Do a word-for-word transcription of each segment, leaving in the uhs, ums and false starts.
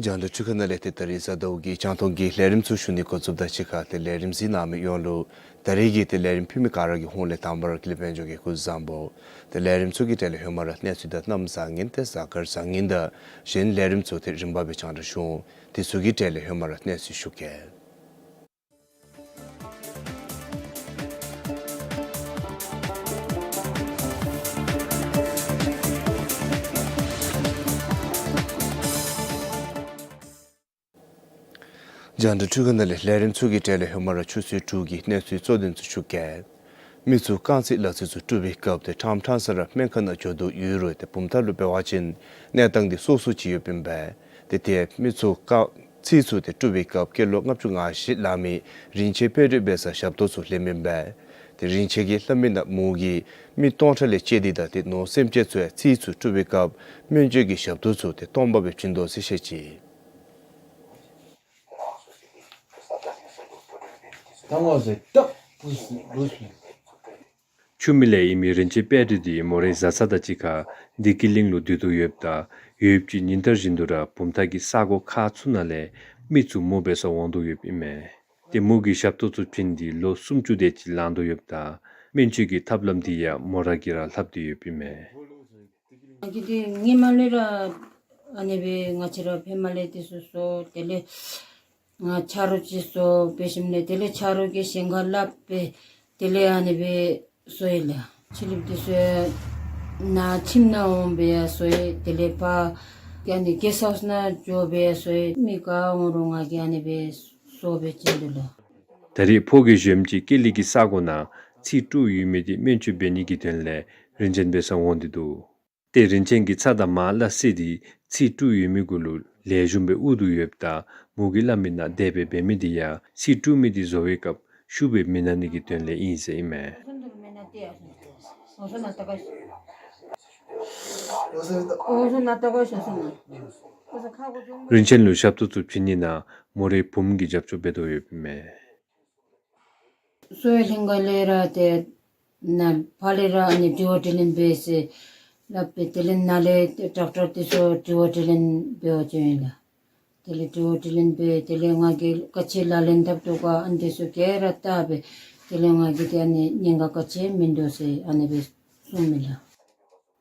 རྒྱང་བསྒྲགས་འཕྲུལ་ཁང་ནང་ལས་ཏེ་ད་རིས་གཟའ་ཟླཝ་གི་རྒྱང་མཐོང་གི་ལས་རིམ་ཚུ་ཞུ་ནི་འགོ་བཙུགསཔ་དང་གཅིག་ཁར་ཏེ་ལས་རིམ་གཟིགས་གནང་མི་ཡོངས་ལུ་ད་རིས་ཀྱི་ཏེ་ལས་རིམ་ཕུལ་མི་ག་ར་གི་ཧོངས་ལས་དང་པ་ར་ཀུན་ལེགས་དཔལ་འབྱོར་གྱིས་སྐུ་གཟུགས་བཟང་པོ། ཏེ་ལས་རིམ་ཚུ་གི་གྲས་ལས་ཧེ་མ་ར་གནས་ཚུལ་དང་གནམ་བཟང་ངན་ཏེ་གཟའ་སྐར་བཟང་ངན་དང་གཞན་ལས་རིམ་ཚུ་ཏེ་རིམ་པ་སྦེ་རྒྱང་བསྒྲགས་ཞུ་འོང་། དེ་ཚུ་གི་གྲས་ལས་ཧེ་མ་ར་གནས་ཚུལ་ཞུ་གེ། རྒྱང་བསྒྲགས་འཕྲུལ་ཁང་ནང་ལས་ལས་རིམ་ཚུ་གི་གྲས་ལས་ཧེ་མ་ར་ཆུ་ཚོད་དྲུག་གི་གནས་ཚུལ་གཙོ་དོན་ཚུ་ཞུ་གེ། མི་ཚུ་རྐང་རྩེད་ལག་རྩལ་ཚུ་སྤྲོད་པའི་སྐབས་ཏེ་ཕྲང་ཕྲང་ས་ར་སྨན་ཁང་ནང་འགྱོ་དོ་ཡོད་རུང་ཏེ་བུམ་ཐང་ལུ་འབད་བ་ཅིན་གནས་སྟངས་འདི་སོ་སོ་ཅིག་ཡོདཔ་ཨིན་པས། ཏེ་ཏེ་མི་ཚུ་རྐང་རྩེད་ཚུ་ཏེ་སྤྲོད་པའི་སྐབས་སྐྱེས་ལོ་ལྔ་བཅུ་ང་བཞི་ལང་མི་རིན་ཆེན་དཔལ་རི་འབད་སར་ཞབས་ཏོག་ཚུ་ལེནམ་ཨིན་པས། ཏེ་རིན་ཆེན་གྱིས་སླབ་མི་ནང་མོ་གིས་མི་སྟོང་ཕྲག་ལས་བཅད་དེ་དང་ཏེ་ནོར་སེམས་ཅན་ཚུ་ཡང་རྩེད་ཚུ་སྤྲོད་པའི་སྐབས་སྨན་བཅོས་ཀྱི་ཞབས་ཏོག་ཚུ་ཏེ་སྟོང་པ་སྦེ་བྱིན་དོ་ཟེར་བཤད་ཅི། ཆུ་མིག་ལས་ཨིན་མི་རིན་ཆེན་དཔལ་རི་འདི་མོ་རའི་བཟའ་ཚང་དང་གཅིག་ཁར་བདེ་སྐྱིད་གླིང་ལུ་སྡོད་དོ་ཡོདཔ་ད་ཡོདཔ་ཅིག་ཉིན་ལྟར་བཞིན་དུ་ར་བུམ་ཐང་གི་ས་གོ་ཁག་ཚུ་ནང་ལས་མི་ཚུ་མོ་འབད་སར་འོང་དོ་ཡོདཔ་ཨིན་མས། ཏེ་མོ་གི་ཞབས་ཏོག་ཚུ་བྱིན་ཏེ་ལོ་སུམ་ཅུ་དེ་ཅིག་ལང་དོ་ཡོདཔ་ད་སྨན་བཅོས་ཀྱི་ཐབས་ལམ་འདི་ཡང་མོ་ར་གིས་ར་ལྷབ་སྟེ་ཡོདཔ་ཨིན་མས། ང་གིས་ཏེ་ཧེ་མ་ལས་ར་ཨ་ནི་སྦེ་ང་བཅས་ར་ཕེབས་མ་ལས་ཏེ་སོ་སོ་དེ་ལས་ང་ཆ་རོགས་ཅིག་སོ་འབད་ཞིནམ་ལས་དེ་ལས་ཆ་རོགས་ཀྱིས་གཞན་ཁར་སླབ་སྦེ་དེ་ལས་ཨ་ནི་སྦེ་སོ་ཡི་ལགས། ཕྱི་གླིངཔ་འདི་ཚུ་ཡང་ནཱ་ཁྱིམ་ནང་འོང་སྦེ་ཡང་སོ་ཡི། དེ་ལས་ཕར་ཨ་ནི་གེསཊ་ཧའུསི་ནང་འགྱོ་སྦེ་ཡང་སོ་ཡི། མི་ག་འོང་རུང་ང་གིས་ཨ་ནི་སྦེ་སོ་སྦེ་བྱིན་དོ་ལགས། ད་རིས་ཕོ་གི་གཞོནམ་ཅིག་ཀེ་ལི་གི་ས་གོ་ནང་རྩིས་དཀྲུགས་ཡོད་མི་འདི་སྨན་བཅོས་འབད་ནི་གི་དོན་ལས་རིན་ཆེན་འབད་སར་འོང་སྟེ་འདུག། ཏེ་རིན་ཆེན་གྱིས་ཚ་དང་མར་སླ་བསྲེས་ཏེ་རྩིས་དཀྲུགས་ཡོད་མི་གུ་ལུ་ལེགས་ཤོམ་སྦེ་དབུར་དོ་ཡོདཔ་ད་མོ་གིས་སླབ་མི་ནང་དེ་སྦེ་འབད་མི་འདི་ཡང་རྩིས་དཀྲུགས་མི་འདི་བཟོ་བའི་སྐབས་ཤུགས་སྦེ་མི་ན་ནི་གི་དོན་ལས་ཨིན་ཟེར་ཨིན་མས། རིན་ཆེན་ལུ་ཞབས་ཏོག་ཚུ་བྱིན་ནི་ནང་མོ་རའི་བུམོ་གིས་རྒྱབ་སྐྱོར་འབད་དོ་ཡོདཔ་ཨིན་མས། གསོ་བའི་ལྷན་ཁག་ལས་ར་ཏེ་ནཱ་ཕར་ལས་ར་ཨ་ནི་དྲི་བ་དྲིས་ལན་འབད་ཟེར་སླབ་སྦེ་དེ་ལས་ནཱ་ལས་ཌོག་ཊར་འདི་ཚུ་དྲི་བ་དྲིས་ལན་འབད་བར་བྱོན་ཡི་ལགས། དེ་ལས་དྲི་བ་དྲིས་ལན་འབད་དེ་ལས་ང་གིས་ག་ཅི་ལག་ལེན་འཐབ་དོ་ག་ཨ་ནི་འདི་ཚུ་ག་ར་བལྟ་སྦེ་དེ་ལས་ང་གིས་ཏེ་ཨ་ནི་ཉེན་ཁ་ག་ཅི་མིན་འདུག་ཟེར་ཨ་ནི་སྦེ་གསུངམ་མས་ལགས།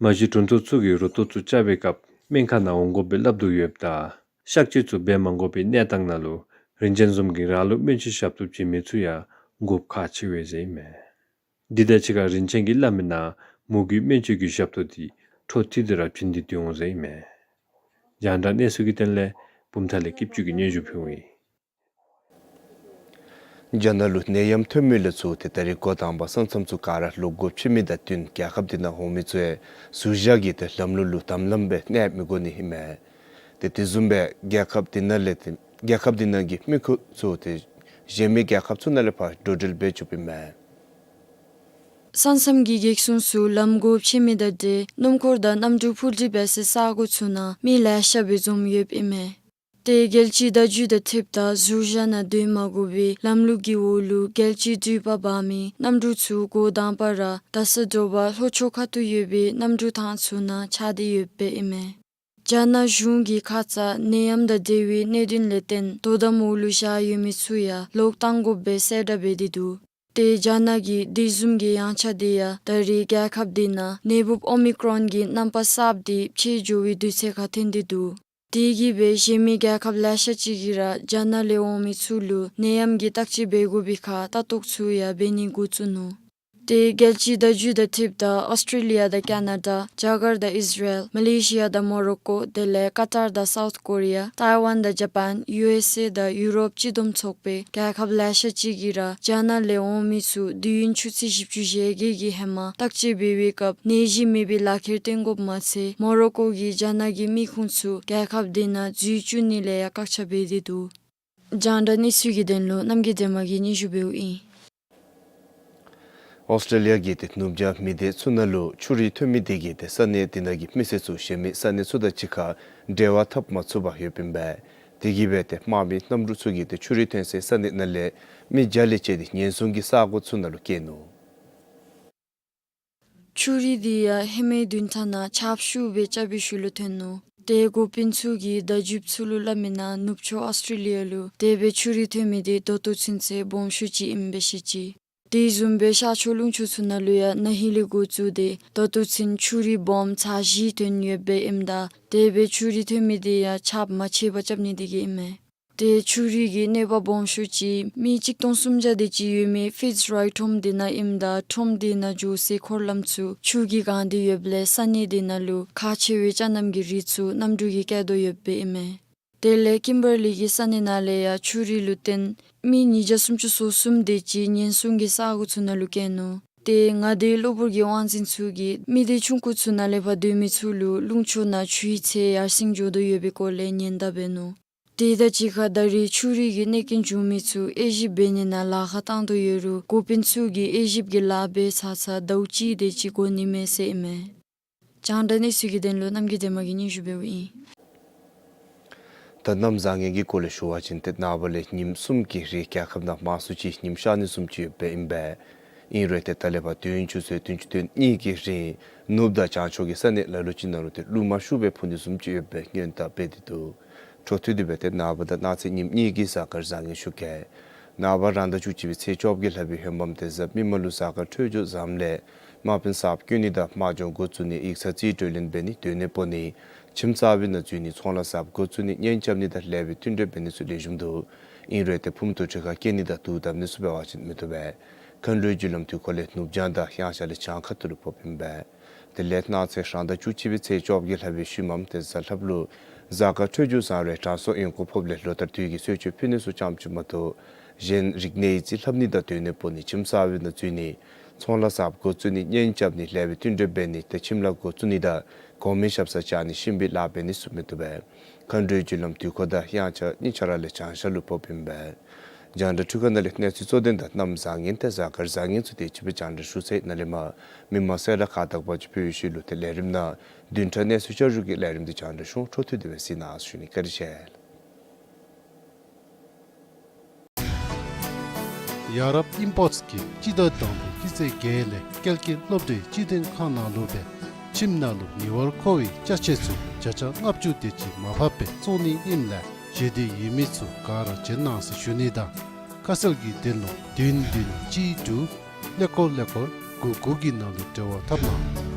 མ་གཞི་གྲོང་ཚོ་ཚུ་གིས་རུ་ཏོག་ཚུ་བཅག་པའི་སྐབས་སྨན་ཁང་ནང་འོང་དགོཔ་སྦེ་སླབ་དོ་ཡོདཔ་ད་གཤག་བཅོས་ཚུ་འབད་མ་དགོ་པའི་གནས་སྟངས་ནང་ལུ་རིན་ཆེན་བཟུམ་གྱིས་རང་ལུ་སྨན་བཅོས་ཞབས་ཏོག་བྱིན་མི་ཚུ་ཡང་དགོཔ་ཁག་ཆེ་བས་ཟེར་ཨིན་མས། འདི་དང་གཅིག་ཁར་རིན་ཆེན་གྱིས་སླབ་མི་ནང་མོ་གི་སྨན་བཅོས་ཀྱི་ཞབས་ཏོག་འདི་འཕྲོ་མཐུད་དེ་ར་བྱིན་ཏེ་སྡོད་འོང་ཟེར་ཨིན་མས། རྒྱང་བསྒྲགས་གནས་ཚུལ་གྱི་དོན་ལས་བུམ་ཐང་ལས་སྐྱིད་ཆུ་གིས་སྙན་ཞུ་ཕུལཝ་ཨིན། རྒྱ་ནག་ལུ་ནད་ཡམས་ཐོན་མི་ལ་སོགས་ཏེ་ད་རིས་འགོ་དང་པ་ས་མཚམས་ཚུ་ག་ར་ལོག་དགོཔ་ཆེ་མི་དང་བསྟུན་རྒྱལ་ཁབ་འདི་ནང་འོང་མི་ཚུ་ཡང་ཟུར་བཞག་གི་ཏེ་ལམ་ལུགས་ལུ་དམ་ལམ་སྦེ་གནས་མི་དགོ་ནི་ཨིན་མས། ཏེ་དེ་བཟུམ་སྦེ་རྒྱལ་ཁབ་འདི་ནང་ལས་ཏེ་རྒྱལ་ཁབ་འདི་ནང་གི་མི་ཁོང་ཚུ་ཏེ་གཞན་མི་རྒྱལ་ཁབ་ཚུ་ནང་ལས་ཕར་འགྲོ་འགྲུལ་འབད་བཅུགཔ་ཨིན་མས། ས་མཚམས་ཀྱི་གེགས་སྲུང་ཚུ་ལམ་སྒོ་ཕྱེ་མི་དང་འབྲེལ་སྣུམ་འཁོར་དང་གནམ་གྲུ་འཕུར་འགྲུལ་འབད་སའི་ས་གོ་ཚུ་ནང་མི་ལེ་ཤ་སྦེ་འཛོམས་ཡོདཔ་ཨིན་མས། ཏེ་རྒྱལ་སྤྱིའི་བརྡ་བརྒྱུད་དང་འཁྲིལཝ་ད་ཟུར་བཞག་ནང་སྡོད་མ་དགོ་པའི་ལམ་ལུགས་ཀྱི་འོག་ལུ་རྒྱལ་སྤྱིའི་འགྲུལ་པ་འབག་མི་གནམ་གྲུ་ཚུ་འགོ་དང་པ་ར་རྡ་ས་དྲོ་པ་ལྷོ་ཕྱོགས་ཁ་ཐུག་ཡོད་པའི་གནམ་གྲུ་ཐང་ཚུ་ནང་ཆགས་ཏེ་ཡོདཔ་ཨིན་མས། རྒྱ་ནག་གཞུང་གིས་ཁ་ཙ་ནད་ཡམས་དང་འབྲེལ་བའི་གནད་དོན་ལས་བརྟེན་དོ་དམ་འོག་ལུ་བཞག་ཡོད་མི་ཚུ་ཡང་ལོག་གཏང་དགོཔ་སྦེ་གསལ་བསྒྲགས་འབད་དེ་འདུག། ཏེ་རྒྱ་ནག་གིས་དེ་བཟུམ་གྱི་ཡངས་ཆག་དེ་ཡང་ད་རེས་རྒྱལ་ཁབ་དེ་ནང་ནད་འབུཔ་ཨོ་མི་ཀྲོན་གྱི་རྣམ་པ་གསརཔ་དེ་ཕྱེ་འགྱོ་བའི་དུས་ཚོད་ཁར་ཐོན་ཏེ་འདུག། དེ་གིས་སྦེ་གཞན་མི་རྒྱལ་ཁབ་ལེ་ཤ་ཅིག་གིས་ར་རྒྱ་ནག་ལས་འོང་མི་ཚུ་ལུ་ནད་ཡམས་ཀྱི་བརྟག་དཔྱད་འབད་དགོ་པའི་ཁར་ལྟ་རྟོག་ཚུ་ཡང་འབད་ནི་འགོ་བཙུགས་ནུག། ཏེ་རྒྱལ་སྤྱིའི་བརྡ་བརྒྱུད་དང་འཁྲིལཝ་ད་ཨོསི་ཊྲེ་ལི་ཡ་དང་ཀེ་ན་ཌ་རྒྱ་གར་དང་ཨིས་ར་ཨེལ་མ་ལེ་ཤི་ཡ་དང་མོ་རོ་ཀོ་དེ་ལས་ཀ་ཏར་དང་སའུཐ་ཀོ་རི་ཡ་ཏའི་ཝན་དང་ཇ་པཱན་ཡུ་ཨེསི་ཨེ་དང་ཡུ་རོབ་སྤྱི་བསྡོམས་ཚོགས་པའི་རྒྱལ་ཁབ་ལེ་ཤ་ཅིག་གིས་ར་རྒྱ་ནག་ལས་འོང་མི་ཚུ་དུས་ཡུན་ཆུ་ཚོད་བཞི་བཅུ་ཞེ་བརྒྱད་ཀྱི་ཧེ་མ་བརྟག་དཔྱད་འབད་བའི་སྐབས་ནད་གཞི་མེད་པའི་ལག་ཁྱེར་བཏོན་དགོཔ་མ་ཚད་མོ་རོ་ཀོ་གིས་རྒྱ་ནག་གི་མི་ཁུངས་ཚུ་རྒྱལ་ཁབ་དེ་ནང་འཛུལ་བཅུག་ནི་ལས་ཡང་བཀག་ཆ་འབད་དེ་འདུག། རྒྱང་བསྒྲགས་གནས་ཚུལ་གྱི་དོན་ལུ་རྣམ་རྒྱལ་སྒྲོལ་མ་གིས་སྙན་ཞུ་འབདཝ་ཨིན། ཨོསི་ཊྲེ་ལི་ཡ་གི་ཏེ་ནུབ་བྱང་མི་སྡེ་ཚུ་ནང་ལུ་ཆུ་རུད་ཐོན་མི་དེ་གིས་ཏེ་ས་གནས་དེ་ནང་གི་མི་སེར་ཚུ་གཞན་མི་ས་གནས་ཚུ་དང་གཅིག་ཁར་འབྲེལ་བ་འཐབ་མ་ཚུགས་པར་ཡོདཔ་ཨིན་པས། དེ་གིས་སྦེ་ཏེ་དམག་མི་གནམ་གྲུ་ཚུ་གིས་ཏེ་ཆུ་རུད་ཐོན་སའི་ས་གནས་ནང་ལས་མི་བརྒྱ་ལས་བཅད་དེ་ཉེན་སྲུང་གི་ས་གོ་ཚུ་ནང་ལུ་བསྐྱལ་ནུག། ཆུ་རུད་དེ་ཡང་ཧེ་མའི་བདུན་ཕྲག་ནང་ཆརཔ་ཤུགས་སྦེ་རྐྱབ་པའི་ཤུལ་ལུ་ཐོན་ནུག། ཏེ་འགོ་དཔོན་ཚུ་གིས་བརྡ་བརྒྱུདཔ་ཚུ་ལུ་སླབ་མི་ནང་ནུབ་ཕྱོགས་ཨོསི་ཊྲེ་ལི་ཡ་ལུ་དེ་སྦེ་ཆུ་རུད་ཐོན་མི་དེ་ད་ལྟོ་ཚུན་ཚོད་སྦོམ་ཤོས་ཅིག་ཨིནམ་སྦེ་བཤད་ཅི། དེ་བཟུམ་སྦེ་ཤར་ཕྱོགས་ལུང་ཕྱོགས་ཚུ་ནང་ལུ་ཡང་ན་ཧིང་ལས་འགོ་བཙུགས་ཏེ་ད་ལྟོ་ཚུན་ཆུ་རུད་སྦོམ་ཚར་བཞི་ཐོན་ཡོདཔ་ཨིནམ་ད་དེ་སྦེ་ཆུ་རུད་ཐོན་མི་དེ་ཡང་ཆརཔ་མ་ཆད་པར་རྐྱབ་ནི་དེ་གིས་ཨིན་མས། ཏེ་ཆུ་རུད་ཀྱི་གནོད་པ་སྦོམ་ཤོས་ཅིག་མི་གཅིག་སྟོང་སུམ་བརྒྱ་དེ་ཅིག་ཡོད་མི་ཕིཊས་རའི་ཁྲོམ་དེ་ནང་ཨིནམ་ད་ཁྲོམ་དེ་ནང་འགྱོ་སའི་འཁོར་ལམ་ཚུ་ཆུ་གིས་གང་སྟེ་ཡོདཔ་ལས་ས་གནས་དེ་ནང་ལུ་ཁག་ཆེ་བའི་ཅ་རྣམ་གྱི་རིགས་ཚུ་གནམ་གྲུ་གིས་བསྐྱལ་དོ་ཡོདཔ་ཨིན་མས། དེ་ལས་ཀིམ་བར་ལི་གི་ས་གནས་ནང་ལས་ཡང་ཆུ་རུད་ལུ་བརྟེན་མི་ཉིས་བརྒྱ་སུམ་ཅུ་སོ་གསུམ་དེ་ཅིག་ཉེན་སྲུང་གི་ས་གོ་ཚུ་ནང་ལུ་བསྐྱལ་ནུག། ཏེ་མངའ་སྡེའི་གློ་བུར་གྱི་དབང་འཛིན་ཚུ་གིས་མི་སྡེ་ཆུང་ཀུ་ཚུ་ནང་ལས་ཕར་སྡོད་མི་ཚུ་ལུ་ལུང་ཕྱོགས་ནང་ཆུའི་ཚད་ཡར་སེང་འགྱོ་དོ་ཡོད་པའི་སྐོར་ལས་ཉེན་བརྡ་འབད་ནུག། དེ་དང་གཅིག་ཁར་ད་རེས་ཆུ་རུད་ཀྱི་གནོད་སྐྱོན་བྱུང་མི་ཚུ་དབྱེ་ཞིབ་འབད་ནི་ནང་ལཱ་ཁག་བཏང་དོ་ཡོད་རུང་འགོ་དཔོན་ཚུ་གིས་དབྱེ་ཞིབ་ཀྱི་ལཱ་འབད་ཚར་ཚར་ཟླཝ་གཅིག་དེ་ཅིག་འགོར་ནི་མས་ཟེར་ཨིན་མས། རྒྱང་བསྒྲགས་གནས་ཚུལ་གྱི་དོན་ལུ་རྣམ་རྒྱལ་སྒྲོལ་མ་གིས་སྙན་ཞུ་འབདཝ་ཨིན། ད་གནམ་བཟང་ངན་གྱི་སྐོར་ལས་ཞུ་བ་ཅིན་ཏེ་ནངས་པ་ལས་ཉིནམ་གསུམ་གྱི་རིང་རྒྱལ་ཁབ་ནང་དམངས་གཙོ་ཅིག་ཉིམ་ཤར་ནི་བཟུམ་ཅིག་ཡོདཔ་ཨིན་པས། ཨིན་རུང་ཏེ་ད་ལས་ཕར་དུས་ཡུན་ཆུ་ཚོད་བདུན་ཅུ་དོན་གཉིས་ཀྱི་རིང་ནུབ་དང་བྱང་ཕྱོགས་ཀྱི་ས་གནས་ལ་ལུ་ཅིག་ནང་ལུ་ཏེ་རླུང་མ་ཤུགས་སྦེ་འཕུ་ནི་བཟུམ་ཅིག་ཡོདཔ་སྦེ་སྔོན་བརྡ་འབད་དེ་འདུག། འཕྲོ་མཐུད་དེ་སྦེ་ཏེ་ནངས་པ་དང་གནངས་ཚེ་ཉིནམ་གཉིས་ཀྱི་གཟའ་སྐར་བཟང་ངན་ཞུ་གེ། ནངས་པ་རང་ཟླ་བཅུ་གཅིག་པའི་ཚེས་བཅོ་བརྒྱད་ལྷག་པའི་ཧེ་མ་ཏེ་གཟའ་མིག་དམར་ལུ་གཟའ་སྐར་འཕྲོད་སྦྱོར་བཟངམ་ལས་དམག་དཔོན་གསརཔ་བསྐོ་ནི་དང་དམག་སྦྱོང་འགོ་བཙུགས་ནི་ཡིག་ཚང་རྩིས་སྤྲོད་ལེན་འབད་ནི་སྡོད་གནས་སྤོ་ནི་ཁྱིམ་གསར་པའི་ནང་འཛུལ་ནི་ཚོང་ལཱ་གསརཔ་འགོ་བཙུགས་ནི་གཉེན་རྐྱབ་ནི་དང་ལེགས་པའི་མཐུན་འབྲེལ་འབད་ནི་ཚུ་ལེགས་ཤོམ་འདུག། ཨིན་རུང་ཏེ་ཕུངམ་དུ་གྲུ་ཁར་བསྐྱལ་ནི་དང་དུག་བཏབ་ནི་ཚུ་འབད་བ་ཅིན་མི་བཏུབ་པས། མཁའ་འགྲོའི་རྒྱུ་ལམ་དུས་འཁོར་ལས་ནུབ་བྱང་དང་དབྱངས་འཆར་ལས་བྱང་ཁ་ཐུག་ལུ་ཕོགཔ་ཨིན་པས། དེ་ལས་གནངས་ཚེ་རང་ཟླ་བཅུ་གཅིག་པའི་ཚེས་བཅོ་བརྒྱད་ལྷག་པའི་ཤུལ་མམ་ཏེ་གཟའ་ལྷགཔ་ལུ་གཟའ་སྐར་འཕྲོད་སྦྱོར་བཟང་རུང་དྲང་སྲོང་གཡོན་སྐོར་ཕོགཔ་ལས་ལོ་ལྟར་དུས་ཀྱི་གསོལ་མཆོད་ཕུལ་ནི་ཚུ་ཙམ་ཅིག་མ་གཏོགས་གཞན་རིག་གནས་ཡིག་རྩིས་ལྷབ་ནི་དང་སྡོད་གནས་སྤོ་ནི་ཁྱིམ་གསར་པའི་ནང་འཛུལ་ནི་ཚོང་ལཱ་གསརཔ་འགོ་བཙུགས་ནི་གཉེན་རྐྱབ་ནི་ལེགས་པའི་མཐུན་འབྲེལ་འབད་ནི་ཏེ་ཁྱིམ་ལཱ་འགོ་བཙུགས་ནི་དང་གོང་མའི་ཞབས་སར་བཅར་ནི་གཤིན་པོའི་ལཱ་འབད་ནི་ཚུ་མི་བཏུབ་པས། མཁའ་འགྲོའི་རྒྱུ་ལམ་དུས་འཁོར་དང་དབྱངས་འཆར་གཉིས་ཆ་ར་ལས་བྱང་ཤར་ལུ་ཕོགཔ་ཨིན་པས། རྒྱང་བསྒྲགས་འཕྲུལ་ཁང་ནང་ལས་གནས་ཚུལ་གཙོ་དོན་དང་གནམ་བཟང་ངན་ཏེ་གཟའ་སྐར་བཟང་ངན་ཚུ་དེ་ཅིག་སྦེ་རྒྱང་བསྒྲགས་ཞུ་ཚར་ཡི། ནཱ་ལས་མར་མི་མང་གསལ་བསྒྲགས་ཁག་དག་པ་ཅིག་ཕུལ་བའི་ཤུལ་ལུ་ཏེ་ལས་རིམ་ནང་བདུན་ཕྲག་གནས་ཚུལ་བསྐྱར་ཞུ་གི་ལས་རིམ་དེ་རྒྱང་བསྒྲགས་ཞུ་འོང་། འཕྲོ་མཐུད་དེ་སྦེ་གཟིགས་གནང་ཞུ་ནི། བཀའ་དྲིན་ཆེ། ཡ་རབས་ཨིམ་པོརཊསི་གིས་སྤྱི་ཟླ་དང་པོའི་སྤྱི་ཚེས་བརྒྱད་ལས་སྐྱེལ་རྒྱལ་སློབ་གྲྭའི་སྤྱི་དོན་ཁང་ནང་ལུ་སྦེ་ཁྱིམ་ནང་ལུ་ཉེ་བར་མཁོ་བའི་ཅ་ཆས་ཚུ་བརྒྱ་ཆ་ལྔ་བཅུ་དེ་ཅིག་མར་ཕབ་སྦེ་བཙོང་ནི་ཨིནམ་ལས་ཞེ་འདོད་ཡོད་མི་ཚུ་ག་ར་བྱོན་གནང་ཟེར་ཞུ་ནི་དང་ཁ་གསལ་གྱི་དོན་ལུ་བདུན་བདུན་གཅིག་དྲུག་ཀླད་ཀོར་ཀླད་ཀོར་དགུ་དགུ་གི་ནང་ལུ་འབྲེལ་བ་འཐབ་གནང་།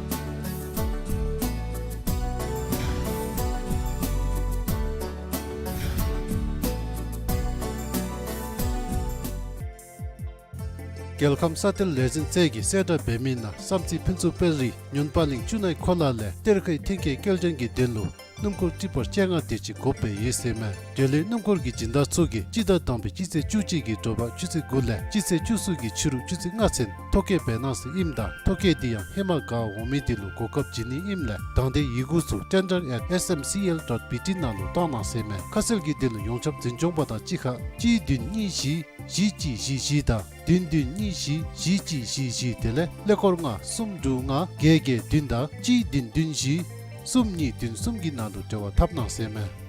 རྒྱལ་ཁམས་ས་གཏེར་ལས་འཛིན་རྩལ་གྱིས་གསལ་བསྒྲགས་འབད་མི་ནང་བསམ་རྩེ་ཕུན་ཚོགས་དཔལ་རི་ཉོན་པ་གླིང་ཆུ་ནའི་ཁོ་ལ་ལས་གཏེར་ཁའི་ཐོན་སྐྱེད་སྐྱེལ་འདྲེན་གྱི་དོན་ལུ་ སྣུམ་འཁོར་ཊི་པར་བཅོ་ལྔ་དེ་ཅིག་དགོཔ་སྦེ་ཡོད་ཟེར་མས། དེ་ལས་སྣུམ་འཁོར་གྱི་སྦྱིན་བདག་ཚུ་གིས་སྤྱི་ཟླ་དང་པའི་སྤྱི་ཚེས་བཅུ་གཅིག་གི་དྲོ་པ་ཆུ་ཚོད་དགུ་ལས་སྤྱི་ཚེས་བཅུ་གསུམ་གྱི་ཕྱི་རུ་ཆུ་ཚོད་ལྔ་ཚུན་ཐོ་བཀོད་འབད་གནང་ཟེར་ཨིནམ་ད་ཐོ་བཀོད་དེ་ཡང་ཧེ་མ་ག་འོང་མི་དེ་ལུ་གོ་སྐབས་བྱིན་ནི་ཨིནམ་ལས་དང་འདོད་ཡི་གུ་ཚུ་tender at S M C L dot B T ནང་ལུ་གཏང་གནང་ཟེར་མས། ཁ་གསལ་གྱི་དོན་ལུ་ཡོངས་ཁྱབ་འཛིན་སྐྱོང་པ་དང་གཅིག་ཁར་གཅིག་བདུན་གཉིས་བཞི་བཞི་གཅིག་བཞི་བཞི་དང་བདུན་བདུན་གཉིས་བཞི་བཞི་གཅིག་བཞི་བཞི་དེ་ལས་ཀླད་ཀོར་ལྔ་གསུམ་དྲུག་ལྔ་བརྒྱད་བརྒྱད་བདུན་དང་གཅིག་བདུན་བདུན་བཞི་གསུམ་གཉིས་བདུན་གསུམ་གྱི་ནང་དུ་འབྲེལ་བ་འཐབ་གནང་ཟེར་མས།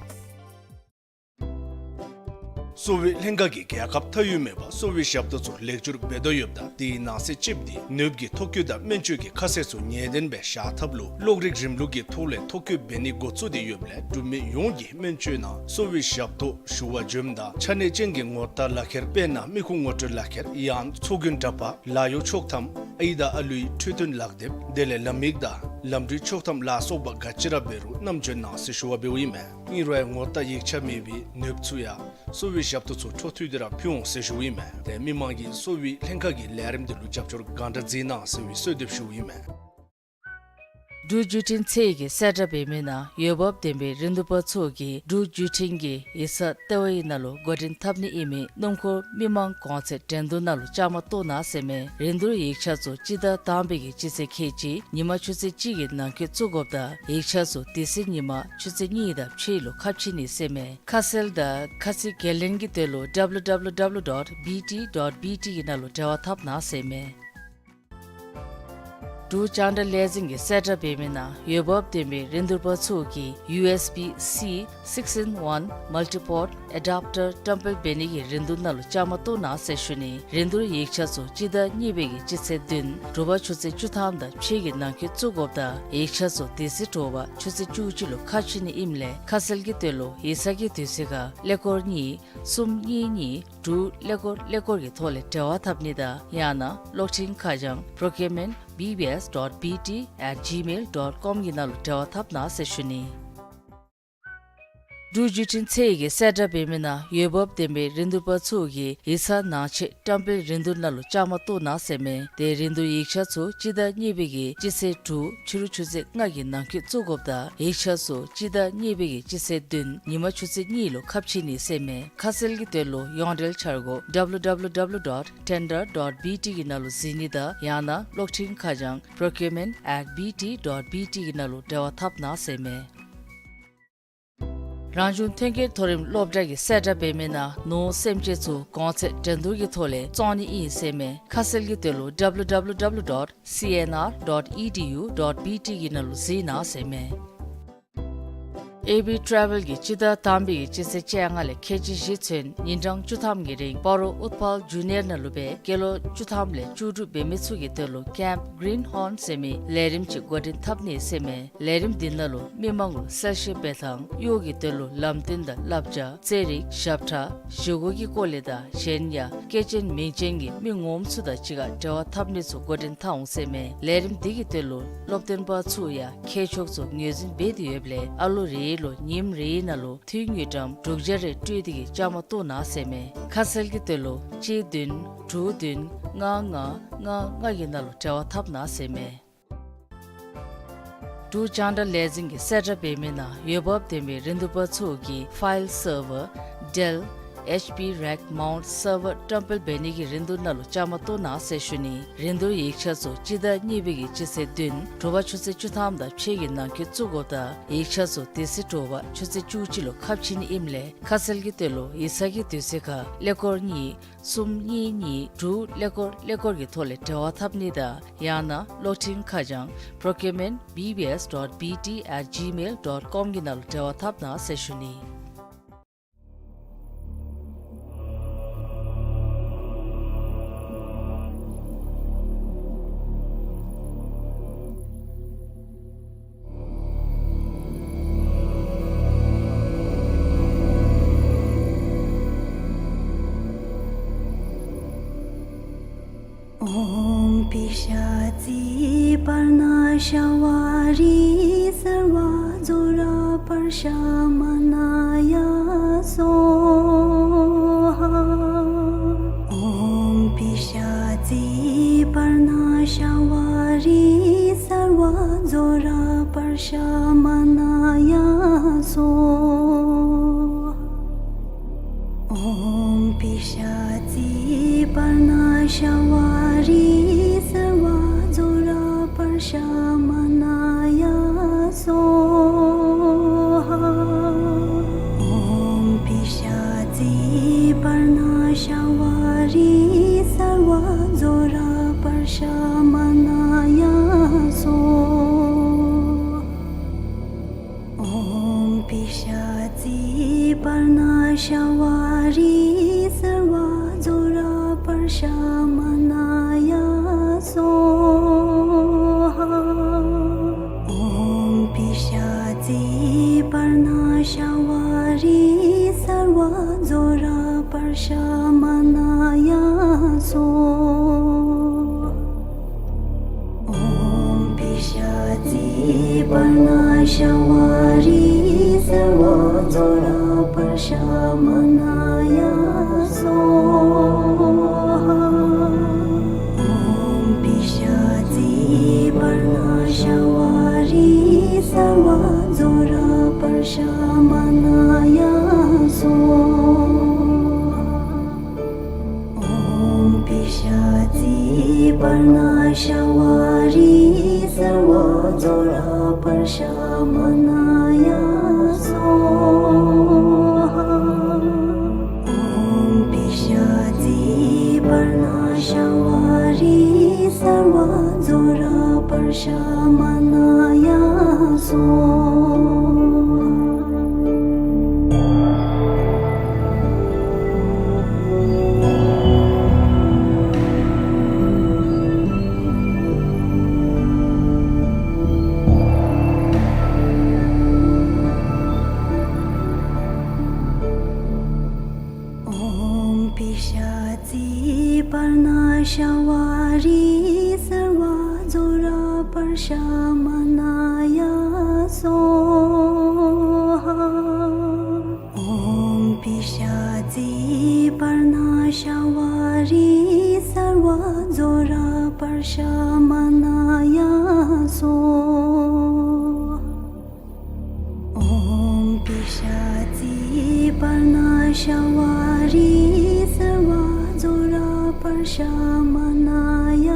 གསོ་བའི་ལྷན་ཁག་གིས་རྒྱལ་ཁབ་མཐའ་དབུས་མེད་པར་གསོ་བའི་ཞབས་ཏོག་ཚུ་ལེགས་བསྒྱུར་འབད་དོ་ཡོདཔ་ད་དེའི་ནང་གསེས་ཅིག་འདི་ནདཔ་ཀྱི་ཐོ་བཀོད་དང་སྨན་བཅོས་ཀྱི་ཁ་གསལ་ཚུ་ངེས་གཏན་སྦེ་བཞག་ཐབས་ལུ་གློག་རིག་རིམ་ལུགས་ཀྱི་ཐོག་ལས་ཐོ་བཀོད་འབད་ནི་འགོ་བཙུགས་ཏེ་ཡོདཔ་ལས་འབྲུག་མི་ཡོངས་ཀྱིས་སྨན་བཅོས་ནང་གསོ་བའི་ཞབས་ཏོག་ཞུ་བར་འབྱོནམ་ད་ཆ་གནས་ཅན་གྱི་ངོ་རྟགས་ལག་ཁྱེར་དཔེར་ན་མི་ཁུངས་ངོ་སྤྲོད་ལག་ཁྱེར་ཡང་ཚོགས་རྒྱན་འདྲ་པར་ལཱ་གཡོག་ཆོག་ཐམ་ཨའི་དང་ཨ་ལུའི་འཕྲོད་བསྟེན་ལག་དེབ་དེ་ལས་ལམ་ཡིག་དང་ལམ་འགྲུལ་ཆོག་ཐམ་ལ་སོགས་པ་ག་ཅི་ར་འབད་རུང་བསྣམས་འབྱོན་གནང་ཟེར་ཞུ་བ་འབདཝ་ཨིན་མས། ཨིན་རུང་ཡང་ངོ་རྟགས་ཡིག་ཆ་མེད་པའི་ནདཔ་ཚུ་ཡང་གསོ་བའི་ཞབས་ཏོག་ཚུ་འཕྲོ་མཐུད་དེ་ར་ཕུལ་འོང་ཟེར་ཞུཝ་ཨིན་མས། ཏེ་མི་མང་གིས་གསོ་བའི་ལྷན་ཁག་གི་ལས་རིམ་དེ་ལུ་རྒྱབ་སྐྱོར་གང་དྲག་མཛད་གནང་ཟེར་བའི་གསོལ་འདེབས་ཞུཝ་ཨིན་མས། འབྲུག་བརྒྱུད་འཕྲིན་ཚད་ཀྱིས་གསལ་བསྒྲགས་འབད་མི་ནང་འོས་འབབ་ལྡན་པའི་རིན་བསྡུར་པ་ཚུ་གིས་འབྲུག་བརྒྱུད་འཕྲིན་གྱི་ཡིག་ཚང་ལྟེ་བའི་ནང་ལུ་འགོ་འདྲེན་འཐབ་ནི་ཨིན་མི་སྣུམ་འཁོར་མི་མང་གོང་ཚད་འགྲན་བསྡུར་ནང་ལུ་བཅའ་མར་གཏོགས་གནང་ཟེར་མས། རིན་བསྡུར་ཡིག་ཆ་ཚུ་སྤྱི་ཟླ་དང་པའི་གི་སྤྱི་ཚེས་ཁལ་གཅིག་ཉིན་མ་ཆུ་ཚོད་གཅིག་གི་ནང་འཁོད་བཙུགས་དགོཔ་ད་ཡིག་ཆ་ཚུ་དེ་ཚེ་ཉིན་མ་ཆུ་ཚོད་གཉིས་དང་ཕྱེད་ལུ་ཁ་ཕྱེ་ནི་ཟེར་མས། ཁ་གསལ་དང་ཁ་ཚིག་འགན་ལེན་གྱི་དོན་ལུ་W W W dot B T dot B T གི་ནང་ལུ་འབྲེལ་བ་འཐབ་གནང་ཟེར་མས། འབྲུག་རྒྱང་བསྒྲགས་ལས་འཛིན་གྱིས་གསལ་བསྒྲགས་འབད་མི་ནང་འོས་འབབ་ལྡན་པའི་རིན་བསྡུར་པ་ཚུ་གིས་U S B C six in one multi-port adapter བཀྲམ་སྤེལ་འབད་ནི་གི་རིན་བསྡུར་ནང་ལུ་བཅའ་མར་གཏོགས་གནང་ཟེར་ཞུ་ནི། རིན་བསྡུར་ཡིག་ཆ་ཚུ་སྤྱི་ཟླ་གཉིས་པའི་གི་སྤྱི་ཚེས་བདུན་དྲོ་པ་ཆུ་ཚོད་བཅུ་ཐམ་དང་ཕྱེད་ཀྱི་ནང་འཁོད་བཙུགས་དགོཔ་ད་ཡིག་ཆ་ཚུ་དེ་ཚེ་དྲོ་པ་ཆུ་ཚོད་བཅུ་གཅིག་ལུ་ཁ་ཕྱེ་ནི་ཨིནམ་ལས་ཁ་གསལ་གྱི་དོན་ལུ་ཡིག་ཚང་གི་དུས་ཚོད་ཁར་ཀླད་ཀོར་གཉིས་གསུམ་གཉིས་གཉིས་དྲུག་ཀླད་ཀོར་ཀླད་ཀོར་གྱི་ཐོག་ལས་འབྲེལ་བ་འཐབ་ནི་དང་ཡང་ན་གློག་འཕྲིན་ཁ་བྱང་procurement B B S dot B T at gmail dot com གི་ནང་ལུ་འབྲེལ་བ་འཐབ་གནང་ཟེར་ཞུ་ནི། འབྲུག་བརྒྱུད་འཕྲིན་ཚད་ཀྱིས་གསལ་བསྒྲགས་འབད་མི་ནང་འོས་འབབ་ལྡན་པའི་རིན་བསྡུར་པ་ཚུ་གིས་ཡིག་ཚང་ནང་ཆེད་བཀྲམ་སྤེལ་རིན་བསྡུར་ནང་ལུ་བཅའ་མར་གཏོགས་གནང་ཟེར་མས། ཏེ་རིན་བསྡུར་ཡིག་ཆ་ཚུ་སྤྱི་ཟླ་གཉིས་པའི་གི་སྤྱི་ཚེས་དྲུག་ཕྱི་རུ་ཆུ་ཚོད་ལྔ་གི་ནང་འཁོད་བཙུགས་དགོཔ་ད་ཡིག་ཆ་ཚུ་སྤྱི་ཟླ་གཉིས་པའི་གི་སྤྱི་ཚེས་བདུན་ཉིན་མ་ཆུ་ཚོད་གཉིས་ལུ་ཁ་ཕྱེ་ནི་ཟེར་མས། ཁ་གསལ་གྱི་དོན་ལུ་ཡོངས་འབྲེལ་འཆར་སྒོ་W W W dot tender dot B T གི་ནང་ལུ་གཟིགས་ནི་དང་ཡང་ན་གློག་འཕྲིན་ཁ་བྱང་procurement at B T dot B T གི་ནང་ལུ་འབྲེལ་བ་འཐབ་གནང་ཟེར་མས། རང་བྱུང་ཐོན་སྐྱེད་མཐོ་རིམ་སློབ་གྲྭ་གིས་གསལ་བསྒྲགས་འབད་མི་ནང་ནོར་སེམས་ཅན་ཚུ་གོང་ཚད་འགྲན་བསྡུར་གྱི་ཐོག་ལས་བཙོང་ནི་ཨིན་ཟེར་མས། ཁ་གསལ་གྱི་དོན་ལུ W W W dot C N R dot E D U dot B T གི་ནང་ལུ་གཟིགས་གནང་ཟེར་མས། ཨེ་བི་ཊ་རེ་ཝེལ་གྱིས་སྤྱི་ཟླ་དང་པའི་གི་སྤྱི་ཚེས་བཅོ་ལྔ་ལས་ཁལ་གཅིག་བཞི་ཚུན་ཉིན་གྲངས་བཅུ་ཐམ་གྱི་རིང་སྤ་རོ་ཨུཏྤལ་ཇུ་ནི་ཡར་ནང་ལུ་སྦེ་སྐྱེས་ལོ་བཅུ་ཐམ་ལས་བཅུ་དྲུག་འབད་མི་ཚུ་གི་དོན་ལུ་Camp Greenhorn ཟེར་མི་ལས་རིམ་ཅིག་འགོ་འདྲེན་འཐབ་ནི་ཟེར་མས། ལས་རིམ་འདི་ནང་ལུ་མི་མང་ལུ་གསལ་བཤད་འབད་ཐངས་གཡོག་གི་དོན་ལུ་ལམ་སྟོན་དང་བསླབ་བྱ་རྩེད་རིགས་ཞབས་ཁྲ་བཞེས་སྒོ་གི་སྐོར་ལས་དང་གཞན་ཡང་སྐྱེས་ཆེན་མིང་ཅན་གྱི་མི་ངོམ་ཚུ་དང་གཅིག་ཁར་འབྲེལ་བ་འཐབ་ནི་ཚུ་འགོ་འདྲེན་འཐབ་འོང་ཟེར་མས། ལས་རིམ་འདི་གི་དོན་ལུ་སློབ་སྟོན་པ་ཚུ་ཡང་མཁས་མཆོག་ཚུ་ངོས་འཛིན་འབད་དེ་ཡོདཔ་ལས་ཨ་ལོ་རེ་ལུ་ཉིནམ་རེའི་ནང་ལུ་འཐུས་དངུལ་ཀྲམ་དྲུག་བརྒྱ་རེ་སྤྲོད་དེ་གིས་བཅའ་མར་གཏོགས་གནང་ཟེར་མས། ཁ་གསལ་གྱི་དོན་ལུ་གཅིག་བདུན་དྲུག་བདུན་ལྔ་ལྔ་ལྔ་ལྔ་གི་ནང་ལུ་འབྲེལ་བ་འཐབ་གནང་ཟེར་མས། འབྲུག་རྒྱང་བསྒྲགས་ལས་འཛིན་གྱིས་གསལ་བསྒྲགས་འབད་མི་ནང་འོས་འབབ་ལྡན་པའི་རིན་བསྡུར་པ་ཚུ་གིས་ཕའིལ་སར་བར་Dell H P Rack Mount Server བཀྲམ་སྤེལ་འབད་ནི་གི་རིན་བསྡུར་ནང་ལུ་བཅའ་མར་གཏོགས་གནང་ཟེར་ཞུ་ནི། རིན་བསྡུར་ཡིག་ཆ་ཚུ་སྤྱི་ཟླ་གཉིས་པའི་གི་སྤྱི་ཚེས་བདུན་དྲོ་པ་ཆུ་ཚོད་བཅུ་ཐམ་དང་ཕྱེད་ཀྱི་ནང་འཁོད་བཙུགས་དགོཔ་ད་ཡིག་ཆ་ཚུ་དེ་ཚེ་དྲོ་པ་ཆུ་ཚོད་བཅུ་གཅིག་ལུ་ཁ་ཕྱེ་ནི་ཨིནམ་ལས་ཁ་གསལ་གྱི་དོན་ལུ་ཡིག་ཚང་གི་དུས་ཚོད་ཁར་ཀླད་ཀོར་གཉིས་གསུམ་གཉིས་གཉིས་དྲུག་ཀླད་ཀོར་ཀླད་ཀོར་གྱི་ཐོག་ལས་འབྲེལ་བ་འཐབ་ནི་དང་ཡང་ན་གློག་འཕྲིན་ཁ་བྱང་procurement B B S dot B T at gmail dot com གི་ནང་ལུ་འབྲེལ་བ་འཐབ་གནང་ཟེར་ཞུ་ནི། ཨོམ་བི་ཤ་ཙི་པར་ན་ཤ་བ་རི་སརྦ་ཛྭ་ར་པར་ཤ་མ་ན་ཡ་སྭཱ་ཧཱ། ཨོམ་བི་ཤ་ཙི་པར་ན་ཤ་བ་རི་སརྦ་ཛྭ་ར་པར་ཤ་མ་ན་ཡ་ ཤ་མ་ན་ཡ་སྭཱ་ཧཱ། ཨོཾ་པི་ཤ་ཙི་པར་ན་ཤ་ཝ་རི་སརྦ་ཛྭ་ར་པར་ཤ་མ་ན་ཡ་སྭཱ་ཧཱ། ཨོཾ་པི་ཤ་ཙི་པར་ན་ཤ་ཝ་རི་སརྦ་ཛྭ་ར་པར་ཤ་མ་ན་ཡ་སྭཱ་ཧཱ། ཨོཾ་པི་ཤ་ཙི་པར་ན་ཤ་ཝ་རི་སརྦ་ཛྭ་ར་པར་ཤ་མ་ན་ཡ་སྭཱ་ཧཱ། ཨོཾ་པི་ཤ་ཙི་པར་ན་ཤ་ཝ་རི་སརྦ་ཛྭ་ར་པར་ཤ་མ་ན་ཡ་སྭཱ་ཧཱ། ཨོཾ་པི་ཤ་ཙི་པར་ན་ཤ་ཝ་རི་སརྦ་ཛྭ་ར་པར་ཤ་མ་ན་ཡ་སྭཱ་ཧཱ། ཨོཾ་པི་ཤ་ཙི་པར་ན་ཤ་ཝ་རི་སརྦ་ཛྭ་ར་པར་ཤ་མ་ན་ཡ་སྭཱ་ཧཱ། ཨོཾ་པི་ཤ་ཙི་པར་ན་ཤ་ཝ་རི་སརྦ་ཛྭ་ར་པར་ཤ་མ་ན་ཡ་སྭཱ་ཧཱ། ཨོཾ་པི་ཤ་ཙི་པར་ན་ཤ་ཝ་རི་སརྦ་ཛྭ་ར་པར་ཤ་མ་ན་ཡ་སྭཱ་ཧཱ། ཨོཾ་པི་ཤ་ཙི་པར་ན་ཤ་ཝ་རི་སརྦ་ཛྭ་ར་པར་ཤ་མ་ན་ཡ་སྭཱ་ཧཱ། ཨོཾ་པི་ཤ་ཙི་པར་ན་ཤ་ཝ་རི་སརྦ་ཛྭ་ར་པར་ཤ་མ་ན་ཡ་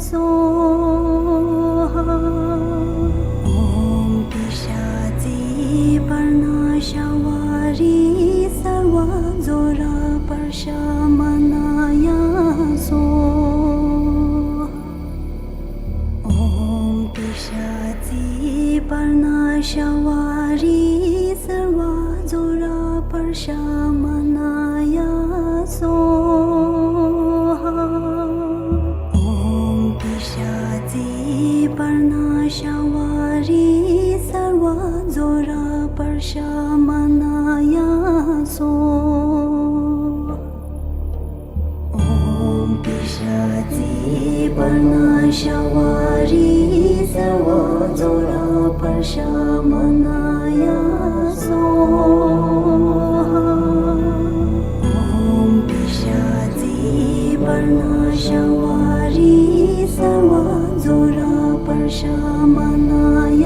སྭཱ་ཧཱ། ཨོཾ་པི་ཤ་ཙི་པར་ན་ཤ་ཝ་རི་སརྦ་ཛྭ་ར་པར་ཤ་མ་ན་ཡ་སྭཱ་ཧཱ། ཨོཾ་པི་ཤ་ཙི་པར་ན་ཤ་ཝ་རི་སརྦ་ཛྭ་ར་པར་ཤ་མ་ན་ཡ་སྭཱ་ཧཱ། ཨོཾ་པི་ཤ་ཙི་པར་ན་ཤ་ཝ་རི་སརྦ་ཛྭ་ར་པར་ཤ་མ་ན་ཡ་སྭཱ་ཧཱ། ཨོཾ་པི་ཤ་ཙི་པར་ན་ཤ་ཝ་རི་སརྦ་ཛྭ་ར་པར་ཤ་མ་ན་ཡ་སྭཱ་ཧཱ། ཨོཾ་པི་ཤ་ཙི་པར་ན་ཤ་ཝ་རི་སརྦ་ཛྭ་ར་པར་ཤ་མ་ན་ཡ་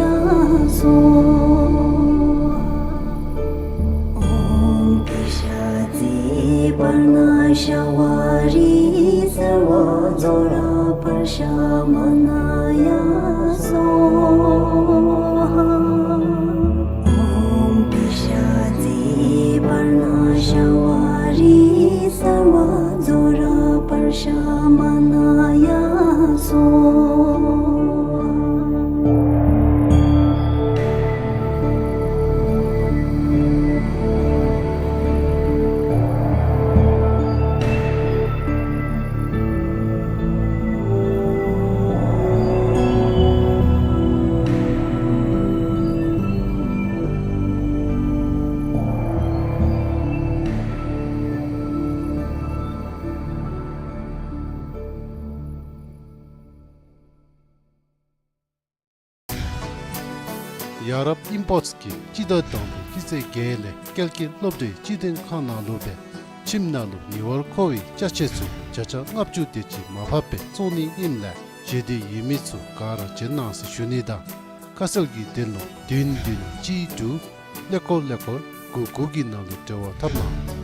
སྭཱ་ཧཱ། ཨོཾ་པི་ཤ་ཙི་པར་ན་ཤ་ཝ་རི་སརྦ་ཛྭ་ར་པར་ཤ་མ་ན་ཡ་སྭཱ་ཧཱ། ཨོཾ་པི་ཤ་ཙི་པར་ན་ཤ་ཝ་རི་སརྦ་ཛྭ་ར་པར་ཤ་མ་ན་ཡ་སྭཱ་ཧཱ། ཡ་རབས་ཨིམ་པོརཊ་གི་སྤྱི་ཟླ་དང་པོའི་སྤྱི་ཚེས་བརྒྱད་ལས་སྐད་ཀྱི་སློབ་གྲྭའི་སྤྱི་མཐུན་ཁང་ནང་ལུ་སྦེ་ཁྱིམ་ནང་ལུ་ཉེ་བར་མཁོ་བའི་ཅ་ཆས་ཚུ་བརྒྱ་ཆ་ལྔ་བཅུ་དེ་ཅིག་མར་ཕབ་སྦེ་བཙོང་ནི་ཨིནམ་ལས་ཞེ་འདོད་ཡོད་མི་ཚུ་ག་ར་བྱོན་གནང་ཟེར་ཞུ་ནི་དང་ཁ་གསལ་གྱི་དོན་ལུ་བདུན་བདུན་གཅིག་དྲུག་ཀླད་ཀོར་ཀླད་ཀོར་དགུ་དགུ་གི་ནང་ལུ་འབྲེལ་བ་འཐབ་གནང་།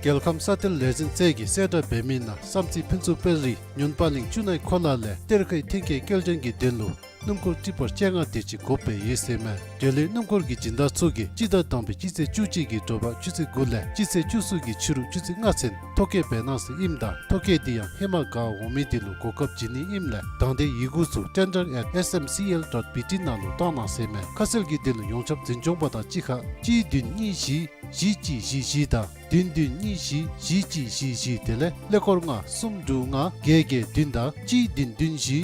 རྒྱལ་ཁམས་ས་གཏེར་ལས་འཛིན་ཚད་ཀྱིས་གསལ་བསྒྲགས་འབད་མི་ནང་བསམ་རྩེ་ཕུན་ཚོགས་དཔལ་རི་ཉུན་པ་གླིང་ཆུ་ནའི་ཁོ་ལ་ལས་གཏེར་ཁའི་ཐེམ་སྐས་སྐྱེལ་འདྲེན་གྱི་དོན་ལུ་སྣུམ་འཁོར་ཊི་པར་བཅོ་ལྔ་དེ་ཅིག་དགོཔ་སྦེ་ཡོད་ཟེར་མས། དེ་ལས་སྣུམ་འཁོར་གྱི་སྦྱིན་བདག་ཚུ་གིས་སྤྱི་ཟླ་དང་པའི་སྤྱི་ཚེས་བཅུ་གཅིག་གི་དྲོ་པ་ཆུ་ཚོད་དགུ་ལས་སྤྱི་ཚེས་བཅུ་གསུམ་གྱི་ཕྱི་རུ་ཆུ་ཚོད་ལྔ་ཚུན་ཐོ་བཀོད་འབད་གནང་ཟེར་ཨིནམ་ད་ཐོ་བཀོད་དེ་ཡང་ཧེ་མ་ག་འོང་མི་དེ་ལུ་གོ་སྐབས་བྱིན་ནི་ཨིནམ་ལས་དང་འདོད་ཡི་གུ་ཚུ་tender at S M C L dot B T ནང་ལུ་བཏང་གནང་ཟེར་མས། ཁ་གསལ་གྱི་དོན་ལུ་ཡོངས་ཁྱབ་འཛིན་སྐྱོང་པ་དང་གཅིག་ཁར་གཅིག་བདུན་གཉིས་བཞི་བཞི་གཅིག་བཞི་བཞི་དང་བདུན་བདུན་གཉིས་བཞི་བཞི་གཅིག་བཞི་བཞི་དེ་ལས་ཀླད་ཀོར་ལྔ་གསུམ་དྲུག་ལྔ་བརྒྱད་བརྒྱད་བདུན་དང་གཅིག་བདུན་བདུན་བཞི་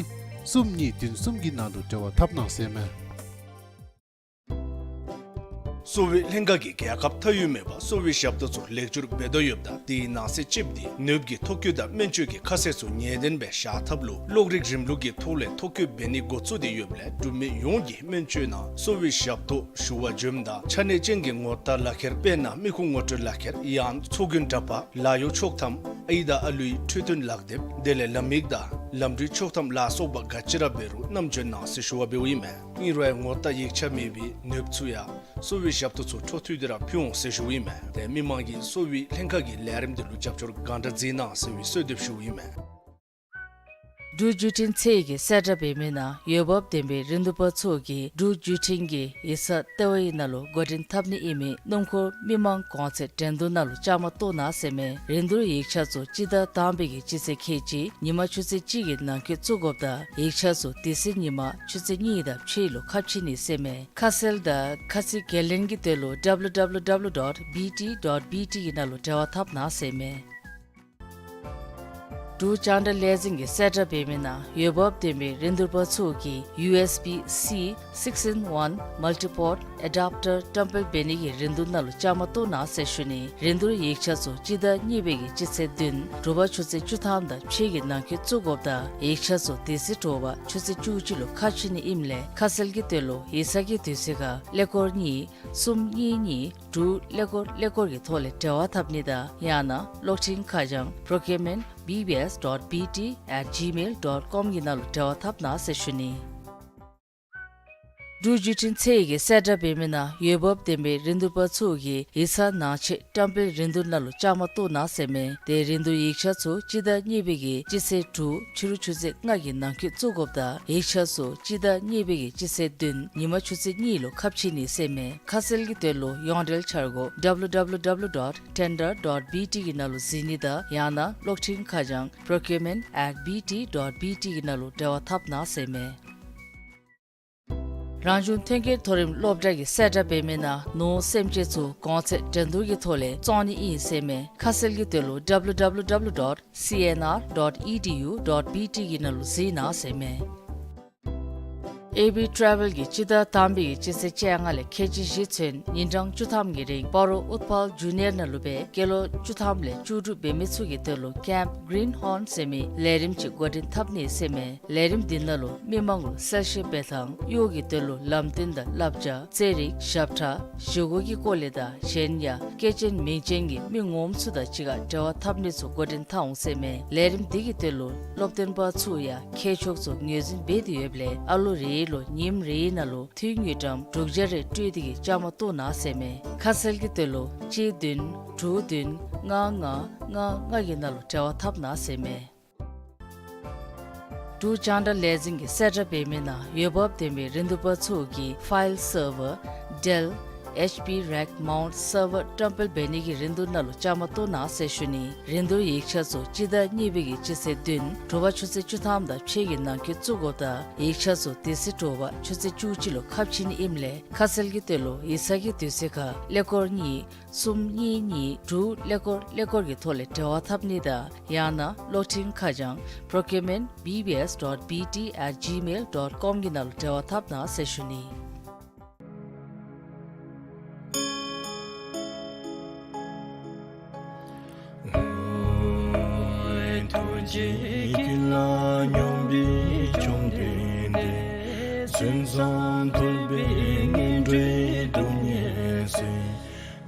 གསུམ་གཉིས་བདུན་གསུམ་གྱི་ནང་དུ་འབྲེལ་བ་འཐབ་གནང་ཟེར་མས། གསོ་བའི་ལྷན་ཁག་གིས་རྒྱལ་ཁབ་མཐའ་དབུས་མེད་པར་གསོ་བའི་ཞབས་ཏོག་ཚུ་ལེགས་བཅོས་འབད་དོ་ཡོདཔ་ད་དེའི་ནང་གསེས་གཅིགཔོ་དེ་ནདཔ་གི་ཐོ་བཀོད་དང་སྨན་བཅོས་ཀྱི་ཁ་གསལ་ཚུ་ངེས་བདེན་སྦེ་བཞག་ཐབས་ལུ་གློག་རིག་རིམ་ལུགས་ཀྱི་ཐོག་ལས་ཐོ་བཀོད་འབད་ནི་འགོ་བཙུགས་ཏེ་ཡོདཔ་ལས་འབྲུག་མི་ཡོངས་ཀྱིས་སྨན་བཅོས་ནང་གསོ་བའི་ཞབས་ཏོག་ཞུ་བར་འབྱོནམ་ད་ཆ་གནས་ཅན་གྱི་ངོ་རྟགས་ལག་ཁྱེར་དཔེར་ན་མི་ཁུངས་ངོ་སྤྲོད་ལག་ཁྱེར་ཡང་ཚོགས་རྒྱན་འདྲ་པར་ལཱ་གཡོག་ཆོག་ཐམ་ཨའི་དང་ཨ་ལུའི་འཕྲོད་བསྟེན་ལག་དེབ་དེ་ལས་ལམ་ཡིག་དང་ལམ་འགྲུལ་ཆོག་ཐམ་ལ་སོགས་པ་ག་ཅི་ར་འབད་རུང་བསྣམས་འབྱོན་གནང་ཟེར་ཞུ་བ་འབདཝ་ཨིན་མས། ཨིན་རུང་ཡང་ངོ་རྟགས་ཡིག་ཆ་མེད་པའི་ནདཔ་ཚུ་ཡང་གསོ་བའི་ཞབས་ཏོག་ཚུ་འཕྲོ་མཐུད་དེ་ར་ཕུལ་འོང་ཟེར་ཞུཝ་ཨིན་མས། ཏེ་མི་མང་གིས་གསོ་བའི་ལྷན་ཁག་གི་ལས་རིམ་དེ་ལུ་རྒྱབ་སྐྱོར་གང་དྲག་མཛད་གནང་ཟེར་བའི་གསོལ་འདེབས་ཞུཝ་ཨིན་མས། འབྲུག་བརྒྱུད་འཕྲིན་ཚད་ཀྱིས་གསལ་བསྒྲགས་འབད་མི་ནང་འོས་འབབ་ལྡན་པའི་རིན་བསྡུར་པ་ཚུ་གིས་འབྲུག་བརྒྱུད་འཕྲིན་གྱི་ཡིག་ཚང་ལྟེ་བའི་ནང་ལུ་འགོ་འདྲེན་འཐབ་ནི་ཨིན་མི་སྣུམ་འཁོར་མི་མང་གོང་ཚད་འགྲན་བསྡུར་ནང་ལུ་བཅའ་མར་གཏོགས་གནང་ཟེར་མས། རིན་བསྡུར་ཡིག་ཆ་ཚུ་སྤྱི་ཟླ་དང་པའི་གི་སྤྱི་ཚེས་ཁལ་གཅིག་ཉིན་མ་ཆུ་ཚོད་གཅིག་གི་ནང་འཁོད་བཙུགས་དགོཔ་ད་ཡིག་ཆ་ཚུ་དེ་ཚེ་ཉིན་མ་ཆུ་ཚོད་གཉིས་དང་ཕྱེད་ལུ་ཁ་ཕྱེ་ནི་ཟེར་མས། ཁ་གསལ་དང་ཁ་ཚིག་ཁས་ལེན་གྱི་དོན་ལུ་W W W dot B T dot B T གི་ནང་ལུ་འབྲེལ་བ་འཐབ་གནང་ཟེར་མས། འབྲུག་རྒྱང་བསྒྲགས་ལས་འཛིན་གྱིས་གསལ་བསྒྲགས་འབད་མི་ནང་འོས་འབབ་ལྡན་པའི་རིན་བསྡུར་པ་ཚུ་གིས་U S B C six in one multi-port adapter བཀྲམ་སྤེལ་འབད་ནི་གི་རིན་བསྡུར་ནང་ལུ་བཅའ་མར་གཏོགས་གནང་ཟེར་ཞུ་ནི། རིན་བསྡུར་ཡིག་ཆ་ཚུ་སྤྱི་ཟླ་གཉིས་པའི་གི་སྤྱི་ཚེས་བདུན་དྲོ་པ་ཆུ་ཚོད་བཅུ་ཐམ་དང་ཕྱེད་ཀྱི་ནང་འཁོད་བཙུགས་དགོཔ་ད་ཡིག་ཆ་ཚུ་དེ་ཚེ་དྲོ་པ་ཆུ་ཚོད་བཅུ་གཅིག་ལུ་ཁ་ཕྱེ་ནི་ཨིནམ་ལས་ཁ་གསལ་གྱི་དོན་ལུ་ཡིག་ཚང་གི་དུས་ཚོད་ཁར་ཀླད་ཀོར་གཉིས་གསུམ་གཉིས་གཉིས་དྲུག་ཀླད་ཀོར་ཀླད་ཀོར་གྱི་ཐོག་ལས་འབྲེལ་བ་འཐབ་ནི་དང་ཡང་ན་གློག་འཕྲིན་ཁ་བྱང་procurement B B S dot B T at gmail dot com གི་ནང་ལུ་འབྲེལ་བ་འཐབ་གནང་ཟེར་ཞུ་ནི། འབྲུག་བརྒྱུད་འཕྲིན་ཚད་ཀྱིས་གསལ་བསྒྲགས་འབད་མི་ནང་འོས་འབབ་ལྡན་པའི་རིན་བསྡུར་པ་ཚུ་གིས་ཡིག་ཚང་ནང་ཆེད་བཀྲམ་སྤེལ་རིན་བསྡུར་ནང་ལུ་བཅའ་མར་གཏོགས་གནང་ཟེར་མས། ཏེ་རིན་བསྡུར་ཡིག་ཆ་ཚུ་སྤྱི་ཟླ་གཉིས་པའི་གི་སྤྱི་ཚེས་དྲུག་ཕྱི་རུ་ཆུ་ཚོད་ལྔ་གི་ནང་འཁོད་བཙུགས་དགོཔ་ད་ཡིག་ཆ་ཚུ་སྤྱི་ཟླ་གཉིས་པའི་གི་སྤྱི་ཚེས་བདུན་ཉིན་མ་ཆུ་ཚོད་གཉིས་ལུ་ཁ་ཕྱེ་ནི་ཟེར་མས། ཁ་གསལ་གྱི་དོན་ལུ་ཡོངས་འབྲེལ་འཆར་སྒོ་W W W dot tender dot B T གི་ནང་ལུ་གཟིགས་ནི་དང་ཡང་ན་གློག་འཕྲིན་ཁ་བྱང་procurement at B T dot B T གི་ནང་ལུ་འབྲེལ་བ་འཐབ་གནང་ཟེར་མས། རང་བྱུང་ཐོན་སྐྱེད་མཐོ་རིམ་སློབ་གྲྭ་གིས་གསལ་བསྒྲགས་འབད་མི་ནང་ནོར་སེམས་ཅན་ཚུ་གོང་ཚད་འགྲན་བསྡུར་གྱི་ཐོག་ལས་བཙོང་ནི་ཨིན་ཟེར་མས། ཁ་གསལ་གྱི་དོན་ལུ W W W dot C N R dot E D U dot B T གི་ནང་ལུ་གཟིགས་གནང་ཟེར་མས། ཨེ་བི་ཊ་རེ་ཝེལ་གྱིས་སྤྱི་ཟླ་དང་པའི་གི་སྤྱི་ཚེས་བཅོ་ལྔ་ལས་ཁལ་གཅིག་བཞི་ཚུན་ཉིན་གྲངས་བཅུ་ཐམ་གྱི་རིང་སྤ་རོ་ཨུཏྤལ་ཇུ་ནི་ཡར་ནང་ལུ་སྦེ་སྐྱེས་ལོ་བཅུ་ཐམ་ལས་བཅུ་དྲུག་འབད་མི་ཚུ་གི་དོན་ལུ་Camp Greenhorn ཟེར་མི་ལས་རིམ་ཅིག་འགོ་འདྲེན་འཐབ་ནི་ཟེར་མས། ལས་རིམ་འདི་ནང་ལུ་མི་མང་ལུ་གསལ་བཤད་འབད་ཐངས་གཡོག་གི་དོན་ལུ་ལམ་སྟོན་དང་བསླབ་བྱ་རྩེད་རིགས་ཞབས་ཁྲ་བཞེས་སྒོ་གི་སྐོར་ལས་དང་གཞན་ཡང་སྐྱེས་ཆེན་མིང་ཅན་གྱི་མི་ངོམ་ཚུ་དང་གཅིག་ཁར་འབྲེལ་བ་འཐབ་ནི་ཚུ་འགོ་འདྲེན་འཐབ་འོང་ཟེར་མས། ལས་རིམ་འདི་གི་དོན་ལུ་སློབ་སྟོན་པ་ཚུ་ཡང་མཁས་མཆོག་ཚུ་ངོས་འཛིན་འབད་དེ་ཡོདཔ་ལས་ཨ་ལོ་རེ་ལུ་ཉིནམ་རེའི་ནང་ལུ་འཐུས་དངུལ་ཀྲམ་དྲུག་བརྒྱ་རེ་སྤྲོད་དེ་གིས་བཅའ་མར་གཏོགས་གནང་ཟེར་མས། ཁ་གསལ་གྱི་དོན་ལུ་གཅིག་བདུན་དྲུག་བདུན་ལྔ་ལྔ་ལྔ་ལྔ་གི་ནང་ལུ་འབྲེལ་བ་འཐབ་གནང་ཟེར་མས། འབྲུག་རྒྱང་བསྒྲགས་ལས་འཛིན་གྱིས་གསལ་བསྒྲགས་འབད་མི་ནང་འོས་འབབ་ལྡན་པའི་རིན་བསྡུར་པ་ཚུ་གིས་File Server Dell H P Rack Mount Server བཀྲམ་སྤེལ་འབད་ནི་གི་རིན་བསྡུར་ནང་ལུ་བཅའ་མར་གཏོགས་གནང་ཟེར་ཞུ་ནི། རིན་བསྡུར་ཡིག་ཆ་ཚུ་སྤྱི་ཟླ་གཉིས་པའི་གི་སྤྱི་ཚེས་བདུན་དྲོ་པ་ཆུ་ཚོད་བཅུ་ཐམ་དང་ཕྱེད་ཀྱི་ནང་འཁོད་བཙུགས་དགོཔ་ད་ཡིག་ཆ་ཚུ་དེ་ཚེ་དྲོ་པ་ཆུ་ཚོད་བཅུ་གཅིག་ལུ་ཁ་ཕྱེ་ནི་ཨིནམ་ལས་ཁ་གསལ་གྱི་དོན་ལུ་ཡིག་ཚང་གི་དུས་ཚོད་ཁར་ཀླད་ཀོར་གཉིས་གསུམ་གཉིས་གཉིས་དྲུག་ཀླད་ཀོར་ཀླད་ཀོར་གྱི་ཐོག་ལས་འབྲེལ་བ་འཐབ་ནི་དང་ཡང་ན་གློག་འཕྲིན་ཁ་བྱང་procurement B B S dot B T at gmail dot com གི་ནང་ལུ་འབྲེལ་བ་འཐབ་གནང་ཟེར་ཞུ་ནི། ཐུགས་རྗེ་ཀུན་ལ་སྙོམས་པའི་བཅོམ་ལྡན་འདས། མཚན་བཟང་ཐོས་པའི་སྔོན་འགྲོའི་ཐུགས་ཉིད་ཟེར།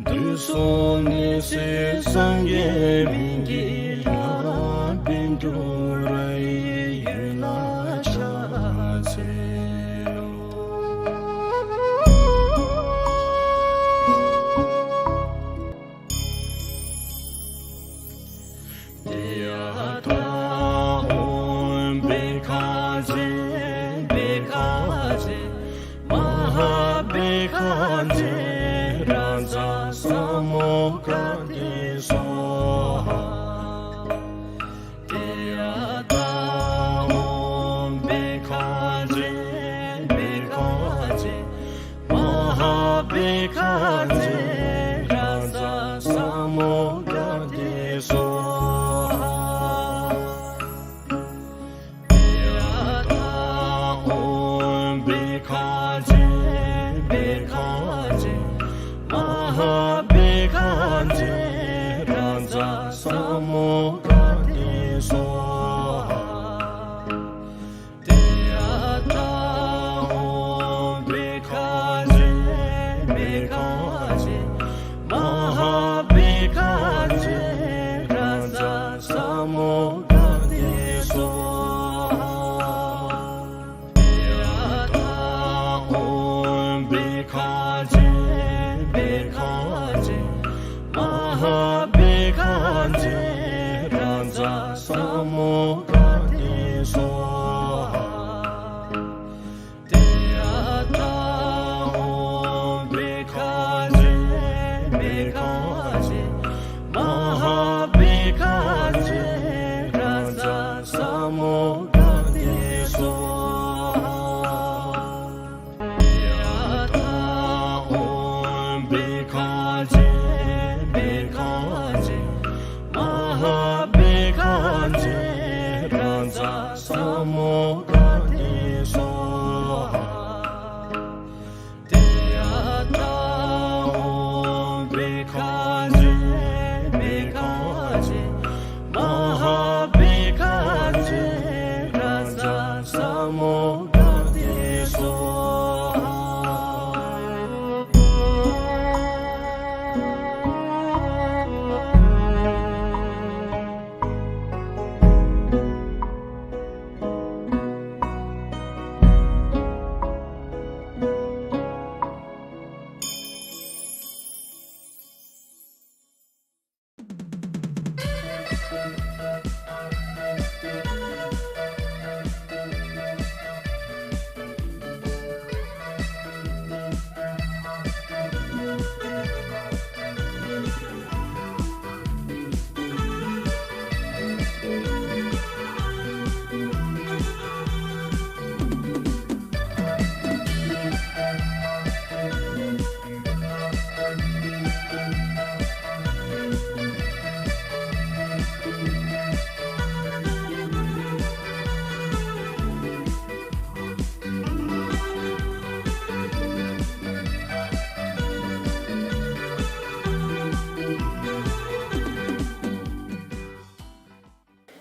དུས་གསུམ་ནད་སེལ་སངས་རྒྱས་མི་ཡི་ལྷ། བཻ་ཌཱུརྱ་ཡི་འོད་ལ་ཕྱག་འཚལ་ལོ། བྷིཥྞ་རཱ་ཛ་ས་མུདྒ་ཏེ་སྭཱ་ཧཱ། ཏདྱ་ཐཱ། ཨོཾ་བྷིཥྞ་བྷིཥྞ་མ་ཧཱ་བྷིཥྞ་རཱ་ཛ་ས་མུདྒ་ཏེ་སྭཱ་ཧཱ། ཏདྱ་ཐཱ། ཨོཾ་བྷིཥྞ་བྷིཥྞ་མ་ཧཱ་བྷིཥྞ་རཱ་ཛ་ས་མུདྒ་ཏེ་སྭཱ་ཧཱ། ཏདྱ་ཐཱ། ཨོཾ་བྷིཥྞ་བྷིཥྞ་མ་ཧཱ་བྷིཥྞ་རཱ་ཛ་ས་མུདྒ་ཏེ་སྭཱ་ཧཱ། ཏདྱ་ཐཱ། ཨོཾ་བྷིཥྞ་བྷིཥྞ་མ་ཧཱ་བྷིཥྞ་རཱ་ཛ་ས་མུདྒ་ཏེ་སྭཱ་ཧཱ། ཏདྱ་ཐཱ། ཨོཾ་བྷིཥྞ་བྷིཥྞ་མ་ཧཱ་བྷིཥྞ་རཱ་ཛ་ས་མུདྒ་ཏེ་སྭཱ་ཧཱ། ཏདྱ་ཐཱ། ཨོཾ་བྷིཥྞ་བྷིཥྞ་མ་ཧཱ་བྷིཥྞ་རཱ་ཛ་ས་མུདྒ་ཏེ་སྭཱ་ཧཱ། ཏདྱ་ཐཱ། ཨོཾ་བྷིཥྞ་བྷིཥྞ་མ་ཧཱ་བྷིཥྞ་རཱ་ཛ་ས་མུདྒ་ཏེ་སྭཱ་ཧཱ།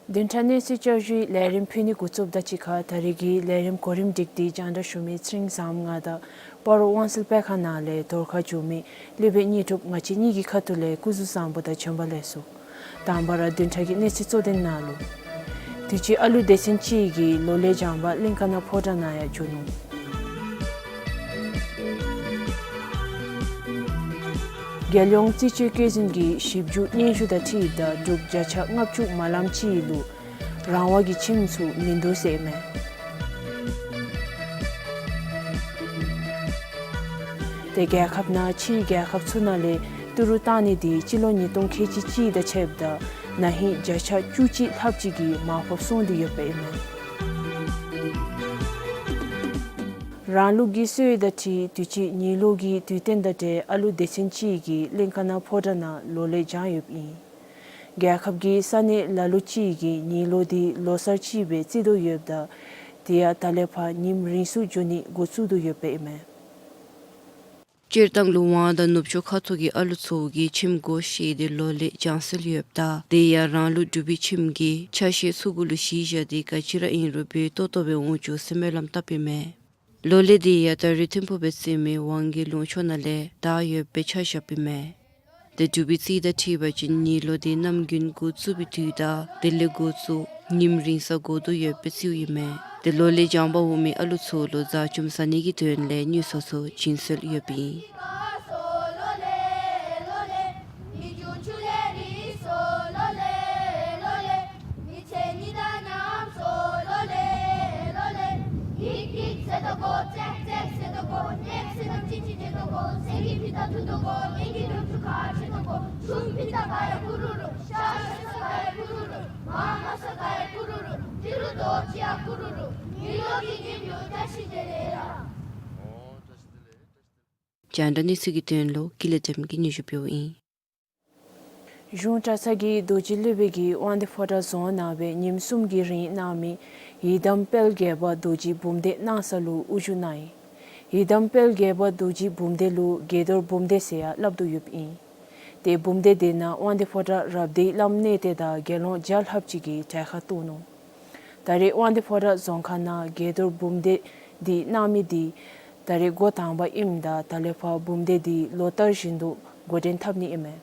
བདུན་ཕྲག་གནས་ཚུལ་བསྐྱར་ཞུའི་ལས་རིམ་ཕུལ་ནི་འགོ་བཙུགསཔ་དང་གཅིག་ཁར་ད་རེས་ཀྱི་ལས་རིམ་གོ་རིམ་སྒྲིག་སྟེ་རྒྱང་བསྒྲགས་ཞུ་མི་ཚེ་རིང་བཟངམོ་ང་དང་སྤ་རོ་དབང་གསལ་དཔེ་ཁང་ནང་ལས་རྫོང་ཁ་བསྒྱུར་མི་ལུས་པའི་དངོས་གྲུབ་ང་བཅས་གཉིས་ཀྱི་ཁ་ཐུག་ལས་སྐུ་གཟུགས་བཟང་པོ་དང་བྱོན་པ་ལེགས་སོ། དང་པ་ར་བདུན་ཕྲག་གི་གནས་ཚུལ་གཙོ་དོན་ནང་ལུ། དུས་ཅི་ཨ་ལུ་སྡེ་ཚན་གཅིག་གིས་ལོ་ལེགས་སྦྱང་པར་གླིང་ཀ་ན་ཕོ་བྲང་ནང་ཡང་འགྱོ་ནུག། རྒྱལ་ཡོངས་རྩིས་དཔྱད་བཀོད་འཛིན་གྱིས་ཞིབ་འཇུག་སྙན་ཞུ་དང་འཁྲིལཝ་ད་འབྲུག་བརྒྱ་ཆ་ལྔ་བཅུ་མ་ལམ་ཅིག་ལུ་རང་དབང་གི་ཁྱིམ་ཚུ་མིན་འདུག་ཟེར་མས། ཏེ་རྒྱལ་ཁབ་ནང་ཕྱིའི་རྒྱལ་ཁབ་ཚུ་ནང་ལས་ཏི་རུ་བཏང་ནི་དེ་སྤྱི་ལོ་ཉིས་སྟོང་ཁལ་གཅིག་གཅིག་དང་ཕྱདཔ་ད་ན་ཧིང་བརྒྱ་ཆ་བཅུ་གཅིག་ལྷགཔ་ཅིག་གིས་མར་ཕབ་སོང་སྟེ་ཡོདཔ་ཨིན་མས། རང་ལུགས་ཀྱི་སྲོལ་དང་འཁྲིལ་དུས་ཅི་ཉིས་ལོ་གི་དུས་སྟོན་དང་འབྲེལ་ཨ་ལུ་སྡེ་ཚན་གཅིག་གིས་གླིང་ཀ་ན་ཕོ་བྲང་ནང་ལོ་ལེགས་སྦྱང་ཡོདཔ་ཨིན། རྒྱལ་ཁབ་ཀྱི་ས་གནས་ལ་ལུ་ཅིག་གིས་ཉིས་ལོ་འདི་ལོ་གསར་ཅིག་སྦེ་བརྩི་དོ་ཡོདཔ་ད་དེ་ཡང་ད་ལས་ཕར་ཉིནམ་རིང་སུ་འགྱོ་ནི་འགོ་བཙུགས་དོ་ཡོདཔ་ཨིན་མས། སྤྱིར་བཏང་ལུ་ཝང་དང་ནུབ་ཕྱོགས་ཁ་ཐུག་གི་ཨ་ལུ་ཚུ་གིས་ཁྱིམ་སྒོ་ཕྱེ་སྟེ་ལོ་ལེགས་སྦྱང་སྲོལ་ཡོདཔ་ད་དེ་ཡང་རང་ལུགས་འབྲུག་པའི་ཁྱིམ་གྱི་ཆ་ཤས་ཚུ་གུ་ལུ་གཞི་བཞག་སྟེ་ག་ཅི་ར་ཨིན་རུང་འབད་ཏོག་ཏོ་སྦེ་འོང་འགྱོ་ཟེར་སྨོན་ལམ་བཏབ་ཨིན་མས། ལོ་ལེགས་དེ་ཡང་ད་རེས་ཐིམ་ཕུག་སྦེ་བརྩི་མི་ཝང་གི་ལུང་ཕྱོགས་ནང་ལས་དར་ཡོདཔ་སྦེ་ཆ་བཞགཔ་ཨིན་མས། ཏེ་འབྲུག་པའི་རྩིས་དང་འཁྲིལ་བ་ཅིན་ཉིས་ལོ་འདི་གནམ་དགུན་འགོ་བཙུགས་པའི་དུས་དང་དེ་ལས་འགོ་བཙུགས་ཉིནམ་རིང་ས་འགོར་དོ་ཡོདཔ་སྦེ་རྩིཝ་ཨིན་མས། ཏེ་ལོ་ལེགས་སྦྱང་པར་འོང་མི་ཨ་ལུ་ཚུ་ལུ་བཟའ་བཅོམ་བཟའ་ནི་གི་དོན་ལས་དངུལ་སོ་སོ་བྱིན་སྲོལ་ཡོདཔ་ཨིན། རྒྱང་བསྒྲགས་གནས་ཚུལ་གྱི་དོན་ལུ་ཀུན་ལེགས་བདེམ་གྱིས་སྙན་ཞུ་ཕུལཝ་ཨིན། གཞུང་གྲྭ་ཚང་གི་རྡོ་རྗེ་སློབ་དཔོན་གྱིས་དབང་འདུས་ཕོ་བྲང་རྫོང་ནང་སྦེ་ཉིནམ་གསུམ་གྱི་རིང་གནང་མི་ཡི་དམ་དཔལ་དགྱེས་པ་རྡོ་རྗེའི་འབུམ་སྡེ་གནང་ས་ལུ་དབུ་བཞུགས་གནང་ཡི། ཡི་དམ་དཔལ་དགྱེས་པ་རྡོ་རྗེའི་འབུམ་སྡེ་ལུ་དགྱེས་རྡོར་འབུམ་སྡེ་ཟེར་ཡང་སླབ་དོ་ཡོདཔ་ཨིན། ཏེ་འབུམ་སྡེ་འདི་ནང་དབང་འདུས་ཕོ་བྲང་རབ་སྡེའི་བླམ་གནས་བརྟན་དང་དགེ་སློང་བརྒྱ་ལྷགཔ་ཅིག་གིས་གྲལ་ཁར་གཏོགས་ནུག། ད་རེས་དབང་འདུས་ཕོ་བྲང་རྫོང་ཁག་ནང་དགྱེས་རྡོར་འབུམ་སྡེ་འདི་གནང་མི་འདི་ད་རེས་འགོ་དང་པ་ཨིནམ་ད་ད་ལས་ཕར་འབུམ་སྡེ་འདི་ལོ་ལྟར་བཞིན་དུ་འགོ་འདྲེན་འཐབ་ནི་ཨིན་མས།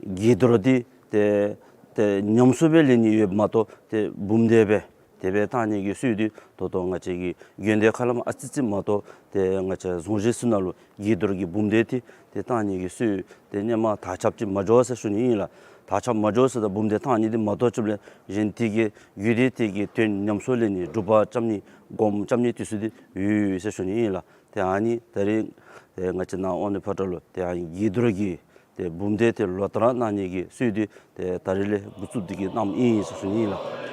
དགྱེས་རྡོར་འདི་ཏེ་ཏེ་ཉམས་གསོ་སྦེ་ལེན་ནི་ཡོདཔ་མ་གཏོགས་ཏེ་འབུམ་སྡེ་སྦེ་དེ་སྦེ་བཏང་ནི་གི་སྲོལ་འདི་ད་ལྟོ་ང་བཅས་ཀྱི་དགོན་སྡེ་ཁ་ལས་མར་ཨ་ཙི་ཙི་མ་གཏོགས་ཏེ་ང་བཅས་རྫོང་གཞིས་ཚུ་ནང་ལུ་དགྱེས་རྡོར་གྱི་འབུམ་སྡེ་འདི་ཏེ་བཏང་ནི་གི་སྲོལ་འདི་ཧེ་མ་དར་ཁྱབ་ཅིག་མ་འགྱོ་ཟེར་ཞུ་ནི་ཨིན་ལགས། དར་ཁྱབ་མ་འགྱོ་ཟེར་ད་འབུམ་སྡེ་བཏང་ནི་འདི་མ་གཏོགས་ཅིག་ལས་གཞན་དེ་གི་རྒྱུད་སྡེ་དེ་གི་དོན་ཉམས་གསོ་ལེན་ནི་སྒྲུབ་པ་རྐྱབ་ནི་སྒོམ་རྐྱབ་ནི་དེ་ཚུ་འདི་ཡོད་ཟེར་ཞུ་ནི་ཨིན་ལགས། ཏེ་ཨ་ནི་ད་རེས་ཏེ་ང་བཅས་ནཱ་དབང་འདུས་ཕོ་བྲང་ལུ་ཏེ་ཨ་ནི་དགྱེས་རྡོར་གྱི་ཏེ་འབུམ་སྡེ་འདི་ལོ་ལྟར་གནང་ནི་གི་སྲོལ་འདི་ཏེ་ད་རེས་ལས་འགོ་བཙུགས་ཏེ་གི་གནངམ་ཨིན་ཟེར་ཞུ་ནི་ཨིན་ལགས།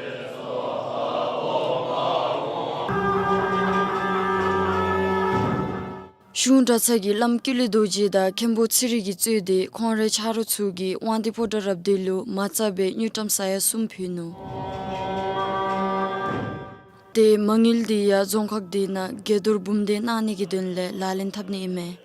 གཞུང་གྲྭ་ཚང་གི་བླམ་ཀུན་ལེགས་རྡོ་རྗེ་དང་མཁན་པོ་ཚེ་རིང་གིས་གཙོས་ཏེ་ཁོང་རའི་ཆ་རོགས་ཚུ་གིས་དབང་འདུས་ཕོ་བྲང་རབ་སྡེ་ལུ་མ་རྩ་བའི་དངུལ་ཀྲམ་ས་ཡ་གསུམ་ཕུལ་ནུག། ཏེ་མ་དངུལ་འདི་ཡང་རྫོང་ཁག་འདི་ནང་དགྱེས་རྡོར་འབུམ་སྡེ་གནང་ནི་གི་དོན་ལས་ལག་ལེན་འཐབ་ནི་ཨིན་མས།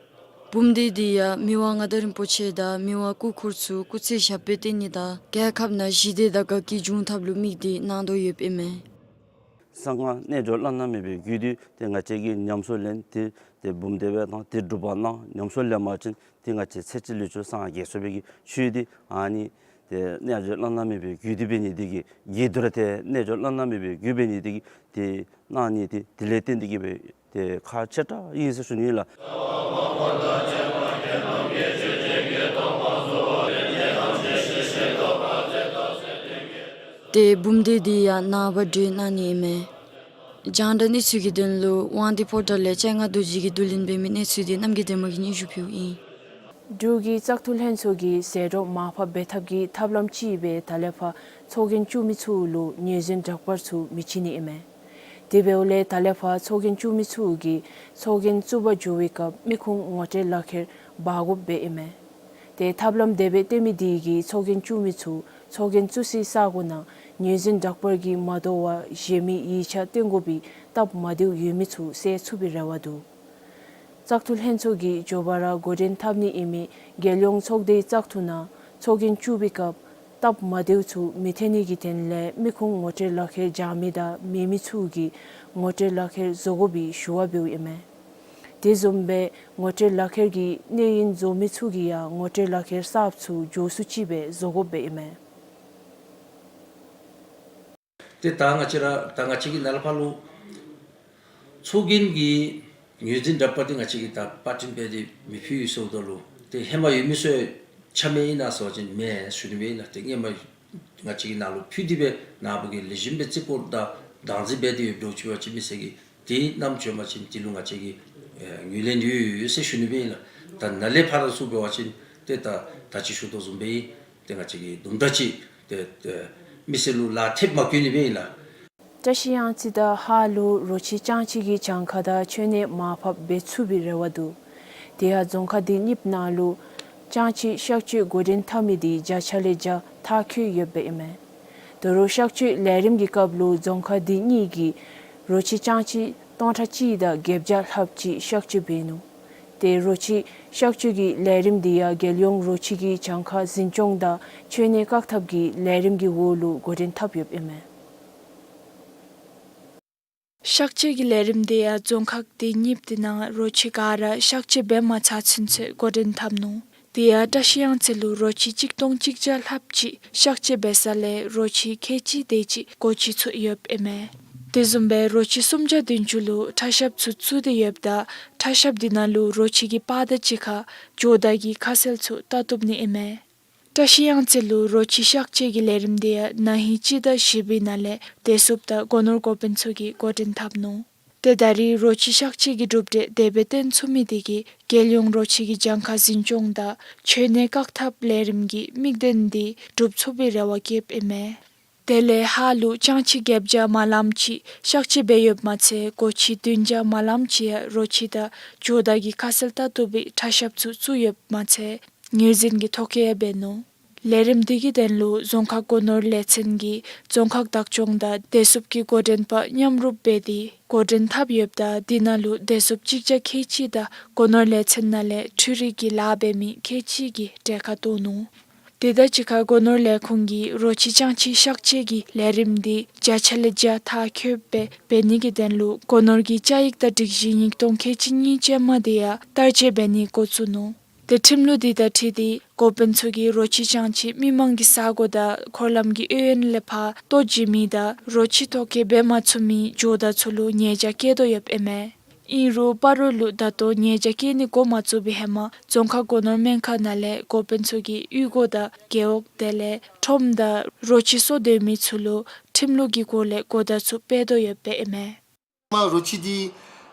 འབུམ་སྡེ་འདི་ཡང་མི་དབང་མངའ་བདག་རིན་པོ་ཆེ་དང་མི་དབང་སྐུ་འཁོར་ཚུ་སྐུ་ཚེ་ཞབས་པད་བརྟན་ནི་དང་རྒྱལ་ཁབ་ནང་ཞི་བདེ་དང་དགའ་སྐྱིད་འབྱུང་ཐབས་ལུ་དམིགས་ཏེ་གནང་དོ་ཡོདཔ་ཨིན་མས། གསང་སྔགས་རྣལ་འབྱོར་བླ་ན་མེད་པའི་རྒྱུད་འདི་ཏེ་ང་བཅས་ཀྱིས་ཉམས་གསོ་ལེན་ཏེ་ཏེ་འབུམ་སྡེ་སྦེ་གནང་ཏེ་སྒྲུབ་པ་གནང་ཉམས་གསོ་ལེན་པ་ཅིན་ཏེ་ང་བཅས་ཚེ་གཅིག་ལུས་གཅིག་སངས་རྒྱས་ཚུགས་པའི་གི་ཆོས་འདི་ཨ་ནི་ཏེ་རྣལ་འབྱོར་བླ་ན་མེད་པའི་རྒྱུད་འདི་འབད་ནི་འདི་གིས་དགྱེས་རྡོར་ཏེ་རྣལ་འབྱོར་བླ་ན་མེད་པའི་རྒྱུད་འབད་ནི་འདི་གིས་ཏེ་གནང་ནི་འདི་དེ་ལས་བརྟེན་ཏེ་གི་སྦེ་ཏེ་ཁག་ཆེ་དྲགས་ཨིན་ཟེར་ཞུ་ནི་ལགས། ཏེ་འབུམ་སྡེ་འདི་ཡང་ནངས་པ་སྒྲོན་གནང་ནི་ཨིན་མས། རྒྱང་བསྒྲགས་གནས་ཚུལ་གྱི་དོན་ལུ་དབང་འདུས་ཕོ་བྲང་ལས་སྤྱན་སྔ་རྡོ་རྗེ་གིས་བསྡུ་ལེན་འབད་མི་གནས་ཚུལ་འདི་རྣམ་རྒྱལ་བདེ་མོ་གིས་སྙན་ཞུ་ཕུལཝ་ཨིན། འབྲུག་གི་བཙག་འཐུ་ལྷན་ཚོགས་ཀྱིས་ཟད་འགྲོ་མར་ཕབ་འབད་ཐབས་ཀྱི་ཐབས་ལམ་ཅིག་སྦེ་ད་ལས་ཕར་ཚོགས་རྒྱན་བཙུགས་མི་ཚུ་ལུ་ངོས་འཛིན་འདྲ་པར་ཚུ་མི་བྱིན་ནི་ཨིན་མས། དེ་འབདཝ་ལས་ད་ལས་ཕར་ཚོགས་རྒྱན་བཙུགས་མི་ཚུ་གིས་ཚོགས་རྒྱན་བཙུགས་པར་འགྱོ་བའི་སྐབས་མི་ཁུངས་ངོ་སྤྲོད་ལག་ཁྱེར་འབག་དགོཔ་སྦེ་ཨིན་མས། ཏེ་ཐབས་ལམ་དེ་སྦེ་སྟོན་མི་དེ་གིས་ཚོགས་རྒྱན་བཙུགས་མི་ཚུ་ཚོགས་རྒྱན་བཙུགས་སའི་ས་གོ་ནང་ངོས་འཛིན་འདྲ་པར་གྱིས་མ་དོ་བར་གཞན་མི་ཡིག་ཆ་སྟོན་དགོ་པའི་སྟབས་མ་བདེཝ་ཡོད་མི་ཚུ་སེལ་ཚུགས་པའི་རེ་བ་འདུག། བཙག་འཐུ་ལྷན་ཚོགས་ཀྱིས་མགྱོགས་པ་ར་འགོ་འདྲེན་འཐབ་ནི་ཨིན་མི་རྒྱལ་ཡོངས་ཚོགས་སྡེའི་བཙག་འཐུ་ནང་ཚོགས་རྒྱན་བཙུགས་པའི་སྐབས་སྟབས་མ་བདེཝ་ཚུ་མི་ཐོན་ནི་གི་དོན་ལས་མི་ཁུངས་ངོ་སྤྲོད་ལག་ཁྱེར་འཇགས་མི་དང་མེད་མི་ཚུ་གིས་ངོ་སྤྲོད་ལག་ཁྱེར་བཟོ་དགོ་པའི་ཞུ་བ་འབདཝ་ཨིན་མས། དེ་བཟུམ་སྦེ་ངོ་སྤྲོད་ལག་ཁྱེར་གྱི་གནས་ཡུན་རྫོགས་མི་ཚུ་གིས་ཡང་ངོ་སྤྲོད་ལག་ཁྱེར་གསརཔ་ཚུ་མགྱོགས་སུ་ཅིག་སྦེ་བཟོ་དགོཔ་སྦེ་ཨིན་མས། ཏེ་ད་ང་བཅས་ར་ད་ང་བཅས་ཀྱི་ནཱ་ལས་ཕར་ལུ་ཚོགས་རྒྱན་གྱི་ངོས་འཛིན་འདྲ་པར་འདི་ང་བཅས་ཀྱིས་ད་པར་སྐྲུན་འབད་དེ་མི་ཕུལ་ཡི་ཟེརཝ་ད་ལུ་ཏེ་ཧེ་མ་ཡོད་མི་ཚུ་ཆ་མེད་ཨིན་ན་ཟེར་བ་ཅིན་མེན་ཟེར་ཞུ་ནི་སྦེ་ཨིན་ལགས། ཏེ་སྔོན་མ་ང་བཅས་ཀྱིས་ནཱ་ལུ་ཕུལ་ཏེ་སྦེ་ནཱ་བུ་གིས་ལེགས་ཤོམ་སྦེ་རྩིས་སྤོར་དང་བདག་འཛིན་འབད་དེ་ཡོདཔ་འདྲཝ་ཅིག་འབད་བ་ཅིན་མི་སེར་གྱིས་ཏེ་བསྣམས་བྱོན་པ་ཅིན་དེ་ལུ་ང་བཅས་ཀྱིས་ཨེ་ངོས་ལེན་ཡོད་ཟེར་ཞུ་ནི་སྦེ་ཨིན་ལགས། ད་ནཱ་ལས་ཕར་ཚུ་འབད་བ་ཅིན་ཏེ་ད་ད་ཅི་ཞུ་དོ་བཟུམ་སྦེ་ཏེ་ང་བཅས་ཀྱིས་དུམ་གྲ་ཅིག་ཏེ་ཏེ་མི་སེར་ལུ་ལཱ་ཐེབས་མ་བཀོད་ནི་སྦེ་ཨིན་ལགས། བཀྲ་ཤིས་གཡང་རྩེ་དང་ཧཱ་ལུ་རོ་ཁྱི་ལྕང་ཁྱི་གི་གྱངས་ཁ་དང་མཆོད་གནས་མར་ཕབ་འབད་ཚུགས་པའི་རེ་བ་འདུག། དེ་ཡང་རྫོང་ཁག་འདི་གཉིསཔ་ནང་ལུ་ལྕང་ཁྱི་གཤག་བཅོས་འགོ་འདྲེན་འཐབ་མི་འདི་བརྒྱ་ཆ་ལས་བརྒྱ་མཐར་འཁྱོལ་ཡོདཔ་སྦེ་ཨིན་མས། ད་རུང་གཤག་བཅོས་ལས་རིམ་གྱི་སྐབས་ལུ་རྫོང་ཁག་འདི་གཉིས་ཀྱིས་རོ་ཁྱི་ལྕང་ཁྱི་སྟོང་ཕྲག་གཅིག་དང་བརྒྱད་བརྒྱ་ལྷགཔ་ཅིག་གཤག་བཅོས་འབད་ནུག། ཏེ་རོ་ཁྱི་གཤག་བཅོས་ཀྱི་ལས་རིམ་འདི་ཡང་རྒྱལ་ཡོངས་རོ་ཁྱི་གི་གྱངས་ཁ་འཛིན་སྐྱོང་དང་མཆོད་གནས་བཀག་ཐབས་ཀྱི་ལས་རིམ་གྱི་འོག་ལུ་འགོ་འདྲེན་འཐབ་ཡོདཔ་ཨིན་མས། གཤག་བཅོས་ཀྱི་ལས་རིམ་འདི་ཡང་རྫོང་ཁག་འདི་གཉིསཔ་འདི་ནང་རོ་ཁྱི་ག་ར་གཤག་བཅོས་འབད་མ་ཚར་ཚུན་ཚོད་འགོ་འདྲེན་འཐབ་ནུག། དེ་ཡང་བཀྲ་ཤིས་གཡང་རྩེ་ལུ་རོ་ཁྱི་གཅིག་སྟོང་གཅིག་བརྒྱ་ལྷགཔ་ཅིག་གཤག་བཅོས་འབད་ས་ལས་རོ་ཁྱི་ཁལ་གཅིག་དེ་ཅིག་སྒོ་ཕྱེ་ཚུགས་ཡོདཔ་ཨིན་མས། དེ་བཟུམ་སྦེ་རོ་ཁྱི་སུམ་བརྒྱ་བདུན་ཅུ་ལུ་ཁྲག་ཞབས་ཚུ་བཙུགས་ཏེ་ཡོདཔ་ད་ཁྲག་ཞབས་འདི་ནང་ལུ་རོ་ཁྱི་གི་པར་དང་གཅིག་ཁར་སྦྱོར་རྟགས་ཀྱི་ཁ་གསལ་ཚུ་བལྟ་བཏུབ་ནི་ཨིན་མས། བཀྲ་ཤིས་གཡང་རྩེ་ལུ་རོ་ཁྱི་གཤག་བཅོས་ཀྱི་ལས་རིམ་འདི་ཡང་ན་ཧིང་སྤྱི་ཟླ་བཞི་པའི་ནང་ལས་བདེ་སྲུངཔ་དང་སྒོ་ནོར་འགོ་དཔོན་ཚུ་གིས་འགོ་འདྲེན་འཐབ་ནུག། ཏེ་ད་རིས་རོ་ཁྱི་གཤག་བཅོས་ཀྱི་གྲུབ་འབྲས་དེ་སྦེ་བཏོན་ཚུགས་མི་དེ་གིས་རྒྱལ་ཡོངས་རོ་ཁྱི་གི་གྱངས་ཁ་འཛིན་སྐྱོང་དང་འཆོལ་ནད་བཀག་ཐབས་ལས་རིམ་གྱི་དམིགས་དོན་དེ་འགྲུབ་ཚུགས་པའི་རེ་བ་བསྐྱེདཔ་ཨིན་མས། དེ་ལས་ཧཱ་ལུ་སྤྱང་ཁྱི་བརྒྱད་བརྒྱ་མ་ལམ་ཅིག་གཤག་བཅོས་འབད་ཡོདཔ་མ་ཚད་སྒོ་ཁྱི་བདུན་བརྒྱ་མ་ལམ་ཅིག་ཡང་རོ་ཁྱི་དང་ཇོ་བདག་གི་ཁ་གསལ་ལྟ་བཏུབ་པའི་ཁྲ་ཤབ་ཚུ་བཙུགས་ཡོདཔ་མ་ཚད་ངོས་འཛིན་གྱི་ཐོ་བཀོད་ཡང་འབད་ནུག། ལས་རིམ་དེ་གི་དོན་ལུ་རྫོང་ཁག་སྒོ་ནོར་ལས་ཚན་གྱིས་རྫོང་ཁག་བདག་སྐྱོང་དང་བདེ་སྲུངཔ་གི་འགོ་འདྲེན་པ་མཉམ་རུབ་འབད་དེ་འགོ་འདྲེན་འཐབ་ཡོདཔ་ད་དེ་ནང་ལུ་བདེ་སྲུངཔ་གཅིག་བརྒྱ་ཁལ་གཅིག་དང་སྒོ་ནོར་ལས་ཚན་ནང་ལས་འཕྲུལ་རིག་གི་ལཱ་འབད་མི་ཁལ་གཅིག་གི་གྲལ་ཁར་གཏོགས་ནུག། དེ་དང་གཅིག་ཁར་སྒོ་ནོར་ལས་ཁུངས་ཀྱིས་རོ་ཁྱི་སྤྱང་ཁྱི་གཤག་བཅོས་ཀྱི་ལས་རིམ་དེ་བརྒྱ་ཆ་ལས་བརྒྱ་མཐར་འཁྱོལ་སྦེ་འབད་ནི་གི་དོན་ལུ་སྒོ་ནོར་གྱི་བཅའ་ཡིག་དང་སྒྲིག་གཞི་ཉིས་སྟོང་ཁལ་གཅིག་གཉིས་ཅན་མ་དེ་ཡང་བསྟར་སྤྱོད་འབད་ནི་འགོ་བཙུགས་ནུག། ཏེ་ཁྲིམས་ལུགས་དེ་དང་འཁྲིལ་ཏེ་འགོ་དཔོན་ཚུ་གིས་རོ་ཁྱི་སྤྱང་ཁྱི་མི་མང་གི་ས་སྒོ་དང་འཁོར་ལམ་གྱི་གཡས་གཡོན་ལས་ཕར་གཏོར་བྱིན་མི་དང་རོ་ཁྱི་ཐོ་བཀོད་འབད་མ་ཚུགས་མི་ཇོ་བདག་ཚུ་ལུ་ཉེས་བྱ་བཀལ་དོ་ཡོདཔ་ཨིན་མས། ཨིན་རུང་སྤ་རོ་ལུ་ད་ལྟོ་ཉེས་བྱ་བཀལ་ནི་འགོ་མ་བཙུགས་པའི་ཧེ་མ་རྫོང་ཁག་སྒོ་ནོར་སྨན་ཁང་ནང་ལས་འགོ་དཔོན་ཚུ་གིས་གཡུས་སྒོ་དང་རྒེད་འོག་དེ་ལས་ཁྲོམ་དང་རོ་ཁྱི་གསོ་སྡོད་མི་ཚུ་ལུ་ཁྲིམས་ལུགས་ཀྱི་སྐོར་ལས་གོ་བརྡ་ཚུ་སྤེལ་དོ་ཡོདཔ་ཨིན་མས། མ་རོ་ཁྱི་འདི་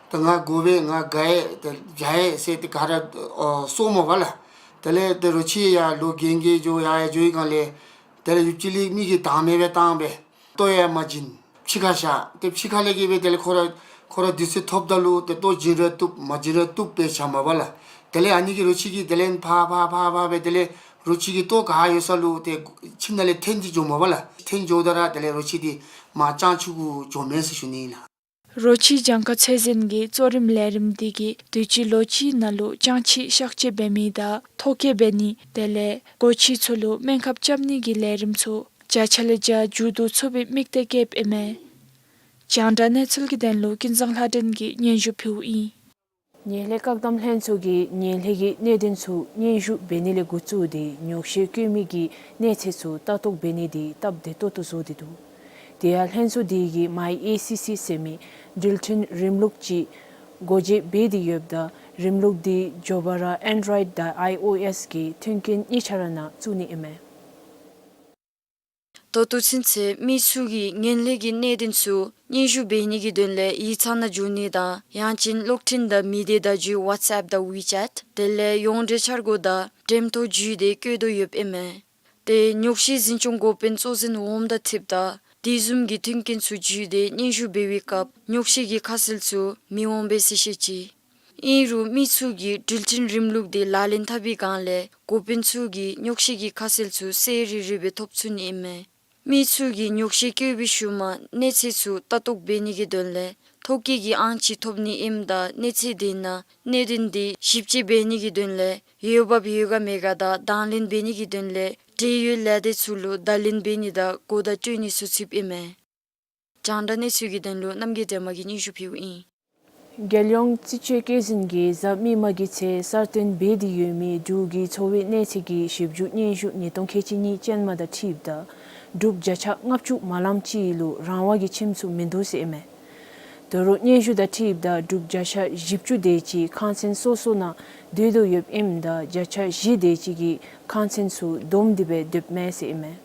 ད་ང་དགོ་པས་ང་དགའ་ཡས་ད་བྱ་ཡས་ཟེར་ཏེ་ག་ར་ཨོ་གསོ་མས་པ་ལགས། དེ་ལས་ཏེ་རོ་ཁྱི་ཡང་ལོ་རྒན་རྒས་འགྱོ་ཡར་ཡར་འགྱོ་བའི་སྒང་ལས་དེ་ལས་ཡུདཔ་ཅིག་ལས་མི་གིས་དང་མེད་པའི་བཏང་སྦེ་ལྟོ་ཡང་མ་བྱིན་ཕྱི་ཁར་བཞག། ཏེ་ཕྱི་ཁ་ལས་ཀྱི་སྦེ་དེ་ལས་ཁོ་ར་ཁོ་ར་དུས་ཚོད་ཐོབ་ད་ལུ་ཏེ་ལྟོ་བྱིན་རུང་བཏུབ་མ་བྱིན་རུང་བཏུབ་སྦེ་བཞག་མས་པ་ལགས། དེ་ལས་ཨ་ནི་གིས་རོ་ཁྱི་གིས་དེ་ལས་ཕར་ཕར་ཕར་ཕར་སྦེ་དེ་ལས་རོ་ཁྱི་གི་ལྟོ་ག་ཡོད་ས་ལུ་ཏེ་ཁྱིམ་ནང་ལས་འཐེན་ཏེ་འགྱོཝ་མས་པ་ལགས། འཐེན་འགྱོཝ་ད་ར་དེ་ལས་རོ་ཁྱི་འདི་མར་སྤྱང་ཁྱི་གུ་འགྱོཝ་མས་ཟེར་ཞུ་ནི་ཨིན་ལགས། རོ་ཁྱི་གྱངས་ཁ་ཚད་འཛིན་གྱི་གཙོ་རིམ་ལས་རིམ་དེ་གིས་དུས་ཅི་ལོ་གཅིག་ནང་ལུ་སྤྱང་ཁྱི་གཤག་བཅོས་འབད་མི་དང་ཐོ་བཀོད་འབད་ནི་དེ་ལས་སྒོ་ཁྱི་ཚུ་ལུ་སྨན་ཁབ་རྐྱབ་ནི་གི་ལས་རིམ་ཚུ་བརྒྱ་ཆ་ལས་བརྒྱ་མཇུག་བསྡུ་ཚུགས་པའི་དམིགས་གཏད་བསྐྱེདཔ་ཨིན་མས། རྒྱང་བསྒྲགས་གནས་ཚུལ་གྱི་དོན་ལུ་ཀུན་བཟང་ལྷ་སྒྲོན་གྱིས་སྙན་ཞུ་ཕུལཝ་ཨིན། ངན་ལྷད་བཀག་སྡོམ་ལྷན་ཚོགས་ཀྱིས་ངན་ལྷད་ཀྱི་གནད་དོན་ཚུ་སྙན་ཞུ་འབད་ནི་ལས་འགོ་བཙུགས་ཏེ་ཉོག་བཤད་བཀོད་མི་གི་གནས་ཚད་ཚུ་ལྟ་རྟོག་འབད་ནི་དེ་སྟབས་བདེ་ཏོག་ཏོ་བཟོ་སྟེ་འདུག། དེ་ཡང་ལྷན་ཚོགས་དེ་གིས་མའི་ཨེ་སི་སི་ཟེར་མི་འགྲུལ་འཕྲིན་རིམ་ལུགས་ཅིག་སྒོ་འབྱེད་འབད་དེ་ཡོདཔ་ད་རིམ་ལུགས་དེ་མགྱོགས་པ་ར་ཨེན་ཌོ་རོའིཌ་དང་ཨའི་ཨོ་ཨེསི་གི་མཐུན་རྐྱེན་གཉིས་ཆ་ར་ནང་བཙུགས་ནི་ཨིན་མས། ད་ལྟོ་ཚུན་ཚོད་མི་ཚུ་གིས་ངན་ལྷད་ཀྱི་གནད་དོན་ཚུ་སྙན་ཞུ་འབད་ནི་གི་དོན་ལས་ཡིག་ཚང་ནང་འགྱོ་ནི་དང་ཡང་ཅིན་གློག་འཕྲིན་དང་མི་སྡེ་བརྡ་བརྒྱུད་ཝཊས་ཨེབ་དང་ཝི་ཅེཊ་དེ་ལས་ཡོངས་འབྲེལ་འཆར་སྒོ་དང་འགྲེམས་ཐོག་བརྒྱུད་དེ་བཀོད་དོ་ཡོདཔ་ཨིན་མས། ཏེ་ཉོག་བཤད་འཛིན་སྐྱོང་འགོ་དཔོན་གཙོ་འཛིན་འོགམ་དང་འཁྲིལཝ་ད་དེ་བཟུམ་གྱི་མཐུན་རྐྱེན་ཚུ་བརྒྱུད་དེ་སྙན་ཞུ་འབད་བའི་སྐབས་ཉོག་བཤད་ཀྱི་ཁ་གསལ་ཚུ་མི་འོང་པས་ཟེར་བཤད་ཅི། ཨིན་རུང་མི་ཚུ་གིས་འགྲུལ་འཕྲིན་རིམ་ལུགས་དེ་ལག་ལེན་འཐབ་པའི་སྒང་ལས་འགོ་དཔོན་ཚུ་གིས་ཉོག་བཤད་ཀྱི་ཁ་གསལ་ཚུ་གསལ་རི་རི་སྦེ་ཐོབ་ཚུགས་ནི་ཨིན་མས། མི་ཚུ་གིས་ཉོག་བཤད་བཀོད་པའི་ཤུལ་མ་གནས་ཚད་ཚུ་ལྟ་རྟོག་འབད་ནི་གི་དོན་ལས་ཐོ་བཀོད་ཀྱི་ཨང་ཅིག་ཐོབ་ནི་ཨིནམ་ད་གནས་ཚད་དེ་ནང་གནད་དོན་དེ་ཞིབ་དཔྱད་འབད་ནི་གི་དོན་ལས་འོས་འབབ་ཡོད་ག་མེད་ག་དང་དང་ལེན་འབད་ནི་གི་དོན་ལས་འབྲེལ་ཡོད་ལས་སྡེ་ཚུ་ལུ་བརྡ་ལན་འབད་ནི་དང་གོ་བརྡ་སྤྲོད་ནི་ཚུ་ཚུདཔ་ཨིན་མས། རྒྱང་བསྒྲགས་གནས་ཚུལ་གྱི་དོན་ལུ་རྣམ་རྒྱལ་སྒྲོལ་མ་གིས་སྙན་ཞུ་ཕུལཝ་ཨིན། རྒྱལ་ཡོངས་རྩིས་དཔྱད་བཀོད་འཛིན་གྱིས་གཟའ་མིག་དམར་གྱི་ཚེས་གསར་བཏོན་འབད་དེ་ཡོད་མི་འབྲུག་གི་འཚོ་བའི་གནས་ཚད་ཀྱི་ཞིབ་འཇུག་སྙན་ཞུ་ཉིས་སྟོང་ཁལ་གཅིག་གཉིས་ཅན་མ་དང་འཁྲིལཝ་ད་འབྲུགཔ་བརྒྱ་ཆ་ལྔ་བཅུ་མ་ལམ་ཅིག་ལུ་རང་དབང་གི་ཁྱིམ་ཚུ་མིན་འདུག་ཟེར་ཨིན་མས། དོ་རུང་སྙན་ཞུ་དང་འཁྲིལཝ་ད་འབྲུགཔ་བརྒྱ་ཆ་བཞི་བཅུ་དེ་ཅིག་ཁང་ཚན་སོ་སོ་ནང་སྡོད་དོ་ཡོདཔ་ཨིནམ་ད་བརྒྱ་ཆ་བཞི་དེ་ཅིག་གིས་ཁང་ཚན་ཚུ་བསྡོམས་ཏེ་སྦེ་སྡོདཔ་མས་ཟེར་ཨིན་མས།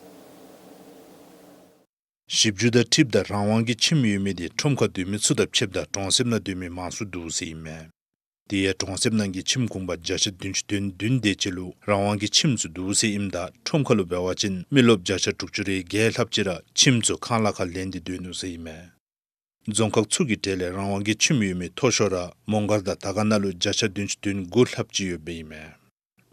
ཞིབ་འཇུག་དང་འཁྲིལཝ་ད་རང་དབང་གི་ཁྱིམ་ཡོད་མི་དེ་ཁྲོམ་ཁར་སྡོད་མི་ཚུ་དང་ཕྱདཔ་ད་གྲོང་གསེབ་ནང་སྡོད་མི་མང་སུ་འདུག་ཟེར་ཨིན་མས། དེ་ཡང་གྲོང་གསེབ་ནང་གི་ཁྱིམ་གུང་པ་བརྒྱ་ཆ་བདུན་ཅུ་དོན་བདུན་དེ་ཅིག་ལུ་རང་དབང་གི་ཁྱིམ་ཚུ་འདུག་ཟེར་ཨིནམ་ད་ཁྲོམ་ཁ་ལུ་འབད་བ་ཅིན་མི་རློབས་བརྒྱ་ཆ་དྲུག་ཅུ་རེ་བརྒྱད་ལྷགཔ་ཅིག་ར་ཁྱིམ་ཚུ་ཁང་གླ་ཁར་ལེན་ཏེ་སྡོད་ནུག་ཟེར་ཨིན་མས། རྫོང་ཁག་ཚུ་གི་གྲས་ལས་རང་དབང་གི་ཁྱིམ་ཡོད་མི་མཐོ་ཤོས་ར་མོང་སྒར་དང་དར་དཀར་ནང་ལུ་བརྒྱ་ཆ་བདུན་ཅུ་དོན་དགུ་ལྷགཔ་ཅིག་ཡོདཔ་ཨིན་མས།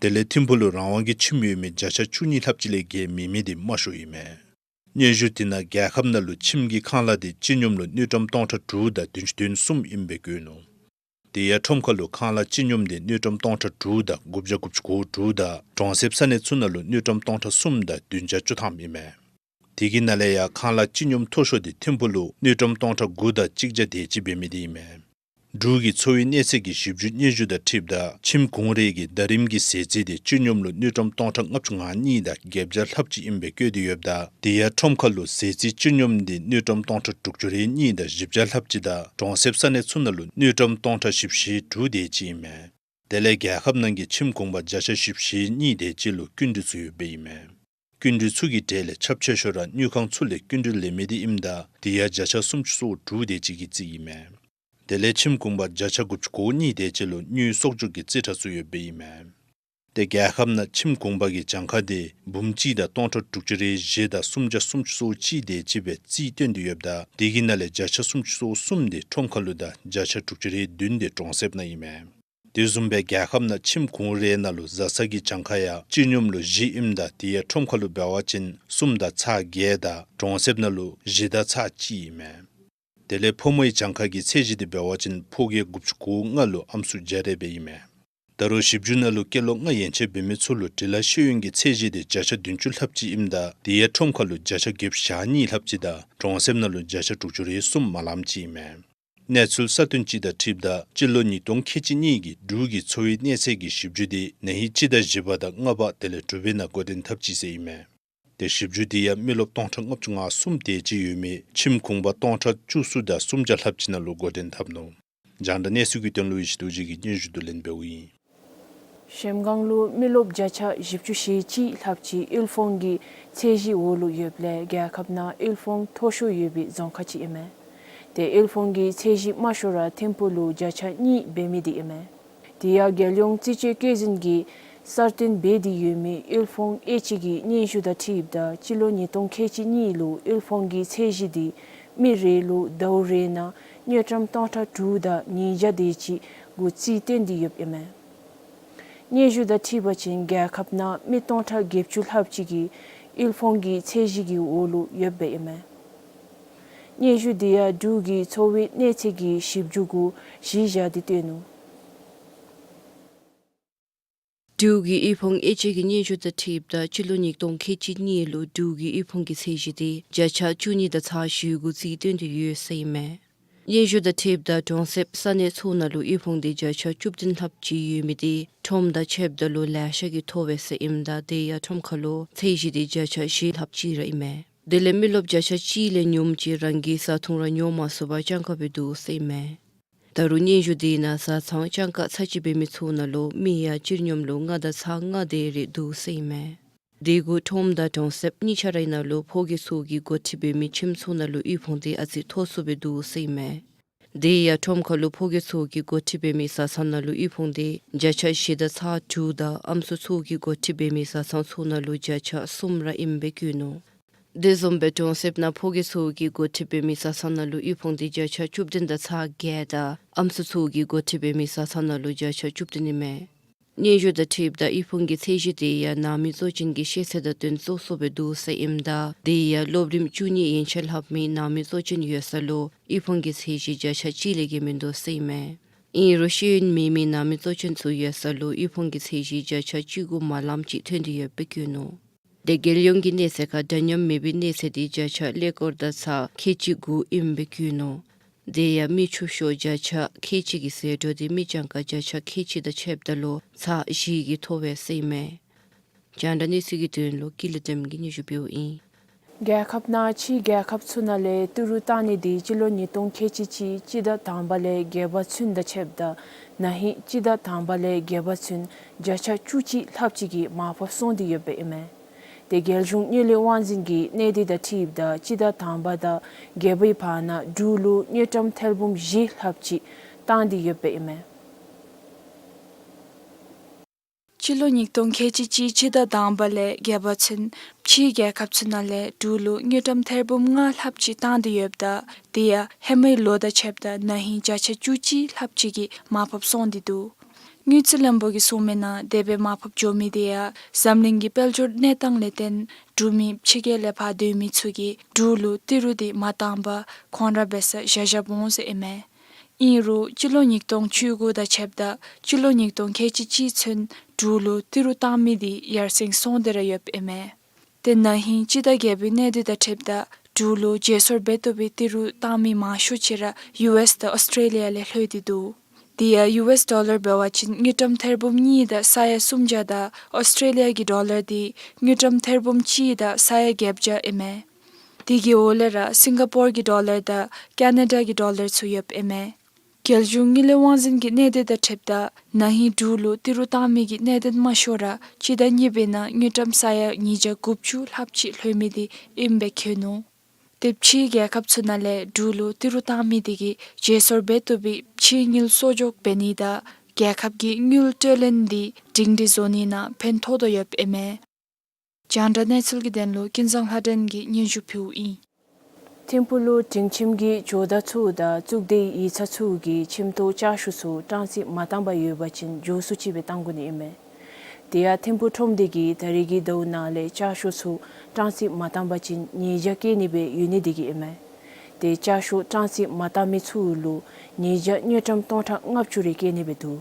དེ་ལས་ཐིམ་ཕུག་ལུ་རང་དབང་གི་ཁྱིམ་ཡོད་མི་བརྒྱ་ཆ་བཅུ་གཉིས་ལྷགཔ་ཅིག་ལས་བརྒལ་མེད་མི་དེ་དམའ་ཤོས་ཨིན་མས། སྙན་ཞུ་དེ་ནང་རྒྱལ་ཁབ་ནང་ལུ་ཁྱིམ་གྱི་ཁང་གླ་དེ་སྤྱི་སྙོམས་ལུ་དངུལ་ཀྲམ་སྟོང་ཕྲག་དྲུག་དང་བདུན་ཅུ་དོན་གསུམ་ཨིནམ་སྦེ་བཀོད་ནུག། དེ་ཡང་ཁྲོམ་ཁ་ལུ་ཁང་གླ་སྤྱི་སྙོམས་དེ་དངུལ་ཀྲམ་སྟོང་ཕྲག་དྲུག་དང་དགུ་བརྒྱ་དགུ་བཅུ་གོ་དྲུག་དང་གྲོང་གསེབ་ས་གནས་ཚུ་ནང་ལུ་དངུལ་ཀྲམ་སྟོང་ཕྲག་གསུམ་དང་བདུན་བརྒྱ་བཅུ་ཐམ་ཨིན་མས། དེ་གི་ནང་ལས་ཡང་ཁང་གླ་སྤྱི་སྙོམས་མཐོ་ཤོས་དེ་ཐིམ་ཕུག་ལུ་དངུལ་ཀྲམ་སྟོང་ཕྲག་དགུ་དང་གཅིག་བརྒྱ་དེ་ཅིག་འབད་མི་དེ་ཨིན་མས། འབྲུག་གི་འཚོ་བའི་གནས་ཚད་ཀྱི་ཞིབ་འཇུག་སྙན་ཞུ་དང་འཁྲིལཝ་ད་ཁྱིམ་གུང་རེ་གི་ཟླ་རིམ་གྱི་ཟད་རྩིས་དེ་སྤྱི་སྙོམས་ལུ་དངུལ་ཀྲམ་སྟོང་ཕྲག་ལྔ་བཅུ་ང་གཉིས་དང་བརྒྱད་བརྒྱ་ལྷགཔ་ཅིག་ཨིནམ་སྦེ་བཀོད་དེ་ཡོདཔ་ད་དེ་ཡང་ཁྲོམ་ཁ་ལུ་ཟད་རྩིས་སྤྱི་སྙོམས་དེ་དངུལ་ཀྲམ་སྟོང་ཕྲག་དྲུག་ཅུ་རེ་གཉིས་དང་བཞི་བརྒྱ་ལྷགཔ་ཅིག་དང་གྲོང་གསེབ་ས་གནས་ཚུ་ནང་ལུ་དངུལ་ཀྲམ་སྟོང་ཕྲག་བཞི་བཅུ་ཞེ་དྲུག་དེ་ཅིག་ཨིན་མས། དེ་ལས་རྒྱལ་ཁབ་ནང་གི་ཁྱིམ་གུང་པ་བརྒྱ་ཆ་བཞི་བཅུ་ཞེ་གཉིས་དེ་ཅིག་ལུ་སྐྱིན་འགྲུལ་ཚུ་ཡོདཔ་ཨིན་མས། སྐྱིན་འགྲུལ་ཚུ་གི་གྲས་ལས་ཁྱབ་ཆེ་ཤོས་ར་དངུལ་ཁང་ཚུ་ལས་སྐྱིན་འགྲུལ་ལེན་མི་དེ་ཨིནམ་ད་དེ་ཡང་བརྒྱ་ཆ་སུམ་ཅུ་སོ་དྲུག་དེ་ཅིག་གི་རྩིས་ཨིན་མས། དེ་ལས་ཁྱིམ་གུང་པ་བརྒྱ་ཆ་དགུ་བཅུ་གོ་གཉིས་དེ་ཅིག་ལུ་དངུལ་གསོག་འཇོག་གི་རྩིས་ཁྲ་ཚུ་ཡོདཔ་ཨིན་མས། ཏེ་རྒྱལ་ཁབ་ནང་ཁྱིམ་གུང་པ་གི་གྱངས་ཁ་དེ་འབུམ་གཅིག་དང་སྟོང་ཕྲག་དྲུག་ཅུ་རེ་བཞི་དང་སུམ་བརྒྱ་སུམ་ཅུ་སོ་གཅིག་དེ་ཅིག་སྦེ་རྩིས་སྟོན་ཏེ་ཡོདཔ་ད་དེ་གི་ནང་ལས་བརྒྱ་ཆ་སུམ་ཅུ་སོ་གསུམ་དེ་ཁྲོམ་ཁ་ལུ་དང་བརྒྱ་ཆ་དྲུག་ཅུ་རེ་བདུན་དེ་གྲོང་གསེབ་ནང་ཨིན་མས། དེ་བཟུམ་སྦེ་རྒྱལ་ཁབ་ནང་ཁྱིམ་གུང་རེ་ནང་ལུ་བཟའ་ཚང་གི་གྱངས་ཁ་ཡང་སྤྱི་སྙོམས་ལུ་བཞི་ཨིནམ་ད་དེ་ཡང་ཁྲོམ་ཁ་ལུ་འབད་བ་ཅིན་གསུམ་དང་ཚག་བརྒྱད་དང་གྲོང་གསེབ་ནང་ལུ་བཞི་དང་ཚག་གཅིག་ཨིན་མས། དེ་ལས་ཕོ་མོའི་གྱངས་ཁ་གི་ཚད་གཞི་དེ་འབད་བ་ཅིན་ཕོ་སྐྱེས་དགུ་བཅུ་གོ་ལྔ་ལུ་ཨམ་སྲུ་བརྒྱ་རེ་སྦེ་ཨིན་མས། ད་རུང་ཞིབ་འཇུག་ནང་ལུ་སྐྱེས་ལོ་ལྔ་ཡན་ཆད་འབད་མི་ཚུ་ལུ་འབྲི་ལྷག་ཤེས་ཡོན་གྱི་ཚད་གཞི་དེ་བརྒྱ་ཆ་བདུན་ཅུ་ལྷགཔ་ཅིག་ཨིནམ་ད་དེ་ཡང་ཁྲོམ་ཁ་ལུ་བརྒྱ་ཆ་བརྒྱད་ཅུ་གྱ་གཉིས་ལྷགཔ་ཅིག་དང་གྲོང་གསེབ་ནང་ལུ་བརྒྱ་ཆ་དྲུག་ཅུ་རེ་གསུམ་མ་ལངམ་ཅིག་ཨིན་མས། གནས་ཚུལ་གསར་བཏོན་ཅིག་དང་འཁྲིལཝ་ད་སྤྱི་ལོ་ཉིས་སྟོང་ཁལ་གཅིག་གཉིས་ཀྱི་འབྲུག་གི་འཚོ་བའི་གནས་ཚད་ཀྱི་ཞིབ་འཇུག་དེ་ན་ཧིང་སྤྱི་ཟླ་བཞི་པ་དང་ལྔ་པ་དེ་ལས་དྲུག་པའི་ནང་འགོ་འདྲེན་འཐབ་ཅི་ཟེར་ཨིན་མས། ཏེ་ཞིབ་འཇུག་དེ་ཡང་མི་རློབས་སྟོང་ཕྲག་ལྔ་བཅུ་ང་གསུམ་དེ་ཅིག་ཡོད་མི་ཁྱིམ་གུང་པ་སྟོང་ཕྲག་བཅུ་གསུམ་དང་སུམ་བརྒྱ་ལྷགཔ་ཅིག་ནང་ལུ་འགོ་འདྲེན་འཐབ་ནུག། རྒྱང་བསྒྲགས་གནས་ཚུལ་གྱི་དོན་ལུ་ཡེ་ཤེས་རྡོ་རྗེ་གིས་སྙན་ཞུ་བསྡུ་ལེན་འབདཝ་ཨིན། གཞལམ་སྒང་ལུ་མི་རློབས་བརྒྱ་ཆ་བཞི་བཅུ་ཞེ་གཅིག་ལྷགཔ་ཅིག་དབུལ་ཕོངས་ཀྱི་ཚད་གཞིའི་འོག་ལུ་ཡོདཔ་ལས་རྒྱལ་ཁབ་ནང་དབུལ་ཕོངས་མཐོ་ཤོས་ཡོད་པའི་རྫོང་ཁག་ཅིག་ཨིན་མས། ཏེ་དབུལ་ཕོངས་ཀྱི་ཚད་གཞི་དམའ་ཤོས་ར་ཐིམ་ཕུག་ལུ་བརྒྱ་ཆ་གཉིས་འབད་མི་དེ་ཨིན་མས། དེ་ཡང་རྒྱལ་ཡོངས་རྩིས་དཔྱད་བཀོད་འཛིན་གྱིས་གསར་བཏོན་འབད་དེ་ཡོད་མི་དབུལ་ཕོངས་དབྱེ་དཔྱད་ཀྱི་སྙན་ཞུ་དང་འཁྲིལཝ་ད་སྤྱི་ལོ་ཉིས་སྟོང་ཁལ་གཅིག་གཉིས་ལུ་དབུལ་ཕོངས་ཀྱི་ཚད་གཞི་དེ་མི་རེ་ལུ་ཟླཝ་རེ་ནང་དངུལ་ཀྲམ་སྟོང་ཕྲག་དྲུག་དང་ཉིས་བརྒྱ་དེ་ཅིག་གུ་རྩིས་སྟོན་ཏེ་ཡོདཔ་ཨིན་མས། སྙན་ཞུ་དང་འཁྲིལ་བ་ཅིན་རྒྱལ་ཁབ་ནང་མི་སྟོང་ཕྲག་བརྒྱད་ཅུ་ལྷགཔ་ཅིག་གིས་དབུལ་ཕོངས་ཀྱི་ཚད་གཞི་གི་འོག་ལུ་ཡོདཔ་ཨིན་མས། སྙན་ཞུ་དེ་ཡང་འབྲུག་གི་འཚོ་བའི་གནས་ཚད་ཀྱི་ཞིབ་འཇུག་གུ་གཞི་བཞག་སྟེ་བཏོན་ནུག། འབྲུག་གི་དབུལ་ཕོངས་དབྱེ་དཔྱད་ཀྱི་སྙན་ཞུ་དང་འཁྲིལཝ་ད་སྤྱི་ལོ་ཉིས་སྟོང་ཁལ་གཅིག་གཉིས་ལུ་འབྲུག་གི་དབུལ་ཕོངས་ཀྱི་ཚད་གཞི་དེ་བརྒྱ་ཆ་བཅུ་གཉིས་དང་ཚག་བཞི་གུ་རྩིས་སྟོན་ཏེ་ཡོད་ཟེར་ཨིན་མས། སྙན་ཞུ་དང་འཁྲིལཝ་ད་གྲོང་གསེབ་ས་གནས་ཚུ་ནང་ལུ་དབུལ་ཕོངས་དེ་བརྒྱ་ཆ་བཅུ་བདུན་ལྷགཔ་ཅིག་ཡོད་མི་དེ་ཁྲོམ་དང་ཕྱདཔ་ད་ལུ་ལེ་ཤ་གིས་མཐོ་བས་ཟེར་ཨིནམ་ད་དེ་ཡང་ཁྲོམ་ཁ་ལུ་ཚད་གཞི་དེ་བརྒྱ་ཆ་བཞི་ལྷགཔ་ཅིག་ར་ཨིན་མས། དེ་ལས་མི་རློབས་བརྒྱ་ཆ་གཅིག་ལས་ཉུངམ་ཅིག་རང་གི་བཟའ་འཐུང་ར་ཉོ་མ་ཚུགས་པར་སྤྱང་ཀ་སྦེ་འདུག་ཟེར་ཨིན་མས། ད་རུང་སྙན་ཞུ་དེ་ནང་བཟའ་ཚང་སྤྱང་ཀ་ཚར་གཅིག་འབད་མི་ཚུ་ནང་ལུ་མི་ཡང་སྤྱིར་སྙོམས་ལུ་ལྔ་དང་ཚག་ལྔ་དེ་རེ་འདུག་ཟེར་ཨིན་མས། དེ་གུ་ཁྲོམ་དང་གྲོང་གསེབ་གཉིས་ཆ་རའི་ནང་ལུ་ཕོ་སྐྱེས་ཚུ་གིས་འགོ་ཁྲིད་འབད་མི་ཁྱིམ་ཚུ་ནང་ལུ་དབུལ་ཕོངས་དེ་ཨ་ཙི་མཐོ་སུ་སྦེ་འདུག་ཟེར་ཨིན་མས། དེ་ཡང་ཁྲོམ་ཁ་ལུ་ཕོ་སྐྱེས་ཚུ་གིས་འགོ་ཁྲིད་འབད་མི་བཟའ་ཚང་ནང་ལུ་དབུལ་ཕོངས་དེ་བརྒྱ་ཆ་བཞི་དང་ཚག་དྲུག་དང་ཨམ་སྲུ་ཚུ་གིས་འགོ་ཁྲིད་འབད་མི་བཟའ་ཚང་ཚུ་ནང་ལུ་བརྒྱ་ཆ་གསུམ་ར་ཨིནམ་སྦེ་བཀོད་ནུག། དེ་བཟུམ་སྦེ་གྲོང་གསེབ་ནང་ཕོ་སྐྱེས་ཚུ་གིས་འགོ་ཁྲིད་འབད་མི་བཟའ་ཚང་ནང་ལུ་དབུལ་ཕོངས་དེ་བརྒྱ་ཆ་བཅུ་བདུན་དང་ཚག་བརྒྱད་དང་ཨམ་སྲུ་ཚུ་གིས་འགོ་ཁྲིད་འབད་མི་བཟའ་ཚང་ནང་ལུ་བརྒྱ་ཆ་བཅུ་བདུན་ཨིན་མས། སྙན་ཞུ་དང་འཁྲིལཝ་ད་དབུལ་ཕོངས་ཀྱི་ཚད་གཞི་དེ་ཡང་ནང་མི་གཙོ་ཅན་གྱི་ཤེས་ཚད་དང་བསྟུན་བཙུགས་སོ་སྦེ་འདུག་ཟེར་ཨིནམ་ད་དེ་ཡང་སློབ་རིམ་བཅུ་གཉིས་ཡན་ཆད་ལྷབ་མི་ནང་མི་གཙོ་ཅན་ཡོད་ས་ལུ་དབུལ་ཕོངས་ཀྱི་ཚད་གཞི་བརྒྱ་ཆ་གཅིག་ལས་བརྒལ་མིན་འདུག་ཟེར་ཨིན་མས། ཨིན་རུང་ཤེས་ཡོན་མེད་མི་ནང་མི་གཙོ་ཅན་ཚུ་ཡོད་ས་ལུ་དབུལ་ཕོངས་ཀྱི་ཚད་གཞི་བརྒྱ་ཆ་གཅིག་གུ་མ་ལངམ་ཅིག་ཐོན་ཏེ་ཡོདཔ་སྦེ་བཀོད་ནུག། དེ་རྒྱལ་ཡོངས་ཀྱི་གནས་ཚད་ཁར་འདྲ་མཉམ་མེད་པའི་གནས་ཚད་དེ་བརྒྱ་ཆ་ཀླད་ཀོར་དང་ཚག་ཁལ་གཅིག་དགུ་ཨིནམ་སྦེ་བཀོད་ནུག། དེ་ཡང་མི་ཕྱུག་ཤོས་བརྒྱ་ཆ་ཁལ་གཅིག་གི་ཟད་འགྲོ་དེ་མི་སྤྱང་ཀ་བརྒྱ་ཆ་ཁལ་གཅིག་དང་ཕྱདཔ་ད་ལུ་ཚག་བཞི་གིས་མཐོ་བས་ཟེར་ཨིན་མས། རྒྱང་བསྒྲགས་གནས་ཚུལ་གྱི་དོན་ལུ་ཀུན་ལེགས་བདེམ་གིས་སྙན་ཞུ་འབདཝ་ཨིན། རྒྱལ་ཁབ་ནང་ཕྱི་རྒྱལ་ཁབ་ཚུ་ནང་ལས་ཏི་རུ་བཏང་ནི་དེ་སྤྱི་ལོ་ཉིས་སྟོང་ཁལ་གཅིག་གཅིག་སྤྱི་ཟླ་དང་པ་ལས་བརྒྱད་པ་ཚུན་དང་ཕྱདཔ་ད་ན་ཧིང་སྤྱི་ཟླ་དང་པ་ལས་བརྒྱད་པ་ཚུན་བརྒྱ་ཆ་བཅུ་གཅིག་ལྷགཔ་ཅིག་གིས་མར་ཕབ་སོང་སྟེ་ཡོདཔ་ཨིན་མས། དེ་རྒྱལ་གཞུང་དངུལ་ལས་དབང་འཛིན་གྱི་གནད་དོན་དང་འཁྲིལཝ་ད་སྤྱི་ཟླ་དང་པ་དང་བརྒྱད་པའི་བར་ན་འབྲུག་ལུ་དངུལ་ཀྲམ་ཐེར་འབུམ་བཞི་ལྷགཔ་ཅིག་བཏང་སྟེ་ཡོདཔ་ཨིན་མས། སྤྱི་ལོ་ཉིས་སྟོང་ཁལ་གཅིག་གཅིག་སྤྱི་ཟླ་དང་པ་ལས་བརྒྱད་པ་ཚུན་ཕྱིའི་རྒྱལ་ཁབ་ཚུ་ནང་ལས་འབྲུག་ལུ་དངུལ་ཀྲམ་ཐེར་འབུམ་ལྔ་ལྷགཔ་ཅིག་བཏང་སྟེ་ཡོདཔ་ད་དེ་ཡང་ཧེ་མའི་ལོ་དང་ཕྱདཔ་ད་ན་ཧིང་བརྒྱ་ཆ་བཅུ་གཅིག་ལྷགཔ་ཅིག་གིས་མར་ཕབ་སོང་སྟེ་འདུག། དངུལ་རྩིས་བློན་པོ་གིས་གསུངས་མིའི་ནང་དེ་སྦེ་མར་ཕབ་འགྱོ་མི་དེ་ཡང་འཛམ་གླིང་གི་དཔལ་འབྱོར་གནས་སྟངས་ལས་བརྟེན་འབྲུག་མི་ཕྱི་རྒྱལ་ལས་ཕར་སྡོད་མི་ཚུ་གིས་འབྲུག་ལུ་ཏི་རུ་དེ་མ་བཏང་པར་ཁོང་ར་འབད་སར་བཞག་བཞགཔ་འོང་ཟེར་ཨིན་མས། ཨིན་རུང་སྤྱི་ལོ་ཉིས་སྟོང་བཅུ་དགུ་དང་ཕྱདཔ་ད་སྤྱི་ལོ་ཉིས་སྟོང་ཁལ་གཅིག་གཅིག་ཚུན་འབྲུག་ལུ་ཏི་རུ་བཏང་མི་དེ་ཡར་སེང་སོང་སྟེ་ར་ཡོདཔ་ཨིན་མས། དེ་ན་ཧིང་སྤྱི་ཟླ་བརྒྱད་པའི་གནད་དོན་དང་འཁྲིལཝ་ད་འབྲུག་ལུ་བརྗེ་སོར་འབད་བཏུབ་པའི་ཏི་རུ་བཏང་མི་མང་ཤོས་ཅིག་ར་ཡུ་ཨེསི་དང་ཨོསི་ཊྲེ་ལི་ཡ་ལས་ལྷོད་དེ་འདུག། དེ་ཡང་ཡུ་ཨེསི་ཌོ་ལར་འབད་བ་ཅིན་དངུལ་ཀྲམ་ཐེར་འབུམ་གཉིས་དང་ས་ཡ་སུམ་བརྒྱ་དང་ཨོསི་ཊྲེ་ལི་ཡ་གི་ཌོ་ལར་དེ་དངུལ་ཀྲམ་ཐེར་འབུམ་གཅིག་དང་ས་ཡ་བརྒྱད་བརྒྱ་ཨིན་མས། དེ་གི་འོག་ལས་ར་སིང་ག་པོར་གྱི་ཌོ་ལར་དང་ཀ་ན་ཌ་གི་ཌོ་ལར་ཚུ་ཡོདཔ་ཨིན་མས། རྒྱལ་གཞུང་དངུལ་ལས་དབང་འཛིན་གྱི་གནད་དོན་དང་འཁྲིལཝ་ད་ན་ཧིང་འབྲུག་ལུ་ཏི་རུ་བཏང་མི་གི་གནད་དོན་དམའ་ཤོས་ར་སྤྱི་ཟླ་གཉིས་པའི་ནང་དངུལ་ཀྲམ་ས་ཡ་ཉིས་བརྒྱ་དགུ་བཅུ་ལྷགཔ་ཅིག་ལྷོད་མི་དེ་ཨིནམ་སྦེ་བཀོད་ནུག། དེ་ཕྱིའི་རྒྱལ་ཁབ་ཚུ་ནང་ལས་འབྲུག་ལུ་ཏི་རུ་བཏང་མི་དེ་གིས་བརྗེ་སོར་འབད་བཏུབ་པའི་ཕྱིའི་དངུལ་གསོག་འཇོག་འབད་ནི་དང་རྒྱལ་ཁབ་ཀྱི་དངུལ་སྤྲོད་ལེན་འདི་སྒྲིང་སྒྲི་བཟོ་ནི་ནང་ཕན་ཐོགས་དོ་ཡོདཔ་ཨིན་མས། རྒྱང་བསྒྲགས་གནས་ཚུལ་གྱི་དོན་ལུ་ཀུན་བཟང་ལྷ་སྒྲོན་གྱིས་སྙན་ཞུ་ཕུལཝ་ཨིན། ཐིམ་ཕུག་ལུ་སྒྲིང་ཁྱིམ་གྱི་ཇོ་བདག་ཚུ་དང་གཙུག་སྡེའི་ཡིག་ཚང་ཚུ་གིས་ཁྱིམ་ཐོག་ལྕགས་ཤོག་ཚུ་སྲང་རྩི་མ་བཏང་པར་ཡོད་པ་ཅིན་མགྱོགས་སུ་ཅིག་སྦེ་བཏང་དགོ་ནི་ཨིན་མས། དེ་ཡང་ཐིམ་ཕུག་ཁྲོམ་སྡེ་གིས་ད་རེས་ཀྱི་ཟླཝ་ནང་ལས་ལྕགས་ཤོག་ཚུ་སྲང་རྩི་མ་བཏང་པ་ཅིན་ཉེས་བྱ་བཀལ་ནི་སྦེ་ཡོད་ནི་དེ་གིས་ཨིན་མས། དེ་ལྕགས་ཤོག་སྲང་རྩི་མ་བཏང་མི་ཚུ་ལུ་ཉེས་བྱ་དངུལ་ཀྲམ་སྟོང་ཕྲག་ལྔ་བཅུ་རེ་བཀལ་ནི་སྦེ་འདུག།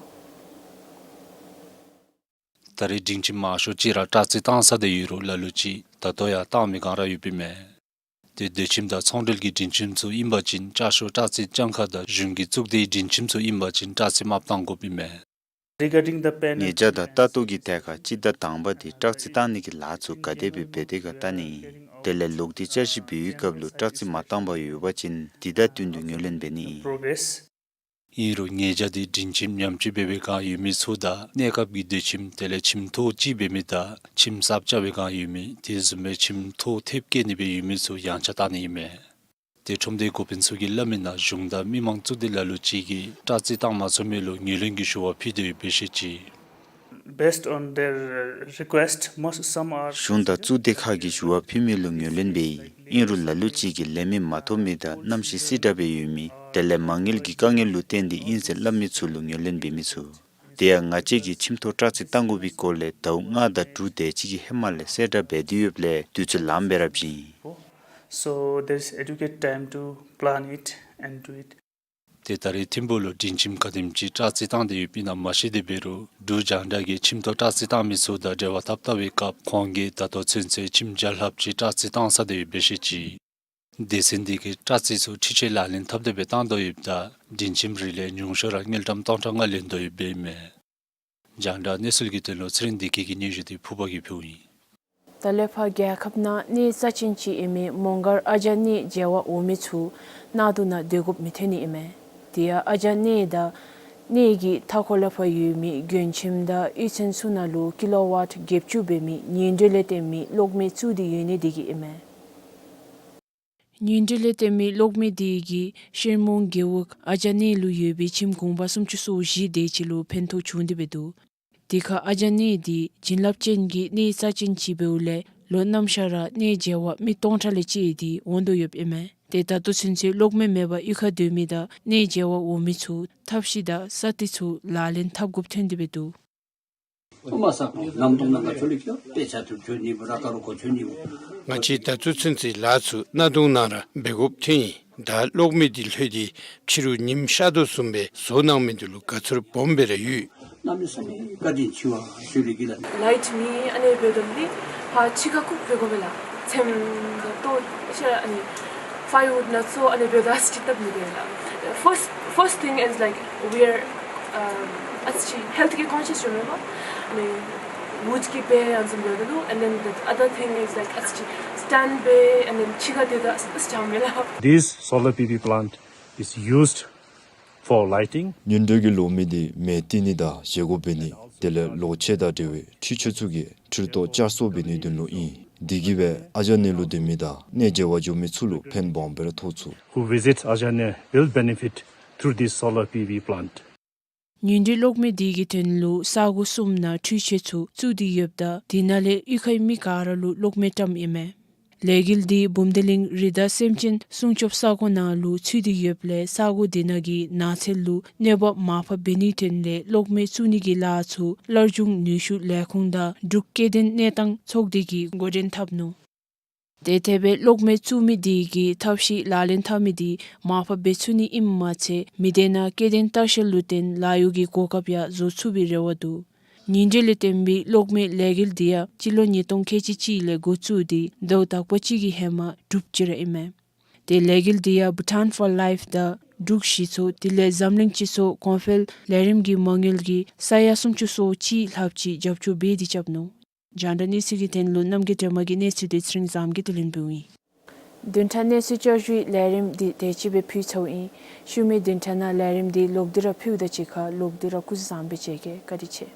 ད་རེས་སྒྲིང་ཁྱིམ་མང་ཤོས་ཅིག་ར་སྲང་རྩི་བཏང་ཚར་ཏེ་ཡོད་རུང་ལ་ལུ་ཅིག་ད་ལྟོ་ཡང་བཏང་མི་གང་ར་ཡོདཔ་ཨིན་མས། དེ་སྡོད་ཁྱིམ་དང་ཚོང་འབྲེལ་གྱི་སྒྲིང་ཁྱིམ་ཚུ་ཨིན་པ་ཅིན་ལྕགས་ཤོག་སྲང་རྩི་བརྐྱང་ཁ་དང་གཞུང་གི་གཙུག་སྡེའི་སྒྲིང་ཁྱིམ་ཚུ་ཨིན་པ་ཅིན་སྲང་རྩི་མ་བཏང་དགོཔ་ཨིན་མས། Regarding the payment, ཉེས་བྱ་དང་ལྟ་རྟོག་གི་ཐད་ཁར་སྤྱི་ཟླ་དང་པ་འདི་སྲང་རྩི་བཏང་ནི་གི་ལཱ་ཚུ་ག་དེ་སྦེ་འབད་དེས་ག་བལྟ་ནི་ཨིན། དེ་ལས་ལོག་སྟེ་བསྐྱར་ཞིབ་འབད་བའི་སྐབས་ལུ་སྲང་རྩི་མ་བཏང་པར་ཡོད་པ་ཅིན་དེ་དང་བསྟུན་ཏེ་ངོས་ལེན་འབད་ནི་ཨིན། Progress. ཨིན་རུང་ཉེས་བྱ་འདི་སྒྲིང་ཁྱིམ་ཉམས་བཅོས་འབད་བའི་སྒང་ཡོད་མི་ཚུ་དང་གནས་སྐབས་ཀྱི་སྡོད་ཁྱིམ་དེ་ལས་ཁྱིམ་ཐོག་གཅིག་འབད་མི་དང་ཁྱིམ་གསརཔ་རྐྱབ་པའི་སྒང་ཡོད་མི་དེ་བཟུམ་སྦེ་ཁྱིམ་ཐོག་ཐེབས་བཀལ་ནི་སྦེ་ཡོད་མི་ཚུ་ཡངས་ཆག་བཏང་ནི་ཨིན་མས། དེ་ཁྲོམ་སྡེའི་འགོ་དཔོན་ཚུ་གིས་སླབ་མིའི་ནང་གཞུང་དང་མི་མང་གཙུག་སྡེ་ལ་ལུ་ཅིག་གིས་སྲང་རྩི་བཏང་མ་ཚུགས་མི་ལུ་ངོས་ལེན་གྱི་ཞུ་བ་ཕུལ་ཏེ་ཡོདཔ་སྦེ་བཤད་ཅི། Based on their, uh, request, most, some are གཞུང་དང་གཙུག་སྡེ་ཁག་གིས་ཞུ་བ་ཕུལ་མི་ལུ་ངོས་ལེན་འབད་ཡི། ཨིན་རུང་ལ་ལུ་ཅིག་གིས་ལས་མི་མ་ཐོབ་མི་དང་གནམ་གཤིས་སྲིད་དྲགས་སྦེ་ཡོད་མི་དེ་ལས་མ་དངུལ་གྱི་དཀའ་ངལ་ལུ་བརྟེན་ཏེ་ཨིན་ཟེར་སླབ་མི་ཚུ་ལུ་ངོས་ལེན་འབད་མི་ཚུགས། དེ་ཡང་ང་བཅས་ཀྱིས་ཁྱིམ་ཐོག་སྲང་རྩི་བཏང་དགོ་པའི་སྐོར་ལས་ཟླཝ་ལྔ་དང་དྲུག་དེ་ཅིག་གི་ཧེ་མ་ལས་གསལ་བསྒྲགས་འབད་དེ་ཡོདཔ་ལས་དུས་ཚོད་ལངམ་སྦེ་ར་བྱིན། So there is adequate time to plan it and do it. དེ་ད་རེས་ཐིམ་ཕུག་ལུ་སྒྲིང་ཁྱིམ་ག་དེམ་ཅིག་སྲང་རྩི་བཏང་སྟེ་ཡོདཔ་ཨིན་ན་མ་ཤེས་ཏེ་འབད་རུང་འབྲུག་རྒྱང་བསྒྲགས་ཀྱིས་ཁྱིམ་ཐོག་སྲང་རྩི་བཏང་མི་ཚུ་དང་འབྲེལ་བ་འཐབ་བལྟ་བའི་སྐབས་ཁོང་གིས་ད་ལྟོ་ཚུན་ཚོད་ཁྱིམ་བརྒྱ་ལྷགཔ་ཅིག་སྲང་རྩི་བཏང་ཚར་ཏེ་ཡོདཔ་སྦེ་བཤད་ཅི། སྡེ་ཚན་འདི་གིས་སྲང་རྩི་ཚུ་འཕྲུལ་ཆས་ལག་ལེན་འཐབ་སྟེ་སྦེ་བཏང་དོ་ཡོདཔ་ད་སྒྲིང་ཁྱིམ་རེ་ལས་ཉུང་ཤོས་ར་དངུལ་ཀྲམ་སྟོང་ཕྲག་ལྔ་ལེན་དོ་ཡོདཔ་ཨིན་མས། རྒྱང་བསྒྲགས་གནས་ཚུལ་གྱི་དོན་ལུ་ཚེ་རིང་བདེ་སྐྱིད་ཀྱི་སྙན་ཞུ་འདི་ཕུརཔ་གིས་ཕུལཝ་ཨིན། ད་ལས་ཕར་རྒྱལ་ཁབ་ནང་གནས་རྩ་ཅན་ཅིག་ཨིན་མི་མོང་སྒར་ཨ་ཅག་གནས་མཇལ་བར་འོང་མི་ཚུ་གནག་དུང་ནང་སྡོད་དགོཔ་མི་ཐོན་ནི་ཨིན་མས། དེ་ཡང་ཨ་ཅག་གནས་དང་གནས་ཀྱི་མཐའ་འཁོར་ལས་ཕར་ཡོད་མི་དགོན་ཁྱིམ་དང་གཡུས་ཚན་ཚུ་ནང་ལུ་ཀི་ལོ་ཝཊ་བརྒྱད་ཅུ་འབད་མི་ཉིང་རྡུལ་ལས་བརྟེན་མི་གློག་མེ་བཙུགས་ཏེ་ཡོད་ནི་དེ་གིས་ཨིན་མས། ཉིང་རྡུལ་ལས་བརྟེན་མི་གློག་མེ་དེ་གིས་ཤེར་མོང་རྒེད་འོག་ཨ་ཅག་གནས་ལུ་ཡོད་པའི་ཁྱིམ་གུང་པ་སུམ་ཅུ་སོ་བཞི་དེ་ཅིག་ལུ་ཕན་ཐོགས་བྱུང་སྟེ་འབད་འདུག། དེ་ཁར་ཨ་ཅག་གནས་འདི་བྱིན་རླབས་ཅན་གྱི་གནས་རྩ་ཅན་ཅིག་འབདཝ་ལས་ལོ་ནམ་ཤར་ར་གནས་མཇལ་བར་མི་སྟོང་ཕྲག་ལས་བཅད་དེ་འོང་དོ་ཡོདཔ་ཨིན་མས། དེ་ད་ལྟོ་ཚུན་ཚོད་གློག་མེ་མེད་པར་གཡུས་ཁར་སྡོད་མི་དང་གནས་མཇལ་བར་འོང་མི་ཚུ་ཐབས་ཤེས་དང་ས་གཏེར་ཚུ་ལག་ལེན་འཐབ་དགོཔ་ཐོན་ཏེ་འབད་འདུག། ང་བཅས་ད་ལྟོ་ཚུན་ཚོད་ལཱ་ཚུ་གནག་དུང་ནང་ར་འབད་དགོཔ་ཐོན་ཡི། ད་གློག་མེ་འདི་ལྷོད་དེ་ཕྱི་རུ་ཉིམ་ཤར་དོ་བཟུམ་སྦེ་བཟོ་གནང་མི་འདི་ལུ་དགའ་ཚོར་སྦོམ་སྦེ་ར་ཡོད། Light མེད། ཨ་ནི་འབདཝ་ད་འདི་ཕར་ཕྱི་ཁར་ཁུག་འབད་དགོ་པས་ལགས། ཚེམ་དང་ལྟོ་ཤ་ཨ་ནི་firewood ནང་ཚུ་ཨ་ནི་འབདཝ་ད་ཨ་ཙི་ཅིག་སྟབས་མི་བདེ་ལགས། First, first thing is like we're, um, ཨ་ཙི་ཅིག་health གི་conscious ཡོད་མེན་པ། ཨ་ནི་wood གི་སྦེ་ཡང་བཟུམ་འབདཝ་ད་ལུ། And then the other thing is like ཨ་ཙི་ཅིག་stand སྦེ་and then ཕྱི་ཁར་སྡོད་ད་ཨ་ཙི་ཅིག་ཨ་ཙི་ཅིག་འབད་ལགས། This solar P V plant is used for lighting. ཉིང་རྡུལ་གྱི་གློག་མེ་འདི་མེ་བཏེག་ནི་དང་བཞེས་སྒོ་འབད་ནི་དེ་ལས་གློག་ཆས་དང་འབྲེལ་བའི་འཕྲུལ་ཆས་ཚུ་གི་འཕྲུལ་ཐོག་བསྐྱར་གསོ་འབད་ནིའི་དོན་ལུ་ཨིན། དེ་གིས་སྦེ་ཨ་ཅག་གནས་ལུ་སྡོད་མི་དང་གནས་མཇལ་བར་འགྱོ་མི་ཚུ་ལུ་ཕན་སྦོམ་སྦེ་ར་ཐོགས་ཚུགས། Who visits Ajaneh will benefit through this solar P V plant. ཉིང་རྡུལ་གློག་མེ་འདི་གི་དོན་ལུ་ས་གོ་གསུམ་ནང་འཕྲུལ་ཆས་ཚུ་བཙུགས་ཏེ་ཡོདཔ་ད་དེ་ནང་ལས་གཡུས་ཁའི་མི་ག་ར་ལུ་གློག་མེ་བཀྲམ་ཡི་མས། ལས་འགུལ་འདི་བུམ་སྡེ་གླིང་རི་དྭགས་སེམས་ཅན་སྲུང་སྐྱོབ་ས་གོ་ནང་ལུ་ཚུད་དེ་ཡོདཔ་ལས་ས་གོ་དེ་ནང་གི་ནགས་ཚལ་ལུ་གནོད་པ་མར་ཕབ་འབད་ནིའི་དོན་ལས་གློག་མེ་བཙུགས་ནི་གི་ལཱ་ཚུ་སླར་འབྱུང་ནུས་ཤུགས་ལས་ཁུངས་དང་འབྲུག་སྐྱེ་ལྡན་གནས་སྟངས་ཚོགས་སྡེ་གིས་འགོ་འདྲེན་འཐབ་ནུག། དེ་འཐདཔ་སྦེ་གློག་མེ་བཙུགས་མི་དེ་གིས་ཐབས་ཤེས་ལག་ལེན་འཐབ་མི་དེ་མར་ཕབ་འབད་ཚུགས་ནི་ཨིནམ་མ་ཚད་མི་སྡེ་ནང་སྐྱེ་ལྡན་ལྟ་བཤལ་ལུ་བརྟེན་ལཱ་གཡོག་གི་གོ་སྐབས་ཡང་བཟོ་ཚུགས་པའི་རེ་བ་འདུག། ཉིང་རྡུལ་ལས་བརྟེན་པའི་གློག་མེ་ལས་འགུལ་དེ་ཡང་སྤྱི་ལོ་ཉིས་སྟོང་ཁལ་གཅིག་གཅིག་ལས་འགོ་བཙུགས་ཏེ་ཟླཝ་དག་པ་གཅིག་གི་ཧེ་མ་གྲུབ་ཅི་ར་ཨིན་མས། དེ་ལས་འགུལ་དེ་ཡང་Bhutan for Life དང་འབྲུག་གཞི་ཚོགས་དེ་ལས་འཛམ་གླིང་སྤྱི་ཚོགས་གོང་འཕེལ་ལས་རིམ་གྱི་མ་དངུལ་གྱིས་ས་ཡ་སུམ་ཅུ་སོ་གཅིག་ལྷགཔ་ཅིག་རྒྱབ་སྐྱོར་འབད་དེ་རྐྱབ་ནུག། རྒྱང་བསྒྲགས་གནས་ཚུལ་གྱི་དོན་ལུ་རྣམ་རྒྱལ་སྒྲོལ་མ་གི་གནས་ཚུལ་དེ་ཚེ་རིང་བཟངམོ་གིས་བསྡུ་ལེན་འབདཝ་ཨིན། བདུན་ཕྲག་གནས་ཚུལ་བསྐྱར་ཞུའི་ལས་རིམ་འདི་དེ་ཅིག་སྦེ་ཕུལ་ཚརཝ་ཨིན། ཤུལ་མའི་བདུན་ཕྲག་ནང་ལས་རིམ་འདི་ལོག་སྟེ་ར་ཕུལཝ་ད་གཅིག་ཁར་ལོག་སྟེ་ར་སྐུ་གཟུགས་བཟང་པོ་སྦེ་མཇལ་གེ། བཀའ་དྲིན་ཆེ།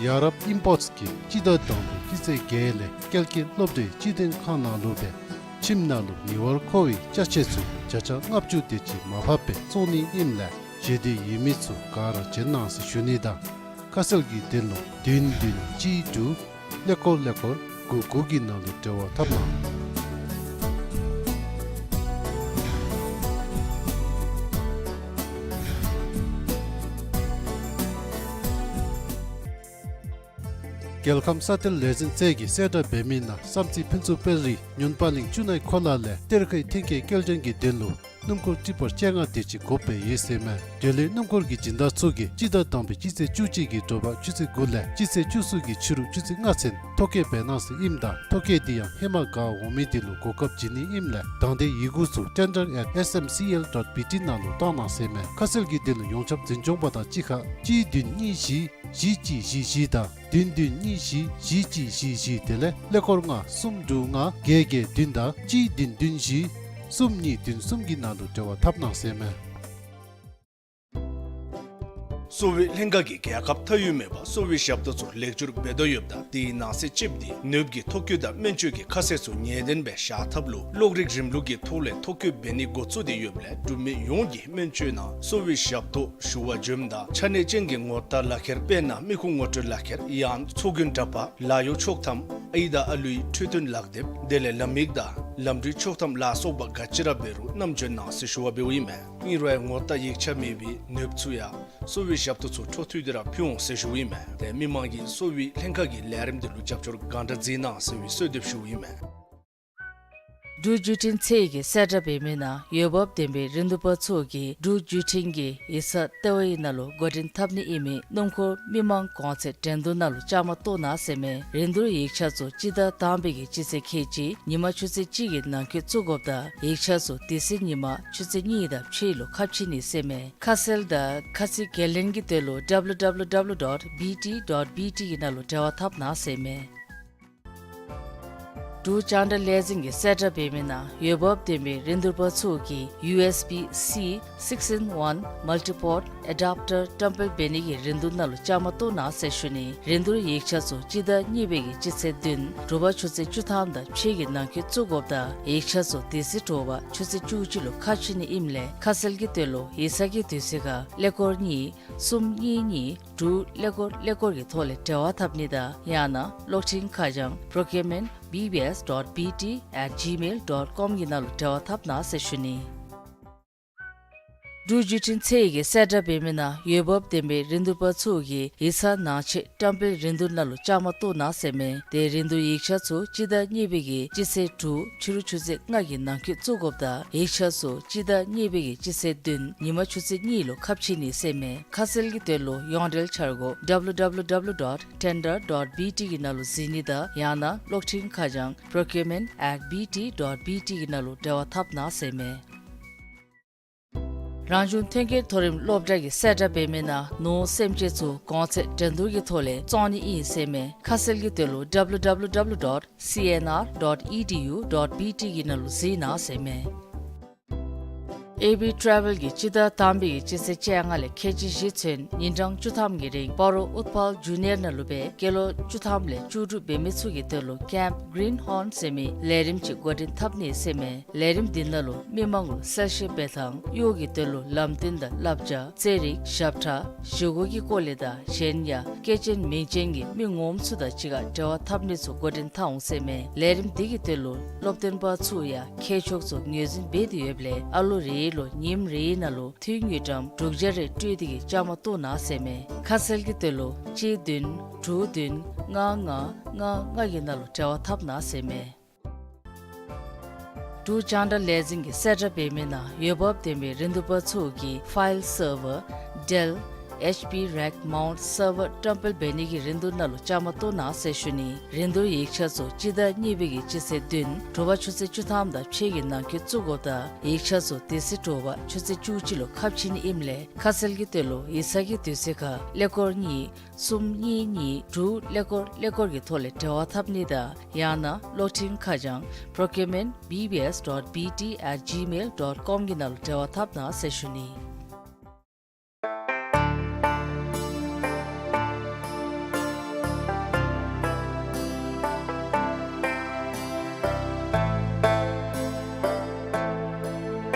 ཡ་རབས་ཨིམ་པོརཊསི་གིས་སྤྱི་ཟླ་དང་པའི་སྤྱི་ཚེས་བརྒྱད་ལས་བསྐལ་དཀྱིལ་སློབ་གྲྭའི་སྤྱི་དོན་ཁང་ནང་ལུ་སྦེ་ཁྱིམ་ནང་ལུ་ཉེ་བར་མཁོ་བའི་ཅ་ཆས་ཚུ་བརྒྱ་ཆ་ལྔ་བཅུ་དེ་ཅིག་མར་ཕབ་སྦེ་བཙོང་ནི་ཨིནམ་ལས་ཞེ་འདོད་ཡོད་མི་ཚུ་ག་ར་བྱོན་གནང་ཟེར་ཞུ་ནི་དང་། ཁ་གསལ་གྱི་དོན་ལུ་བདུན་བདུན་གཅིག་དྲུག་ཀླད་ཀོར་ཀླད་ཀོར་དགུ་དགུ་གི་ནང་ལུ་འབྲེལ་བ་འཐབ་གནང་། རྒྱལ་ཁམས་ས་གཏེར་ལས་འཛིན་ཚད་ཀྱིས་གསལ་བསྒྲགས་འབད་མི་ནང་བསམ་རྩེ་ཕུན་ཚོགས་དཔལ་རི་སྨྱོན་པ་གླིང་ཆུ་ནའི་འཁོར་ལ་ལས་གཏེར་ཁའི་ཐོན་སྐྱེད་སྐྱེལ་འདྲེན་གྱི་དོན་ལུ་སྣུམ་འཁོར་ཊི་པར་བཅོ་ལྔ་དེ་ཅིག་དགོཔ་སྦེ་ཡོད་ཟེར་མས། དེ་ལས་སྣུམ་འཁོར་གྱི་སྦྱིན་བདག་ཚུ་གིས་སྤྱི་ཟླ་དང་པའི་སྤྱི་ཚེས་བཅུ་གཅིག་གི་དྲོ་པ་ཆུ་ཚོད་དགུ་ལས་སྤྱི་ཚེས་བཅུ་གསུམ་གྱི་ཕྱི་རུ་ཆུ་ཚོད་ལྔ་ཚུན་ཐོ་བཀོད་འབད་གནང་ཟེར་ཨིནམ་ད་ཐོ་བཀོད་དེ་ཡང་ཧེ་མ་ག་འོང་མི་དེ་ལུ་གོ་སྐབས་བྱིན་ནི་ཨིནམ་ལས་དང་འདོད་ཡོད་མི་ཚུ་tender at S M C L dot B T ནང་ལུ་བཏང་གནང་ཟེར་མས། ཁ་གསལ་གྱི་དོན་ལུ་ཡོངས་ཁྱབ་འཛིན་སྐྱོང་པ་དང་གཅིག་ཁར་གཅིག་བདུན་གཉིས་བཞི་བཞི་གཅིག་བཞི་བཞི་དང་བདུན་བདུན་གཉིས་བཞི་བཞི་གཅིག་བཞི་བཞི་དེ་ལས་ཀླད་ཀོར་ལྔ་གསུམ་དྲུག་ལྔ་བརྒྱད་བརྒྱད་བདུན་དང་གཅིག་བདུན་བདུན་བཞི་གསུམ་གཉིས་བདུན་གསུམ་གྱི་ནང་དུ་འབྲེལ་བ་འཐབ་གནང་ཟེར་མས། གསོ་བའི་ལྷན་ཁག་གིས་རྒྱལ་ཁབ་མཐའ་དབུས་མེད་པར་གསོ་བའི་ཞབས་ཏོག་ཚུ་ལེགས་བཅོས་འབད་དོ་ཡོདཔ་ད་དེའི་ནང་གསེས་ཅིག་འདི་ནདཔ་གི་ཐོ་བཀོད་དང་སྨན་བཅོས་ཀྱི་ཁ་གསལ་ཚུ་ངེས་གཏན་སྦེ་བཞག་ཐབས་ལུ་གློག་རིག་རིམ་ལུགས་ཀྱི་ཐོག་ལས་ཐོ་བཀོད་འབད་ནི་འགོ་བཙུགས་ཏེ་ཡོདཔ་ལས་འབྲུག་མི་ཡོངས་ཀྱིས་སྨན་བཅོས་ནང་གསོ་བའི་ཞབས་ཏོག་ཞུ་བར་འབྱོནམ་ད་ཆ་གནས་ཅན་གྱི་ངོ་རྟགས་ལག་ཁྱེར་དཔེར་ན་མི་ཁུངས་ངོ་སྤྲོད་ལག་ཁྱེར་ཡང་ཚོགས་རྒྱན་འདྲ་པར་ལཱ་གཡོག་ཆོག་ཐམ་ཨའི་དང་ཨ་ལུའི་འཕྲོད་བསྟེན་ལག་དེབ་དེ་ལས་ལམ་ཡིག་དང་ལམ་འགྲུལ་ཆོག་ཐམ་ལ་སོགས་པ་ག་ཅི་ར་འབད་རུང་བསྣམས་འབྱོན་གནང་ཟེར་ཞུ་བ་འབདཝ་ཨིན་མས། ཨིན་རུང་ངོ་རྟགས་ཡིག་ཆ་མེད་པའི་ནདཔ་ཚུ་ཡང་གསོ་བའི་ཞབས་ཏོག་ཚུ་འཕྲོ་མཐུད་དེ་ར་ཕུལ་འོང་ཟེར་ཞུཝ་ཨིན་མས། ཏེ་མི་མང་གིས་གསོ་བའི་ལྷན་ཁག་གི་ལས་རིམ་འདི་ལུ་རྒྱབ་སྐྱོར་གང་དྲག་མཛད་གནང་ཟེར་བའི་གསོལ་འདེབས་ཞུཝ་ཨིན་མས། འབྲུག་བརྒྱུད་འཕྲིན་ཚད་ཀྱིས་གསལ་བསྒྲགས་འབད་མི་ནང་འོས་འབབ་ལྡན་པའི་རིན་བསྡུར་པ་ཚུ་གིས་འབྲུག་བརྒྱུད་འཕྲིན་གྱི་ཡིག་ཚང་ལྟེ་བའི་ནང་ལུ་འགོ་འདྲེན་འཐབ་ནི་ཨིན་མི་སྣུམ་འཁོར་མི་མང་གོང་ཚད་འགྲན་བསྡུར་ནང་ལུ་བཅའ་མར་གཏོགས་གནང་ཟེར་མས། རིན་བསྡུར་ཡིག་ཆ་ཚུ་སྤྱི་ཟླ་དང་པའི་གི་སྤྱི་ཚེས་ཁལ་གཅིག་ཉིན་མ་ཆུ་ཚོད་གཅིག་གི་ནང་འཁོད་བཙུགས་དགོཔ་ད་ཡིག་ཆ་ཚུ་དེ་ཚེ་ཉིན་མ་ཆུ་ཚོད་གཉིས་དང་ཕྱེད་ལུ་ཁ་ཕྱེ་ནི་ཟེར་མས། ཁ་གསལ་དང་ཁ་ཚིག་གལ་ལེན་གྱི་དོན་ལུ་W W W dot B T dot B T གི་ནང་ལུ་འབྲེལ་བ་འཐབ་གནང་ཟེར་མས། འབྲུག་རྒྱང་བསྒྲགས་ལས་འཛིན་གྱིས་གསལ་བསྒྲགས་འབད་མི་ནང་འོས་འབབ་ལྡན་པའི་རིན་བསྡུར་པ་ཚུ་གིས་U S B C six in one multi-port adapter བཀྲམ་སྤེལ་འབད་ནི་གི་རིན་བསྡུར་ནང་ལུ་བཅའ་མར་གཏོགས་གནང་ཟེར་ཞུ་ནི། རིན་བསྡུར་ཡིག་ཆ་ཚུ་སྤྱི་ཟླ་གཉིས་པའི་གི་སྤྱི་ཚེས་བདུན་དྲོ་པ་ཆུ་ཚོད་བཅུ་ཐམ་དང་ཕྱེད་ཀྱི་ནང་འཁོད་བཙུགས་དགོཔ་ད་ཡིག་ཆ་ཚུ་དེ་ཚེ་དྲོ་པ་ཆུ་ཚོད་བཅུ་གཅིག་ལུ་ཁ་ཕྱེ་ནི་ཨིནམ་ལས་ཁ་གསལ་གྱི་དོན་ལུ་ཡིག་ཚང་གི་དུས་ཚོད་ཁར་ཀླད་ཀོར་གཉིས་གསུམ་གཉིས་གཉིས་དྲུག་ཀླད་ཀོར་ཀླད་ཀོར་གྱི་ཐོག་ལས་འབྲེལ་བ་འཐབ་ནི་དང་ཡང་ན་གློག་འཕྲིན་ཁ་བྱང་procurement B B S dot B T at gmail dot com གི་ནང་ལུ་འབྲེལ་བ་འཐབ་གནང་ཟེར་ཞུ་ནི། འབྲུག་བརྒྱུད་འཕྲིན་ཚད་ཀྱིས་གསལ་བསྒྲགས་འབད་མི་ནང་འོས་འབབ་ལྡན་པའི་རིན་བསྡུར་པ་ཚུ་གིས་ཡིག་ཚང་ནང་ཆེད་བཀྲམ་སྤེལ་རིན་བསྡུར་ནང་ལུ་བཅའ་མར་གཏོགས་གནང་ཟེར་མས། ཏེ་རིན་བསྡུར་ཡིག་ཆ་ཚུ་སྤྱི་ཟླ་གཉིས་པའི་གི་སྤྱི་ཚེས་དྲུག་ཕྱི་རུ་ཆུ་ཚོད་ལྔ་གི་ནང་འཁོད་བཙུགས་དགོཔ་ད་ཡིག་ཆ་ཚུ་སྤྱི་ཟླ་གཉིས་པའི་གི་སྤྱི་ཚེས་བདུན་ཉིན་མ་ཆུ་ཚོད་གཉིས་ལུ་ཁ་ཕྱེ་ནི་ཟེར་མས། ཁ་གསལ་གྱི་དོན་ལུ་ཡོངས་འབྲེལ་འཆར་སྒོ་W W W dot tender dot B T གི་ནང་ལུ་གཟིགས་ནི་དང་ཡང་ན་གློག་འཕྲིན་ཁ་བྱང་procurement at B T dot B T གི་ནང་ལུ་འབྲེལ་བ་འཐབ་གནང་ཟེར་མས། རང་བྱུང་ཐོན་སྐྱེད་མཐོ་རིམ་སློབ་གྲྭ་གིས་གསལ་བསྒྲགས་འབད་མི་ནང་ནོར་སེམས་ཅན་ཚུ་གོང་ཚད་འགྲན་བསྡུར་གྱི་ཐོག་ལས་བཙོང་ནི་ཨིན་ཟེར་མས། ཁ་གསལ་གྱི་དོན་ལུ W W W dot C N R dot E D U dot B T གི་ནང་ལུ་གཟིགས་གནང་ཟེར་མས། ཨེ་བི་ཊ་རེ་ཝེལ་གྱིས་སྤྱི་ཟླ་དང་པའི་གི་སྤྱི་ཚེས་བཅོ་ལྔ་ལས་ཁལ་གཅིག་བཞི་ཚུན་ཉིན་གྲངས་བཅུ་ཐམ་གྱི་རིང་སྤ་རོ་ཨུཏྤལ་ཇུ་ནི་ཡར་ནང་ལུ་སྦེ་སྐྱེས་ལོ་བཅུ་ཐམ་ལས་བཅུ་དྲུག་འབད་མི་ཚུ་གི་དོན་ལུ་Camp Greenhorn ཟེར་མི་ལས་རིམ་ཅིག་འགོ་འདྲེན་འཐབ་ནི་ཟེར་མས། ལས་རིམ་འདི་ནང་ལུ་མི་མང་ལུ་གསལ་བཤད་འབད་ཐངས་གཡོག་གི་དོན་ལུ་ལམ་སྟོན་དང་བསླབ་བྱ་རྩེད་རིགས་ཞབས་ཁྲ་བཞེས་སྒོ་གི་སྐོར་ལས་དང་གཞན་ཡང་སྐྱེས་ཆེན་མིང་ཅན་གྱི་མི་ངོམ་ཚུ་དང་གཅིག་ཁར་འབྲེལ་བ་འཐབ་ནི་ཚུ་འགོ་འདྲེན་འཐབ་འོང་ཟེར་མས། ལས་རིམ་འདི་གི་དོན་ལུ་སློབ་སྟོན་པ་ཚུ་ཡང་མཁས་མཆོག་ཚུ་ངོས་འཛིན་འབད་དེ་ཡོདཔ་ལས་ཨ་ལོ་རེ་ལུ་ཉིནམ་རེའི་ནང་ལུ་འཐུས་དངུལ་ཀྲམ་དྲུག་བརྒྱ་རེ་སྤྲོད་དེ་གིས་བཅའ་མར་གཏོགས་གནང་ཟེར་མས། ཁ་གསལ་གྱི་དོན་ལུ་གཅིག་བདུན་དྲུག་བདུན་ལྔ་ལྔ་ལྔ་ལྔ་གི་ནང་ལུ་འབྲེལ་བ་འཐབ་གནང་ཟེར་མས། འབྲུག་རྒྱང་བསྒྲགས་ལས་འཛིན་གྱིས་གསལ་བསྒྲགས་འབད་མི་ནང་འོས་འབབ་ལྡན་པའི་རིན་བསྡུར་པ་ཚུ་གིས་ཕའིལ་སར་བར་ཌེལ་ཨེཆ་པི་རེག་མའུནཊ་སར་བར་བཀྲམ་སྤེལ་འབད་ནི་གི་རིན་བསྡུར་ནང་ལུ་བཅའ་མར་གཏོགས་གནང་ཟེར་ཞུ་ནི། རིན་བསྡུར་ཡིག་ཆ་ཚུ་སྤྱི་ཟླ་གཉིས་པའི་གི་སྤྱི་ཚེས་བདུན་དྲོ་པ་ཆུ་ཚོད་བཅུ་ཐམ་དང་ཕྱེད་ཀྱི་ནང་འཁོད་བཙུགས་དགོཔ་ད་ཡིག་ཆ་ཚུ་དེ་ཚེ་དྲོ་པ་ཆུ་ཚོད་བཅུ་གཅིག་ལུ་ཁ་ཕྱེ་ནི་ཨིནམ་ལས་ཁ་གསལ་གྱི་དོན་ལུ་ཡིག་ཚང་གི་དུས་ཚོད་ཁར་ཀླད་ཀོར་གཉིས་གསུམ་གཉིས་གཉིས་དྲུག་ཀླད་ཀོར་ཀླད་ཀོར་གྱི་ཐོག་ལས་འབྲེལ་བ་འཐབ་ནི་དང་ཡང་ན་གློག་འཕྲིན་ཁ་བྱང་procurement B B S dot B T at gmail dot com གི་ནང་ལུ་འབྲེལ་བ་འཐབ་གནང་ཟེར་ཞུ་ནི།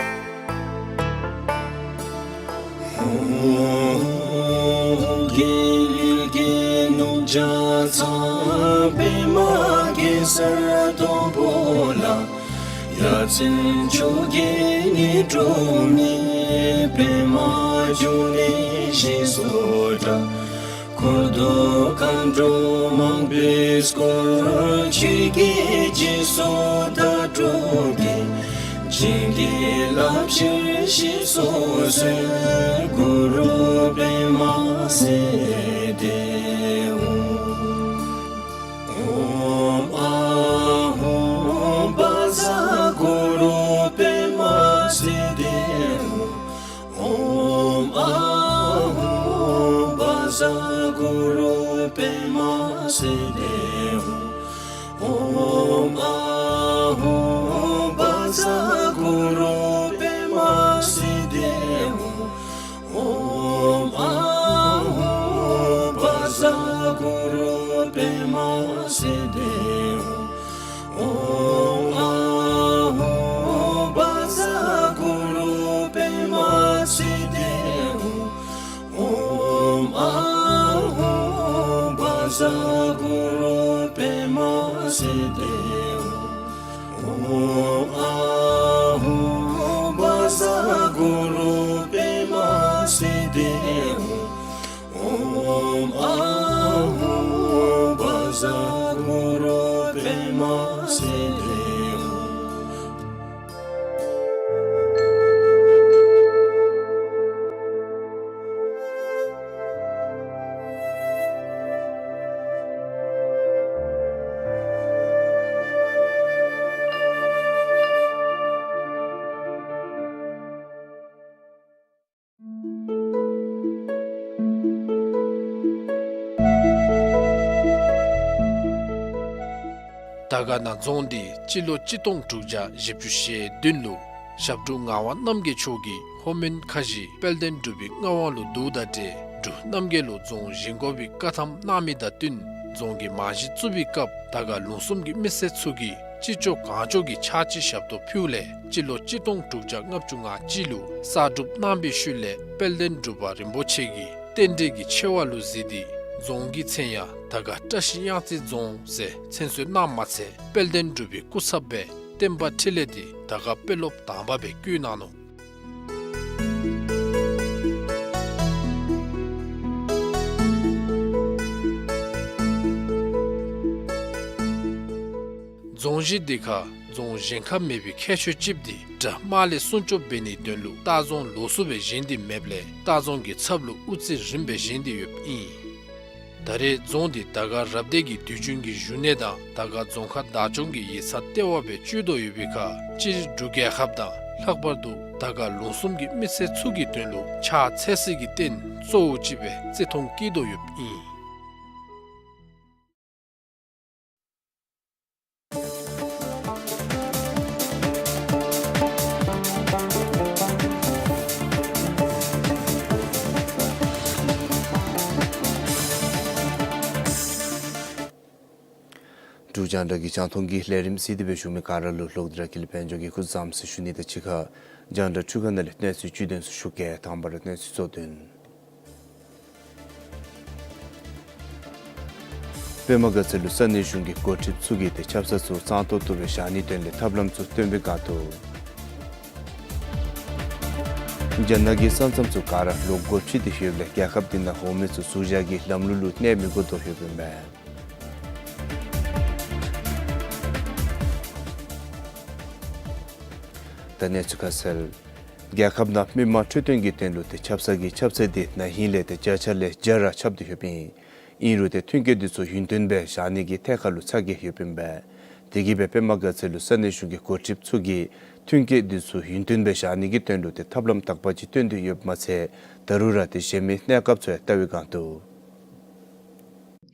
བརྩོན་འགྲུས་ཀྱི་ནི་སྒྲོན་མེ་པདྨ་འབྱུང་གནས་ཞེས་སུ་གྲགས། འཁོར་དུ་མཁའ་འགྲོ་མང་པོས་བསྐོར། ཆོས་ཀྱི་རྗེས་སུ་བདག་སྒྲུབ་ཀྱིས། བྱིན་གྱིས་བརླབ་ཕྱིར་གཤེགས་སུ་གསོལ། གུ་རུ་པདྨ་སིདྡྷི་ཧཱུྃ། ཨོཾ་ཨཱཿཧཱུྃ་བཛྲ་གུ་རུ་པདྨ་སིདྡྷི་ཧཱུྃ། ཨོཾ་ཨཱཿཧཱུྃ་བཛྲ་གུ་རུ་པདྨ་སིདྡྷི་ཧཱུྃ། ཨོཾ་ཨཱཿཧཱུྃ་བཛྲ་གུ་རུ་པདྨ་སིདྡྷི་ཧཱུྃ། ཨོཾ་ཨཱཿཧཱུྃ་བཛྲ་གུ་རུ་པདྨ་སིདྡྷི་ཧཱུྃ། ཨོཾ་ཨཱཿཧཱུྃ་བཛྲ་གུ་རུ་པདྨ་སིདྡྷི་ཧཱུྃ། ཨོཾ་ཨཱཿཧཱུྃ་བཛྲ་གུ་རུ་པདྨ་སིདྡྷི་ཧཱུྃ། ཨོཾ་ཨཱཿཧཱུྃ་བཛྲ་གུ་རུ་པདྨ་སིདྡྷི་ཧཱུྃ། ཨོཾ་ཨཱཿཧཱུྃ་བཛྲ་གུ་རུ་པདྨ་སིདྡྷི་ཧཱུྃ། དར་དཀར་ན་རྫོང་འདི་སྤྱི་ལོ་གཅིག་སྟོང་དྲུག་བརྒྱ་བཞི་བཅུ་ཞེ་བདུན་ལུ་ཞབས་དྲུང་ངག་དབང་རྣམ་རྒྱལ་མཆོག་གིས་ལྷོ་མོན་ཁ་བཞི་དཔལ་ལྡན་འབྲུག་པའི་མངའ་དབང་ལུ་བསྡུཝ་ད་ཏེ་འབྲུག་རྣམ་རྒྱལ་ལུ་རྫོང་བཞེངས་དགོ་པའི་བཀའ་ཐམ་གནང་མི་དང་བསྟུན་རྫོང་གི་རྨང་གཞི་བཙུགས་པའི་སྐབས་དར་དཀར་ལུང་གསུམ་གྱི་མི་སེར་ཚུ་གིས་ཅི་ལྕོགས་གང་ལྕོགས་ཀྱི་ཕྱག་ཕྱི་ཞབས་ཏོག་ཕུལཝ་ལས་སྤྱི་ལོ་གཅིག་སྟོང་དྲུག་བརྒྱ་ལྔ་བཅུ་ང་གཅིག་ལུ་གསར་སྒྲུབ་གནང་བའི་ཤུལ་ལས་དཔལ་ལྡན་འབྲུག་པ་རིན་པོ་ཆེ་གིས་རྟེན་འབྲེལ་གྱི་ཆེ་བ་ལུ་གཟིགས་ཏེ་རྫོང་གི་མཚན་ཡང་དར་དཀར་བཀྲ་ཤིས་གཡང་རྩེ་རྫོང་ཟེར་མཚན་གསོལ་གནངམ་མ་ཚད་དཔལ་ལྡན་འབྲུག་པའི་སྐུ་ཚབ་སྦེ་བསྟན་པ་འཕྲིན་ལས་འདི་དར་དཀར་དཔོན་སློབ་དང་པ་སྦེ་བསྐོ་གནང་ནུག། རྫོང་གཞི་འདི་ཁར་རྫོང་གཞན་ཁར་མེད་པའི་ཁྱད་ཆོས་ཅིག་འདི་དགྲ་དམག་ལས་སྲུང་སྐྱོབ་འབད་ནིའི་དོན་ལུ་ལྟ་རྫོང་ལོགས་སུ་སྦེ་བཞེངས་ཏེ་མེདཔ་ལས་ལྟ་རྫོང་གི་ཚབ་ལུ་དབུ་རྩེ་རིངམ་སྦེ་བཞེངས་ཏེ་ཡོདཔ་ཨིན། ད་རེས་རྫོང་འདི་དར་དཀར་རབ་སྡེ་གི་དུས་རྒྱུན་གྱི་བཞུགས་གནས་དང་དར་དཀར་རྫོང་ཁག་བདག་སྐྱོང་གི་ཡིག་ཚང་ལྟེ་བ་སྦེ་སྤྱོད་དོ་ཡོད་པའི་ཁར་སྤྱིར་འབྲུག་རྒྱལ་ཁབ་དང་ལྷག་པར་དུ་དར་དཀར་ལུང་གསུམ་གྱི་མི་སེར་ཚུ་གི་དོན་ལུ་ཕྱག་འཚལ་སའི་རྟེན་གཙོ་བོ་ཅིག་སྦེ་བརྩི་མཐོང་བསྐྱེད་དོ་ཡོདཔ་ཨིན། འབྲུག་རྒྱང་བསྒྲགས་ཀྱི་རྒྱང་མཐོང་གི་ལས་རིམ་གཟིགས་ཏེ་སྦེ་བཞུགས་མི་ག་ར་ལུ་ལྷོ་ཌ་ཀི་ལི་དཔལ་འབྱོར་གྱིས་སྐུ་བཟང་ཟེར་ཞུ་ནི་དང་གཅིག་ཁར་རྒྱང་བསྒྲགས་འཕྲུལ་ཁང་ནང་ལས་གནས་ཚུལ་བཅུད་དོན་ཚུ་ཞུ་གེ། དང་པ་ར་གནས་ཚུལ་གཙོ་དོན། པདྨ་དགའ་ཚལ་ལུ་ས་གནས་གཞུང་གི་འགོ་ཁྲིདཔ་ཚུ་གིས་ཏེ་ཆབ་གསང་ཚུ་གཙང་ཏོག་ཏོ་སྦེ་བཞག་ནིའི་དོན་ལས་ཐབས་ལམ་ཚུ་སྟོན་པའི་སྒང་དུ། རྒྱ་ནག་གི་ས་མཚམས་ཚུ་ག་ར་ལོག་སྒོ་ཕྱེ་སྟེ་ཡོདཔ་ལས་རྒྱལ་ཁབ་འདི་ནང་འོང་མི་ཚུ་ཟུར་བཞག་གི་ལམ་ལུགས་ལུ་གནས་མི་དགོ་དོ་ཡོདཔ་ཨིན་མས། ད་གནས་ཚུལ་ཁ་གསལ། རྒྱལ་ཁབ་ནང་མི་མང་འཕྲོད་བསྟེན་གྱི་དོན་ལུ་ཏེ་ཆབ་གསང་གི་ཁྱབ་ཚད་འདི་ན་ཧིང་ལས་ཏེ་བརྒྱ་ཆ་ལས་བརྒྱ་ར་ཁྱབ་སྟེ་ཡོདཔ་ཨིན། ཨིན་རུང་ཏེ་མཐུན་རྐྱེན་འདི་ཚུ་ཡུན་བརྟན་སྦེ་བཞག་ནི་གི་ཐད་ཁར་ལུ་ཚ་གྱང་ཡོདཔ་ཨིན་པས། དེ་གིས་སྦེ་པདྨ་དགའ་ཚལ་ལུ་ས་གནས་གཞུང་གི་འགོ་ཁྲིདཔ་ཚུ་གིས་མཐུན་རྐྱེན་འདི་ཚུ་ཡུན་བརྟན་སྦེ་བཞག་ནི་གི་དོན་ལུ་ཏེ་ཐབས་ལམ་དག་པ་ཅིག་སྟོན་ཏེ་ཡོདཔ་མ་ཚད་ད་རུང་ར་ཏེ་གཞན་མི་གནས་སྐབས་ཚུ་ཡང་བལྟ་བའི་སྒང་དུ།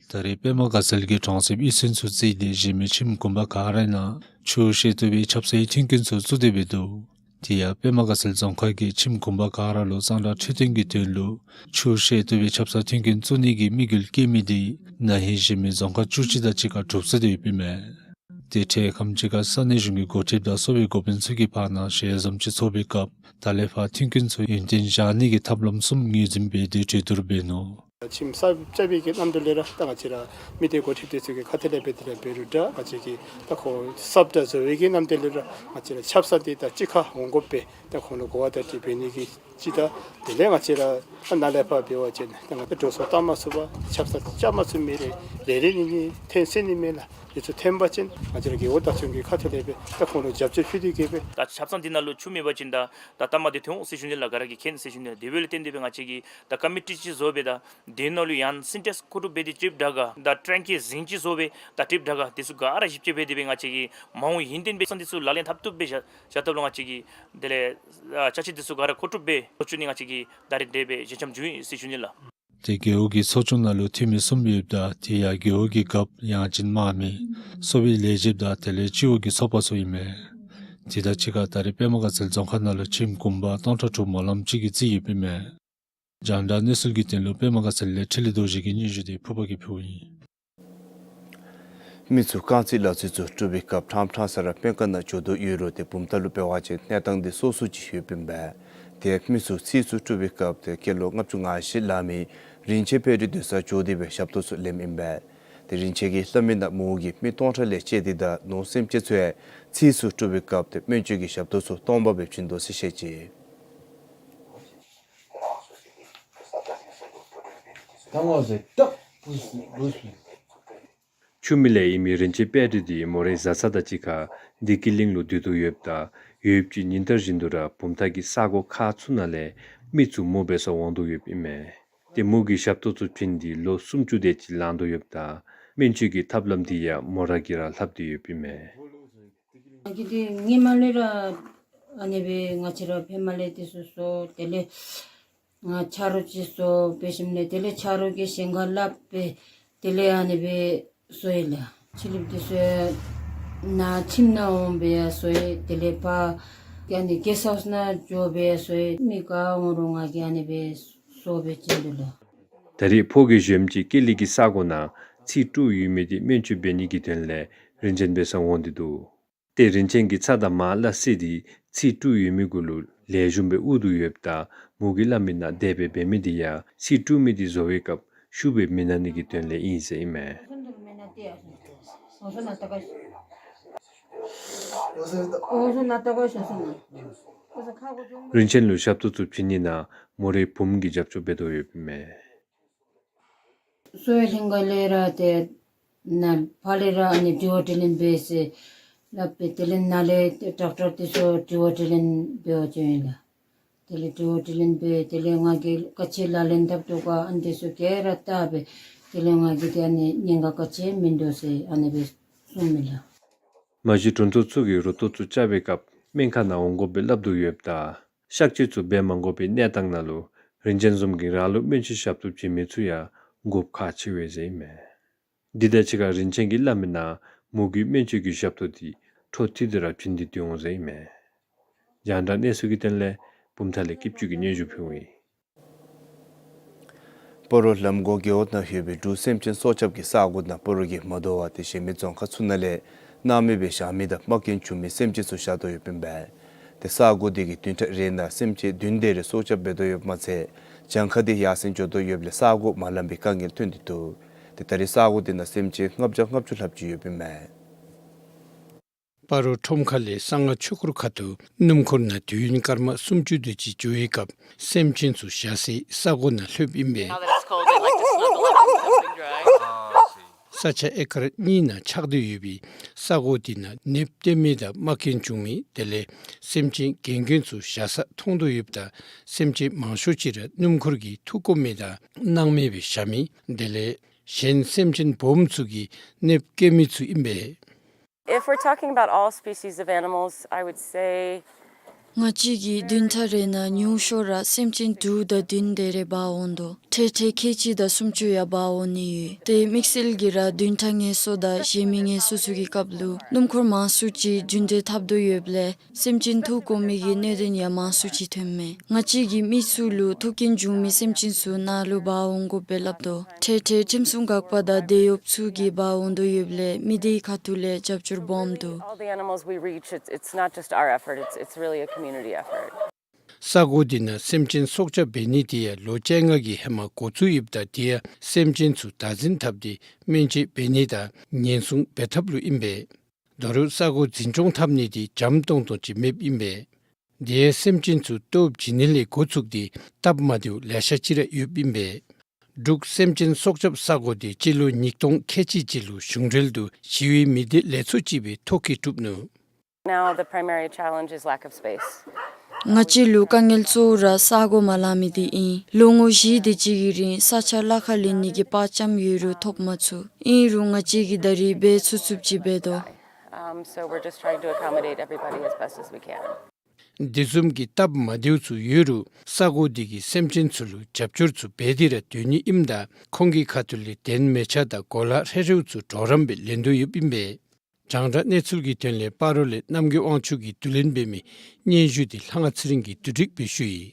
ད་རེས་པདྨ་དགའ་ཚལ་གྱི་གྲོང་གསེབ་གཡུས་ཚན་ཚུ་བརྩིས་ཏེ་གཞན་མི་ཁྱིམ་གུང་པ་ག་ར་ནང་ཆུ་བཤལ་བཏུབ་པའི་ཆབ་གསང་མཐུན་རྐྱེན་ཚུ་བཙུགས་ཏེ་འབད་དོ། དེ་ཡང་པདྨ་དགའ་ཚལ་རྫོང་ཁག་གི་ཁྱིམ་གུང་པ་ག་ར་ལུ་གཙང་སྦྲ་འཕྲོད་བསྟེན་གྱི་དོན་ལུ་ཆུ་བཤལ་བཏུབ་པའི་ཆབ་གསང་མཐུན་རྐྱེན་བཙུགས་ནི་གི་དམིགས་ཡུལ་བསྐྱེད་མི་འདི་ན་ཧིང་གཞན་མི་རྫོང་ཁག་བཅུ་གཅིག་དང་གཅིག་ཁར་གྲུབ་སོང་སྟེ་ཡོདཔ་ཨིན་མས། དེ་འཕྲལ་ཁམས་ཅིག་ཁར་ས་གནས་གཞུང་གི་འགོ་ཁྲིདཔ་དང་གསོ་བའི་འགོ་དཔོན་ཚུ་གི་བར་ན་ཞལ་འཛོམས་ཅིག་ཚོགས་པའི་སྐབས་ད་ལས་ཕར་མཐུན་རྐྱེན་ཚུ་ཡུན་བརྟན་བཞག་ནི་གི་ཐབས་ལམ་གསུམ་ངོས་འཛིན་འབད་དེ་གྲོས་བསྡུར་འབད་ནུག། ཁྱིམ་གསརཔ་རྐྱབ་པའི་གི་རྣམ་གྲངས་ལས་ར་ད་ང་བཅས་ར་མི་སྡེ་འགོ་ཁྲིདཔ་དེ་ཚུ་གིས་ཁ་ཐུག་ལས་སྦེ་དེ་ལས་འབད་རུང་འདྲ། ང་བཅས་ཀྱིས་ད་ཁོང་གསརཔ་འདྲ་བཟོ་བའི་གི་རྣམ་གྲངས་ལས་ར་ང་བཅས་ར་ཆབ་གསང་འདི་ད་གཅིག་ཁར་འོང་དགོ་པས། ད་ཁོང་ལུ་གོ་བ་བརྡ་སྤྲོད་འབད་ནི་གི་ཅིག་ད་དེ་ལས་ང་བཅས་ར་ད་ནཱ་ལས་ཕར་འབད་བ་ཅིན་ད་ང་བཅས་འགྲོ་སོང་བཏང་མ་ཚུགས་པར་ཆབ་གསང་རྐྱབ་མ་ཚུགས་མི་རེ་རེ་རེ་གཉིས་གཉིས་ཐོན་སོ་ནི་མས་ལགས། དེ་ཚུ་ཐོན་པ་ཅིན་ང་བཅས་ར་རྒེད་འོག་བདག་སྐྱོང་གི་ཁ་ཐུག་ལས་སྦེ་ད་ཁོང་ལུ་རྒྱབ་སྐྱོར་ཕུལ་ཏེ་གི་སྦེ། ད་ཆབ་གསང་འདི་ནང་ལུ་ཆུ་མེད་པ་ཅིན་ད་ད་ལྟ་མ་འདི་ཐོན་འོང་ཟེར་ཞུ་ནི་ལགས། ག་ར་གིས་མཁྱེན་ཟེར་ཞུ་ནི་ལགས། དེ་འབདཝ་ལས་བརྟེན་ཏེ་སྦེ་ང་བཅས་ཀྱིས་ད་ཀོ་མི་ཊི་ཅིག་བཟོ་སྦེ་ད་དེ་ནང་ལུ་ཡང་སིན་ཊེགསི་མཁོ་སྒྲུབ་འབད་དེ་ཊིབ་དྲག་ག་ད་ཊེང་ཀི་ཟིང་ཅིག་བཟོ་སྦེ་ད་ཊིབ་དྲག་ག་དེ་ཚུ་ག་ར་ཞིབ་དཔྱད་འབད་དེ་སྦེ་ང་བཅས་ཀྱིས་མ་འོངས་ཡུན་བརྟན་སྦེ་ཆབ་གསང་འདི་ཚུ་ལག་ལེན་འཐབ་བཏུབ་སྦེ་བཞག་བཞག་ཐབས་ལུ་ང་བཅས་ཀྱིས་དེ་ལས་ཨ་ཅ་ཆས་འདི་ཚུ་ག་ར་མཁོ་སྒྲུབ་འབད་བཟོ་བཅུག་ནི་ང་བཅས་ཀྱིས་ད་རེས་དེ་སྦེ་ཞལ་འཆམ་ཞུ་ཡི་ཟེར་ཞུ་ནི་ལགས། ཏེ་རྒེད་འོག་གི་ཚོགས་ཆུང་ནང་ལུ་འཐུས་མི་གསུམ་ཡོདཔ་ད་དེ་ཡང་རྒེད་འོག་གི་རྒཔོ་ཡང་ཅིན་དམངས་མི་གསོ་བའི་ལས་བྱེདཔ་དང་དེ་ལས་སྤྱི་འོག་གི་ཚོགས་པ་ཚུ་ཨིན་མས། དེ་དང་གཅིག་ཁར་ད་རེས་པདྨ་དགའ་ཚལ་རྫོང་ཁག་ནང་ལུ་ཁྱིམ་གུང་པ་སྟོང་ཕྲག་དྲུག་སྨོན་ལམ་ཅིག་གི་རྩིས་ཡོདཔ་ཨིན་མས། རྒྱང་བསྒྲགས་གནས་ཚུལ་གྱི་དོན་ལུ་པདྨ་དགའ་ཚལ་ལས་འཕྲིན་ལས་རྡོ་རྗེ་གི་སྙན་ཞུ་དེ་ཕུར་པ་གིས་ཕུལཝ་ཨིན། མི་ཚུ་རྐང་རྩེད་ལག་རྩེད་ཚུ་དཀྲུག་པའི་སྐབས་ཕྲང་ཕྲང་ས་ར་སྤུན་ཀ་ནང་འགྱོ་དོ་ཡོད་རུང་ཏེ་བུམ་ཐང་ལུ་འབད་བ་ཅིན་གནས་སྟངས་འདི་སོ་སོ་ཅིག་ཡོདཔ་ཨིན་པས། ཏེ་མི་ཚུ་རྩེད་ཚུ་དཀྲུག་པའི་སྐབས་ཏེ་སྐྱེས་ལོ་ལྔ་བཅུ་ང་བཞི་ལང་མི་རིན་ཆེན་དཔལ་རི་སྡོད་སར་འགྱོ་སྟེ་སྦེ་ཞབས་ཏོག་ཚུ་ལེནམ་ཨིན་པས། ཏེ་རིན་ཆེན་གྱིས་སླབ་མི་ནང་མོ་གིས་མི་སྟོང་ཕྲག་ལས་བཅད་དེ་དང་ནོར་སེམས་ཅན་ཚུ་ཡང་རྩེད་ཚུ་དཀྲུག་པའི་སྐབས་ཏེ་སྨན་བཅོས་ཀྱི་ཞབས་ཏོག་ཚུ་སྟོང་པ་སྦེ་བྱིན་དོ་ཟེར་བཤད་ཅི། ཆུ་མིག་ལས་ཨིན་མི་རིན་ཆེན་དཔལ་རི་འདི་མོ་རའི་བཟའ་ཚང་དང་གཅིག་ཁར་བདེ་སྐྱིད་གླིང་ལུ་སྡོད་དོ་ཡོདཔ་ད་ཡོདཔ་ཅིག་ཉིན་ལྟར་བཞིན་དུ་ར་བུམ་ཐང་གི་ས་གོ་ཁག་ཚུ་ནང་ལས་མི་ཚུ་མོ་འབད་སར་འོང་དོ་ཡོདཔ་ཨིན་མས། ཏེ་མོ་གི་ཞབས་ཏོག་ཚུ་བྱིན་ཏེ་ལོ་སུམ་ཅུ་དེ་ཅིག་ལང་དོ་ཡོདཔ་ད་སྨན་བཅོས་ཀྱི་ཐབས་ལམ་འདི་ཡང་མོ་ར་གིས་ར་ལྷབ་སྟེ་ཡོདཔ་ཨིན་མས། ང་གིས་འདི་སྔོན་མ་ལས་ར་ཨ་ནི་སྦེ་ང་བཅས་ར་ཕེབས་མ་ལས་འདི་ཚུ་གསོ། དེ་ལས་ང་ཆ་རོགས་ཅིག་གསོ་འབད་ཞིནམ་ལས་དེ་ལས་ཆ་རོགས་ཀྱིས་གཞན་ཁར་སླབ་སྦེ་དེ་ལས་ཨ་ནི་སྦེ་གསོ་ཡི་ལགས། ཕྱི་གླིངཔ་འདི་ཚུ་ནཱ་ཁྱིམ་ནང་འོང་སྦེ་ཡང་གསོ་ཡི། དེ་ལས་ཕར་ཨ་ནི་གེསཊ་ཧའུསི་ནང་འགྱོ་སྦེ་ཡང་གསོ་ཡི། མི་ག་འོང་རུང་ང་གིས་ཨ་ནི་སྦེ་གསོ་སྦེ་བྱིན་དོ་ལགས། ད་རེས་ཕོ་གི་གཞོནམ་ཅིག་ཀེ་ལི་གི་ས་གོ་ནང་རྩེད་དཀྲུག་ཡོད་མི་འདི་སྨན་བཅོས་འབད་ནི་གི་དོན་ལས་རིན་ཆེན་འབད་སར་འོང་སྟེ་འདུག། ཏེ་རིན་ཆེན་གྱིས་ཚ་དང་མར་སླ་བསྲེས་ཏེ་རྩེད་དཀྲུག་ཡོད་མི་གུ་ལུ་ལེགས་ཤོམ་སྦེ་དབུར་དོ་ཡོདཔ་ད་མོ་གིས་སླབ་མི་ནང་དེ་སྦེ་འབད་མི་འདི་ཡང་རྩེད་དཀྲུག་མི་འདི་བཟོ་བའི་སྐབས་ཤུགས་སྦེ་མི་ན་ནི་གི་དོན་ལས་ཨིན་ཟེར་ཨིན་མས། རིན་ཆེན་ལུ་ཞབས་ཏོག་ཚུ་བྱིན་ནི་ནང་མོ་རའི་བུམོ་གིས་རྒྱབ་སྐྱོར་འབད་དོ་ཡོདཔ་ཨིན་མས། གསོ་བའི་ལྷན་ཁག་ལས་ར་ཏེ་ནཱ་ཕར་ལས་ར་ཨ་ནི་དྲི་བ་དྲིས་ལན་འབད་ཟེར་སླབ་སྦེ་དེ་ལས་ནཱ་ལས་ཏེ་ཌོག་ཊར་འདི་ཚུ་དྲི་བ་དྲིས་ལན་འབད་བར་བྱོན་ཡི་ལགས། དེ་ལས་དྲི་བ་དྲིས་ལན་འབད་དེ་ལས་ང་གིས་ག་ཅི་ལག་ལེན་འཐབ་དོ་ག་ཨ་ནི་འདི་ཚུ་ག་ར་བལྟ་སྦེ་དེ་ལས་ང་གིས་ཏེ་ཨ་ནི་ཉེན་ཁ་ག་ཅི་མིན་འདུག་ཟེར་ཨ་ནི་སྦེ་གསུངམ་ཨིན་ལགས། མ་གཞི་གྲོང་ཚོ་ཚུ་གིས་རུ་ཏོག་ཚུ་རྐྱབ་པའི་སྐབས་སྨན་ཁང་ནང་འོང་དགོཔ་སྦེ་སླབ་དོ་ཡོདཔ་ད་གཤག་བཅོས་ཚུ་འབད་མ་དགོ་པའི་གནས་སྟངས་ནང་ལུ་རིན་ཆེན་བཟུམ་གྱིས་རང་ལུ་སྨན་བཅོས་ཞབས་ཏོག་བྱིན་མི་ཚུ་ཡང་དགོཔ་ཁག་ཆེ་བས་ཟེར་ཨིན་མས། འདི་དང་གཅིག་ཁར་རིན་ཆེན་གྱིས་སླབ་མི་ནང་མོ་གི་སྨན་བཅོས་ཀྱི་ཞབས་ཏོག་འདི་འཕྲོ་མཐུད་དེ་ར་བྱིན་ཏེ་སྡོད་འོང་ཟེར་ཨིན་མས། རྒྱང་བསྒྲགས་གནས་ཚུལ་གྱི་དོན་ལས་བུམ་ཐང་ལས་སྐྱིད་ཆུ་གིས་སྙན་ཞུ་ཕུལཝ་ཨིན། སྤ་རོ་ལམ་སྒོ་རྒེད་འོག་ནང་ཡོད་པའི་འབྲུག་སེམས་ཅན་སྲོག་སྐྱབས་ཀྱི་ས་གོ་ནང་སྤ་རོ་གིས་མ་དོ་བར་ཏེ་གཞན་མི་རྫོང་ཁག་ཚུ་ནང་ལས་སྣང་མེད་སྦེ་བཞག་མི་དང་རྨ་སྐྱོན་བྱུང་མི་སེམས་ཅན་ཚུ་བཞག་དོ་ཡོདཔ་ཨིན་པས། ཏེ་ས་གོ་འདི་གིས་བདུན་ཕྲག་རེ་ནང་སེམས་ཅན་བདུན་དེ་རེ་སྲོག་སྐྱབས་འབད་དོ་ཡོདཔ་མ་ཚད་གྱངས་ཁ་འདི་ཡར་སེང་འགྱོ་དོ་ཡོདཔ་ལས་ས་གོ་མ་ལང་པའི་དཀའ་ངལ་ཐོན་ཏེ་འདུག། ཏེ་ད་རེས་ས་གོ་འདི་ནང་སེམས་ཅན་ལྔ་བརྒྱ་ལྔ་བཅུ་ལྷགཔ་ཅིག་ཡོདཔ་ཨིན་མས། སྤ་རོ་ཁྲོམ་ཁ་ལས་གསང་སྔགས་ཆོས་འཁོར་ཁ་ཐུག་སྣུམ་འཁོར་ནང་དུས་ཡུན་སྐར་མ་སུམ་ཅུ་དེ་ཅིག་འགྱོ་བའི་སྐབས་སེམས་ཅན་ཚུ་བཞག་སའི་ས་གོ་ནང་ལྷོདཔ་ཨིན་པས། Now that it's cold, they like to snuggle up in something dry. ས་ཆ་ཨེ་ཀར་གཉིས་ནང་ཆགས་ཏེ་ཡོད་པའི་ས་གོ་འདི་ནང་ནདཔ་བརྟེན་མི་དང་རྨ་སྐྱོན་བྱུང་མི་དེ་ལས་སེམས་ཅན་རྒན་རྒོན་ཚུ་བཞག་ས་མཐོང་དོ་ཡོདཔ་ད་སེམས་ཅན་མང་ཤོས་ཅིག་ར་སྣུམ་འཁོར་གྱིས་འཐུ་དགོ་མི་དང་སྣང་མེད་སྦེ་བཞག་མི་དེ་ལས་གཞན་སེམས་ཅན་སྦོམ་ཚུ་གིས་ནདཔ་བཀལ་མི་ཚུ་ཨིན་པས། If we're talking about all species of animals, I would say ང་བཅས་ཀྱིས་བདུན་ཕྲག་རེ་ནང་ཉུང་ཤོས་ར་སེམས་ཅན་དྲུག་དང་བདུན་དེ་རེ་འབག་འོང་དོ། འཕྲལ་འཕྲལ་ཁལ་གཅིག་དང་སུམ་ཅུ་ཡང་འབག་འོང་ནི་ཡོད། ཏེ་དམིགས་བསལ་གྱིས་ར་བདུན་ཕྲག་ངལ་གསོ་དང་གཞན་མི་ངལ་གསོ་ཚུ་གི་སྐབས་ལུ་སྣུམ་འཁོར་མང་སུ་ཅིག་རྒྱུན་འགྲུལ་འཐབ་དོ་ཡོདཔ་ལས་སེམས་ཅན་འཐུ་དགོ་མི་གི་གནད་དོན་ཡང་མང་སུ་ཅིག་ཐོནམ་མས། ང་བཅས་ཀྱིས་མི་ཚུ་ལུ་ཐུག་རྐྱེན་བྱུང་མི་སེམས་ཅན་ཚུ་ནཱ་ལུ་འབག་འོང་དགོཔ་སྦེ་སླབ་དོ། འཕྲལ་འཕྲལ་ཁྲིམས་སྲུང་འགག་པ་དང་འབྲེལ་ཡོདཔ་ཚུ་གིས་འབག་འོང་དོ་ཡོདཔ་ལས་མི་སྡེའི་ཁ་ཐུག་ལས་རྒྱབ་སྐྱོར་སྦོམ་འདུག། All the animals we reach, it's, it's not just our effort, it's, it's really a community effort. ས་གོ་འདི་ནང་སེམས་ཅན་སྲོག་སྐྱབས་འབད་ནི་དེ་ཡང་ལོ་བཅོ་ལྔ་གི་ཧེ་མ་འགོ་བཙུགས་ཡོདཔ་ད་དེ་ཡང་སེམས་ཅན་ཚུ་བདག་འཛིན་འཐབ་སྟེ་སྨན་བཅོས་འབད་ནི་དང་ཉེན་སྲུང་འབད་ཐབས་ལུ་ཨིན་པས། ད་རུང་ས་གོ་འཛིན་སྐྱོང་འཐབ་ནི་དེ་འཇམ་ཏོང་ཏོ་ཅིག་མེདཔ་ཨིན་པས། དེ་ཡང་སེམས་ཅན་ཚུ་ལྟོཝ་བཀྱེས་ནི་ལས་འགོ་བཙུགས་ཏེ་སྟབས་མ་བདེཝ་ལེ་ཤ་ཅིག་ར་ཡོདཔ་ཨིན་པས། འབྲུག་སེམས་ཅན་སྲོག་སྐྱབས་ས་གོ་དེ་སྤྱི་ལོ་ཉིས་སྟོང་ཁལ་གཅིག་ཅིག་ལུ་གཞུང་འབྲེལ་དུ་ཞི་བའི་མི་སྡེ་ལས་ཚོགས་ཅིག་སྦེ་ཐོ་བཀོད་གྲུབ་ནུག། Now the primary challenge is lack of space. ང་བཅས་ལུ་དཀའ་ངལ་གཙོ་བོ་ར་ས་གོ་མ་ལང་མི་དེ་ཨིན། ལོ་ངོ་བཞི་དེ་ཅིག་གི་རིང་ས་ཆ་གླ་ཁར་ལེན་ནི་གི་དཔའ་བཅམ་ཡོད་རུང་ཐོབ་མ་ཚུགས། ཨིན་རུང་ང་བཅས་ཀྱིས་ད་རེས་འབད་ཚུགས་ཚུགསཔ་ཅིག་འབད་དོ། Um, so we're just trying to accommodate everybody as best as we can. དེ་བཟུམ་གྱི་སྟབས་མ་བདེཝ་ཚུ་ཡོད་རུང་ས་གོ་དེ་གིས་སེམས་ཅན་ཚུ་ལུ་རྒྱབ་སྐྱོར་ཚུ་འབད་དེ་ར་སྡོད་ནི་ཨིནམ་ད་ཁོང་གི་ཁ་ཐུག་ལས་གདན་མལ་ཆ་དང་གོ་ལ་རེ་རེ་ཚུ་གྲོགས་རམ་སྦེ་ལེན་དོ་ཡོདཔ་ཨིན་པས། རྒྱང་བསྒྲགས་གནས་ཚུལ་གྱི་དོན་ལས་སྤ་རོ་ལས་རྣམ་རྒྱལ་དབང་ཕྱུག་གིས་བསྡུ་ལེན་འབད་མི་སྙན་ཞུ་དེ་ལྷ་དབང་ཚེ་རིང་གིས་བསྡུ་སྒྲིག་འབད་ཞུ་ཡི།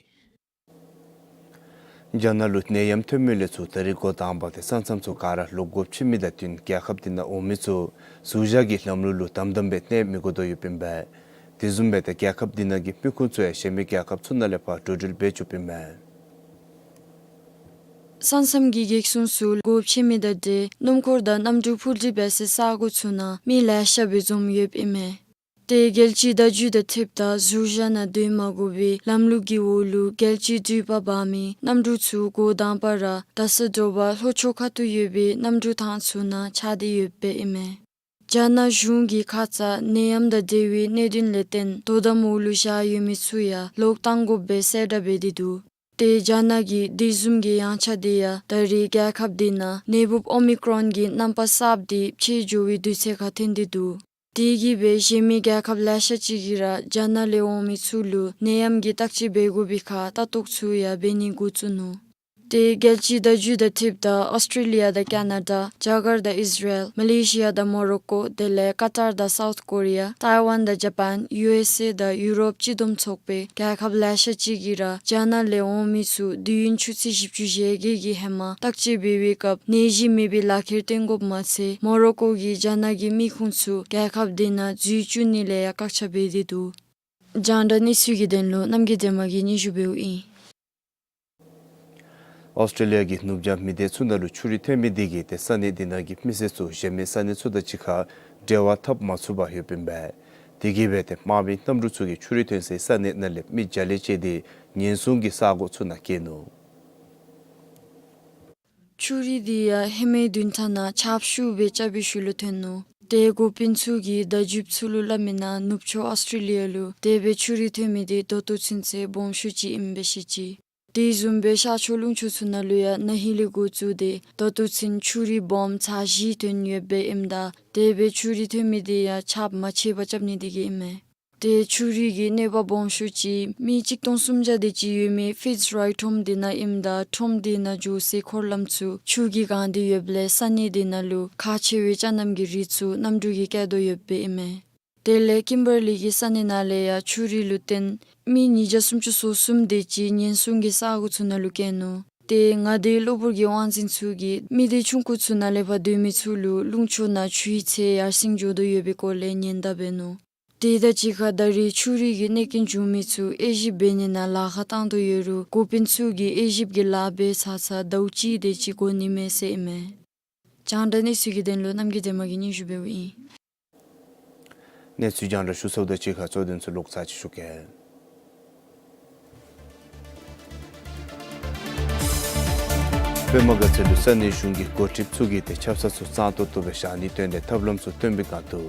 རྒྱ་ནག་ལུ་ནད་ཡམས་ཐོན་མི་ལས་ཚུར་ད་རིས་འགོ་དང་པ་དེ་ས་མཚམས་ཚུ་ག་ར་ལོག་དགོཔ་ཆེ་མི་དང་བསྟུན་རྒྱལ་ཁབ་དེ་ནང་འོང་མི་ཚུ་ཟུར་བཞག་གི་ལམ་ལུགས་ལུ་དམ་དམ་སྦེ་གནས་མི་དགོ་དོ་ཡོདཔ་ཨིན་པས། དེ་བཟུམ་སྦེ་ཏེ་རྒྱལ་ཁབ་དེ་ནང་གི་མི་ཁུངས་ཚུ་ཡང་གཞན་མི་རྒྱལ་ཁབ་ཚུ་ནང་ལས་ཕར་འགྲོ་འགྲུལ་འབད་བཅུགཔ་ཨིན་མས། ས་མཚམས་ཀྱི་གེགས་སོང་ཚུ་ལོག་དགོཔ་ཆེ་མི་དང་འབྲེལ་སྣུམ་འཁོར་དང་གནམ་གྲུ་འཕུར་འགྲུལ་འབད་སའི་ས་གོ་ཚུ་ནང་མི་ལེ་ཤ་སྦེ་འཛོམས་ཡོདཔ་ཨིན་མས། ཏེ་རྒྱལ་སྤྱིའི་བརྡ་བརྒྱུད་དང་འཁྲིལཝ་ད་ཟུར་བཞག་ནང་སྡོད་མ་དགོ་པའི་ལམ་ལུགས་ཀྱི་འོག་ལུ་རྒྱལ་སྤྱིའི་འགྲུལ་པ་འབག་མི་གནམ་གྲུ་ཚུ་འགོ་དང་པ་ར་རྡ་ས་དྲོ་པ་ལྷོ་ཕྱོགས་ཁ་ཐུག་ཡོད་པའི་གནམ་གྲུ་ཐང་ཚུ་ནང་ཆགས་ཏེ་ཡོདཔ་ཨིན་མས། རྒྱ་ནག་གཞུང་གིས་ཁ་ཙ་ནད་ཡམས་དང་འབྲེལ་བའི་གནད་དོན་ལས་བརྟེན་དོ་དམ་འོག་ལུ་བཞག་ཡོད་མི་ཚུ་ཡང་ལོག་གཏང་དགོཔ་སྦེ་གསལ་བསྒྲགས་འབད་དེ་འདུག། ཏེ་རྒྱ་ནག་གི་དེ་བཟུམ་གྱི་ཡངས་ཆག་དེ་ཡང་ད་རེས་རྒྱལ་ཁབ་དེ་ནང་ནད་འབུཔ་ཨོ་མི་ཀྲོན་གྱི་རྣམ་པ་གསརཔ་དེ་ཕྱེ་འགྱོ་བའི་དུས་ཚོད་ཁར་ཐོན་ཏེ་འདུག། དེ་གིས་སྦེ་གཞན་མི་རྒྱལ་ཁབ་ལེ་ཤ་ཅིག་གིས་ར་རྒྱ་ནག་ལས་འོང་མི་ཚུ་ལུ་ནད་ཡམས་ཀྱི་བརྟག་དཔྱད་འབད་དགོ་པའི་ཁར་ལྟ་རྟོག་ཚུ་ཡང་འབད་ནི་འགོ་བཙུགས་ནུག། ཏེ་རྒྱལ་སྤྱིའི་བརྡ་བརྒྱུད་དང་འཁྲིལཝ་ད་ཨོསི་ཊྲེ་ལི་ཡ་དང་ཀེ་ན་ཌ་རྒྱ་གར་དང་ཨིས་ར་ཨེལ་མ་ལེ་ཤི་ཡ་དང་མོ་རོ་ཀོ་དེ་ལས་ཀ་ཏར་དང་སའུཐ་ཀོ་རི་ཡ་ཐའི་ཝན་དང་ཇ་པཱན་ཡུ་ཨེསི་ཨེ་དང་ཡུ་རོབ་སྤྱི་བསྡོམས་ཚོགས་པའི་རྒྱལ་ཁབ་ལེ་ཤ་ཅིག་གིས་ར་རྒྱ་ནག་ལས་འོང་མི་ཚུ་དུས་ཡུན་ཆུ་ཚོད་བཞི་བཅུ་ཞེ་བརྒྱད་ཀྱི་ཧེ་མ་བརྟག་དཔྱད་འབད་བའི་སྐབས་ནད་གཞི་མེད་པའི་ལག་ཁྱེར་བཏོན་དགོཔ་མ་ཚད་མོ་རོ་ཀོ་གིས་རྒྱ་ནག་གི་མི་ཁུངས་ཚུ་རྒྱལ་ཁབ་དེ་ནང་འཛུལ་བཅུག་ནི་ལས་ཡང་བཀག་ཆ་འབད་དེ་འདུག། རྒྱང་བསྒྲགས་གནས་ཚུལ་གྱི་དོན་ལུ་རྣམ་རྒྱལ་སྒྲོལ་མ་གིས་སྙན་ཞུ་འབདཝ་ཨིན། ཨོསི་ཊྲེ་ལི་ཡ་གི་ནུབ་བྱང་མི་སྡེ་ཚུ་ནང་ལུ་ཆུ་རུད་ཐོན་མི་དེ་གིས་ཏེ་ས་གནས་དེ་ནང་གི་མི་སེར་ཚུ་གཞན་མི་ས་གནས་ཚུ་དང་གཅིག་ཁར་འབྲེལ་བ་འཐབ་མ་ཚུགས་པར་ཡོདཔ་ཨིན་པས། དེ་གིས་སྦེ་ཏེ་དམག་མི་གནམ་གྲུ་ཚུ་གིས་ཆུ་རུད་ཐོན་སའི་ས་གནས་ནང་ལས་མི་བརྒྱ་ལས་བཅད་དེ་ཉེན་སྲུང་གི་ས་གོ་ཚུ་ནང་བསྐྱལ་ནུག། ཆུ་རུད་དེ་ཡང་ཧེ་མའི་བདུན་ཕྲག་ནང་ཆརཔ་ཤུགས་སྦེ་རྐྱབ་པའི་ཤུལ་ལུ་ཐོན་ནུག། ཏེ་འགོ་དཔོན་ཚུ་གིས་བརྡ་བརྒྱུདཔ་ཚུ་ལུ་སླབ་མི་ནང་ནུབ་ཕྱོགས་ཨོསི་ཊྲེ་ལི་ཡ་ལུ་དེ་སྦེ་ཆུ་རུད་ཐོན་མི་དེ་ད་ལྟོ་ཚུན་ཚོད་སྦོམ་ཤོས་ཅིག་ཨིནམ་སྦེ་བཤད་ཅི། དེ་བཟུམ་སྦེ་ཤར་ཕྱོགས་ལུང་ཕྱོགས་ཚུ་ནང་ལུ་ཡང་ན་ཧིང་ལས་འགོ་བཙུགས་ཏེ་ད་ལྟོ་ཚུན་ཆུ་རུད་སྦོམ་ཚར་བཞི་ཐོན་ཡོདཔ་ཨིནམ་ད་དེ་སྦེ་ཆུ་རུད་ཐོན་མི་དེ་ཡང་ཆརཔ་མ་ཆད་པར་རྐྱབ་ནི་དེ་གིས་ཨིན་མས། ཏེ་ཆུ་རུད་ཀྱི་གནོད་པ་སྦོམ་ཤོས་ཅིག་མི་གཅིག་སྟོང་སུམ་བརྒྱ་དེ་ཅིག་ཡོད་མི་ཕིཊས་རའིཊ་ཁྲོམ་དེ་ནང་ཨིནམ་ད་ཁྲོམ་དེ་ནང་འགྱོ་སའི་འཁོར་ལམ་ཚུ་ཆུ་གིས་གང་སྟེ་ཡོདཔ་ལས་ས་གནས་དེ་ནང་ལུ་ཁག་ཆེ་བའི་ཅ་རྣམ་གྱི་རིགས་ཚུ་གནམ་གྲུ་གིས་བསྐྱལ་དོ་ཡོདཔ་ཨིན་མས། དེ་ལས་ཀིམ་བར་ལི་གི་ས་གནས་ནང་ལས་ཡང་ཆུ་རུད་ལུ་བརྟེན་མི་ཉིས་བརྒྱ་སུམ་ཅུ་སོ་གསུམ་དེ་ཅིག་ཉེན་སྲུང་གི་ས་གོ་ཚུ་ནང་ལུ་བསྐྱལ་ནུག། ཏེ་མངའ་སྡེའི་གློ་བུར་གྱི་དབང་འཛིན་ཚུ་གིས་མི་སྡེ་ཆུང་ཀུ་ཚུ་ནང་ལས་ཕར་སྡོད་མི་ཚུ་ལུ་ལུང་ཕྱོགས་ནང་ཆུའི་ཚད་ཡར་སེང་འགྱོ་དོ་ཡོད་པའི་སྐོར་ལས་ཉེན་བརྡ་འབད་ནུག། དེ་དང་གཅིག་ཁར་ད་རེས་ཆུ་རུད་ཀྱི་གནོད་རྐྱེན་བྱུང་མི་ཚུ་དབྱེ་ཞིབ་འབད་ནི་ནང་ལཱ་ཁག་བཏང་དོ་ཡོད་རུང་འགོ་དཔོན་ཚུ་གིས་དབྱེ་ཞིབ་ཀྱི་ལཱ་འབད་ཚར་ཚར་ཟླཝ་གཅིག་དེ་ཅིག་འགོར་ནི་མས་ཟེར་ཨིན་མས། རྒྱང་བསྒྲགས་གནས་ཚུལ་གྱི་དོན་ལུ་རྣམ་རྒྱལ་སྒྲོལ་མ་གིས་སྙན་ཞུ་འབདཝ་ཨིན། གནས་ཚུལ་རྒྱང་བསྒྲགས་ཞུ་ཚརཝ་དང་གཅིག་ཁར་གཙོ་དོན་ཚུ་ལོག་ཚར་ཅིག་ཞུ་གེ། པདྨ་དགའ་ཚལ་ལུ་ས་གནས་གཞུང་གི་འགོ་ཁྲིདཔ་ཚུ་གིས་ཏེ་ཆབ་གསང་ཚུ་གཙང་ཏོག་ཏོ་སྦེ་བཞག་ནིའི་དོན་ལས་ཐབས་ལམ་ཚུ་སྟོན་པའི་བསྒང་དུ་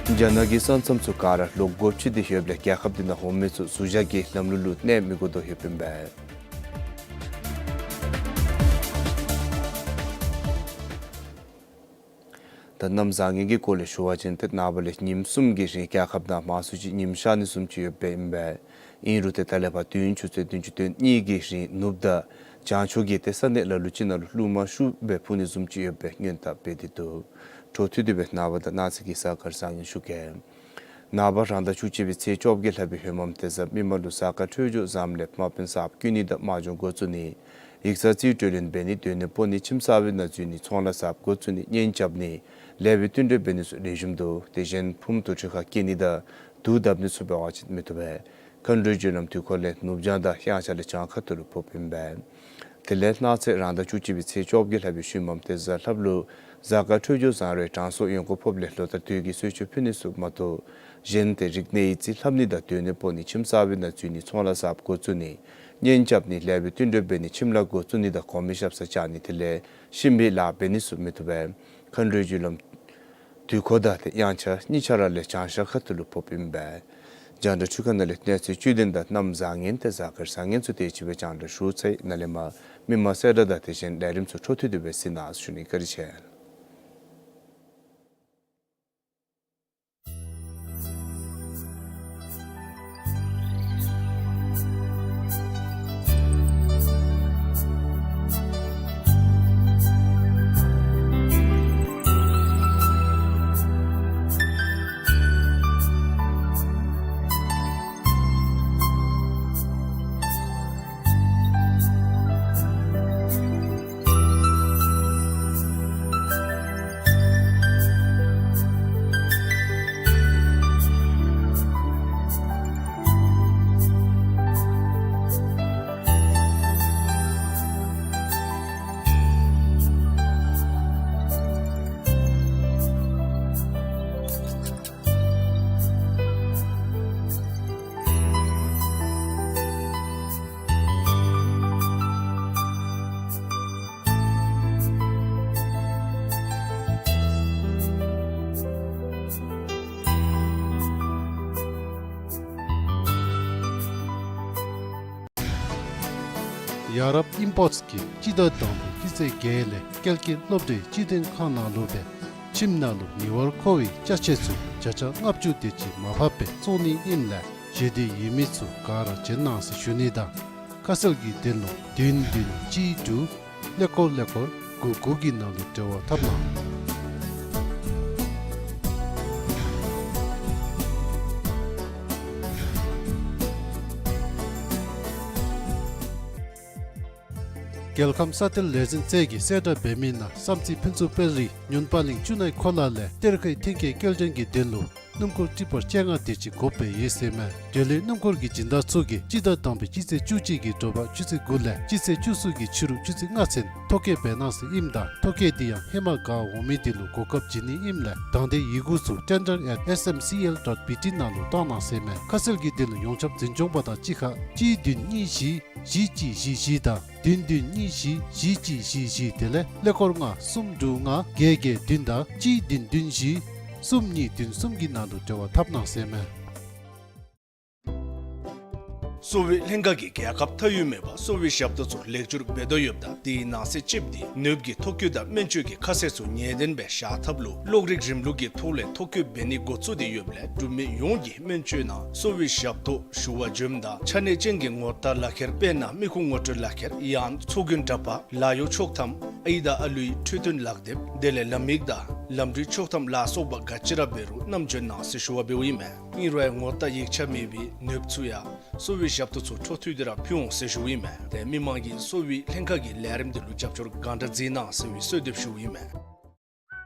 རྒྱ་ནག་གི་ས་མཚམས་ཚུ་ག་ར་ལོག་དགོཔ་ཅིག་ཏེ་ཡོདཔ་ལས་རྒྱལ་ཁབ་དེ་ནང་འོང་མི་ཚུ་ཟུར་བཞག་གི་ལམ་ལུགས་ལུ་གནས་མི་དགོ་དོ་ཡོདཔ་ཨིན་པས། ད་གནམ་བཟང་ངན་གྱི་སྐོར་ལས་ཞུ་བ་ཅིན་ཏེ་ནངས་པ་ལས་ཉིནམ་གསུམ་གྱི་རིང་རྒྱལ་ཁབ་ནང་མང་སུ་ཅིག་ཉིམ་ཤར་ནི་བཟུམ་ཅིག་ཡོདཔ་ཨིན་པས། ཨིན་རུང་ཏེ་ད་ལས་ཕར་དུས་ཡུན་ཆུ་ཚོད་བདུན་ཅུ་དོན་གཉིས་ཀྱི་རིང་ནུབ་དང་བྱང་ཕྱོགས་ཀྱི་ཏེ་ས་གནས་ལ་ལུ་ཅིག་ནང་ལུ་རླུང་མ་ཤུགས་སྦེ་འཕུ་ནི་བཟུམ་ཅིག་ཡོད་པའི་སྔོན་བརྡ་འབད་དེ་འདུག། འཕྲོ་མཐུད་དེ་སྦེ་ནངས་པ་དང་གནངས་ཚེ་གི་གཟའ་སྐར་བཟང་ངན་ཞུ་གེ། ནངས་པ་རང་ཟླ་བཅུ་གཅིག་པའི་ཚེས་བཅོ་བརྒྱད་ལྷག་པའི་ཧེ་མ་ཏེ་གཟའ་མིག་དམར་ལུ་གཟའ་སྐར་འཕྲོད་སྦྱོར་བཟངམ་ལས་དམག་དཔོན་གསརཔ་བསྐོ་ནི་དང་དམག་སྦྱོང་འགོ་བཙུགས་ནི། ཡིག་ཚང་རྩིས་སྤྲོད་ལེན་འབད་ནི། སྡོད་གནས་སྤོ་ནི། ཁྱིམ་གསར་པའི་ནང་འཛུལ་ནི། ཚོང་ལཱ་གསརཔ་འགོ་བཙུགས་ནི། གཉེན་རྐྱབ་ནི། ལེགས་པའི་བསྟུན་གྲོས་འབད་ནི་ཚུ་ལེགས་ཤོམ་འདུག། ཏེ་གཞན་ཕུངམ་དུར་ཁྲོད་ཁར་སྐྱེལ་ནི་དང་ དུག་བརྡབ་ནི་ཚུ་འབད་བ་ཅིན་མི་བཏུབ་པས། མཁའ་འགྲོའི་རྒྱུ་ལམ་དུས་འཁོར་ལས་ནུབ་བྱང་དང་དབྱངས་འཆར་ལས་བྱང་ཁ་ཐུག་ལུ་ཕོགཔ་ཨིན་པས། དེ་ལས་གནངས་ཚེ་རང་ཟླ་བཅུ་གཅིག་པའི་ཚེས་བཅོ་བརྒྱད་ལྷག་པའི་ཤུལ་མམ་ཏེ་གཟའ་ལྷགཔ་ལུ་གཟའ་སྐར་འཕྲོད་སྦྱོར་བཟང་རུང་གྲང་སོགས་ཡོང་སྒོ་ཕོགཔ་ལས་ལོ་ལྟར་དུས་ཀྱི་གསོལ་མཆོད་ཕུལ་ནི་ཚུ་མ་གཏོགས་གཞན་ཏེ་རིག་གནས་ཡིག་རྩིས་ལྷབ་ནི་དང་སྡོད་གནས་སྤོ་ནི་ཁྱིམ་གསར་པའི་ནང་འཛུལ་ནི་ཚོང་ལཱ་གསརཔ་འགོ་བཙུགས་ནི་གཉེན་རྐྱབ་ནི་ལེགས་པའི་བསྟུན་གྲོས་འབད་ནི་ཁྱིམ་ལཱ་འགོ་བཙུགས་ནི་དང་གོང་མའི་ཞབས་སར་བཅར་ནི་དེ་ལས་གཤིན་པོའི་ལཱ་འབད་ནི་ཚུ་མི་བཏུབ་པས། མཁའ་འགྲོའི་རྒྱུ་ལམ་དུས་འཁོར་དང་ཏེ་དབྱངས་འཆར་གཉིས་ཆ་ར་ལས་བྱང་ཤར་ཁ་ཐུག་ལུ་ཕོགཔ་ཨིན་པས། རྒྱང་བསྒྲགས་འཕྲུལ་ཁང་ནང་ལས་གནས་ཚུལ་བཅུད་དོན་དང་གནམ་བཟང་ངན་ཏེ་གཟའ་སྐར་བཟང་ངན་ཚུ་དེ་ཅིག་སྦེ་རྒྱང་བསྒྲགས་ཞུ་ཚར་ཡི། ནཱ་ལས་མར་མི་མང་གསལ་བསྒྲགས་དང་དེ་བཞིན་ལས་རིམ་ཚུ་འཕྲོ་མཐུད་དེ་སྦེ་གཟིགས་གནང་ཟེར་ཞུ་ནི། བཀའ་དྲིན་ཆེ། ཡ་རབས་ཨིམ་པོརཊ་གིས་སྤྱི་ཟླ་དང་པའི་སྤྱི་ཚེས་བརྒྱད་ལས་སྐལ་རྒྱལ་སློབ་གྲྭའི་སྤྱི་དོན་ཁང་ནང་ལུ་སྦེ་ཁྱིམ་ནང་ལུ་ཉེ་བར་མཁོ་བའི་ཅ་ཆས་ཚུ་བརྒྱ་ཆ་ལྔ་བཅུ་དེ་ཅིག་མར་ཕབ་སྦེ་བཙོང་ནི་ཨིནམ་ལས་ཞེ་འདོད་ཡོད་མི་ཚུ་ག་ར་བྱོན་གནང་ཟེར་ཞུ་ནི་དང་ཁ་གསལ་གྱི་དོན་ལུ་བདུན་བདུན་གཅིག་དྲུག་ཀླད་ཀོར་ཀླད་ཀོར་དགུ་དགུ་གི་ནང་ལུ་འབྲེལ་བ་འཐབ་གནང་། རྒྱལ་ཁམས་ས་གཏེར་ལས་འཛིན་རྩེ་གིས་གསལ་བསྒྲགས་འབད་མི་ནང་བསམ་རྩེ་ཕུན་ཚོགས་དཔལ་རི་ཉུན་པ་གླིང་ཆུ་ནའི་ཁོ་ལ་ལས་གཏེར་ཁའི་ཐོན་སྐྱེད་སྐྱེལ་འདྲེན་གྱི་དོན་ལུ་སྣུམ་འཁོར་ཊི་པར་བཅོ་ལྔ་དེ་ཅིག་དགོཔ་སྦེ་ཡོད་ཟེར་མས། དེ་ལས་སྣུམ་འཁོར་གྱི་སྦྱིན་བདག་ཚུ་གིས་སྤྱི་ཟླ་དང་པའི་སྤྱི་ཚེས་བཅུ་གཅིག་གི་དྲོ་པ་ཆུ་ཚོད་དགུ་ལས་སྤྱི་ཚེས་བཅུ་གསུམ་གྱི་ཕྱི་རུ་ཆུ་ཚོད་ལྔ་ཚུན་ཐོ་བཀོད་འབད་གནང་ཟེར་ཨིནམ་ད་ཐོ་བཀོད་དེ་ཡང་ཧེ་མ་ག་འོང་མི་དེ་ལུ་གོ་སྐབས་བྱིན་ནི་ཨིནམ་ལས་དང་འདོད་ཡི་གུ་ཚུ་tender at S M C L dot B T ནང་ལུ་བཏང་གནང་ཟེར་མས། ཁ་གསལ་གྱི་དོན་ལུ་ཡོངས་ཁྱབ་འཛིན་སྐྱོང་པ་དང་གཅིག་ཁར་གཅིག་བདུན་གཉིས་བཞི་བཞི་གཅིག་བཞི་བཞི་དང་བདུན་བདུན་གཉིས་བཞི་བཞི་གཅིག་བཞི་བཞི་དེ་ལས་ཀླད་ཀོར་ལྔ་གསུམ་དྲུག་ལྔ་བརྒྱད་བརྒྱད་བདུན་དང་གཅིག་བདུན་བདུན་བཞི་གསུམ་གཉིས་བདུན་གསུམ་གྱི་ནང་དུ་འབྲེལ་བ་འཐབ་གནང་ཟེར་མས། གསོ་བའི་ལྷན་ཁག་གིས་རྒྱལ་ཁབ་མཐའ་དབུས་མེད་པར་གསོ་བའི་ཞབས་ཏོག་ཚུ་ལེགས་བསྒྱུར་འབད་དོ་ཡོདཔ་ད་དེའི་ནང་གསེས་ཅིག་འདི་ནདཔ་གི་ཐོ་བཀོད་དང་སྨན་བཅོས་ཀྱི་ཁ་གསལ་ཚུ་ངེས་བདེན་སྦེ་བཞག་ཐབས་ལུ་གློག་རིག་རིམ་ལུགས་ཀྱི་ཐོག་ལས་ཐོ་བཀོད་འབད་ནི་འགོ་བཙུགས་ཏེ་ཡོདཔ་ལས་འབྲུག་མི་ཡོངས་ཀྱིས་སྨན་བཅོས་ནང་གསོ་བའི་ཞབས་ཏོག་ཞུ་བར་འབྱོནམ་ད་ཆ་གནས་ཅན་གྱི་ངོ་རྟགས་ལག་ཁྱེར་དཔེར་ན་མི་ཁུངས་ངོ་སྤྲོད་ལག་ཁྱེར་ཡང་ཚོགས་རྒྱན་འདྲ་པར་ལཱ་གཡོག་ཆོག་ཐམ་ཨའི་དང་ཨ་ལུའི་འཕྲོད་བསྟེན་ལག་དེབ་དེ་ལས་ལམ་ཡིག་དང་ལམ་འགྲུལ་ཆོག་ཐམ་ལ་སོགས་པ་ག་ཅི་ར་འབད་རུང་བསྣམས་འབྱོན་གནང་ཟེར་ཞུ་བ་འབདཝ་ཨིན་མས། ཨིན་རུང་ངོ་རྟགས་ཡིག་ཆ་མེད་པའི་ནདཔ་ཚུ་ཡང་གསོ་བའི་ཞབས་ཏོག་ཚུ་འཕྲོ་མཐུད་དེ་ར་ཕུལ་འོང་ཟེར་ཞུཝ་ཨིན་མས། ཏེ་མི་མང་གིས་གསོ་བའི་ལྷན་ཁག་གི་ལས་རིམ་འདི་ལུ་རྒྱབ་སྐྱོར་གང་དྲག་མཛད་གནང་ཟེར་བའི་གསོལ་འདེབས་ཞུཝ་ཨིན་མས།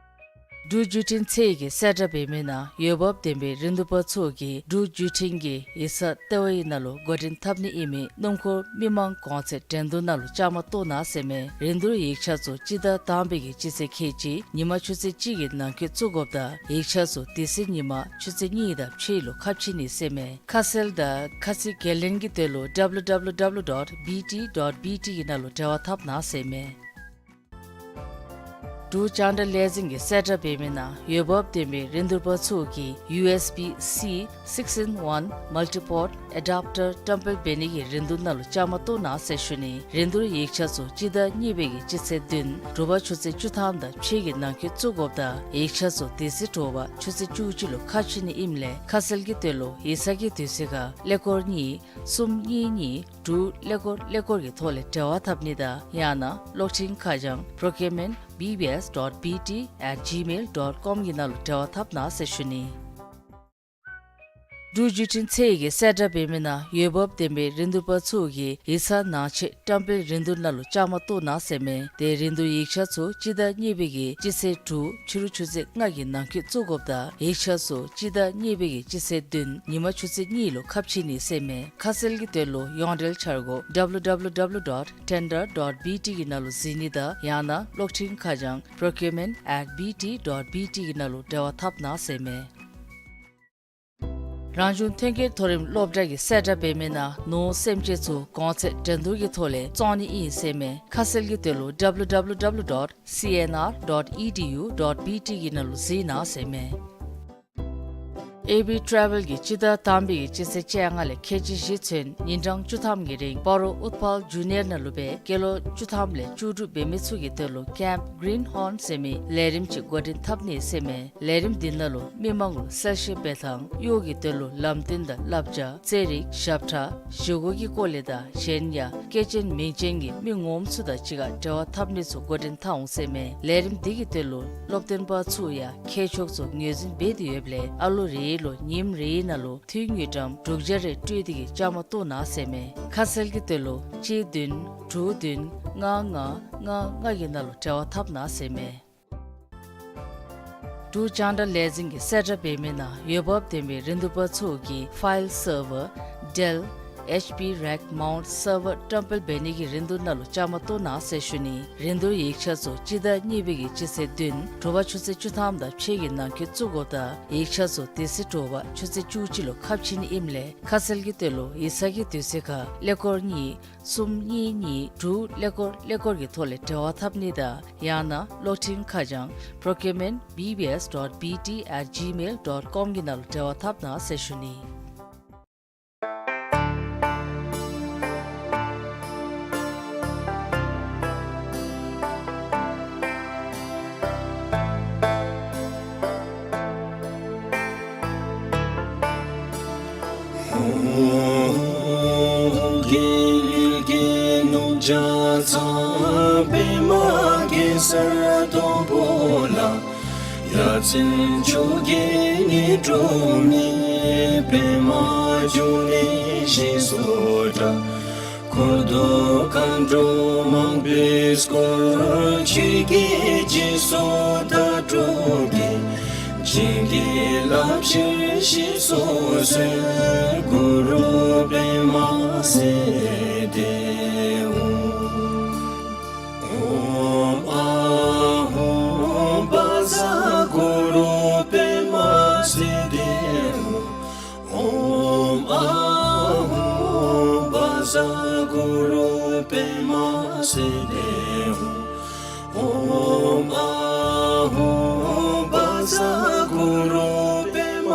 འབྲུག་བརྒྱུད་འཕྲིན་ཚད་ཀྱིས་གསལ་བསྒྲགས་འབད་མི་ནང་འོས་འབབ་ལྡན་པའི་རིན་བསྡུར་པ་ཚུ་གིས་འབྲུག་བརྒྱུད་འཕྲིན་གྱི་ཡིག་ཚང་ལྟེ་བའི་ནང་ལུ་འགོ་འདྲེན་འཐབ་ནི་ཨིན་མི་སྣུམ་འཁོར་མི་མང་གོང་ཚད་འགྲན་བསྡུར་ནང་ལུ་བཅའ་མར་གཏོགས་གནང་ཟེར་མས། རིན་བསྡུར་ཡིག་ཆ་ཚུ་སྤྱི་ཟླ་དང་པའི་གི་སྤྱི་ཚེས་ཁལ་གཅིག་ཉིན་མ་ཆུ་ཚོད་གཅིག་གི་ནང་འཁོད་བཙུགས་དགོཔ་ད་ཡིག་ཆ་ཚུ་དེ་ཚེ་ཉིན་མ་ཆུ་ཚོད་གཉིས་དང་ཕྱེད་ལུ་ཁ་ཕྱེ་ནི་ཟེར་མས། ཁ་གསལ་དང་ཁ་ཚིག་ཁས་ལེན་གྱི་དོན་ལུ་W W W dot B T dot B T གི་ནང་ལུ་འབྲེལ་བ་འཐབ་གནང་ཟེར་མས། འབྲུག་རྒྱང་བསྒྲགས་ལས་འཛིན་གྱིས་གསལ་བསྒྲགས་འབད་མི་ནང་འོས་འབབ་ལྡན་པའི་རིན་བསྡུར་པ་ཚུ་གིས་ཡུ་ཨེསི་བི་སི་six in one multi-port adapter བཀྲམ་སྤེལ་འབད་ནི་གི་རིན་བསྡུར་ནང་ལུ་བཅའ་མར་གཏོགས་གནང་ཟེར་ཞུ་ནི། རིན་བསྡུར་ཡིག་ཆ་ཚུ་སྤྱི་ཟླ་གཉིས་པའི་གི་སྤྱི་ཚེས་བདུན་དྲོ་པ་ཆུ་ཚོད་བཅུ་ཐམ་དང་ཕྱེད་ཀྱི་ནང་འཁོད་བཙུགས་དགོཔ་ད་ཡིག་ཆ་ཚུ་དེ་ཚེ་དྲོ་པ་ཆུ་ཚོད་བཅུ་གཅིག་ལུ་ཁ་ཕྱེ་ནི་ཨིནམ་ལས་ཁ་གསལ་གྱི་དོན་ལུ་ཡིག་ཚང་གི་དུས་ཚོད་ཁར་ཀླད་ཀོར་གཉིས་གསུམ་གཉིས་གཉིས་དྲུག་ཀླད་ཀོར་ཀླད་ཀོར་གྱི་ཐོག་ལས་འབྲེལ་བ་འཐབ་ནི་དང་ཡང་ན་གློག་འཕྲིན་ཁ་བྱང་procurement B B S dot B T at gmail dot com གི་ནང་ལུ་འབྲེལ་བ་འཐབ་གནང་ཟེར་ཞུ་ནི། འབྲུག་བརྒྱུད་འཕྲིན་ཚད་ཀྱིས་གསལ་བསྒྲགས་འབད་མི་ནང་འོས་འབབ་ལྡན་པའི་རིན་བསྡུར་པ་ཚུ་གིས་ཡིག་ཚང་ནང་ཆས་བཀྲམ་སྤེལ་རིན་བསྡུར་ནང་ལུ་བཅའ་མར་གཏོགས་གནང་ཟེར་མས། ཏེ་རིན་བསྡུར་ཡིག་ཆ་ཚུ་སྤྱི་ཟླ་གཉིས་པའི་གི་སྤྱི་ཚེས་དྲུག་ཕྱི་རུ་ཆུ་ཚོད་ལྔ་གི་ནང་འཁོད་བཙུགས་དགོཔ་དང་ཡིག་ཆ་ཚུ་སྤྱི་ཟླ་གཉིས་པའི་གི་སྤྱི་ཚེས་བདུན་ཉིན་མ་ཆུ་ཚོད་གཉིས་ལུ་ཁ་ཕྱེ་ནི་ཟེར་མས། ཁ་གསལ་གྱི་དོན་ལུ་ཡོངས་འབྲེལ་འཆར་སྒོ་W W W dot tender dot B T གི་ནང་ལུ་གཟིགས་ནི་དང་ཡང་ན་གློག་འཕྲིན་ཁ་བྱང་procurement at B T dot B T གི་ནང་ལུ་འབྲེལ་བ་འཐབ་གནང་ཟེར་མས། རང་བྱུང་ཐོན་སྐྱེད་མཐོ་རིམ་སློབ་གྲྭ་གིས་གསལ་བསྒྲགས་འབད་མི་ནང་ནོར་སེམས་ཅན་ཚུ་གོང་ཚད་འགྲན་བསྡུར་གྱི་ཐོག་ལས་བཙོང་ནི་ཨིན་ཟེར་མས། ཁ་གསལ་གྱི་དོན་ལུ W W W dot C N R dot E D U dot B T གི་ནང་ལུ་གཟིགས་གནང་ཟེར་མས། ཨེ་བི་ཊ་རེ་ཝེལ་གྱིས་སྤྱི་ཟླ་དང་པའི་གི་སྤྱི་ཚེས་བཅོ་ལྔ་ལས་ཁལ་གཅིག་བཞི་ཚུན་ཉིན་གྲངས་བཅུ་ཐམ་གྱི་རིང་སྤ་རོ་ཨུཏྤལ་ཇུ་ནི་ཡར་ནང་ལུ་སྦེ་སྐྱེས་ལོ་བཅུ་ཐམ་ལས་བཅུ་དྲུག་འབད་མི་ཚུ་གི་དོན་ལུ་ཀེམཔ་གིརིན་ཧོརན་ཟེར་མི་ལས་རིམ་ཅིག་འགོ་འདྲེན་འཐབ་ནི་ཟེར་མས། ལས་རིམ་འདི་ནང་ལུ་མི་མང་ལུ་གསལ་བཤད་འབད་ཐངས་གཡོག་གི་དོན་ལུ་ལམ་སྟོན་དང་བསླབ་བྱ་རྩེད་རིགས་ཞབས་ཁྲ་བཞེས་སྒོ་གི་སྐོར་ལས་དང་གཞན་ཡང་སྐྱེས་ཆེན་མིང་ཅན་གྱི་མི་ངོམ་ཚུ་དང་གཅིག་ཁར་འབྲེལ་བ་འཐབ་ནི་ཚུ་འགོ་འདྲེན་འཐབ་འོང་ཟེར་མས། ལས་རིམ་འདི་གི་དོན་ལུ་སློབ་སྟོན་པ་ཚུ་ཡང་མཁས་མཆོག་ཚུ་ངོས་འཛིན་འབད་དེ་ཡོདཔ་ལས་ཨ་ལོ་རེ་ལུ་ཉིནམ་རེ་ནང་ལུ་འཐུས་དངུལ་ཀྲམ་དྲུག་བརྒྱ་རེ་སྤྲོད་དེ་གིས་བཅའ་མར་གཏོགས་གནང་ཟེར་མས། ཁ་གསལ་གྱི་དོན་ལུ་གཅིག་བདུན་དྲུག་བདུན་ལྔ་ལྔ་ལྔ་ལྔ་གི་ནང་ལུ་འབྲེལ་བ་འཐབ་གནང་ཟེར་མས། འབྲུག་རྒྱང་བསྒྲགས་ལས་འཛིན་གྱིས་གསལ་བསྒྲགས་འབད་མི་ནང་འོས་འབབ་ལྡན་པའི་རིན་བསྡུར་པ་ཚུ་གིས་ཕའིལ་སར་ཝར་ཌེལ་ཨེཆ་པི་རེཀ་མའུནཊ་སར་ཝར་བཀྲམ་སྤེལ་འབད་ནི་གི་རིན་བསྡུར་ནང་ལུ་བཅའ་མར་གཏོགས་གནང་ཟེར་ཞུ་ནི། རིན་བསྡུར་ཡིག་ཆ་ཚུ་སྤྱི་ཟླ་གཉིས་པའི་གི་སྤྱི་ཚེས་བདུན་དྲོ་པ་ཆུ་ཚོད་བཅུ་ཐམ་དང་ཕྱེད་ཀྱི་ནང་འཁོད་བཙུགས་དགོཔ་དང་ཡིག་ཆ་ཚུ་དེ་ཚེ་དྲོ་པ་ཆུ་ཚོད་བཅུ་གཅིག་ལུ་ཁ་ཕྱེ་ནི་ཨིནམ་ལས་ཁ་གསལ་གྱི་དོན་ལུ་ཡིག་ཚང་གི་དུས་ཚོད་ཁར་ཀླད་ཀོར་གཉིས་གསུམ་གཉིས་གཉིས་དྲུག་ཀླད་ཀོར་ཀླད་ཀོར་གྱི་ཐོག་ལས་འབྲེལ་བ་འཐབ་ནི་དང་ཡང་ན་གློག་འཕྲིན་ཁ་བྱང་procurement B B S dot B T at gmail dot com གི་ནང་ལུ་འབྲེལ་བ་འཐབ་གནང་ཟེར་ཞུ་ནི། རྒྱལ་གྱི་ནུབ་བྱང་ཚང་པདྨ་གེ་སར་སྡོང་པོ་ལ། ཡ་མཚན་མཆོག་གི་ཉི་སྒྲོན་མེ། པདྨ་འབྱུང་གནས་ཞེས་སུ་གྲགས། འཁོར་དང་མཁའ་འགྲོ་མང་པོས་བསྐོར། ཆོས་ཀྱི་རྗེས་སུ་བདག་སྒྲུབ་ཀྱིས། བྱིན་གྱིས་བརླབ་ཕྱིར་གཤེགས་སུ་གསོལ། གུ་རུ་པདྨ་སིདྡྷི་ཧཱུྃ། ཨོཾ་ཨཱཿཧཱུྃ་བཛྲ་གུ་རུ་པདྨ་སིདྡྷི་ཧཱུྃ། ཨོཾ་ཨཱཿཧཱུྃ་བཛྲ་གུ་རུ་པདྨ་སིདྡྷི་ཧཱུྃ། ཨོཾ་ཨཱཿཧཱུྃ་བཛྲ་གུ་རུ་པདྨ་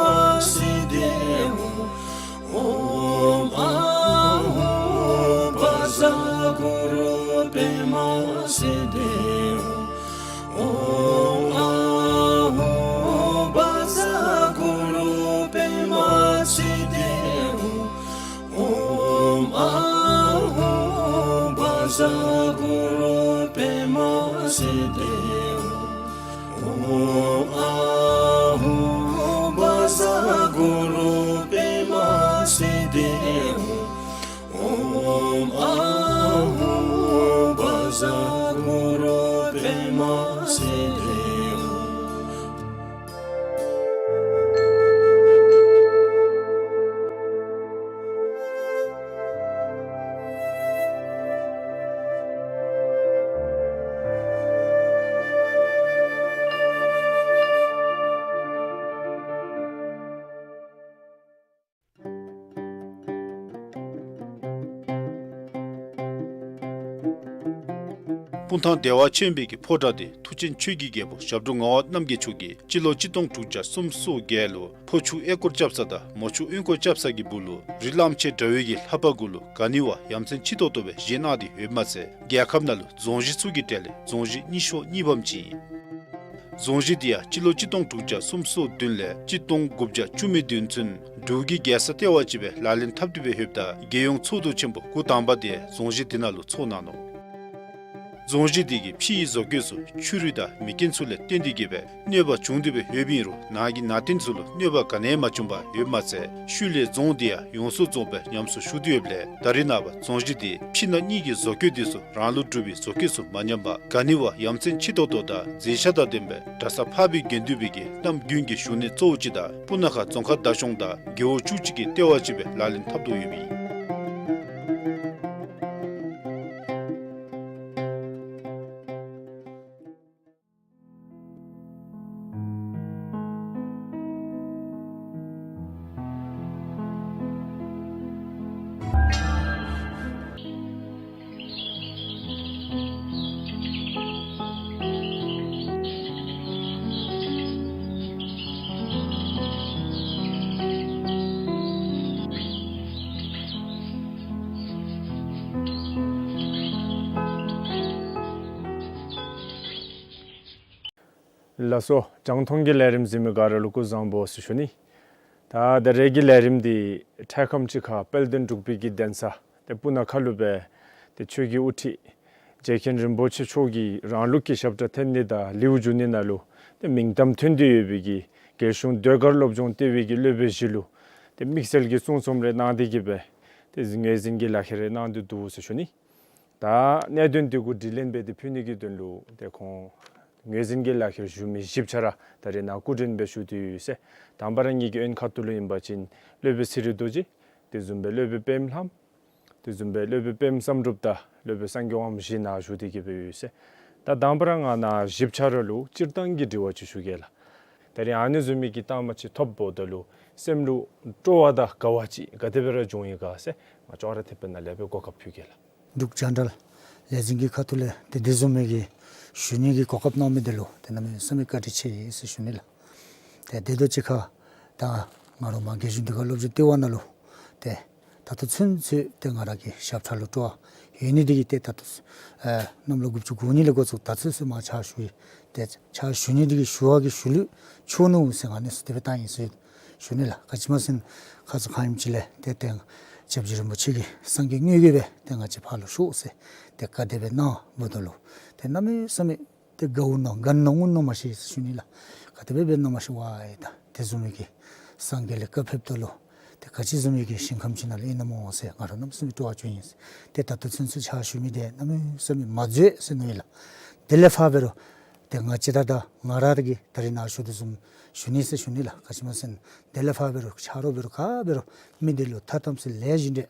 སིདྡྷི་ཧཱུྃ། ཨོཾ་ཨཱཿཧཱུྃ་བཛྲ་གུ་རུ་པདྨ་སིདྡྷི་ཧཱུྃ། ཨོཾ་ཨཱཿཧཱུྃ་བཛྲ་གུ་རུ་པདྨ་སིདྡྷི་ཧཱུྃ། ཨོཾ་ཨཱཿཧཱུྃ་བཛྲ་གུ་རུ་པདྨ་སིདྡྷི་ཧཱུྃ། ཨོཾ་ཨཱཿཧཱུྃ་བཛྲ་གུ་རུ་པདྨ་སིདྡྷི་ཧཱུྃ། ཨོཾ་ཨཱཿཧཱུྃ་བཛྲ་གུ་རུ་པདྨ་སིདྡྷི་ཧཱུྃ། སྤུངས་ཐང་བདེ་བ་ཆེན་པོའི་གི་ཕོ་བྲང་དེ་མཐུ་ཆེན་ཆོས་ཀྱི་རྒྱལ་པོ་ཞབས་དྲུང་ངག་དབང་རྣམ་རྒྱལ་མཆོག་གིས་སྤྱི་ལོ་གཅིག་སྟོང་དྲུག་བརྒྱ་སུམ་ཅུ་སོ་བརྒྱད་ལུ་ཕོ་ཆུ་གཡས་སྐོར་རྐྱབ་ས་དང་མོ་ཆུ་གཡོན་སྐོར་རྐྱབ་ས་གི་སྦུག་ལུ་རི་གླང་ཆེན་འདྲ་བའི་གི་ལྷ་པ་གུ་ལུ་ག་ནི་བ་ཡ་མཚན་ཆེ་ཏོག་ཏོ་སྦེ་བཞེངས་གནང་སྟེ་ཡོདཔ་མ་ཚད་རྒྱལ་ཁབ་ནང་ལུ་རྫོང་གཞི་ཚུ་གི་གྲས་ལས་རྫོང་གཞི་རྙིང་ཤོས་གཉིས་པམ་ཅིག་ཨིན། རྫོང་གཞི་དེ་ཡང་སྤྱི་ལོ་གཅིག་སྟོང་དྲུག་བརྒྱ་སུམ་ཅུ་སོ་བདུན་ལས་གཅིག་སྟོང་དགུ་བརྒྱ་བཅུ་མེད་བདུན་ཚུན་འབྲུག་གི་རྒྱལ་ས་ལྟེ་བ་ཅིག་སྦེ་ལག་ལེན་འཐབ་སྟེ་སྦེ་ཡོདཔ་ད་རྒྱལ་ཡོངས་ཚོགས་འདུ་ཆེན་པོ་འགོ་དང་པ་དེ་རྫོང་གཞི་དེ་ནང་ལུ་ཚོགས་གནང་ནུག། རྫོང་གཞི་དེ་གིས་ཕྱིའི་བཟོ་བཀོད་ཚུ་ཆུ་རུད་དང་མེ་རྐྱེན་ཚུ་ལས་བརྟེན་ཏེ་གིས་སྦེ་གནོད་པ་བྱུང་སྟེ་སྦེ་ཡོདཔ་ཨིན་རུང་ནང་གི་ནང་རྟེན་ཚུ་ལུ་གནོད་པ་ག་ནི་ཡང་མ་བྱུང་པར་ཡོདཔ་མ་ཚད་ཤུལ་ལས་རྫོང་དེ་ཡང་ཡོངས་སུ་རྫོགས་སྦེ་ཉམས་སུ་ཞུགས་ཏེ་ཡོདཔ་ལས་ད་རེས་ནངས་པ་རྫོང་གཞི་དེ་ཕྱི་ནང་གཉིས་ཀྱི་བཟོ་བཀོད་དེ་ཚུ་རང་ལུགས་གྲུབ་པའི་བཟོ་བཀོད་ཚུ་མ་ཉམས་པར་ག་ནི་བ་ཡ་མཚན་ཆེ་ཏོག་ཏོ་དང་མཛེས་ཆ་དང་ལྡན་པའི་གྲྭ་ས་འཕགས་པའི་དགེ་འདུན་པའི་གི་གནམ་དགུན་གྱི་བཞུགས་གནས་གཙོ་བོ་ཅིག་དང་སྤུ་ན་ཁ་རྫོང་ཁག་བདག་སྐྱོང་དང་རྒེད་འོག་བཅུ་གཅིག་གི་ལྟེ་བ་ཅིག་སྦེ་ལག་ལེན་འཐབ་དོ་ཡོདཔ་ཨིན། ལགས་སོ། རྒྱང་མཐོང་གི་ལས་རིམ་གཟིགས་མི་ག་ར་ལུ་སྐུ་གཟུགས་བཟང་པོ་ཟེར་ཞུ་ནི། ད་ད་རེས་ཀྱི་ལས་རིམ་འདི་འཕྲལ་ཁམས་ཅིག་ཁར་དཔལ་ལྡན་འབྲུག་པའི་གི་གདན་ས་ཏེ་སྤུ་ན་ཁ་ལུ་སྦེ་ཏེ་ཆོས་ཀྱི་དབུ་ཁྲིད་རྗེ་མཁན་རིན་པོ་ཆེ་མཆོག་གིས་རང་ལུགས་ཀྱི་ཞབས་ཁྲ་འཐེན་ནི་དང་ལེའུ་བསྒྱུར་ནི་ནང་ལུ་ཏེ་མིང་གཏམ་ཐོན་ཏེ་ཡོད་པའི་གི་རྒྱལ་གཞུང་ཟློས་གར་སློབ་སྦྱོང་ལྟེ་བའི་གི་སློབ་དཔོན་བཞི་ལུ་ཏེ་དམིགས་བསལ་གྱི་གསུང་རྩོམ་རེ་གནང་སྟེ་གིས་སྦེ་ཏེ་ངོས་འཛིན་གྱི་ལག་ཁྱེར་རེ་གནང་སྟེ་འདུག་ཟེར་ཞུ་ནི། ད་གནད་དོན་དེ་གུ་དྲིས་ལན་འབད་དེ་ཕུལ་ནི་གི་དོན་ལུ་ཏེ་ཁོང་ངོས་འཛིན་གྱི་ལག་ཁྱེར་ཞུ་མི་བཞི་ཆ་ར་ད་རེས་ནཱ་སྐུ་མགྲོན་སྦེ་ཞུ་སྟེ་ཡོད་ཟེར། དང་པ་ར་ངེ་གི་གཡོན་ཁ་ཐུག་ལུ་ཨིན་པ་ཅིན་སློབ་དཔོན་ཚེ་རིང་རྡོ་རྗེ། དེ་བཟུམ་སྦེ་སློབ་དཔོན་པདྨ་ལྷམ། དེ་བཟུམ་སྦེ་སློབ་དཔོན་པདྨ་བསམ་གྲུབ་དང་སློབ་དཔོན་སངས་རྒྱས་དབང་པོ་བཞི་ནཱ་བཞུགས་ཏེ་གིས་སྦེ་ཡོད་ཟེར། ད་དང་པ་ར་ང་ནཱ་བཞི་ཆ་ར་ལུ་སྤྱིར་བཏང་གི་དྲི་བ་ཅིག་ཞུ་གེ་ལགས། ད་རེས་ཨ་ནི་བཟུམ་མའི་གི་རྟགས་མ་ཅིག་ཐོབ་འོངམ་ད་ལུ་སེམས་ལུ་སྤྲོ་བ་དང་དགའ་བ་ཅིག་ག་དེ་སྦེ་ར་བྱུང་ཡི་ག་ཟེར་ང་བཅས་ར་དེ་སྦེ་ནཱ་ལས་སྦེ་གོ་སྐབས་ཕུལ་གེ་ལགས། འབྲུག་རྒྱང་བསྒྲགས་ལས་འཛིན་གྱི་ཁ་ཐུག་ལས་ཏེ་དེ་བཟུམ་མའི་གི་ཞུ་ནི་གི་གོ་སྐབས་གནང་མི་དེ་ལུ་ཏེ་གནམ་མེད་ས་མེད་བཀའ་དྲིན་ཆེ་ཟེར་ཞུ་ནི་ལགས། ཏེ་དེ་དང་གཅིག་ཁར་ད་ང་ར་མ་རྒྱལ་གཞུང་ཟློས་གར་སློབ་སྦྱོང་ལྟེ་བ་ནང་ལུ་ཏེ་ད་ལྟོ་ཚུན་ཚོད་ཏེ་ང་ར་གི་ཞབས་ཁྲ་ལུ་སྤྲོ་བ་ཡོད་ནི་དེ་གིས་ཏེ་ད་ལྟོ་ཨེ་གནམ་ལོ་དགུ་བཅུ་གོ་གཉིས་ལས་འགོ་བཙུགས་ད་ཚུན་ཚོད་མ་ཕྱག་ཞུ་ཡི། ཏེ་ཕྱག་ཞུ་ནི་དེ་གིས་ཞུ་བ་གི་ཞུ་ལུགས་ཆོག་ནུག་ཟེར་ང་ཨ་ནི་ཚུ་དེ་སྦེ་བཏང་ཡི་ཟེར་ཞུ་ནི་ལགས། ག་ཅི་སྨོ་ཟེར་ན་ཁ་ཙ་ཁ་ཉིནམ་ཅིག་ལས་ཏེ་ཏེ་སྐྱབས་རྗེ་རིན་པོ་ཆེ་གིས་སངས་རྒྱས་དངོས་ཀྱིས་སྦེ་ཏེ་ང་བཅས་ཕར་ལུ་ཤོག་ཟེར་ཏེ་བཀའ་དེ་སྦེ་གནང་འབདཝ་ད་ལུ་ཏེ་གནམ་མེད་ས་མེད་ཏེ་དགའཝ་མནོ་དགའ་མནོ་ངུ་མནོ་མ་ཤེས་ཟེར་ཞུ་ནི་ལགས། ག་དེ་སྦེ་སྦེ་མནོ་མ་ཤེས། ཝའི་ད་དེ་བཟུམ་མའི་གི་སངས་རྒྱས་ལས་བཀའ་ཕེབས་ད་ལུ་ཏེ་ག་ཅི་བཟུམ་མའི་གི་ཞིང་ཁམས་ཅིག་ནང་ལུ་ཨིན་ན་སྨོ་ཟེར་ང་ར་གནམ་མེད་ས་མེད་སྤྲོ་བ་བྱུང་ཡི་ཟེར། ཏེ་ད་ལྟོ་ཚུན་ཚོད་ཕྱག་ཞུ་མི་དེ་གནམ་མེད་ས་མེད་མ་འཛོལ་ཟེར་མནོ་ཡི་ལགས། དེ་ལས་ཕར་འབད་རུང་ཏེ་ང་བཅས་ར་ད་ང་ར་གིས་ད་རེས་ནཱ་ཞུ་དོ་བཟུམ་ཞུ་ནི་ཟེར་ཞུ་ནི་ལགས། ག་ཅི་སྨོ་ཟེར་ན་དེ་ལས་ཕར་འབད་རུང་ཆ་རོགས་འབད་རུང་ག་འབད་རུང་མི་དེ་ལུ་ཐ་དམ་ཚིག་ལས་རྒྱུ་འབྲས་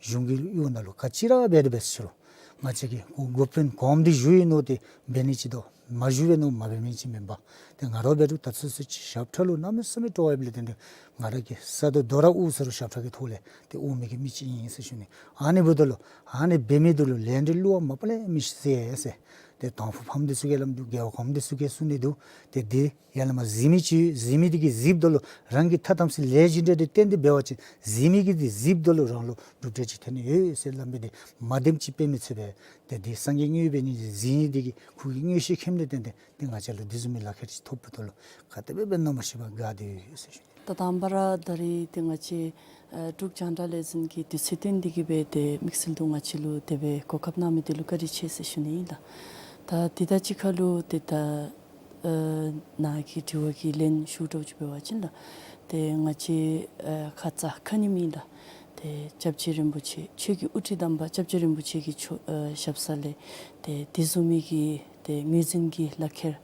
གཞུང་གི་ཡུལ་ནང་ལུ་ག་ཅི་ར་འབད་དེ་འབད་ཟེར་རུང་ང་བཅས་ཀྱིས་འགོ་དཔོན་གོངམ་འདི་བཞུགས་ཡི་མནོ་སྟེ་འབད་ནི་ཅིག་དང་མ་བཞུགས་པས་མནོ་མ་འབད་མི་ཅིག་མེན་པར་ཏེ་ང་ར་འབད་རུང་ད་ཚུན་ཚོད་ཅིག་ཞབས་ཁྲ་ལུ་གནམ་མེད་ས་མེད་སྤྲོ་བ་ཡོདཔ་ལས་བརྟེན་ཏེ་ང་ར་གིས་ས་རྡོ་རྡོ་ར་དབུར་ཟེར་རུང་ཞབས་ཁྲ་གི་ཐོག་ལས་ཏེ་དབུར་མི་གི་མི་ཅིག་ཨིན་ཟེར་ཞུ་ནི། ཨ་ནི་འབདཝ་ད་ལུ་ཨ་ནི་འབད་མི་དེ་ལུ་ལས་འབྲས་བསླུ་བ་མ་པ་ལས་མི་ཤེས་ཟེར་ཟེར། ཏེ་དང་ཕུ་ཕམ་འདི་ཚུ་གིས་སླབ་འདུག། རྒྱལ་བ་གོངམ་འདི་ཚུ་གིས་གསུང་ནི་འདུག། ཏེ་འདི་ཡར་ལས་མར་གཟིགས་མི་ཅིག་གཟིགས་མི་དེ་གིས་གཟིགསཔ་ད་ལུ་རང་གི་ཐ་དམ་ཚིག་ལས་རྒྱུ་འབྲས་དེ་བརྟེན་ཏེ་འབད་བ་ཅིན་གཟིགས་མི་གིས་འདི་གཟིགསཔ་ད་ལུ་རང་ལུ་གྲུབ་འབྲས་ཅིག་ཐོན་ནི་ཡོད་ཟེར་སླབ་མི་དེ་མ་བདེནམ་ཅིག་དཔེ་མི་སྲིད་པས། ཏེ་འདི་སངས་རྒྱས་དངོས་འབད་ནི་གཟིགས་ནི་དེ་གིས་ཁོ་གི་མངོན་ཤེས་མཁྱེནམ་ལས་བརྟེན་ཏེ་ཏེ་ང་བཅས་ལུ་དེ་བཟུམ་མའི་ལག་ཁྱེར་ཅིག་ཐོབ་པ་ད་ལུ་ག་དེ་སྦེ་འབད་མནོ་མ་ཤེས་པར་དགའ་སྟེ་ཡོད་ཟེར་ཞུ་ནི། ད་དང་པ་ར་ད་རེས་ཏེ་ང་བཅས་ཨ་འབྲུག་རྒྱང་བསྒྲགས་ལས་འཛིན་གྱི་དུས་ཚོད་བཏོན་ཏེ་གིས་སྦེ་ཏེ་དམིགས་བསལ་དུ་ང་བཅས་ལུ་དེ་སྦེ་གོ་སྐབས་གནང་མི་དེ་ལུ་བཀའ་དྲིན་ཆེ་ཟེར་ཞུ་ནི་ཨིན་ལགས། ད་དེ་དང་གཅིག་ཁར་ལུ་ཏེ་ད་ཨ་ནཱ་གི་དྲི་བ་གི་ལན་ཞུ་དོ་ཅིག་འབད་བ་ཅིན་ལགས། ཏེ་ང་བཅས་ཨ་ཁ་ཙ་ཁ་ཉིནམ་ཨིན་ལགས། ཏེ་སྐྱབས་རྗེ་རིན་པོ་ཆེ་ཆོས་ཀྱི་དབུ་ཁྲིད་དམ་པ་སྐྱབས་རྗེ་རིན་པོ་ཆེ་གི་ཆོ་ཨ་ཞབས་ས་ལས་ཏེ་དེ་བཟུམ་མའི་གི་ཏེ་ངོས་འཛིན་གྱི་ལག་ཁྱེར་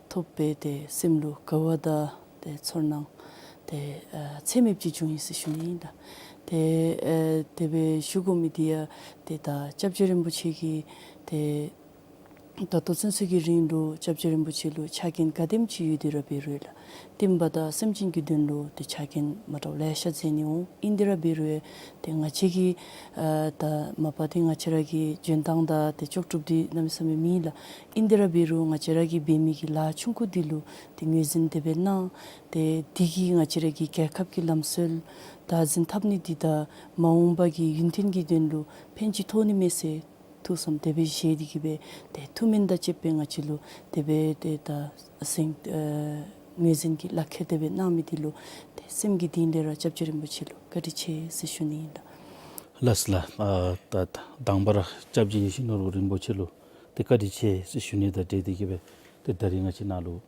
ཐོབ་སྦེ་ཏེ་སེམས་ལུ་དགའ་བ་དང་ཏེ་ཚོར་སྣང་ཏེ་ཨ་ཚད་མེདཔ་ཅིག་བྱུང་ཡི་ཟེར་ཞུ་ནི་ཨིན་ལགས། ཏེ་ཨ་དེ་སྦེ་ཞུ་དགོ་མི་དེ་ཡང་ཏེ་ད་སྐྱབས་རྗེ་རིན་པོ་ཆེ་གིས་ཏེ་ད་ལྟོ་ཚུན་ཚོད་ཀྱི་རིང་ལུ་སྐྱབས་རྗེ་རིན་པོ་ཆེ་ལུ་ཕྱག་འགན་ག་དེམ་ཅིག་ཡོད་དེ་ར་འབད་རུང་ལགས། བསྟན་པ་དང་སེམས་ཅན་གྱི་དོན་ལུ་ཏེ་ཕྱག་འགན་མ་འདྲཝ་ལེ་ཤ་མཛད་ནི་འོང་། ཨིན་དེ་ར་འབད་རུང་ཏེ་ང་བཅས་ཀྱི་ཨ་ད་མ་པ་ཏེ་ང་བཅས་ར་གི་འཇོན་ཐང་དང་ཏེ་ལྕོགས་གྲུབ་འདི་གནམ་མེད་ས་མེད་མེད་ལགས། ཨིན་དེ་ར་འབད་རུང་ང་བཅས་ར་གིས་འབད་མི་གི་ལཱ་ཆུང་ཀུ་འདི་ལུ་ཏེ་ངོས་འཛིན་དེ་སྦེ་གནང་། ཏེ་འདི་གིས་ང་བཅས་ར་གི་རྒྱལ་ཁབ་ཀྱི་ལམ་སྲོལ་བདག་འཛིན་འཐབ་ནི་འདི་དང་མ་འོངས་པ་གི་ཡུན་བརྟན་གྱི་དོན་ལུ་ཕན་ཅིག་ཐོགས་ནི་མས་ཟེར་ཐུགས་བསམ་དེ་སྦེ་བཞེས་ཏེ་གིས་སྦེ་ཏེ་ཐུགས་སྨོན་དང་བཅསཔ་སྦེ་ང་བཅས་ལུ་དེ་སྦེ་ཏེ་ད་སེང་ཨ་ངོས་འཛིན་གྱི་ལག་ཁྱེར་དེ་སྦེ་གནང་མི་དེ་ལུ་ཏེ་སེམས་ཀྱི་གཏིང་ལས་ར་སྐྱབས་རྗེ་རིན་པོ་ཆེ་ལུ་བཀའ་དྲིན་ཆེ་ཟེར་ཞུ་ནི་ཨིན་ལགས། ལགས་སོ་ལགས། ཨ་ད་དང་པ་ར་སྐྱབས་རྗེ་ཡིད་བཞིན་ནོར་བུ་རིན་པོ་ཆེ་ལུ་ ཏེ་བཀའ་དྲིན་ཆེ་ཟེར་ཞུ་ནི་དང་འབྲེལ་ཏེ་གི་སྦེ་ཏེ་ད་རིས་ང་བཅས་ནཱ་ལུ་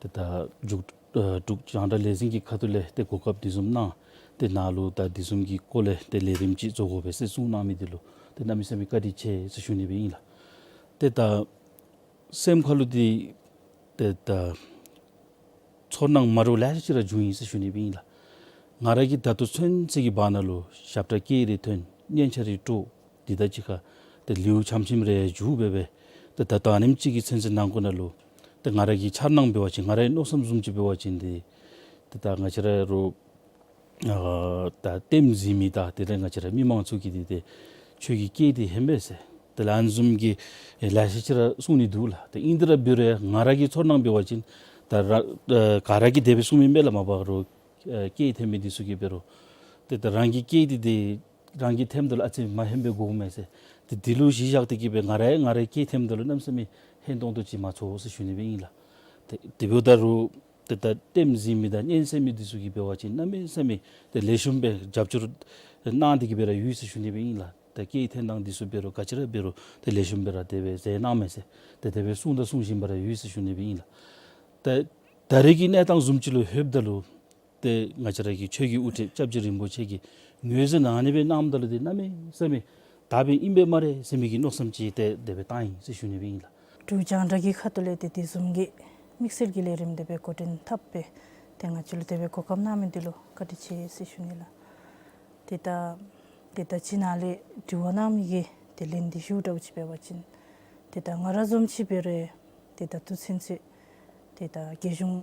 ཏེ་ད་འབྲུག་ཨ་འབྲུག་རྒྱང་བསྒྲགས་ལས་འཛིན་གྱི་ཁ་ཐུག་ལས་ཏེ་གོ་སྐབས་འདི་བཟུམ་གནང་། ཏེ་ནཱ་ལུ་ད་འདི་བཟུམ་གྱི་སྐོར་ལས་ཏེ་ལས་རིམ་ཅིག་བཟོ་དགོ་པས་ཟེར་གསུངས་གནང་མི་འདི་ལུ་ཏེ་གནམ་མེད་ས་མེད་བཀའ་དྲིན་ཆེ་ཟེར་ཞུ་ནི་སྦེ་ཨིན་ལགས། ཏེ་ད་སེམས་ཁ་ལུ་འདི་ཏེ་ད་ཚོར་སྣང་མ་འདྲཝ་ལེ་ཤ་ཅིག་ར་བྱུང་ཡི་ཟེར་ཞུ་ནི་སྦེ་ཨིན་ལགས། ང་ར་གིས་ད་ལྟོ་ཚུན་ཚོད་ཀྱི་བར་ན་ལུ་ཞབས་ཁྲ་སྐད་རེ་ཐོན་སྙན་ཆ་རེ་དཀྲོག་འདི་དང་གཅིག་ཁར་ཏེ་ལེའུ་ཆམ་ཆིམ་རེ་མཇུག་འབད་སྦེ་ཏེ་ད་ལྟོ་ཨ་ནེམ་ཅིག་གི་ཚུན་ཚོད་ནང་འཁོད་ནང་ལུ་ཏེ་ང་ར་གི་འཆར་སྣང་འབད་བ་ཅིན་ང་རའི་མནོ་བསམ་བཟུམ་ཅིག་འབད་བ་ཅིན་ཏེ་ཏེ་ད་ང་བཅས་ར་རུ་ཨ་ད་ལྟདམོ་གཟིགས་མི་དང་དེ་ལས་ང་བཅས་ར་མི་མང་ཚུ་གིས་འདི་ཏེ་ཁྱོད་ཀྱི་སྐད་འདི་ཧན་པས་ཟེར་ཏེ་ལན་བཟུམ་གྱི་ལེ་ཤ་ཅིག་ར་གསུང་ནི་འདུག་ལགས། ཏེ་ཨིན་ཏེ་ར་འབད་རུང་ང་ར་གི་ཚོར་སྣང་འབད་བ་ཅིན་ད་ར་ཨ་ག་ར་གིས་དེ་སྦེ་གསུང་མི་མས་ལགས། མ་པ་རུ་ཨ་སྐད་འཐེན་མི་འདི་ཚུ་གིས་འབད་རུང་ཏེ་ད་རང་གི་སྐད་འདི་ཏེ་རང་གིས་འཐེནམ་ད་ལུ་ཨ་ཙི་མ་ཧན་པའི་དགོཔ་མས་ཟེར། ཏེ་འདི་ལུ་གཞི་བཞག་སྟེ་གི་སྦེ་ང་ར་ཡང་ང་རའི་སྐད་འཐེནམ་ད་ལུ་གནམ་མེད་ས་མེད་ཧན་ཏོང་ཏོ་ཅིག་མ་ཚོར་ཟེར་ཞུ་ནི་སྦེ་ཨིན་ལགས། ཏེ་དེ་འབདཝ་ད་རུང་ཏེ་ད་ལྟདམོ་གཟིགས་མི་དང་སྙན་གསན་མི་འདི་ཚུ་གིས་འབད་བ་ཅིན་གནམ་མེད་ས་མེད་ཏེ་ལེགས་ཤོམ་སྦེ་རྒྱབ་སྐྱོར་གནང་སྟེ་གི་སྦེ་ར་ཡོད་ཟེར་ཞུ་ནི་སྦེ་ཨིན་ལགས། ཏེ་སྐད་འཐེན་ཐངས་འདི་ཚུ་འབད་རུང་ག་ཅི་ར་འབད་རུང་ཏེ་ལེགས་ཤོམ་སྦེ་ར་དེ་སྦེ་མཛད་གནང་མས་ཟེར་ཏེ་དེ་སྦེ་གསུངས་དང་གསུང་བཞིན་པ་ར་ཡོད་ཟེར་ཞུ་ནི་སྦེ་ཨིན་ལགས། ཏེ་ད་རེས་ཀྱི་གནས་སྟངས་བཟུམ་ཅིག་ལུ་ལྷོདཔ་ད་ལུ་ཏེ་ང་བཅས་ར་གི་ཆོས་ཀྱི་དབུ་ཁྲིད་སྐྱབས་རྗེ་རིན་པོ་ཆེ་གིས་ངོས་འཛིན་ཨ་ནི་སྦེ་གནངམ་ད་ལུ་ཏེ་གནམ་མེད་ས་མེད་དག་པའི་ཨིན་པས་སྨ་རེ་ཟེར་མི་གི་མནོ་བསམ་ཅིག་ཏེ་དེ་སྦེ་བཏང་ཡི་ཟེར་ཞུ་ནི་སྦེ་ཨིན་ལགས། འབྲུག་རྒྱང་བསྒྲགས་ཀྱི་ཁ་ཐུག་ལས་ཏེ་དེ་བཟུམ་གྱི་དམིགས་བསལ་གྱི་ལས་རིམ་དེ་སྦེ་འགོ་འདྲེན་འཐབ་སྦེ་ཏེ་ང་བཅས་ལུ་དེ་སྦེ་གོ་སྐབས་གནང་མི་འདི་ལུ་བཀའ་དྲིན་ཆེ་ཟེར་ཞུ་ནི་ལགས། ཏེ་ད་ཏེ་ད་ཅི་ནཱ་ལས་དྲི་བ་གནང་མི་གི་ཏེ་ལན་འདི་ཞུ་འདྲཝ་ཅིག་འབད་བ་ཅིན་ཏེ་ད་ང་ར་བཟུམ་ཅིག་འབད་རུང་ཏེ་ད་ལྟོ་ཚུན་ཚོད་ཏེ་ད་རྒྱལ་གཞུང་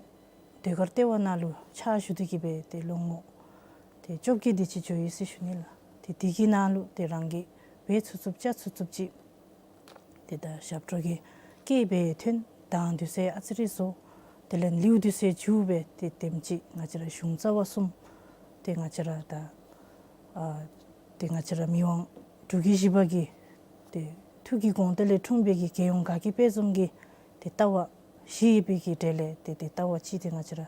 ཟློས་གར་ལྟེ་བ་ནང་ལུ་ཕྱག་ཞུ་སྟེ་གི་སྦེ་ཏེ་ལོ་ངོ་ཏེ་བཅོ་བརྒྱད་དེ་ཅིག་འགྱོ་ཡི་ཟེར་ཞུ་ནི་ལགས། ཏེ་དེ་གི་ནང་ལུ་ཏེ་རང་གིས་འབད་ཚུགས་ཚུགསཔ་བྱ་ཚུགས་ཚུགསཔ་ཅིག་ཏེ་ད་ཞབས་བྲོ་གི་སྐད་སྦེ་ཐོན། གདངས་འདི་ཚུ་ཨ་ཙི་རེ་བཟོ། དེ་ལས་ལེའུ་འདི་ཚུ་མཇུག་སྦེ་ཏེ་དེམ་ཅིག་ང་བཅས་ར་གཞུང་རྩ་བ་གསུམ་ཏེ་ང་བཅས་ར་ད་ཨ་ཏེ་ང་བཅས་ར་མི་དབང་འབྲུག་རྒྱལ་བཞི་པ་གི་ཏེ་ཐུགས་ཀྱི་དགོངས་དོན་ལས་འཁྲུངས་པའི་གི་རྒྱལ་ཡོངས་དགའ་སྐྱིད་དཔལ་འཛོམས་ཀྱི་ཏེ་ལྟ་བ་བཞི་ཡོད་པའི་གི་གྲས་ལས་ཏེ་ཏེ་ལྟ་བ་གཅིག་ཏེ་ང་བཅས་ར་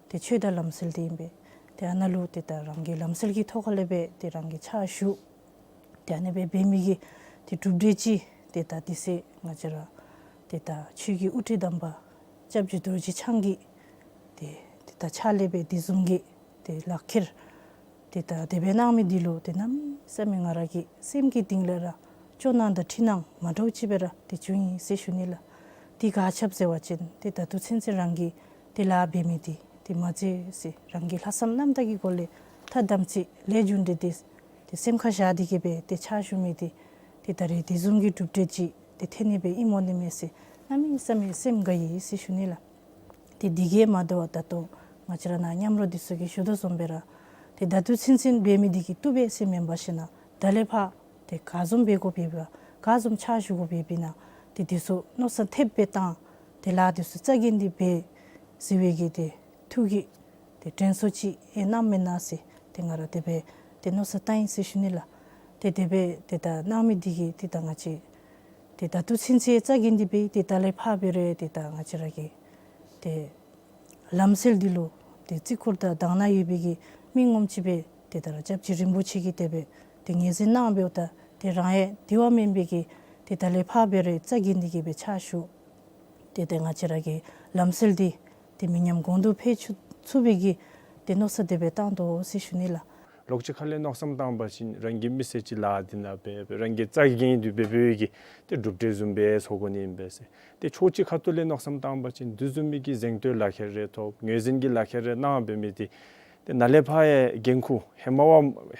ཏེ་ཆོས་དང་ལམ་སྲོལ་འདི་ཨིན་པས། ཏེ་ཨ་ནཱ་ལུ་ཏེ་ད་རང་གི་ལམ་སྲོལ་གྱི་ཐོག་ཁ་ལས་སྦེ་ཏེ་རང་གིས་ཕྱག་ཞུ། ཏེ་ཨ་ནི་སྦེ་འབད་མི་གི་ཏེ་གྲུབ་འབྲས་ཅིག་ཏེ་ད་དེ་ཚེ་ང་བཅས་ར་ཏེ་ད་ཆོས་ཀྱི་དབུ་ཁྲིད་དམ་པ་སྐྱབས་རྗེ་རྡོ་རྗེ་འཆང་གིས་ཏེ་ཏེ་ད་ཕྱག་ལས་སྦེ་དེ་བཟུམ་གྱི་ཏེ་ལག་ཁྱེར་ཏེ་ད་དེ་སྦེ་གནང་མི་འདི་ལུ་ཏེ་གནམ་མེད་ས་མེད་ང་ར་གི་སེམས་ཀྱི་གཏིང་ལས་ར་སྐྱོ་སྣང་དང་འཁྲུལ་སྣང་མ་འདྲཝ་ཅིག་སྦེ་ར་ཏེ་བྱུང་ཡི་ཟེར་ཞུ་ནི་ལགས། དེ་ག་ཅི་འབད་ཟེར་བ་ཅིན་ཏེ་ད་ལྟོ་ཚུན་ཚོད་རང་གིས་ཏེ་ལཱ་འབད་མི་འདི་ཏེ་མ་མཛད་ཟེར་རང་གི་ལྷག་བསམ་རྣམ་དག་གི་སྒོ་ལས་ཐ་དམ་ཚིག་ལས་རྒྱུ་འབྲས་འདི་ཏེ་སེམས་ཁར་བཞག་སྟེ་གི་སྦེ་ཏེ་ཕྱག་ཞུ་མི་འདི་ཏེ་ད་རེས་དེ་བཟུམ་གྱི་གྲུབ་འབྲས་ཅིག་ཏེ་ཐོན་ནི་སྦེ་ཨིན་མས་ནི་མས་ཟེར་གནམ་མེད་ས་མེད་སེམས་དགའ་ཡི་ཟེར་ཞུ་ནི་ལགས། ཏེ་འདི་གིས་མ་དོ་བར་ད་ལྟོ་ང་བཅས་ར་ནཱ་མཉམ་རོགས་འདི་ཚུ་གིས་ཞུ་དོ་བཟུམ་སྦེ་ར་ཏེ་ད་ལྟོ་ཚུན་ཚོད་འབད་མི་འདི་གིས་བཏུབ་པས་ཟེར་མེན་པར་ཞིན་ན་ད་ལས་ཕར་ཏེ་ག་བཟུམ་འབད་དགོཔ་ཡོདཔ་ག་བཟུམ་ཕྱག་ཞུ་དགོཔ་ཡོདཔ་ཨིན་ན་ཏེ་འདི་ཚུ་མནོ་བསམ་ཐེབས་སྦེ་བཏང་ཏེ་ལཱ་འདི་ཚུ་རྩ་འགེངས་ཏེ་འབད་ཟེར་བའི་གི་ཏེ་ཐུགས་ཀྱི་ཏེ་དྲན་གསོ་ཅིག་ཨེ་གནངམ་མེན་ན་ཟེར་ཏེ་ང་ར་དེ་སྦེ་ཏེ་མནོ་བསམ་བཏང་ཡི་ཟེར་ཞུ་ནི་ལགས། ཏེ་དེ་སྦེ་ཏེ་ད་གནང་མི་འདི་གིས་ཏེ་ད་ང་བཅས་ཏེ་ད་ལྟོ་ཚུན་ཚོད་རྩ་འགེངས་ཏེ་འབད་ཏེ་ད་ལས་ཕར་འབད་རུང་ཏེ་ད་ང་བཅས་ར་གི་ཏེ་ལམ་སྲོལ་འདི་ལུ་ཏེ་བརྩི་བཀུར་དང་དག་སྣང་ཡོད་པའི་གི་མི་ངོམ་ཅིག་སྦེ་ཏེ་ད་ར་སྐྱབས་རྗེ་རིན་པོ་ཆེ་གིས་དེ་སྦེ་ཏེ་ངོས་འཛིན་གནང་འབདཝ་ད་ཏེ་རང་ཡང་དེ་བ་མེན་པའི་གི་ཏེ་ད་ལས་ཕར་འབད་རུང་རྩ་འགེངས་ཏེ་གི་སྦེ་ཕྱག་ཞུ། ཏེ་ཏེ་ང་བཅས་ར་གི་ལམ་སྲོལ་འདི་ཏེ་མི་ཉམས་གོང་དུ་འཕེལ་ཚུ་ཚུགས་པའི་གི་ཏེ་མནོ་བསམ་དེ་སྦེ་བཏང་དོ་ཟེར་ཞུ་ནི་ལགས། ལོགས་ཅིག་ཁ་ལས་མནོ་བསམ་བཏང་བ་ཅིན་རང་གིས་མི་སེར་ཅིག་ལཱ་འདི་ནང་འབད་འབད་རང་གིས་རྩ་འགེངས་ཏེ་འབད་འབདཝ་གི་ཏེ་གྲུབ་འབྲས་བཟུམ་སྦེ་ཚོར་དགོ་ནི་ཨིན་པས་ཟེར། ཏེ་ཕྱོགས་ཅིག་ཁ་ཐུག་ལས་མནོ་བསམ་བཏང་བ་ཅིན་དེ་བཟུམ་མའི་གི་གཟེངས་བསྟོད་ལག་ཁྱེར་རེ་ཐོབ་ངོས་འཛིན་གྱི་ལག་ཁྱེར་རེ་གནང་འབད་མི་འདི་ཏེ་ནཱ་ལས་ཕར་ཡང་འགན་ཁུར་ཧེ་མ་བ་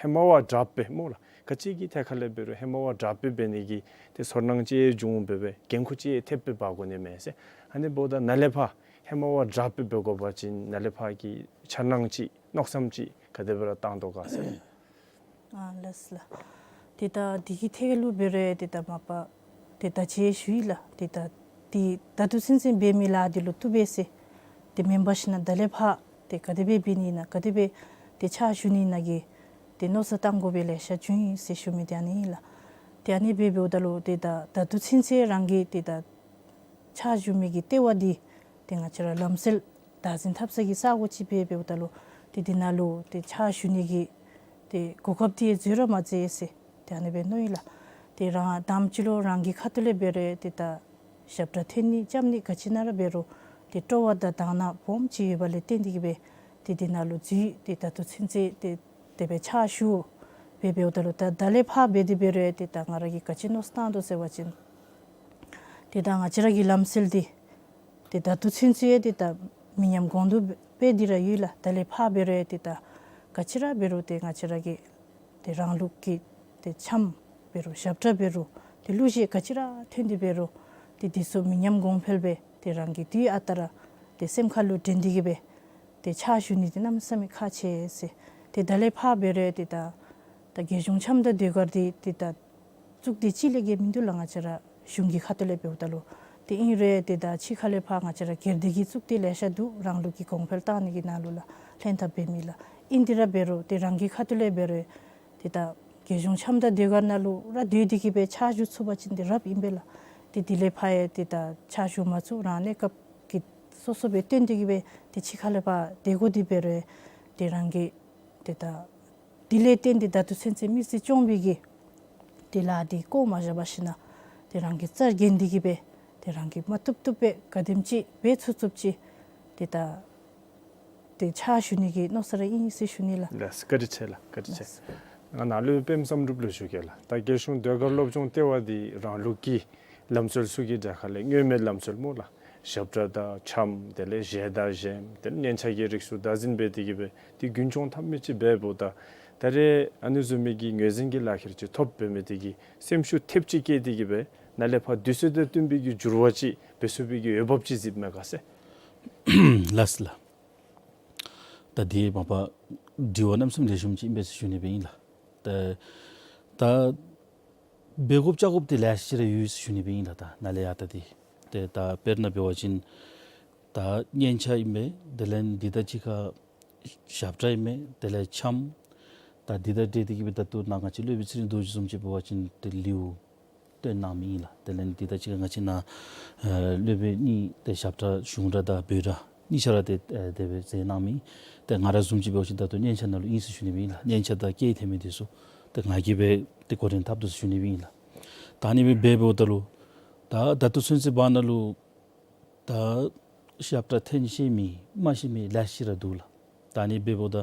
ཧེ་མ་བ་དྲགཔ་སྦེ་སྨོ་ལགས། ག་ཅི་གི་ཐད་ཁ་ལས་འབད་རུང་ཧེ་མ་བ་དྲགཔ་སྦེ་འབད་ནི་གི་ཏེ་ཚོར་སྣང་ཅིག་བྱུང་འབད་འབད་འགན་ཁུར་ཅིག་ཐེབས་སྦེ་འབག་དགོ་ནི་མས་ཟེར། ཨ་ནི་འབདཝ་ད་ནཱ་ལས་ཕར་ཧེ་མ་བ་དྲགཔ་སྦེ་འབད་དགོ་པ་ཅིན་ནཱ་ལས་ཕར་གྱི་འཆར་སྣང་ཅིག་མནོ་བསམ་ཅིག་ག་དེ་སྦེ་ར་བཏང་དོ་ག་ཟེར། ཨ་ལགས་ལགས། ཏེ་ད་འདི་གི་ཐད་ལུ་འབད་རུང་ཏེ་ད་མ་པ་ཏེ་ད་ཅི་ཞུ་ཡི་ལགས། ཏེ་ད་ཏེ་ད་ལྟོ་ཚུན་ཚོད་འབད་མི་ལཱ་འདི་ལུ་བཏུབ་པས་ཟེར་ཏེ་མེན་པར་ཞིན་ན་ད་ལས་ཕར་ཏེ་ག་དེ་སྦེ་འབད་ནི་ཨིན་ན་ག་དེ་སྦེ་ཏེ་ཕྱག་ཞུ་ནི་ཨིན་ན་གི་ཏེ་མནོ་བསམ་བཏང་དགོ་པའི་ལེ་ཤ་བྱུང་ཡི་ཟེར་ཞུ་མི་འདི་ཨ་ནི་ཨིན་ལགས། ཏེ་ཨ་ནི་སྦེ་འབདཝ་ད་ལུ་ཏེ་ད་ད་ལྟོ་ཚུན་ཚོད་རང་གིས་ཏེ་ད་ཕྱག་ཞུ་མི་གི་ལྟེ་བ་འདི་ཏེ་ང་བཅས་ར་ལམ་སྲོལ་བདག་འཛིན་འཐབ་ས་གི་ས་གོ་ཅིག་སྦེ་འབདཝ་ད་ལུ་ཏེ་འདི་ནང་ལུ་ཏེ་ཕྱག་ཞུ་ནི་གི་ཏེ་གོ་སྐབས་འདི་འཛོལ་ར་མ་འཛོལ་ཟེར་ཏེ་ཨ་ནི་སྦེ་མནོ་ཡི་ལགས། ཏེ་རང་དང་པ་ཅིག་ལུ་རང་གི་ཁ་ཐུག་ལས་འབད་རུང་ཏེ་ད་ཞབས་ཁྲ་འཐེན་ནི་རྐྱབ་ནི་ག་ཅི་ནང་ར་འབད་རུང་ཏེ་སྤྲོ་བ་དང་དང་བ་སྦོམ་ཅིག་ཡོད་པ་ལས་བརྟེན་ཏེ་གིས་སྦེ་ཏེ་དེ་ནང་ལུ་འཛུལ་ཏེ་ད་ལྟོ་ཚུན་ཚོད་ཏེ་དེ་སྦེ་ཕྱག་ཞུ་སྦེ་འབདཝ་ད་ལུ་ད་ད་ལས་ཕར་འབད་དེ་འབད་རུང་ཏེ་ད་ང་ར་གིས་ག་ཅི་མནོ་བསམ་བཏང་དོ་ཟེར་བ་ཅིན་ཏེ་ད་ང་བཅས་ར་གི་ལམ་སྲོལ་འདི་ཏེ་ད་ལྟོ་ཚུན་ཚོད་ཡང་ཏེ་ད་མི་ཉམས་གོང་དུ་སྦེ་འདི་ར་ཡོད་ལགས། ད་ལས་ཕར་འབད་རུང་ཡང་ཏེ་ད་ག་ཅི་ར་འབད་རུང་ཏེ་ང་བཅས་ར་གི་ཏེ་རང་ལུགས་ཀྱི་ཏེ་འཆམ་འབད་རུང་ཞབས་ཁྲ་འབད་རུང་ཏེ་གླུ་གཞས་ག་ཅི་ར་འཐེན་ཏེ་འབད་རུང་ཏེ་འདི་ཚུ་མི་ཉམས་གོང་འཕེལ་སྦེ་ཏེ་རང་གི་དུས་ཨ་རྟག་ར་ཏེ་སེམས་ཁ་ལུ་དྲན་ཏེ་གིས་སྦེ་ཏེ་ཕྱག་ཞུ་ནི་འདི་གནམ་མེད་ས་མེད་ཁག་ཆེ་ཟེར། ཏེ་ད་ལས་ཕར་འབད་རུང་ཡང་ཏེ་ད་ད་རྒྱལ་གཞུང་འཆམ་དང་ཟློས་གར་འདི་ཏེ་ད་བཙུགས་ཏེ་ཅིག་ལས་བརྒལ་མིན་འདུག་ལགས། ང་བཅས་ར་གཞུང་གི་ཁ་ཐུག་ལས་འབདཝ་ད་ལུ་ཏེ་ཨིན་རུང་ཏེ་ད་ཕྱི་ཁ་ལས་ཕར་ང་བཅས་ར་སྒེར་སྡེ་གི་བཙུགས་ཏེ་ལེ་ཤ་འདུག། རང་ལུགས་ཀྱི་གོང་འཕེལ་བཏང་ནི་གི་ནང་ལུ་ལགས་ལྷན་ཐབས་འབད་མི་ལགས། ཨིན་ཏེ་ར་འབད་རུང་ཏེ་རང་གི་ཁ་ཐུག་ལས་འབད་རུང་ཏེ་ད་རྒྱལ་གཞུང་འཆམ་དང་ཟློས་གར་ནང་ལུ་ར་སྡོད་དེ་གིས་སྦེ་ཕྱག་ཞུ་ཚུགས་པ་ཅིན་ཏེ་རབ་ཨིན་པས་ལགས། ཏེ་དེ་ལས་ཕར་ཡང་ཏེ་ད་ཕྱག་ཞུ་མ་ཚུགས། རང་གནས་སྐབས་ཀྱི་སོ་སོ་སྦེ་བཏོན་ཏེ་གིས་སྦེ་ཏེ་ཕྱི་ཁ་ལས་ཕར་སྡོད་དགོ་དེ་འབད་རུང་ཏེ་རང་གི་ཏེ་ད་དེ་ལས་བརྟེན་ཏེ་ད་ལྟོ་ཚུན་ཚོད་མི་སེར་སྐྱོང་བའི་གི་ཏེ་ལཱ་འདི་བཀོ་མ་བཞག་པར་ཞིནམ་ཏེ་རང་གི་རྩར་འགེངས་ཏེ་གིས་སྦེ་ཏེ་རང་གིས་མ་བཏུབ་བཏུབ་སྦེ་ག་དེམ་ཅིག་འབད་ཚུགས་ཚུགསཔ་ཅིག་ཏེ་ད་ཏེ་ཕྱག་ཞུ་ནི་གི་མནོ་ས་ར་ཨིན་ཟེར་ཞུ་ནི་ལགས། ལགས་སོ། བཀའ་དྲིན་ཆེ་ལགས། བཀའ་དྲིན་ཆེ། ལགས་སོ། ང་ནཱ་སློབ་དཔོན་བསམ་གྲུབ་ལུ་ཞུ་གེ་ལགས། ད་རྒྱལ་གཞུང་ཟློས་གར་སློབ་སྦྱོང་ལྟེ་བ་འདི་རང་ལུགས་ཀྱི་ལམ་སྲོལ་ཚུ་གི་གྲས་ཁ་ལས་སྔོན་མའི་ལམ་སྲོལ་སྨོ་ལགས། ཞབས་ཁྲ་དང་འཆམ་དེ་ལས་གཞས་དང་གཞས་དེ་ལས་སྙན་ཆ་གི་རིགས་ཚུ་བདག་འཛིན་འབད་དེ་གིས་སྦེ་ཏེ་རྒྱུན་འཁྱོངས་འཐབ་མི་ཅིག་འབདཝ་ད་ད་རེས་ཨ་ནི་བཟུམ་མའི་གི་ངོས་འཛིན་གྱི་ལག་ཁྱེར་ཅིག་ཐོབ་འབད་མི་དེ་གིས་སེམས་ཤུགས་ཐེབས་ཅིག་བསྐྱེད་དེ་གིས་སྦེ་ནཱ་ལས་ཕར་དུས་ཚོད་དང་བསྟུན་པའི་གི་འགྱུར་བ་ཅིག་འབད་ཚུགས་པའི་གི་འོས་འབབ་ཅིག་གཟིགསཔ་མས་ག་ཟེར། ལགས་སོ་ལགས། ད་འདི་མ་པ་དྲི་བ་གནམ་མེད་ས་མེད་ལེགས་ཤོམ་ཅིག་ཨིན་པས་ཟེར་ཞུ་ནི་སྦེ་ཨིན་ལགས། ད་ད་འབད་དགོཔ་བཅའ་དགོཔ་འདི་ལེ་ཤ་ཅིག་ར་ཡོད་ཟེར་ཞུ་ནི་སྦེ་ཨིན་ལགས། ད་ནཱ་ལས་ཡར་ད་འདི་ཏེ་ད་དཔེར་ན་འབད་བ་ཅིན་ད་སྙན་ཆ་ཨིན་མས། དེ་ལས་འདི་དང་གཅིག་ཁར་ཞབས་ཁྲ་ཨིན་མས། དེ་ལས་འཆམ། ད་འདི་དང་འབྲེལ་ཏེ་གིས་སྦེ་ད་ལྟོ་ནཱ་ང་བཅས་སློབ་དཔོན་ཚེ་རིང་རྡོ་རྗེ་བཟུམ་ཅིག་འབད་བ་ཅིན་ཏེ་ལེའུ་བཏོན་གནང་མི་ཨིན་ལགས། དེ་ལས་འདི་དང་གཅིག་ཁར་ང་བཅས་ནཱ་ཨེ་སློབ་དཔོན་གཉིས་ཏེ་ཞབས་ཁྲ་གཞུང་སྒྲ་དང་བོད་སྒྲ་གཉིས་ཆ་ར་ཏེ་ཨེ་དེ་སྦེ་མཛད་གནང་མི། ཏེ་ང་ར་བཟུམ་ཅིག་འབད་བ་ཅིན་ད་ལྟོ་སྙན་ཆ་ནང་ལུ་ཨིན་ཟེར་ཞུ་ནི་སྦེ་ཨིན་ལགས། སྙན་ཆ་དང་སྐད་འཐེན་མི་འདི་ཚུ་ཏེ་ང་གིས་སྦེ་ཏེ་འགོ་འདྲེན་འཐབ་དོ་ཟེར་ཞུ་ནི་སྦེ་ཨིན་ལགས། ད་ཨ་ནི་སྦེ་འབདཝ་ད་ལུ་ད་ད་ལྟོ་ཚུན་ཚོད་བར་ན་ལུ་ད་ཞབས་ཁྲ་འཐེན་ཤེས་མི་མ་ཤེས་མི་ལེ་ཤ་ར་འདུག་ལགས། ད་ཨ་ནི་འབདཝ་ད་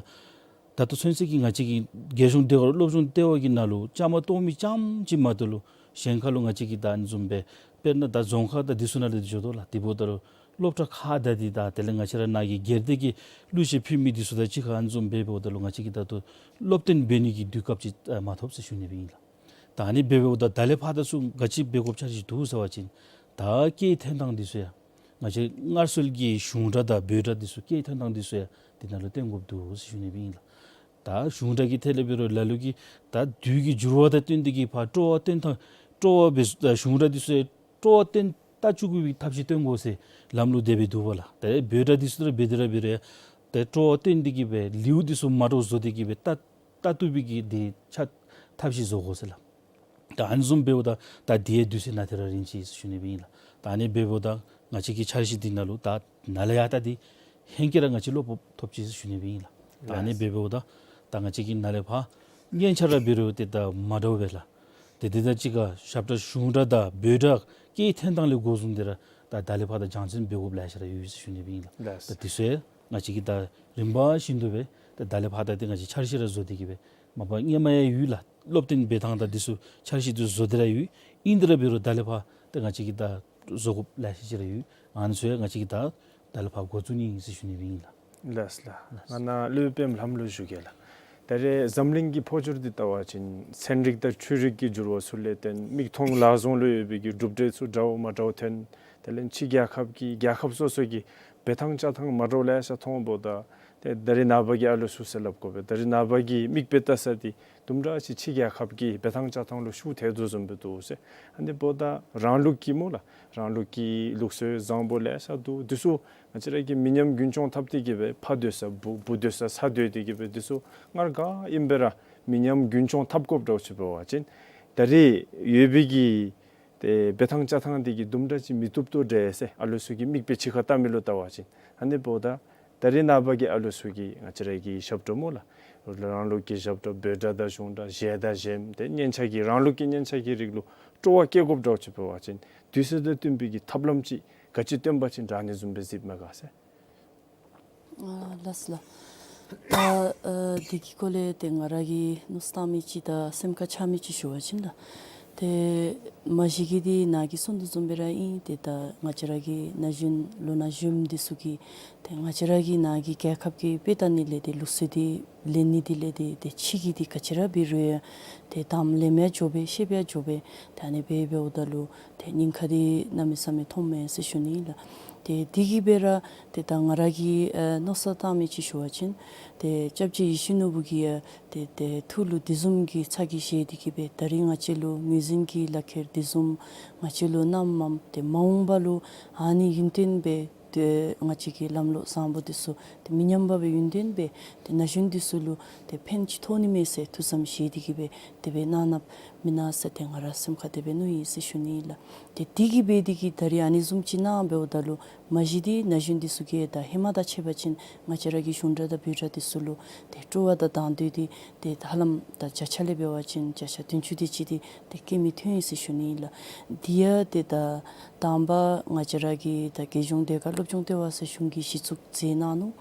ད་ལྟོ་ཚུན་ཚོད་ཀྱི་ང་བཅས་ཀྱི་རྒྱལ་གཞུང་ཟློས་གར་སློབ་སྦྱོང་ལྟེ་བ་གི་ནང་ལུ་བཅའ་མར་གཏོགས་མི་རྐྱངམ་ཅིག་མ་གཏོགས་ལུ་གཞན་ཁ་ལུ་ང་བཅས་ཀྱི་ད་ཨ་ནི་བཟུམ་སྦེ་དཔེར་ན་ད་རྫོང་ཁག་དང་འདི་ཚུ་ནང་ལུ་འདི་འགྱོ་དོ་ལགས། དེ་འབདཝ་ད་ལུ་སློབ་གྲྭ་ཁག་དང་འདི་དང་དེ་ལས་ང་བཅས་ར་ནཱ་གི་སྒེར་སྡེ་གི་གླུ་གཞས་ཕུལ་མི་འདི་ཚུ་དང་གཅིག་ཁར་ཨ་ནི་བཟུམ་སྦེ་འབདཝ་ད་ལུ་ང་བཅས་ཀྱིས་ད་ལྟོ་སློབ་སྟོན་འབད་ནི་གི་དུས་སྐབས་ཅིག་ཨ་མ་ཐོབ་ཟེར་ཞུ་ནི་སྦེ་ཨིན་ལགས། ད་ཨ་ནི་འབདཝ་ད་ད་ལས་ཕར་ད་ཚུར་ག་ཅི་འབད་དགོཔ་ཆ་ཅིག་འདུག་ཟེར་བ་ཅིན་ད་སྐད་འཐེན་ཐངས་འདི་ཚུ་ཡང་ང་བཅས་སྔར་སྲོལ་གྱི་གཞུང་སྒྲ་དང་བོད་སྒྲ་འདི་ཚུ་སྐད་འཐེན་ཐངས་འདི་ཚུ་ཡང་འདི་ནང་ལུ་སྟོན་དགོཔ་འདུག་ཟེར་ཞུ་ནི་སྦེ་ཨིན་ལགས། ད་གཞུང་སྒྲ་གི་ཐད་ལས་འབད་རུང་ལ་ལུ་གིས་ད་དུས་ཀྱི་འགྱུར་བ་དང་བསྟུན་ཏེ་གིས་ཕར་སྤྲོ་བ་བཏོན་ཐངས་སྤྲོ་བ་འབད་ད་གཞུང་སྒྲ་འདི་ཚུ་ཡང་སྤྲོ་བ་བཏོན་ད་བཅུག་པའི་ཐབས་ཤེས་བཏོན་དགོ་ཟེར་ལམ་ལུགས་དེ་སྦེ་འདུག་པ་ལགས། ད་བོད་སྒྲ་འདི་ཚུ་ར་འབད་དེ་ར་འབད་རུང་ད་སྤྲོ་བ་བཏོན་ཏེ་གིས་སྦེ་ལེའུ་འདི་ཚུ་མ་འདྲཝ་བཟོ་སྟེ་གིས་སྦེ་ད་ད་བཏུབ་པའི་གི་འདི་ཆ་ཐབས་ཤེས་བཟོ་དགོ་ཟེར་ལགས། ད་ཨ་ནི་བཟུམ་འབདཝ་ད་ད་འདི་ཡང་དུས་ཚོད་ནང་དེ་ར་རན་ཅི་ཟེར་ཞུ་ནི་སྦེ་ཨིན་ལགས། ད་ཨ་ནི་འབདཝ་ད་ང་བཅས་ཀྱི་འཆར་གཞི་འདི་ནང་ལུ་ད་ནཱ་ལས་ཡར་ད་འདི་ཧེང་སྐལ་ར་ང་བཅས་ལོག་ཕོག་ཐོབ་ཅི་ཟེར་ཞུ་ནི་སྦེ་ཨིན་ལགས། ད་ཨ་ནི་འབདཝ་ད་ད་ང་བཅས་ཀྱིས་ནཱ་ལས་ཕར་སྙན་ཆ་ར་འབད་རུང་ཏེ་ད་མ་འདྲཝ་སྦེ་ལགས། ཏེ་དེ་དང་གཅིག་ཁར་ཞབས་ཁྲ་གཞུང་སྒྲ་དང་བོད་སྒྲ་སྐད་འཐེན་ཐངས་ལས་འགོ་བཟུང་སྟེ་ར་ད་ད་ལས་ཕར་ད་སྦྱང་བརྩོན་འབད་དགོཔ་ལེ་ཤ་ར་ཡོད་ཟེར་ཞུ་ནི་སྦེ་ཨིན་ལགས། ལགས། ད་འདི་ཚུ་ཡང་ང་བཅས་ཀྱིས་ད་རིམ་པ་བཞིན་དུ་སྦེ་ད་ད་ལས་ཕར་ད་ཏེ་ང་བཅས་འཆར་གཞི་ར་བཟོ་སྟེ་གིས་སྦེ་མ་པ་སྔོན་མ་ཡང་ཡོད་ལགས། སློབ་སྟོན་འབད་ཐངས་དང་འདི་ཚུ་འཆར་གཞི་འདི་བཟོ་སྟེ་ར་ཡོད། ཨིན་ཏེ་ར་འབད་རུང་ད་ལས་ཕར་ད་ང་བཅས་ཀྱིས་ད་བཟོ་དགོཔ་ལེ་ཤ་ཅིག་ར་ཡོད། ཨ་ནི་ཚུ་ཡང་ང་བཅས་ཀྱིས་ད་ད་ལས་ཕར་འགོ་བཙུགས་ནི་ཨིན་ཟེར་ཞུ་ནི་སྦེ་ཨིན་ལགས། ལགས་ལགས། ལགས། ང་ནཱ་སློབ་དཔོན་བླམ་ལུ་ཞུ་གེ་ལགས། ད་རེས་འཛམ་གླིང་གི་འཕོ་འགྱུར་འདི་བལྟ་བ་ཅིན་ཚན་རིག་དང་འཕྲུལ་རིག་གི་འགྱུར་བ་ཚུ་ལས་བརྟེན་མིག་མཐོང་ལག་བཟུང་ལུ་ཡོད་པའི་གི་གྲུབ་འབྲས་ཚུ་འདྲཝ་མ་འདྲཝ་ཐོན། དེ་ལས་ཕྱི་རྒྱལ་ཁབ་ཀྱི་རྒྱལ་ཁབ་སོ་སོ་གི་འབད་ཐངས་བཅའ་ཐངས་མ་འདྲཝ་ལེ་ཤ་མཐོངམ་ད་ཏེ་ད་རེས་ནངས་པ་གི་ཨ་ལུ་ཚུ་ཟེར་སླབ་དགོ་པས། ད་རེས་ནངས་པ་གི་མིག་དཔེ་བལྟ་ས་འདི་དུམ་གྲ་ཅིག་ཕྱི་རྒྱལ་ཁབ་ཀྱི་འབད་ཐངས་བཅའ་ཐངས་ལུ་ཤུགས་ཐལ་དོ་བཟུམ་སྦེ་འདུག་ཟེར། ཨ་ནི་འབདཝ་ད་རང་ལུགས་ཀྱི་སྨོ་ལགས། རང་ལུགས་ཀྱི་ལུགས་སྲོལ་བཟང་པོ་ལེ་ཤ་འདུག། འདི་ཚུ་ང་བཅས་ར་གིས་མི་ཉམས་རྒྱུན་འཁྱོངས་འཐབ་སྟེ་གིས་སྦེ་ཕ་སྡོད་ས་བུ་བུ་སྡོད་ས་ཚ་སྡོད་དེ་གིས་སྦེ་འདི་ཚུ་སྔར་ག་ཨིནམ་སྦེ་ར་མི་ཉམས་རྒྱུན་འཁྱོངས་འཐབ་དགོཔ་འདྲཝ་ཅིག་འབད་བ་ཅིན་ད་རེས་ཡོད་པའི་གི་ཏེ་འབད་ཐངས་བཅའ་ཐངས་འདི་གིས་དུམ་གྲ་ཅིག་མི་བཏུབ་དོ་འདྲས་ཟེར་ཨ་ལུ་ཚུ་གི་མིག་དཔེ་ཕྱི་ཁར་བལྟ་མི་ལུ་བལྟ་བ་ཅིན། ཨ་ནི་འབདཝ་ད་ ད་རེས་ནངས་པ་གི་ཨ་ལུ་ཚུ་གིས་ང་བཅས་ར་གི་ཞབས་བྲོ་སྨོ་ལགས། རང་ལུགས་ཀྱི་ཞབས་བྲོ་འབོད་སྒྲ་དང་གཞུང་སྒྲ་གཞས་དང་གཞས་མ་ཏེ་སྙན་ཆ་གི་རང་ལུགས་ཀྱི་སྙན་ཆ་གི་རིགས་ལུ་སྤྲོ་བ་བསྐྱེད་དགོཔ་འདྲཝ་ཅིག་འབད་བ་ཅིན་དུས་ཚོད་དང་བསྟུན་པའི་གི་ཐབས་ལམ་ཅིག་ག་ཅི་སྟོན་པ་ཅིན་དྲག་ནི་བཟུམ་སྦེ་གཟིགསཔ་མས་ག་ཟེར། ཨ་ལགས་སོ་ལགས། ད་ཨ་འདི་གི་སྐོར་ལས་ཏེ་ང་ར་གིས་མནོ་བསམ་བཏང་མི་ཅིག་དང་སེམས་ཁར་འཆར་མི་ཅིག་ཞུ་བ་ཅིན་ད་ཏེ་མ་གཞི་གིས་འདི་ནཱ་གིས་གསུངས་དོ་བཟུམ་སྦེ་ར་ཨིན། ཏེ་ད་ང་བཅས་ར་གི་ན་གཞོན་ལོ་ན་གཞོནམ་འདི་ཚུ་གིས་ཏེ་ང་བཅས་ར་གི་ནཱ་གི་རྒྱལ་ཁབ་ཀྱི་དཔེ་ལྟ་ནི་ལས་ཏེ་ལུགས་སྲོལ་འདི་ལེན་ནི་འདི་ལས་ཏེ་ཏེ་ཕྱི་གི་འདི་ག་ཅི་ར་འབད་རུང་ཡང་ཏེ་དང་པ་ལེནམ་ཡང་འགྱོ་བས། ཤེསཔ་ཡང་འགྱོ་བས། ད་ཨ་ནི་སྦེ་འབདཝ་ད་ལུ་ཏེ་ཉེན་ཁ་འདི་གནམ་མེད་ས་མེད་མཐོངམ་མས་ཟེར་ཞུ་ནི་ལགས། ཏེ་འདི་གིས་སྦེ་ར་ཏེ་ད་ང་ར་གིས་ཨ་མནོ་བསམ་བཏང་མི་ཅིག་ཞུ་བ་ཅིན་ཏེ་སྐྱབས་རྗེ་ཡིད་བཞིན་ནོར་བུ་གིས་ཡང་ཏེ་ཏེ་ཐུགས་ལུ་དེ་བཟུམ་གྱི་ཚ་གྱང་བཞེས་ཏེ་གིས་སྦེ་ད་རིས་ང་བཅས་ལུ་ངོས་འཛིན་གྱི་ལག་ཁྱེར་དེ་བཟུམ་ང་བཅས་ལུ་གནངམ་མས། ཏེ་མ་འོངས་པ་ལུ་ཨ་ནི་ཡུན་བརྟན་སྦེ་ཏེ་ང་བཅས་ཀྱི་ལམ་ལུགས་བཟང་པོ་འདི་ཚུ་ཏེ་མི་ཉམས་པ་སྦེ་ཡུན་བརྟན་སྦེ་ཏེ་ན་གཞོན་འདི་ཚུ་ལུ་ཏེ་ཕན་ཅིག་ཐོགས་ནི་མས་ཟེར་ཐུགས་བསམ་བཞེས་ཏེ་གིས་སྦེ་དེ་སྦེ་གནང་གནངམ་མེན་ན་ཟེར་ཏེ་ང་ར་སེམས་ཁར་དེ་སྦེ་མནོ་ཡི་ཟེར་ཞུ་ནི་ལགས། ཏེ་འདི་གིས་སྦེ་འདི་གིས་ད་རིས་ཨ་ནི་བཟུམ་ཅིག་གནང་འབདཝ་ད་ལུ་མ་གཞི་འདི་ན་གཞོན་འདི་ཚུ་གིས་ད་ཧེ་མ་དང་ཕྱད་པ་ཅིན་ང་བཅས་ར་གི་གཞུང་སྒྲ་དང་འབོད་སྒྲ་འདི་ཚུ་ལུ་ཏེ་སྤྲོ་བ་དང་དང་འདོད་འདི་ཏེ་ཧ་ལམ་ད་བརྒྱ་ཆ་ལས་འབད་བ་ཅིན་བརྒྱ་ཆ་བདུན་ཅུ་དེ་ཅིག་འདི་ཏེ་སྐྱེ་མི་ཐོན་ཡི་ཟེར་ཞུ་ནི་ལགས། འདི་ཡང་ཏེ་ད་དང་པ་ང་བཅས་ར་གི་ད་རྒྱལ་གཞུང་ཟློས་གར་སློབ་སྦྱོང་ལྟེ་བ་ཟེར་གཞུང་གིས་གཞི་བཙུགས་མཛད་གནང་ནུག།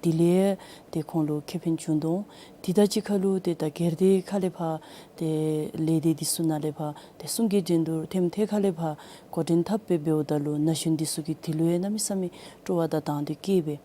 དེ་ལས་ཏེ་ཁོང་ལུ་ཁེ་ཕན་བྱུང་དོ། དེ་དང་གཅིག་ཁར་ལུ་ཏེ་ད་སྒེར་སྡེ་ཁ་ལས་ཕར་ཏེ་ལས་སྡེ་འདི་ཚུ་ནང་ལས་ཕར་ཏེ་གསུང་གི་འགྲན་བསྡུར་ཐེམ་ཐེ་ཁ་ལས་ཕར་འགོ་འདྲེན་འཐབ་སྦེ་འབདཝ་ད་ལུ་ན་གཞོན་འདི་ཚུ་གིས་དེ་ལུ་ཡང་གནམ་མེད་ས་མེད་སྤྲོ་བ་དང་དང་འདོད་སྐྱེས་སྦེ་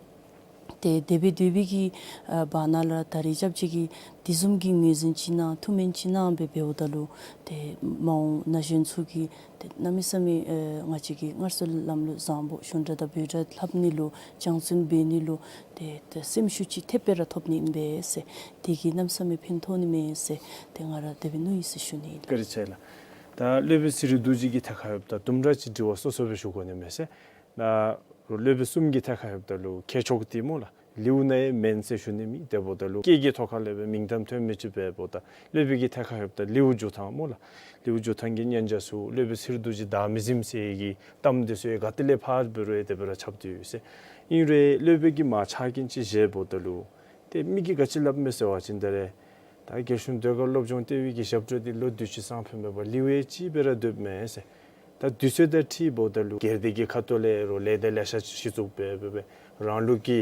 ཏེ་དེ་སྦེ་སྡོད་པའི་གི་ཨ་བར་ན་ལུ་ད་རིས་སྐྱབས་རྗེ་གིས་དེ་བཟུམ་གྱི་ངོས་འཛིན་ཅིག་གནང་ཐུགས་སྨོན་ཅིག་གནང་སྦེ་འབདཝ་ད་ལུ་ཏེ་མ་འོངས་ན་གཞོན་ཚུ་གིས་ཏེ་གནམ་མེད་ས་མེད་ཨེ་ང་བཅས་ཀྱི་སྔར་སྲོལ་ལམ་ལུགས་བཟང་པོ་གཞུང་སྒྲ་དང་འབོད་སྒྲ་ལྷབ་ནི་ལུ་སྦྱང་བརྩོན་འབད་ནི་ལུ་ཏེ་ཏེ་སེམས་ཤུགས་ཅིག་ཐེབས་སྦེ་ར་ཐོབ་ནི་ཨིན་པས་ཟེར། དེ་གིས་གནམ་མེད་ས་མེད་ཕན་ཐོགས་ནི་མས་ཟེར་ཏེ་ང་ར་དེ་སྦེ་མནོ་ཡི་ཟེར་ཞུ་ནི་ལགས། བཀའ་དྲིན་ཆེ་ལགས། ད་སློབ་དཔོན་ཚེ་རིང་རྡོ་རྗེ་གི་ཐད་ཁར་འབདཝ་ད་དུམ་གྲ་ཅིག་དྲི་བ་སོ་སོ་སྦེ་ཞུ་དགོ་ནི་མས་ཟེར། ད་སློབ་དཔོན་གསུམ་གྱི་ཐད་ཁར་འབདཝ་ད་ལུ་མཁས་མཆོག་འདི་སྨོ་ལགས། ལེའུ་ནང་ཡང་མེན་ཟེར་ཞུ་ནི་མེད། དེ་འབདཝ་ད་ལུ་སྐད་ཀྱི་ཐོག་ཁ་ལས་སྦེ་མིང་གཏམ་ཐོན་མི་ཅིག་འབདཝ་ད་སློབ་དཔོན་གྱི་ཐད་ཁར་འབདཝ་ད་ལེའུ་འཇུག་ཐངས་སྨོ་ལགས། ལེའུ་འཇུག་ཐངས་ཀྱི་མཉན་བྱ་ཚུ་སློབ་དཔོན་ཚེ་རིང་རྡོ་རྗེ་བདག་མི་ཟིམ་ཟེར་གྱི་གཏམ་འདི་ཚུ་ཡང་ག་ཏེ་ལས་ཕར་འབད་རུང་ཡང་དེ་སྦེ་ར་ཁྱབ་སྟེ་ཡོད་ཟེར། ཨིན་རུང་སློབ་དཔོན་གྱིས་མ་ཆ་རྐྱེན་ཅིག་བཞེས་འབདཝ་ད་ལུ་ཏེ་མི་གིས་ག་ཅི་སླབ་མས་ཟེར་བ་ཅིན་ད་རེས་ད་རྒྱལ་གཞུང་ཟློས་གར་སློབ་སྦྱོང་ལྟེ་བའི་གི་ཞབས་བྲོ་འདི་ལོ་དུས་ཅི་སང་ཕོད་མེད་པར་ལེའུ་ཡང་གཅིག་སྦེ་ར་སྡོདཔ་མས་ཟེར། ད་དུས་ཚོད་དང་འཁྲིལ་འབདཝ་ད་ལུ་སྒེར་སྡེ་གི་ཁ་ཐུག་ལས་རོགས་ལས་སྡེ་ལེ་ཤ་ཅིག་གཞི་བཙུགས་འབད་འབད་འབད་རང་ལུགས་ཀྱི་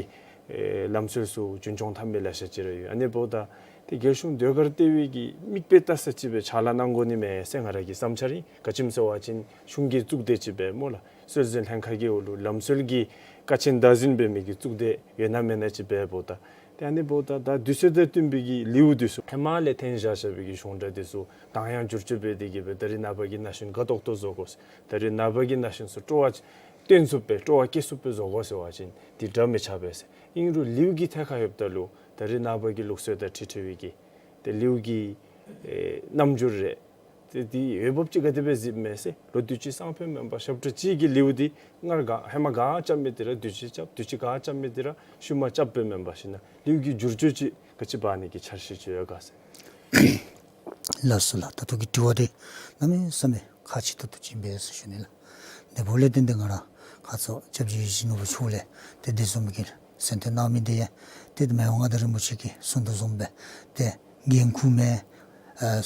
ཨེ་ལམ་སྲོལ་ཚུ་རྒྱུན་སྐྱོང་འཐབ་མི་ལེ་ཤ་ཅིག་ར་ཡོད། ཨ་ནི་འབདཝ་ད་ཏེ་རྒྱལ་གཞུང་ཟློས་གར་ལྟེ་བའི་གི་མིག་དཔེ་ལྟ་ས་ཅིག་སྦེ་ཕྱག་ལཱ་གནང་དགོ་ནི་མས་ཟེར་ང་ར་གི་བསམ་འཆར་ཨིན། ག་ཅི་སྨོ་ཟེར་བ་ཅིན་གཞུང་གི་གཙུག་སྡེ་ཅིག་སྦེ་སྨོ་ལགས། སྲོལ་འཛིན་ལྷན་ཁག་གི་འོག་ལུ་ལམ་སྲོལ་གྱི་ཀ་ཆེན་བདག་འཛིན་འབད་མི་གི་གཙུག་སྡེ་ཡོད་ན་མེད་ན་ཅིག་འབདཝ་ད་ཏེ་ཨ་ནི་འབདཝ་ད་ད་དུས་ཚོད་དང་བསྟུན་པའི་གི་ལེའུ་འདི་ཚུ་ཧེ་མ་ལས་འཐེན་བཞག་བཞག་པའི་གི་གཞུང་སྒྲ་འདི་ཚུ་གདངས་དབྱངས་བསྒྱུར་བཅོས་འབད་དེ་གིས་སྦེ་ད་རེས་ནངས་པ་གི་ན་གཞོན་དགའ་ཏོག་ཏོ་བཟོ་དགོ་ཟེར། ད་རེས་ནངས་པ་གི་ན་གཞོན་ཚུ་སྤྲོ་བ་སྟོན་ཚུགསཔ་སྦེ་སྤྲོ་བ་སྐྱེ་ཚུགསཔ་སྦེ་བཟོ་དགོ་ཟེར་བ་ཅིན་འདི་འདྲ་མི་ཆགས་པས་ཟེར། ཨིན་རུང་ལེའུ་གི་ཐད་ཁར་འབདཝ་ད་ལུ་ད་རེས་ནངས་པ་གི་ལུགས་སྲོལ་དང་འཁྲིལ་འཁྲིལ་བའི་གི་ཏེ་ལེའུ་གི་ཨེ་རྣམ་འགྱུར་རེ་ཏེ་འདི་འོས་འབབ་ཅིག་ག་དེ་སྦེ་གཟིགསཔ་མས་ཟེར། ལོ་དུས་ཅི་སང་ཕོད་མེན་པར་ཞབས་བྲོ་གཅིག་གི་ལེའུ་འདི་སྔར་ག་ཧེ་མ་ག་རྐྱབ་མི་འདི་ར་དུས་ཅི་རྐྱབ། དུས་ཅི་ག་རྐྱབ་མི་འདི་ར་ཤུལ་མ་རྐྱབ་སྦེ་མེན་པར་ཞིན་ན་ལེའུ་གི་བསྒྱུར་བཅོས་ཅིག་ག་ཅི་འབད་ནི་གི་འཆར་གཞི་ཅིག་ཡོད་ག་ཟེར། ལགས་སོ་ལགས། ད་ལྟོ་གི་དྲི་བ་འདི་གནམ་མེད་ས་མེད་ཁག་ཆེ་ཏོག་ཏོ་ཅིག་ཨིན་པས་ཟེར་ཞུ་ནི་ལགས། དེ་འབདཝ་ལས་བརྟེན་ཏེ་ང་ར་ཁ་ཙ་སྐྱབས་རྗེ་ཡིད་བཞིན་ནོར་བུ་མཆོག་ལས་ཏེ་དེ་བཟུམ་གྱི་གསན་ཏེ་གནང་མི་འདི་ཡང་ཏེ་མི་དབང་མངའ་བདག་རིན་པོ་ཆེ་གིས་གསུངས་དོ་བཟུམ་སྦེ་ཏེ་འགན་ཁུར་མེད་ཨ་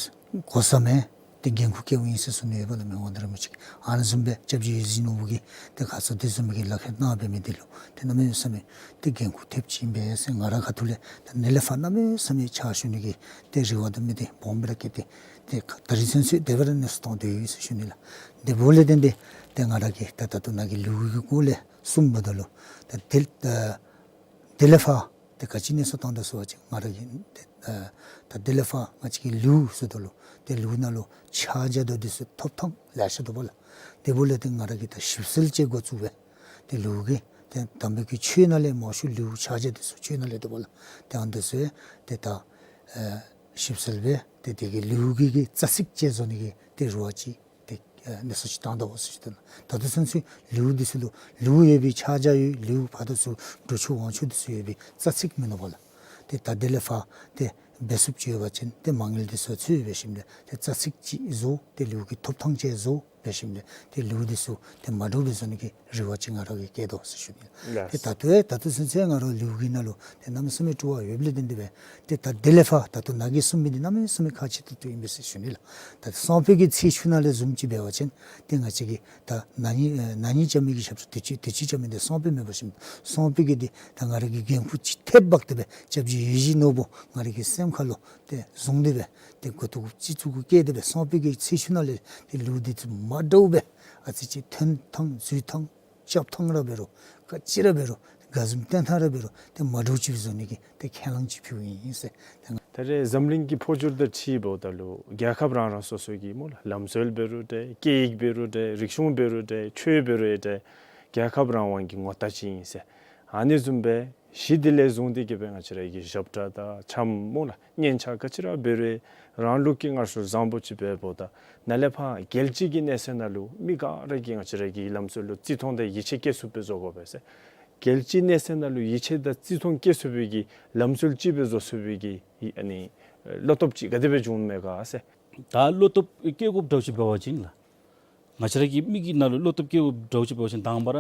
གོ་ས་མེད་ཏེ་འགན་ཁུར་བཀལཝ་ཨིན་ཟེར་གསུངས་ནི་ཡོདཔ་ལགས། མི་དབང་མངའ་བདག་རིན་པོ་ཆེ་གིས་ཨ་ནི་བཟུམ་སྦེ་སྐྱབས་རྗེ་ཡིད་བཞིན་ནོར་བུ་གིས་ཏེ་ཁ་ཙ་དེ་བཟུམ་གྱི་ལག་ཁྱེར་གནང་འབད་མི་འདི་ལུ་ཏེ་གནམ་མེད་ས་མེད་ཏེ་འགན་ཁུར་ཐེབས་ཅིག་ཨིན་པས་ཟེར་ང་ར་ཁ་ཐུག་ལས་ད་ཨ་ནི་ལས་ཕར་གནམ་མེད་ས་མེད་ཕྱག་ཞུ་ནི་གི་ཏེ་རེ་བ་དང་མི་འདི་སྦོམ་སྦེ་ར་བསྐྱེད་དེ་ཏེ་ད་རིས་ཚུན་ཚོད་དེ་སྦེ་ར་གནས་ཚུལ་བཏང་སྡོད་ཡི་ཟེར་ཞུ་ནི་ལགས། དེ་འབདཝ་ལས་བརྟེན་ཏེ་ཏེ་ང་ར་གིས་ད་ད་ལྟོ་ནཱ་གི་ལེའུ་གི་སྐོར་ལས་གསུངམ་ད་ལུ་ད་དེ་ད་དེ་ལས་ཕར་ཏེ་ག་ཅི་གནས་ཚུལ་བཏང་དོ་ཟེར་བ་ཅིན་ང་ར་གིས་ཏེ་ཨ་ད་དེ་ལས་ཕར་ང་བཅས་ཀྱིས་ལེའུ་ཟེརཝ་ད་ལུ་ཏེ་ལེའུ་ནང་ལུ་ཕྱག་རྒྱ་དང་འདི་ཚུ་ཐོབ་ཐངས་ལེ་ཤ་འདུག་པ་ལགས། དེ་འབདཝ་ལས་ཏེ་ང་ར་གིས་ད་ཞིབ་འཚོལ་ཅིག་འགོ་བཙུགས་སྦེ་ཏེ་ལེའུ་གི་ཏེ་དམ་པའི་གི་ཆོས་ནང་ལས་མང་ཤོས་ལེའུ་ཕྱག་རྒྱ་འདི་ཚུ་ཆོས་ནང་ལས་འདུག་པ་ལགས། ཏེ་ཨ་ནི་འདི་ཚུ་ཏེ་ད་ཨ་ཞིབ་འཚོལ་སྦེ་ཏེ་དེ་གི་ལེའུ་གི་གི་རྩ་ཚིག་ཅིག་བཟོ་ནི་གི་ཏེ་རེ་བ་ཅིག་ཏེ་ཨ་གནས་ཚུལ་ཅིག་བཏང་དོ་ཟེར་ཞུ་དོ་ལགས། ད་ལྟོ་ཚུན་ཚོད་ལེའུ་འདི་ཚུ་ལུ་ལེའུ་ཡོད་པའི་ཕྱག་རྒྱ་ཡོད། ལེའུ་ཕར་འདི་ཚུ་འགྲོ་ཆོག་འོང་ཆོག་འདི་ཚུ་ཡོད་པའི་རྩ་ཚིག་མིན་ནུག་པ་ལགས། ཏེ་ད་དེ་ལས་ཕར་ཏེ་འབད་ཚུགསཔ་ཅིག་ཡོད་པ་ཅིན་ཏེ་མ་དངུལ་འདི་ཚུ་ཚུད་འབད་ཞིནམ་ལས་ཏེ་རྩ་ཚིག་ཅིག་བཟོ། ཏེ་ལེའུ་གི་ཐོབ་ཐངས་ཅིག་བཟོ། འབད་ཞིནམ་ལས་ཏེ་ལེའུ་འདི་ཚུ་ཏེ་མ་འདྲཝ་སྦེ་བཟོ་ནི་གི་རེ་བ་ཅིག་ང་ར་གིས་བསྐྱེད་དོ་ཟེར་ཞུ་ནི་ལགས། ལགས། ཏེ་ད་ལྟོ་ཡང་ད་ལྟོ་ཚུན་ཚོད་ང་ར་ལེའུ་གི་ནང་ལུ་ཏེ་གནམ་མེད་ས་མེད་སྤྲོ་བ་ཡོདཔ་ལས་བརྟེན་ཏེ་སྦེ་ཏེ་ད་དེ་ལས་ཕར་ད་ལྟོ་ནཱ་གིས་གསུངས་མི་འདི་གནམ་མེད་ས་མེད་ཁག་ཆེ་ཏོག་ཏོ་ཨིན་པས་ཟེར་ཞུ་ནི་ལགས། ད་སང་ཕོད་ཀྱི་ཚེས་བཅུ་ནང་ལས་བཟུམ་ཅིག་འབད་བ་ཅིན་ཏེ་ང་བཅས་ཀྱིས་ད་ན་ཧིང་ཨེ་ན་ཧིང་རྐྱབ་མི་གི་ཞབས་ཁྲ་དུས་ཅི་དུས་ཅི་རྐྱབ་མི་འདི་སང་ཕོད་མེན་པར་ཞིནམ་སང་ཕོད་ཀྱི་འདི་ད་ང་ར་གིས་འགན་ཁུར་ཅིག་ཐེབས་འབག་སྟེ་སྦེ་རྐྱབ་ཅི་ཡོད་ཅི་མནོ་བ་ང་ར་གི་སེམས་ཁ་ལུ་ཏེ་བཟུང་སྟེ་སྦེ་ཏེ་གུ་ཏོ་གུ་ཅིག་ཚུ་གུ་བཀལ་ཏེ་སྦེ་སང་ཕོད་ཀྱི་ཚེས་བཅུ་ནང་ལས་ཏེ་ལེའུ་འདི་ཚུ་མ་འདྲཝ་སྦེ་ཨ་ཙི་ཅིག་ཐོན་ཐངས་འཛུལ་ཐངས་རྐྱབ་ཐངས་ར་འབད་རུང་ག་ཅི་ར་འབད་རུང་ག་བཟུམ་སྟོན་ཐངས་ར་འབད་རུང་ཏེ་མ་འདྲཝ་ཅིག་བཟོ་ནི་གི་ཏེ་ཁས་བླངས་ཅིག་ཕུལཝ་ཨིན་ཟེར། ད་རེས་འཛམ་གླིང་གི་འཕོ་འགྱུར་དང་འཁྲིལཝ་ད་ལུ་རྒྱལ་ཁབ་རང་རང་སོ་སོ་གི་སྨོ་ལགས་ལམ་སྲོལ་འབད་རུང་འདྲ་སྐད་ཡིག་འབད་རུང་འདྲ་རིག་གཞུང་འབད་རུང་འདྲ་ཆོས་འབད་རུང་འདྲ་རྒྱལ་ཁབ་རང་དབང་གི་ངོ་རྟགས་ཅིག་ཨིན་ཟེར། ཨ་ནི་བཟུམ་སྦེ་གཞི་དེ་ལས་བཟུང་སྟེ་གི་སྦེ་ང་བཅས་ར་གི་ཞབས་ཁྲ་དང་འཆམ་སྨོ་ལགས་སྙན་ཆ་ག་ཅི་ར་འབད་རུང་རང་ལུགས་ཀྱི་སྔར་སྲོལ་བཟང་པོ་ཅིག་འབདཝ་ད་ནཱ་ལས་ཕར་རྒྱལ་སྤྱི་གི་གནས་ཚད་ནང་ལུ་མི་ག་ར་གིས་ང་བཅས་ར་གི་ལམ་སྲོལ་ལུ་བརྩི་མཐོང་དང་ཡིད་ཆེས་བསྐྱེད་ཚུགསཔ་སྦེ་བཟོ་དགོ་པས་ཟེར། རྒྱལ་སྤྱིའི་གནས་ཚད་ནང་ལུ་ཡིད་ཆེས་དང་བརྩི་མཐོང་བསྐྱེད་ཚུགས་པའི་གི་ལམ་སྲོལ་ཅིག་སྦེ་བཟོ་ཚུགས་པའི་གི་ཨ་ནི་བློ་སྟོབས་ཅིག་ག་དེ་སྦེ་འབྱུངམ་མས་ག་ཟེར། ད་བློ་སྟོབས་བསྐྱེད་དགོཔ་འདྲཝ་ཅིག་འབད་བ་ཅིན་ལགས། ང་བཅས་ར་གི་མི་གི་ནང་ལུ་བློ་སྟོབས་བསྐྱེད་དགོཔ་འདྲཝ་ཅིག་འབད་བ་ཅིན་དང་པ་ར་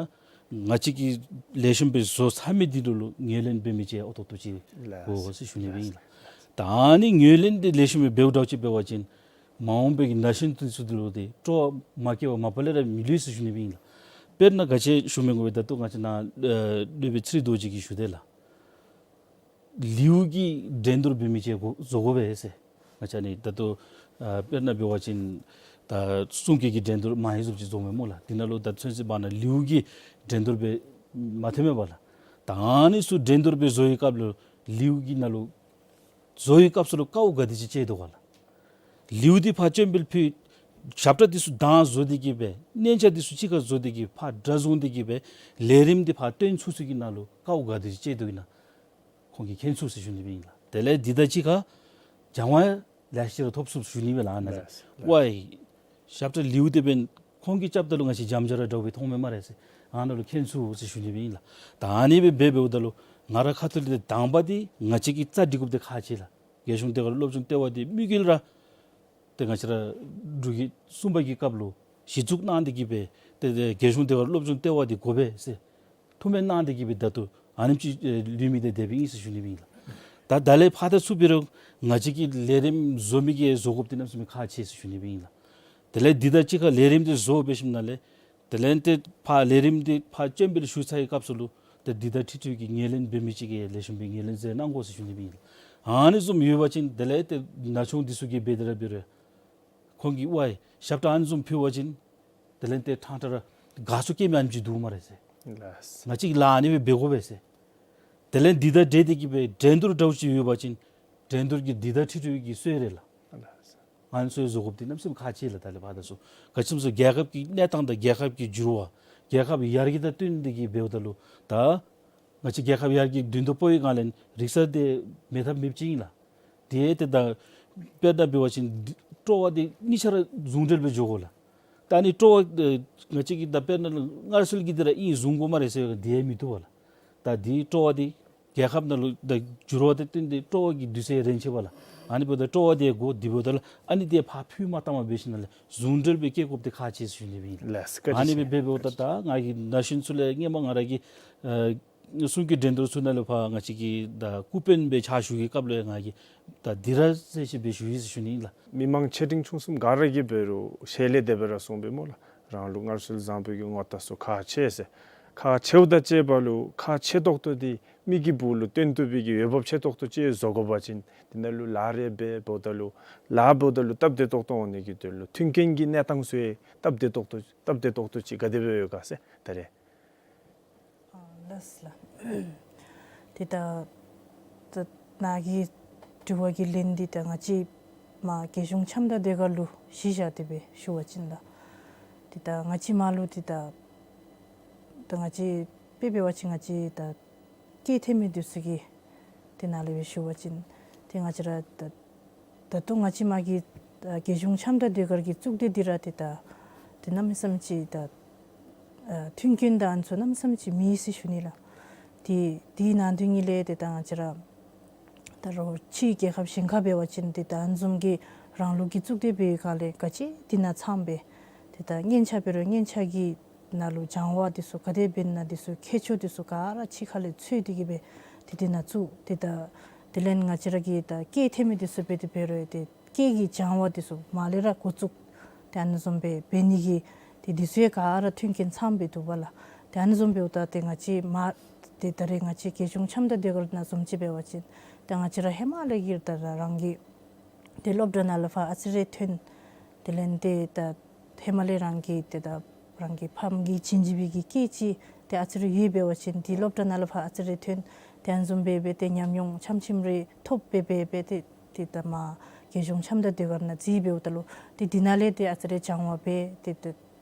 ང་བཅས་ཀྱིས་ལེགས་ཤོམ་སྦེ་བཟོ་ཚར་མི་འདི་ལུ་ལུ་ངོས་ལེན་འབད་མི་ཅིག་ཨོ་ཏོག་ཏོ་ཅིག་དགོ་ཟེར་ཞུ་ནི་སྦེ་ཨིན་ལགས། ད་ཨ་ནི་ངོས་ལེན་འདི་ལེགས་ཤོམ་སྦེ་འབདཝ་འདྲཝ་ཅིག་འབད་བ་ཅིན་མ་འོངས་པའི་གི་ན་གཞོན་འདི་ཚུ་འདི་ལུ་ཏེ་སྤྲོ་བ་མ་སྐྱེ་བར་མ་པ་ལས་ར་མི་ལུས་ཟེར་ཞུ་ནི་སྦེ་ཨིན་ལགས། དཔེར་ན་ག་ཅི་ཞུ་མི་དགོ་པས། ད་ལྟོ་ང་བཅས་ནཱ་ཨེ་སློབ་དཔོན་ཚེ་རིང་རྡོ་རྗེ་གིས་ཞུ་དེས་ལགས། ལེའུ་གི་འགྲན་བསྡུར་འབད་མི་ཅིག་དགོ་བཟོ་དགོ་པས་ཟེར། ང་བཅས་ནི་ད་ལྟོ་ཨ་དཔེར་ན་འབད་བ་ཅིན་ད་གསུང་སྐད་ཀྱི་འགྲན་བསྡུར་མང་ཧེང་བཟུམ་ཅིག་བཟོཝ་མས་སྨོ་ལགས། དེ་ནང་ལུ་ད་ཚུན་ཚོད་བར་ན་ལེའུ་གི་འགྲན་བསྡུར་འབད་མ་ཐོན་མས་པ་ལགས། ད་ཨ་ནི་ཚུ་འགྲན་བསྡུར་འབད་བཟོ་བའི་སྐབས་ལུ་ལེའུ་གི་ནང་ལུ་བཟོ་བའི་སྐབས་སུ་ལུ་དཀའཝ་ག་དེ་ཅིག་སྤྱད་དོ་ག་ལགས། ལེའུ་འདི་ཕར་སྤྱན་འབུལ་ཕུལ་ཞབས་ཁྲ་འདི་ཚུ་བདག་བཟོ་སྟེ་གི་སྦེ་སྙན་ཆ་འདི་ཚུ་གཅིག་ཁར་བཟོ་སྟེ་གི་ཕར་སྒྲ་བཟུང་སྟེ་གི་སྦེ་ལས་རིམ་འདི་ཕར་སྟོན་ཚུགས་ཚུགས་ཀྱི་ནང་ལུ་དཀའཝ་ག་དེ་ཅིག་སྤྱད་དོ་ཨིན་ན་ཁོང་གིས་མཁྱེན་ཚུགས་ཟེར་ཞུ་ནི་སྦེ་ཨིན་ལགས། དེ་ལས་འདི་དང་གཅིག་ཁར་སྦྱང་བ་ལེ་ཤ་ར་ཐོབ་ཚུགས་ཟེར་ཞུ་ནི་སྦེ་ཨིན་ལགས། ལགས། ཝའི་ཞབས་ཁྲ་ལེའུ་འདི་འབདན་ཁོང་གིས་རྐྱབ་ད་ལུ་ང་བཅས་འཇམ་ཅ་ར་འདྲཝ་སྦེ་མཐོངམ་མས་སྨ་རེ་ཟེར་ཨ་ནཱ་ལུ་མཁྱེན་ཚུགས་ཟེར་ཞུ་ནི་སྦེ་ཨིན་ལགས། ད་ཨ་ནི་སྦེ་འབད་འབདཝ་ད་ལུ་ང་ར་ཁ་ཐུག་ལས་ཏེ་དང་པ་འདི་ང་བཅས་ཀྱིས་རྩ་སྒྲིག་དགོཔ་འདི་ཁག་ཆེ་ལགས། རྒྱལ་གཞུང་སྡེ་ཁག་སློབ་སྦྱོང་ལྟེ་བ་འདི་དམིགས་ཡུལ་ར་ཏེ་ང་བཅས་ར་འབྲུག་རྒྱལ་གསུམ་པ་གི་སྐབས་ལུ་གཞི་བཙུགས་གནང་སྟེ་གི་སྦེ་ཏེ་ཏེ་རྒྱལ་གཞུང་སྡེ་ཁག་སློབ་སྦྱོང་ལྟེ་བ་འདི་དགོ་པས་ཟེར་ཐུགས་སྨོན་གནང་སྟེ་གི་སྦེ་ད་ལྟོ་ཨ་ནེམ་ཅིག་ཨེ་ལུས་མི་འདི་དེ་སྦེ་ཨིན་ཟེར་ཞུ་ནི་སྦེ་ཨིན་ལགས། ད་ད་ལས་ཕར་ད་ཚུར་འབད་རུང་ང་བཅས་ཀྱིས་ལས་རིམ་བཟོ་མི་གིས་བཟོ་དགོཔ་འདི་གནམ་མེད་ས་མེད་ཁག་ཆེ་ཟེར་ཞུ་ནི་སྦེ་ཨིན་ལགས། དེ་ལས་འདི་དང་གཅིག་ཁར་ལས་རིམ་འདི་བཟོ་འབད་ཞིནམ་ལས་དེ་ལས་ཏེ་ཕར་ལས་རིམ་འདི་ཕར་སྤྱན་འབུལ་ཞུ་ཚར་བའི་སྐབས་སུ་ལུ་ཏེ་འདི་དང་འཁྲིལ་འཁྲིལ་གྱི་ངོས་ལེན་འབད་མི་ཅིག་གིས་ལེགས་ཤོམ་སྦེ་ངོས་ལེན་མཛད་གནང་དགོ་ཟེར་ཞུ་ནི་སྦེ་ཨིན་ལགས། ཨ་ནི་བཟུམ་ཡོད་པ་ཅིན་དེ་ལས་ཏེ་ན་ཆུང་འདི་ཚུ་གིས་འབད་དེ་ར་འབད་རུང་ཁོང་གིས་ཝའི་ཞབས་ཁྲ་ཨ་ནི་བཟུམ་ཕུལ་བ་ཅིན་དེ་ལས་ཏེ་ཕྲང་ཕྲང་ར་དགའ་ཚོར་སྐྱེ་མི་ཨ་ནེམ་ཅིག་འདུག་སྨ་རེ་ཟེར། ལགས། ང་བཅས་ལཱ་ཨ་ནི་སྦེ་འབད་དགོ་པས་ཟེར། དེ་ལས་འདི་དང་འབྲེལ་ཏེ་གི་སྦེ་འགྲན་བསྡུར་འདྲཝ་ཅིག་ཡོད་པ་ཅིན་འགྲན་བསྡུར་གྱི་འདི་དང་འཁྲིལ་འཁྲིལ་གྱི་གསོལ་རས་ལགས། ལགས། ཨ་ནི་ཚུ་བཟོ་དགོཔ་འདི་གནམ་མེད་ས་མེད་ཁག་ཆེ་ལགས། ད་ལས་ཕར་ད་ཚུར་ག་ཅི་སྨོ་ཟེར་རྒྱལ་ཁབ་ཀྱི་གནས་སྟངས་དང་རྒྱལ་ཁབ་ཀྱི་འགྱུར་བ་རྒྱལ་ཁབ་ཡར་རྒྱས་དང་བསྟུན་ཏེ་གི་འབདཝ་ད་ལུ་ད་ང་བཅས་རྒྱལ་ཁབ་ཡར་རྒྱས་མདུན་དུ་སྤོ་བའི་སྒང་ལས་རིག་གསར་འདི་མེད་ཐབས་མེདཔ་ཅིག་ཨིན་ལགས། དེ་ཏེ་ད་དཔེར་ན་འབད་བ་ཅིན་སྤྲོ་བ་འདི་གཉིས་ཆ་ར་ཟུང་འབྲེལ་སྦེ་འགྱོ་དགོ་ལགས། ད་ཨ་ནི་སྤྲོ་བ་ཨེ་ང་བཅས་ཀྱིས་ད་དཔེར་ན་སྔར་སྲོལ་གྱི་འདི་ར་ཨིན་བཟུང་དགོ་སྨ་རེ་ཟེར་བ་འདི་ཡང་མི་བཏུབ་པས་ལགས། ད་འདི་སྤྲོ་བ་འདི་རྒྱལ་ཁབ་ནང་ལུ་ད་འགྱུར་བ་དང་བསྟུན་ཏེ་སྤྲོ་བ་གི་དུས་ཚོད་རན་ཆི་བས་ལགས། ཨ་ནི་འབདཝ་ད་སྤྲོ་བ་འདི་དགོ། དེ་འབདཝ་ད་ལུ་ཨ་ནི་འདི་ཕར་ཕུད་མ་བཏངམ་འབད་ཞིནམ་ལས་ཟུང་འབྲེལ་སྦེ་བསྐྱེད་དགོཔ་འདི་ཁག་ཆེ་ཟེར་ཞུ་ནི་སྦེ་ཨིན། ལགས་སོ། བཀའ་དྲིན་ཆེ། ཨ་ནི་སྦེ་འབདཝ་ད་ད་ང་གིས་ན་གཞོན་ཚུ་ལས་སྔོན་མ་ང་ར་གིས་ཨ་གསུང་སྐད་འགྲན་བསྡུར་ཚུ་ནང་ལུ་ཕར་ང་བཅས་ཀྱིས་ད་སྐུ་དཔོན་སྦེ་ཕྱག་ཞུ་བའི་སྐབས་ལུ་ཡང་ང་གིས་ད་འདི་ར་གསལ་བཤད་སྦེ་ཞུ་ཡི་ཟེར་ཞུ་ནི་ཨིན་ལགས། མི་མང་ཆེ་འབྲིང་ཆུང་གསུམ་ག་ར་གིས་འབད་རུང་ཞལ་ལས་དེ་སྦེ་ར་གསུངས་པས་སྨོ་ལགས། རང་ལུགས་སྔར་སྲོལ་བཟང་པོའི་གི་ངོ་རྟགས་ཚུ་ཁག་ཆེ་ཟེར། ཁག་ཆེཝ་དང་བཅས་པ་ལུ་ཁག་ཆེ་ཏོག་ཏོ་འདི་མི་གི་སྦུག་ལུ་སྟོན་བཏུབ་པའི་གི་འོས་འབབ་ཆེ་ཏོག་ཏོ་ཅིག་བཟོ་དགོ་པ་ཅིན་འདི་ནང་ལུ་ལཱ་རེ་འབད་འབདཝ་ད་ལུ་ལཱ་འབདཝ་ད་ལུ་སྟབས་བདེ་ཏོག་ཏོ་འོང་ནི་གི་དོན་ལུ་མཐུན་རྐྱེན་གྱི་གནས་སྟངས་ཚུ་ཡང་སྟབས་བདེ་ཏོག་ཏོ་སྟབས་བདེ་ཏོག་ཏོ་ཅིག་ག་དེ་སྦེ་ཡོད་ག་ཟེར། ད་རེས། ཨ་ལགས་སོ་ལགས། ཏེ་ད་ད་ནཱ་གི་དྲི་བ་གི་ལན་འདི་ད་ང་བཅས་མར་རྒྱལ་གཞུང་འཆམ་མཐའ་ཟློས་གར་ལུ་གཞི་བཞག་སྟེ་སྦེ་ཞུ་བ་ཅིན་ལགས། ཏེ་ད་ང་བཅས་མར་ལུ་ཏེ་ད་ད་ང་བཅས་དཔེ་འབད་བ་ཅིན་ང་བཅས་ད་སྐྱེས་ཐལ་མི་འདི་ཚུ་གི་ཏེ་ནང་ལས་སྦེ་ཞུ་བ་ཅིན་ཏེ་ང་བཅས་ར་ད་ད་ལྟོ་ང་བཅས་མར་གྱི་ཨ་རྒྱལ་གཞུང་འཆམ་མཐའ་ཟློས་གར་གྱི་གཙུག་སྡེ་འདི་ར་ཏེ་ད་ཏེ་གནམ་མེད་ས་མེད་ཅིག་ད་ཨ་མཐུན་རྐྱེན་དང་ཨ་ནི་ཚུ་གནམ་མེད་ས་མེད་ཅིག་མེད་ཟེར་ཞུ་ནི་ལགས། ཏེ་དེའི་ནང་དོན་ཉིད་ལས་ཏེ་ད་ང་བཅས་ར་ད་རུང་ཕྱིའི་རྒྱལ་ཁབ་གཞན་ཁར་འབད་བ་ཅིན་ཏེ་ད་ཨ་ནི་བཟུམ་གྱི་རང་ལུགས་ཀྱི་གཙུག་སྡེ་འབད་བའི་སྒང་ལས་ག་ཅི་འདི་ནང་ཚངམ་སྦེ་ཏེ་ ཏེ་ད་སྙན་ཆ་འབད་རུང་སྙན་ཆ་གི་ནང་ལུ་སྦྱང་བ་འདི་ཚུ་ག་དེ་འབད་ན་འདི་ཚུ་ཁྱད་ཆོས་འདི་ཚུ་ག་ར་གཅིག་ཁར་ལས་ཚུད་དེ་གི་སྦེ་ཏེ་འདི་ནང་བཙུགས། ཏེ་ད་དེ་ལས་ང་བཅས་ར་གི་ད་སྐད་འཐེན་མི་འདི་ཚུ་འབད་དེ་འབད་རུང་ཏེ་སྐད་ཀྱི་སྦྱང་བ་འདི་ཚུ་མར་ལས་ར་འགོ་བཙུགས། ཏེ་ཨ་ནི་བཟུམ་སྦེ་འབད་ནི་གི་ཏེ་འདི་ཚུ་ཡང་ག་ར་མཐུན་རྐྱེན་ཚངམ་སྦེ་འདུག་པ་ལགས། ཏེ་ཨ་ནི་བཟུམ་འབདཝ་ད་ཏེ་ང་བཅས་མ་ཏེ་ད་རེས་ང་བཅས་རྒྱལ་གཞུང་ཆམ་མདོ་ཟློས་གར་ནང་བཟུམ་ཅིག་འབད་བ་ཅིན་ཏེ་ང་བཅས་ར་ཧེ་མ་ལས་ཀྱི་ད་ར་རང་གི་ཏེ་སློབ་གྲྭ་ནང་ལས་ཕར་ཨ་ཙི་རེ་ཐོན། དེ་ལས་ཏེ་ད་ཧེ་མ་ལས་རང་གི་ཏེ་ད་རང་གི་ཕམ་གྱིས་བྱིན་བྱིན་པའི་གི་སྐད་ཅིག་ཏེ་ཨ་ཙི་རེ་ཡོད་འབད་བ་ཅིན་ཏེ་སློབ་གྲྭ་ནང་ལས་ཕར་ཨ་ཙི་རེ་ཐོན། ཏེ་ཨ་ནི་བཟུམ་སྦེ་སྦེ་ཏེ་ཉམས་མྱོང་ཆམ་ཆིམ་རེ་ཐོབ་སྦེ་སྦེ་སྦེ་ཏེ་ཏེ་ད་མར་རྒྱལ་གཞུང་ཆམ་མདོ་ཟློས་གར་ནང་འཛུལ་འབདཝ་ད་ལུ་ཏེ་འདི་ནང་ལས་ཏེ་ཨ་ཙི་རེ་སྦྱང་བ་འབད་ཏེ་ཏེ་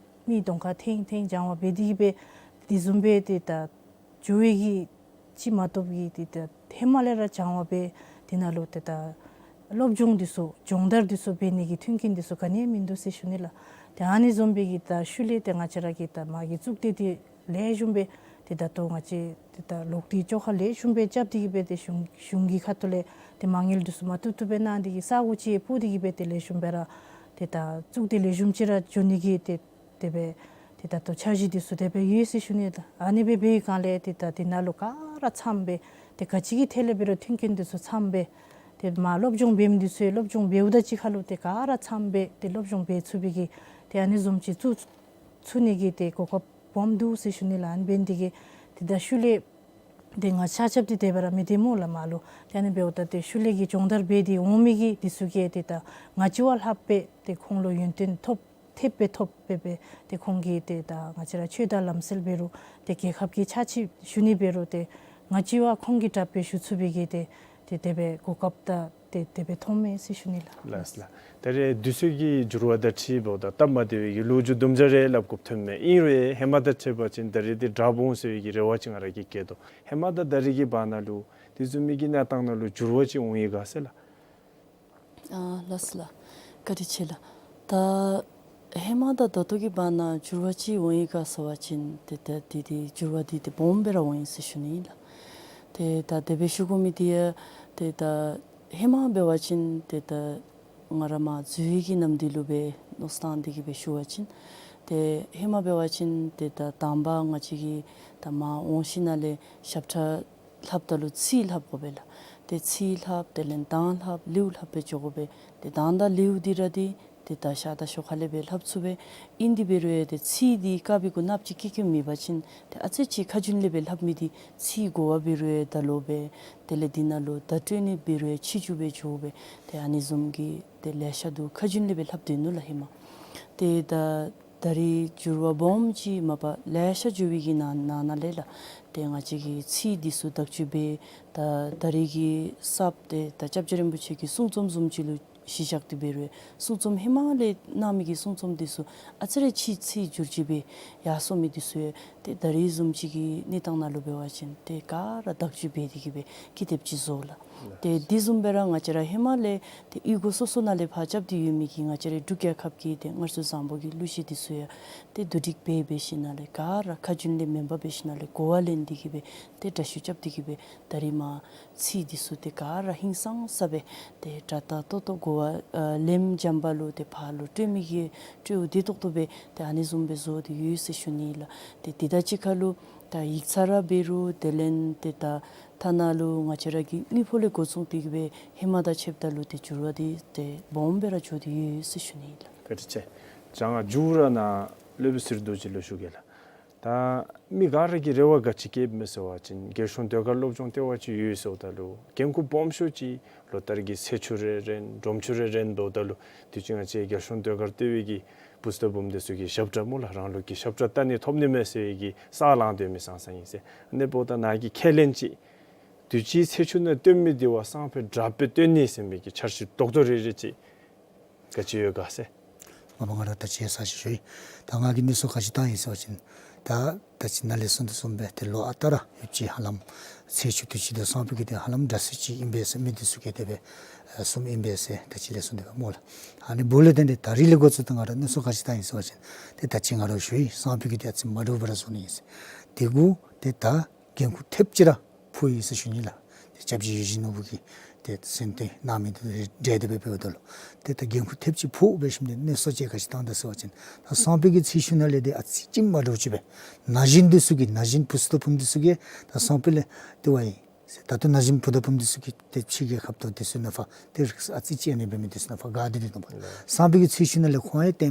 མི་གདོང་ཁར་ཐེངས་ཐེངས་སྦྱང་བ་འབད་དེ་གི་སྦེ་དེ་བཟུམ་སྦེ་ཏེ་ད་འགྱོ་བའི་གི་ཅིག་མ་གཏོགས་ཀྱི་ཏེ་ད་ཧེ་མ་ལས་ར་སྦྱང་བ་འབད་དེ་ནང་ལུ་ཏེ་ད་སློབ་སྦྱོང་འདི་ཚུ་སྦྱོང་བརྡར་འདི་ཚུ་འབད་ནི་གི་མཐུན་རྐྱེན་འདི་ཚུ་ག་ནི་ཡང་མིན་འདུག་ཟེར་ཞུ་ནི་ལགས། ཏེ་ཨ་ནི་བཟུམ་སྦེ་གི་ད་ཤུལ་ལས་ཏེ་ང་བཅས་ར་གི་ད་མ་གི་གཙུག་སྡེ་འདི་ལེགས་ཤོམ་སྦེ་ཏེ་ད་ལྟོ་ང་བཅས་ཏེ་ད་ལོག་སྟེ་བཅོ་ཁ་ལེགས་ཤོམ་སྦེ་རྐྱབ་སྟེ་གི་སྦེ་ཏེ་གཞུང་གཞུང་གི་ཁ་ཐུག་ལས་ཏེ་མ་དངུལ་འདི་ཚུ་མ་ཐུབ་ཐུབ་སྦེ་གནང་སྟེ་གི་ས་གོ་ཅིག་ཕུལ་ཏེ་གི་སྦེ་ཏེ་ལེགས་ཤོམ་སྦེ་ར་ཏེ་ད་གཙུག་སྡེ་ལེགས་ཤོམ་ཅིག་ར་འགྱོ་ནི་གི་ཏེ་དེ་སྦེ་ཏེ་ད་ལྟོ་འཆར་གཞི་འདི་ཚུ་དེ་སྦེ་ཡོད་ཟེར་ཞུ་ནི་ལགས། ཨ་ནི་སྦེ་འབད་བའི་སྒང་ལས་ཏེ་ད་དེ་ནང་ལུ་ག་ར་ཚངམ་སྦེ་ཏེ་ག་ཅི་གི་ཐད་ལས་འབད་རུང་མཐུན་རྐྱེན་འདི་ཚུ་ཚངམ་སྦེ་ཏེ་མར་སློབ་སྦྱོང་འབད་མི་འདི་ཚུ་ཡང་སློབ་སྦྱོང་འབདཝ་ད་གཅིག་ཁར་ལུ་ཏེ་ག་ར་ཚངམ་སྦེ་ཏེ་སློབ་སྦྱོང་འབད་ཚུགས་པའི་གི་ཏེ་ཨ་ནི་བཟུམ་ཅིག་བཙུགས་ཚུགས་ནི་གི་ཏེ་གོ་སྐབས་སྦོམ་འདུག་ཟེར་ཞུ་ནི་ལགས། ཨ་ནི་འབད་ནི་དེ་གིས་ཏེ་ད་ཤུལ་ལས་ཏེ་ང་ཆ་ཁྱབ་འདི་དེ་སྦེ་ར་མི་སྡོད་སྨོ་ལགས་མར་ལུ། ཏེ་ཨ་ནི་འབདཝ་ད་ཏེ་ཤུལ་ལས་ཀྱི་སྦྱོང་བརྡར་འབད་དེ་འོང་མི་གི་འདི་ཚུ་གིས་ཏེ་ད་ང་བཅས་བ་ལྷགཔ་སྦེ་ཏེ་ཁོང་ལུ་ཡོན་ཏན་ཐོབ་ཐེབས་སྦེ་ཐོབ་སྦེ་སྦེ་ཏེ་ཁོང་གིས་ཏེ་ད་ང་བཅས་ར་ཆོས་དང་ལམ་སྲོལ་འབད་རུང་ཏེ་རྒྱལ་ཁབ་ཀྱི་ཕྱག་ཕྱིད་ཞུ་ནི་འབད་རུང་ཏེ་ང་བཅས་བ་ཁོང་གི་དྲག་སྦེ་ཞུ་ཚུགས་པའི་གི་ཏེ་ཏེ་དེ་སྦེ་གོ་སྐབས་དང་ཏེ་དེ་སྦེ་ཐོབ་མས་ཟེར་ཞུ་ནི་ལགས། ལགས་ལགས། ད་རེས་དུས་ཚོད་ཀྱི་འགྱུར་བ་དང་འཁྲིལ་འབདཝ་ད་སྟབས་མ་བདེ་བའི་གི་ལོ་རྒྱུས་དུམ་གྲ་རེ་སླབ་དགོཔ་ཐོནམ་མས། ཨིན་རུང་ཧེ་མ་དང་ཕྱད་པ་ཅིན་ད་རེས་འདི་དྲག་འོང་ཟེར་བའི་གི་རེ་བ་ཅིག་ང་ར་གིས་བསྐྱེད་དོ། ཧེ་མ་དང་ད་རེས་ཀྱི་བར་ན་ལུ་དེ་བཟུམ་མའི་གི་གནས་སྟངས་ནང་ལུ་འགྱུར་བ་ཅིག་འོང་ཡི་ག་ཟེར་ལགས། ཨ་ལགས་སོ་ལགས། བཀའ་དྲིན་ཆེ་ལགས། ད་ཧེ་མ་དང་ད་ལྟོ་གི་བར་ན་འགྱུར་བ་ཅིག་འོང་ཡི་ག་ཟེར་བ་ཅིན་ཏེ་ད་འདི་འདི་འགྱུར་བ་འདི་ཏེ་སྦོམ་སྦེ་ར་འོང་ཡི་ཟེར་ཞུ་ནི་ཨིན་ལགས། ཏེ་ད་དེ་སྦེ་ཞུ་དགོ་མི་འདི་ཡང་ཏེ་ད་ཧེ་མ་འབད་བ་ཅིན་ཏེ་ད་ང་ར་མར་འཛུལ་བའི་གི་ནམ་དུས་ལུ་སྦེ་མནོ་བསམ་བཏང་སྟེ་གི་སྦེ་ཞུ་བ་ཅིན་ཏེ་ཧེ་མ་འབད་བ་ཅིན་ཏེ་ད་དང་པ་ང་བཅས་ཀྱིས་ད་མར་འོང་ཞིནམ་ལས་ཞབས་ཁྲ་ལྷབ་ད་ལུ་ཚིག་ལྷབ་དགོ་པས་ལགས། ཏེ་ཚིག་ལྷབ་དེ་ལས་གདངས་ལྷབ་ལེའུ་ལྷབ་སྦེ་འགྱོ་དགོ་པས། ཏེ་གདངས་དང་ལེའུ་འདི་ར་འདི་ཏེ་ད་ཤར་དང་ཤོག་ཁ་ལས་སྦེ་ལྷབ་ཚུགས་པས། ཨིན་དེ་འབད་རུང་ཡང་ཏེ་ཚིག་འདི་དཀར་པོའི་གུ་གནགཔོ་ཅིག་ཀེ་ཀེ་མེད་པ་ཅིན་ཏེ་ཨ་ཙི་ཅིག་ཁ་རྒྱུན་ལས་སྦེ་ལྷབ་མི་འདི་ཚིག་གོ་བ་འབད་རུང་ཡང་ད་ལོག་པས། དེ་ལས་འདི་ནང་ལུ་བརྡ་སྤྲོད་ནི་འབད་རུང་ཡང་ཕྱི་འགྱུར་སྦེ་འགྱོ་པས། ཏེ་ཨ་ནི་བཟུམ་གྱི་ཏེ་ལེ་ཤ་འདུག། ཁ་རྒྱུན་ལས་སྦེ་ལྷབ་སྡོད་ནུག་ལགས་ཧེ་མ། ཏེ་ད་ད་རེས་འགྱུར་བ་སྦོམ་ཅིག་མ་པ་ལེ་ཤ་འགྱོ་བའི་གི་ནང་ནང་ན་ལས་ལགས། ཏེ་ང་བཅས་ཀྱིས་ཚིག་འདི་ཚུ་བརྡ་སྤྲོད་འབད་ད་ད་རེས་ཀྱི་གསརཔ་ཏེ་ད་སྐྱབས་རྗེ་རིན་པོ་ཆེ་གི་གསུང་རྩོམ་བཟུམ་ཅིག་ལུ་གཞི་བཞག་སྟེ་འབད་རུང་གསུང་རྩོམ་ཧེ་མ་ལས་གནང་མི་གི་གསུང་རྩོམ་འདི་ཚུ་ཨ་ཙི་རེ་ཅིག་ཚིག་འགྱུར་བཅོས་འབད་ཡར་སོང་མི་འདི་ཚུ་ཡང་ཏེ་ད་རེས་བཟུམ་ཅིག་གི་གནས་སྟངས་ནང་ལུ་འབད་བ་ཅིན་ཏེ་ག་ར་བརྡ་སྤྲོད་འབད་དེ་གི་སྦེ་ཀི་དེབ་ཅིག་བཟོ་ལགས། ཏེ་འདི་བཟུམ་སྦེ་ར་ང་བཅས་ར་ཧེ་མ་ལས་ཏེ་གཡུས་སྒོ་སོ་སོ་ནང་ལས་ཕར་རྐྱབ་སྟེ་ཡོད་མི་གི་ང་བཅས་རའི་འབྲུག་རྒྱལ་ཁབ་ཀྱི་ཏེ་སྔར་སྲོལ་བཟང་པོ་གི་གླུ་གཞས་འདི་ཚུ་ཡང་ཏེ་བསྡུ་སྒྲིག་འབད་འབད་ཞིནམ་ལས་ག་ར་ཁ་རྒྱུན་ལས་མེན་པར་འབད་ཞིནམ་ལས་གོ་བ་ལེན་ཏེ་གི་སྦེ་ཏེ་འདྲ་བཤུས་རྐྱབ་སྟེ་གི་སྦེ་ད་རེས་མར་ཚིག་འདི་ཚུ་ཏེ་ག་ར་ཧིང་སངས་ས་སྦེ་ཏེ་སྒྲ་དག་ཏོག་ཏོ་གོ་བ་ཨ་ལེན་འཇམ་པ་ལུ་ཏེ་ཕར་ལུ་སྤྲོད་མི་གི་སྤྲོད་བདེ་ཏོག་ཏོ་སྦེ་ཏེ་ཨ་ནི་བཟུམ་སྦེ་བཟོ་སྟེ་ཡོད་ཟེར་ཞུ་ནི་ལགས། ཏེ་དེ་དང་གཅིག་ཁར་ལུ་ད་ཡིག་ཚང་ར་འབད་རུང་དེ་ལས་ཏེ་ད་ཐ་ན་ལུ་ང་བཅས་ར་གི་དངུལ་ཕོགས་ལས་འགོ་བཙུགས་ཏེ་གི་སྦེ་ཧེ་མ་དང་ཕྱདཔ་ད་ལུ་ཏེ་འགྱུར་བ་འདི་ཏེ་སྦོམ་སྦེ་ར་འགྱོ་སྟེ་ཡོད་ཟེར་ཞུ་ནི་ལགས། བཀའ་དྲིན་ཆེ། ཅང་མཇུག་ར་ནཱ་སློབ་དཔོན་ཟུར་དུ་ཅིག་ལུ་ཞུ་གེ་ལགས། ད་མི་ག་ར་གིས་རེ་བ་ག་ཅི་བསྐྱེདཔ་མས་ཟེར་བ་ཅིན་རྒྱལ་གཞུང་ཟློས་གར་སློབ་སྦྱོང་ལྟེ་བ་ཅིག་ཡོད་ཟེརཝ་ད་ལུ་འགན་ཁུར་སྦོམ་ཤོས་ཅིག་ལོ་ལྟར་གྱི་ཚེས་བཅུ་རེ་རན་སྒྲུབ་མཆོད་རེ་རན་འབདཝ་ད་ལུ་དུས་ཅི་ང་བཅས་རྒྱལ་གཞུང་ཟློས་གར་ལྟེ་བའི་གི་བུ་སྟོན་བུམོ་འདི་ཚུ་གི་ཞབས་ཁྲ་སྨོ་ལགས་རང་ལུགས་ཀྱི་ཞབས་ཁྲ་བལྟ་ནི་ཐོབ་ནི་མས་ཟེར་བའི་གི་ས་ལང་སྡོད་མི་སང་སང་ཨིན་ཟེར། ཨ་ནི་འབདཝ་ད་ནཱ་གི་ཁས་ལེན་ཅིག་དུས་ཅི་ཚེས་བཅུ་ནང་སྟོན་མི་འདི་བ་སང་ཕོད་དྲགཔ་སྦེ་སྟོན་ནི་ཟེར་མི་གི་འཆར་གཞི་རྡོག་རྡོག་རེ་རེ་ཅིག་ག་ཅི་ཡོད་ག་ཟེར། ང་མ་ང་ར་ད་ཅི་ས་ཅིག་ཞུ་ཡི། ད་ང་གིས་ནི་གསུང་ག་ཅི་བཏང་ཡི་ཟེར་བ་ཅིན་ད་ད་ཅི་ནཱ་ལས་གསུངས་དོ་བཟུམ་སྦེ་ཏེ་ལོ་ཨ་རྟག་ར་ཡོདཔ་ཅིག་ཧ་ལམ་ཚེས་བཅུ་དུས་ཅི་དང་སང་ཕོད་ཀྱི་དེ་ཧ་ལམ་འདྲ་ས་ཅིག་ཨིན་པས་ཟེར་མི་འདི་ཚུ་གིས་དེ་སྦེ་གསུངམ་ཨིན་པས་ཟེར་ད་ཅི་ལས་གསུངས་དེ་སྦེ་སྨོ་ལགས། ཨ་ནི་བུ་ལས་ཏེ་ད་རིས་ལས་འགོ་བཙུགས་ཏེ་ང་ར་ནི་གསུང་ག་ཅི་བཏང་ཡི་ཟེར་བ་ཅིན་ཏེ་ད་ཅི་ང་ར་ཞུ་ཡི་སང་ཕོད་ཀྱི་དེ་ཨ་ཙི་མ་འདྲཝ་སྦེ་ར་བཟོ་ནི་ཨིན་ཟེར། དེ་གུ་ཏེ་ད་འགན་ཁུར་ཐེབས་ཅིག་ར་ཕོག་ཡི་ཟེར་ཞུ་ནི་ལགས། ཏེ་སྐྱབས་རྗེ་ཡིད་བཞིན་ནོར་བུ་གིས་ ཏེ་སེམས་གཏད་གནང་མི་འདི་འདྲ་འདི་སྦེ་འབདཝ་ད་ལུ་ཏེ་ད་འགན་ཁུར་ཐེབས་ཅིག་ཕོག་འབད་ཞིནམ་ཏེ་གནས་ཚུལ་ཅིག་ག་ཅི་བཏང་ད་ཟེར་བ་ཅིན་ད་སང་ཕོད་ཀྱི་ཚེས་བཅུ་ནང་ལས་ཏེ་ཨ་ཙི་ཅིག་མ་འདྲཝ་ཅིག་སྦེ་ན་གཞོན་འདི་ཚུ་གིས་ན་གཞོན་བུ་ཚུ་དང་བུམོ་འདི་ཚུ་གིས་ད་སང་ཕོད་ལས་ཏེ་ཝའི་ད་ལྟོ་ན་གཞོན་བུ་དང་བུམོ་འདི་ཚུ་གིས་ཏེ་ཕྱི་རྒྱལ་ཁབ་དང་འདི་ཚུ་ནང་ཕར་ཏེ་ཨ་ཙི་ཅིག་ཨ་ནི་འབད་མི་འདི་ཚུ་ནང་ཕར་དགའ་སྟེ་འདུག་སྟེ་འབདཝ་ད་སང་ཕོད་ཀྱི་ཚེས་བཅུ་ནང་ལས་ཁོང་ཡང་ཏེ་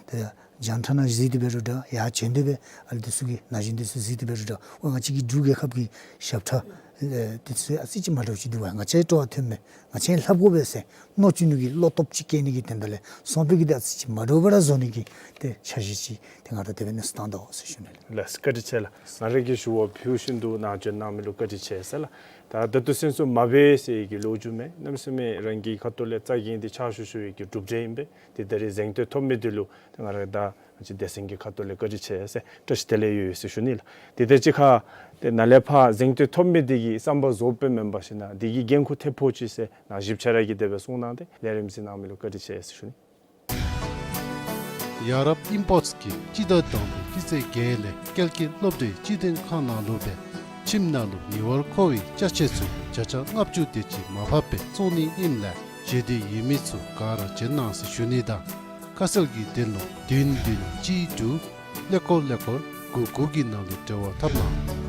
ཏེ་རྒྱང་བསྒྲགས་ནང་གཟིགས་ཏེ་འབད་རུང་འདྲ་ཡར་བྱོན་ཏེ་སྦེ་ཨ་ལུ་འདི་ཚུ་གིས་ན་གཞོན་འདི་ཚུ་གཟིགས་ཏེ་འབད་རུང་འདྲ་ཝའི་ང་བཅས་ཀྱི་འབྲུག་རྒྱལ་ཁབ་ཀྱི་ཞབས་ཁྲ་ཨེ་འདི་ཚུ་ཨ་ཙི་ཅིག་མ་འདྲཝ་ཅིག་འདུག་པ། ང་བཅས་སྤྲོ་བ་ཐོན་མས། ང་བཅས་ལྷབ་དགོ་པས་ཟེར་མནོ་བཅུག་ནི་གི་བློ་སྟོབས་ཅིག་བསྐྱེད་ནི་གི་དོན་དག་ལས་སང་ཕོད་ཀྱི་འདི་ཨ་ཙི་ཅིག་མ་འདྲཝ་སྦེ་ར་བཟོ་ནི་གི་ཏེ་འཆར་གཞི་ཅིག་ཏེ་ང་ར་དེ་སྦེ་གནས་ཚུལ་བཏང་དོ་ཟེར་ཞུ་ནི་ལགས། ལགས་སོ། བཀའ་དྲིན་ཆེ་ལགས། ང་ར་གིས་ཞུ་བ་ཕུལ་བཞིན་དུ་ནཱ་བྱོན་གནང་མི་ལུ་བཀའ་དྲིན་ཆེ་ཟེར་ལགས། ད་ད་ལྟོ་སེམས་གསོ་མ་འབད་ཟེར་གྱི་ལོ་རྒྱུས་མེད། གནམ་མེད་ས་མེད་རང་གི་ཁ་ཐུག་ལས་རྩ་འགེངས་ཏེ་ཕྱག་ཞུ་ཞུ་བའི་གི་གྲུབ་འབྲས་ཨིན་པས། ཏེ་ད་རེས་གཟེངས་བསྟོད་ཐོབ་མི་འདི་ལུ་ཏེ་ང་ར་ད་ང་བཅས་སྡེ་ཚན་གྱི་ཁ་ཐུག་ལས་བཀའ་དྲིན་ཆེ་ཟེར་བཀྲ་ཤིས་བདེ་ལེགས་ཡོད་ཡོད་ཟེར་ཞུ་ནི་ལགས། ཏེ་ད་གཅིག་ཁར་ཏེ་ནཱ་ལས་ཕར་གཟེངས་བསྟོད་ཐོབ་མི་འདི་གིས་བསམ་པ་རྫོགས་པས་མེན་པར་ཞིན་ན་འདི་གིས་འགན་ཁུར་ཐེབས་ཕོག་ཅི་ཟེར་ནཱ་ཞིབ་ཆ་ར་གིས་དེ་སྦེ་གསུང་གནང་སྟེ་ལས་རིམ་གཟིགས་གནང་མི་ལུ་བཀའ་དྲིན་ཆེ་ཟེར་ཞུ་ནི། ཡ་རབས་ཨིམ་པོརཊསི་གི་སྤྱི་ཟླ་དང་པའི་སྤྱི་ཚེས་བརྒྱད་ལས་སྐྱེལ་འདྲེན་སློབ་གྲྭའི་སྤྱི་དོན་ཁང་ནང་ལུ་སྦེ་ཁྱིམ་ནང་ལུ་ཉེ་བར་མཁོ་བའི་ཅ་ཆས་ཚུ་བརྒྱ་ཆ་ལྔ་བཅུ་དེ་ཅིག་མར་ཕབ་སྦེ་བཙོང་ནི་ཨིནམ་ལས་ཞེ་འདོད་ཡོད་མི་ཚུ་ག་ར་བྱོན་གནང་ཟེར་ཞུ་ནི་དང་ཁ་གསལ་གྱི་དོན་ལུ་བདུན་བདུན་གཅིག་དྲུག་ཀླད་ཀོར་ཀླད་ཀོར་དགུ་དགུ་གི་ནང་ལུ་འབྲེལ་བ་འཐབ་གནང་།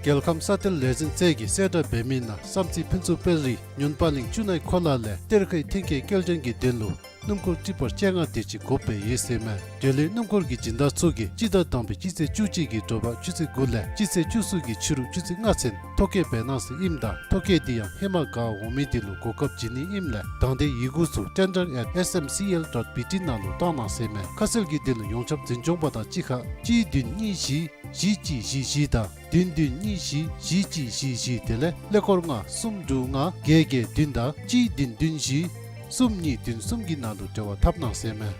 རྒྱལ་ཁམས་ས་གཏེར་ལས་འཛིན་རྩེ་གིས་གསལ་བསྒྲགས་འབད་མི་ནང་བསམ་རྩེ་ཕུན་ཚོགས་དཔལ་རི་སྨྱོན་པ་གླིང་བཅུ་ནའི་ཁོ་ལ་ལས་གཏེར་ཁའི་ཐོན་སྐྱེད་སྐྱེལ་འདྲེན་གྱི་དོན་ལུ་སྣུམ་འཁོར་ཊི་པར་བཅོ་ལྔ་དེ་ཅིག་དགོཔ་སྦེ་ཡོད་ཟེར་མས། དེ་ལས་སྣུམ་འཁོར་གྱི་སྦྱིན་བདག་ཚུ་གིས་སྤྱི་ཟླ་དང་པའི་སྤྱི་ཚེས་བཅུ་གཅིག་གི་དྲོ་པ་ཆུ་ཚོད་དགུ་ལས་སྤྱི་ཚེས་བཅུ་གསུམ་གྱི་ཕྱི་རུ་ཆུ་ཚོད་ལྔ་ཚུན་ཐོ་བཀོད་འབད་གནང་ཟེར་ཨིནམ་ད་ཐོ་བཀོད་འདི་ཡང་ཧེ་མ་ག་འོང་མི་དེ་ལུ་གོ་སྐབས་བྱིན་ནི་ཨིནམ་ལས་དང་འདོད་ཡོད་མི་ཚུ་tender at S M C L dot B T ནང་ལུ་གཏང་གནང་ཟེར་མས། ཁ་གསལ་གྱི་དོན་ལུ་ཡོངས་ཁྱབ་འཛིན་སྐྱོང་པ་དང་གཅིག་ཁར་གཅིག་བདུན་གཉིས་བཞི་བཞི་གཅིག་བཞི་བཞི་དང་བདུན་བདུན་གཉིས་བཞི་བཞི་གཅིག་བཞི་བཞི་དེ་ལས་ཀླད་ཀོར་ལྔ་གསུམ་དྲུག་ལྔ་བརྒྱད་བརྒྱད་བདུན་དང་གཅིག་བདུན་བདུན་བཞི་གསུམ་གཉིས་བདུན་གསུམ་གྱི་ནང་ལུ་འབྲེལ་བ་འཐབ་གནང་ཟེར་མས།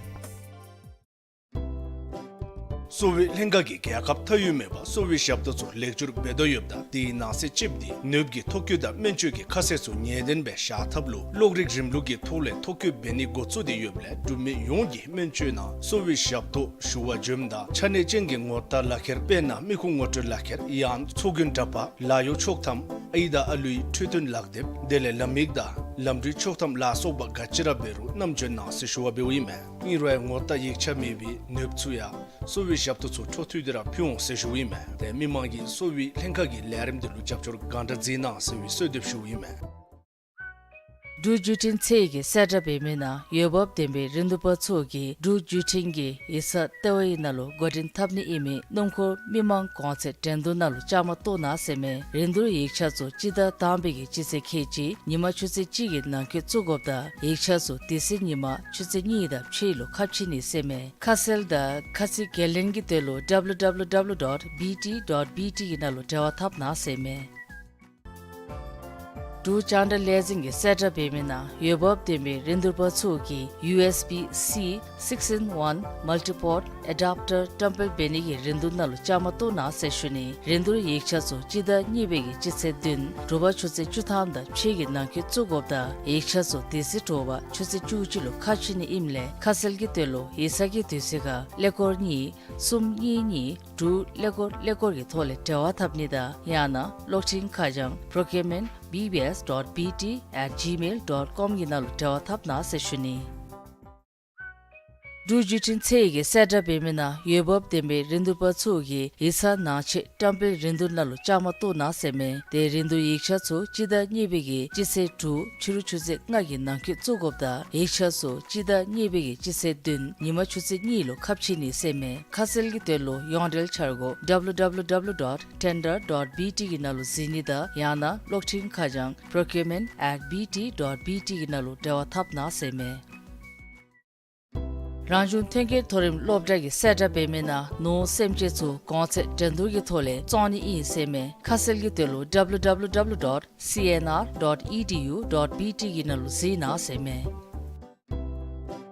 གསོ་བའི་ལྷན་ཁག་གིས་རྒྱལ་ཁབ་མཐའ་དབུས་མེད་པར་གསོ་བའི་ཞབས་ཏོག་ཚུ་ལེགས་བཅོས་འབད་དོ་ཡོདཔ་ད་དེའི་ནང་གསེས་ཅིག་འདི་ནདཔ་གི་ཐོ་བཀོད་དང་སྨན་བཅོས་ཀྱི་ཁ་གསལ་ཚུ་ངེས་བདེན་སྦེ་བཞག་ཐབས་ལུ་གློག་རིག་རིམ་ལུགས་ཀྱི་ཐོག་ལས་ཐོ་བཀོད་འབད་ནི་འགོ་བཙུགས་ཏེ་ཡོདཔ་ལས་འབྲུག་མི་ཡོངས་ཀྱིས་སྨན་བཅོས་ནང་གསོ་བའི་ཞབས་ཏོག་ཞུ་བར་འབྱོནམ་ད་ཆ་གནས་ཅན་གྱི་ངོ་རྟགས་ལག་ཁྱེར་དཔེར་ན་མི་ཁུངས་ངོ་སྤྲོད་ལག་ཁྱེར་ཡང་ཚོགས་རྒྱུན་འདྲ་པར་ལཱ་གཡོག་ཆོག་ཐམ་ཨའི་དང་ཨ་ལུའི་འཕྲོད་བསྟེན་ལག་དེབ་དེ་ལས་ལམ་ཡིག་དང་ལམ་འགྲུལ་ཆོག་ཐམ་ལ་སོགས་པ་ག་ཅི་ར་འབད་རུང་བསྣམས་འབྱོན་གནང་ཟེར་ཞུ་བ་འབདཝ་ཨིན་མས། ཨིན་རུང་ངོ་རྟགས་ཡིག་ཆ་མེད་པའི་ནདཔ་ཚུ་ཡང་གསོ་བའི་ཞབས་ཏོག་ཚུ་འཕྲོ་མཐུད་དེ་ར་ཕུལ་འོང་ཟེར་ཞུཝ་ཨིན་མས། ཏེ་མི་མང་གིས་གསོ་བའི་ལྷན་ཁག་གི་ལས་རིམ་འདི་ལུ་རྒྱབ་སྐྱོར་གང་དྲག་མཛད་གནང་ཟེར་བའི་གསོལ་འདེབས་ཞུཝ་ཨིན་མས། འབྲུག་བརྒྱུད་འཕྲིན་ཚད་ཀྱིས་གསལ་བསྒྲགས་འབད་མི་ནང་འོས་འབབ་ལྡན་པའི་རིན་བསྡུར་པ་ཚུ་གིས་འབྲུག་བརྒྱུད་འཕྲིན་གྱི་ཡིག་ཚང་ལྟེ་བའི་ནང་ལུ་འགོ་འདྲེན་འཐབ་ནི་ཨིན་མི་སྣུམ་འཁོར་མི་མང་གོང་ཚད་འགྲན་བསྡུར་ནང་ལུ་བཅའ་མར་གཏོགས་གནང་ཟེར་མས། རིན་བསྡུར་ཡིག་ཆ་ཚུ་སྤྱི་ཟླ་དང་པའི་གི་སྤྱི་ཚེས་ཁལ་གཅིག་ཉིན་མ་ཆུ་ཚོད་གཅིག་གི་ནང་འཁོད་བཙུགས་དགོཔ་ད་ཡིག་ཆ་ཚུ་དེ་ཚེ་ཉིན་མ་ཆུ་ཚོད་གཉིས་དང་ཕྱེད་ལུ་ཁ་ཕྱེ་ནི་ཟེར་མས། ཁ་གསལ་དང་ཁ་ཚིག་ཁས་ལེན་གྱི་དོན་ལུ་W W W dot B T dot B T གི་ནང་ལུ་འབྲེལ་བ་འཐབ་གནང་ཟེར་མས། འབྲུག་རྒྱང་བསྒྲགས་ལས་འཛིན་གྱིས་གསལ་བསྒྲགས་འབད་མི་ནང་འོས་འབབ་ལྡན་པའི་རིན་བསྡུར་པ་ཚུ་གིས་U S B C six in one multi-port adapter བཀྲམ་སྤེལ་འབད་ནི་གི་རིན་བསྡུར་ནང་ལུ་བཅའ་མར་གཏོགས་གནང་ཟེར་ཞུ་ནི། རིན་བསྡུར་ཡིག་ཆ་ཚུ་སྤྱི་ཟླ་གཉིས་པའི་གི་སྤྱི་ཚེས་བདུན་དྲོ་པ་ཆུ་ཚོད་བཅུ་ཐམ་དང་ཕྱེད་ཀྱི་ནང་འཁོད་བཙུགས་དགོཔ་ད་ཡིག་ཆ་ཚུ་དེ་ཚེ་དྲོ་པ་ཆུ་ཚོད་བཅུ་གཅིག་ལུ་ཁ་ཕྱེ་ནི་ཨིནམ་ལས་ཁ་གསལ་གྱི་དོན་ལུ་ཡིག་ཚང་གི་དུས་ཚོད་ཁར་ཀླད་ཀོར་གཉིས་གསུམ་གཉིས་གཉིས་དྲུག་ཀླད་ཀོར་ཀླད་ཀོར་གྱི་ཐོག་ལས་འབྲེལ་བ་འཐབ་ནི་དང་ཡང་ན་གློག་འཕྲིན་ཁ་བྱང་procurement B B S dot B T at gmail dot com གི་ནང་ལུ་འབྲེལ་བ་འཐབ་གནང་ཟེར་ཞུ་ནི། འབྲུག་བརྒྱུད་འཕྲིན་ཚད་ཀྱིས་གསལ་བསྒྲགས་འབད་མི་ནང་འོས་འབབ་ལྡན་པའི་རིན་བསྡུར་པ་ཚུ་གིས་ཡིག་ཚང་ནང་ཆེད་བཀྲམ་སྤེལ་རིན་བསྡུར་ནང་ལུ་བཅའ་མར་གཏོགས་གནང་ཟེར་མས། ཏེ་རིན་བསྡུར་ཡིག་ཆ་ཚུ་སྤྱི་ཟླ་གཉིས་པའི་གི་སྤྱི་ཚེས་དྲུག་ཕྱི་རུ་ཆུ་ཚོད་ལྔ་གི་ནང་འཁོད་བཙུགས་དགོཔ་ད་ཡིག་ཆ་ཚུ་སྤྱི་ཟླ་གཉིས་པའི་གི་སྤྱི་ཚེས་བདུན་ཉིན་མ་ཆུ་ཚོད་གཉིས་ལུ་ཁ་ཕྱེ་ནི་ཟེར་མས། ཁ་གསལ་གྱི་དོན་ལུ་ཡོངས་འབྲེལ་འཆར་སྒོ W W W dot tender dot B T གི་ནང་ལུ་གཟིགས་ནི་དང་ཡང་ན་གློག་འཕྲིན་ཁ་བྱང་procurement at B T dot B T གི་ནང་ལུ་འབྲེལ་བ་འཐབ་གནང་ཟེར་མས། རང་བྱུང་ཐོན་སྐྱེད་མཐོ་རིམ་སློབ་གྲྭ་གིས་གསལ་བསྒྲགས་འབད་མི་ནང་ནོར་སེམས་ཅན་ཚུ་གོང་ཚད་འགྲན་བསྡུར་གྱི་ཐོག་ལས་བཙོང་ནི་ཨིན་ཟེར་མས། ཁ་གསལ་གྱི་དོན་ལུ W W W dot C N R dot E D U dot B T གི་ནང་ལུ་གཟིགས་གནང་ཟེར་མས།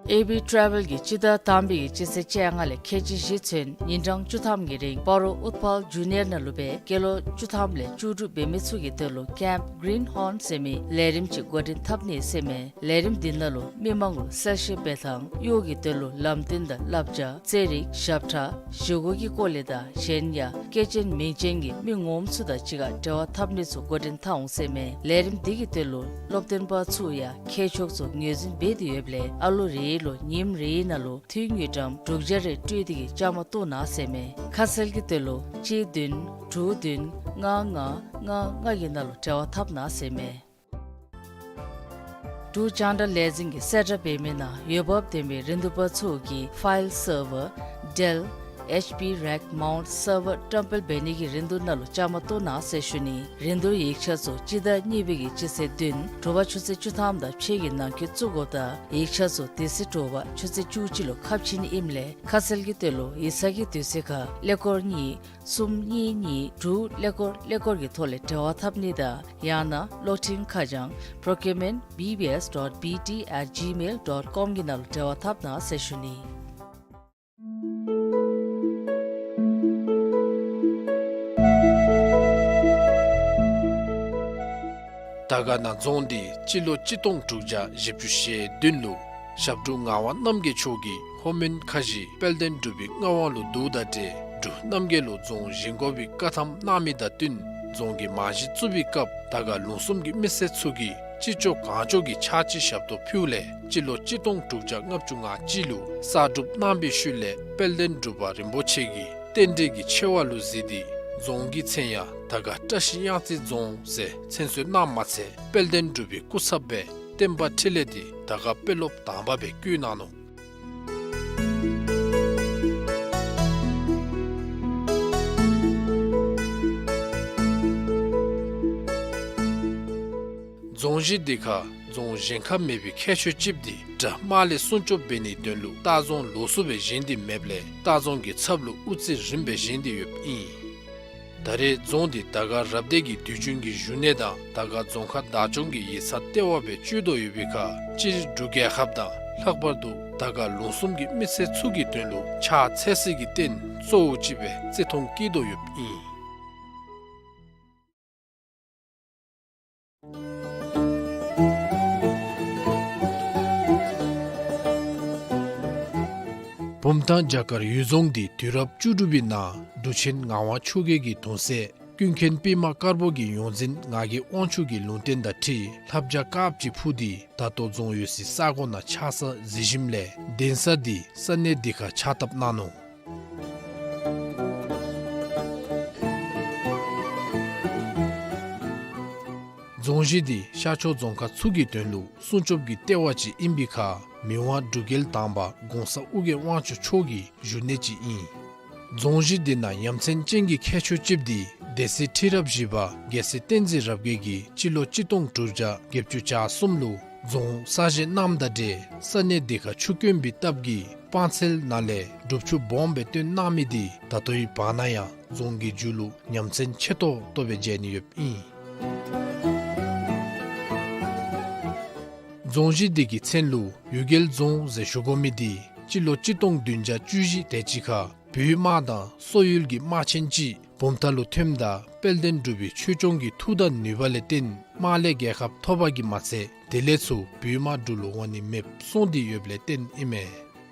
ཨེ་བི་ཊེ་རེ་ཝེལ་གྱིས་སྤྱི་ཟླ་དང་པའི་གི་སྤྱི་ཚེས་བཅོ་ལྔ་ལས་ཁལ་གཅིག་བཞི་ཚུན་ཉིན་གྲངས་བཅུ་ཐམ་གྱི་རིང་སྤ་རོ་ཨུཏྤལ་ཇུ་ནི་ཡར་ནང་ལུ་སྦེ་སྐྱེས་ལོ་བཅུ་ཐམ་ལས་བཅུ་དྲུག་འབད་མི་ཚུ་གི་དོན་ལུ་ཀེམཔ་གིརིན་ཧོརན་ཟེར་མི་ལས་རིམ་ཅིག་འགོ་འདྲེན་འཐབ་ནི་ཟེར་མས། ལས་རིམ་འདི་ནང་ལུ་མི་མང་ལུ་གསལ་བཤད་འབད་ཐངས་གཡོག་གི་དོན་ལུ་ལམ་སྟོན་དང་བསླབ་བྱ་རྩེད་རིགས་ཞབས་ཁྲ་བཞེས་སྒོ་གི་སྐོར་ལས་དང་གཞན་ཡང་སྐྱེས་ཆེན་མིང་ཅན་གྱི་མི་ངོམ་ཚུ་དང་གཅིག་ཁར་འབྲེལ་བ་འཐབ་ནི་ཚུ་འགོ་འདྲེན་འཐབ་འོང་ཟེར་མས། ལས་རིམ་འདི་གི་དོན་ལུ་སློབ་སྟོན་པ་ཚུ་ཡང་མཁས་མཆོག་ཚུ་ངོས་འཛིན་འབད་དེ་ཡོདཔ་ལས་ཨ་ལོ་རེ་ལུ་ཉིནམ་རེའི་ནང་ལུ་འཐུས་དངུལ་ཀྲམ་དྲུག་བརྒྱ་རེ་སྤྲོད་དེ་གིས་བཅའ་མར་གཏོགས་གནང་ཟེར་མས། ཁ་གསལ་གྱི་དོན་ལུ་གཅིག་བདུན་དྲུག་བདུན་ལྔ་ལྔ་ལྔ་ལྔ་གི་ནང་ལུ་འབྲེལ་བ་འཐབ་གནང་ཟེར་མས། འབྲུག་རྒྱང་བསྒྲགས་ལས་འཛིན་གྱིས་གསལ་བསྒྲགས་འབད་མི་ནང་འོས་འབབ་ལྡན་པའི་རིན་བསྡུར་པ་ཚུ་གིས་ཕའིལ་སར་བར་ཌེལ་ཨེཆ་པི་རེག་མའུནཊ་སར་བར་བཀྲམ་སྤེལ་འབད་ནི་གི་རིན་བསྡུར་ནང་ལུ་བཅའ་མར་གཏོགས་གནང་ཟེར་ཞུ་ནི། རིན་བསྡུར་ཡིག་ཆ་ཚུ་སྤྱི་ཟླ་གཉིས་པའི་གི་སྤྱི་ཚེས་བདུན་དྲོ་པ་ཆུ་ཚོད་བཅུ་ཐམ་དང་ཕྱེད་ཀྱི་ནང་འཁོད་བཙུགས་དགོཔ་དང་ཡིག་ཆ་ཚུ་དེ་ཚེ་དྲོ་པ་ཆུ་ཚོད་བཅུ་གཅིག་ལུ་ཁ་ཕྱེ་ནི་ཨིནམ་ལས་ཁ་གསལ་གྱི་དོན་ལུ་ཡིག་ཚང་གི་དུས་ཚོད་ཁར་ཀླད་ཀོར་གཉིས་གསུམ་གཉིས་གཉིས་དྲུག་ཀླད་ཀོར་ཀླད་ཀོར་གྱི་ཐོག་ལས་འབྲེལ་བ་འཐབ་ནི་དང་ཡང་ན་གློག་འཕྲིན་ཁ་བྱང་procurement B B S dot B T at gmail dot com གི་ནང་ལུ་འབྲེལ་བ་འཐབ་གནང་ཟེར་ཞུ་ནི། དར་དཀར་ན་རྫོང་འདི་སྤྱི་ལོ་གཅིག་སྟོང་དྲུག་བརྒྱ་བཞི་བཅུ་ཞེ་བདུན་ལུ་ཞབས་དྲུང་ངག་དབང་རྣམ་རྒྱལ་མཆོག་གིས་ལྷོ་མོན་ཁ་བཞི་དཔལ་ལྡན་འབྲུག་པའི་མངའ་དབང་ལུ་བསྡུཝ་དང་འབྲེལ་འབྲུག་རྣམ་རྒྱལ་ལུ་རྫོང་བཞེངས་དགོ་པའི་བཀའ་ཐམ་གནང་མི་དང་བསྟུན་རྫོང་གི་རྨང་གཞི་བཙུགས་པའི་སྐབས་དར་དཀར་ལུང་གསུམ་གྱི་མི་སེར་ཚུ་གིས་ཅི་ལྕོགས་གང་ལྕོགས་ཀྱི་ཕྱག་ཕྱི་ཞབས་ཏོག་ཕུལཝ་ལས་སྤྱི་ལོ་གཅིག་སྟོང་དྲུག་བརྒྱ་ལྔ་བཅུ་ང་གཅིག་ལུ་གསར་སྒྲུབ་གནང་བའི་ཤུལ་ལས་དཔལ་ལྡན་འབྲུག་པ་རིན་པོ་ཆེ་གིས་རྟེན་འབྲེལ་གྱི་ཆེ་བ་ལུ་གཟིགས་ཏེ་རྫོང་གི་མཚན་ཡང་དར་དཀར་བཀྲ་ཤིས་གཡང་རྩེ་རྫོང་ཟེར་མཚན་གསོལ་གནངམ་མ་ཚད་དཔལ་ལྡན་འབྲུག་པའི་སྐུ་ཚབ་སྦེ་བསྟན་པ་འཕྲིན་ལས་འདི་དར་དཀར་དཔོན་སློབ་དང་པ་སྦེ་བསྐོ་གནང་ནུག། རྫོང་གཞི་འདི་ཁར་རྫོང་གཞན་ཁར་མེད་པའི་ཁྱད་ཆོས་ཅིག་འདི་དགྲ་དམག་ལས་སྲུང་སྐྱོབ་འབད་ནིའི་དོན་ལུ་ལྟ་རྫོང་ལོགས་སུ་སྦེ་བཞེངས་ཏེ་མེདཔ་ལས་ལྟ་རྫོང་གི་ཚབ་ལུ་དབུ་རྩེ་རིངམ་སྦེ་བཞེངས་ཏེ་ཡོདཔ་ཨིན། ད་རེས་རྫོང་འདི་དར་དཀར་རབ་སྡེ་གི་དུས་རྒྱུན་གྱི་བཞུགས་གནས་དང་དར་དཀར་རྫོང་ཁག་བདག་སྐྱོང་གི་ཡིག་ཚང་ལྟེ་བ་སྦེ་སྤྱོད་དོ་ཡོད་པའི་ཁར་སྤྱིར་འབྲུག་རྒྱལ་ཁབ་དང་ལྷག་པར་དུ་དར་དཀར་ལུང་གསུམ་གྱི་མི་སེར་ཚུ་གི་དོན་ལུ་ཕྱག་འཚལ་སའི་རྟེན་གཙོ་བོ་ཅིག་སྦེ་བརྩི་མཐོང་བསྐྱེད་དོ་ཡོདཔ་ཨིན། བུམ་ཐང་བྱ་དཀར་གཡུལ་རྫོང་འདི་དུས་རབས་བཅུ་དྲུག་པའི་ནང་འབྲུག་ཆེན་ངག་དབང་ཆོས་རྒྱལ་གྱི་གདུང་སྲས་ཀུན་མཁྱེན་པདྨ་དཀར་པོ་གི་ཡོངས་འཛིན་ངག་གི་དབང་ཕྱུག་གི་ལུང་བསྟན་དང་འཁྲིལ་ལྷ་བྱ་དཀརཔོ་ཅིག་འཕུར་ཏེ་ད་ལྟོ་རྫོང་ཡོད་སའི་ས་གོ་ནང་ཆགས་ས་གཟིགས་ཞིནམ་ལས་གདན་ས་འདི་ས་གནས་འདི་ཁར་ཕྱག་བཏབ་གནང་ནུག། རྫོང་གཞི་འདི་ཤར་ཕྱོགས་རྫོང་ཁག་ཚུ་གི་དོན་ལུ་སྲུང་སྐྱོབ་ཀྱི་ལྟེ་བ་ཅིག་ཨིན་པའི་ཁར་མི་དབང་འབྲུག་རྒྱལ་དང་པ་གོང་ས་ཨོ་རྒྱན་དབང་ཕྱུག་མཆོག་གི་བཞུགས་གནས་ཅིག་ཨིན། རྫོང་གཞི་འདི་ནང་ཡ་མཚན་ཅན་གྱི་ཁྱད་ཆོས་ཅིག་འདི་སྡེ་སྲིད་ཁྲི་རབས་བཞི་པ་རྒྱལ་སྲས་བསྟན་འཛིན་རབ་རྒྱས་ཀྱིས་སྤྱི་ལོ་གཅིག་སྟོང་དྲུག་བརྒྱ་བརྒྱད་ཅུ་གྱ་གསུམ་ལུ་རྫོང་གསར་བཞེངས་གནངམ་དང་འབྲེལ་ས་གནས་འདི་ཁར་ཆུ་དཀོན་པའི་སྟབས་ཀྱིས་སྤང་ཚལ་ནང་ལས་སྒྲུབ་ཆུ་སྦོམ་སྦེ་བཏོན་གནང་མི་འདི་ད་ལྟོའི་བར་ན་ཡང་རྫོང་གི་མཇུག་ལུ་ཡ་མཚན་ཆེ་ཏོག་ཏོ་སྦེ་མཇལ་ནི་ཡོདཔ་ཨིན། རྫོང་གཞི་འདི་གི་མཚན་ལུ་གཡུལ་རྒྱལ་རྫོང་ཟེར་ཞུ་དགོ་མི་འདི་སྤྱི་ལོ་གཅིག་སྟོང་བདུན་བརྒྱ་བཅུ་བཞི་དེ་ཅིག་ཁར་བོད་དམག་དང་སོག་ཡུལ་གྱི་དམག་ཆེན་ཅིག་བུམ་ཐང་ལུ་ཐོནམ་ད་དཔལ་ལྡན་འབྲུག་པའི་ཆོས་སྐྱོང་གི་མཐུ་དང་ནུས་པ་ལས་བརྟེན་དམག་ལས་རྒྱལ་ཁ་ཐོབ་པ་གིས་མ་ཚད་དེ་ལས་ཚུར་བོད་དམག་འབྲུག་ལུ་འོང་ནི་མེདཔ་སོང་སྟེ་ཡོདཔ་ལས་བརྟེན་ཨིན་མས།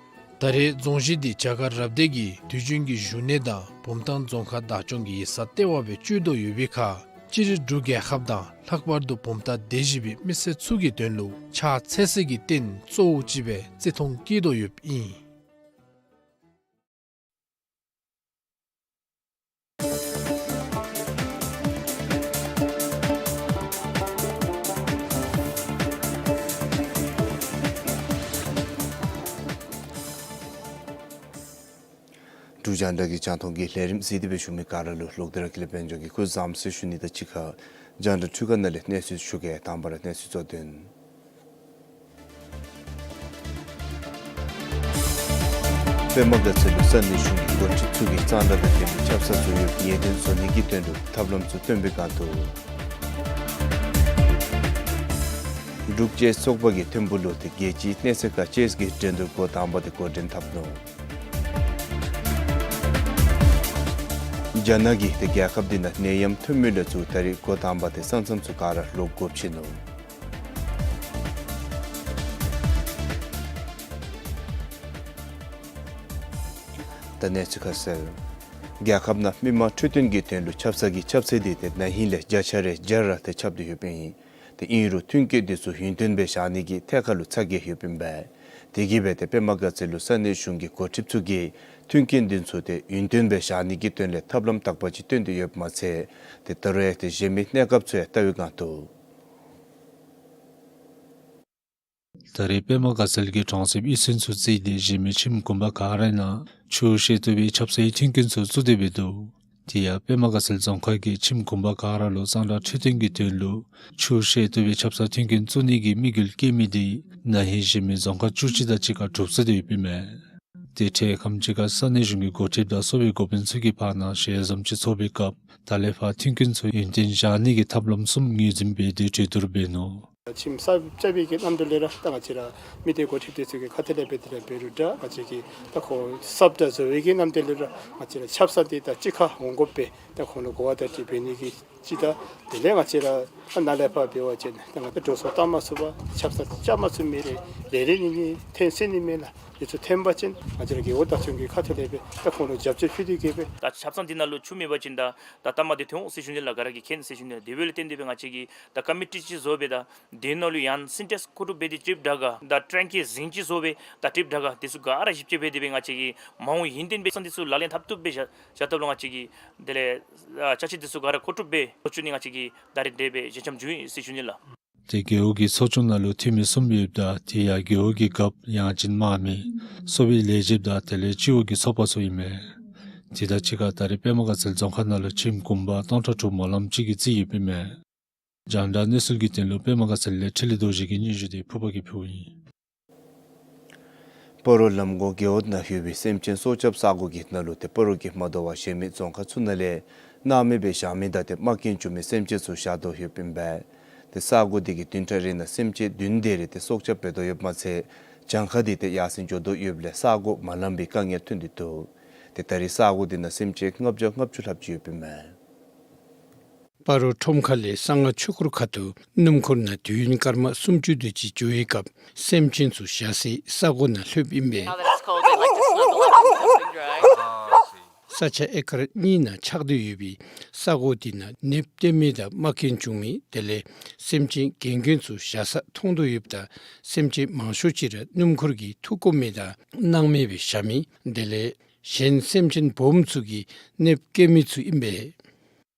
ད་རེས་རྫོང་གཞི་འདི་བྱ་དཀར་རབ་སྡེ་གི་དུས་རྒྱུན་གྱི་བཞུགས་གནས་དང་བུམ་ཐང་རྫོང་ཁག་བདག་སྐྱོང་གི་ཡིག་ཚང་ལྟེ་བ་སྦེ་སྤྱོད་དོ་ཡོད་པའི་ཁར་སྤྱིར་འབྲུག་རྒྱལ་ཁབ་དང་ལྷག་པར་དུ་བུམ་ཐང་སྡེ་བཞི་པའི་མི་སེར་ཚུ་གི་དོན་ལུ་ཕྱག་འཚལ་སའི་རྟེན་གཙོ་བོ་ཅིག་སྦེ་བརྩི་མཐོང་བསྐྱེད་དོ་ཡོདཔ་ཨིན། འབྲུག་རྒྱང་བསྒྲགས་ཀྱི་རྒྱང་མཐོང་གི་ལས་རིམ་གཟིགས་ཏེ་སྦེ་བཞུགས་མི་ག་ར་ལུ་ལོག་སྟེ་ར་ཀུན་ལེགས་དཔལ་འབྱོར་གྱིས་སྐུ་གཟུགས་བཟང་པོ་ཟེར་ཞུ་ནི་དང་གཅིག་ཁར་རྒྱང་བསྒྲགས་འཕྲུལ་ཁང་ནང་ལས་གནས་ཚུལ་ཞུ་གེ། དང་པ་ར་གནས་ཚུལ་གཙོ་དོན། པདྨ་དགའ་ཚལ་ལུ་ས་གནས་གཞུང་གི་འགོ་ཁྲིདཔ་ཚུ་གིས་གཙང་སྦྲ་དང་ལྡན་པའི་ཆབ་གསང་ཚུ་ཡོད་པའི་ཡིད་རྟོན་བཟོ་ནི་གི་དོན་ལུ་ཐབས་ལམ་ཚུ་སྟོན་པའི་སྒང་དུ། འབྲུག་ཅེསི་ཚོགས་པ་གིས་ཐིམ་ཕུག་ལུ་ཏེ་རྒྱལ་སྤྱིའི་གནས་ཚད་ཁར་ཅེསི་གི་འགྲན་བསྡུར་འགོ་དང་པ་དེ་འགོ་འདྲེན་འཐབ་ནུག། རྒྱ་ནག་གིས་ཏེ་རྒྱལ་ཁབ་འདི་ནང་ནད་ཡམས་ཐོན་མི་ལས་ཚུར་ད་རིས་འགོ་དང་པ་དེ་ས་མཚམས་ཚུ་ག་ར་ལོག་དགོཔ་ཆེ་ནུག། ད་གནས་ཚུལ་ཁ་གསལ། རྒྱལ་ཁབ་ནང་མི་མང་འཕྲོད་བསྟེན་གྱི་དོན་ལུ་ཆབ་གསང་གི་ཁྱབ་ཚད་འདི་ཏེ་ན་ཧིང་ལས་བརྒྱ་ཆ་རེ་བརྒྱ་ར་ཏེ་ཁྱབ་སྟེ་ཡོདཔ་ཨིན། ཏེ་ཨིན་རུང་མཐུན་རྐྱེན་འདི་ཚུ་ཡུན་བརྟན་སྦེ་བཞག་ནི་གི་ཐད་ཁར་ལུ་ཚ་གྱང་ཡོདཔ་ཨིན་པས། དེ་གིས་སྦེ་ཏེ་པདྨ་དགའ་ཚལ་ལུ་ས་གནས་གཞུང་གི་འགོ་ཁྲིདཔ་ཚུ་གིས་མཐུན་རྐྱེན་འདི་ཚུ་ཏེ་ཡུན་བརྟན་སྦེ་བཞག་ནི་གི་དོན་ལས་ཐབས་ལམ་དག་པ་ཅིག་བཏོན་ཏེ་ཡོདཔ་མ་ཚད་ཏེ་ད་རུང་ཡང་ཏེ་གཞན་མི་གནས་སྐབས་ཚུ་ཡང་བལྟ་བའི་བསྒང་འདུག། ད་རེས་པདྨ་དགའ་ཚལ་གྱི་གྲོང་གསེབ་གཡུས་ཚན་ཚུ་བརྩིས་ཏེ་གཞན་མི་ཁྱིམ་གུང་པ་ག་ར་ནང་ཆུ་བཤལ་བཏུབ་པའི་ཆབ་གསང་མཐུན་རྐྱེན་ཚུ་བཙུགས་ཏེ་འབད་དོ། དེ་ཡང་པདྨ་དགའ་ཚལ་རྫོང་ཁག་གིས་ཁྱིམ་གུང་པ་ག་ར་ལུ་གཙང་སྦྲ་འཕྲོད་བསྟེན་གྱི་དོན་ལུ་ཆུ་བཤལ་བཏུབ་པའི་ཆབ་གསང་མཐུན་རྐྱེན་བཙུགས་ནི་གི་དམིགས་ཡུལ་བསྐྱེད་མི་དེ་ན་ཧིང་གཞན་མི་རྫོང་ཁག་བཅུ་གཅིག་དང་གཅིག་ཁར་གྲུབ་ཚར་ཏེ་ཡོདཔ་ཨིན་མས། དེ་འཕྲལ་ཁམས་ཅིག་ཁར་ས་གནས་གཞུང་གི་འགོ་ཁྲིདཔ་དང་སོ་པའི་འགོ་དཔོན་ཚུ་གི་བར་ན་ཞལ་འཛོམས་ཅིག་ཚོགས་པའི་སྐབས་ད་ལས་ཕར་མཐུན་རྐྱེན་ཚུ་ཡུན་བརྟན་བཞག་ནི་གི་ཐབས་ལམ་གསུམ་ངོས་འཛིན་འབད་དེ་གྲོས་བསྡུར་འབད་ནུག། ཁྱིམ་གསརཔ་རྐྱབ་པའི་གི་རྣམ་གྲོལ་ལས་ར་ད་ང་བཅས་ར་མི་སྡེ་འགོ་ཁྲིདཔ་དེ་ཚུ་གི་ཁ་ཐུག་ལས་འབད་དེ་ར་འབད་རུང་འདྲ་ང་བཅས་ཀྱིས་ད་ཁོང་གསརཔ་ད་བཟོ་བའི་གི་རྣམ་གྲོལ་ལས་ར་ང་བཅས་ར་ཆབ་གསང་དེ་ད་གཅིག་ཁར་འོང་དགོ་པས། ད་ཁོང་ལུ་གོ་བ་བརྡ་སྤྲོད་འབད་ནི་གི་ཅིག་ད་དེ་ལས་ང་བཅས་ར་ད་ནཱ་ལས་ཕར་འབད་བ་ཅིན་ད་ང་ད་འགྲོ་སོང་བཏང་མ་ཚུགས་པར་ཆབ་གསང་རྐྱབ་མ་ཚུགས་མི་རེ་རེ་རེ་གཉིས་གཉིས་ཐོན་སོ་ནི་མས་ལགས། དེ་ཚུ་ཐོན་པ་ཅིན་ང་བཅས་ར་རྒེད་འོག་བདག་སྐྱོང་གི་ཁ་ཐུག་ལས་འབད་ད་ཁོང་ལུ་རྒྱབ་སྐྱོར་ཞུ་སྟེ་གི་འབད། ད་ཆབ་གསང་འདི་ནང་ལུ་ཆུ་མེད་པ་ཅིན་ད་ད་ལྟ་མ་དེ་ཐོན་འོང་ཟེར་ཞུ་ནི་ལགས། ག་ར་གིས་མཁྱེན་ཟེར་ཞུ་ནི་ལགས། དེ་འབདཝ་ལས་བརྟེན་ཏེ་འབད་ང་བཅས་ཀྱིས་ད་ཀོ་མི་ཊི་ཅིག་བཟོ་སྦེ་ད་དེ་ནང་ལུ་ཡང་སིན་ཊེགསི་མཁོ་སྒྲུབ་འབད་དེ་ཊིབ་དྲག་ག་ད་ཊེང་ཀི་ཟིང་ཅིག་བཟོ་སྦེ་ད་ཊིབ་དྲག་ག་དེ་ཚུ་ག་ར་ཞིབ་དཔྱད་འབད་དེ་འབད་ང་བཅས་ཀྱིས་མ་འོངས་ཡུན་བརྟན་སྦེ་ཆབ་གསང་འདི་ཚུ་ལག་ལེན་འཐབ་བཏུབ་སྦེ་བཞག་བཞག་ཐབས་ལུ་ང་བཅས་ཀྱིས་དེ་ལས་ཨ་ཅ་ཆས་འདི་ཚུ་ག་ར་མཁོ་སྒྲུབ་འབད་ཚུགས་ནི་ང་བཅས་ཀྱིས་ད་རེས་དེ་སྦེ་ཞལ་འཛོམས་བྱུང་ཡི་ཟེར་ཞུ་ནི་ལགས། ཏེ་རྒེད་འོག་གི་ཚོགས་ཆུང་ནང་ལུ་འཐུས་མི་གསུམ་ཡོདཔ་ད་དེ་ཡང་རྒེད་འོག་གི་རྒཔོ་ཡང་ཅིན་དམངས་མི་སོ་པའི་ལས་བྱེདཔ་དང་དེ་ལས་སྤྱི་འོག་གི་ཚོགས་པ་ཚུ་ཨིན་མས། དེ་དང་གཅིག་ཁར་ད་རེས་པདྨ་དགའ་ཚལ་རྫོང་ཁག་ནང་ལུ་ཁྱིམ་གུང་པ་སྟོང་ཕྲག་དྲུག་མ་ལམ་ཅིག་གི་རྩིས་ཡོདཔ་ཨིན་མས། རྒྱང་བསྒྲགས་གནས་ཚུལ་གྱི་དོན་ལུ་པདྨ་དགའ་ཚལ་ལས་འཕྲིན་ལས་རྡོ་རྗེ་གི་སྙན་ཞུ་དེ་ཕུར་པ་གིས་ཕུལཝ་ཨིན། སྤ་རོ་ལམ་གོང་རྒེད་འོག་ནང་ཡོད་པའི་སེམས་ཅན་སྲོག་སྐྱབས་ས་གོ་གི་ནང་ལུ་ཏེ་སྤ་རོ་གིས་མ་དོ་བར་གཞན་མི་རྫོང་ཁག་ཚུ་ནང་ལས་སྣང་མེད་སྦེ་བཞག་མི་དང་ཏེ་རྨ་སྐྱོན་བྱུང་མི་སེམས་ཅན་ཚུ་བཞག་དོ་ཡོདཔ་ཨིན་པས། ཏེ་ས་གོ་འདི་གིས་བདུན་ཕྲག་རེ་ནང་སེམས་ཅན་བདུན་དེ་རེ་ཏེ་སྲོག་སྐྱབས་འབད་དོ་ཡོདཔ་མ་ཚད་གྱངས་ཁ་འདི་ཏེ་ཡར་སེང་འགྱོ་དོ་ཡོདཔ་ལས་ས་གོ་མ་ལང་པའི་དཀའ་ངལ་ཐོན་ཏེ་འདུག། ཏེ་ད་རེས་ས་གོ་འདི་ནང་སེམས་ཅན་ལྔ་བརྒྱ་ལྔ་བཅུ་ལྷགཔ་ཅིག་ཡོདཔ་ཨིན་མས། སྤ་རོ་ཁྲོམ་ཁ་ལས་གསང་སྔགས་ཆོས་འཁོར་ཁ་ཐུག་སྣུམ་འཁོར་ནང་དུས་ཡུན་སྐར་མ་སུམ་ཅུ་དེ་ཅིག་འགྱོ་བའི་སྐབས་སེམས་ཅན་ཚུ་བཞག་སའི་ས་གོ་ནང་ལྷོདཔ་ཨིན་པས། Now that it's cold, they like to snuggle up in something dry. ས་ཆ་ཨེ་ཀར་གཉིས་ནང་ཆགས་ཏེ་ཡོད་པའི་ས་གོ་དེ་ནང་ནདཔ་བཏོན་མི་དང་རྨ་སྐྱོན་བྱུང་མི་དེ་ལས་སེམས་ཅན་རྒན་རྒོན་ཚུ་བཞག་ས་མཐོང་དོ་ཡོདཔ་ད་སེམས་ཅན་མང་ཤོས་ཅིག་ར་སྣུམ་འཁོར་གྱིས་འཐུ་དགོ་མི་དང་སྣང་མེད་སྦེ་བཞག་མི་དེ་ལས་གཞན་སེམས་ཅན་སྦོམ་ཚུ་གིས་ནདཔ་བཀལ་མི་ཚུ་ཨིན་པས།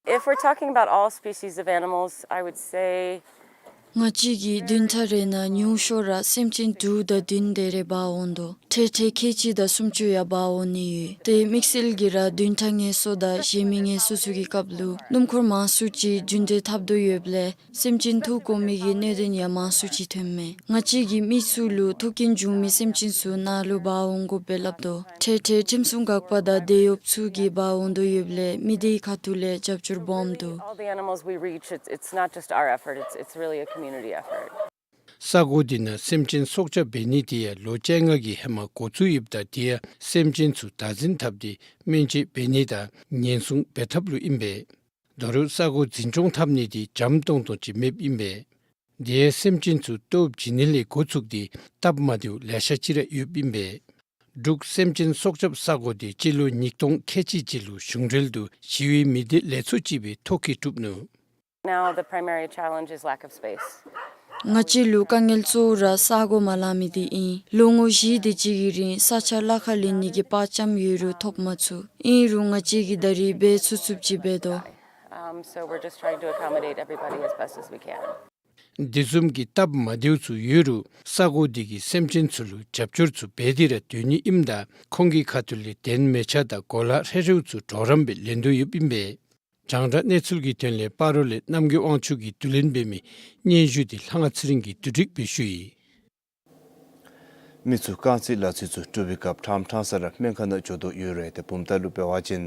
If we're talking about all species of animals, I would say ང་བཅས་ཀྱིས་བདུན་ཕྲག་རེ་ནང་ཉུང་ཤོས་ར་སེམས་ཅན་དྲུག་དང་བདུན་དེ་རེ་འབག་འོང་དོ། འཕྲལ་འཕྲལ་ཁལ་གཅིག་དང་སུམ་ཅུ་ཡང་འབག་འོང་ནི་ཡོད། ཏེ་དམིགས་བསལ་གྱིས་ར་བདུན་ཕྲག་ངལ་གསོ་དང་གཞན་མི་ངལ་གསོ་ཚུ་གི་སྐབས་ལུ་སྣུམ་འཁོར་མང་སུ་ཅིག་རྒྱུན་འགྲུལ་འཐབ་དོ་ཡོདཔ་ལས་སེམས་ཅན་འཐུ་དགོ་མི་གི་གནད་དོན་ཡང་མང་སུ་ཅིག་ཐོནམ་མས། ང་བཅས་ཀྱིས་མི་ཚུ་ལུ་འཐུ་རྐྱེན་བྱུང་མི་སེམས་ཅན་ཚུ་ནཱ་ལུ་འབག་འོང་དགོཔ་སྦེ་སླབ་དོ། འཕྲལ་འཕྲལ་ཁྲིམས་སྲུང་འགག་པ་དང་འབྲེལ་ཡོདཔ་ཚུ་གིས་འབག་འོང་དོ་ཡོདཔ་ལས་མི་སྡེའི་ཁ་ཐུག་ལས་རྒྱབ་སྐྱོར་སྦོམ་འདུག། All the animals we reach, it's, it's not just our effort, it's, it's really a community effort. ས་གོ་འདི་ནང་སེམས་ཅན་སྲོག་སྐྱབས་འབད་ནི་དེ་ཡང་ལོ་བཅོ་ལྔ་གི་ཧེ་མ་འགོ་བཙུགས་ཡོདཔ་ད་དེ་ཡང་སེམས་ཅན་ཚུ་བདག་འཛིན་འཐབ་སྟེ་སྨན་བཅོས་འབད་ནི་དང་ཉེན་སྲུང་འབད་ཐབས་ལུ་ཨིན་པས། ད་རུང་ས་གོ་འཛིན་སྐྱོང་འཐབ་ནི་དེ་འཇམ་ཏོང་ཏོ་ཅིག་མེདཔ་ཨིན་པས། དེ་ཡང་སེམས་ཅན་ཚུ་སྟོབས་བྱིན་ནི་ལས་འགོ་བཙུགས་ཏེ་སྟབས་མ་བདེཝ་ལེ་ཤ་ཅིག་ར་ཡོདཔ་ཨིན་པས། འབྲུག་སེམས་ཅན་སྲོག་སྐྱབས་ས་གོ་དེ་སྤྱི་ལོ་ཉིས་སྟོང་ཁལ་གཅིག་ཅིག་ལུ་གཞུང་འབྲེལ་དུ་ཞི་བའི་མི་སྡེ་ལས་ཚོགས་ཅིག་སྦེ་ཐོ་བཀོད་གྲུབ་ནུག། Now the primary challenge is lack of space. ང་བཅས་ལུ་དཀའ་ངལ་གཙོ་བོ་ར་ས་གོ་མ་ལང་མི་དེ་ཨིན། ལོ་ངོ་བཞི་དེ་ཅིག་གི་རིང་ས་ཆ་གླ་ཁར་ལེན་ནི་གི་དཔའ་བཅམ་ཡོད་རུང་ཐོབ་མ་ཚུགས། ཨིན་རུང་ང་བཅས་ཀྱིས་ད་རེས་འབད་ཚུགས་ཚུགསཔ་ཅིག་འབད་དོ། Um, so we're just trying to accommodate everybody as best as we can. དེ་བཟུམ་གྱི་སྟབས་མ་བདེཝ་ཚུ་ཡོད་རུང་ས་གོ་དེ་གིས་སེམས་ཅན་ཚུ་ལུ་རྒྱབ་སྐྱོར་ཚུ་འབད་དེ་ར་སྡོད་ནི་ཨིནམ་ད་ཁོང་གི་ཁ་ཐུག་ལས་གདན་མལ་ཆ་དང་གོ་ལ་རེ་རེཝ་ཚུ་གྲོགས་རམ་སྦེ་ལེན་དོ་ཡོདཔ་ཨིན་པས། རྒྱང་བསྒྲགས་གནས་ཚུལ་གྱི་དོན་ལས་སྤ་རོ་ལས་རྣམ་རྒྱལ་དབང་ཕྱུག་གིས་བསྡུ་ལེན་འབད་མི་སྙན་ཞུ་དེ་ལྷ་དབང་ཚེ་རིང་གིས་བསྡུ་སྒྲིག་འབད་ཞུ་ཡི། མི་ཚུ་རྐང་རྩེད་ལག་རྩེད་ཚུ་སྒྲུབ་པའི་སྐབས་ཕྲང་ཕྲང་ས་ར་སྨན་ཁང་ནང་འགྱོ་དོ་ཡོད་རུང་ཏེ་བུམ་ཐང་ལུ་འབད་བ་ཅིན་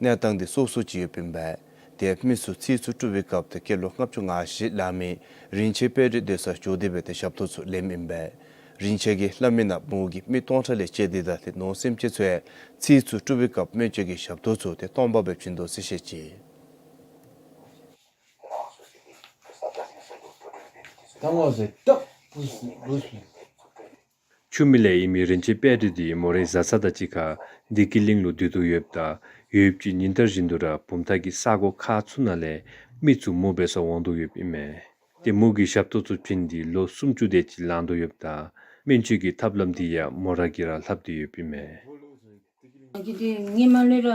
གནས་སྟངས་དེ་སོ་སོ་ཅིག་ཡོདཔ་ཨིན་པས། ཏེ་མི་ཚུ་ཚིག་ཚུ་དཀྲུག་པའི་སྐབས་ཏེ་སྐྱེས་ལོ་ལྔ་བཅུ་ང་བཞི་ལང་མི་རིན་ཆེན་དཔལ་རི་སྡོད་སར་འགྱོ་སྟེ་སྦེ་ཏེ་ཞབས་ཏོག་ཚུ་ལེནམ་ཨིན་པས། རིན་ཆེན་གྱིས་སླབ་མི་ནང་མོ་གིས་མི་སྟོང་ཕྲག་ལས་བཅད་དེ་དང་ཏེ་ནོར་སེམས་ཅན་ཚུ་ཡང་ཚིག་ཚུ་དཀྲུག་པའི་སྐབས་སྨན་བཅོས་ཀྱི་ཞབས་ཏོག་ཚུ་ཏེ་སྟོང་པ་སྦེ་བྱིན་དོ་ཟེར་བཤད་ཅི། ཆུ་མིག་ལས་ཨིན་མི་རིན་ཆེན་དཔལ་རི་འདི་མོ་རའི་བཟའ་ཚང་དང་གཅིག་ཁར་བདེ་སྐྱིད་གླིང་ལུ་སྡོད་དོ་ཡོདཔ་ད་ཡོདཔ་ཅིག་ཉིན་ལྟར་བཞིན་དུ་ར་བུམ་ཐང་གི་ས་གོ་ཁག་ཚུ་ནང་ལས་མི་ཚུ་མོ་འབད་སར་འོང་དོ་ཡོདཔ་ཨིན་མས། ཏེ་མོ་གིས་ཞབས་ཏོག་ཚུ་བྱིན་ཏེ་ལོ་སུམ་ཅུ་དེ་ཅིག་ལང་དོ་ཡོདཔ་ད་སྨན་བཅོས་ཀྱི་ཐབས་ལམ་འདི་ཡང་མོ་ར་གིས་ར་ལྷབ་སྟེ་ཡོདཔ་ཨིན་མས། ང་གིས་ཏེ་ཧེ་མ་ལས་ར་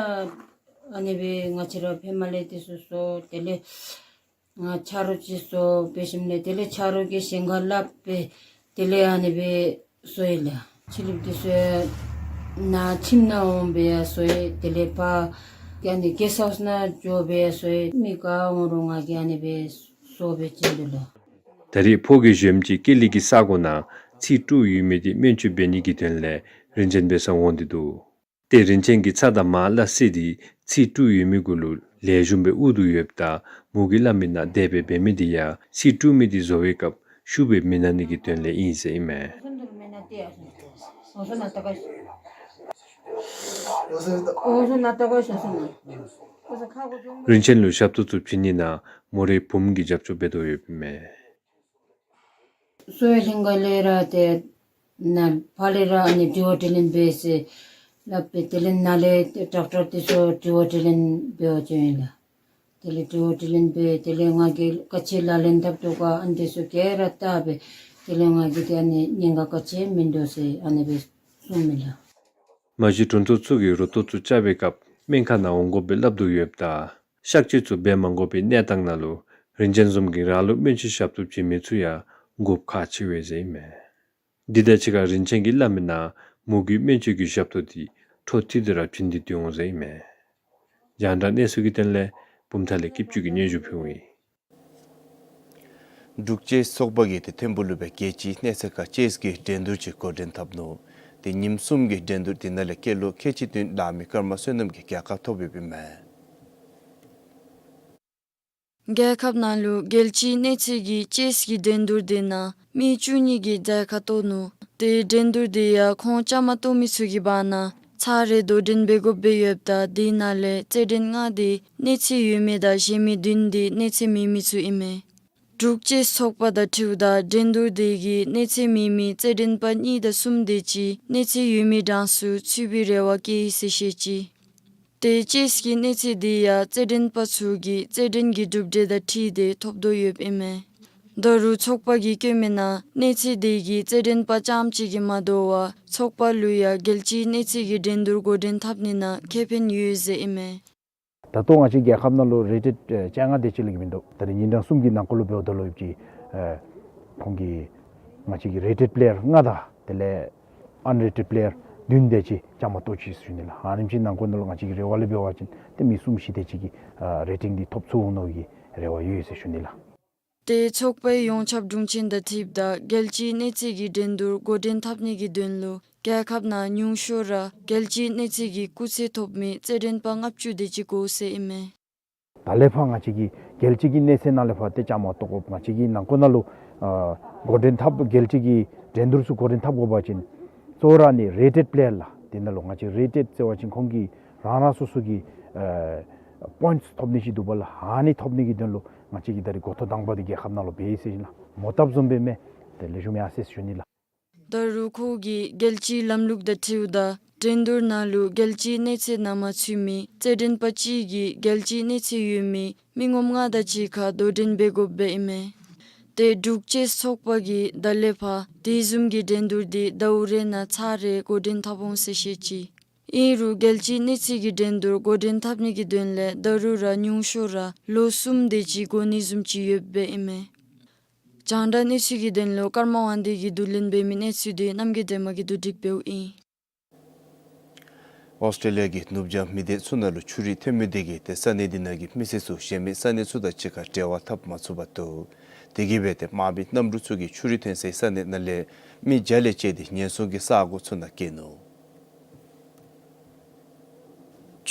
ཨ་ནི་སྦེ་ང་བཅས་ར་ཕེབས་མ་ལས་ཏེ་ཚུ་གསོ། དེ་ལས་ང་ཆ་རོགས་ཅིག་གསོ་འབད་ཞིནམ་ལས་དེ་ལས་ཆ་རོགས་ཀྱིས་གཞན་ཁར་སླབ་སྦེ་དེ་ལས་ཨ་ནི་སྦེ་གསོ་ཡི་ལགས། ཕྱི་གླིངཔ་ཏེ་ཚུ་ནཱ་ཁྱིམ་ནང་འོང་སྦེ་ཡང་གསོ་ཡི། དེ་ལས་ཕར་ཨ་ནི་གེསཊ་ཧའུསི་ནང་འགྱོ་སྦེ་ཡང་གསོ་ཡི། མི་ག་འོང་རུང་ང་གིས་ཨ་ནི་སྦེ་གསོ་སྦེ་བྱིན་དོ་ལགས། ད་རེས་ཕོ་གིས་གཞོནམ་ཅིག་ཀེ་ལི་གི་ས་གོ་ནང་ཚིག་དཀྲུག་ཡོད་མི་འདི་སྨན་བཅོས་འབད་ནི་གི་དོན་ལས་རིན་ཆེན་འབད་སར་འོང་སྟེ་འདུག། ཏེ་རིན་ཆེན་གྱིས་ཚ་དང་མར་སླ་བསྲེས་ཏེ་ཚིག་དཀྲུག་ཡོད་མི་གུ་ལུ་ལེགས་ཤོམ་སྦེ་དབུར་དོ་ཡོདཔ་ད་མོ་གིས་སླབ་མི་ནང་དེ་སྦེ་འབད་མི་འདི་ཡང་ཚིག་དཀྲུག་མི་འདི་བཟོ་བའི་སྐབས་ཤུགས་སྦེ་མི་ན་ནི་གི་དོན་ལས་ཨིན་ཟེར་ཨིན་མས། རིན་ཆེན་ལུ་ཞབས་ཏོག་ཚུ་བྱིན་ནི་ནང་མོ་རའི་བུམོ་གིས་རྒྱབ་སྐྱོར་འབད་དོ་ཡོདཔ་ཨིན་མས། གསོ་བའི་ལྷན་ཁག་ལས་ར་ཏེ་ནཱ་ཕར་ལས་ར་ཨ་ནི་དྲི་བ་དྲིས་ལན་འབད་ཟེར་སླབ་སྦེ་དེ་ལས་ནཱ་ལས་ཌོག་ཊར་འདི་ཚུ་དྲི་བ་དྲིས་ལན་འབད་བར་བྱོན་ཡི་ལགས། དེ་ལས་དྲི་བ་དྲིས་ལན་འབད་དེ་ལས་ང་གིས་ག་ཅི་ལག་ལེན་འཐབ་དོ་ག་ཨ་ནི་འདི་ཚུ་ག་ར་བལྟ་སྦེ་དེ་ལས་ང་གིས་ཏེ་ཨ་ནི་ཉེན་ཁ་ག་ཅི་མིན་འདུག་ཟེར་ཨ་ནི་སྦེ་གསུངམ་ཨིན་ལགས། མ་གཞི་གྲོང་ཚོ་ཚུ་གིས་རུ་ཏོག་ཚུ་བཅའ་བའི་སྐབས་སྨན་ཁང་ནང་འོང་དགོཔ་སྦེ་སླབ་དོ་ཡོདཔ་ད་གཤག་བཅོས་ཚུ་འབད་མ་དགོ་པའི་གནས་སྟངས་ནང་ལུ་རིན་ཆེན་བཟུམ་གྱིས་རང་ལུ་སྨན་བཅོས་ཞབས་ཏོག་བྱིན་མི་ཚུ་ཡང་དགོཔ་ཁག་ཆེ་བས་ཟེར་ཨིན་མས། འདི་དང་གཅིག་ཁར་རིན་ཆེན་གྱིས་སླབ་མི་ནང་མོ་གི་སྨན་བཅོས་ཀྱི་ཞབས་ཏོག་འདི་འཕྲོ་མཐུད་དེ་ར་བྱིན་ཏེ་སྡོད་འོང་ཟེར་ཨིན་མས། རྒྱང་བསྒྲགས་གནས་ཚུལ་གྱི་དོན་ལས་བུམ་ཐང་ལས་སྐྱིད་ཆུ་གིས་སྙན་ཞུ་ཕུལཝ་ཨིན། འབྲུག་ཅེསི་ཚོགས་པ་གིས་ཏེ་ཐིམ་ཕུག་ལུ་སྦེ་རྒྱལ་སྤྱིའི་གནས་ཚད་ཁར་ཅེསི་གི་འགྲན་བསྡུར་ཅིག་འགོ་འདྲེན་འཐབ་ནུག། ཏེ་ཉིནམ་གསུམ་གྱི་འགྲན་བསྡུར་འདི་ནང་ལས་སྐྱེས་ལོ་ཁལ་གཅིག་བདུན་ལང་མི་ཀརྨ་བསོད་ནམས་ཀྱིས་རྒྱལ་ཁ་ཐོབ་ཡོདཔ་ཨིན་མས། རྒྱལ་ཁབ་ནང་ལུ་རྒྱལ་སྤྱིའི་གནས་ཚད་ཀྱི་ཅེསི་གི་འགྲན་བསྡུར་འདི་ནང་མི་བཅུ་གཉིས་ཀྱིས་རྒྱལ་ཁ་ཐོབ་ནུག། ཏེ་འགྲན་བསྡུར་འདི་ཡང་ཁོང་བཅའ་མར་གཏོགས་མི་ཚུ་གི་བར་ན་ཚར་རེ་དོ་འགྲན་འབད་དགོཔ་སྦེ་ཡོདཔ་ད་དེ་ནང་ལས་རྩེད་འགྲན་ལྔ་འདི་གནས་ཚད་ཡོད་མི་དང་གཞན་མི་བདུན་འདི་གནས་ཚད་མེད་མི་ཚུ་ཨིན་མས། འབྲུག་ཅེསི་ཚོགས་པ་དང་འཁྲིལཝ་ད་འགྲན་བསྡུར་འདི་གིས་གནས་ཚད་མེད་མི་རྩེད་འགྲན་པ་གཉིས་དང་གསུམ་དེ་ཅིག་གནས་ཚད་ཡོད་མི་གྲངས་སུ་ཚུད་པའི་རེ་བ་བསྐྱེད་ཡི་ཟེར་བཤད་ཅི། ཏེ་ཅེསི་གི་གནས་ཚད་འདི་ཡང་རྩེད་འགྲན་པ་ཚུ་གིས་རྩེད་འགྲན་གྱི་གྲུབ་འབྲས་དང་འཁྲིལ་ཏེ་ཐོབ་དོ་ཡོདཔ་ཨིན་མས། ད་རུང་ཚོགས་པ་གིས་བཀོད་མི་ནང་གནས་ཚད་འདི་གིས་རྩེད་འགྲན་པ་རྐྱངམ་གཅིག་གིས་མ་དོ་བར་ཚོགས་པ་ལུ་ཡང་རྒྱལ་སྤྱིའི་གནས་ཚད་ཀྱི་འགྲན་བསྡུར་འགོ་འདྲེན་འཐབ་ནི་ནང་ཁེ་ཕན་ཡོད་ཟེར་ཨིན་མས། ད་ལྟོ་ང་བཅས་རྒྱལ་ཁབ་ནང་ལུ་རེ་ཊེཌ་ཨེ་བཅོ་ལྔ་དེ་ཅིག་ལས་མིན་འདུག། ད་རེས་ཉིན་གྲངས་གསུམ་གྱི་ནང་འཁོད་ལུ་འབདཝ་ད་ལུ་ཡོད་ཀྱི་ཨེ་ཁོང་གི་ང་བཅས་ཀྱི་རེ་ཊེཌ་པེ་ལེ་ཡར་ལྔ་དང་དེ་ལས་ཨན་རེ་ཊེཌ་པེ་ལེ་ཡར་བདུན་དེ་ཅིག་བཅའ་མར་གཏོགས་ཅི་ཟེར་ཞུ་ནི་ལགས། ཨ་ནེམ་ཅིག་ནང་འཁོད་ནང་ལུ་ང་བཅས་ཀྱི་རེ་བ་ལས་འབད་བ་ཅིན་ཏེ་མི་གསུམ་བཞི་དེ་ཅིག་གིས་ཨེ་རེ་ཊིང་འདི་ཐོབ་ཚུགས་འོང་མནོ་བའི་རེ་བ་ཡོད་ཟེར་ཞུ་ནི་ལགས། ཏེ་ཚོགས་པའི་ཡོངས་ཁྱབ་དྲུང་ཆེན་དང་འཁྲིལཝ་ད་རྒྱལ་སྤྱིའི་གནས་ཚད་ཀྱི་འགྲན་བསྡུར་འགོ་འདྲེན་འཐབ་ནི་གི་དོན་ལུ་རྒྱལ་ཁབ་ནང་ཉུང་ཤོས་ར་རྒྱལ་སྤྱིའི་གནས་ཚད་ཀྱི་སྐུགས་ཚད་ཐོབ་མི་རྩེད་འགྲན་པ་ལྔ་བཅུ་དེ་ཅིག་དགོ་ཟེར་ཨིན་མས། ད་ལས་ཕར་ང་བཅས་ཀྱིས་རྒྱལ་སྤྱི་གི་གནས་ཚད་ནང་ལས་ཕར་ཏེ་བཅའ་མར་གཏོགས་དགོཔ་ང་བཅས་ཀྱི་ནང་འཁོད་ནང་ལུ་ཨ་འགོ་འདྲེན་འཐབ་རྒྱལ་སྤྱི་གི་འགྲན་བསྡུར་ཚུ་འགོ་འདྲེན་འཐབ་དགོ་པ་ཅིན་གཙོ་བོ་ར་ཨ་ནི་རེ་ཊེཌ་པེ་ལེ་ཡར་ལགས། དེ་ནང་ལུ་ང་བཅས་རེ་ཊེཌ་ཟེར་བ་ཅིན་ཁོང་གིས་རང་རང་སོ་སོ་གི་ཨ་པོའིནཊསི་ཐོབ་ནི་ཅིག་འདུག་པ་ལགས། ཨ་ནི་ཐོབ་ནི་གི་དོན་ལུ་ང་བཅས་ཀྱིས་ད་རེས་འགོ་ཐོག་དང་པ་འདི་རྒྱལ་ཁབ་ནང་ལུ་འབད་ཡི་ཟེར་ཞུ་ནི་ལགས། མོ་བཏབ་བཟུམ་སྦེ་མས། ཏེ་ལེགས་ཤོམ་ཡར་སོང་ཡི་ཟེར་ཞུ་ནི་ལགས། ད་རུང་ཁོ་གིས་རྒྱལ་སྤྱིའི་ལམ་ལུགས་དང་འཁྲིལཝ་ད་འགྲན་བསྡུར་ནང་ལུ་རྒྱལ་སྤྱིའི་གནས་ཚད་ནང་མ་ཚུད་མི་རྩེད་འགྲན་པ་གཅིག་གིས་རྒྱལ་སྤྱིའི་གནས་ཚད་ཡོད་མི་མི་ངོམ་ལྔ་དང་གཅིག་ཁར་དོ་འགྲན་འབད་དགོཔ་སྦེ་ཨིན་མས། ཏེ་འབྲུག་ཅེསི་ཚོགས་པ་གིས་ད་ལས་ཕར་དེ་བཟུམ་གྱི་འགྲན་བསྡུར་འདི་ཟླཝ་རེ་ནང་ཚར་རེ་འགོ་འདྲེན་འཐབ་འོང་ཟེར་བཤད་ཅི། ཨིན་རུང་རྒྱལ་སྤྱིའི་གནས་ཚད་ཀྱི་འགྲན་བསྡུར་འགོ་འདྲེན་འཐབ་ནི་གི་དོན་ལས་ད་རུང་ར་ཉུང་ཤོས་ར་ལོ་གསུམ་དེ་ཅིག་འགོར་ནི་བཟུམ་ཅིག་ཡོདཔ་སྦེ་ཨིན་མས། རྒྱང་བསྒྲགས་གནས་ཚུལ་གྱི་དོན་ལུ་ཀརྨ་དབང་འདུས་ཀྱིས་བསྡུ་ལེན་འབད་མི་གནས་ཚུལ་འདི་རྣམ་རྒྱལ་སྒྲོལ་མ་གིས་བསྡུ་སྒྲིག་འབདཝ་ཨིན། ཨོསི་ཊྲེ་ལི་ཡ་གི་ནུབ་བྱང་མི་སྡེ་ཚུ་ནང་ལུ་ཆུ་རུད་ཐོན་མི་དེ་གིས་ཏེ་ས་གནས་འདི་ནང་གི་མི་སེར་ཚུ་གཞན་མི་ས་གནས་ཚུ་དང་གཅིག་ཁར་འབྲེལ་བ་འཐབ་མ་ཚུགས་པར་འདུག། དེ་གིས་སྦེ་ཏེ་དམག་མི་གནམ་གྲུ་ཚུ་གིས་ཆུ་རུད་ཐོན་སའི་ས་གནས་ནང་ལས་མི་བརྒྱ་ལས་བཅད་དེ་ཉེན་སྲུང་གི་ས་གོ་ཚུ་ནང་བསྐྱལ་ནུག།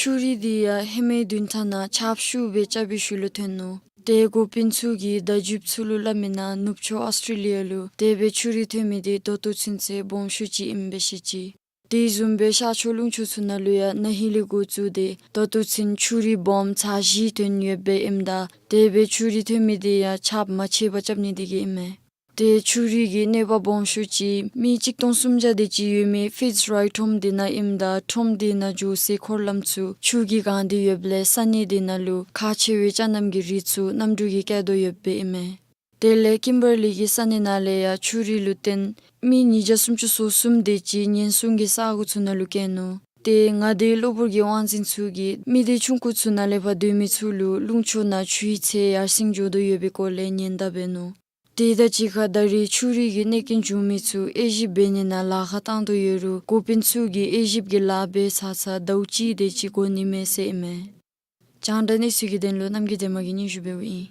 ཆུ་རུད་འདི་ཡང་ཧེ་མའི་བདུན་ཕྲག་ནང་ཆརཔ་ཤུགས་སྦེ་རྐྱབ་པའི་ཤུལ་ལུ་ཐོན་ནུག། ཏེ་འགོ་དཔོན་ཚུ་གིས་བརྡ་བརྒྱུདཔ་ཚུ་ལུ་སླབ་མི་ནང་ནུབ་ཕྱོགས་ཨོསི་ཊྲེ་ལི་ཡ་ལུ་དེ་སྦེ་ཆུ་རུད་ཐོན་མི་འདི་ད་ལྟོ་ཚུན་ཚོད་སྦོམ་ཤོས་ཅིག་ཨིནམ་སྦེ་བཤད་ཅི། དེ་བཟུམ་སྦེ་ཤར་ཕྱོགས་ལུང་ཕྱོགས་ཚུ་ནང་ལུ་ཡང་ན་ཧིང་ལས་འགོ་བཙུགས་ཏེ་ད་ལྟོ་ཚུན་ཆུ་རུད་སྦོམ་ཚར་བཞི་ཐོན་ཡོདཔ་སྦེ་ཨིནམ་ད་དེ་སྦེ་ཆུ་རུད་ཐོན་མི་འདི་ཡང་ཆརཔ་མ་ཆད་པར་རྐྱབ་ནི་དེ་གིས་ཨིན་མས། ཏེ་ཆུ་རུད་ཀྱི་གནོད་པ་སྦོམ་ཤོས་ཅིག་མི་གཅིག་སྟོང་སུམ་བརྒྱ་དེ་ཅིག་ཡོད་མི་ཕིཊས་རའི་ཁྲོམ་དེ་ནང་ཨིནམ་ད་ཁྲོམ་དེ་ནང་འགྱོ་སའི་འཁོར་ལམ་ཚུ་ཆུ་གིས་གང་སྟེ་ཡོདཔ་ལས་ས་གནས་དེ་ནང་ལུ་ཁག་ཆེ་བའི་ཅ་རྣམ་གྱི་རིགས་ཚུ་གནམ་གྲུ་གིས་བསྐྱལ་དོ་ཡོདཔ་སྦེ་ཨིན་མས། དེ་ལས་ཀིམ་བར་ལི་གི་ས་གནས་ནང་ལས་ཡང་ཆུ་རུད་ལུ་བརྟེན་མི་ཉིས་བརྒྱ་སུམ་ཅུ་སོ་གསུམ་དེ་ཅིག་ཉེན་སྲུང་གི་ས་གོ་ཚུ་ནང་ལུ་བསྐྱལ་ནུག། ཏེ་མངའ་སྡེའི་གློ་བུར་གྱི་དབང་འཛིན་ཚུ་གིས་མི་སྡེ་ཆུང་ཀུ་ཚུ་ནང་ལས་ཕར་སྡོད་མི་ཚུ་ལུ་ལུང་ཕྱོགས་ནང་ཆུའི་ཚད་ཡར་སེང་འགྱོ་དོ་ཡོད་པའི་སྐོར་ལས་ཉེན་བརྡ་འབད་ནུག། དེ་དང་གཅིག་ཁར་ད་རེས་ཆུ་རུད་ཀྱི་གནོད་རྐྱེན་བྱུང་མི་ཚུ་དབྱེ་ཞིབ་འབད་ནི་ནང་ལཱ་ཁག་བཏང་དོ་ཡོད་རུང་འགོ་དཔོན་ཚུ་གིས་དབྱེ་ཞིབ་ཀྱི་ལཱ་འབད་ཚར་ཚར་ཟླཝ་གཅིག་དེ་ཅིག་འགོར་ནི་མས་ཟེར་ཨིན་མས། རྒྱང་བསྒྲགས་གནས་ཚུལ་གྱི་དོན་ལུ་རྣམ་རྒྱལ་སྒྲོལ་མ་གིས་སྙན་ཞུ་འབདཝ་ཨིན།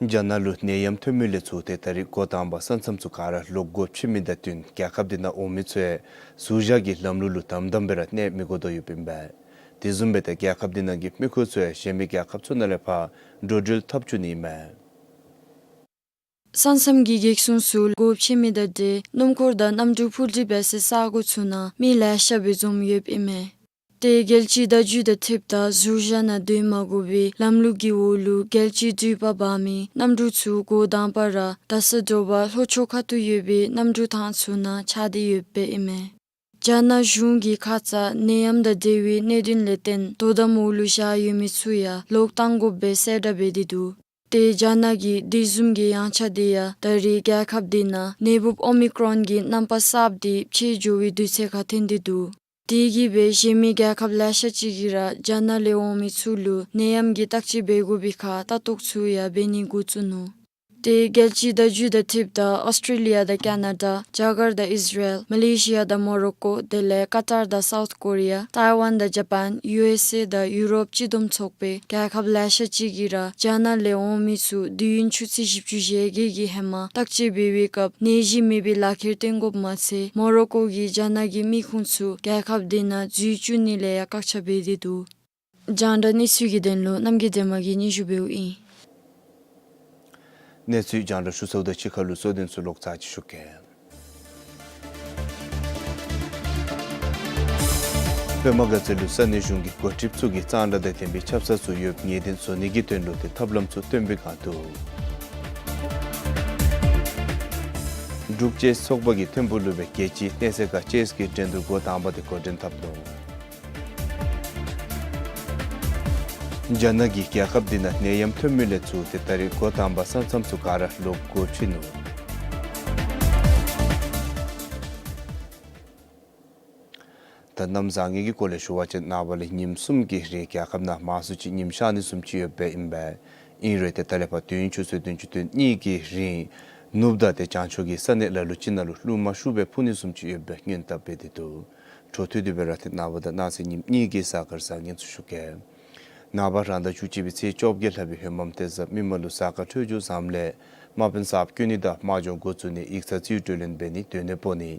རྒྱ་ནག་ལུ་ནད་ཡམས་ཐོན་མི་ལས་ཚུར་ཏེ་ད་རེས་འགོ་དང་པ་ས་མཚམས་ཚུ་ག་ར་ལོག་སྒོ་ཕྱེ་མི་དང་བསྟུན་རྒྱལ་ཁབ་དེ་ནང་འོང་མི་ཚུ་ཡང་ཟུར་བཞག་གི་ལམ་ལུགས་ལུ་དམ་དམ་སྦེ་ར་གནས་མི་དགོ་དོ་ཡོདཔ་ཨིན་པས། དེ་བཟུམ་སྦེ་ཏེ་རྒྱལ་ཁབ་དེ་ནང་གི་མི་ཁོ་ཚུ་ཡང་གཞན་མི་རྒྱལ་ཁབ་ཚུ་ནང་ལས་ཕར་འགྲོ་འགྲུལ་འཐབ་བཅུག་ནི་ཨིན་མས། ས་མཚམས་ཀྱི་གེགས་སྲུང་ཚུ་སྒོ་ཕྱེ་མི་དང་འབྲེལ་སྣུམ་འཁོར་དང་གནམ་གྲུ་འཕུར་འགྲུལ་འབད་སའི་ས་གོ་ཚུ་ནང་མི་ལེ་ཤ་སྦེ་འཛོམས་ཡོདཔ་ཨིན་མས། ཏེ་རྒྱལ་སྤྱིའི་བརྡ་བརྒྱུད་དང་འཁྲིལཝ་ད་ཟུར་བཞག་ནང་སྡོད་མ་དགོ་པའི་ལམ་ལུགས་ཀྱི་འོག་ལུ་རྒྱལ་སྤྱིའི་འགྲུལ་པ་འབག་མི་གནམ་གྲུ་ཚུ་འགོ་དང་པ་ར་རྡ་ས་དྲོ་པ་ལྷོ་ཕྱོགས་ཁ་ཐུག་ཡོད་པའི་གནམ་གྲུ་ཐང་ཚུ་ནང་ཆགས་ཏེ་ཡོདཔ་ཨིན་མས། རྒྱ་ནག་གཞུང་གིས་ཁ་ཙ་ནད་ཡམས་དང་འབྲེལ་བའི་གནད་དོན་ལས་བརྟེན་དོ་དམ་འོག་ལུ་བཞག་ཡོད་མི་ཚུ་ཡང་ལོག་བཏང་དགོཔ་སྦེ་གསལ་བསྒྲགས་འབད་དེ་འདུག། ཏེ་རྒྱ་ནག་གི་དེ་བཟུམ་གྱི་ཡངས་ཆག་དེ་ཡང་ད་རེས་རྒྱལ་ཁབ་དེ་ནང་ནད་འབུཔ་ཨོ་མི་ཀྲོན་གྱི་རྣམ་པ་གསརཔ་དེ་ཕྱེ་འགྱོ་བའི་དུས་ཚོད་ཁར་ཐོན་ཏེ་འདུག། དེ་གིས་སྦེ་གཞན་མི་རྒྱལ་ཁབ་ལེ་ཤ་ཅིག་གིས་ར་རྒྱ་ནག་ལས་འོང་མི་ཚུ་ལུ་ནད་ཡམས་ཀྱི་བརྟག་དཔྱད་འབད་དགོ་པའི་ཁར་ལྟ་རྟོག་ཚུ་ཡང་འབད་ནི་འགོ་བཙུགས་ནུག། ཏེ་རྒྱལ་སྤྱིའི་བརྡ་བརྒྱུད་དང་འཁྲིལཝ་ད་ཨོསི་ཊྲེ་ལི་ཡ་དང་ཀེ་ན་ཌ། རྒྱ་གར་དང་ཨིས་ར་ཨེལ། མ་ལེ་ཤི་ཡ་དང་མོ་རོ་ཀོ། དེ་ལས་ཀ་ཏར་དང་སའུཐ་ཀོ་རི་ཡ། ཏའི་ཝན་དང་ཇ་པཱན། ཡུ་ཨེསི་ཨེ་དང་ཡུ་རོབ་སྤྱི་བསྡོམས་ཚོགས་པའི་རྒྱལ་ཁབ་ལེ་ཤ་ཅིག་གིས་ར་རྒྱ་ནག་ལས་འོང་མི་ཚུ་དུས་ཡུན་ཆུ་ཚོད་བཞི་བཅུ་ཞེ་བརྒྱད་ཀྱི་ཧེ་མ་བརྟག་དཔྱད་འབད་བའི་སྐབས་ནད་གཞི་མེད་པའི་ལག་ཁྱེར་སྟོན་དགོཔ་མ་ཚད་མོ་རོ་ཀོ་གིས་རྒྱ་ནག་གི་མི་ཁུངས་ཚུ་རྒྱལ་ཁབ་དེ་ནང་འཛུལ་བཅུག་ནི་ལས་ཡང་བཀག་ཆ་འབད་དེ་འདུག། རྒྱང་བསྒྲགས་གནས་ཚུལ་གྱི་དོན་ལུ་རྣམ་རྒྱལ་སྒྲོལ་མ་གིས་སྙན་ཞུ་འབདཝ་ཨིན། གནས་ཚུལ་རྒྱང་བསྒྲགས་ཞུ་ཚརཝ་དང་གཅིག་ཁར་ལུ་གཙོ་དོན་ཚུ་ལོག་ཙང་ཅིག་ཞུ་གེ། པདྨ་དགའ་ཚལ་ལུ་ས་གནས་གཞུང་གི་འགོ་ཁྲིདཔ་ཚུ་གིས་གཙང་སྦྲ་དང་ལྡན་པའི་ཆབ་གསང་ཚུ་ཡོདཔ་ངེས་གཏན་བཟོ་ནི་གི་དོན་ལུ་ཏེ་ཐབས་ལམ་ཚུ་སྟོན་པའི་སྒང་དུ། འབྲུག་ཅེསི་ཚོགས་པ་གིས་ཐིམ་ཕུག་ལུ་སྦེ་རྒྱལ་སྤྱིའི་གནས་ཚད་ཁར་ཅེསི་གི་འགྲན་བསྡུར་འགོ་དང་པ་དེ་འགོ་འདྲེན་འཐབ་ནུག། རྒྱ་ནག་གིས་རྒྱལ་ཁབ་དེ་ནང་ནད་ཡམས་ཐོན་མི་ལས་ཚུར་ཏེ་ད་རེས་འགོ་དང་པ་ས་མཚམས་ཚུ་ག་ར་ལོག་སྒོ་ཕྱེ་ནུག། ད་གནམ་བཟང་ངན་གྱི་སྐོར་ལས་ཞུ་བ་ཅིན་ནངས་པ་ལས་ཉིནམ་གསུམ་གྱི་རིང་རྒྱལ་ཁབ་ནང་མང་སུ་ཅིག་ཉིམ་ཤར་ནི་བཟུམ་ཅིག་ཡོདཔ་ཨིན་པས། ཨིན་རུང་ཏེ་ད་ལས་ཕར་དུས་ཡུན་ཆུ་ཚོད་བདུན་ཅུ་དོན་གཉིས་ཀྱི་རིང་ནུབ་དང་ཏེ་བྱང་ཕྱོགས་ཀྱི་ས་གནས་ལ་ལུ་ཅིག་ནང་ལུ་རླུང་མ་ཤུགས་སྦེ་འཕུ་ནི་བཟུམ་ཅིག་ཡོདཔ་སྦེ་སྔོན་བརྡ་འབད་དེ་འདུག། འཕྲོ་མཐུད་དེ་སྦེ་ར་ཏེ་ནངས་པ་དང་གནངས་ཚེ་ཉིནམ་གཉིས་ཀྱི་གཟའ་སྐར་བཟང་ངན་ཚུ་ཞུ་གེ། ནངས་པ་རང་ཟླ་བཅུ་གཅིག་པའི་ཚེས་བཅོ་བརྒྱད་ལྷག་པའི་ཧོད་མམ་ཏེ་གཟའ་མིག་དམར་ལུ་གཟའ་སྐར་འཕྲོད་སྦྱོར་བཟངམ་ལས་དམག་དཔོན་གསརཔ་བསྐོ་ནི་དང་དམག་སྦྱོང་འགོ་བཙུགས་ནི་ཡིག་ཚང་རྩིས་སྤྲོད་ལེན་འབད་ནི་སྡོད་གནས་སྤོ་ནི་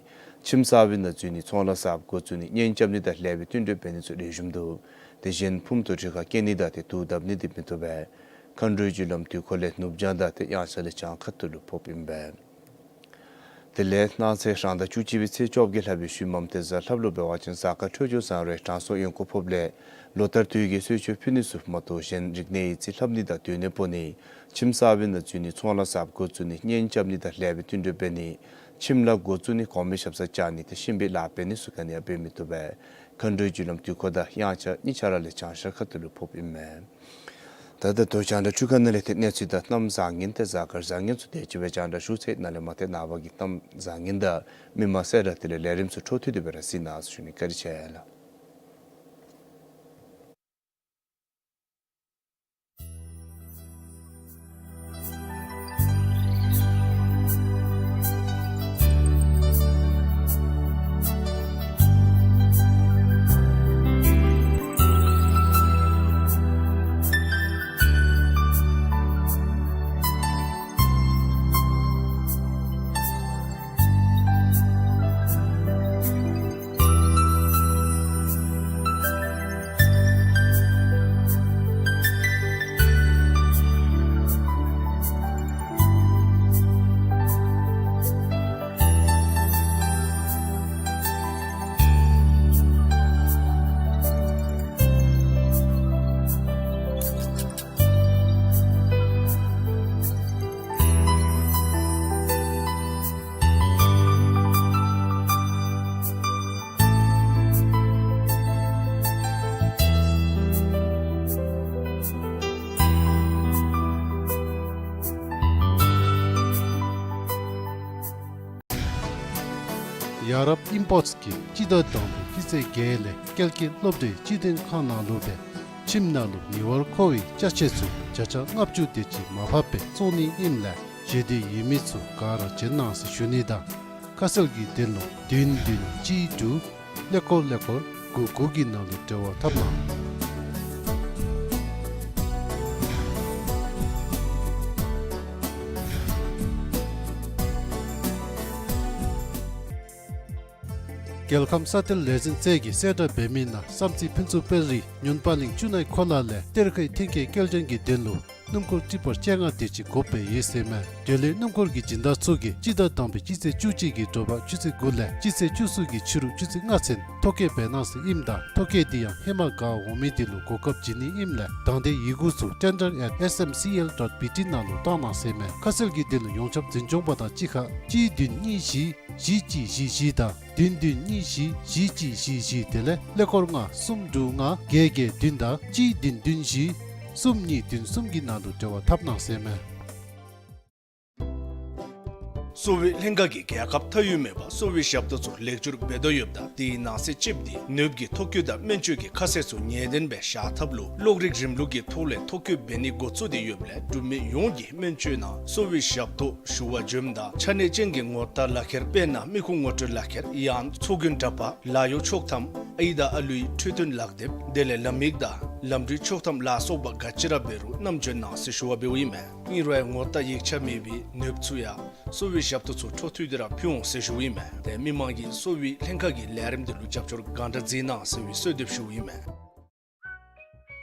ཁྱིམ་གསར་པའི་ནང་འཛུལ་ནི་ཚོང་ལཱ་གསརཔ་འགོ་བཙུགས་ནི་གཉེན་རྐྱབ་ནི་དང་ལེགས་པའི་བསྟུན་གྲོས་འབད་ནི་ཚུ་ལེགས་ཤོམ་འདུག། དེ་གཞན་ཕུངམ་དང་གྲོས་ཁ་བཀལ་ནི་དང་ཏེ་དུག་བརྡབ་ནི་དེ་མི་བཏུབ་པས། མཁའ་འགྲོའི་རྒྱུ་ལམ་དུས་འཁོར་ལས་ནུབ་བྱང་དང་ཏེ་དབྱངས་འཆར་ལས་བྱང་ཁ་ཐུག་ལུ་ཕོགཔ་ཨིན་པས། དེ་ལས་གནངས་ཚེ་རང་ཟླ་བཅུ་གཅིག་པའི་ཚེས་བཅོ་བརྒྱད་ལྷག་པའི་ཤུལ་མམ་ཏེ་གཟའ་ལྷགཔ་ལུ་འབད་བ་ཅིན་གཟའ་སྐར་འཕྲོད་སྦྱོར་བཟང་རུང་དྲང་སྲོང་གཡོན་སྐོར་ཕོགཔ་ལས་ལོ་ལྟར་དུས་ཀྱི་གསོལ་མཆོད་ཕུལ་ནི་ཚུ་མ་གཏོགས་གཞན་རིག་གནས་ཡིག་རྩིས་ལྷབ་ནི་དང་སྡོད་གནས་སྤོ་ནི་ཁྱིམ་གསར་པའི་ནང་འཛུལ་ནི་ཚོང་ལཱ་གསརཔ་འགོ་བཙུགས་ནི་གཉེན་རྐྱབ་ནི་དང་ལེགས་པའི་བསྟུན་གྲོས་འབད་ནི་ཁྱིམ་ལཱ་འགོ་བཙུགས་ནི་གོང་མའི་ཞབས་སར་བཅར་ནི་དང་གཤིན་པོའི་ལཱ་འབད་ནི་ཚུ་ག་ནི་ཡང་འབད་མི་བཏུབ་པས། མཁའ་འགྲོའི་རྒྱུ་ལམ་དུས་འཁོར་དང་དབྱངས་འཆར་གཉིས་ཆ་ར་ལས་བྱང་ཤར་ཁ་ཐུག་ལུ་ཕོགཔ་ཨིན་མས། ད་ད་ལྟོ་རྒྱང་བསྒྲགས་འཕྲུལ་ཁང་ནང་ལས་ཏེ་གནས་ཚུལ་དང་གནམ་བཟང་ངན་ཏེ་གཟའ་སྐར་བཟང་ངན་ཚུ་དེ་ཅིག་སྦེ་རྒྱང་བསྒྲགས་ཞུ་ཚར་ནི་ལས་མར་ཏེ་ནངས་པ་གི་གནམ་བཟང་ངན་དང་མི་མང་གསལ་བསྒྲགས་དེ་ལས་ལས་རིམ་ཚུ་འཕྲོ་མཐུད་དེ་སྦེ་ར་གཟིགས་གནང་ཟེར་ཞུ་ནི། བཀའ་དྲིན་ཆེ་ལགས། ཨ་རབ་ཨིམ་པོརཊསི་གིས་སྤྱི་ཟླ་དང་པའི་སྤྱི་ཚེས་བརྒྱད་ལས་སྐྱེལ་མཁན་སློབ་གྲྭའི་སྤྱི་དོན་ཁང་ནང་ལུ་སྦེ་ཁྱིམ་ནང་ལུ་ཉེ་བར་མཁོ་བའི་ཅ་ཆས་ཚུ་བརྒྱ་ཆ་ལྔ་བཅུ་དེ་ཅིག་མར་ཕབ་སྦེ་བཙོང་ནི་ཨིནམ་ལས་ཞེ་འདོད་ཡོད་མི་ཚུ་ག་ར་བྱོན་གནང་ཟེར་ཞུ་ནི་དང་། ཁ་གསལ་གྱི་དོན་ལུ་བདུན་བདུན་གཅིག་དྲུག་ཀླད་ཀོར་ཀླད་ཀོར་དགུ་དགུ་གི་ནང་ལུ་འབྲེལ་བ་འཐབ་གནང་། རྒྱལ་ཁམས་ས་གཏེར་ལས་འཛིན་ཚད་ཀྱིས་གསལ་བསྒྲགས་འབད་མི་ནང་བསམ་རྩེ་ཕུན་ཚོགས་དཔལ་རི་སྨྱོན་པ་གླིང་ཆུ་ནའི་ཁོ་ལ་ལས་གཏེར་ཁའི་འཐེན་འཁྱེར་སྐྱེལ་འདྲེན་གྱི་དོན་ལུ་སྣུམ་འཁོར་ཊི་པར་བཅོ་ལྔ་དེ་ཅིག་དགོཔ་སྦེ་ཡོད་ཟེར་མས། དེ་ལས་སྣུམ་འཁོར་གྱི་སྦྱིན་བདག་ཚུ་གིས་སྤྱི་ཟླ་དང་པའི་སྤྱི་ཚེས་བཅུ་གཅིག་གི་དྲོ་པ་ཆུ་ཚོད་དགུ་ལས་སྤྱི་ཚེས་བཅུ་གསུམ་གྱི་ཕྱི་རུ་ཆུ་ཚོད་ལྔ་ཚུན་ཐོ་བཀོད་འབད་གནང་ཟེར་ཨིནམ་ད་ཐོ་བཀོད་དེ་ཡང་ཧེ་མ་ག་འོང་མི་དེ་ལུ་གོ་སྐབས་བྱིན་ནི་ཨིནམ་ལས་དང་འདོད་ཡི་གུ་ཚུ་tender at S M C L dot B T ནང་ལུ་བཏང་གནང་ཟེར་མས། ཁ་གསལ་གྱི་དོན་ལུ་ཡོངས་ཁྱབ་འཛིན་སྐྱོང་པ་དང་གཅིག་ཁར་གཅིག་བདུན་གཉིས་བཞི་བཞི་གཅིག་བཞི་བཞི་དང་བདུན་བདུན་གཉིས་བཞི་བཞི་གཅིག་བཞི་བཞི་དེ་ལས་ཀླད་ཀོར་ལྔ་གསུམ་དྲུག་ལྔ་བརྒྱད་བརྒྱད་བདུན་དང་གཅིག་བདུན་བདུན་བཞི་གསུམ་གཉིས་བདུན་གསུམ་གྱི་ནང་དུ་འབྲེལ་བ་འཐབ་གནང་ཟེར་མས། གསོ་བའི་ལྷན་ཁག་གིས་རྒྱལ་ཁབ་མཐའ་དབུས་མེད་པར་གསོ་བའི་ཞབས་ཏོག་ཚུ་ལེགས་བཅོས་འབད་དོ་ཡོདཔ་ད་དེའི་ནང་གསེས་ཅིག་འདི་ནདཔ་གི་ཐོ་བཀོད་དང་སྨན་བཅོས་ཀྱི་ཁ་གསལ་ཚུ་ངེས་བདེན་སྦེ་བཞག་ཐབས་ལུ་གློག་རིག་རིམ་ལུགས་ཀྱི་ཐོག་ལས་ཐོ་བཀོད་འབད་ནི་འགོ་བཙུགས་ཏེ་ཡོདཔ་ལས་འབྲུག་མི་ཡོངས་ཀྱིས་སྨན་བཅོས་ནང་གསོ་བའི་ཞབས་ཏོག་ཞུ་བར་འབྱོནམ་ད་ཆ་གནས་ཅན་གྱི་ངོ་རྟགས་ལག་ཁྱེར་དཔེར་ན་མི་ཁུངས་ངོ་སྤྲོད་ལག་ཁྱེར་ཡང་ཚོགས་རྒྱན་འདྲ་པར་ལཱ་གཡོག་ཆོག་ཐམ་ཨའི་དང་ཨ་ལུའི་འཕྲོད་བསྟེན་ལག་དེབ་དེ་ལས་ལམ་ཡིག་དང་ལམ་འགྲུལ་ཆོག་ཐམ་ལ་སོགས་པ་ག་ཅི་ར་འབད་རུང་བསྣམས་འབྱོན་གནང་ཟེར་ཞུ་བ་འབདཝ་ཨིན་མས། ཨིན་རུང་ངོ་རྟགས་ཡིག་ཆ་མེད་པའི་ནདཔ་ཚུ་ཡང་གསོ་བའི་ཞབས་ཏོག་ཚུ་འཕྲོ་མཐུད་དེ་ར་ཕུལ་འོང་ཟེར་ཞུཝ་ཨིན་མས། ཏེ་མི་མང་གིས་གསོ་བའི་ལྷན་ཁག་གི་ལས་རིམ་འདི་ལུ་རྒྱབ་སྐྱོར་གང་དྲག་མཛད་གནང་ཟེར་བའི་གསོལ་འདེབས་ཞུཝ་ཨིན་མས།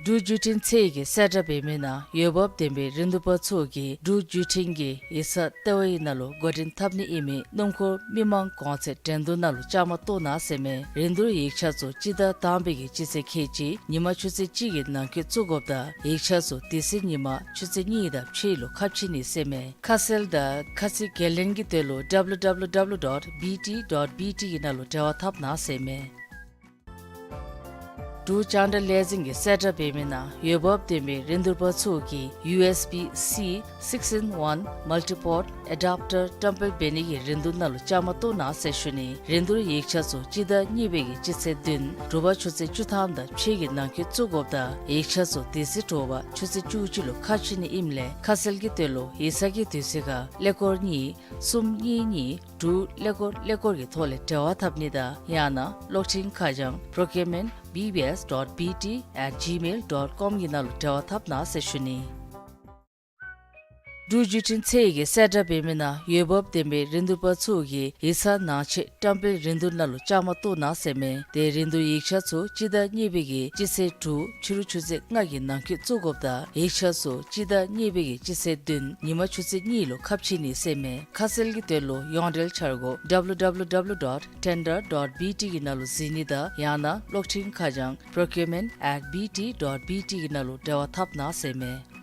འབྲུག་བརྒྱུད་འཕྲིན་ཚད་ཀྱིས་གསལ་བསྒྲགས་འབད་མི་ནང་འོས་འབབ་ལྡན་པའི་རིན་བསྡུར་པ་ཚུ་གིས་འབྲུག་བརྒྱུད་འཕྲིན་གྱི་ཡིག་ཚང་ལྟེ་བའི་ནང་ལུ་འགོ་འདྲེན་འཐབ་ནི་ཨིན་མི་སྣུམ་འཁོར་མི་མང་གོང་ཚད་འགྲན་བསྡུར་ནང་ལུ་བཅའ་མར་གཏོགས་གནང་ཟེར་མས། རིན་བསྡུར་ཡིག་ཆ་ཚུ་སྤྱི་ཟླ་དང་པའི་གི་སྤྱི་ཚེས་ཁལ་གཅིག་ཉིན་མ་ཆུ་ཚོད་གཅིག་གི་ནང་འཁོད་བཙུགས་དགོཔ་ད་ཡིག་ཆ་ཚུ་དེ་ཚེ་ཉིན་མ་ཆུ་ཚོད་གཉིས་དང་ཕྱེད་ལུ་ཁ་ཕྱེ་ནི་ཟེར་མས། ཁ་གསལ་དང་ཁ་ཚིག་འགན་ལེན་གྱི་དོན་ལུ་W W W dot B T dot B T གི་ནང་ལུ་འབྲེལ་བ་འཐབ་གནང་ཟེར་མས། འབྲུག་རྒྱང་བསྒྲགས་ལས་འཛིན་གྱིས་གསལ་བསྒྲགས་འབད་མི་ནང་འོས་འབབ་ལྡན་པའི་རིན་བསྡུར་པ་ཚུ་གིས་U S B C six in one multi-port adapter བཀྲམ་སྤེལ་འབད་ནི་གི་རིན་བསྡུར་ནང་ལུ་བཅའ་མར་གཏོགས་གནང་ཟེར་ཞུ་ནི། རིན་བསྡུར་ཡིག་ཆ་ཚུ་སྤྱི་ཟླ་གཉིས་པའི་གི་སྤྱི་ཚེས་བདུན་དྲོ་པ་ཆུ་ཚོད་བཅུ་ཐམ་དང་ཕྱེད་ཀྱི་ནང་འཁོད་བཙུགས་དགོཔ་ད་ཡིག་ཆ་ཚུ་དེ་ཚེ་དྲོ་པ་ཆུ་ཚོད་བཅུ་གཅིག་ལུ་ཁ་ཕྱེ་ནི་ཨིནམ་ལས་ཁ་གསལ་གྱི་དོན་ལུ་ཡིག་ཚང་གི་དུས་ཚོད་ཁར་ཀླད་ཀོར་གཉིས་གསུམ་གཉིས་གཉིས་དྲུག་ཀླད་ཀོར་ཀླད་ཀོར་གྱི་ཐོག་ལས་འབྲེལ་བ་འཐབ་ནི་དང་ཡང་ན་གློག་འཕྲིན་ཁ་བྱང་procurement B B S dot B T at gmail dot com གི་ནང་ལུ་འབྲེལ་བ་འཐབ་གནང་ཟེར་ཞུ་ནི། འབྲུག་བརྒྱུད་འཕྲིན་ཚད་ཀྱིས་གསལ་བསྒྲགས་འབད་མི་ནང་འོས་འབབ་ལྡན་པའི་རིན་བསྡུར་པ་ཚུ་གིས་ཡིག་ཚང་ནང་ཆེད་བཀྲམ་སྤེལ་རིན་བསྡུར་ནང་ལུ་བཅའ་མར་གཏོགས་གནང་ཟེར་མས། ཏེ་རིན་བསྡུར་ཡིག་ཆ་ཚུ་སྤྱི་ཟླ་གཉིས་པའི་གི་སྤྱི་ཚེས་དྲུག་ཕྱི་རུ་ཆུ་ཚོད་ལྔ་གི་ནང་འཁོད་བཙུགས་དགོཔ་ད་ཡིག་ཆ་ཚུ་སྤྱི་ཟླ་གཉིས་པའི་གི་སྤྱི་ཚེས་བདུན་ཉིན་མ་ཆུ་ཚོད་གཉིས་ལུ་ཁ་ཕྱེ་ནི་ཟེར་མས། ཁ་གསལ་གྱི་དོན་ལུ་ཡོངས་འབྲེལ་འཆར་སྒོ་W W W dot tender dot B T གི་ནང་ལུ་གཟིགས་ནི་དང་ཡང་ན་གློག་འཕྲིན་ཁ་བྱང་procurement at B T dot B T གི་ནང་ལུ་འབྲེལ་བ་འཐབ་གནང་ཟེར་མས།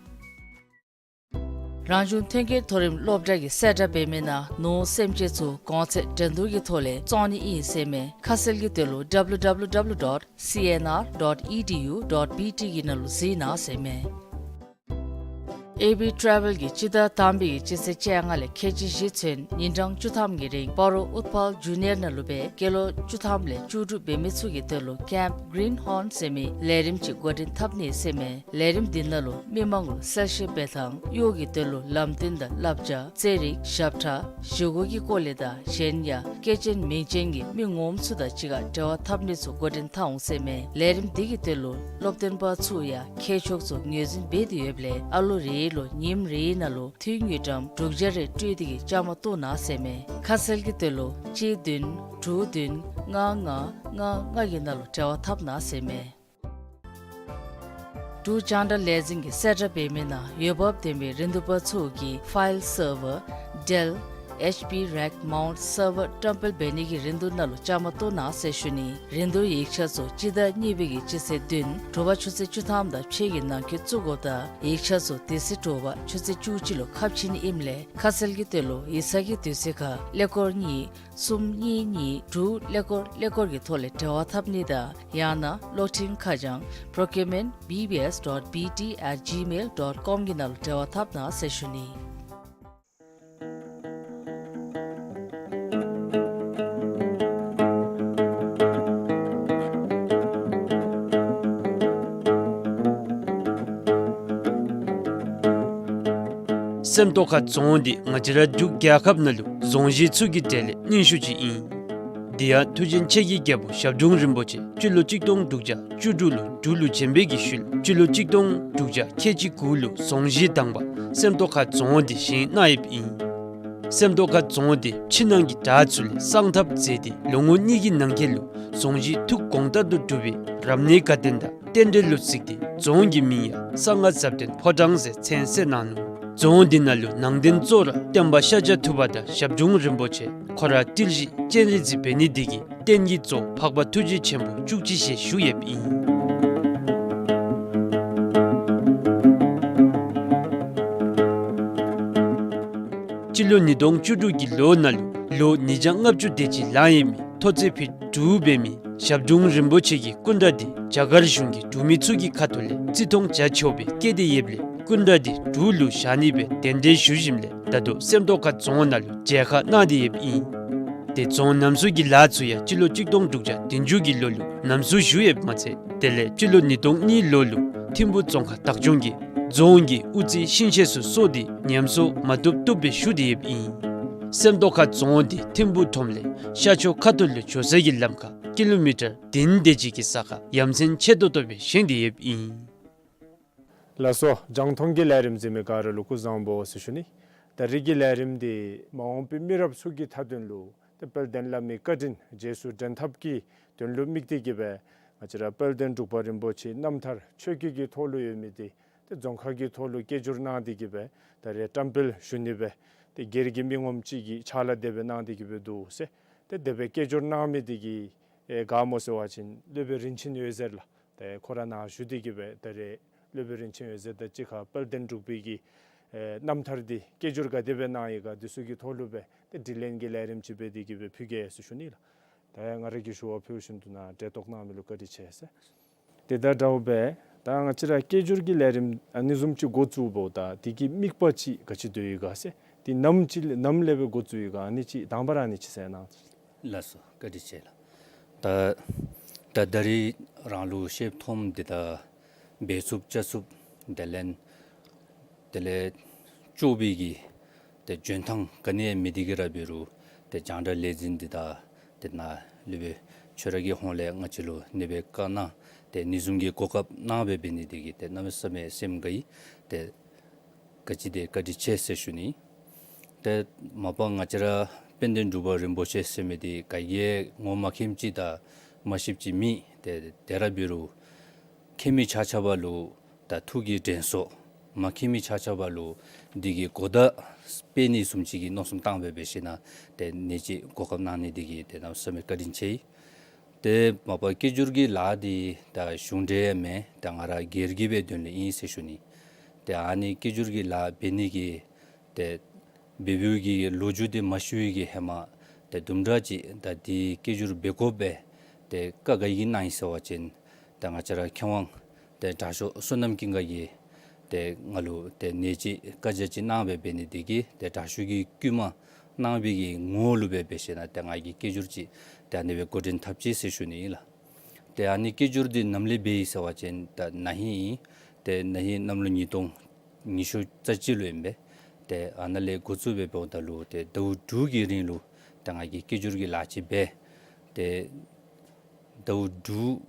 རང་བྱུང་ཐོན་སྐྱེད་མཐོ་རིམ་སློབ་གྲྭ་གིས་གསལ་བསྒྲགས་འབད་མི་ནང་ནོར་སེམས་ཅན་ཚུ་གོང་ཚད་འགྲན་བསྡུར་གྱི་ཐོག་ལས་བཙོང་ནི་ཨིན་ཟེར་མས། ཁ་གསལ་གྱི་དོན་ལུ W W W dot C N R dot E D U dot B T གི་ནང་ལུ་གཟིགས་གནང་ཟེར་མས། ཨེ་བི་ཊ་རེ་ཝེལ་གྱིས་སྤྱི་ཟླ་དང་པའི་གི་སྤྱི་ཚེས་བཅོ་ལྔ་ལས་ཁལ་གཅིག་བཞི་ཚུན་ཉིན་གྲངས་བཅུ་ཐམ་གྱི་རིང་སྤ་རོ་ཨུཏྤལ་ཇུ་ནི་ཡར་ནང་ལུ་སྦེ་སྐྱེས་ལོ་བཅུ་ཐམ་ལས་བཅུ་དྲུག་འབད་མི་ཚུ་གི་དོན་ལུ་Camp Greenhorn ཟེར་མི་ལས་རིམ་ཅིག་འགོ་འདྲེན་འཐབ་ནི་ཟེར་མས། ལས་རིམ་འདི་ནང་ལུ་མི་མང་ལུ་གསལ་བཤད་འབད་ཐངས་གཡོག་གི་དོན་ལུ་ལམ་སྟོན་དང་བསླབ་བྱ་རྩེད་རིགས་ཞབས་ཁྲ་བཞེས་སྒོ་གི་སྐོར་ལས་དང་གཞན་ཡང་སྐྱེས་ཆེན་མིང་ཅན་གྱི་མི་ངོམ་ཚུ་དང་གཅིག་ཁར་འབྲེལ་བ་འཐབ་ནི་ཚུ་འགོ་འདྲེན་འཐབ་འོང་ཟེར་མས། ལས་རིམ་འདི་གི་དོན་ལུ་སློབ་སྟོན་པ་ཚུ་ཡང་མཁས་མཆོག་ཚུ་ངོས་འཛིན་འབད་དེ་ཡོདཔ་ལས་ཨ་ལོ་རེ་ལུ་ཉིནམ་རེའི་ནང་ལུ་འཐུས་དངུལ་ཀྲམ་དྲུག་བརྒྱ་རེ་སྤྲོད་དེ་གིས་བཅའ་མར་གཏོགས་གནང་ཟེར་མས། ཁ་གསལ་གྱི་དོན་ལུ་གཅིག་བདུན་དྲུག་བདུན་ལྔ་ལྔ་ལྔ་ལྔ་གི་ནང་ལུ་འབྲེལ་བ་འཐབ་གནང་ཟེར་མས། འབྲུག་རྒྱང་བསྒྲགས་ལས་འཛིན་གྱིས་གསལ་བསྒྲགས་འབད་མི་ནང་འོས་འབབ་ལྡན་པའི་རིན་བསྡུར་པ་ཚུ་གིས་ཕའིལ་སར་ཝར་Dell H P Rack Mount Server བཀྲམ་སྤེལ་འབད་ནི་གི་རིན་བསྡུར་ནང་ལུ་བཅའ་མར་གཏོགས་གནང་ཟེར་ཞུ་ནི། རིན་བསྡུར་ཡིག་ཆ་ཚུ་སྤྱི་ཟླ་གཉིས་པའི་གི་སྤྱི་ཚེས་བདུན་དྲོ་པ་ཆུ་ཚོད་བཅུ་ཐམ་དང་ཕྱེད་ཀྱི་ནང་འཁོད་བཙུགས་དགོཔ་ད་ཡིག་ཆ་ཚུ་དེ་ཚེ་དྲོ་པ་ཆུ་ཚོད་བཅུ་གཅིག་ལུ་ཁ་ཕྱེ་ནི་ཨིནམ་ལས་ཁ་གསལ་གྱི་དོན་ལུ་ཡིག་ཚང་གི་དུས་ཚོད་ཁར་ཀླད་ཀོར་གཉིས་གསུམ་གཉིས་གཉིས་དྲུག་ཀླད་ཀོར་ཀླད་ཀོར་གྱི་ཐོག་ལས་འབྲེལ་བ་འཐབ་ནི་དང་ཡང་ན་གློག་འཕྲིན་ཁ་བྱང་procurement B B S dot B T at gmail dot com གི་ནང་ལུ་འབྲེལ་བ་འཐབ་གནང་ཟེར་ཞུ་ནི། སེམས་རྟོགས་ཁ་རྫོང་འདི་ང་བཅས་ར་འབྲུག་རྒྱལ་ཁབ་ནང་ལུ་རྫོང་གཞི་ཚུ་གི་གྲས་ལས་རྙིང་ཤོས་ཅིག་ཨིན། དེ་ཡང་མཐུ་ཆེན་ཆེ་གི་རྒྱལ་པོ་ཞབས་དྲུང་རིན་པོ་ཆེ་སྤྱི་ལོ་གཅིག་སྟོང་དྲུག་བརྒྱ་བཅུ་དྲུག་ལུ་འབྲུག་ལུ་བྱོན་པའི་གི་ཤུལ་སྤྱི་ལོ་གཅིག་སྟོང་དྲུག་བརྒྱ་ཁལ་གཅིག་དགུ་ལུ་རྫོང་གཞི་དང་པ་སེམས་རྟོགས་ཁ་རྫོང་འདི་བཞེངས་གནང་ཡོདཔ་ཨིན། སེམས་རྟོགས་ཁ་རྫོང་འདི་ཕྱི་ནང་གི་བྲག་ཚུ་ལས་གསང་ཐབས་མཛད་དེ་ལོ་ངོ་གཉིས་ཀྱི་ནང་འཁོད་ལུ་རྫོང་གཞི་ཐུགས་དགོངས་ལྟར་དུ་གྲུབ་པའི་རབ་གནས་དགའ་སྟོན་དང་རྟེན་འབྲེལ་ལུ་གཟིགས་ཏེ་རྫོང་གི་མིང་ཡང་གསང་སྔགས་ཟབ་དོན་ཕོ་བྲང་ཟེར་མཚན་གསོལ་གནང་ནུག། རྫོང་འདི་ནང་ལུ་ནང་རྟེན་གཙོ་བོ་ར་སྟོན་པ་ཤཱཀྱ་ཐུབ་པ་དང་ཞབས་དྲུང་རིན་པོ་ཆེ་ཁོ་ར་ཏིལ་བཞི་སྤྱན་རས་གཟིགས་འབད་ནི་འདི་གིས་རྟེན་གྱི་གཙོ་བོ་འཕགས་པ་ཐུགས་རྗེ་ཆེན་པོ་བཅུ་གཅིག་ཞལ་བཞུགས་ཡོདཔ་ཨིན། སྤྱི་ལོ་ཉིས་སྟོང་བཅུ་དྲུག་གི་ལོ་ནང་ལུ་ལོ་ཉིས་བརྒྱ་ལྔ་བཅུ་དེ་ཅིག་ལང་ཡོད་མི་མཐོ་ཚད་ཕིཊ་དྲུག་འབད་མི་ཞབས་དྲུང་རིན་པོ་ཆེ་གི་སྐུ་འདྲ་འདི་རྒྱ་གར་གཞུང་གིས་འབྲུག་མི་ཚུ་གི་ཁ་ཐུག་ལས་བརྩི་མཐོང་བྱ་ཆོག་པའི་བཀོད་དེ་ཡོདཔ་ལས་སྐུ་འདྲ་འདི་འབྲུག་ལུ་བཞག་ནི་སྦེ་གདན་འདྲེན་ཞུ་ཞིནམ་ལས་ད་ལྟོ་སེམས་རྟོགས་ཁ་རྫོང་ནང་ལུ་མཇལ་ཁ་གནང་སྟེ་ཡོདཔ་ཨིན། ཏེ་རྫོང་རྣམ་གསུམ་གྱི་ལཱ་ཚུ་ཡང་སྤྱི་ལོ་གཅིག་སྟོང་དྲུག་བརྒྱ་བདུན་ཅུ་གི་ལོ་ལུ་རྣམ་གསུམ་ཞུ་ཡོདཔ་མ་ཚད་དེ་ལས་སྤྱི་ལོ་ཉིས་སྟོང་གཉིས་ལོ་ལུ་ཐིམ་ཕུག་རྫོང་ཁག་བདག་སྐྱོང་གིས་རྫོང་གི་དབུ་རྩེ་ཤིང་ཤེད་ཚུ་སོར་ཏེ་ཉམས་གསོ་མ་བཏུབ་བཏུབ་སྦེ་ཞུ་སྟེ་ཡོདཔ་ཨིན། སེམས་རྟོགས་ཁ་རྫོང་འདི་ཐིམ་ཕུག་ཁྲོམ་ལས་ཤར་ཕྱོགས་ཁ་ཐུག་ལུ་འགྱོ་ས་གི་ལམ་ཁར་ཀི་ལོ་མི་ཊར་བདུན་དེ་ཅིག་གི་ས་ཁར་ཡ་མཚན་ཆེ་ཏོག་ཏོ་སྦེ་བཞེངས་ཏེ་ཡོདཔ་ཨིན། ལགས་སོ། རྒྱང་མཐོང་གི་ལས་རིམ་གཟིགས་མི་ག་ར་ལུ་སྐུ་གཟུགས་བཟང་པོ་ཟེར་ཞུ་ནི། ད་རིས་ཀྱི་ལས་རིམ་འདི་མ་འོངས་པའི་མི་རབས་ཚུ་གི་མཐའ་དོན་ལུ་ཏེ་དཔལ་ལྡན་བླ་མའི་བཀའ་དྲིན་རྗེས་སུ་དྲན་ཐབས་ཀྱི་དོན་ལུ་དམིགས་ཏེ་གི་སྦེ་ང་བཅས་ར་དཔལ་ལྡན་འབྲུག་པ་རིན་པོ་ཆེའི་རྣམ་ཐར་ཆོས་བརྒྱུད་ཀྱི་ཐོག་ལུ་ཡོད་མི་འདི་ཏེ་རྫོང་ཁ་གི་ཐོག་ལུ་སྐད་སྒྱུར་གནང་སྟེ་གི་སྦེ་ད་རེས་བཀྲམ་སྤེལ་ཞུ་ནི་སྦེ་ཏེ་སྒེར་གྱི་མི་ངོམ་ཅིག་གི་ཕྱག་ལཱ་དེ་སྦེ་གནང་སྟེ་གི་སྦེ་འདུག་ཟེར། ཏེ་དེ་སྦེ་སྐད་སྒྱུར་གནང་མི་འདི་གིས་ཨེ་ག་སྨོ་ཟེར་བ་ཅིན་སློབ་དཔོན་རིན་ཆེན་འོད་ཟེར་ལགས། ཏེ་ཁོ་ར་ནཱ་བཞུགས་ཏེ་གི་སྦེ་ད་རེས་སློབ་དཔོན་རིན་ཆེན་འོད་ཟེར་དང་གཅིག་ཁར་དཔལ་ལྡན་འབྲུག་པའི་གི་ཨེ་རྣམ་ཐར་འདི་སྐད་སྒྱུར་ག་དེ་སྦེ་གནང་ཡི་ག་འདི་ཚུ་གི་ཐོག་ལུ་སྦེ་ཏེ་དྲི་ལན་གྱི་ལས་རིམ་ཅིག་འབད་དེ་གི་སྦེ་ཕུལ་གེ་ཟེར་ཞུ་ནི་ལགས། ད་ང་ར་གིས་ཞུ་བ་ཕུལ་བཞིན་དུ་ནཱ་གྲལ་གཏོགས་གནང་མི་ལུ་བཀའ་དྲིན་ཆེ་ཟེར། ཏེ་ད་འདྲཝ་སྦེ་ད་ང་བཅས་ར་སྐད་སྒྱུར་གྱི་ལས་རིམ་ཨ་ནི་བཟུམ་ཅིག་འགོ་བཙུགས་འབདཝ་ད་དེ་གི་དམིགས་པ་ཅིག་ག་ཅི་སྡོད་ཡི་ག་ཟེར། ཏེ་ནམ་ཅིག་ལས་ནམ་ལས་སྦེ་འགོ་བཙུགས་ཡི་ག་ཨ་ནི་ཅིག་དང་པ་ར་ཨ་ནི་ཅིག་གསལ་གནང་། ལགས་སོ། བཀའ་དྲིན་ཆེ་ལགས། ད་ད་ད་རིས་རང་ལུ་ཤེསཔ་མཐོངམ་འདི་ད་འབད་ཚུགསཔ་བཅའ་ཚུགསཔ་དེ་ལས་དེ་ལས་སྐྱོབ་པའི་གི་ཏེ་འཇོན་ཐངས་ག་ནི་ཡང་མེད་དེ་གི་ར་འབད་རུང་ཏེ་རྒྱང་བསྒྲགས་ལས་འཛིན་འདི་དང་ཏེ་ནཱ་སློབ་དཔོན་ཁྱོད་ར་གི་ཧོངས་ལས་ང་བཅས་ལུ་ཨ་ནི་སྦེ་བཀའ་གནང་ཏེ་ཨ་ནི་བཟུམ་གྱི་གོ་སྐབས་གནང་སྦེ་འབད་ནི་འདི་གིས་ཏེ་གནམ་མེད་ས་མེད་སེམས་དགའ་ཡི། ཏེ་ག་ཅི་དེ་བཀའ་དྲིན་ཆེ་ཟེར་ཞུ་ནི། ཏེ་མ་པ་ང་བཅས་ར་དཔལ་ལྡན་འབྲུག་པ་རིན་པོ་ཆེ་ཟེར་མི་འདི་ག་གིས་ངོ་མ་མཁྱེནམ་ཅིག་དང་མ་ཤེསཔ་ཅིག་མེད། ཏེ་དེ་ར་འབད་རུང་མཁྱེན་མི་ཆ་ཁྱབ་ལུ་ད་ཐུགས་ཀྱི་དྲན་གསོ། མ་མཁྱེན་མི་ཆ་ཁྱབ་ལུ་འདི་གི་གོ་བརྡ་སྤེལ་ནི་བཟུམ་ཅིག་གི་མནོ་བསམ་བཏང་སྦེ་འབད་ཞིནམ་ཏེ་ཨ་ནི་ཅིག་གོ་སྐབས་གནང་ནི་འདི་གིས་ཏེ་གནམ་མེད་ས་མེད་བཀའ་དྲིན་ཆེ་ཡི། ཏེ་མ་པ་སྐད་སྒྱུར་གྱི་ལཱ་འདི་ད་གཞུང་འབྲེལ་མེན། ད་ང་ར་སྒེར་གྱི་སྦེ་དོན་ལས་ཨིན་ཟེར་ཞུ་ནི། ཏེ་ཨ་ནི་སྐད་སྒྱུར་གྱི་ལཱ་འབད་ནི་གི་ཏེ་འབད་བའི་གི་ལོ་རྒྱུས་འདི་མ་ཞུ་བའི་གི་ཧེ་མ་ཏེ་དུམ་གྲ་ཅིག་ད་འདི་སྐད་སྒྱུར་འབད་དགོ་པས། ཏེ་བཀའ་ག་གིས་གནང་ཡི་ཟེར་བ་ཅིན་ཏེ་ང་བཅས་ར་མཁས་དབང་ཏེ་དྲག་ཤོས་བསོད་ནམས་ཀུན་དགའ་གིས་ཏེ་ང་ལུ་ཏེ་ཨ་ནི་ཅིག་བཀའ་རྒྱ་ཅིག་གནང་སྦེ་འབད་ནི་འདི་གིས་ཏེ་དྲག་ཤོས་ཀྱིས་བསྐུལ་མ་གནང་བའི་གི་ངོ་ལུ་སྦེ་འབད་ཞིནམ་ཏེ་ང་གིས་སྐད་སྒྱུར་ཅིག་ཏེ་ཨ་ནི་སྦེ་འགོ་འདྲེན་འཐབ་ཅི་ཟེར་ཞུ་ནི་ཨིན་ལགས། ཏེ་ཨ་ནི་སྐད་སྒྱུར་འདི་ནམ་ལས་འབད་ཡི་ཟེར་བ་ཅིན་ད་ན་ཧིང་ཨིན། ཏེ་ན་ཧིང་གནམ་ལོ་ཉིས་སྟོང་ཉི་ཤུ་རྩ་གཅིག་ལུ་ཨིན་པས། ཏེ་ཨ་ནཱ་ལས་འགོ་བཙུགས་སྦེ་འབདཝ་ད་ལུ་ཏེ་ཟླཝ་དྲུག་གི་རིང་ལུ་ཏེ་ང་གིས་སྐད་སྒྱུར་གྱི་ལཱ་ཅིག་འབད། ཏེ་ཟླཝ་དྲུག་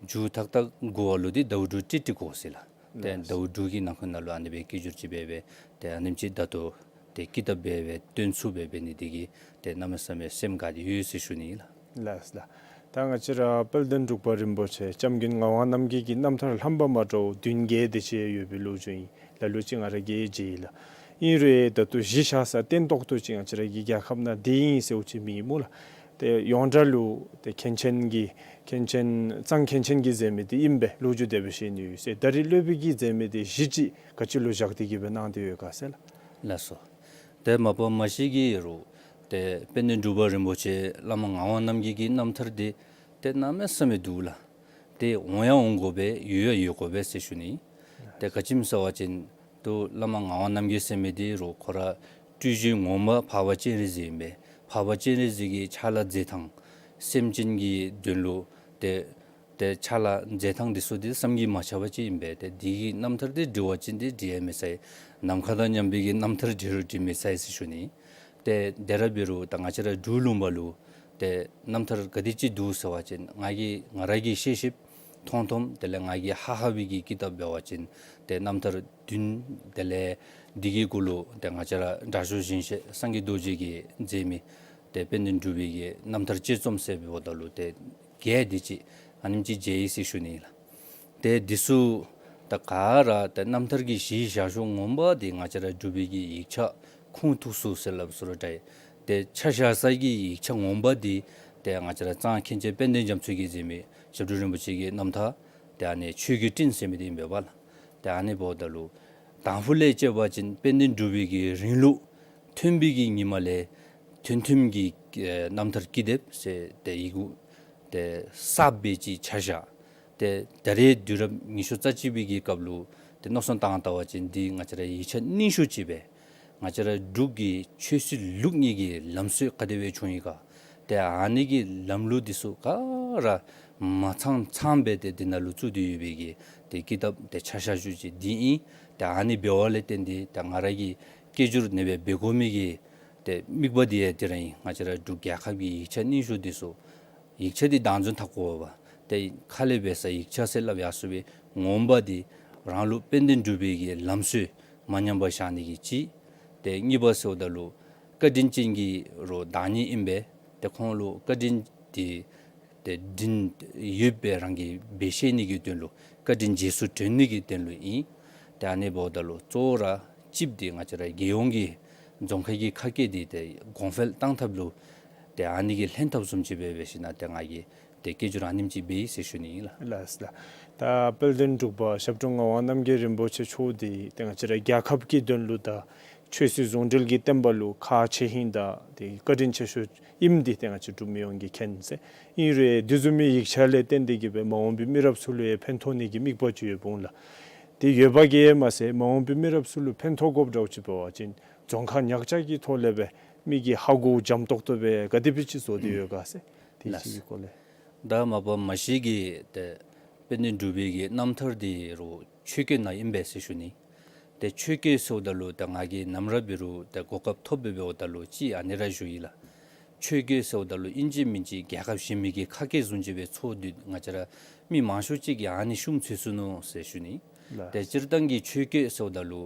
མཇུག་ཏག་ཏག་འགོར་བ་ལུ་འདི་ཟླཝ་དྲུག་ཏིག་ཏིག་འགོར་ཟེར་ལགས། ཏེ་ལགས། ཟླཝ་དྲུག་གི་ནང་འཁོད་ནང་ལུ་ཨ་ནི་སྦེ་སྐད་སྒྱུར་ཅིག་འབད་སྦེ་ཏེ་ཨ་ནེམ་ཅིག་ད་ལྟོ་ཏེ་ཀི་ཏབ་འབད་སྦེ་སྟོན་ཚུགས་སྦེ་འབད་ནི་འདི་གིས་ཏེ་གནམ་མེད་ས་མེད་སེམས་དགའ་སྟེ་ཡོད་ཟེར་ཞུ་ནི་ལགས། ལགས་ལགས། ད་ང་བཅས་ར་དཔལ་ལྡན་འབྲུག་པ་རིན་པོ་ཆེ་བྱམས་མགོན་ངག་དབང་རྣམ་རྒྱལ་གྱི་རྣམ་ཐར་ལྷམ་པ་མ་འདྲཝ་བདུན་བརྒྱད་དེ་ཅིག་ཡོད་པའི་ལོ་རྒྱུས་ཨིན། ལ་ལུ་ཅིག་ང་ར་གིས་མཇལ་ཡི་ལགས། ཨིན་རུང་ད་ལྟོ་གཞི་བཞག་ས་བརྟན་ཏོག་ཏོ་ཅིག་ང་བཅས་ར་གི་རྒྱལ་ཁབ་ནང་འདི་ཨིན་ཟེརཝ་ཅིག་མེད་སྨོ་ལགས། ཏེ་ཡོངས་གྲགས་ལུ་ཏེ་མཁན་ཆེན་གྱིས་མཁན་ཆེན་གཙང་མཁན་ཆེན་གྱིས་མཛད་མི་འདི་ཨིན་པས། ལོ་རྒྱུས་དེ་སྦེ་བཤད་ནི་ཡོད་ཟེར། ད་རིས་སློབ་དཔོན་གྱིས་མཛད་མི་འདི་གཞི་ཅིག་ག་ཅི་ལུ་བཞག་སྟེ་གི་སྦེ་གནང་སྟེ་ཡོད་ག་ཟེར་ལགས། ལགས་སོ། ཏེ་མ་པ་མ་གཞི་གི་རུང་ཏེ་དཔལ་ལྡན་འབྲུག་པ་རིན་པོ་ཆེ་བླ་མ་ངག་དབང་རྣམ་རྒྱལ་གྱི་རྣམ་ཐར་འདི་ཏེ་གནམ་མེད་ས་མེད་འདུག་ལགས། ཏེ་འོང་ཡང་འོང་དགོ་པས། ཡོད་ཡང་ཡོད་དགོ་པས་ཟེར་ཞུ་ནི། ཏེ་ག་ཅི་སྨོ་ཟེར་བ་ཅིན་ཏེ་བླ་མ་ངག་དབང་རྣམ་རྒྱལ་ཟེར་མི་འདི་རུང་ཁོ་ར་སྤྲུལ་གཞི་ངོ་མ་འཕགས་པ་སྤྱན་རས་གཟིགས་ཨིན་པས། འཕགས་པ་སྤྱན་རས་གཟིགས་ཀྱི་ཕྱག་ལཱ་མཛད་ཐངས་སེམས་ཅན་གྱི་དོན་ལུ་ཏེ་ ཏེ་ཕྱག་ལཱ་མཛད་ཐངས་འདི་ཚུ་འདི་བསམ་གྱིས་མ་ཁྱབ་པ་ཅིག་ཨིན་པས། ཏེ་འདི་གི་རྣམ་ཐར་འདི་འབྲི་བ་ཅིན་འདི་འབྲི་ཡང་མི་ཚར་ཡི། ནམ་མཁའ་དང་མཉམ་པའི་གི་རྣམ་ཐར་འབྲི་རུང་འབྲི་མི་ཚར་ཡི་ཟེར་ཞུ་ནི། ཏེ་དེ་ར་འབད་རུང་ད་ང་བཅས་ར་འབྲུག་ལུང་པ་ལུ་ཏེ་རྣམ་ཐར་ག་དེ་ཅིག་འདུག་ཟེར་བ་ཅིན་ང་གིས་ང་ར་གིས་ཤེས་ཤེསཔ་མཐོང་མཐོངམ་དེ་ལས་ང་གིས་ཧ་ཧ་བའི་གི་ཀི་དེབ་འབད་བ་ཅིན་ཏེ་རྣམ་ཐར་བདུན། དེ་ལས་འདི་གི་གུ་ལུ་ཏེ་ང་བཅས་ར་དྲག་ཤོས་ཞིང་གཤེགས་སངས་རྒྱས་རྡོ་རྗེ་གིས་མཛད་མི་ཏེ་དཔལ་ལྡན་འབྲུག་པའི་གི་རྣམ་ཐར་དཔྱད་རྩོམ་ཟེར་འབདཝ་ད་ལུ་ཏེ་བརྒྱད་དེ་ཅིག་ཨ་ནེམ་ཅིག་མཇལ་ཡི་ཟེར་ཞུ་ནི་ལགས། ཏེ་འདི་ཚུ་ད་ག་ར་ཏེ་རྣམ་ཐར་གྱི་གཞི་བཞག་ཤོས་ངོ་མ་འདི་ང་བཅས་ར་འབྲུག་པའི་གི་ཡིག་ཆ་ཁུངས་ཐུག་ཚུ་ཟེར་སླབ་སུ་ར་འདྲ་ཡི། ཏེ་ཆ་བཞག་ས་གི་ཡིག་ཆ་ངོ་མ་འདི་ཏེ་ང་བཅས་ར་གཙང་མཁན་ཆེན་དཔལ་ལྡན་རྒྱ་མཚོ་གིས་མཛད་མི་ཞབས་དྲུང་རིན་པོ་ཆེ་གི་རྣམ་ཐར་ཏེ་ཨ་ནི་ཆོས་ཀྱི་སྤྲིན་ཟེར་མི་འདི་ཨིན་པས་ལགས། ཏེ་ཨ་ནི་འབདཝ་ད་ལུ་དང་ཕུ་ལས་དཔྱད་པ་ཅིན་དཔལ་ལྡན་འབྲུག་པའི་གི་རིང་ལུགས་ཐོན་པའི་གི་ཉིནམ་ལས་ཐོན་ཐོནམ་གྱི་ཨེ་རྣམ་ཐར་ཀི་དེབ་ཟེར་ཏེ་ཡི་གུ་ཏེ་གསརཔ་སྦེ་ཅིག་ཆ་བཞག། ཏེ་ད་རེས་དུས་རབས་ཉི་ཤུ་རྩ་གཅིག་པའི་གི་སྐབས་ལུ་ཏེ་མནོ་བསམ་བཏང་བལྟ་བ་ཅིན་འདི་ང་བཅས་ར་ཡིག་ཆ་རྙིང་ཤོས་ཅིག་སྦེ་ང་བཅས་ར་འབྲུག་གི་ཆོས་སྲིད་ལུགས་གཉིས་ཀྱི་ལམ་སྲོལ་ག་དེ་སྦེ་བྱུང་ཡི་ག། ཏེ་ཨ་ནི་གི་ལམ་ལུགས་འདི་ཚུ་ག་ར་མ་ཚང་ཚང་སྦེ་ཏེ་འདི་ནང་ལུ་བཙུགས་ཏེ་ཡོད་པའི་གི་ཏེ་ཀི་དེབ་ཏེ་ཆ་བཞག་ཤོས་ཅིག་འདི་ཨིན། ཏེ་ཨ་ནི་འབདཝ་ལས་བརྟེན་ཏེ་ཏེ་ང་ར་གིས་སྐད་སྒྱུར་ཨ་ནི་སྦེ་འབད་དགོ་མི་གི་ཏེ་དམིགས་པ་འདི་ཡང་དེ་ར་ཨིན། ང་བཅས་ར་འབྲུག་རྒྱལ་ཁབ་ཀྱི་ཡིག་ཆ་རྙིང་ཤོས་འདི་ཚུ་ཡིག་ཆ་འདི་བདག་འཛིན་འཐབ་དགོ་པས། ཏེ་ཁ་ལས་འབད་ས་ཡིག་ཆ་ཟེར་སླབ་ཡར་སོང་བའི་ངོ་མ་འདི་རང་ལུགས་དཔལ་ལྡན་འབྲུག་པའི་གི་ལམ་སྲོལ་མ་ཉམས་པར་བཞག་ནི་གི་གཅིག། ཏེ་གཉིས་པ་ཟེརཝ་ད་ལུ་བཀའ་དྲིན་ཅན་གྱི་རོགས་བདག་ཉིད་ཨིན་པས། ཏེ་ཁོང་ལུ་བཀའ་དྲིན་འདི་ཏེ་དྲིན་ཡོདཔ་སྦེ་རང་གིས་འབད་ཤེས་ནི་གི་དོན་ལུ་བཀའ་དྲིན་རྗེས་སུ་དྲན་ནི་གི་དོན་ལུ་ཨིན། ཏེ་ཨ་ནི་འབདཝ་ད་ལུ་གཙོ་བོ་ར་གཅིགཔ་འདི་ང་བཅས་ར་རྒྱལ་ཡོངས་ཀྱི་རྫོང་ཁའི་གི་ཁ་སྐད་འདི་ཏེ་གོང་འཕེལ་གཏང་ཐབས་ལུ་ཏེ་ཨ་ནི་གི་ལྷན་ཐབས་བཟུམ་ཅིག་སྦེ་འབད་ཞིན་ན་ཏེ་ང་གིས་ཏེ་སྐད་སྒྱུར་ཨ་ནེམ་ཅིག་འབད་ཡི་ཟེར་ཞུ་ནི་ཨིན་ལགས། ལགས་ལགས། ད་དཔལ་ལྡན་འབྲུག་པ་ཞབས་དྲུང་ངག་དབང་རྣམ་རྒྱལ་རིན་པོ་ཆེ་མཆོག་འདི་ཏེ་ང་བཅས་ར་རྒྱལ་ཁབ་ཀྱི་དོན་ལུ་དང་ཆོས་སྲིད་ཟུང་འབྲེལ་གྱི་བསྟན་པ་ལུ་ཁག་ཆེ་ཧིང་དང་ཏེ་བཀའ་དྲིན་ཆེ་ཤོས་ཨིནམ་འདི་ཏེ་ང་བཅས་འབྲུག་མི་ཡོངས་ཀྱིས་མཁྱེན་ཟེར། ཨིན་རུང་དེ་བཟུམ་མའི་ཡིག་ཆ་ལས་བརྟེན་ཏེ་གིས་སྦེ་མ་འོངས་པའི་མི་རབས་ཚུ་ལུ་ཡང་ཕན་ཐོགས་ནི་གི་དམིགས་པ་ཅིག་ཡོདཔ་འོང་ལགས། དེ་ཡོད་པ་གིས་མ་ཚད་མ་འོངས་པའི་མི་རབས་ཚུ་ལུ་ཕན་ཐོགས་དགོཔ་འདྲཝ་ཅིག་འབད་བ་ཅིན་རྫོང་ཁ་ཉག་ཅག་གི་ཐོག་ལས་སྦེ་མི་གི་ཧ་གོ་འཇམ་ཏོག་ཏོ་སྦེ་ག་དེ་སྦེ་ཅིག་བཟོ་སྟེ་ཡོད་ག་ཟེར། དེ་ཅིག་གི་སྐོར་ལས། ད་མ་པ་མ་གཞི་གི་ཏེ་དཔལ་ལྡན་འབྲུག་པའི་གི་རྣམ་ཐར་འདི་རོགས་ཆོས་སྐད་ནང་ཨིན་པས་ཟེར་ཞུ་ནི། ཏེ་ཆོས་སྐད་ཟེརཝ་ད་ལུ་ད་ང་གིས་ནམ་ར་འབད་རུང་ཏེ་གོ་སྐབས་ཐོབ་སྦེ་འབདཝ་ད་ལུ་ཅིག་ཨ་ནི་ར་ཞུ་ཡི་ལགས། ཆོས་སྐད་ཟེརཝ་ད་ལུ་ཨིན་ཅི་མིན་ཅི་རྒྱལ་ཁབ་གཞན་མི་གི་ཁ་སྐད་བཟུམ་ཅིག་སྦེ་ཚོར་དོ། ང་བཅས་ར་མི་མང་ཤོས་ཅིག་གིས་ཨ་ནི་ཤུམ་ཚོར་སོ་ནུག་ཟེར་ཞུ་ནི། ལགས། ཏེ་སྤྱིར་བཏང་གི་ཆོས་སྐད་ཟེརཝ་ད་ལུ་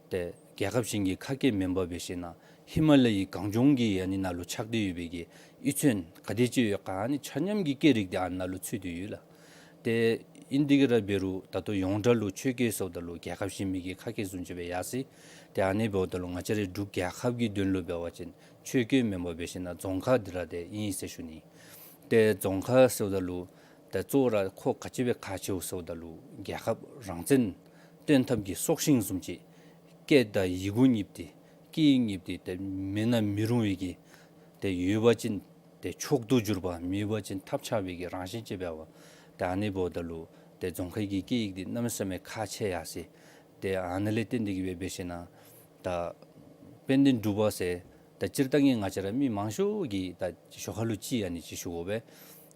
ཏེ་རྒྱལ་ཁབ་གཞན་གྱི་ཁ་སྐད་མེན་པར་འབད་ཞིན་ན་ཧི་མ་ལ་ཡའི་གངས་ལྗོངས་ཀྱི་ཨ་ནི་ནང་ལུ་ཆགས་ཏེ་ཡོད་པའི་གི་གཡུས་ཚན་ག་དེ་ཅིག་ཡོད་ག་ཨ་ནི་ཆ་མཉམ་གྱི་སྐད་རིགས་འདི་ཨ་ནཱ་ལུ་ཚུད་དེ་ཡོད་ལགས། ཏེ་ཨིན་ཏེ་གི་ར་འབད་རུང་ད་ལྟོ་ཡོངས་གྲགས་ལུ་ཆོས་སྐད་ཟེརཝ་ད་ལུ་རྒྱལ་ཁབ་གཞན་མི་གི་ཁ་སྐད་བཟུམ་ཅིག་སྦེ་ཡར་སོ་ཡི། ཏེ་ཨ་ནི་འབདཝ་ད་ལུ་ང་བཅས་རའི་འབྲུག་རྒྱལ་ཁབ་ཀྱི་དོན་ལུ་འབད་བ་ཅིན་ཆོས་སྐད་མེན་པར་འབད་ཞིན་ན་རྫོང་ཁ་འདི་ར་ཏེ་ཨིན་ཟེར་ཞུ་ནི། ཏེ་རྫོང་ཁ་ཟེརཝ་ད་ལུ་ཏེ་གཙོ་བོ་ར་ཁོ་ག་ཅི་སྦེ་ཁག་ཆེཝ་ཟེརཝ་ད་ལུ་རྒྱལ་ཁབ་རང་བཙན་སྟོན་ཐབས་ཀྱི་སྲོག་ཤིང་བཟུམ་ཅིག། སྐད་དང་ཡི་གུ་གཉིས་འདི་སྐད་ཡིག་གཉིས་འདི་ཏེ་མེད་ན་མི་རུང་བའི་གི་ཏེ་ཡོད་པ་ཅིན་ཏེ་མཆོག་ཏུ་གྱུར་པ་མེད་པ་ཅིན་ཐབས་ཆག་པའི་གི་རང་བཞིན་ཅིག་འབདཝ། ཏེ་ཨ་ནི་འབདཝ་ད་ལུ་ཏེ་རྫོང་ཁའི་གི་སྐད་ཡིག་འདི་གནམ་མེད་ས་མེད་ཁག་ཆེ་ཡར་སོ་ཡི། ཏེ་ཨ་ནི་ལས་བརྟེན་ཏེ་གིས་སྦེ་འབད་ཞིན་ན་ད་དཔལ་ལྡན་འབྲུག་པ་ཟེར་ད་སྤྱིར་བཏང་གི་ང་བཅས་ར་མི་མང་ཤོས་ཀྱིས་ད་ཞོར་ཁ་ལུ་ཅིག་ཨ་ནི་ཅིག་ཞུ་དགོ་པས།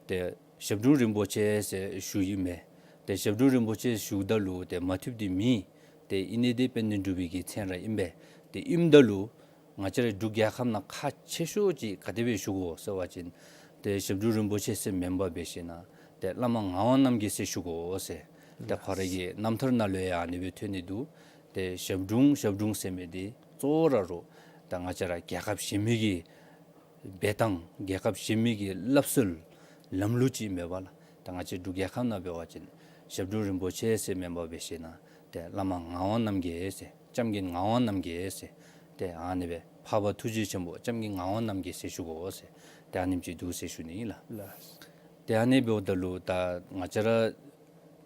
ཏེ་ཞབས་དྲུང་རིན་པོ་ཆེ་ཟེར་ཞུཝ་ཨིན་མས། ཏེ་ཞབས་དྲུང་རིན་པོ་ཆེ་ཞུཝ་ད་ལུ་ཏེ་མ་ཐུབ་འདི་མེད། ཏེ་ཨིན་ནི་འདི་དཔལ་ལྡན་འབྲུག་པའི་གི་མཚན་ར་ཨིན་པས། ཏེ་ཨིནམ་ད་ལུ་ང་བཅས་རའི་འབྲུག་རྒྱལ་ཁབ་ནང་ཁག་ཆེ་ཤོས་ཅིག་ག་དེ་སྦེ་ཞུ་དགོ་ཟེར་བ་ཅིན་ཏེ་ཞབས་དྲུང་རིན་པོ་ཆེ་ཟེར་མེན་པར་འབད་ཞིན་ན་ཏེ་བླ་མ་ངག་དབང་རྣམ་རྒྱལ་ཟེར་ཞུ་དགོ་ཟེར། ཏེ་ཁོ་རའི་གི་རྣམ་ཐར་ནང་ལུ་ཡང་ཨ་ནི་སྦེ་ཐོན་ནི་འདུག། ཏེ་ཞབས་དྲུང་ཞབས་དྲུང་ཟེར་མི་འདི་གཙོ་བོ་ར་རོགས་ད་ང་བཅས་ར་རྒྱལ་ཁབ་གཞན་མི་གི་འབད་ཐངས་རྒྱལ་ཁབ་གཞན་མི་གི་སླབ་སྲོལ་ལམ་ལུགས་ཅིག་མེན་པ་ལགས། ད་ང་བཅས་འབྲུག་རྒྱལ་ཁབ་ནང་འབད་བ་ཅིན་ཞབས་དྲུང་རིན་པོ་ཆེ་ཟེར་མེན་པར་འབད་ཞིན་ན་ཏེ་བླ་མ་ངག་དབང་རྣམ་རྒྱལ་ཟེར་བྱམས་མགོན་ངག་དབང་རྣམ་རྒྱལ་ཟེར་ཏེ་ཨ་ནི་སྦེ་འཕགས་པ་ཐུགས་རྗེ་ཆེན་པོ་བྱམས་མགོན་ངག་དབང་རྣམ་རྒྱལ་ཟེར་ཞུ་དགོ་ཟེར་ཏེ་ཨ་ནེམ་ཅིག་འདུག་ཟེར་ཞུ་ནི་ཨིན་ལགས། ལགས། ཏེ་ཨ་ནི་འབདཝ་ད་ལུ་ད་ང་བཅས་ར་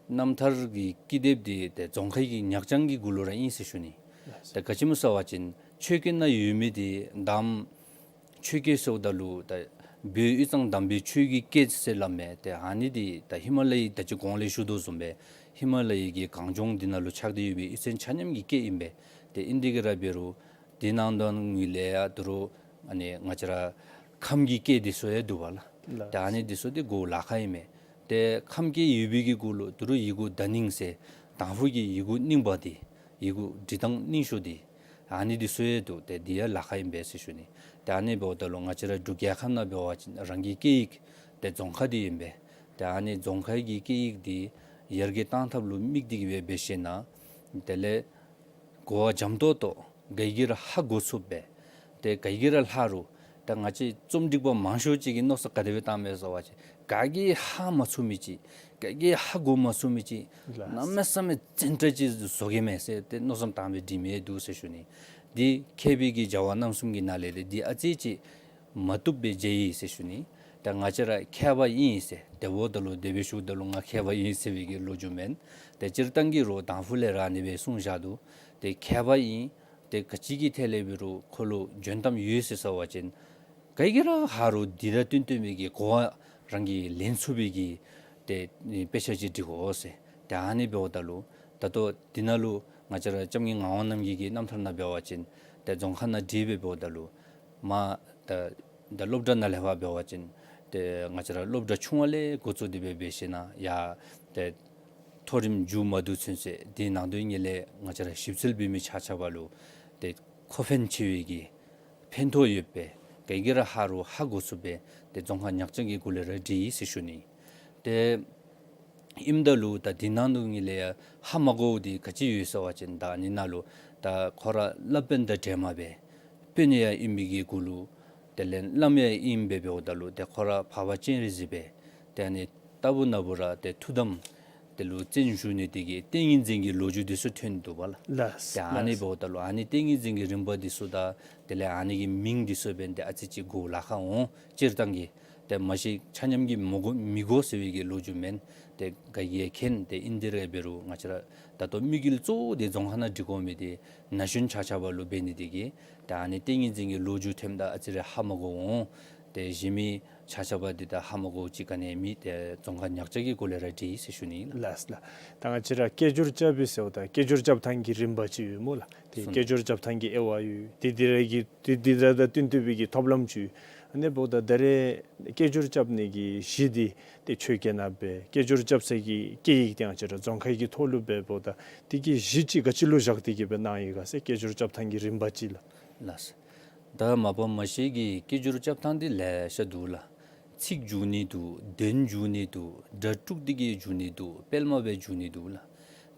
རྣམ་ཐར་གྱི་ཀི་དེབ་འདི་ཏེ་རྫོང་ཁའི་གི་ཉག་ཅང་གི་གུ་ལུ་ར་ཨིན་ཟེར་ཞུ་ནི། ལགས། ཏེ་ག་ཅི་སྨོ་ཟེར་བ་ཅིན་ཆོས་སྐད་ནང་ཡོད་མི་འདི་དང་ཆོས་སྐད་ཟེརཝ་ད་ལུ་ད་བོད་དབུས་གཙང་འདམ་པའི་ཆོས་ཀྱི་སྐད་ཟེར་སླབ་མས། ཏེ་ཨ་ནི་འདི་ད་ཧི་མ་ལ་ཡའི་ད་ཅི་གོང་ལས་ཞུ་དོ་བཟུམ་སྦེ་ཧི་མ་ལ་ཡའི་གི་གངས་ལྗོངས་འདི་ནང་ལུ་ཆགས་ཏེ་ཡོད་པའི་གཡུས་ཚན་ཆ་མཉམ་གྱི་སྐད་ཨིན་པས། ཏེ་ཨིན་ཏེ་གིས་ར་འབད་རུང་འདི་ནང་དོན་ངོས་ལས་ཡང་ད་རུང་ཨ་ནི་ང་བཅས་ར་ཁམས་ཀྱི་སྐད་འདི་ཚུ་ཡང་འདུག་པ་ལགས། ལགས། ཏེ་ཨ་ནི་འདི་ཚུ་འདི་གོ་ལཱ་ཁག་ཨིན་མས། ཏེ་ཁམས་སྐད་ཡོད་པའི་གི་གུ་ལུ་ཏི་རུ་ཡི་གུ་ད་ནིང་ཟེར་དང་ཕུ་གི་ཡི་གུ་རྙིང་པ་འདི་ཡི་གུ་འབྲི་སྟངས་རྙིང་ཤོས་འདི་ཨ་ནི་འདི་ཚུ་ཡང་འདུག། ཏེ་འདི་ཡང་ལཱ་ཁག་ཨིན་པས་ཟེར་ཞུ་ནི། ཏེ་ཨ་ནི་འབདཝ་ད་ལུ་ང་བཅས་ར་འབྲུག་རྒྱལ་ཁབ་ནང་འབད་བ་ཅིན་རང་གི་སྐད་ཡིག་ཏེ་རྫོང་ཁ་འདི་ཨིན་པས། ཏེ་ཨ་ནི་རྫོང་ཁ་གི་སྐད་ཡིག་འདི་ཡར་རྒྱས་གཏང་ཐབས་ལུ་དམིགས་ཏེ་གི་སྦེ་འབད་ཞིནམ་དེ་ལས་གོ་བ་འཇམ་ཏོག་ཏོ་ག་གིས་ར་ཧ་གོ་ཚུགསཔ་སྦེ་ཏེ་ག་གིས་ར་ལྷག་རུང་ད་ང་བཅས་རྩོམ་སྒྲིག་པ་མང་ཤོས་ཅིག་གིས་མནོ་བསམ་ག་དེ་སྦེ་བཏངམ་མས་ཟེར་བ་ཅིན་ག་གིས་ཧ་མ་ཚུགས་མི་ཅིག་ག་གིས་ཧ་གོ་མ་ཚུགས་མི་ཅིག་ལགས། གནམ་མེད་ས་མེད་བཙན་དྲག་ཅིག་བཟོ་གེ་མས་ཟེར་ཏེ་མནོ་བསམ་བཏང་སྦེ་འབྲི་མི་འདུག་ཟེར་ཞུ་ནི། འདི་མཁས་པའི་གི་བྱ་བ་རྣམ་གསུམ་གྱི་ནང་ལས་ཏེ་འདི་ཨ་ཙི་ཅིག་མ་བཏུབ་པའི་རྒྱུ་ཨིན་ཟེར་ཞུ་ནི། ད་ང་བཅས་ར་མཁས་པ་ཨིན་ཟེར་དེ་འབདཝ་ད་ལུ་དེ་སྦེ་ཞུཝ་ད་ལུ་ང་མཁས་པ་ཨིན་ཟེར་བའི་གི་ལོ་རྒྱུས་མེན། ཏེ་སྤྱིར་བཏང་གི་རོགས་དང་ཕུ་ལས་ར་ཨ་ནི་སྦེ་གསུངས་བཞག་འདུག། ཏེ་མཁས་པ་ཨིན། ཏེ་ག་ཅི་གི་ཐད་ལས་འབད་རུང་ཁོ་ལུ་འཇོན་ཐང་ཡོད་ཟེར་ཟེར་བ་ཅིན་ག་གིས་ར་ཧ་རུང་འདི་དང་བསྟུན་བསྟུན་མི་གི་གོ་བ་རང་གིས་ལེན་ཚུགས་པའི་གི་ཏེ་དཔེ་ཆ་ཅིག་འབྲི་དགོ་ཟེར། ཏེ་ཨ་ནི་འབདཝ་ད་ལུ་ད་ལྟོ་འདི་ནང་ལུ་ང་བཅས་ར་ལྕམ་གྱི་ངག་དབང་རྣམ་རྒྱལ་གྱི་རྣམ་ཐར་ནང་འབད་བ་ཅིན་ཏེ་རྫོང་ཁ་ནང་བྲིས་སྦེ་འབདཝ་ད་ལུ་མ་ད་ད་སློབ་གྲྭ་ནང་ལས་ཕར་འབད་བ་ཅིན་ཏེ་ང་བཅས་ར་སློབ་གྲྭ་ཆུང་བ་ལས་འགོ་བཙུགས་ཏེ་སྦེ་འབད་ཞིནམ་ཡར་ཏེ་མཐོ་རིམ་མཇུག་མ་བསྡུ་ཚུན་ཚོད་དེ་ནང་དོན་གཉིས་ལས་ང་བཅས་ར་ཞིབ་འཚོལ་འབད་མི་ཆ་ཁྱབ་ལུ་ཏེ་མཁོ་ཕན་ཆེ་བའི་གི་ཕན་ཐོགས་ཡོད་པས། ག་གིས་ར་ཧ་རུང་ཧ་གོ་ཚུགས་པའི་ཏེ་རྫོང་ཁ་ཉག་ཅིག་གི་གུ་ལས་ར་བྲིས་ཡི་ཟེར་ཞུ་ནི། ཏེ་ཨིནམ་ད་ལུ་ད་འདི་ནང་དོན་གཉིས་ལས་ཡང་ཧ་མ་གོཝ་འདི་ག་ཅི་ཡོད་ཟེར་བ་ཅིན་ད་ཨ་ནི་ནང་ལུ་ད་ཁོ་ར་བསླབ་དཔོན་དང་འདྲེས་མ་སྦེ་དཔོན་ཡང་ཨིན་པའི་གི་གུ་ལུ་དེ་ལས་བླམ་ཡང་ཨིནམ་སྦེ་འབདཝ་ད་ལུ་ཏེ་ཁོ་ར་འཕགས་པ་སྤྱན་རས་གཟིགས་སྦེ་ཏེ་ཨ་ནི་ལྟ་བུ་ན་བུ་ར་ཏེ་ཐུགས་དམ་དེ་ལུ་བརྩོན་བཞུགས་ནི་དེ་གིས་ཏིང་ངེ་འཛིན་གྱི་ལོ་རྒྱུས་འདི་ཚུ་ཐོན་འདུག་པ་ལགས། ལགས། ཏེ་ཨ་ནི་ལགས། འབདཝ་ད་ལུ་ཨ་ནི་ཏིང་ངེ་འཛིན་གྱི་རིམ་པ་འདི་ཚུ་དང་དེ་ལས་ཨ་ནི་གི་མིང་འདི་ཚུ་འབདན་ཏེ་ཨ་ཙི་ཅིག་གོ་ལཱ་ཁག་འོང་། སྤྱིར་བཏང་གི་ཏེ་མ་གཞི་ཆ་མཉམ་གྱིས་མི་གོ་མི་གོ་ཟེར་བའི་གི་ལོ་རྒྱུས་མེན། ཏེ་ག་གིས་མཁྱེན། ཏེ་ཨིན་དེ་ར་འབད་རུང་ང་བཅས་ར་ད་ལྟོ་དམིགས་ཡུལ་གཙོ་བོ་འདི་རྫོང་ཁ་ནང་བྲི་དགོ་མི་འདི་ན་གཞོན་ཆ་ཁྱབ་ལུ་འབད་ནི་དེ་གིས་ཏེ་ཨ་ནི་ཏིང་ངེ་འཛིན་གྱི་ལོ་རྒྱུས་ཐོནམ་ད་ཨ་ཙི་རེ་ཧ་མ་གོ་འོང་། ཏེ་གཞན་མི་ཆ་ཁྱབ་འདི་ད་ཧ་མ་གོཝ་ཅིག་ག་ནི་མེད། ཏེ་རྫོང་ཁ་ཉག་ཅིག་གི་གུ་ལས་ར་བྲིས་ཡི་ཟེར་ཞུ་ནི་ལགས། ལགས་ལགས། ད་ང་བཅས་ར་སྐད་སྒྱུར་རྐྱབ་པའི་ཟེརཝ་ད་སྐད་སྒྱུར་རྐྱབ་ཐངས་ཀྱི་རིམ་པ་ཅིག་ཡོད་སྨོ་ལགས། ཏེ་སོ་སྐད་སྒྱུར་རྐྱབ་ཐངས་ཀྱི་དབྱེ་བ་ཡོད། ཏེ་འདི་ར་གི་ཏེ་འདི་ར་དང་བསྟུན་བསྟུན་པའི་གི་ཐབས་ལམ་ཅིག་ཡོད། ཨ་ནི་འབདཝ་ད་ད་རེས་སྐད་སྒྱུར་རྐྱབ་ནི་གི་གཞི་འདི་ཏེ་ཆོས་སྐད་ནང་སྦེ་སྐད་སྒྱུར་རྐྱབ་ས་གི་སྐད་ཡིག་འདི་ང་བཅས་ར་རྫོང་ཁ་གི་ཐོག་ལུ་སྦེ་འབདཝ་ད་དེ་གི་གཞི་ཅིག་ག་ཅི་ལུ་བཞག་སྟེ་གི་སྦེ་གནང་ཡི་ག་ཟེར། སྐད་སྒྱུར་རྐྱབ་ཐངས་ཀྱི་རིམ་པ་ཅིག་ལགས། ལགས། ད་མ་པ་མ་ཤེས་ཀྱི་སྐད་སྒྱུར་རྐྱབ་ཐངས་འདི་ལེ་ཤ་འདུག་ལགས། ཚིག་འཇུག་ནི་འདུག། དོན་འཇུག་ནི་འདུག། སྒྲ་དཀྲུགས་ཏེ་གི་འཇུག་ནི་འདུག། སྤེལ་མ་སྦེ་འཇུག་ནི་འདུག་ལགས།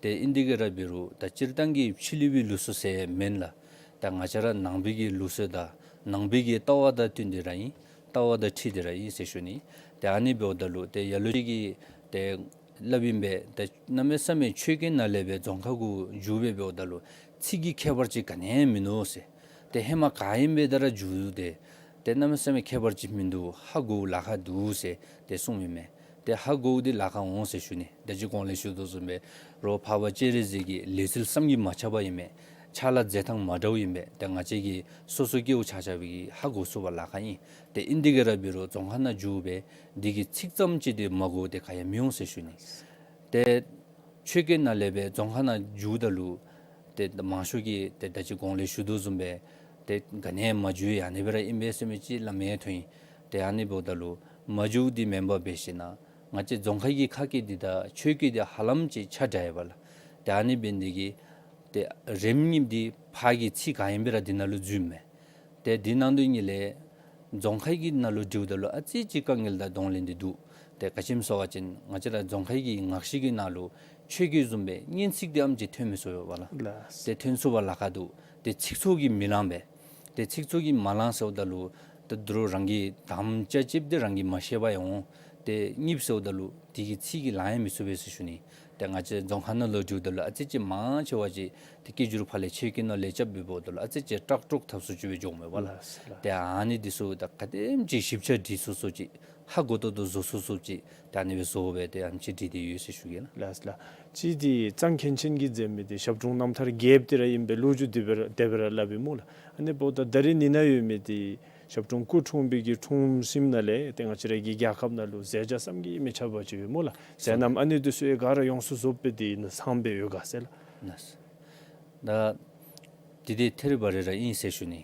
ཏེ་ཨིན་དེ་གིས་ར་འབད་རུང་ད་སྤྱིར་བཏང་གི་ཕྱི་གླིང་པའི་ལུགས་སྲོལ་ཟེར་མེན་ལགས། ད་ང་བཅས་ར་ནང་པའི་གི་ལུགས་སྲོལ་དང་ནང་པའི་གི་ལྟ་བ་དང་བསྟུན་ཏེ་ར་ཨིན། ལྟ་བ་དང་འཁྲིལ་ཏེ་ར་ཨིན་ཟེར་ཞུ་ནི། ཏེ་ཨ་ནི་འབདཝ་ད་ལུ་ཏེ་ལ་ལུ་ཅིག་གིས་ཏེ་སླབ་ཨིན་པས། ཏེ་གནམ་མེད་ས་མེད་ཆོས་སྐད་ནང་ལས་སྦེ་རྫོང་ཁ་གུ་འགྱུར་སྦེ་འབདཝ་ད་ལུ་ཚིག་གི་ཁྱད་པར་ཅིག་ག་ནི་ཡང་མིན་ནུག་ཟེར། ཏེ་ཧེ་མ་ག་ཨིནམ་སྦེ་ད་ར་འགྱུར་ཏེ་ཏེ་གནམ་མེད་ས་མེད་ཁྱད་པར་ཅིག་མིན་འདུག། ཧ་གོཝ་ལཱ་ཁག་འདུག་ཟེར་ཏེ་གསུངམ་ཨིན་མས། ཏེ་ཧ་གོཝ་འདི་ལཱ་ཁག་འོང་ཟེར་ཞུ་ནི། ད་ཅི་གོང་ལས་ཞུ་དོ་བཟུམ་སྦེ་རོགས་འཕགས་པ་སྤྱན་རས་གཟིགས་ཀྱི་ལེགས་སོ་བསམ་གྱིས་མ་ཁྱབ་པ་ཨིན་མས། ཕྱག་ལཱ་མཛད་ཐངས་མ་འདྲཝ་ཨིན་མས། ཏེ་ང་བཅས་ཀྱི་སོ་སོ་སྐྱེ་བོ་ཆ་ཁྱབ་ཀྱིས་ཧ་གོ་ཚུགས་པར་ལཱ་ཁག་ཨིན། ཏེ་ཨིན་དེ་གིས་ར་འབད་རུང་རྫོང་ཁ་ནང་འགྱུར་སྦེ་འདི་གི་ཚིག་ཙམ་ཅིག་འདི་མ་གོ་སྟེ་ག་ཡང་མི་འོང་ཟེར་ཞུ་ནི། ཏེ་ཆོས་སྐད་ནང་ལས་སྦེ་རྫོང་ཁ་ནང་འགྱུརཝ་ད་ལུ་ཏེ་མང་ཤོས་ཀྱིས་ཏེ་ད་ཅི་གོང་ལས་ཞུ་དོ་བཟུམ་སྦེ་ཏེ་ག་ནི་ཡང་མ་འགྱུར་ཡང་ཨ་ནི་སྦེ་ར་ཨིན་པས་ཟེར་མི་ཅིག་སླབ་མི་ཐོན་ཡི། ཏེ་ཨ་ནི་འབདཝ་ད་ལུ་མ་འགྱུརཝ་འདི་མེན་པར་འབད་ཞིནམ་ང་བཅས་རྫོང་ཁ་གི་ཁ་སྐད་འདི་དང་ཆོས་སྐད་འདི་ཧ་ལམ་ཅིག་ཆ་འདྲ་ཡོདཔ་ལགས། ཏེ་ཨ་ནི་འབད་ནི་དེ་གིས་ཏེ་རིམ་གཉིས་འདི་ཕར་གྱི་ཚིག་ག་ཨིནམ་སྦེ་ར་འདི་ནང་ལུ་འཛུལཝ་མས། ཏེ་འདི་ནང་དོན་གཉིས་ལས་རྫོང་ཁ་གི་ནང་ལུ་འབྲིཝ་ད་ལུ་ཨ་ཙི་ཅིག་དཀའ་ངལ་དང་གདོང་ལེན་འདི་འདུག། ཏེ་ག་ཅི་སྨོ་ཟེར་བ་ཅིན་ང་བཅས་ར་རྫོང་ཁ་གི་ངག་བཞེས་ཀྱི་ནང་ལུ་ཆོས་སྐད་བཟུམ་སྦེ་སྙན་ཚིག་འདི་ཨམ་ཅིག་ཐོན་མི་ཚུགས་པས་ལགས། ལགས། ཏེ་ཐོན་ཚུགས་པར་ལཱ་ཁག་འདུག། ཏེ་ཚིག་ཚོགས་ཀྱིས་མི་ལང་པས། ཏེ་ཚིག་ཚོགས་ཀྱིས་མ་ལང་ཟེརཝ་ད་ལུ་ཏེ་དོ་རུང་རང་གི་དམ་བཅའ་ཅིག་འདི་རང་གིས་མ་ཤེས་པར་ཡང་འོང་། ཏེ་གཉིས་པ་ཟེརཝ་ད་ལུ་དེ་གི་ཚིག་གིས་ལང་ཡང་མི་ཚུགས་པས་ཟེར་ཞུ་ནི། ཏེ་ང་བཅས་རྫོང་ཁ་ནང་ལུ་འབྲིཝ་ད་ལུ་ཨ་ཙི་ཅིག་མང་ཆེ་བ་ཅིག་ཏེ་སྐད་སྒྱུར་ཕར་ལས་ཆོས་སྐད་ནང་ལས་རྐྱབ་སྦེ་འབདཝ་ད་ལུ་ཨ་ཙི་ཅིག་སྐྲག་སྐྲོག་ཐབས་སུ་ཅིག་སྦེ་འགྱོཝ་མས་པ་ལགས། ལགས་ལགས། ཏེ་ཨ་ནི་འདི་ཚུ་ད་ག་དེམ་ཅིག་ཞིབ་ཆ་འདྲི་ཚུགས་ཚུགས་ཅིག་ཧ་གོ་ཏོག་ཏོ་བཟོ་ཚུགས་ཚུགས་ཅིག་ད་ཨ་ནི་སྦེ་བཟོ་སྦེ་ཏེ་ཨམ་ཅིག་འདྲི་སྟེ་ཡོད་ཟེར་ཞུ་གེ་ལགས། ལགས་ལགས། གཅིག་འདི་གཙང་མཁན་ཆེན་གྱིས་མཛད་མི་འདི་ཞབས་དྲུང་རྣམ་ཐར་རྒྱསཔ་འདི་ར་ཨིན་པས། ལོ་རྒྱུས་འདི་སྦེ་ར་དེ་སྦེ་ར་སླབ་ཨིན་སྨོ་ལགས། ཨ་ནི་འབདཝ་ད་ད་རེས་ནི་ནཱ་ཡོད་མི་འདི་ཞབས་དྲུང་སྐུ་འཁྲུངས་པའི་གི་འཁྲུངས་ཞིནམ་ལས་ཏེ་ང་བཅས་ར་གི་རྒྱལ་ཁབ་ནང་ལུ་མཛད་བྱ་བསམ་གྱིས་མི་ཁྱབ་པ་ཅིག་ཡོད་སྨོ་ལགས། ཟེར་ནམ་ཨ་ནི་འདི་ཚུ་ཡང་ག་ར་ཡོངས་སུ་རྫོགསཔ་སྦེ་འདི་ནང་ཚང་སྦེ་ཡོད་ག་ཟེར་ལགས། ལགས། ད་འདི་འདི་ཐད་རི་བ་རི་ར་ཨིན་ཟེར་ཞུ་ནི།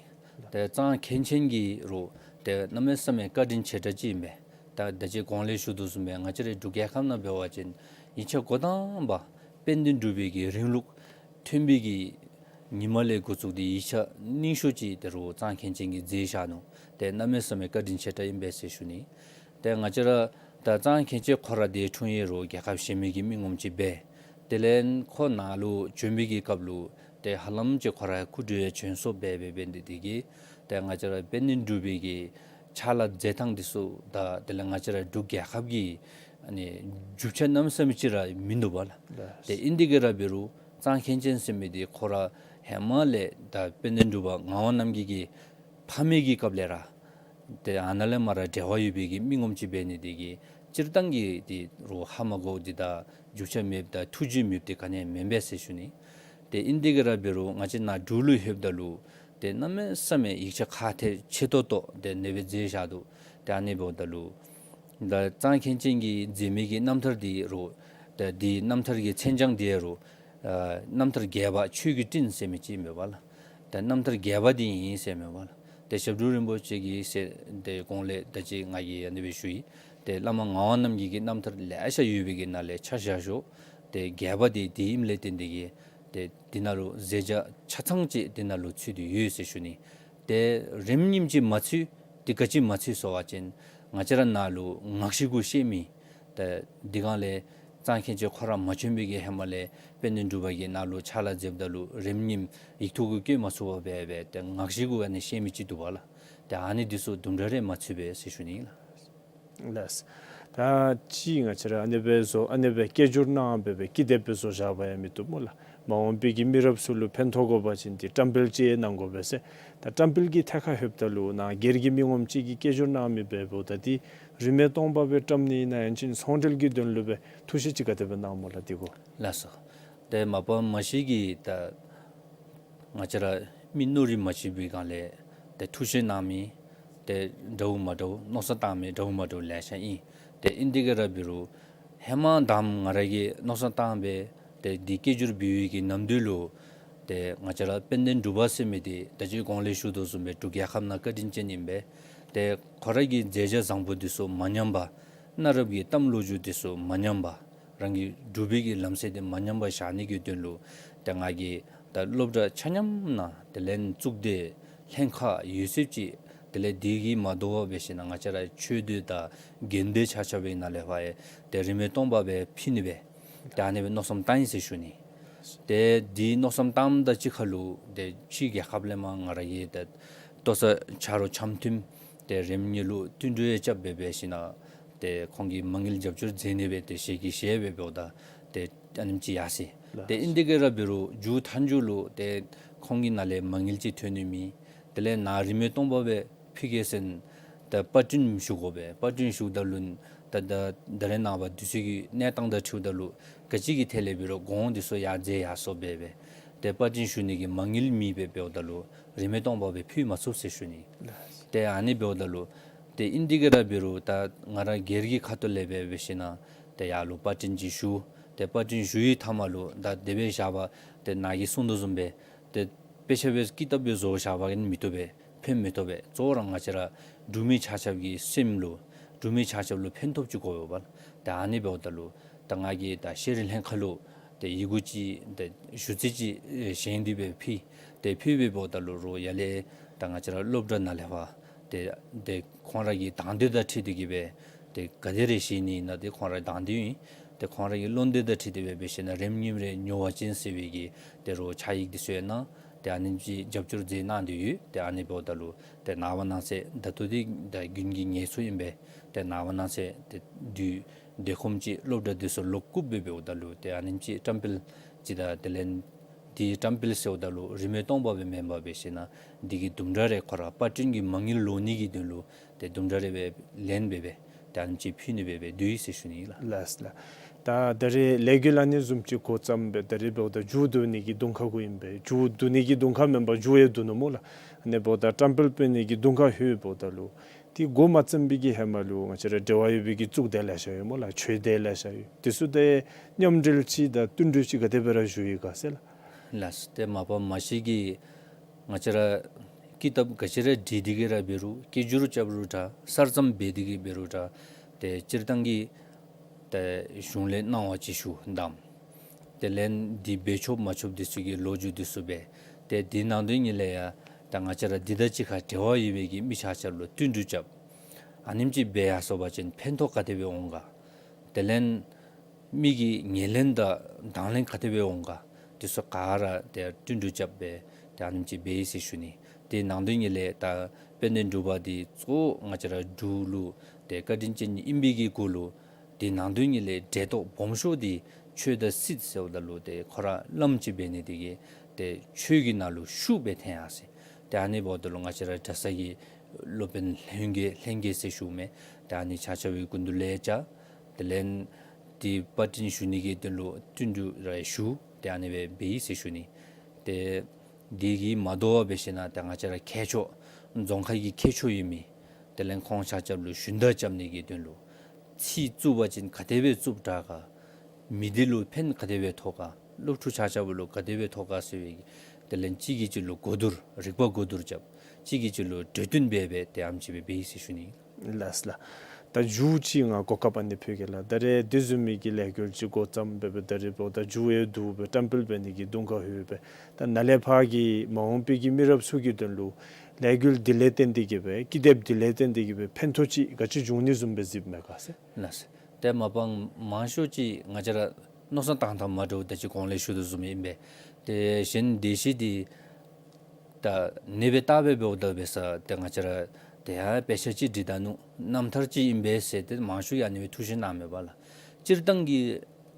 ཏེ་གཙང་མཁན་ཆེན་གྱིས་རུང་ཏེ་གནམ་མེད་ས་མེད་བཀའ་དྲིན་ཆེ་དྲགས་ཅིག་ཨིན་པས། ད་ད་ཅི་གོང་ལས་ཞུ་དོ་བཟུམ་སྦེ་ང་བཅས་རའི་འབྲུག་རྒྱལ་ཁབ་ནང་འབད་བ་ཅིན་ཡིག་ཆ་འགོ་དང་པ་དཔལ་ལྡན་འབྲུག་པའི་གི་རིང་ལུགས་ཐོན་པའི་གི་ཉིནམ་ལས་འགོ་བཙུགས་ཏེ་ཡིག་ཆ་རྙིང་ཤོས་ཅིག་དེ་རུ་གཙང་མཁན་ཆེན་གྱིས་མཛད་བཞག་ནུག། ཏེ་གནམ་མེད་ས་མེད་བཀའ་དྲིན་ཆེ་དྲགས་ཨིན་པས་ཟེར་ཞུ་ནི། ཏེ་ང་བཅས་ར་ད་གཙང་མཁན་ཆེན་ཁོ་ར་དེ་འཁྲུངས་ཡུལ་རུ་རྒྱལ་ཁབ་གཞན་མི་གི་མི་ངོམ་ཅིག་འབད། དེ་ལས་ཁོ་ནཱ་ལུ་བྱོན་པའི་གི་སྐབས་ལུ་ཏེ་ཧ་ལམ་ཅིག་ཁོ་ར་སྐུ་དྲིན་བྱོན་སོཔ་འབད་འབད་འབད་ནི་དེ་གིས་ཏེ་ང་བཅས་ར་དཔལ་ལྡན་འབྲུག་པའི་གི་ཕྱག་ལཱ་མཛད་ཐངས་འདི་ཚུ་དང་དེ་ལས་ང་བཅས་ར་འབྲུག་རྒྱལ་ཁབ་ཀྱི་ཨ་ནི་རྒྱུ་ཆ་གནམ་མེད་ས་མེད་ཅིག་ར་མིན་འདུག་པ་ལགས། ལགས། ཏེ་ཨིན་དེ་གིས་ར་འབད་རུང་གཙང་མཁན་ཆེན་ཟེར་མི་འདི་ཁོ་ར་ཧེ་མ་ལས་ད་དཔལ་ལྡན་འབྲུག་པ་ངག་དབང་རྣམ་རྒྱལ་གྱི་ཕ་མེས་ཀྱི་སྐབས་ལས་ར་ཏེ་ཨ་ནཱ་ལས་མར་འབྲེལ་བ་ཡོད་པའི་གི་མི་ངོམ་ཅིག་འབད་ནི་དེ་གིས་སྤྱིར་བཏང་གི་དེ་རུ་ཧ་མ་གོཝ་འདི་དང་རྒྱུ་ཆ་མེདཔ་དང་ཐུགས་རྗེ་མེདཔ་འདི་ག་ནི་ཡང་མེན་པས་ཟེར་ཞུ་ནི། ཏེ་ཨིན་དེ་གིས་ར་འབད་རུང་ང་བཅས་ནཱ་འབྲུག་ལུ་ལྷོདཔ་ད་ལུ་ཏེ་གནམ་མེད་ས་མེད་ཡིག་ཆ་ཁག་ཐེག་ཆེ་ཏོག་ཏོ་ཏེ་ཨ་ནི་སྦེ་མཛད་བཞག་འདུག། ཏེ་ཨ་ནི་འབདཝ་ད་ལུ་ད་གཙང་མཁན་ཆེན་གྱིས་མཛད་མི་གི་རྣམ་ཐར་འདི་རུ་ད་འདི་རྣམ་ཐར་གྱི་མཚན་བྱང་འདི་རུ་ཨ་རྣམ་ཐར་རྒྱས་པ་ཆོས་ཀྱི་སྤྲིན་ཟེར་མི་ཅིག་ཨིན་པས་ལགས། ད་རྣམ་ཐར་རྒྱས་པ་འདི་ཨིན་ཟེར་མས་པ་ལགས། ཏེ་ཞབས་དྲུང་རིན་པོ་ཆེ་གིས་ཟེར་ཏེ་གོང་ལས་ད་ཅི་ང་གིས་ཨ་ནི་སྦེ་ཞུ་ཡི། ཏེ་བླ་མ་ངག་དབང་རྣམ་རྒྱལ་གྱི་རྣམ་ཐར་ལེ་ཤ་ཡོད་པའི་གི་ནང་ལས་ཆ་བཞག་ཞུ། ཏེ་རྒྱས་པ་འདི་འདི་ཨིནམ་ལས་བརྟེན་ཏེ་གིས་ཏེ་འདི་ནང་ལུ་མཛད་བྱ་ཆ་ཚང་ཅིག་འདི་ནང་ལུ་ཚུད་དེ་ཡོད་ཟེར་ཞུ་ནི། ཏེ་རིམ་གཉིསམ་ཅིག་མ་ཚུད་འདི་ག་ཅི་མ་ཚུད་ཟེར་བ་ཅིན་ང་བཅས་ར་ནཱ་ལུ་ངག་བཞེས་གུ་བཤད་མི་ད་འདི་གང་ལས་གཙང་མཁན་ཆེན་ཁོ་ར་མ་བྱོན་པའི་གི་ཧེ་མ་ལས་དཔལ་ལྡན་འབྲུག་པ་གིས་ནཱ་ལུ་ཕྱག་ལཱ་མཛདཔ་ད་ལུ་རིམ་གཉིསམ་ཡིག་ཐོག་གུ་བཀོད་མ་ཚུགས་པར་སྦེ་སྦེ་ཏེ་ངག་བཞེས་གུ་ཨ་ནི་བཤད་མི་ཅིག་འདུག་པ་ལགས། ཏེ་ཨ་ནི་འདི་ཚུ་དུམ་གྲ་རེ་མ་ཚུད་པས་ཟེར་ཞུ་ནི་ལགས། ལགས། ད་ཅི་ང་བཅས་ར་ཨ་ནི་སྦེ་བཟོ་ཨ་ནི་སྦེ་སྐད་སྒྱུར་གནང་སྦེ་སྦེ་ཀི་དེབ་སྦེ་བཟོ་བཞག་པ་ཡང་མི་བཏུབ་སྨོ་ལགས། མ་འོངས་པའི་གི་མི་རབས་ཚུ་ལུ་ཕན་ཐོགས་དགོ་པ་ཅིན་ཏེ་བཀྲམ་སྤེལ་ཅིག་གནང་དགོ་པས་ཟེར། ད་བཀྲམ་སྤེལ་གྱི་ཐད་ཁར་ལྷོདཔ་ད་ལུ་ནཱ་སྒེར་གྱི་མི་ངོམ་ཅིག་གིས་སྐད་སྒྱུར་གནང་མི་འབདཝ་ད་ཏེ་རིན་མེད་སྟོང་པ་སྦེ་བཀྲམ་ནི་ཨིན་ན་ཡང་ཅིན་ཚོང་འབྲེལ་གྱི་དོན་ལུ་སྦེ་ཐུགས་བཞེད་ཅིག་ག་དེ་སྦེ་གནངམ་སྨོ་ལགས་འདི་གུ། ལགས་སོ། ཏེ་མ་པ་མ་གཞི་གིས་ད་ང་བཅས་ར་མི་མནོ་རིགས་མ་གཅིག་པའི་སྒང་ལས་ཏེ་ཐུགས་བཞེད་གནང་མི་ཏེ་འདྲཝ་མ་འདྲཝ་མནོ་བསམ་བཏང་མི་འདྲཝ་མ་འདྲཝ་ལེ་ཤ་ཨིན། ཏེ་ཨིན་དེ་གིས་ར་འབད་རུང་ཧེ་མ་དང་ང་ར་གིས་མནོ་བསམ་བཏང་སྦེ་ཏེ་འདི་སྐད་སྒྱུར་འབད་བའི་གི་ནམ་དུས་ལུ་ཏེ་ང་བཅས་ར་དཔལ་ལྡན་འབྲུག་པ་ཟེར་མི་འདི་ད་ཅི་གོང་ལས་ཞུ་དོ་བཟུམ་སྦེ་འབྲུག་རྒྱལ་ཁབ་ནང་བཀའ་དྲིན་ཅན་ཨིན་པས། ཏེ་ཁོ་ར་གི་མཛད་བྱ་བཟང་པོ་འདི་ཚུ་མ་ཉམས་པར་གནའ་རབས་ཀྱི་གཏམ་ལོ་རྒྱུས་འདི་ཚུ་མ་ཉམས་པར་རང་གི་འབྲུག་པའི་གི་ལམ་སྲོལ་འདི་མ་ཉམས་པར་བཞག་ནི་གི་དོན་ལུ་ཏེ་ང་གིས་ད་སློབ་གྲྭ་ཆ་མཉམ་ནང་དེ་ལས་གཙུག་སྡེ་ལྷན་ཁག་ཡོད་ཚད་ཅིག་དེ་ལས་འདི་གིས་མ་དོ་བར་འབད་ཞིན་ན་ང་བཅས་ར་ཆོས་སྡེ་དང་དགོན་སྡེ་ཆ་ཁྱབ་ཀྱི་ནང་ལས་ཕར་ཡང་ཏེ་རིན་མེད་སྟོང་པ་སྦེ་ཕུལ་ནི་སྦེ་ཏེ་ཨ་ནི་སྦེ་མནོ་བསམ་བཏང་ཡི་ཟེར་ཞུ་ནི། ཏེ་འདི་མནོ་བསམ་བཏངམ་དང་གཅིག་ཁར་ལུ་ཏེ་ཕྱི་རྒྱལ་ཁབ་ལས་མར་ང་ར་གིས་ཏེ་ལྟོ་ཚང་ཆ་རོགས་འཆམ་མཐུན་ཏེ་རིམ་གཉིས་ལུ་བསྟུན་གྲོས་རྐྱབ་སྦེ་འབད་ཞིན་ན་ཏེ་ཁོང་གིས་མ་དངུལ་རྒྱབ་སྐྱོར་མཛད་ནི་སྦེ་ཏེ་ཞལ་གྱིས་བཞེས་སྦེ་འབདཝ་ད་ཏེ་ཨ་ནེམ་ཅིག་ཡར་སོ་ཡི། ལགས། ཏེ་ཨིན་དེ་གིས་ར་འབད་རུང་མཇུག་མཐའ་མཇུག་ལུ་ཏེ་ཁོང་གི་ནང་ལས་མ་དངུལ་ཅིག་ཐོན་ནི་མེད། དེ་ལས་ནཱ་རིན་མེད་སྟོང་པ་སྦེ་ཕུལ་གེ་ཟེར་ད་པར་སྐྲུན་ཞུ་དགོ་པས། པར་སྐྲུན་ཞུཝ་ད་ལུ་ད་ད་ད་རེས་ནངས་པ་དུས་ཚོད་ཀྱི་གནས་སྟངས་དང་འཁྲིལཝ་ད་ལུ་ག་ཅི་གི་ཐད་ལས་འབད་རུང་གོང་འདི་ཚུ་ཡར་འཛེགས་ཡར་སོངམ་སྦེ་སྦེ་ཏེ་པར་སྐྲུན་ཞུ་ནི་གི་མ་དངུལ་མེདཔ་སྦེ་འབདཝ་ད་ལུ་རིན་མེད་སྟོང་པ་སྦེ་ཕུལ་མ་ཚུགས་ཟེར་ཞུ་ནི། ལགས། ཏེ་ཨ་ནི་འབདཝ་ད་ལུ་ཏེ་ཨིན་དེ་གིས་ར་འབད་རུང་ད་ང་ར་སྒེར་གྱི་ཁ་ཐུག་ལས་སྦེ་འབད་ཞིན་ན་ཏེ་ཡར་ལུ་པར་སྐྲུན་ཅིག་ཞུ། ཏེ་པར་སྐྲུན་ཞུ་བའི་མཐའ་མ་ལུ་ད་དེ་སྦེ་བཞག་པ་ཏེ་ནཱ་གིས་གསུང་དོ་བཟུམ་སྦེ་ཏེ་དཔེ་ཆ་སྦེ་ཀི་དེབ་སྦེ་བཟོ་བཞག་པ་གིས་མི་བཏུབ་པས། ཕན་མི་ཐོགས་པས། གཙོ་བོ་ར་ང་བཅས་ར་འབྲུག་མི་ཆ་ཁྱབ་ཀྱི་སེམས་ལུ་འབྲུག་མི་ཆ་ཁྱབ་ལུ་ཕན་ཐོགས་ཅིག་དགོ་པས་པ། ཏེ་ཨ་ནི་འབདཝ་ད་ལུ་ད་ང་གིས་ད་ཤེས་རིག་ལྷན་ཁག་ལུ་ཏེ་ཡི་གུ་ཅིག་ཏེ་ཞུ་ཚིག་ཅིག་ཨེ་བཞེངས་ཏེ་སྦེ་ཕུལ། ཏེ་ཕུལ་སྦེ་འབདཝ་ད་ལུ་རོགས་ཡར་ལས་ད་ང་བཅས་ར་སློབ་གྲྭ་ནང་ལས་ཕར་ཏེ་ཏེ་ཁོང་ར་གི་དང་འདོད་དང་འཁྲིལ་ཏེ་གིས་སྦེ་ཏེ་ག་དེ་རེ་བཞེངས་ནི་ཨིན་ན་ཏེ་ཁོང་ར་དང་འདོད་ཨིན། ཏེ་ཁོང་ར་གི་བློ་འདོད་དང་འཁྲིལ་ཏེ་སྦེ་འབད་ཞིན་ན་རིམ་གཉིསམ་རེ་ཉོ་བ་ཅིན་ཟེར་བའི་གི་ཏེ་རོགས་ཕྱག་ཡིག་འདི་ཚུ་ཡང་གནང་། ཏེ་ཨ་ནེམ་ཅིག་རྒྱབ་སྐྱོར་མཛད་གནང་སྟེ་ཡོད། ཏེ་ཨ་ནི་འབདཝ་ད་ལུ་ཏེ་ནངས་པ་གནངས་ཚེ་ད་ལྟོ་འདི་ད་དགུན་གྱི་ངལ་གསོ་ཨིན་པས། ཏེ་ནངས་པ་གནངས་ཚེ་ཏེ་དུས་དེ་ཁོམ་ཅིག་སློབ་གྲྭ་འདི་ཚུ་ལོག་བཀུག་སྦེ་འབདཝ་ད་ལུ་ཏེ་ཨ་ནེམ་ཅིག་བཀྲམ་སྤེལ་ཅིག་དང་དེ་ལས་འདི་བཀྲམ་སྤེལ་ཟེརཝ་ད་ལུ་རིན་མེད་སྟོང་པ་སྦེ་མེན་པར་འབད་ཞིན་ན་འདི་གི་དུམ་གྲ་རེ་ཁོ་ར་པར་སྐྲུན་གྱི་མ་དངུལ་ལོག་ནི་གི་དོན་ལུ་ཏེ་དུམ་གྲ་རེ་སྦེ་ལེན་སྦེ་སྦེ་ཏེ་ཨ་ནེམ་ཅིག་ཕུལ་ནི་སྦེ་སྦེ་འདུག་ཟེར་ཞུ་ནི་ལགས། ལགས་ལགས། ད་ད་རེས་ལས་འགུལ་ཨ་ནི་བཟུམ་ཅིག་འགོ་བརྩམས་སྦེ་ད་རེས་འབདཝ་ད་མཇུག་བསྡུ་ནི་གི་གདོང་ཁ་གུ་ཨིན་པས། མཇུག་བསྡུ་ནི་གི་གདོང་ཁ་མེན་པར་མཇུག་ཡང་བསྡུ་ནུག་སྨོ་ལགས། ཨ་ནི་འབདཝ་ད་བཀྲམ་སྤེལ་འབད་ནི་གི་གདོང་ཁ་ལྷོད་འབདཝ་ད་ལུ་ཏེ་འགོ་མ་བརྩམས་པའི་གི་ཧེ་མ་ལུ་ང་བཅས་ར་འབྲེལ་བ་ཡོད་པའི་གི་གཙུག་སྡེ་ལེ་ཤ་ཡོད་སྨོ་ལགས། ཆོས་སྡེ་ལེ་ཤ་ཡོད། དེ་ཚུ་དང་མཉམ་འབྲེལ་ཅིག་དང་བསྟུན་གྲོས་ཅིག་ག་དེ་སྦེ་ར་ཞུ་ཡི་ག་ཟེར་ལགས། ལགས། ཏེ་མ་པ་མ་གཞི་གིས་ང་བཅས་ར་ཀི་དེབ་ག་ཅི་ར་འབྲི་སྟེ་གིས་ར་འབད་རུང་སྐད་སྒྱུར་རྐྱབ་རུང་འདྲ་གསར་རྩོམ་འབད་དེ་གིས་འབད་རུང་འདྲ་ ཏེ་སྤྱིར་བཏང་གི་ཏེ་གཞུང་ལས་གནང་བ་ཅིག་ཞུ་དང་། དེ་ལས་འདི་འབད་ཆོགཔ་མ་ཆོགཔ་འདི་ཚུ་གི་ལོ་རྒྱུས་འདི་ཚུ་སྦེ། ཏེ་འདི་ནང་དོན་ཉིད་ལས་ཡང་ད་ང་བཅས་ར་འདི་དང་གཅིག་ཁར་འབྲེལ་བ་ཡོད་པའི་གི་མི་ཆ་ཁྱབ་ལུ་བསྟུན་གྲོས་རྐྱབ། ཨ་ནེམ་ཅིག་འབད་ཡར་སོང་པ་ཅིན་ཕན་ཐོགས་ག་དེ་སྦེ་འོང་ག། དེ་ལས་མི་གི་ངོས་ལེན་དང་དང་ལེན་ག་དེ་སྦེ་འོང་ག། འདི་ཚུ་ག་ར་ཏེ་བསྟུན་གྲོས་རྐྱབ་སྦེ་ཏེ་ཨ་ནེམ་ཅིག་འབད་ཡི་ཟེར་ཞུ་ནི། དེ་ནང་དོན་ཉིད་ལས་ད་དཔལ་ལྡན་འབྲུག་པ་འདི་གཙོ་བོ་ང་བཅས་ར་འབྲུག་ལུ་ཏེ་བཀའ་དྲིན་ཅན་ཨིན་པའི་གི་གུ་ལུ་དེ་ནང་དོན་ཉིད་ལས་འབྲེལ་གཏོགས་སྦོམ་ཤོས་འདི་ཆོས་དང་སྲིད་ཟེརཝ་ད་ལུ་ཏེ་ཁོ་ར་བླམ་ཅིག་འབད་ནི་དེ་གིས་ཏེ་ཆོས་ཀྱི་ནང་ལུ་ཤུགས་སྦེ་ཐོན་ཡར་སོང་ཡི། ཏེ་ཨ་ནི་འབདཝ་ད་ལུ་ང་བཅས་ར་གྲྭ་ས་གི་སློབ་དཔོན་ལྷན་རྒྱས་ལྷན་རྒྱས་ཟེར་ཞུཝ་མས། ཏེ་ཨ་ནི་ཆ་ཁྱབ་ཀྱི་སྐུ་མདུན་ལས་བཅར། དེ་ལས་འདི་པར་སྐྲུན་ཞུ་ནི་གི་དོན་ལུ་བསྟུན་གྲོས་ར་ཞུ། ཏེ་ཨ་ནི་སྦེ་འབད་ཡི་ཟེར་ཞུ་ནི། ཏེ་འདི་གིས་མ་དོ་བར་འབད་ཞིན་ན་ཏེ་ང་བཅས་ར་མཁས་མཆོག་རྫོང་ཁ་གི་མཁས་མཆོག་ཡོད་མི་དེ་ལས་ཁོང་ཆ་ཁྱབ་ལུ་ཞུན་དག་རྐྱབ་ནི་གི་དོན་ལུ་ཚིག་བཙུགས་པ་ཅིན་ག་དེ་སྦེ་བཙུགསཔ་དྲག་ག། མི་སྡེ་ལུ་ཕན་ག་དེ་སྦེ་ཐོགས་ག། སློབ་ཕྲུག་ཆ་ཁྱབ་ལུ་ག་དེ་སྦེ་ཐོགས་ག་ཟེར་བའི་གི་དེ་ལས་གཅིག་གིས་གཅིག་ལུ་གོ་བསྡུར་རིག་པ་གོ་བསྡུར་རྐྱབ། གཅིག་གིས་གཅིག་ལུ་གྲོས་བསྟུན་འབད་འབད་ཏེ་ཨ་ནེམ་ཅིག་སྦེ་འབད་ཡི་ཟེར་ཞུ་ནི། ལགས་ལགས། ད་མཇུག་ཅིག་ང་གོ་སྐབས་ཨ་ནི་ཕུལ་གེ་ལགས། ད་རེས་འདི་བཟུམ་མའི་གི་ལས་འགུལ་ཅིག་འགོ་བརྩམས་འབད་འབད་ད་རེས་འབདཝ་ད་མཇུག་ཡང་བསྡུ་སྦེ་བཀྲམ་སྤེལ་འབད་ནི་གི་དུང་ཁ་ལྷོད་སྦེ། ད་ནཱ་ལས་ཕར་གྱི་མ་འོངས་པའི་གི་མི་རབས་ཚུ་གི་དོན་ལུ་ལས་འགུལ་འདི་ལས་བརྟེན་ཏེ་གིས་སྦེ་ཀི་དེབ་འདི་ལས་བརྟེན་ཏེ་གིས་སྦེ་ཕན་ཐོགས་ཅིག་ག་ཅི་འབྱུང་ནི་བཟུམ་སྦེ་གཟིགསཔ་མས་ག་ཟེར། ལགས་སོ། ཏེ་མ་པ་མང་ཤོས་ཅིག་ང་བཅས་ར་མནོ་བསམ་བཏང་ཐངས་མ་འདྲཝ་ད་ཅི་གོང་ལས་ཞུ་དོ་བཟུམ་ཨིན་པས། ཏེ་གཞན་སྡེ་བཞི་འདི་ད་ནེ་སྦེ་བལྟ་སྦེ་འབདཝ་ད་འབད་ས་ཏེ་ང་བཅས་ར་ཏེ་ཡ་དཔེ་ཆ་ཅིག་འབྲི་ད་ནུག། རྣམ་ཐར་ཅིག་ཨིན་པས་ཟེར་ཏེ་མང་ཤོས་ཡང་ཨ་ནི་སྦེ་ཐུགས་བཞེད་གནངམ་མས་པ་ལགས། སྤྱིར་བཏང་གི་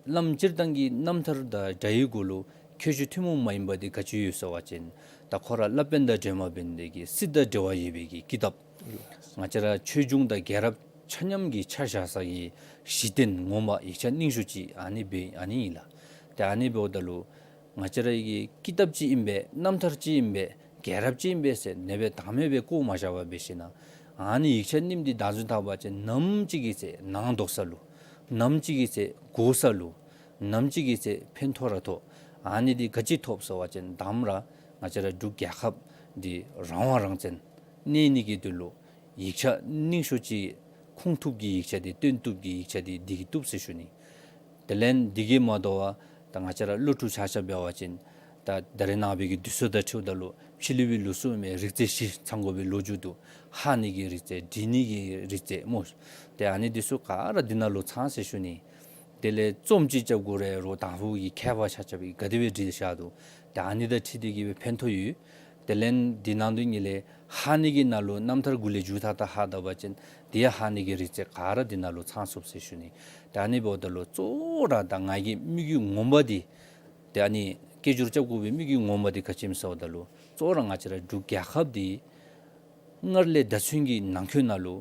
བླམ་སྤྱིར་བཏང་གི་རྣམ་ཐར་དང་སྒྲ་ཡི་གུ་ལུ་ཁྱད་ཆོས་ཐུན་མོང་མ་ཡིན་པ་འདི་ག་ཅི་ཡོད་ཟེར་བ་ཅིན་ད་ཁོ་ར་བསླབ་དཔོན་དང་སྒྲོལ་མ་འབད་ནི་དེ་གིས་སྲིད་དང་འབྲེལ་བ་ཡོད་པའི་གི་ཀི་དེབ། ང་བཅས་ར་ཆོས་འབྱུང་དང་རྒྱལ་རབས་ཆ་མཉམ་གྱི་ཆ་བཞག་ས་གི་གཞི་རྟེན་ངོ་མ་ཡིག་ཆ་རྙིང་ཤོས་ཅིག་ཨ་ནི་སྦེ་ཨ་ནི་ཨིན་ལགས། ཏེ་ཨ་ནི་འབདཝ་ད་ལུ་ང་བཅས་ར་གི་ཀི་དེབ་ཅིག་ཨིན་པས། རྣམ་ཐར་ཅིག་ཨིན་པས། རྒྱལ་རབས་ཅིག་ཨིན་པས་ཟེར་ནེ་སྦེ་བདག་མེད་སྦེ་བཀོ་མ་བཞག་པར་འབད་ཞིན་ན་ཨ་ནི་ཡིག་ཆ་རྙིངམ་འདི་བདག་འཛིན་འཐབ་པ་ཅིན་ནམ་ཅིག་གི་ཚེ་ནང་དོག་ས་ལུ་ནམ་ཅིག་གི་ཚེ་དགོ་ས་ལུ་ནམ་ཅིག་གི་ཚེ་ཕན་ཐོགས་ར་ཐོགས། ཨ་ནི་འདི་ག་ཅི་ཐོབ་ཟེར་བ་ཅིན་དང་པ་ར་ང་བཅས་ར་འབྲུག་རྒྱལ་ཁབ་འདི་རང་དབང་རང་བཙན་གནས་ནི་གི་དོན་ལུ་ཡིག་ཆ་རྙིང་ཤོས་ཅིག་ཁུངས་ཐུབ་ཀྱི་ཡིག་ཆ་འདི་སྟོན་བཏུབ་ཀྱི་ཡིག་ཆ་འདི་འདི་གིས་བཏུབ་ཟེར་ཞུ་ནི། དེ་ལས་འདི་གིས་མ་དོ་བར་ད་ང་བཅས་ར་སློབ་ཕྲུག་ཆ་ཁྱབ་འབད་བ་ཅིན་ད་ད་རེས་ནངས་པའི་གི་དུས་ཚོད་དང་འཁྲིལཝ་ད་ལུ་ཕྱི་གླིང་པའི་ལུགས་སྲོལ་མའི་རིག་རྩལ་བཞི་ཚང་དགོ་པའི་ལོ་རྒྱུས་འདུག། ཧ་ནི་གི་རིག་རྩལ་འབྲི་ནི་གི་རིག་རྩལ་སྨོ། ཏེ་ཨ་ནི་འདི་ཚུ་ག་ར་འདི་ནང་ལུ་ཚང་ཟེར་ཞུ་ནི། དེ་ལས་རྩོམ་ཅིག་རྐྱབ་དགོ་རུང་དང་ཕུ་གི་མཁས་པ་ཆ་ཁྱབ་ཀྱིས་ག་དེ་སྦེ་བྲིས་བཞག་འདུག། ཏེ་ཨ་ནི་དང་འཁྲིལ་ཏེ་གིས་སྦེ་ཕན་ཐོགས་ཡོད། དེ་ལས་འདི་ནང་དོན་ཉིད་ལས་ཧ་ནི་གི་ནང་ལུ་རྣམ་ཐར་གུ་ལས་མཇུག་མཐའ་དག་ཧ་ད་པ་ཅིན་དེ་ཡང་ཧ་ནི་གི་རིག་རྩལ་ག་ར་འདི་ནང་ལུ་ཚང་ཚུགས་ཟེར་ཞུ་ནི། ཏེ་ཨ་ནི་འབདཝ་ད་ལུ་གཙོ་བོ་ར་ད་ང་གི་དམིགས་ཡུལ་ངོ་མ་འདི་ཏེ་ཨ་ནི་སྐད་སྒྱུར་རྐྱབ་དགོ་པའི་དམིགས་ཡུལ་ངོ་མ་འདི་ག་ཅི་ཨིནམ་ཟེརཝ་ད་ལུ་གཙོ་བོ་ར་ང་བཅས་ར་འབྲུག་རྒྱལ་ཁབ་འདི་སྔར་ལས་ད་ཚུན་གྱི་ནང་འཁོད་ནང་ལུ་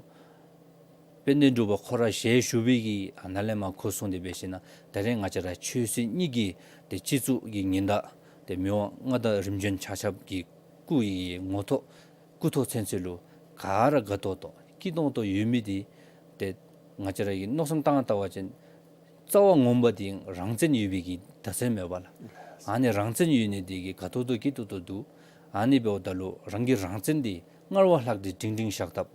དཔལ་ལྡན་འབྲུག་པ་ཁོ་ར་ཞལ་བཞུགས་པའི་གི་ཨ་ནཱ་ལས་མར་འགོ་བཟུང་སྟེ་འབད་ཞིན་ན་ད་རེས་ང་བཅས་ར་ཆོས་སྲིད་གཉིས་ཀྱི་ཏེ་སྤྱི་གཙུག་གི་ཉི་ཟླ་ཏེ་མི་དབང་མངའ་བདག་རིམ་བྱོན་ཆ་ཁྱབ་ཀྱི་སྐུ་ཡི་ངོ་ཐོག་སྐུ་ཐོག་ཚུན་ཚོད་ལུ་ག་ར་དགའ་ཏོག་ཏོ་སྐྱིད་ཏོང་ཏོ་ཡོད་མི་འདི་ཏེ་ང་བཅས་ར་གིས་མནོ་བསམ་བཏང་བལྟ་བ་ཅིན་རྩ་བ་ངོ་མ་འདི་རང་བཙན་ཡོད་པའི་གི་བརྡ་མཚོན་མས་པ་ལགས། ཨ་ནི་རང་བཙན་ཡོད་ནི་འདི་གིས་དགའ་ཏོག་ཏོ་སྐྱིད་ཏོག་ཏོ་འདུག། ཨ་ནི་འབདཝ་ད་ལུ་རང་གི་རང་བཙན་འདི་སྔར་བ་ལྷག་སྟེ་སྒྲིང་སྒྲིང་བཞག་ཐབས་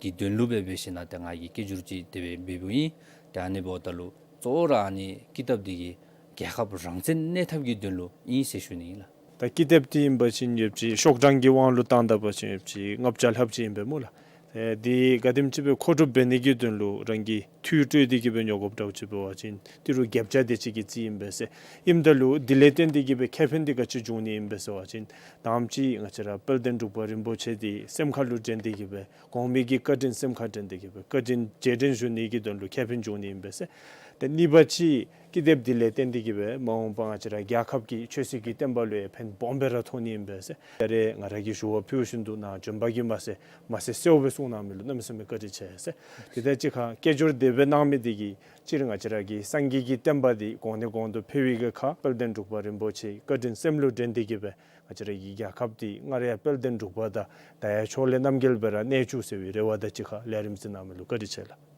ཀྱི་དོན་ལུ་སྦེ་འབད་ཞིན་ན་ཏེ་ང་གིས་སྐད་སྒྱུར་ཅིག་དེ་སྦེ་འབདཝ་ཨིན། ཏེ་ཨ་ནི་འབདཝ་ད་ལུ་གཙོ་བོ་ར་ཨ་ནི་ཀི་དེབ་འདི་གིས་རྒྱལ་ཁབ་རང་བཙན་གནས་ཐབས་ཀྱི་དོན་ལུ་ཨིན་ཟེར་ཞུ་ནི་ཨིན་ལགས། ད་ཀི་དེབ་འདི་ཨིན་པ་ཅིན་ཡོདཔ་ཅིག་ཤོག་གྲངས་ཀྱི་དབང་ལུ་བཏང་ད་པ་ཅིན་ཡོདཔ་ཅིག་ལྔ་བརྒྱ་ལྷགཔ་ཅིག་ཨིན་པས་སྨོ་ལགས། ཨེ་འདི་ག་དེམ་ཅིག་སྦེ་མཁོ་སྒྲུབ་འབད་ནི་གི་དོན་ལུ་རང་གིས་འཐུས་སྤྲོད་དེ་གིས་སྦེ་ཉོ་དགོཔ་འདྲཝ་ཅིག་འབད་བ་ཅིན་ཏི་རུ་བརྒྱད་བརྒྱ་དེ་ཅིག་གི་རྩིས་ཨིན་པས་ཟེར། ཨིནམ་ད་ལུ་འདི་ལས་བརྟེན་ཏེ་གིས་སྦེ་ཁེ་ཕན་འདི་ག་ཅི་འབྱུང་ནི་ཨིན་པས་ཟེར་བ་ཅིན་དང་པ་ཅིག་ང་བཅས་ར་དཔལ་ལྡན་འབྲུག་པ་རིན་པོ་ཆེ་འདི་སེམས་ཁ་ལུ་དྲན་ཏེ་གིས་སྦེ་གོང་མའི་གི་བཀའ་དྲིན་སེམས་ཁར་དྲན་ཏེ་གིས་སྦེ་བཀའ་དྲིན་རྗེས་དྲན་ཞུ་ནི་གི་དོན་ལུ་ཁེ་ཕན་འབྱུང་ནི་ཨིན་པས་ཟེར། ཏེ་གཉིས་པ་ཅིག་ཀི་དེབ་འདི་ལས་བརྟེན་ཏེ་གིས་སྦེ་མ་འོངས་པ་ང་བཅས་ར་རྒྱལ་ཁབ་ཀྱི་ཆོས་སྲིད་ཀྱི་བསྟན་པ་ལུ་ཡང་ཕན་སྦོམ་སྦེ་ར་ཐོགས་ནི་ཨིན་པས་ཟེར། ད་རེས་ང་ར་གིས་ཞུ་བ་ཕུལ་བཞིན་དུ་ནཱ་བྱོན་པ་གིས་མ་ཚད་མ་ཚད་གསོལཝ་སྦེ་གསུངས་གནང་མི་ལུ་གནམ་མེད་ས་མེད་བཀའ་དྲིན་ཆེ་ཟེར། དེ་དང་གཅིག་ཁར་སྐད་སྒྱུར་དེ་སྦེ་གནང་མི་འདི་གིས་སྤྱིར་ང་བཅས་ར་གི་སངས་རྒྱས་ཀྱི་བསྟན་པ་འདི་གོང་ནས་གོང་དུ་འཕེལ་བའི་གི་ཁར་དཔལ་ལྡན་འབྲུག་པ་རིན་པོ་ཆེའི་བཀའ་དྲིན་སེམས་ལུ་དྲན་ཏེ་གིས་སྦེ་ང་བཅས་ར་གི་རྒྱལ་ཁབ་འདི་སྔར་ཡང་དཔལ་ལྡན་འབྲུག་པ་དང་ད་ཡང་ཕྱོགས་ལས་རྣམ་རྒྱལ་སྦེ་ར་གནས་བཅུག་ཟེར་བའི་རེ་བ་དང་གཅིག་ཁར་ལས་རིམ་གཟིགས་གནང་མི་ལུ་བཀའ་དྲིན་ཆེ་ལགས།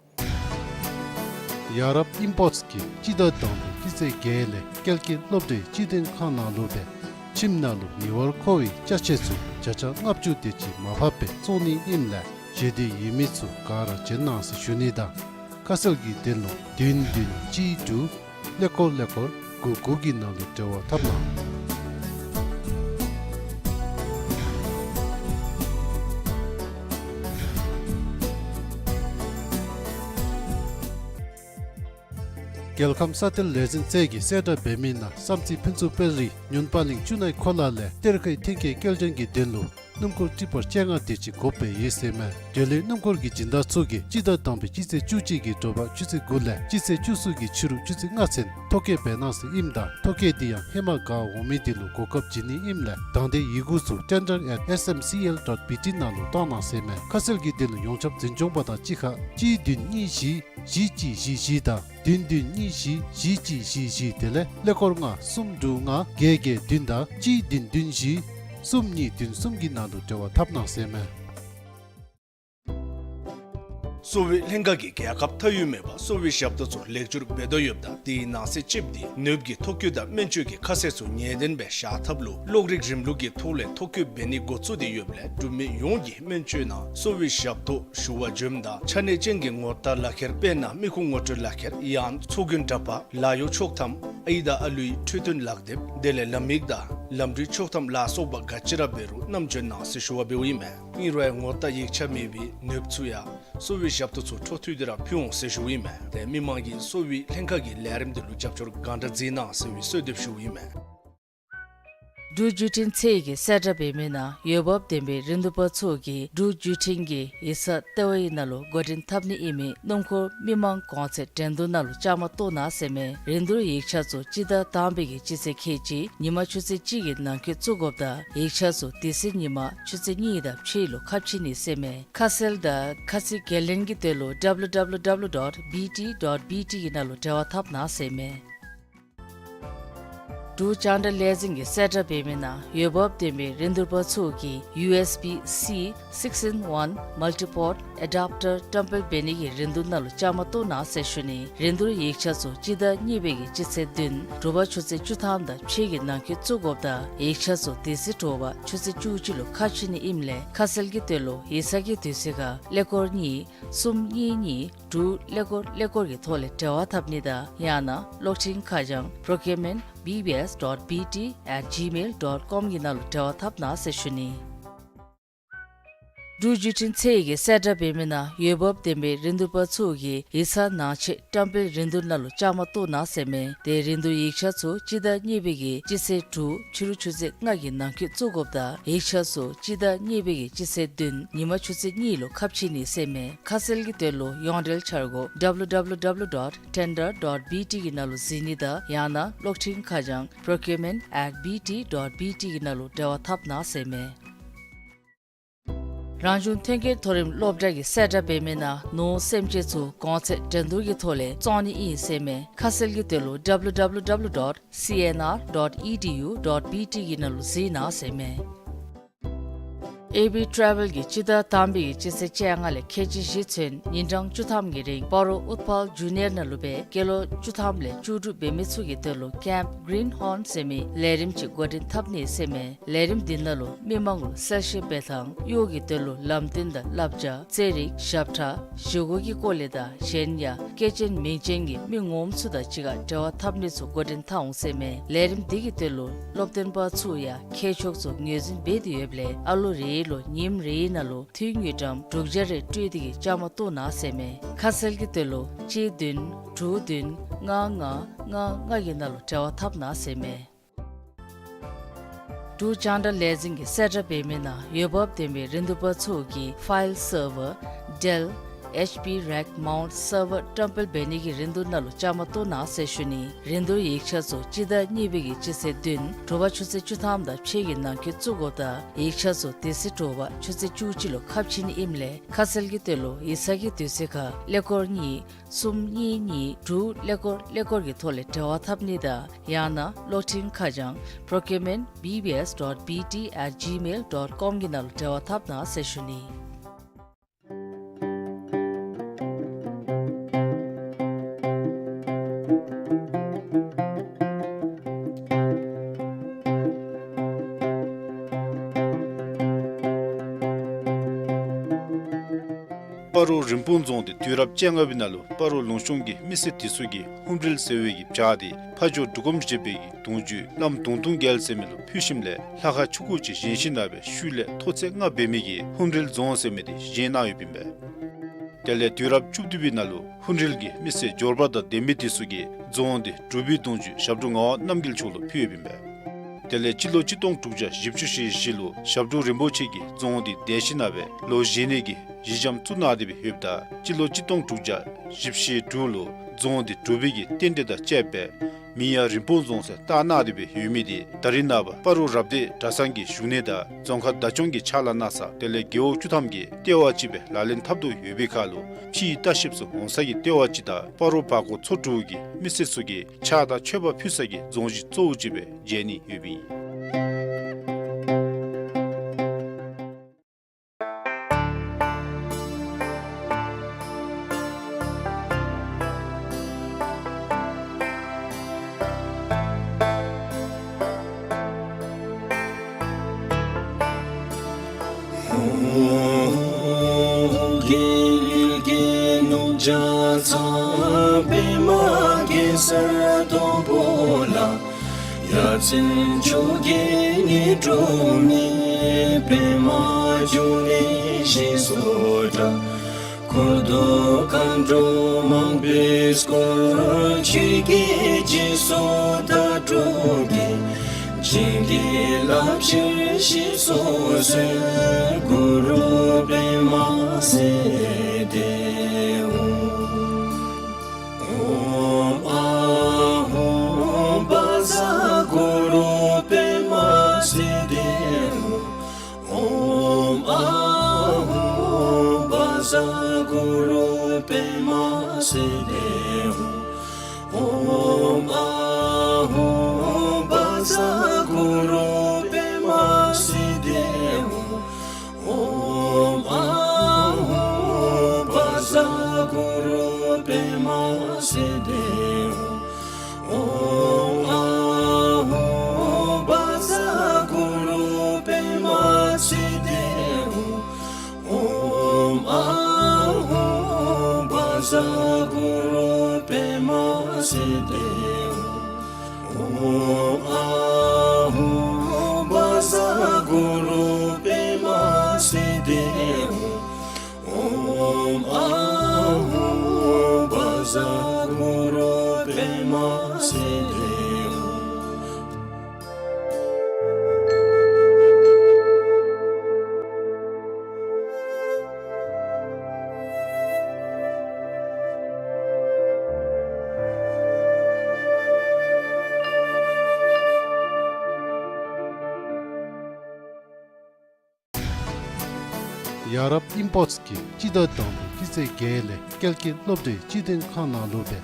ཡ་རབས་ཨིམ་པོརཊ་གི་སྤྱི་ཟླ་དང་པོའི་སྤྱི་ཚེས་བརྒྱད་ལས་ཀལ་ཀི་སློབ་གྲྭའི་སྤྱི་དོན་ཁང་ནང་ལུ་སྦེ་ཁྱིམ་ནང་ལུ་ཉེ་བར་མཁོ་བའི་ཅ་ཆས་ཚུ་བརྒྱ་ཆ་ལྔ་བཅུ་དེ་ཅིག་མར་ཕབ་སྦེ་བཙོང་ནི་ཨིནམ་ལས་ཞེ་འདོད་ཡོད་མི་ཚུ་ག་ར་བྱོན་གནང་ཟེར་ཞུ་ནི་དང་ ཁ་གསལ་གྱི་དོན་ལུ་བདུན་བདུན་གཅིག་དྲུག་ཀླད་ཀོར་ཀླད་ཀོར་དགུ་དགུ་གི་ནང་ལུ་འབྲེལ་བ་འཐབ་གནང་། རྒྱལ་ཁམས་ས་གཏེར་ལས་འཛིན་ཚད་ཀྱིས་གསལ་བསྒྲགས་འབད་མི་ནང་བསམ་རྩེ་ཕུན་ཚོགས་དཔལ་རི་ཉུན་པ་གླིང་ཆུ་ནའི་ཁོ་ལ་ལས་གཏེར་ཁའི་འཐེན་འཁྱེར་སྐྱེལ་འདྲེན་གྱི་དོན་ལུ་སྣུམ་འཁོར་ཊི་པར་བཅོ་ལྔ་དེ་ཅིག་དགོཔ་སྦེ་ཡོད་ཟེར་མས། དེ་ལས་སྣུམ་འཁོར་གྱི་སྦྱིན་བདག་ཚུ་གིས་སྤྱི་ཟླ་དང་པའི་སྤྱི་ཚེས་བཅུ་གཅིག་གི་དྲོ་པ་ཆུ་ཚོད་དགུ་ལས་སྤྱི་ཚེས་བཅུ་གསུམ་གྱི་ཕྱི་རུ་ཆུ་ཚོད་ལྔ་ཚུན་ཐོ་བཀོད་འབད་གནང་ཟེར་ཨིནམ་ད་ཐོ་བཀོད་དེ་ཡང་ཧེ་མ་ག་འོང་མི་དེ་ལུ་གོ་སྐབས་བྱིན་ནི་ཨིནམ་ལས་དང་འདོད་ཡོད་མི་ཚུ་tender at S M C L dot B T ནང་ལུ་བཏང་གནང་ཟེར་མས། ཁ་གསལ་གྱི་དོན་ལུ་ཡོངས་ཁྱབ་འཛིན་སྐྱོང་པ་དང་གཅིག་ཁར་གཅིག་བདུན་གཉིས་བཞི་བཞི་གཅིག་བཞི་བཞི་དང་བདུན་བདུན་གཉིས་བཞི་བཞི་གཅིག་བཞི་བཞི་དེ་ལས་ཀླད་ཀོར་ལྔ་གསུམ་དྲུག་ལྔ་བརྒྱད་བརྒྱད་བདུན་དང་གཅིག་བདུན་བདུན་བཞི་གསུམ་གཉིས་བདུན་གསུམ་གྱི་ནང་དུ་འབྲེལ་བ་འཐབ་གནང་ཟེར་མས། གསོ་བའི་ལྷན་ཁག་གིས་རྒྱལ་ཁབ་མཐའ་དབུས་མེད་པར་གསོ་བའི་ཞབས་ཏོག་ཚུ་ལེགས་བཅོས་འབད་དོ་ཡོདཔ་ད་དེའི་ནང་གསེས་གཅིགཔོ་དེ་ནདཔ་གི་ཐོ་བཀོད་དང་སྨན་བཅོས་ཀྱི་ཁ་གསལ་ཚུ་ངེས་བདེན་སྦེ་བཞག་ཐབས་ལུ་གློག་རིག་རིམ་ལུགས་ཀྱི་ཐོག་ལས་ཐོ་བཀོད་འབད་ནི་འགོ་བཙུགས་ཏེ་ཡོདཔ་ལས་འབྲུག་མི་ཡོངས་ཀྱིས་སྨན་བཅོས་ནང་གསོ་བའི་ཞབས་ཏོག་ཞུ་བར་འབྱོནམ་ད་ཆ་གནས་ཅན་གྱི་ངོ་རྟགས་ལག་ཁྱེར་དཔེར་ན་མི་ཁུངས་ངོ་སྤྲོད་ལག་ཁྱེར་ཡང་ཚོགས་རྒྱན་འདྲ་པར་ལཱ་གཡོག་ཆོག་ཐམ་ཨའི་དང་ཨ་ལུའི་འཕྲོད་བསྟེན་ལག་དེབ་དེ་ལས་ལམ་ཡིག་དང་ལམ་འགྲུལ་ཆོག་ཐམ་ལ་སོགས་པ་ག་ཅི་ར་འབད་རུང་བསྣམས་འབྱོན་གནང་ཟེར་ཞུ་བ་འབདཝ་ཨིན་མས། ཨིན་རུང་ཡང་ངོ་རྟགས་ཡིག་ཆ་མེད་པའི་ནདཔ་ཚུ་ཡང་གསོ་བའི་ཞབས་ཏོག་ཚུ་འཕྲོ་མཐུད་དེ་ར་ཕུལ་འོང་ཟེར་ཞུཝ་ཨིན་མས། ཏེ་མི་མང་གིས་གསོ་བའི་ལྷན་ཁག་གི་ལས་རིམ་དེ་ལུ་རྒྱབ་སྐྱོར་གང་དྲག་མཛད་གནང་ཟེར་བའི་གསོལ་འདེབས་ཞུཝ་ཨིན་མས། འབྲུག་བརྒྱུད་འཕྲིན་ཚད་ཀྱིས་གསལ་བསྒྲགས་འབད་མི་ནང་འོས་འབབ་ལྡན་པའི་རིན་བསྡུར་པ་ཚུ་གིས་འབྲུག་བརྒྱུད་འཕྲིན་གྱི་ཡིག་ཚང་ལྟེ་བའི་ནང་ལུ་འགོ་འདྲེན་འཐབ་ནི་ཨིན་མི་སྣུམ་འཁོར་མི་མང་གོང་ཚད་འགྲན་བསྡུར་ནང་ལུ་བཅའ་མར་གཏོགས་གནང་ཟེར་མས། རིན་བསྡུར་ཡིག་ཆ་ཚུ་སྤྱི་ཟླ་དང་པའི་གི་སྤྱི་ཚེས་ཁལ་གཅིག་ཉིན་མ་ཆུ་ཚོད་གཅིག་གི་ནང་འཁོད་བཙུགས་དགོཔ་ད་ཡིག་ཆ་ཚུ་དེ་ཚེ་ཉིན་མ་ཆུ་ཚོད་གཉིས་དང་ཕྱེད་ལུ་ཁ་ཕྱེ་ནི་ཟེར་མས། ཁ་གསལ་དང་ཁ་ཚིག་ཁས་ལེན་གྱི་དོན་ལུ་W W W dot B T dot B T གི་ནང་ལུ་འབྲེལ་བ་འཐབ་གནང་ཟེར་མས། འབྲུག་རྒྱང་བསྒྲགས་ལས་འཛིན་གྱིས་གསལ་བསྒྲགས་འབད་མི་ནང་འོས་འབབ་ལྡན་པའི་རིན་བསྡུར་པ་ཚུ་གིས་U S B C six in one multi-port adapter བཀྲམ་སྤེལ་འབད་ནི་གི་རིན་བསྡུར་ནང་ལུ་བཅའ་མར་གཏོགས་གནང་ཟེར་ཞུ་ནི། རིན་བསྡུར་ཡིག་ཆ་ཚུ་སྤྱི་ཟླ་གཉིས་པའི་གི་སྤྱི་ཚེས་བདུན་དྲོ་པ་ཆུ་ཚོད་བཅུ་ཐམ་དང་ཕྱེད་ཀྱི་ནང་འཁོད་བཙུགས་དགོཔ་ད་ཡིག་ཆ་ཚུ་དེ་ཚེ་དྲོ་པ་ཆུ་ཚོད་བཅུ་གཅིག་ལུ་ཁ་ཕྱེ་ནི་ཨིནམ་ལས་ཁ་གསལ་གྱི་དོན་ལུ་ཡིག་ཚང་གི་དུས་ཚོད་ཁར་ཀླད་ཀོར་གཉིས་གསུམ་གཉིས་གཉིས་དྲུག་ཀླད་ཀོར་ཀླད་ཀོར་གྱི་ཐོག་ལས་འབྲེལ་བ་འཐབ་ནི་དང་ཡང་ན་གློག་འཕྲིན་ཁ་བྱང་procurement B B S dot B T at gmail dot com གི་ནང་ལུ་འབྲེལ་བ་འཐབ་གནང་ཟེར་ཞུ་ནི། འབྲུག་བརྒྱུད་འཕྲིན་ཚད་ཀྱིས་གསལ་བསྒྲགས་འབད་མི་ནང་འོས་འབབ་ལྡན་པའི་རིན་བསྡུར་པ་ཚུ་གིས་ཡིག་ཚང་ནང་ཆེད་བཀྲམ་སྤེལ་རིན་བསྡུར་ནང་ལུ་བཅའ་མར་གཏོགས་གནང་ཟེར་མས། ཏེ་རིན་བསྡུར་ཡིག་ཆ་ཚུ་སྤྱི་ཟླ་གཉིས་པའི་གི་སྤྱི་ཚེས་དྲུག་ཕྱི་རུ་ཆུ་ཚོད་ལྔ་གི་ནང་འཁོད་བཙུགས་དགོཔ་ད་ཡིག་ཆ་ཚུ་སྤྱི་ཟླ་གཉིས་པའི་གི་སྤྱི་ཚེས་བདུན་ཉིན་མ་ཆུ་ཚོད་གཉིས་ལུ་ཁ་ཕྱེ་ནི་ཟེར་མས། ཁ་གསལ་གྱི་དོན་ལུ་ཡོངས་འབྲེལ་འཆར་སྒོ W W W dot tender dot B T གི་ནང་ལུ་གཟིགས་ནི་དང་ཡང་ན་གློག་འཕྲིན་ཁ་བྱང་procurement at B T dot B T གི་ནང་ལུ་འབྲེལ་བ་འཐབ་གནང་ཟེར་མས། རང་བྱུང་ཐོན་སྐྱེད་མཐོ་རིམ་སློབ་གྲྭ་གིས་གསལ་བསྒྲགས་འབད་མི་ནང་ནོར་སེམས་ཅན་ཚུ་གོང་ཚད་འགྲན་བསྡུར་གྱི་ཐོག་ལས་བཙོང་ནི་ཨིན་ཟེར་མས། ཁ་གསལ་གྱི་དོན་ལུ W W W dot C N R dot E D U dot B T གི་ནང་ལུ་གཟིགས་གནང་ཟེར་མས། ཨེ་བི་ཊ་རེ་ཝེལ་གྱིས་སྤྱི་ཟླ་དང་པའི་གི་སྤྱི་ཚེས་བཅོ་ལྔ་ལས་ཁལ་གཅིག་བཞི་ཚུན་ཉིན་གྲངས་བཅུ་ཐམ་གྱི་རིང་སྤ་རོ་ཨུཏྤལ་ཇུ་ནེར་ནང་ལུ་སྦེ་སྐྱེས་ལོ་བཅུ་ཐམ་ལས་བཅུ་དྲུག་འབད་མི་ཚུ་གི་དོན་ལུ་Camp Greenhorn ཟེར་མི་ལས་རིམ་ཅིག་འགོ་འདྲེན་འཐབ་ནི་ཟེར་མས། ལས་རིམ་འདི་ནང་ལུ་མི་མང་ལུ་གསལ་བཤད་འབད་ཐངས་གཡོག་གི་དོན་ལུ་ལམ་སྟོན་དང་བསླབ་བྱ་རྩེད་རིགས་ཞབས་ཁྲ་བཞེས་སྒོ་གི་སྐོར་ལས་དང་གཞན་ཡང་སྐྱེས་ཆེན་མིང་ཅན་གྱི་མི་ངོམ་ཚུ་དང་གཅིག་ཁར་འབྲེལ་བ་འཐབ་ནི་ཚུ་འགོ་འདྲེན་འཐབ་འོང་ཟེར་མས། ལས་རིམ་འདི་གི་དོན་ལུ་སློབ་སྟོན་པ་ཚུ་ཡང་ཁྱད་ཆོས་ཚུ་ངོས་འཛིན་འབད་དེ་ཡོདཔ་ལས་ཨ་ལོ་རེ་ལུ་ཉིནམ་རེའི་ནང་ལུ་འཐུས་དངུལ་ཀྲམ་དྲུག་བརྒྱ་རེ་སྤྲོད་དེ་གིས་བཅའ་མར་གཏོགས་གནང་ཟེར་མས། ཁ་གསལ་གྱི་དོན་ལུ་གཅིག་བདུན་དྲུག་བདུན་ལྔ་ལྔ་ལྔ་ལྔ་གི་ནང་ལུ་འབྲེལ་བ་འཐབ་གནང་ཟེར་མས། འབྲུག་རྒྱང་བསྒྲགས་ལས་འཛིན་གྱིས་གསལ་བསྒྲགས་འབད་མི་ནང་འོས་འབབ་ལྡན་པའི་རིན་བསྡུར་པ་ཚུ་གིས་ཕའིལ་སར་ཝར་ཌེལ་ཨེཆ་པི་རེག་མའུནཊ་སར་ཝར་བཀྲམ་སྤེལ་འབད་ནི་གི་རིན་བསྡུར་ནང་ལུ་བཅའ་མར་གཏོགས་གནང་ཟེར་ཞུ་ནི། རིན་བསྡུར་ཡིག་ཆ་ཚུ་སྤྱི་ཟླ་གཉིས་པའི་གི་སྤྱི་ཚེས་བདུན་དྲོ་པ་ཆུ་ཚོད་བཅུ་ཐམ་དང་ཕྱེད་ཀྱི་ནང་འཁོད་བཙུགས་དགོཔ་ད་ཡིག་ཆ་ཚུ་དེ་ཚེ་དྲོ་པ་ཆུ་ཚོད་བཅུ་གཅིག་ལུ་ཁ་ཕྱེ་ནི་ཨིནམ་ལས་ཁ་གསལ་གྱི་དོན་ལུ་ཡིག་ཚང་གི་དུས་ཚོད་ཁར་ཀླད་ཀོར་གཉིས་གསུམ་གཉིས་གཉིས་དྲུག་ཀླད་ཀོར་ཀླད་ཀོར་གྱི་ཐོག་ལས་འབྲེལ་བ་འཐབ་ནི་དང་ཡང་ན་གློག་འཕྲིན་ཁ་བྱང་procurement B B S dot B T at gmail dot com གི་ནང་ལུ་འབྲེལ་བ་འཐབ་གནང་ཟེར་ཞུ་ནི། པ་ སྤ་རོ་རིན་སྤུངས་རྫོང་དེ་དུས་རབས་བཅོ་ལྔ་པའི་ནང་ལུ་སྤ་རོ་ལུང་གཤོང་གི་མི་སེར་དེ་ཚུ་གིས་ཧཱུྃ་རལ་ཟེར་བའི་གི་བྱག་དེ་ཕ་ཇོ་འབྲུག་སྒོམ་བཞད་པའི་གི་གདུང་བརྒྱུད་བླམ་གདུང་སྟོང་རྒྱལ་ཟེར་མི་ལུ་ཕུལ་ཞིནམ་ལས་ལྷ་ཁང་ཆུང་ཀུ་ཅིག་བཞེངས་ཞིནམ་ལས་ཤུལ་ལས་མཐོ་ཚད་ལྔ་འབད་མི་གི་ཧཱུྃ་རལ་རྫོང་ཟེར་མི་དེ་བཞེངས་གནང་ཡོདཔ་ཨིན་པས། དེ་ལས་དུས་རབས་བཅུ་བདུན་པའི་ནང་ལུ་ཧཱུྃ་རལ་གྱི་མི་སེར་འབྱོར་པ་དང་ལྡན་མི་དེ་ཚུ་གིས་རྫོང་དེ་འབྲུག་པའི་གདུང་བརྒྱུད་ཞབས་དྲུང་ངག་དབང་རྣམ་རྒྱལ་མཆོག་ལུ་ཕུལ་ཡོདཔ་ཨིན་པས། དེ་ལས་སྤྱི་ལོ་གཅིག་སྟོང་དྲུག་བརྒྱ་བཞི་བཅུ་ཞེ་བཞི་ལུ་ཞབས་དྲུང་རིན་པོ་ཆེ་གིས་རྫོང་དེ་དེད་ཞིནམ་ལས་ལོ་བཞི་གནས་ཀྱི་གཞི་འགྱམ་བཙུགས་གནང་སྟེ་སྦེ་ཡོདཔ་ད་སྤྱི་ལོ་གཅིག་སྟོང་དྲུག་བརྒྱ་བཞི་བཅུ་ཞེ་དྲུག་ལུ་རྫོང་དེ་འབྲུག་པའི་གི་རྟེན་འབྲེལ་དང་བཅསཔ་སྦེ་མིང་ཡང་རིན་སྤུངས་རྫོང་ཟེར་བཏགས་གནང་སྟེ་སྦེ་ཡོད་མི་དེ་ད་རིས་ནངས་པ་སྤ་རོ་རབ་སྡེ་གྲྭ་ཚང་གི་བཞུགས་གནས་དང་རྫོང་ཁག་བདག་སྐྱོང་གི་ཕྱག་ལཱ་གནང་ས་དེ་ལས་རྒེད་འོག་བཅུ་ཐམ་གྱི་ལྟེ་བ་ཅིག་སྦེ་ལག་ལེན་འཐབ་དོ་ཡོད་པའི་ཁར་ལུ་ཕྱིའི་ལྟ་བཤལཔ་ཚུ་འོང་ས་གི་ལྟེ་བ་ཅིག་དང་སྤ་རོ་བར་སྐོར་ཚོ་དྲུག་གི་མི་སེར་ཚུ་གིས་ཕྱག་དང་མཆོད་པ་ཕུལ་ས་གི་རྫོང་གཞི་གཙོ་བོ་ཅིག་སྦེ་མཇལ་ནི་ཡོདཔ་ཨིན། རྒྱལ་གྱི་ནུབ་བྱང་ཚང་པདྨ་གེ་སར་དང་པོ་ལ། ཡ་མཚན་མཆོག་གི་ཉི་སྒྲོན་མེ། པདྨ་འབྱུང་གནས་ཞེས་སུ་གྲགས། འཁོར་དང་མཁའ་འགྲོ་མང་པོས་བསྐོར། ཆོས་ཀྱི་རྗེས་སུ་བདག་སྒྲུབ་ཀྱི། བྱིན་གྱིས་བརླབ་ཕྱིར་གཤེགས་སུ་གསོལ། གུ་རུ་པདྨ་སིདྡྷི་ཧཱུྃ། ཨོཾ་ཨཱཿཧཱུྃ་བཛྲ་གུ་རུ་པདྨ་སིདྡྷི་ཧཱུྃ། ཨོཾ་ཨཱཿཧཱུྃ་བཛྲ་གུ་རུ་པདྨ་སིདྡྷི་ཧཱུྃ། ཨོཾ་ཨཱཿཧཱུྃ་བཛྲ་གུ་རུ་པདྨ་སིདྡྷི་ཧཱུྃ། ཨོཾ་ཨཱཿཧཱུྃ་བཛྲ་གུ་རུ་པདྨ་སིདྡྷི་ཧཱུྃ། ཨོཾ་ཨཱཿཧཱུྃ་བཛྲ་གུ་རུ་པདྨ་སིདྡྷི་ཧཱུྃ། ཨོཾ་ཨཱཿཧཱུྃ་བཛྲ་གུ་རུ་པདྨ་སིདྡྷི་ཧཱུྃ། ཨོཾ་ཨཱཿཧཱུྃ་བཛྲ་གུ་རུ་པདྨ་སིདྡྷི་ཧཱུྃ། ཨོཾ་ཨཱཿཧཱུྃ་བཛྲ་གུ་རུ་པདྨ་སིདྡྷི་ཧཱུྃ། ཡ་རབས་ཨིམ་པོརཊ་གིས་སྤྱི་ཟླ་དང་པའི་སྤྱི་ཚེས་བརྒྱད་ལས་སྐྱེལ་སྐྱེལ་སློབ་གྲྭའི་སྤྱི་དོན་ཁང་ནང་ལུ་སྦེ་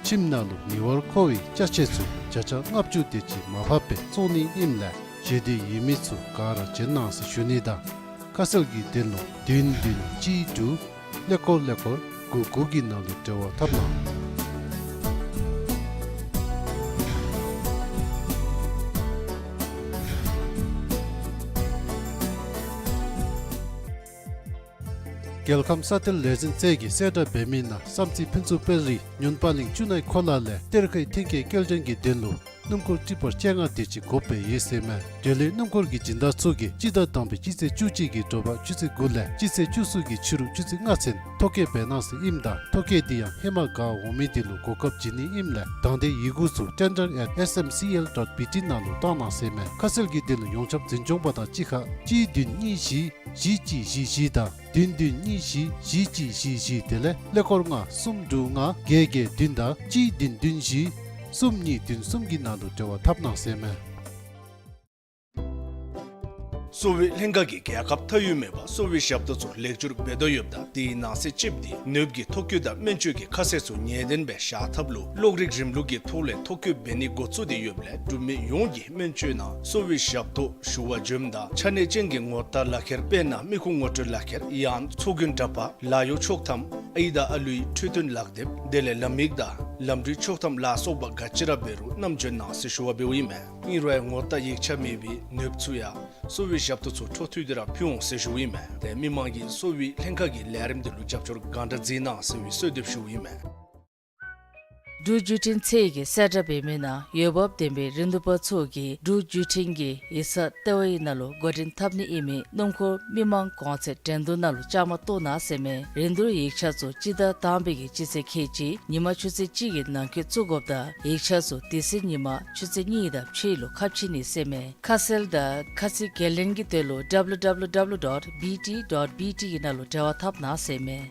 ཁྱིམ་ནང་ལུ་ནི་བར་མཁོ་བའི་ཅ་ཆས་ཚུ་བརྒྱ་ཆ་ལྔ་བཅུ་དེ་ཅིག་མར་ཕབ་སྦེ་བཙོང་ནི་ཨིནམ་ལས་ཞེ་འདོད་ཡོད་མི་ཚུ་ག་ར་བྱོན་གནང་ཟེར་ཞུ་ནི་དང་ཁ་གསལ་གྱི་དོན་ལུ་བདུན་བདུན་གཅིག་དྲུག་ཀླད་ཀོར་ཀླད་ཀོར་དགུ་དགུ་གི་ནང་ལུ་འབྲེལ་བ་འཐབ་གནང་། རྒྱལ་ཁམས་ས་གཏེར་ལས་འཛིན་རྩལ་གྱིས་གསལ་བསྒྲགས་འབད་མི་ནང་བསམ་རྩེ་ཕུན་ཚོགས་དཔལ་རིའི་ཉོན་པ་གླིང་ཆུ་སྣའི་ཁོ་ལ་ལས་གཏེར་ཁའི་ཐོན་སྐྱེད་སྐྱེལ་འདྲེན་གྱི་དོན་ལུ་སྣུམ་འཁོར་ཊི་པར་བཅོ་ལྔ་དེ་ཅིག་དགོཔ་སྦེ་ཡོད་ཟེར་མས། དེ་ལས་སྣུམ་འཁོར་གྱི་སྦྱིན་བདག་ཚུ་གིས་སྤྱི་ཟླ་དང་པའི་སྤྱི་ཚེས་བཅུ་གཅིག་གི་དྲོ་པ་ཆུ་ཚོད་དགུ་ལས་སྤྱི་ཚེས་བཅུ་གསུམ་གྱི་ཕྱི་རུ་ཆུ་ཚོད་ལྔ་ཚུན་ཐོ་བཀོད་འབད་གནང་ཟེར་ཨིནམ་ད་ཐོ་བཀོད་དེ་ཡང་ཧེ་མ་ག་འོང་མི་དེ་ལུ་གོ་སྐབས་བྱིན་ནི་ཨིནམ་ལས་དང་འདོད་ཡོད་མི་ཚུ་tender at S M C L dot B T ནང་ལུ་བཏང་གནང་ཟེར་མས། ཁ་གསལ་གྱི་དོན་ལུ་ཡོངས་ཁྱབ་འཛིན་སྐྱོང་པ་དང་གཅིག་ཁར་གཅིག་བདུན་གཉིས་བཞི་བཞི་གཅིག་བཞི་བཞི་དང་བདུན་བདུན་གཉིས་བཞི་བཞི་གཅིག་བཞི་བཞི་དེ་ལས་ཀླད་ཀོར་ལྔ་གསུམ་དྲུག་ལྔ་བརྒྱད་བརྒྱད་བདུན་དང་གཅིག་བདུན་བདུན་བཞི་གསུམ་གཉིས་བདུན་གསུམ་གྱི་ནང་དུ་འབྲེལ་བ་འཐབ་གནང་ཟེར་མས། གསོ་བའི་ལྷན་ཁག་གིས་རྒྱལ་ཁབ་མཐའ་དབུས་མེད་པར་གསོ་བའི་ཞབས་ཏོག་ཚུ་ལེགས་བསྒྱུར་འབད་དོ་ཡོདཔ་ད་དེའི་ནང་གསེས་ཅིག་དེ་ནདཔ་གི་ཐོ་བཀོད་དང་སྨན་བཅོས་ཀྱི་ཁ་གསལ་ཚུ་ངེས་གཏན་སྦེ་བཞག་ཐབས་ལུ་གློག་རིག་རིམ་ལུགས་ཀྱི་ཐོག་ལས་ཐོ་བཀོད་འབད་ནི་འགོ་བཙུགས་ཏེ་ཡོདཔ་ལས་འབྲུག་མི་ཡོངས་ཀྱིས་སྨན་བཅོས་ནང་གསོ་བའི་ཞབས་ཏོག་ཞུ་བར་འབྱོནམ་ད་ཆ་གནས་ཅན་གྱི་ངོ་རྟགས་ལག་ཁྱེར་དཔེར་ན་མི་ཁུངས་ངོ་སྤྲོད་ལག་ཁྱེར་ཡང་ཚོགས་རྒྱུན་འདྲ་པར་ལཱ་གཡོག་ཆོག་ཐམ་ཨའི་དང་ཨ་ལུའི་འཕྲོད་བསྟེན་ལག་དེབ་དེ་ལས་ལམ་ཡིག་དང་ལམ་འགྲུལ་ཆོག་ཐམ་ལ་སོགས་པ་ག་ཅི་ར་འབད་རུང་བསྣམས་འབྱོན་གནང་ཟེར་ཞུ་བ་འབདཝ་ཨིན་མས། ཨིན་རུང་ཡང་ངོ་རྟགས་ཡིག་ཆ་མེད་པའི་ནདཔ་ཚུ་ཡང་ གསོ་བའི་ཞབས་ཏོག་ཚུ་འཕྲོ་མཐུད་དེ་ར་ཕུལ་འོང་ཟེར་ཞུཝ་ཨིན་མས། ཏེ་མི་མང་གིས་གསོ་བའི་ལྷན་ཁག་གི་ལས་རིམ་འདི་ལུ་རྒྱབ་སྐྱོར་གང་དྲག་མཛད་གནང་ཟེར་བའི་གསོལ་འདེབས་ཞུཝ་ཨིན་མས། འབྲུག་བརྒྱུད་འཕྲིན་ཚད་ཀྱིས་གསལ་བསྒྲགས་འབད་མི་ནང་འོས་འབབ་ལྡན་པའི་རིན་བསྡུར་པ་ཚུ་གིས་འབྲུག་བརྒྱུད་འཕྲིན་གྱི་ཡིག་ཚང་ལྟེ་བ་ཡི་ནང་ལུ་འགོ་འདྲེན་འཐབ་ནི་ཨིན་མི་སྣུམ་འཁོར་མི་མང་གོང་ཚད་འགྲན་བསྡུར་ནང་ལུ་བཅའ་མར་གཏོགས་གནང་ཟེར་མས། རིན་བསྡུར་ཡིག་ཆ་ཚུ་སྤྱི་ཟླ་དང་པའི་གི་སྤྱི་ཚེས་ཁལ་གཅིག་ཉིན་མ་ཆུ་ཚོད་གཅིག་གི་ནང་འཁོད་བཙུགས་དགོཔ་དང་ཡིག་ཆ་ཚུ་དེ་ཚེ་ཉིན་མ་ཆུ་ཚོད་གཉིས་དང་ཕྱེད་ལུ་ཁ་ཕྱེ་ནི་ཟེར་མས། ཁ་གསལ་དང་ཁ་ཚིག་ཁས་ལེན་གྱི་དོན་ལུ་W W W dot B T dot B T གི་ནང་ལུ་འབྲེལ་བ་འཐབ་གནང་ཟེར་མས།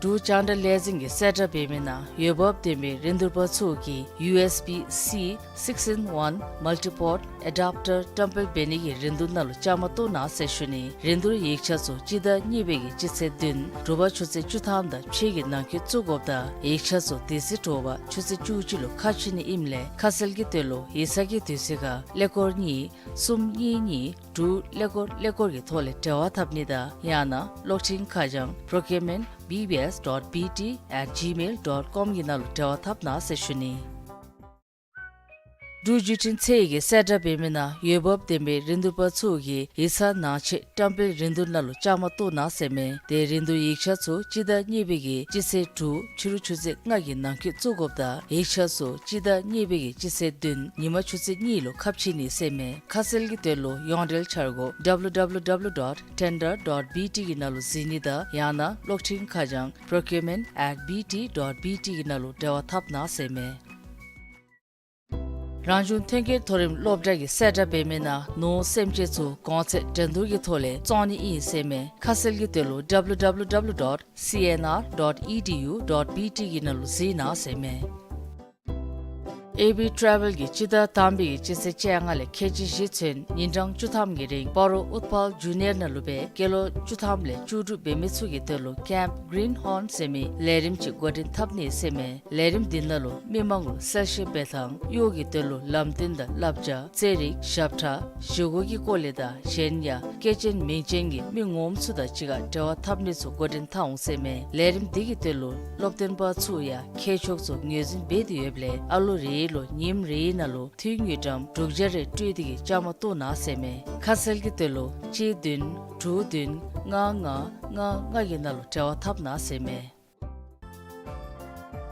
འབྲུག་རྒྱང་བསྒྲགས་ལས་འཛིན་གྱིས་གསལ་བསྒྲགས་འབད་མི་ནང་འོས་འབབ་ལྡན་པའི་རིན་བསྡུར་པ་ཚུ་གིས་U S B C six in one multi-port adapter བཀྲམ་སྤེལ་འབད་ནི་གི་རིན་བསྡུར་ནང་ལུ་བཅའ་མར་གཏོགས་གནང་ཟེར་ཞུ་ནི། རིན་བསྡུར་ཡིག་ཆ་ཚུ་སྤྱི་ཟླ་གཉིས་པའི་གི་སྤྱི་ཚེས་བདུན་དྲོ་པ་ཆུ་ཚོད་བཅུ་ཐམ་དང་ཕྱེད་ཀྱི་ནང་འཁོད་བཙུགས་དགོཔ་དང་ཡིག་ཆ་ཚུ་དེ་ཚེ་དྲོ་པ་ཆུ་ཚོད་བཅུ་གཅིག་ལུ་ཁ་ཕྱེ་ནི་ཨིནམ་ལས་ཁ་གསལ་གྱི་དོན་ལུ་ཡིག་ཚང་གི་དུས་ཚོད་ཁར་ཀླད་ཀོར་གཉིས་གསུམ་གཉིས་གཉིས་དྲུག་ཀླད་ཀོར་ཀླད་ཀོར་གྱི་ཐོག་ལས་འབྲེལ་བ་འཐབ་ནི་དང་ཡང་ན་གློག་འཕྲིན་ཁ་བྱང་procurement B B S dot B T at gmail dot com གི་ནང་ལུ་འབྲེལ་བ་འཐབ་གནང་ཟེར་ཞུ་ནི། འབྲུག་བརྒྱུད་འཕྲིན་ཚད་ཀྱིས་གསལ་བསྒྲགས་འབད་མི་ནང་འོས་འབབ་ལྡན་པའི་རིན་བསྡུར་པ་ཚུ་གིས་ཡིག་ཚང་ནང་ཆེད་བཀྲམ་སྤེལ་རིན་བསྡུར་ནང་ལུ་བཅའ་མར་གཏོགས་གནང་ཟེར་མས། ཏེ་རིན་བསྡུར་ཡིག་ཆ་ཚུ་སྤྱི་ཟླ་གཉིས་པའི་གི་སྤྱི་ཚེས་དྲུག་ཕྱི་རུ་ཆུ་ཚོད་ལྔ་གི་ནང་འཁོད་བཙུགས་དགོཔ་དང་ཡིག་ཆ་ཚུ་སྤྱི་ཟླ་གཉིས་པའི་གི་སྤྱི་ཚེས་བདུན་ཉིན་མ་ཆུ་ཚོད་གཉིས་ལུ་ཁ་ཕྱེ་ནི་ཟེར་མས། ཁ་གསལ་གྱི་དོན་ལུ་ཡོངས་འབྲེལ་འཆར་སྒོ W W W dot tender dot B T གི་ནང་ལུ་གཟིགས་ནི་དང་ཡང་ན་གློག་འཕྲིན་ཁ་བྱང་procurement at B T dot B T གི་ནང་ལུ་འབྲེལ་བ་འཐབ་གནང་ཟེར་མས། རང་བྱུང་ཐོན་སྐྱེད་མཐོ་རིམ་སློབ་གྲྭ་གིས་གསལ་བསྒྲགས་འབད་མི་ནང་ནོར་སེམས་ཅན་ཚུ་གོང་ཚད་འགྲན་བསྡུར་གྱི་ཐོག་ལས་བཙོང་ནི་ཨིན་ཟེར་མས། ཁ་གསལ་གྱི་དོན་ལུ W W W dot C N R dot E D U dot B T གི་ནང་ལུ་གཟིགས་གནང་ཟེར་མས། ཨེ་བི་ཊ་རེ་ཝེལ་གྱིས་སྤྱི་ཟླ་དང་པའི་གི་སྤྱི་ཚེས་བཅོ་ལྔ་ལས་ཁལ་གཅིག་བཞི་ཚུན་ཉིན་གྲངས་བཅུ་ཐམ་གྱི་རིང་སྤ་རོ་ཨུཏྤལ་ཇུ་ནི་ཡར་ནང་ལུ་སྦེ་སྐྱེས་ལོ་བཅུ་ཐམ་ལས་བཅུ་དྲུག་འབད་མི་ཚུ་གི་དོན་ལུ་Camp Greenhorn ཟེར་མི་ལས་རིམ་ཅིག་འགོ་འདྲེན་འཐབ་ནི་ཟེར་མས། ལས་རིམ་འདི་ནང་ལུ་མི་མང་ལུ་གསལ་བཤད་འབད་ཐངས་གཡོག་གི་དོན་ལུ་ལམ་སྟོན་དང་བསླབ་བྱ་རྩེད་རིགས་ཞབས་ཁྲ་བཞེས་སྒོ་གི་སྐོར་ལས་དང་གཞན་ཡང་སྐྱེས་ཆེན་མིང་ཅན་གྱི་མི་ངོམ་ཚུ་དང་གཅིག་ཁར་འབྲེལ་བ་འཐབ་ནི་ཚུ་འགོ་འདྲེན་འཐབ་འོང་ཟེར་མས། ལས་རིམ་འདི་གི་དོན་ལུ་སློབ་སྟོན་པ་ཚུ་ཡང་མཁས་མཆོག་ཚུ་ངོས་འཛིན་འབད་དེ་ཡོདཔ་ལས་ཨ་ལོ་རེ་ལུ་ཉིནམ་རེ་ནང་ལུ་འཐུས་དངུལ་ཀྲམ་དྲུག་བརྒྱ་རེ་སྤྲོད་དེ་གིས་བཅའ་མར་གཏོགས་གནང་ཟེར་མས། ཁ་གསལ་གྱི་དོན་ལུ་གཅིག་བདུན་དྲུག་བདུན་ལྔ་ལྔ་ལྔ་ལྔ་གི་ནང་ལུ་འབྲེལ་བ་འཐབ་གནང་ཟེར་མས།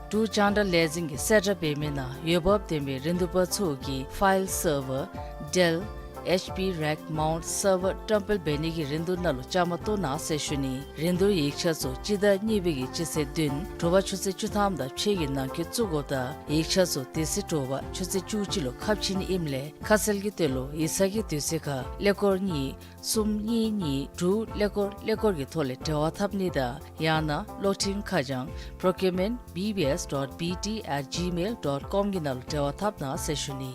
འབྲུག་རྒྱང་བསྒྲགས་ལས་འཛིན་གྱིས་གསལ་བསྒྲགས་འབད་མི་ནང་འོས་འབབ་ལྡན་པའི་རིན་བསྡུར་པ་ཚུ་གིས་ཕའིལ་སར་ཝར་ཌེལ་ཨེཆ་པི་རེག་མའུནཊ་སར་ཝར་བཀྲམ་སྤེལ་འབད་ནི་གི་རིན་བསྡུར་ནང་ལུ་བཅའ་མར་གཏོགས་གནང་ཟེར་ཞུ་ནི། རིན་བསྡུར་ཡིག་ཆ་ཚུ་སྤྱི་ཟླ་གཉིས་པའི་གི་སྤྱི་ཚེས་བདུན་དྲོ་པ་ཆུ་ཚོད་བཅུ་ཐམ་དང་ཕྱེད་ཀྱི་ནང་འཁོད་བཙུགས་དགོཔ་དང་ཡིག་ཆ་ཚུ་དེ་ཚེ་དྲོ་པ་ཆུ་ཚོད་བཅུ་གཅིག་ལུ་ཁ་ཕྱེ་ནི་ཨིནམ་ལས་ཁ་གསལ་གྱི་དོན་ལུ་ཡིག་ཚང་གི་དུས་ཚོད་ཁར་ཀླད་ཀོར་གཉིས་གསུམ་གཉིས་གཉིས་དྲུག་ཀླད་ཀོར་ཀླད་ཀོར་གྱི་ཐོག་ལས་འབྲེལ་བ་འཐབ་ནི་དང་ཡང་ན་གློག་འཕྲིན་ཁ་བྱང་procurement B B S dot B T at gmail dot com གྱི་ནང་ལུ་འབྲེལ་བ་འཐབ་གནང་ཟེར་ཞུ་ནི།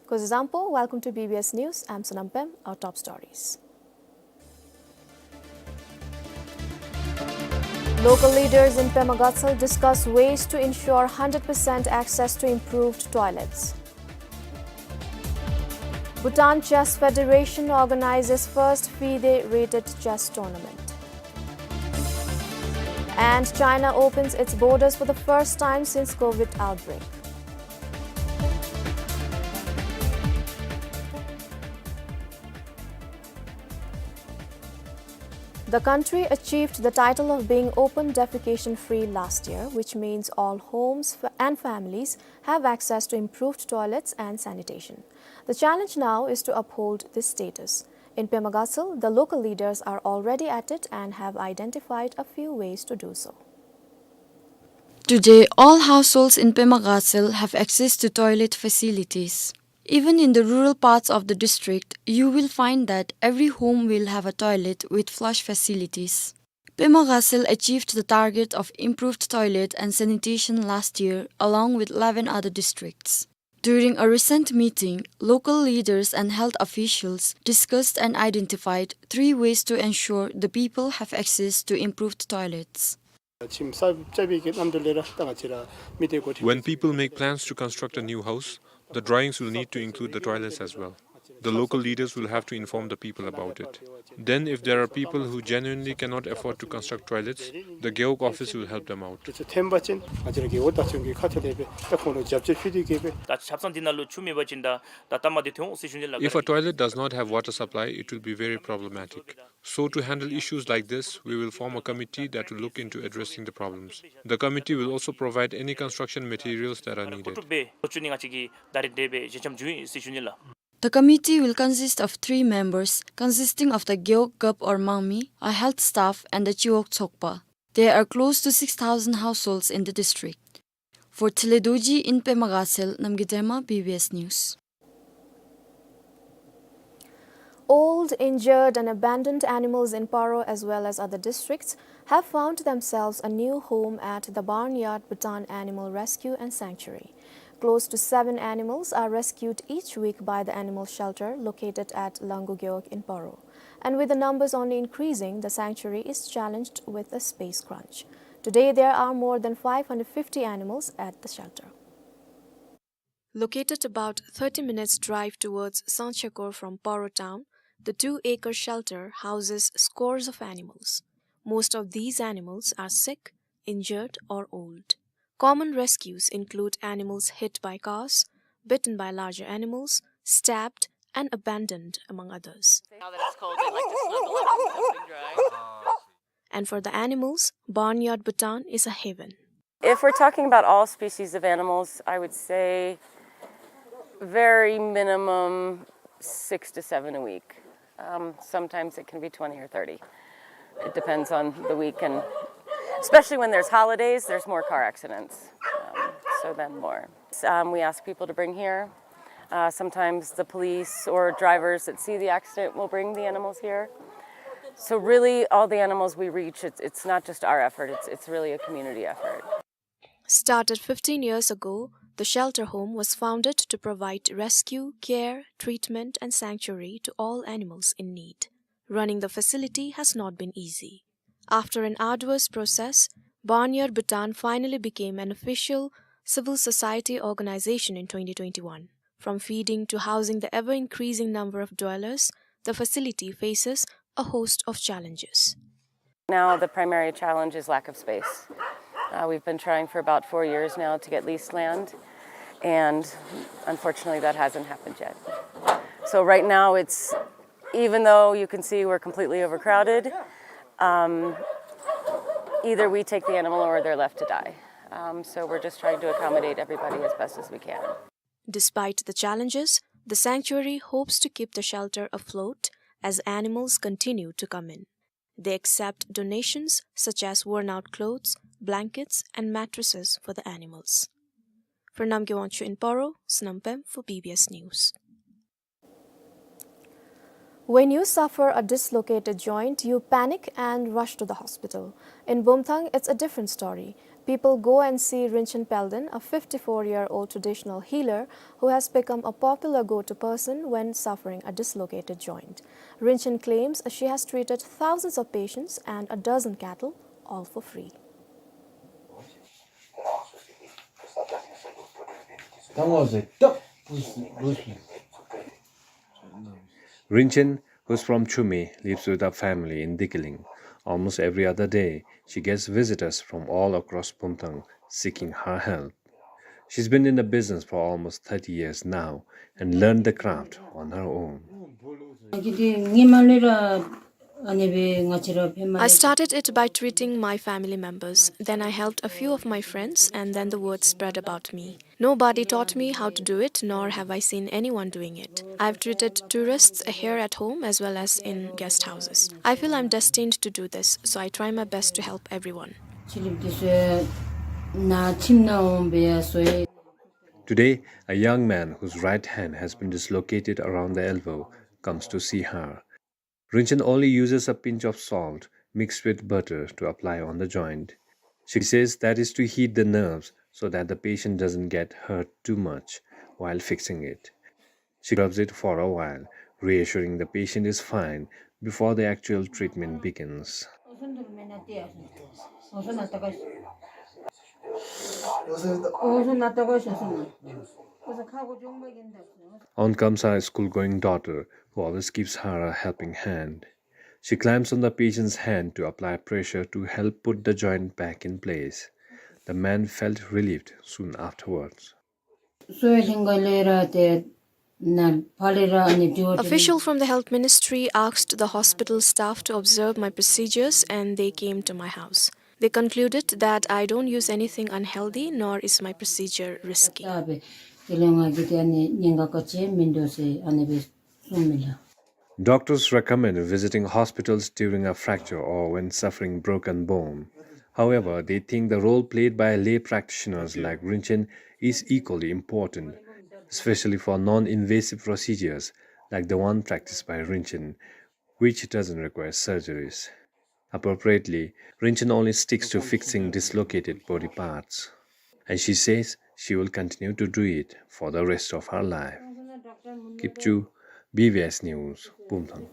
Kuzuzangpo, welcome to B B S News. I'm Sonam Pem. Our top stories. Local leaders in Pema Gatshel discuss ways to ensure hundred percent access to improved toilets. Bhutan Chess Federation organizes first FIDE rated chess tournament. And China opens its borders for the first time since COVID outbreak. The country achieved the title of being open defecation free last year, which means all homes f- and families have access to improved toilets and sanitation. The challenge now is to uphold this status. In Pema Gatshel, the local leaders are already at it and have identified a few ways to do so. Today, all households in Pema Gatshel have access to toilet facilities. Even in the rural parts of the district, you will find that every home will have a toilet with flush facilities. Pema Gatshel achieved the target of improved toilet and sanitation last year, along with eleven other districts. During a recent meeting, local leaders and health officials discussed and identified three ways to ensure the people have access to improved toilets. ཁྱིམ་གསརཔ་རྐྱབ་པའི་གི་གནམ་གྲུ་ལས་ར་ད་ང་བཅས་ར་མི་སྡེ་འགོ་ཁྲིད། When people make plans to construct a new house, the drawings will need to include the toilets as well. The local leaders will have to inform the people about it. Then, if there are people who genuinely cannot afford to construct toilets, the Gewog office will help them out. དེ་ཚུ་ཐོན་པ་ཅིན་ང་བཅས་ར་རྒེད་འོག་བདག་སྐྱོང་གི་ཁ་ཐུག་ལས་སྦེ་ད་ཁོང་ལུ་རྒྱབ་སྐྱོར་ཞུ་སྟེ་གིས་སྦེ། ད་ཆབ་གསང་འདི་ནང་ལུ་ཆུ་མེད་པ་ཅིན་ད་ད་ལྟ་མ་འདི་ཐོན་འོང་ཟེར་ཞུ་ནི་ལགས། If a toilet does not have water supply, it will be very problematic. So, to handle issues like this, we will form a committee that will look into addressing the problems. The committee will also provide any construction materials that are needed. The committee will consist of three members, consisting of the Gewog Gup or Mangmi, a health staff, and the Chiwog Tshogpa. There are close to six thousand households in the district. For Thile Dorji in Pema Gatshel, Namgay Dema, B B S News. Old, injured, and abandoned animals in Paro, as well as other districts, have found themselves a new home at the Barnyard Bhutan Animal Rescue and Sanctuary. Close to seven animals are rescued each week by the animal shelter located at Langu Gewog in Paro. And with the numbers only increasing, the sanctuary is challenged with a space crunch. Today, there are more than five hundred fifty animals at the shelter. Located about thirty minutes' drive towards Sangchakor from Paro town, the two-acre shelter houses scores of animals. Most of these animals are sick, injured, or old. Common rescues include animals hit by cars, bitten by larger animals, stabbed, and abandoned, among others. Now that it's cold, they like to snuggle up and something dry. And for the animals, Barnyard Bhutan is a haven. If we're talking about all species of animals, I would say very minimum six to seven a week. Um, sometimes it can be twenty or thirty. It depends on the week, and especially when there's holidays, there's more car accidents. Um, so then more. Um, we ask people to bring here. Uh, sometimes the police or drivers that see the accident will bring the animals here. So really, all the animals we reach, it's, it's not just our effort, it's, it's really a community effort. Started fifteen years ago, the shelter home was founded to provide rescue, care, treatment, and sanctuary to all animals in need. Running the facility has not been easy. After an arduous process, Barnyard Bhutan finally became an official civil society organization in twenty twenty-one. From feeding to housing the ever-increasing number of dwellers, the facility faces a host of challenges. Now the primary challenge is lack of space. Uh, we've been trying for about four years now to get leased land, and unfortunately that hasn't happened yet. So right now it's, even though you can see we're completely overcrowded, um, either we take the animal or they're left to die. Um, so we're just trying to accommodate everybody as best as we can. Despite the challenges, the sanctuary hopes to keep the shelter afloat as animals continue to come in. They accept donations such as worn-out clothes, blankets, and mattresses for the animals. For Namgay Wangchuk in Paro, Snam Pem for B B S News. When you suffer a dislocated joint, you panic and rush to the hospital. In Bumthang, it's a different story. People go and see Rinchen Pelden, a fifty-four-year-old traditional healer who has become a popular go-to person when suffering a dislocated joint. Rinchen claims she has treated thousands of patients and a dozen cattle, all for free. Rinchen, who's from Chumi, lives with her family in Dikeling. Almost every other day, she gets visitors from all across Bumthang seeking her help. She's been in the business for almost thirty years now and learned the craft on her own. ང་གིས་འདི་ངེ་མ་ལས་ར་ ཨ་ནི་སྦེ་ང་བཅས་ར་ཕེབས་མ། I started it by treating my family members. Then I helped a few of my friends, and then the word spread about me. Nobody taught me how to do it, nor have I seen anyone doing it. I've treated tourists here at home as well as in guest houses. I feel I'm destined to do this, so I try my best to help everyone. ཕྱི་གླིང་འདི་ཚུ་ནཱ་ཁྱིམ་ནང་འོང་སྦེ་ཡར་སོ་ཡི། Today, a young man whose right hand has been dislocated around the elbow comes to see her. Rinchen only uses a pinch of salt mixed with butter to apply on the joint. She says that is to heat the nerves so that the patient doesn't get hurt too much while fixing it. She rubs it for a while, reassuring the patient is fine before the actual treatment begins. On comes her school-going daughter, who always gives her a helping hand. She climbs on the patient's hand to apply pressure to help put the joint back in place. The man felt relieved soon afterwards. Official from the health ministry asked the hospital staff to observe my procedures, and they came to my house. They concluded that I don't use anything unhealthy, nor is my procedure risky. Doctors recommend visiting hospitals during a fracture or when suffering broken bone. However, they think the role played by lay practitioners like Rinchen is equally important, especially for non-invasive procedures like the one practiced by Rinchen, which doesn't require surgeries. Appropriately, Rinchen only sticks to fixing dislocated body parts. And she says she will continue to do it for the rest of her life. Kipchu, B B S News, Pumthang.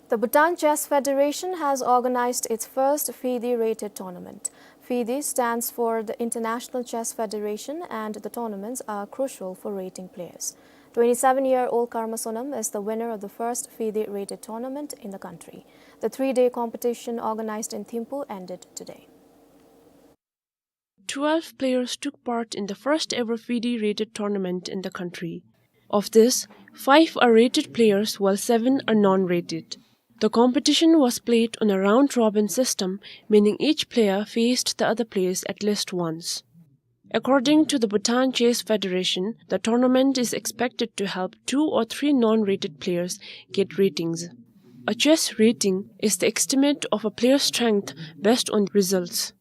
The Bhutan Chess Federation has organized its first FIDE rated tournament. FIDE stands for the International Chess Federation, and the tournaments are crucial for rating players. Twenty-seven-year-old Karma Sonam is the winner of the first FIDE rated tournament in the country. The three-day competition organized in Thimphu ended today. Twelve players took part in the first ever FIDE rated tournament in the country. Of this, five are rated players while seven are non-rated. The competition was played on a round-robin system, meaning each player faced the other players at least once. According to the Bhutan Chess Federation, the tournament is expected to help two or three non-rated players get ratings. A chess rating is the estimate of a player's strength based on results.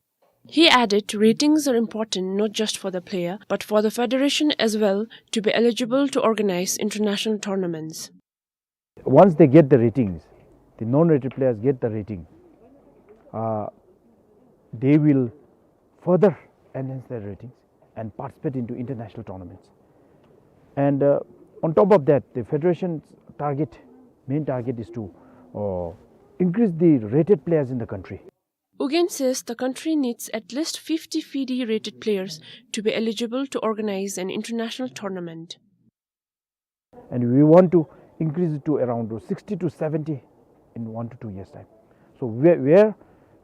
He added ratings are important not just for the player, but for the federation as well to be eligible to organize international tournaments. Once they get the ratings, the non-rated players get the rating, uh, they will further enhance their ratings and participate into international tournaments. And, uh, on top of that, the federation's target, main target is to, uh, increase the rated players in the country. Ugyen says the country needs at least fifty FIDE rated players to be eligible to organize an international tournament. And we want to increase it to around sixty to seventy in one to two years' time. So where, where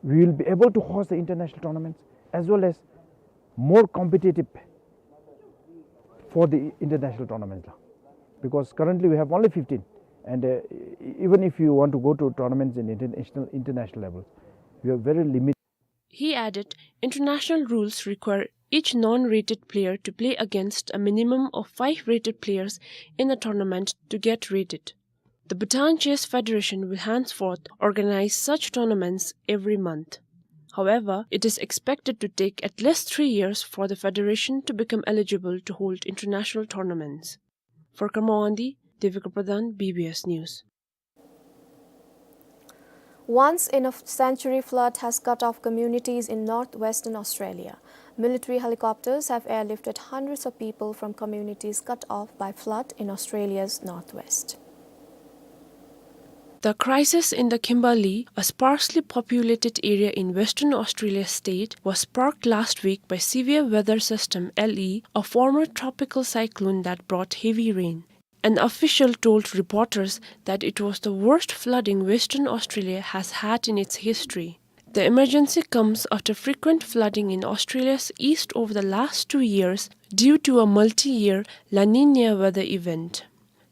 we will be able to host the international tournaments as well as more competitive for the international tournaments. Because currently we have only fifteen, and, uh, e-, even if you want to go to tournaments in international, international level, we are very limited. He added, international rules require each non-rated player to play against a minimum of five rated players in a tournament to get rated. The Bhutan Chess Federation will henceforth organize such tournaments every month. However, it is expected to take at least three years for the federation to become eligible to hold international tournaments. For Karma Wangdi, Devika Pradhan, B B S News. Once in a century flood has cut off communities in northwestern Australia. Military helicopters have airlifted hundreds of people from communities cut off by flood in Australia's northwest. The crisis in the Kimberley, a sparsely populated area in Western Australia state, was sparked last week by severe weather system L E, a former tropical cyclone that brought heavy rain. An official told reporters that it was the worst flooding Western Australia has had in its history. The emergency comes after frequent flooding in Australia's east over the last two years due to a multi-year La Niña weather event.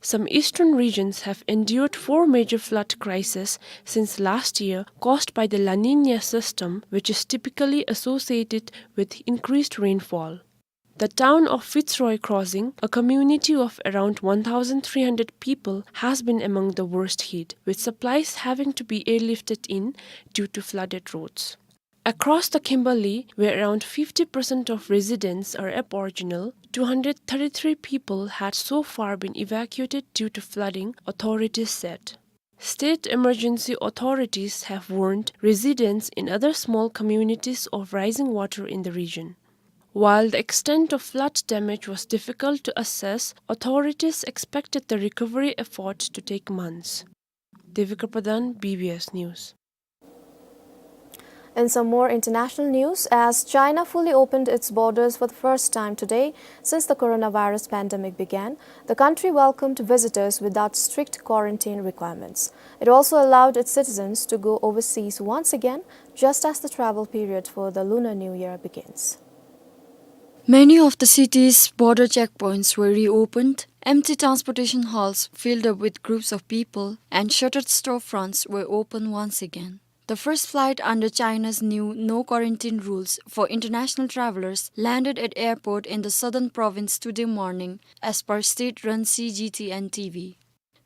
Some eastern regions have endured four major flood crises since last year, caused by the La Niña system, which is typically associated with increased rainfall. The town of Fitzroy Crossing, a community of around one thousand three hundred people, has been among the worst hit, with supplies having to be airlifted in due to flooded roads. Across the Kimberley, where around fifty percent of residents are Aboriginal, two hundred thirty-three people had so far been evacuated due to flooding, authorities said. State emergency authorities have warned residents in other small communities of rising water in the region. While the extent of flood damage was difficult to assess, authorities expected the recovery effort to take months. Devika Pradhan, B B S News. In some more international news, as China fully opened its borders for the first time today since the coronavirus pandemic began, the country welcomed visitors without strict quarantine requirements. It also allowed its citizens to go overseas once again, just as the travel period for the Lunar New Year begins. Many of the city's border checkpoints were reopened, empty transportation halls filled up with groups of people, and shuttered storefronts were opened once again. The first flight under China's new no quarantine rules for international travelers landed at airport in the southern province today morning, as per state-run C G T N T V.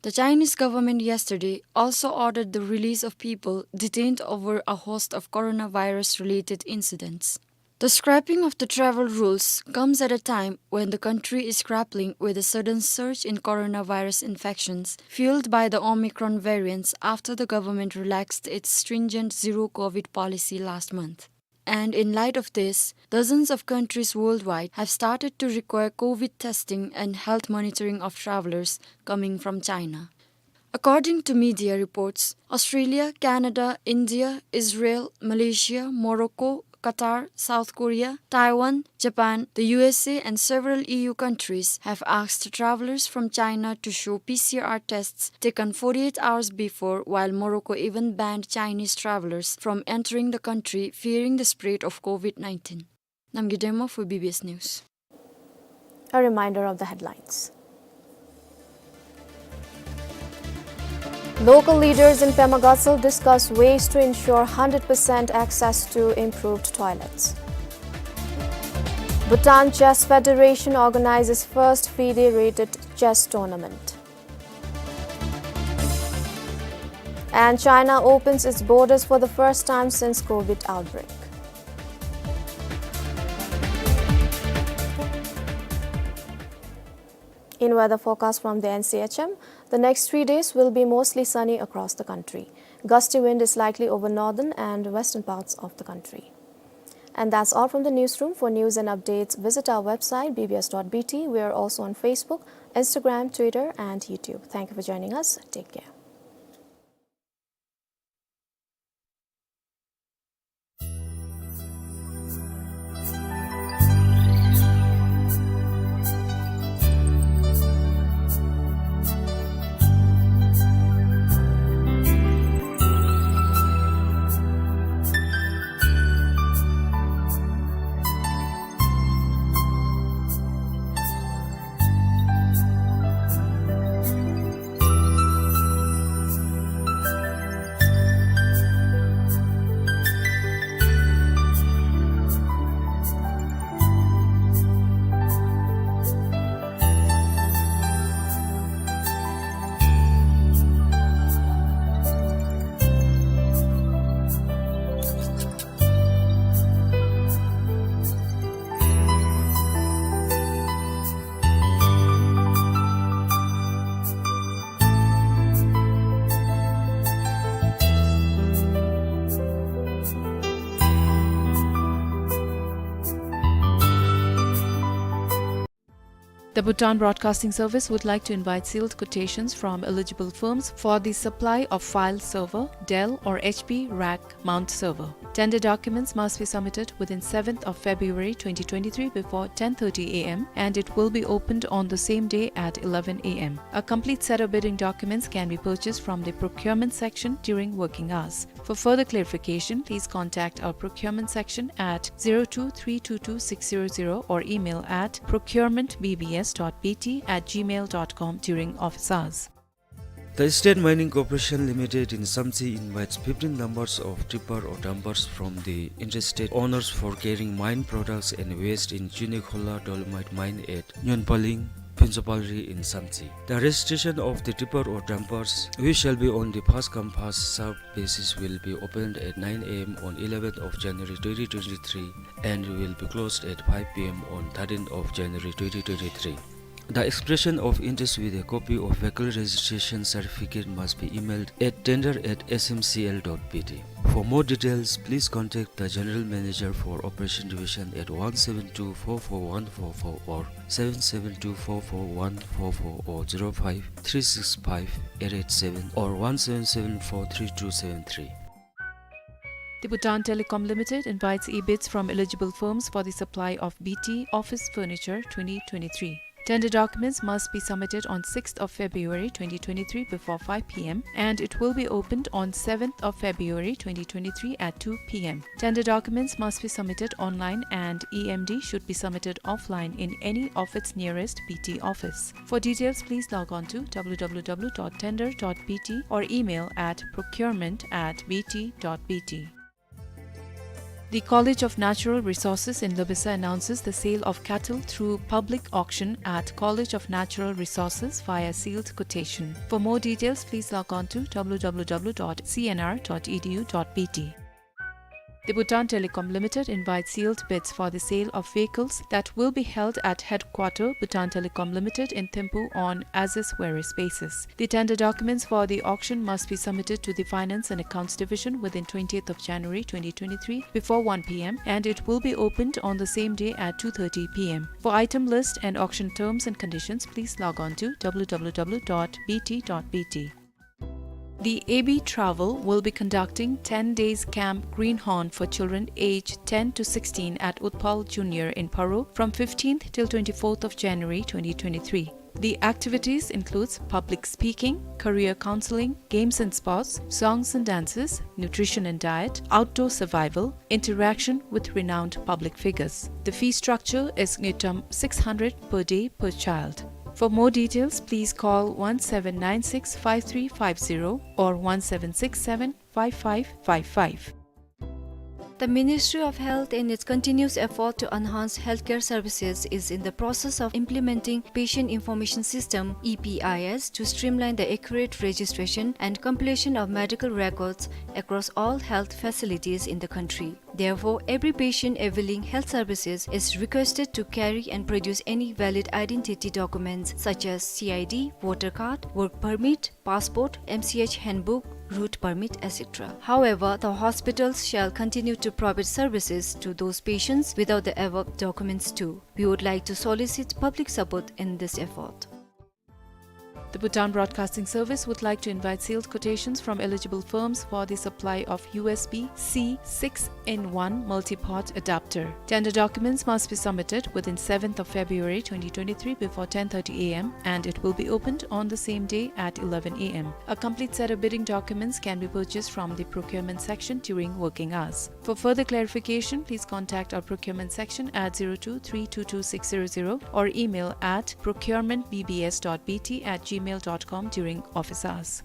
The Chinese government yesterday also ordered the release of people detained over a host of coronavirus-related incidents. The scrapping of the travel rules comes at a time when the country is grappling with a sudden surge in coronavirus infections fueled by the Omicron variants after the government relaxed its stringent zero-covid policy last month. And in light of this, dozens of countries worldwide have started to require covid testing and health monitoring of travelers coming from China. According to media reports, Australia, Canada, India, Israel, Malaysia, Morocco, Qatar, South Korea, Taiwan, Japan, the U S A, and several E U countries have asked travelers from China to show P C R tests taken forty-eight hours before, while Morocco even banned Chinese travelers from entering the country, fearing the spread of covid nineteen. Namgay Dema for B B S News. A reminder of the headlines. Local leaders in Pema Gatshel discuss ways to ensure hundred percent access to improved toilets. Bhutan Chess Federation organizes first FIDE-rated chess tournament. And China opens its borders for the first time since covid outbreak. In weather forecast from the N C H M, the next three days will be mostly sunny across the country. Gusty wind is likely over northern and western parts of the country. And that's all from the newsroom. For news and updates, visit our website, B B S dot B T. We are also on Facebook, Instagram, Twitter, and YouTube. Thank you for joining us. Take care. The Bhutan Broadcasting Service would like to invite sealed quotations from eligible firms for the supply of file server, Dell or H P rack mount server. Tender documents must be submitted within seventh of February twenty twenty-three before ten thirty A M, and it will be opened on the same day at eleven A M. A complete set of bidding documents can be purchased from the procurement section during working hours. For further clarification, please contact our procurement section at zero two three two two six zero zero or email at procurement B B S dot B T at gmail dot com during office hours. The State Mining Corporation Limited in Samtse invites fifteen numbers of tipper or dumpers from the interested owners for carrying mine products and waste in Chunekhola Dolomite Mine at Nyonpaling, Phuntsapalri in Samtse. The registration of the tipper or dumpers, which shall be on the first come first serve basis, will be opened at nine A M on eleventh of January twenty twenty-three and will be closed at five P M on thirteenth of January twenty twenty-three. The expression of interest with a copy of vehicle registration certificate must be emailed at tender at S M C L dot B T. For more details, please contact the General Manager for Operation Division at one seven two four four one four four or seven seven two four four one four four or zero five three six five eight eight seven or one seven seven four three two seven three. The Bhutan Telecom Limited invites e-bids from eligible firms for the supply of B T office furniture twenty twenty-three. Tender documents must be submitted on sixth of February twenty twenty-three before five P M and it will be opened on seventh of February twenty twenty-three at two P M. Tender documents must be submitted online and E M D should be submitted offline in any of its nearest B T office. For details, please log on to W W W dot tender dot B T or email at procurement at B T dot B T. The College of Natural Resources in Loipensa announces the sale of cattle through public auction at College of Natural Resources via sealed quotation. For more details, please log on to W W W dot C N R dot E D U dot B T. The Bhutan Telecom Limited invites sealed bids for the sale of vehicles that will be held at headquarter Bhutan Telecom Limited in Thimphu on as is where is basis. The tender documents for the auction must be submitted to the Finance and Accounts Division within twentieth of January twenty twenty-three before one P M and it will be opened on the same day at two thirty P M. For item list and auction terms and conditions, please log on to W W W dot B T dot B T. The A B Travel will be conducting ten days Camp Greenhorn for children aged ten to sixteen at Utpal Junior in Paro from fifteenth till twenty-fourth of January twenty twenty-three. The activities includes public speaking, career counseling, games and sports, songs and dances, nutrition and diet, outdoor survival, interaction with renowned public figures. The fee structure is ngultrum six hundred per day per child. For more details, please call one seven nine six five three five zero or one seven six seven five five five five. The Ministry of Health, in its continuous effort to enhance healthcare services, is in the process of implementing Patient Information System, E P I S, to streamline the accurate registration and compilation of medical records across all health facilities in the country. Therefore, every patient availing health services is requested to carry and produce any valid identity documents such as C I D, voter card, work permit, passport, M C H handbook, route permit, et cetera. However, the hospitals shall continue to provide services to those patients without the above documents too. We would like to solicit public support in this effort. The Bhutan Broadcasting Service would like to invite sealed quotations from eligible firms for the supply of U S B C six-in-one multi-port adapter. Tender documents must be submitted within seventh of February twenty twenty-three before ten thirty A M and it will be opened on the same day at eleven A M. A complete set of bidding documents can be purchased from the procurement section during working hours. For further clarification, please contact our procurement section at zero two three two two six zero zero or email at procurement B B S dot B T at gmail dot com during office hours.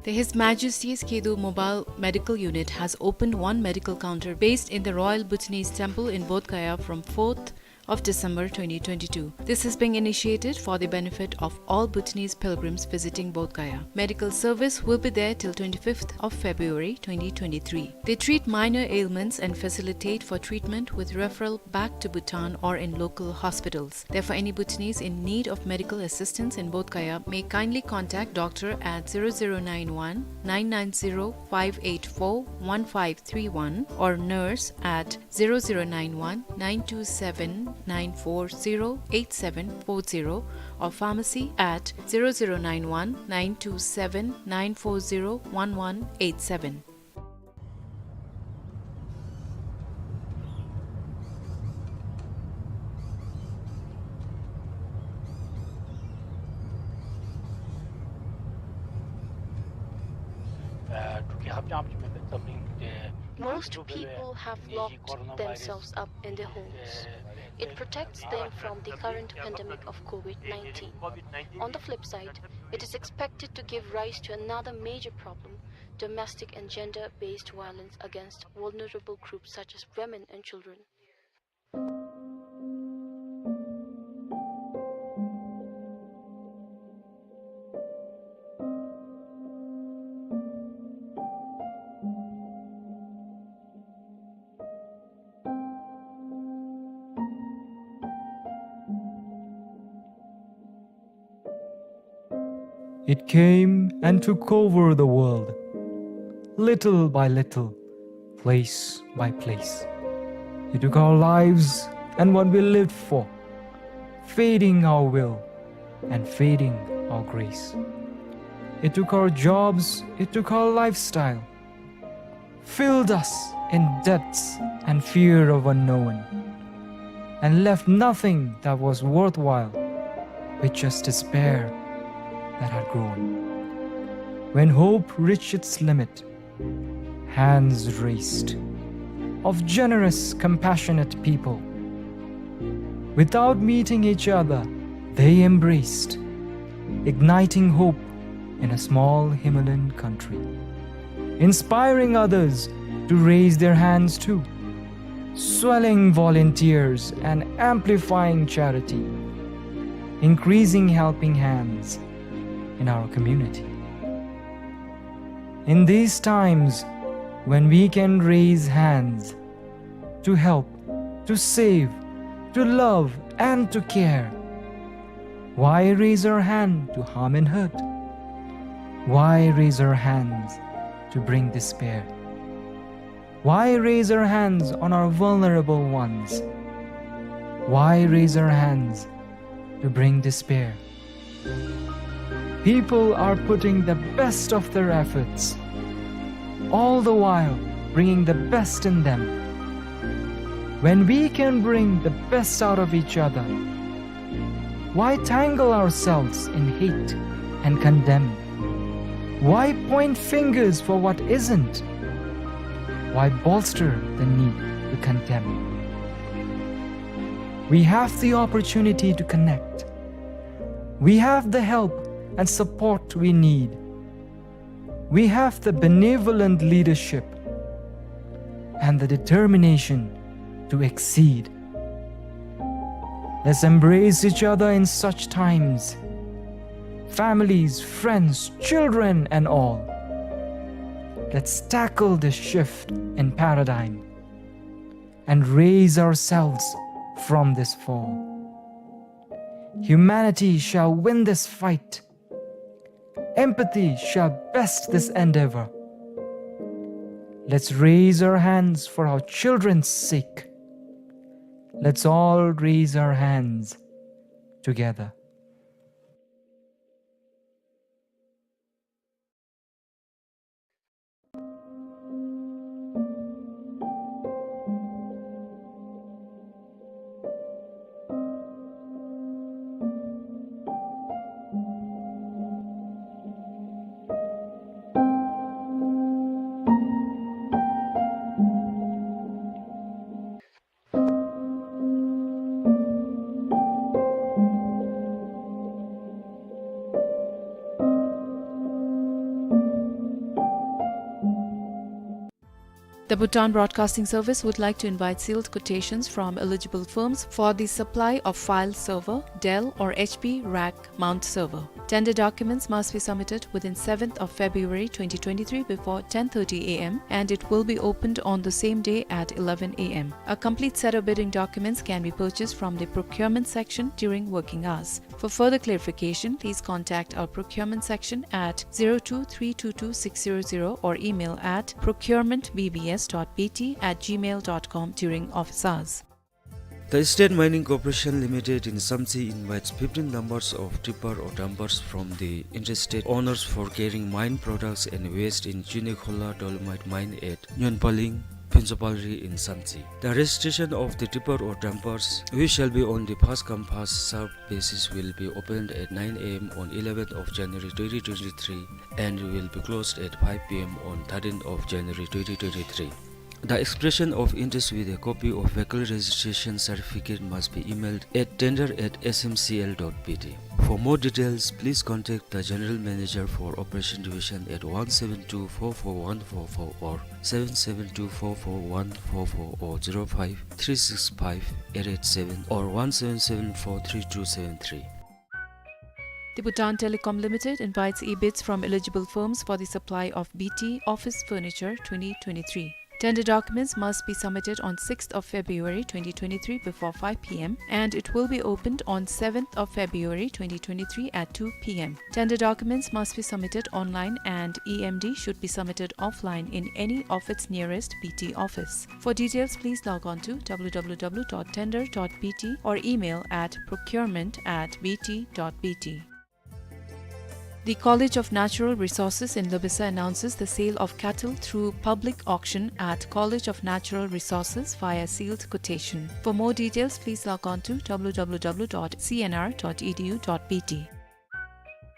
The His Majesty's Khedo Mobile Medical Unit has opened one medical counter based in the Royal Bhutanese Temple in Bodh Gaya from fourth of December twenty twenty-two. This is being initiated for the benefit of all Bhutanese pilgrims visiting Bodh Gaya. Medical service will be there till twenty-fifth of February twenty twenty-three. They treat minor ailments and facilitate for treatment with referral back to Bhutan or in local hospitals. Therefore, any Bhutanese in need of medical assistance in Bodh Gaya may kindly contact doctor at zero zero nine one nine nine zero five eight four one five three one or nurse at zero zero nine one nine two seven nine four zero eight seven four zero or pharmacy at zero zero nine one nine two seven nine four zero one one eight seven. Uh, to Most people have locked themselves up in their homes. It protects them from the current pandemic of COVID nineteen. On the flip side, it is expected to give rise to another major problem, domestic and gender-based violence against vulnerable groups such as women and children. It came and took over the world, little by little, place by place. It took our lives and what we lived for, fading our will and fading our grace. It took our jobs, it took our lifestyle, filled us in debts and fear of unknown, and left nothing that was worthwhile, with just despair that had grown. When hope reached its limit, hands raised of generous, compassionate people. Without meeting each other, they embraced, igniting hope in a small Himalayan country, inspiring others to raise their hands too, swelling volunteers and amplifying charity, increasing helping hands in our community. In these times when we can raise hands to help, to save, to love, and to care, why raise our hand to harm and hurt? Why raise our hands to bring despair? Why raise our hands on our vulnerable ones? Why raise our hands to bring despair? People are putting the best of their efforts, all the while bringing the best in them. When we can bring the best out of each other, why tangle ourselves in hate and condemn? Why point fingers for what isn't? Why bolster the need to condemn? We have the opportunity to connect. We have the help and support we need. We have the benevolent leadership and the determination to exceed. Let's embrace each other in such times, families, friends, children, and all. Let's tackle this shift in paradigm and raise ourselves from this fall. Humanity shall win this fight. Empathy shall best this endeavor. Let's raise our hands for our children's sake. Let's all raise our hands together. The Bhutan Broadcasting Service would like to invite sealed quotations from eligible firms for the supply of file server, Dell or H P rack mount server. Tender documents must be submitted within seventh of February twenty twenty-three before ten thirty A M, and it will be opened on the same day at eleven A M. A complete set of bidding documents can be purchased from the procurement section during working hours. For further clarification, please contact our procurement section at zero two three two two six zero zero or email at procurement B B S dot B T at gmail dot com during office hours. The State Mining Corporation Limited in Samtse invites fifteen numbers of tipper or dumpers from the interested owners for carrying mine products and waste in Chunekhola Dolomite Mine at Nyonpaling, Pinzopalri in Samtse. The registration of the tipper or dumpers, which shall be on the first come first serve basis, will be opened at nine A M on eleventh of January twenty twenty-three and will be closed at five P M on thirteenth of January twenty twenty-three. The expression of interest with a copy of vehicle registration certificate must be emailed at tender at S M C L dot B T. For more details, please contact the General Manager for Operation Division at one seven two four four one four four or seven seven two four four one four four or zero five three six five eight eight seven or one seven seven four three two seven three. The Bhutan Telecom Limited invites e-bids from eligible firms for the supply of B T office furniture twenty twenty-three. Tender documents must be submitted on sixth of February twenty twenty-three before five P M and it will be opened on seventh of February twenty twenty-three at two P M. Tender documents must be submitted online and E M D should be submitted offline in any of its nearest B T office. For details, please log on to W W W dot tender dot B T or email at procurement at B T dot B T. The College of Natural Resources in Loviisa announces the sale of cattle through public auction at College of Natural Resources via sealed quotation. For more details, please log on to W W W dot C N R dot E D U dot B T.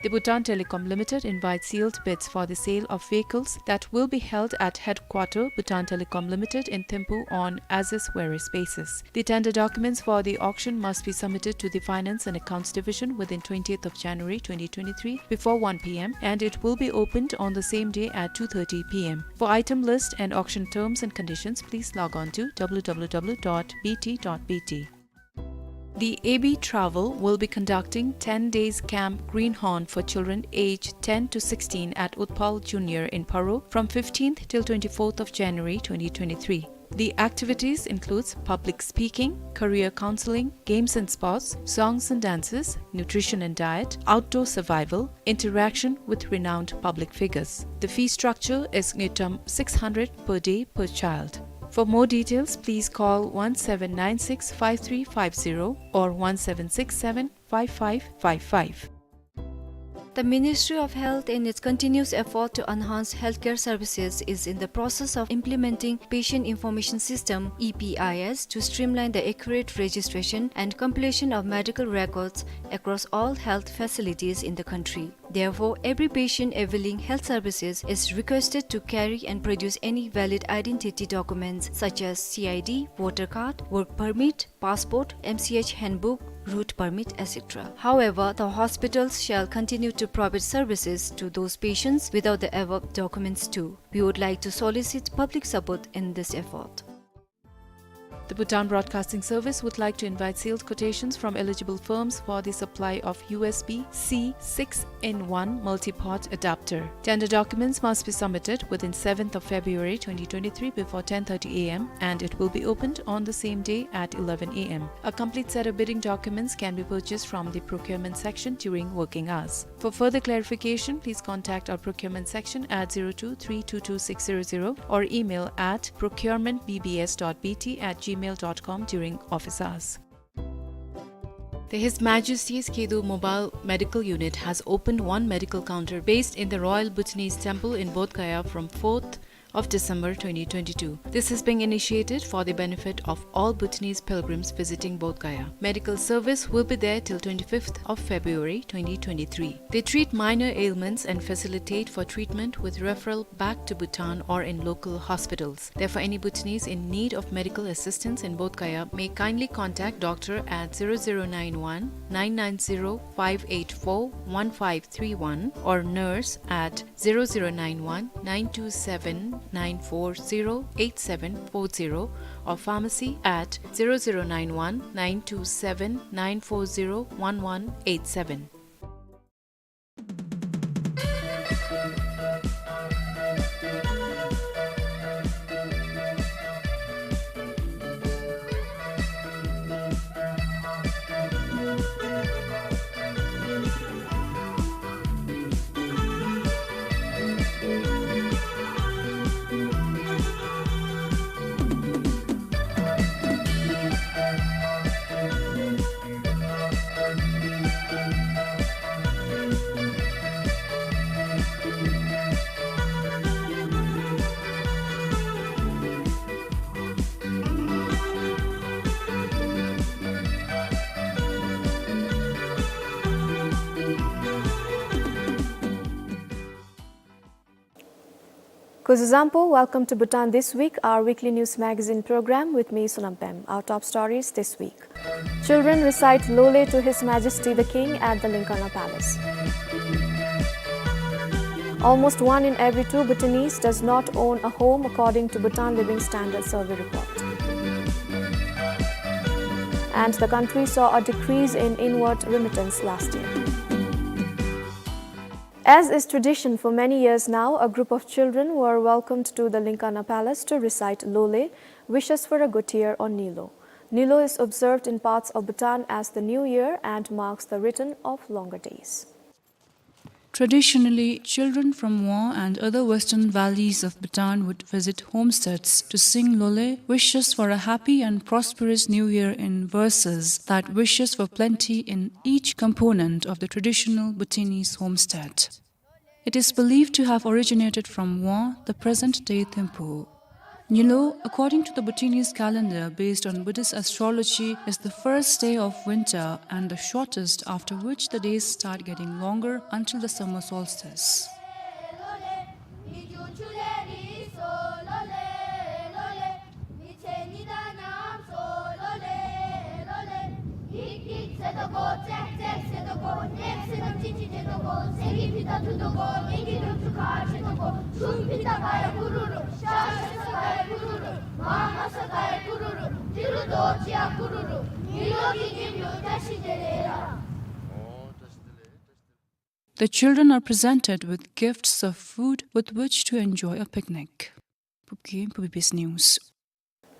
The Bhutan Telecom Limited invites sealed bids for the sale of vehicles that will be held at headquarter Bhutan Telecom Limited in Thimphu on as is where is basis. The tender documents for the auction must be submitted to the Finance and Accounts Division within twentieth of January twenty twenty-three before one P M and it will be opened on the same day at two thirty P M. For item list and auction terms and conditions, please log on to W W W dot B T dot B T. The A B Travel will be conducting ten days Camp Greenhorn for children aged ten to sixteen at Utpal Junior in Paro from fifteenth till twenty-fourth of January twenty twenty-three. The activities includes public speaking, career counseling, games and sports, songs and dances, nutrition and diet, outdoor survival, interaction with renowned public figures. The fee structure is ngultrum six hundred per day per child. For more details, please call one seven nine six five three five zero or one seven six seven five five five five. The Ministry of Health, in its continuous effort to enhance healthcare services, is in the process of implementing Patient Information System, E P I S, to streamline the accurate registration and compilation of medical records across all health facilities in the country. Therefore, every patient availing health services is requested to carry and produce any valid identity documents such as C I D, voter card, work permit, passport, M C H handbook, route permit, et cetera. However, the hospitals shall continue to provide services to those patients without the above documents too. We would like to solicit public support in this effort. The Bhutan Broadcasting Service would like to invite sealed quotations from eligible firms for the supply of U S B C six-in-one multi-port adapter. Tender documents must be submitted within seventh of February twenty twenty-three before ten thirty A M and it will be opened on the same day at eleven A M. A complete set of bidding documents can be purchased from the procurement section during working hours. For further clarification, please contact our procurement section at zero two three two two six zero zero or email at procurement B B S dot B T at gmail dot com during office hours. The His Majesty's Khedo Mobile Medical Unit has opened one medical counter based in the Royal Bhutanese Temple in Bodh Gaya from fourth of December twenty twenty-two. This is being initiated for the benefit of all Bhutanese pilgrims visiting Bodh Gaya. Medical service will be there till twenty-fifth of February twenty twenty-three. They treat minor ailments and facilitate for treatment with referral back to Bhutan or in local hospitals. Therefore, any Bhutanese in need of medical assistance in Bodh Gaya may kindly contact doctor at zero zero nine one nine nine zero five eight four one five three one or nurse at zero zero nine one nine two seven nine four zero eight seven four zero or pharmacy at zero zero nine one nine two seven nine four zero one one eight seven. Kuzuzangpo, welcome to Bhutan This Week, our weekly news magazine program with me, Sonam Pem. Our top stories this week. Children recite Lole to His Majesty the King at the Linkana Palace. Almost one in every two Bhutanese does not own a home, according to Bhutan Living Standard Survey report. And the country saw a decrease in inward remittance last year. As is tradition for many years now, a group of children were welcomed to the Linkana Palace to recite Lole, wishes for a good year, or Nilo. Nilo is observed in parts of Bhutan as the New Year and marks the return of longer days. Traditionally, children from Wah and other western valleys of Bhutan would visit homesteads to sing Lole, wishes for a happy and prosperous New Year in verses that wishes for plenty in each component of the traditional Bhutanese homestead. It is believed to have originated from Wah, the present-day Thimphu. Nilo, according to the Bhutanese calendar based on Buddhist astrology, is the first day of winter and the shortest, after which the days start getting longer until the summer solstice. The children are presented with gifts of food with which to enjoy a picnic. Pupki, P B S News.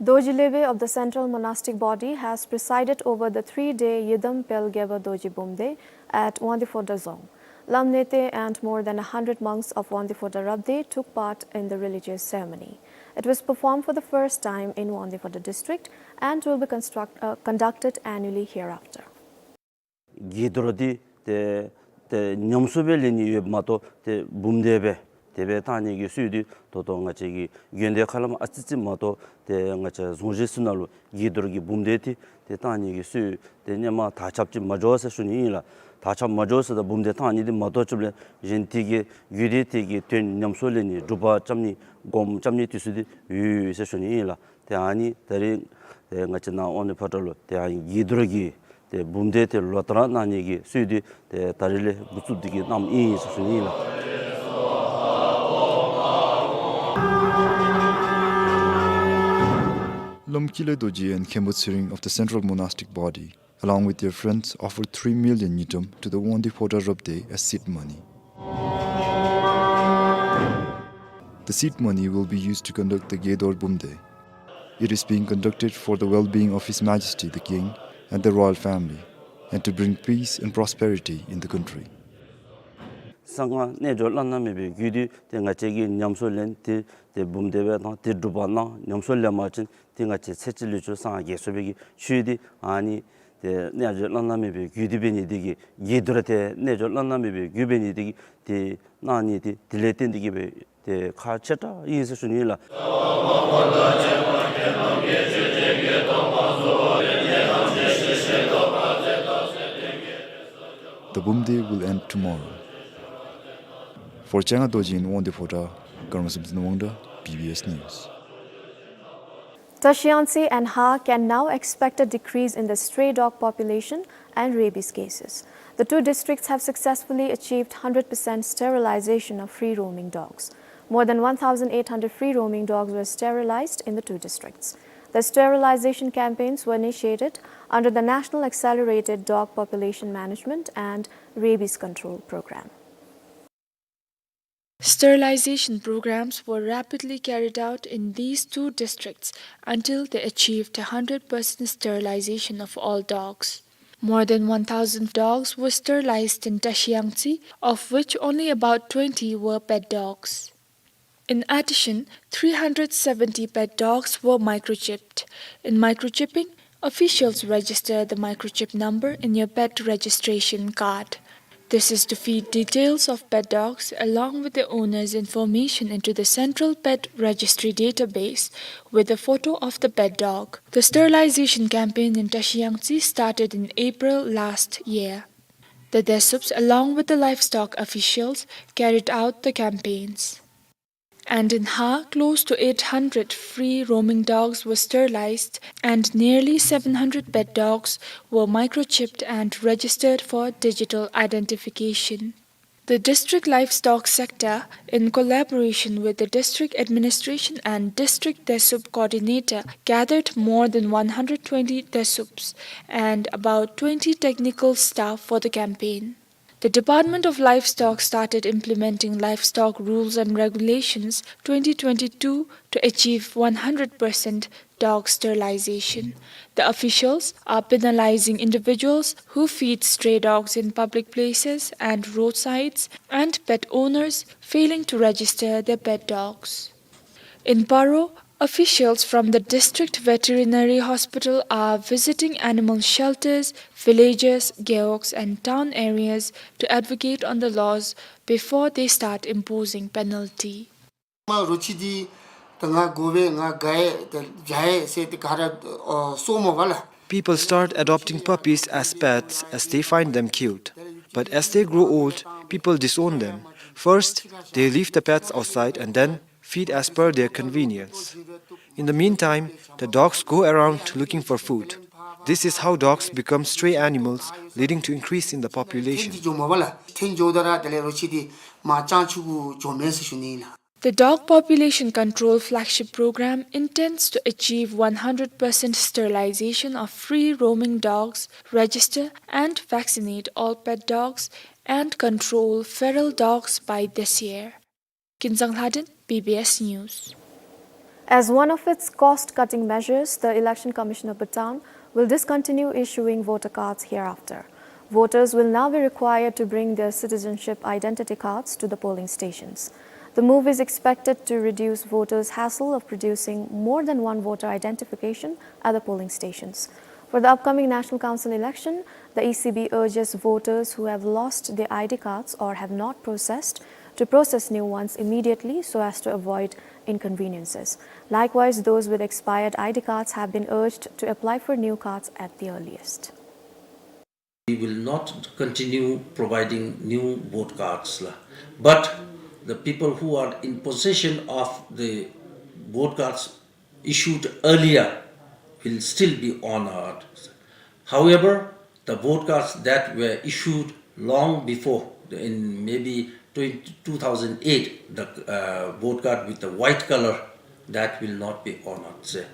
Dorji Lebe of the Central Monastic Body has presided over the three-day Yidam Pel Geba Dorji Bumde at Wangdue Phodrang Dzong. Lamnete and more than a hundred monks of Wangdue Phodrang Rabdey took part in the religious ceremony. It was performed for the first time in Wangdue Phodrang district and will be construct-, uh, conducted annually hereafter. དགྱེས་རྡོར་འདི་ཏེ་ཏེ་ཉམས་གསོ་སྦེ་ལེན་ནི་ཡོདཔ་མ་གཏོགས་ཏེ་འབུམ་སྡེ་སྦེ་དེ་སྦེ་བཏང་ནི་གི་སྲོལ་འདི་ད་ལྟོ་ང་བཅས་ཀྱི་དགོན་སྡེ་ཁ་ལས་མར་ཨ་ཙི་ཙི་མ་གཏོགས་ཏེ་ང་བཅས་རྫོང་གཞིས་ཚུ་ནང་ལུ་དགྱེས་རྡོར་གྱི་འབུམ་སྡེ་འདི་ཏེ་བཏང་ནི་གི་སྲོལ་འདི་ཧེ་མ་དར་ཁྱབ་ཅིག་མ་འགྱོ་ཟེར་ཞུ་ནི་ཨིན་ལགས། དར་ཁྱབ་མ་འགྱོ་ཟེར་ད་འབུམ་སྡེ་བཏང་ནི་འདི་མ་གཏོགས་ཅིག་ལས་གཞན་དེ་གི་རྒྱུད་སྡེ་དེ་གི་དོན་ཉམས་གསོ་ལེན་ནི་སྒྲུབ་པ་རྐྱབ་ནི་སྒོམ་རྐྱབ་ནི་དེ་ཚུ་འདི་ཡོད་ཟེར་ཞུ་ནི་ཨིན་ལགས། ཏེ་ཨ་ནི་ད་རིས་ཏེ་ང་བཅས་ནཱ་ཝང་ཏེ་ཕོ་བྲང་ལུ་ཏེ་ཨ་ནི་དགྱེས་རྡོར་གྱི་ཏེ་འབུམ་སྡེ་ཏེ་ལོ་ལྟར་གནང་ནི་གི་སྲོལ་འདི་ཏེ་ད་རིས་ལས་འགོ་བཙུགས་ཏེ་གི་གནངམ་ཨིན་ཟེར་ཞུ་ནི་ཨིན་ལགས། Lomkilo Dorji and Khenpo Tsering of the Central Monastic Body, along with their friends, offered three million ngultrum to the Wangdue Phodrang Rabdey as seed money. The seed money will be used to conduct the Dgye Dhor Bumde. It is being conducted for the well-being of His Majesty the King and the royal family, and to bring peace and prosperity in the country. གསང་སྔགས་རྣལ་འབྱོར་བླ་ན་མེད་པའི་རྒྱུད་འདི་ཏེ་ང་བཅས་ཀྱིས་ཉམས་གསོ་ལེན་ཏེ་ཏེ་འབུམ་སྡེ་སྦེ་དང་ཏེ་སྒྲུབ་པ་གནང་ཉམས་གསོ་ལེན་པ་ཅིན་ཏེ་ང་བཅས་ཚེ་གཅིག་ལུས་གཅིག་སངས་རྒྱས་སོ་བའི་གི་ཆོས་འདི་ཨ་ནི་ཏེ་རྣལ་འབྱོར་བླ་ན་མེད་པའི་རྒྱུད་འདི་འབད་ནི་དེ་གིས་དགྱེས་རྡོར་ཏེ་རྣལ་འབྱོར་བླ་ན་མེད་པའི་རྒྱུད་འབད་ནི་དེ་གིས་ཏེ་གནང་ནི་འདི་དེ་ལས་བརྟེན་ཏེ་གི་སྦེ་ཏེ་ཁག་ཆེ་དྲགས་ཨིན་ཟེར་ཞུ་ནི་ལགས། The Bumde will end tomorrow. For Changa Dorji in Wangdue Phodrang, Karma Samson Wangda, B B S News. Tashi Yangtse and Ha can now expect a decrease in the stray dog population and rabies cases. The two districts have successfully achieved hundred percent sterilization of free-roaming dogs. More than one thousand eight hundred free-roaming dogs were sterilized in the two districts. The sterilization campaigns were initiated under the National Accelerated Dog Population Management and Rabies Control Program. Sterilization programs were rapidly carried out in these two districts until they achieved a hundred percent sterilization of all dogs. More than one thousand dogs were sterilized in Tashi Yangtse, of which only about twenty were pet dogs. In addition, three hundred seventy pet dogs were microchipped. In microchipping, officials register the microchip number in your pet registration card. This is to feed details of pet dogs along with their owner's information into the Central Pet Registry database with a photo of the pet dog. The sterilization campaign in Tashi Yangtse started in April last year. The Desups, along with the livestock officials, carried out the campaigns. And in Haa, close to eight hundred free roaming dogs were sterilized, and nearly seven hundred pet dogs were microchipped and registered for digital identification. The district livestock sector, in collaboration with the district administration and district DESUP coordinator, gathered more than one hundred twenty DESUPs and about twenty technical staff for the campaign. The Department of Livestock started implementing livestock rules and regulations twenty twenty-two to achieve one hundred percent dog sterilization. The officials are penalizing individuals who feed stray dogs in public places and roadsides, and pet owners failing to register their pet dogs. In Paro, officials from the district veterinary hospital are visiting animal shelters, villages, gewogs, and town areas to advocate on the laws before they start imposing penalty. མ་རོ་ཁྱི་འདི་ད་ང་དགོ་པས་ང་དགའ་ཡས་ད་བྱ་ཡས་ཟེར་ཏེ་ག་ར་ཨོ་སོ་མོ་བ་ལ། People start adopting puppies as pets as they find them cute. But as they grow old, people disown them. First, they leave the pets outside and then feed as per their convenience. In the meantime, the dogs go around looking for food. This is how dogs become stray animals, leading to increase in the population. འཐེན་འགྱོ་མ་བ་ལ། འཐེན་འགྱོཝ་ད་ར་དེ་ལས་རོ་ཁྱི་འདི་མ་སྤྱང་ཆུང་ཀུ་འགྱོ་མས་ཟེར་ཞུ་ནི་ལགས། The Dog Population Control Flagship Program intends to achieve one hundred percent sterilization of free roaming dogs, register and vaccinate all pet dogs, and control feral dogs by this year. Kinzang Lhaden, B B S News. As one of its cost-cutting measures, the Election Commission of Bhutan will discontinue issuing voter cards hereafter. Voters will now be required to bring their citizenship identity cards to the polling stations. The move is expected to reduce voters' hassle of producing more than one voter identification at the polling stations. For the upcoming National Council election, the E C B urges voters who have lost their I D cards or have not processed to process new ones immediately so as to avoid inconveniences. Likewise, those with expired I D cards have been urged to apply for new cards at the earliest. We will not continue providing new vote cards, la. But the people who are in possession of the vote cards issued earlier will still be honored. However, the vote cards that were issued long before, in maybe twenty, two thousand eight, the, uh, vote card with the white color, that will not be honored, sir.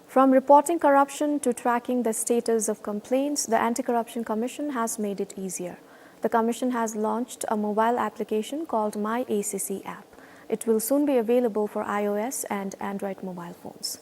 From reporting corruption to tracking the status of complaints, the Anti-Corruption Commission has made it easier. The commission has launched a mobile application called My A C C app. It will soon be available for iOS and Android mobile phones.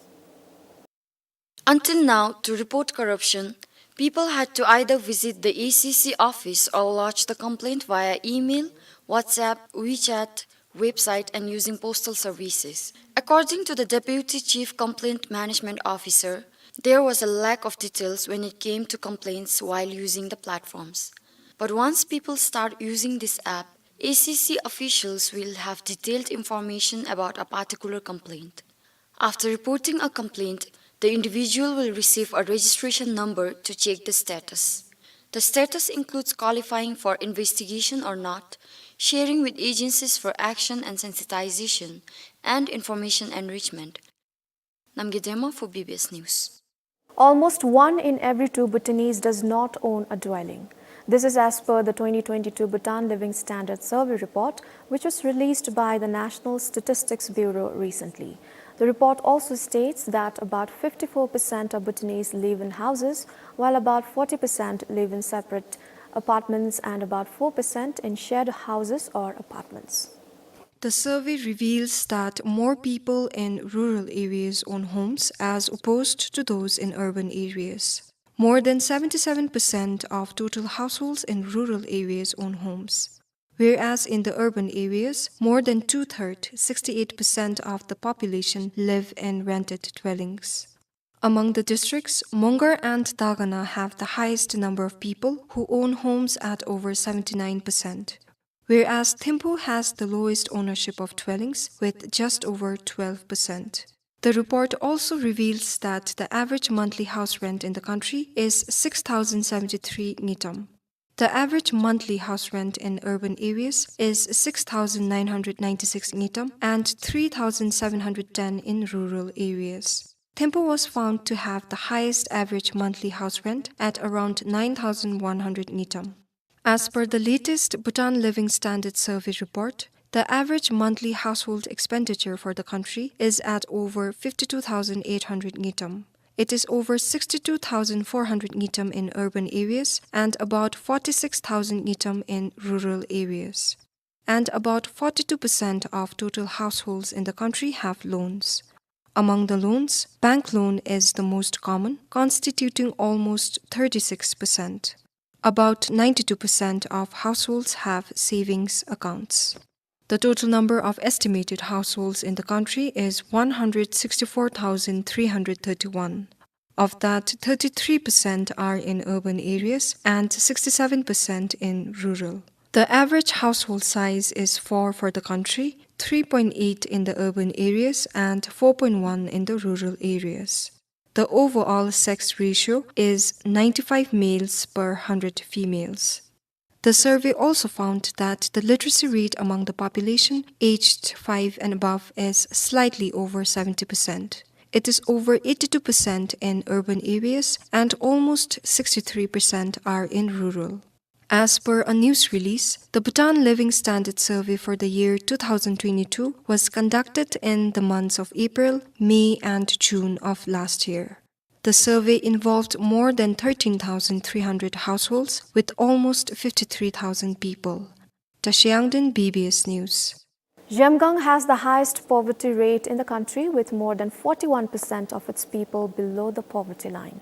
Until now, to report corruption, people had to either visit the A C C office or lodge the complaint via email, WhatsApp, WeChat, website, and using postal services. According to the Deputy Chief Complaint Management Officer, there was a lack of details when it came to complaints while using the platforms. But once people start using this app, A C C officials will have detailed information about a particular complaint. After reporting a complaint, the individual will receive a registration number to check the status. The status includes qualifying for investigation or not, sharing with agencies for action and sensitization, and information enrichment. Namgay Dema for B B S News. Almost one in every two Bhutanese does not own a dwelling. This is as per the twenty twenty-two Bhutan Living Standard Survey report, which was released by the National Statistics Bureau recently. The report also states that about fifty-four percent of Bhutanese live in houses, while about forty percent live in separate apartments and about four percent in shared houses or apartments. The survey reveals that more people in rural areas own homes as opposed to those in urban areas. More than seventy-seven percent of total households in rural areas own homes, whereas in the urban areas, more than two-thirds, sixty-eight percent of the population, live in rented dwellings. Among the districts, Mongar and Dagana have the highest number of people who own homes at over seventy-nine percent, whereas Thimphu has the lowest ownership of dwellings with just over twelve percent. The report also reveals that the average monthly house rent in the country is six thousand seventy-three ngultrum. The average monthly house rent in urban areas is six thousand nine hundred ninety-six ngultrum and three thousand seven hundred ten in rural areas. Thimphu was found to have the highest average monthly house rent at around nine thousand one hundred ngultrum. As per the latest Bhutan Living Standard Survey report, the average monthly household expenditure for the country is at over fifty-two thousand eight hundred ngultrum. It is over sixty-two thousand four hundred ngultrum in urban areas and about forty-six thousand ngultrum in rural areas. And about forty-two percent of total households in the country have loans. Among the loans, bank loan is the most common, constituting almost thirty-six percent. About ninety-two percent of households have savings accounts. The total number of estimated households in the country is one hundred sixty-four thousand three hundred thirty-one. Of that, thirty-three percent are in urban areas and sixty-seven percent in rural. The average household size is four for the country, three point eight in the urban areas and four point one in the rural areas. The overall sex ratio is ninety-five males per hundred females. The survey also found that the literacy rate among the population aged five and above is slightly over seventy percent. It is over eighty-two percent in urban areas and almost sixty-three percent are in rural. As per a news release, the Bhutan Living Standard Survey for the year two thousand twenty-two was conducted in the months of April, May, and June of last year. The survey involved more than thirteen thousand three hundred households with almost fifty-three thousand people. Tashi Yangden, B B S News. Zhemgang has the highest poverty rate in the country, with more than forty-one percent of its people below the poverty line.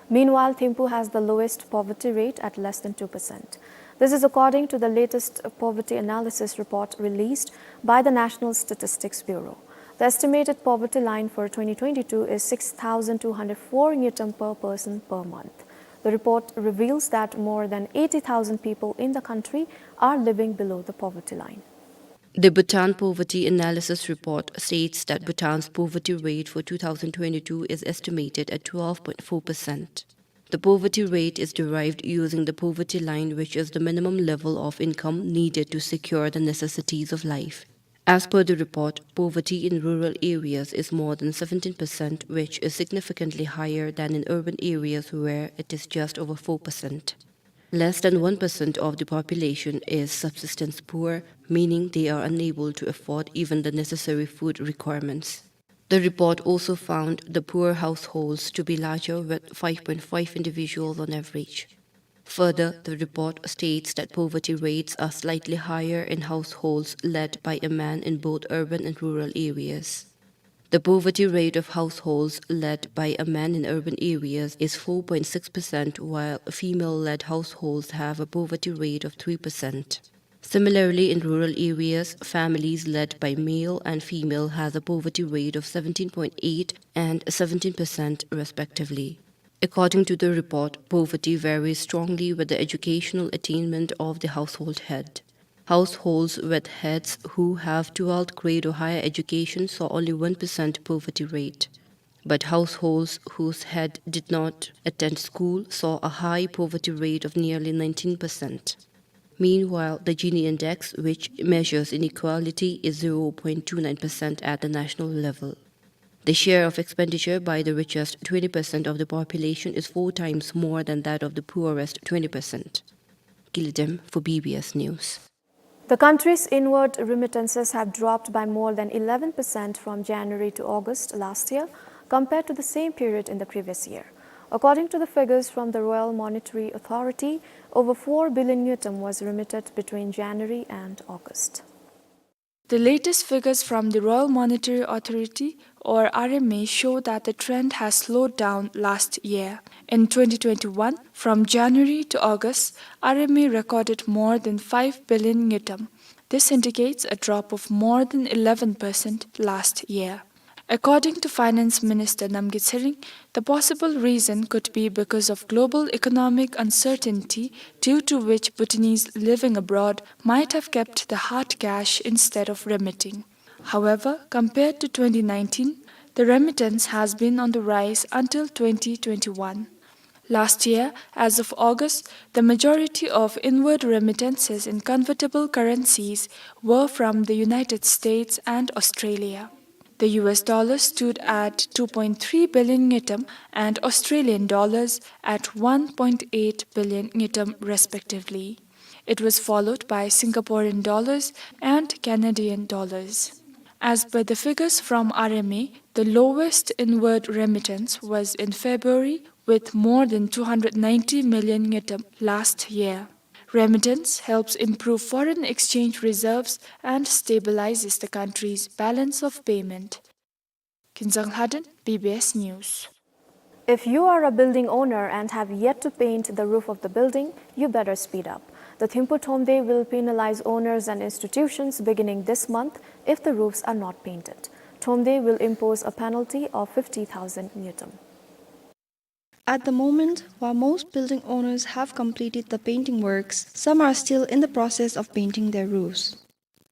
Meanwhile, Thimphu has the lowest poverty rate at less than two percent. This is according to the latest poverty analysis report released by the National Statistics Bureau. The estimated poverty line for twenty twenty-two is six thousand two hundred four ngultrum per person per month. The report reveals that more than eighty thousand people in the country are living below the poverty line. The Bhutan Poverty Analysis Report states that Bhutan's poverty rate for two thousand twenty-two is estimated at twelve point four percent. The poverty rate is derived using the poverty line, which is the minimum level of income needed to secure the necessities of life. As per the report, poverty in rural areas is more than seventeen percent, which is significantly higher than in urban areas, where it is just over four percent. Less than one percent of the population is subsistence poor, meaning they are unable to afford even the necessary food requirements. The report also found the poor households to be larger, with five point five individuals on average. Further, the report states that poverty rates are slightly higher in households led by a man in both urban and rural areas. The poverty rate of households led by a man in urban areas is four point six percent, while female-led households have a poverty rate of three percent. Similarly, in rural areas, families led by male and female has a poverty rate of seventeen point eight and seventeen percent respectively. According to the report, poverty varies strongly with the educational attainment of the household head. Households with heads who have twelfth grade or higher education saw only one percent poverty rate. But households whose head did not attend school saw a high poverty rate of nearly nineteen percent. Meanwhile, the Gini index, which measures inequality, is zero point two nine percent at the national level. The share of expenditure by the richest twenty percent of the population is four times more than that of the poorest twenty percent. Gilidem for B B S News. The country's inward remittances have dropped by more than eleven percent from January to August last year, compared to the same period in the previous year. According to the figures from the Royal Monetary Authority, over four billion ngultrum was remitted between January and August. The latest figures from the Royal Monetary Authority, or R M A, show that the trend has slowed down last year. In twenty twenty-one, from January to August, R M A recorded more than five billion ngultrum. This indicates a drop of more than eleven percent last year. According to Finance Minister Namgay Tshering, the possible reason could be because of global economic uncertainty, due to which Bhutanese living abroad might have kept the hard cash instead of remitting. However, compared to twenty nineteen, the remittance has been on the rise until twenty twenty-one. Last year, as of August, the majority of inward remittances in convertible currencies were from the United States and Australia. The U S dollar stood at two point three billion ngultrum and Australian dollars at one point eight billion ngultrum respectively. It was followed by Singaporean dollars and Canadian dollars. As per the figures from R M A, the lowest inward remittance was in February, with more than two hundred ninety million ngultrum last year. Remittance helps improve foreign exchange reserves and stabilizes the country's balance of payment. Kinzang Lhaden, B B S News. If you are a building owner and have yet to paint the roof of the building, you better speed up. The Thimphu Thromde will penalize owners and institutions beginning this month if the roofs are not painted. Thromde will impose a penalty of fifty thousand ngultrum. At the moment, while most building owners have completed the painting works, some are still in the process of painting their roofs.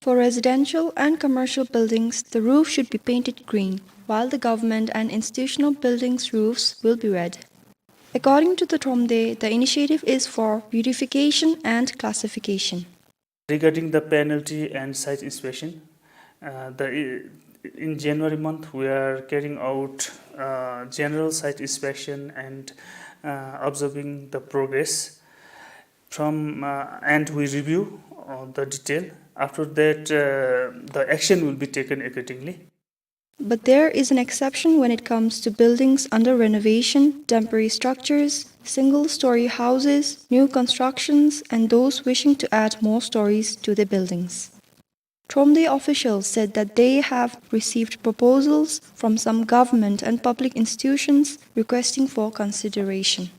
For residential and commercial buildings, the roof should be painted green, while the government and institutional buildings' roofs will be red. According to the Thromde, the initiative is for beautification and classification. Regarding the penalty and site inspection, uh, the, in January month, we are carrying out, uh, general site inspection and, uh, observing the progress. From, uh, and we review, uh, the detail. After that, uh, the action will be taken accordingly. But there is an exception when it comes to buildings under renovation, temporary structures, single-story houses, new constructions, and those wishing to add more stories to their buildings. Thromde officials said that they have received proposals from some government and public institutions requesting for consideration.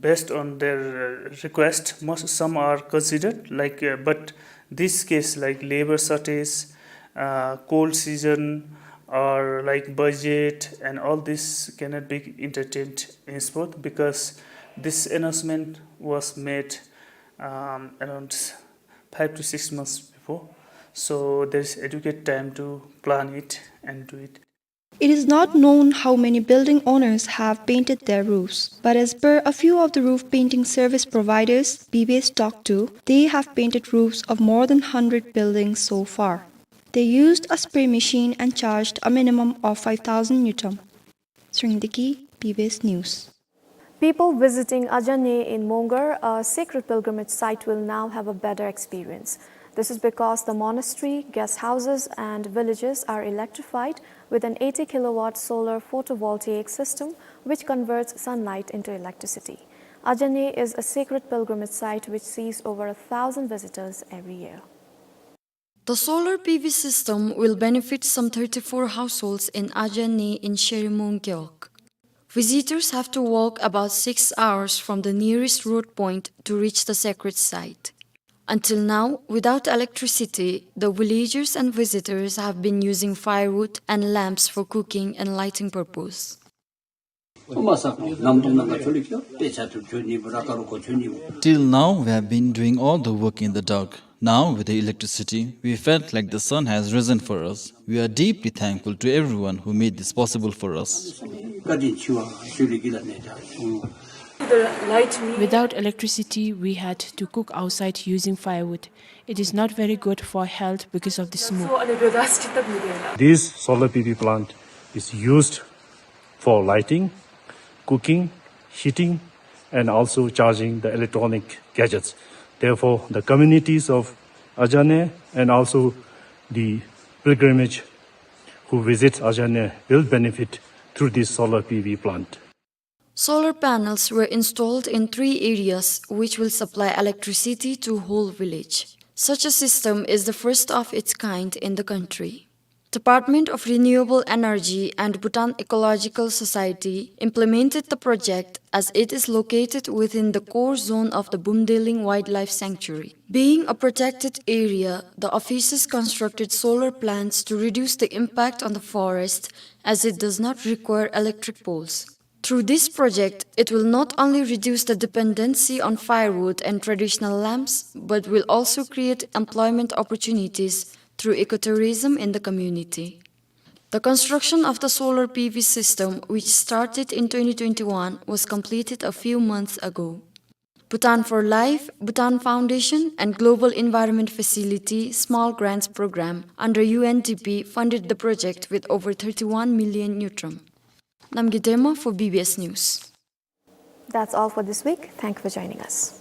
Based on their, uh, request, most, some are considered, like, uh, but this case, like labor shortage, uh, cold season, or like budget, and all this cannot be entertained henceforth because this announcement was made, um, around five to six months before. So there is adequate time to plan it and do it. It is not known how many building owners have painted their roofs, but as per a few of the roof painting service providers B B S talked to, they have painted roofs of more than hundred buildings so far. They used a spray machine and charged a minimum of five thousand ngultrum. Sringdiki, B B S News. People visiting Ajane in Mongar, a sacred pilgrimage site, will now have a better experience. This is because the monastery, guest houses, and villages are electrified with an eighty kilowatt solar photovoltaic system, which converts sunlight into electricity. Ajane is a sacred pilgrimage site which sees over a thousand visitors every year. The solar P V system will benefit some thirty-four households in Ajane in Sherimun Gewog. Visitors have to walk about six hours from the nearest road point to reach the sacred site. Until now, without electricity, the villagers and visitors have been using firewood and lamps for cooking and lighting purpose. Till now, we have been doing all the work in the dark. Now, with the electricity, we felt like the sun has risen for us. We are deeply thankful to everyone who made this possible for us. Without electricity, we had to cook outside using firewood. It is not very good for health because of the smoke. This solar P V plant is used for lighting, cooking, heating, and also charging the electronic gadgets. Therefore, the communities of Ajane and also the pilgrimage who visit Ajane will benefit through this solar P V plant. Solar panels were installed in three areas, which will supply electricity to whole village. Such a system is the first of its kind in the country. Department of Renewable Energy and Bhutan Ecological Society implemented the project as it is located within the core zone of the Bumdeling Wildlife Sanctuary. Being a protected area, the officers constructed solar plants to reduce the impact on the forest, as it does not require electric poles. Through this project, it will not only reduce the dependency on firewood and traditional lamps, but will also create employment opportunities through ecotourism in the community. The construction of the solar P V system, which started in twenty twenty-one, was completed a few months ago. Bhutan for Life, Bhutan Foundation, and Global Environment Facility Small Grants Program under U N D P funded the project with over thirty-one million ngultrum. Namgay Dema for B B S News. That's all for this week. Thank you for joining us.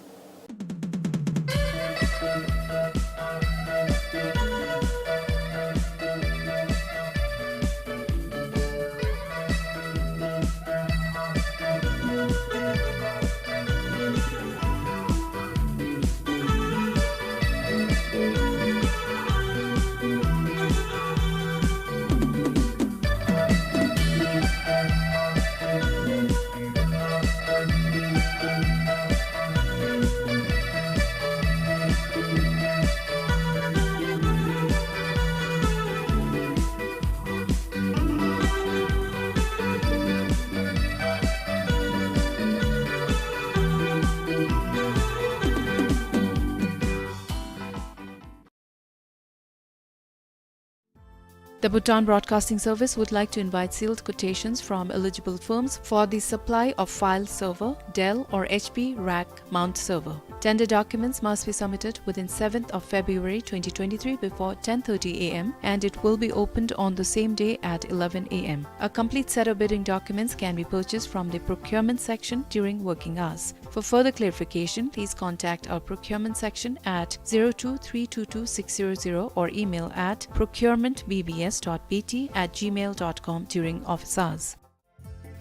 The Bhutan Broadcasting Service would like to invite sealed quotations from eligible firms for the supply of file server, Dell or H P rack mount server. Tender documents must be submitted within seventh of February twenty twenty-three before ten thirty A M, and it will be opened on the same day at eleven A M. A complete set of bidding documents can be purchased from the procurement section during working hours. For further clarification, please contact our procurement section at zero two three two two six zero zero or email at procurement B B S dot B T at gmail dot com during office hours.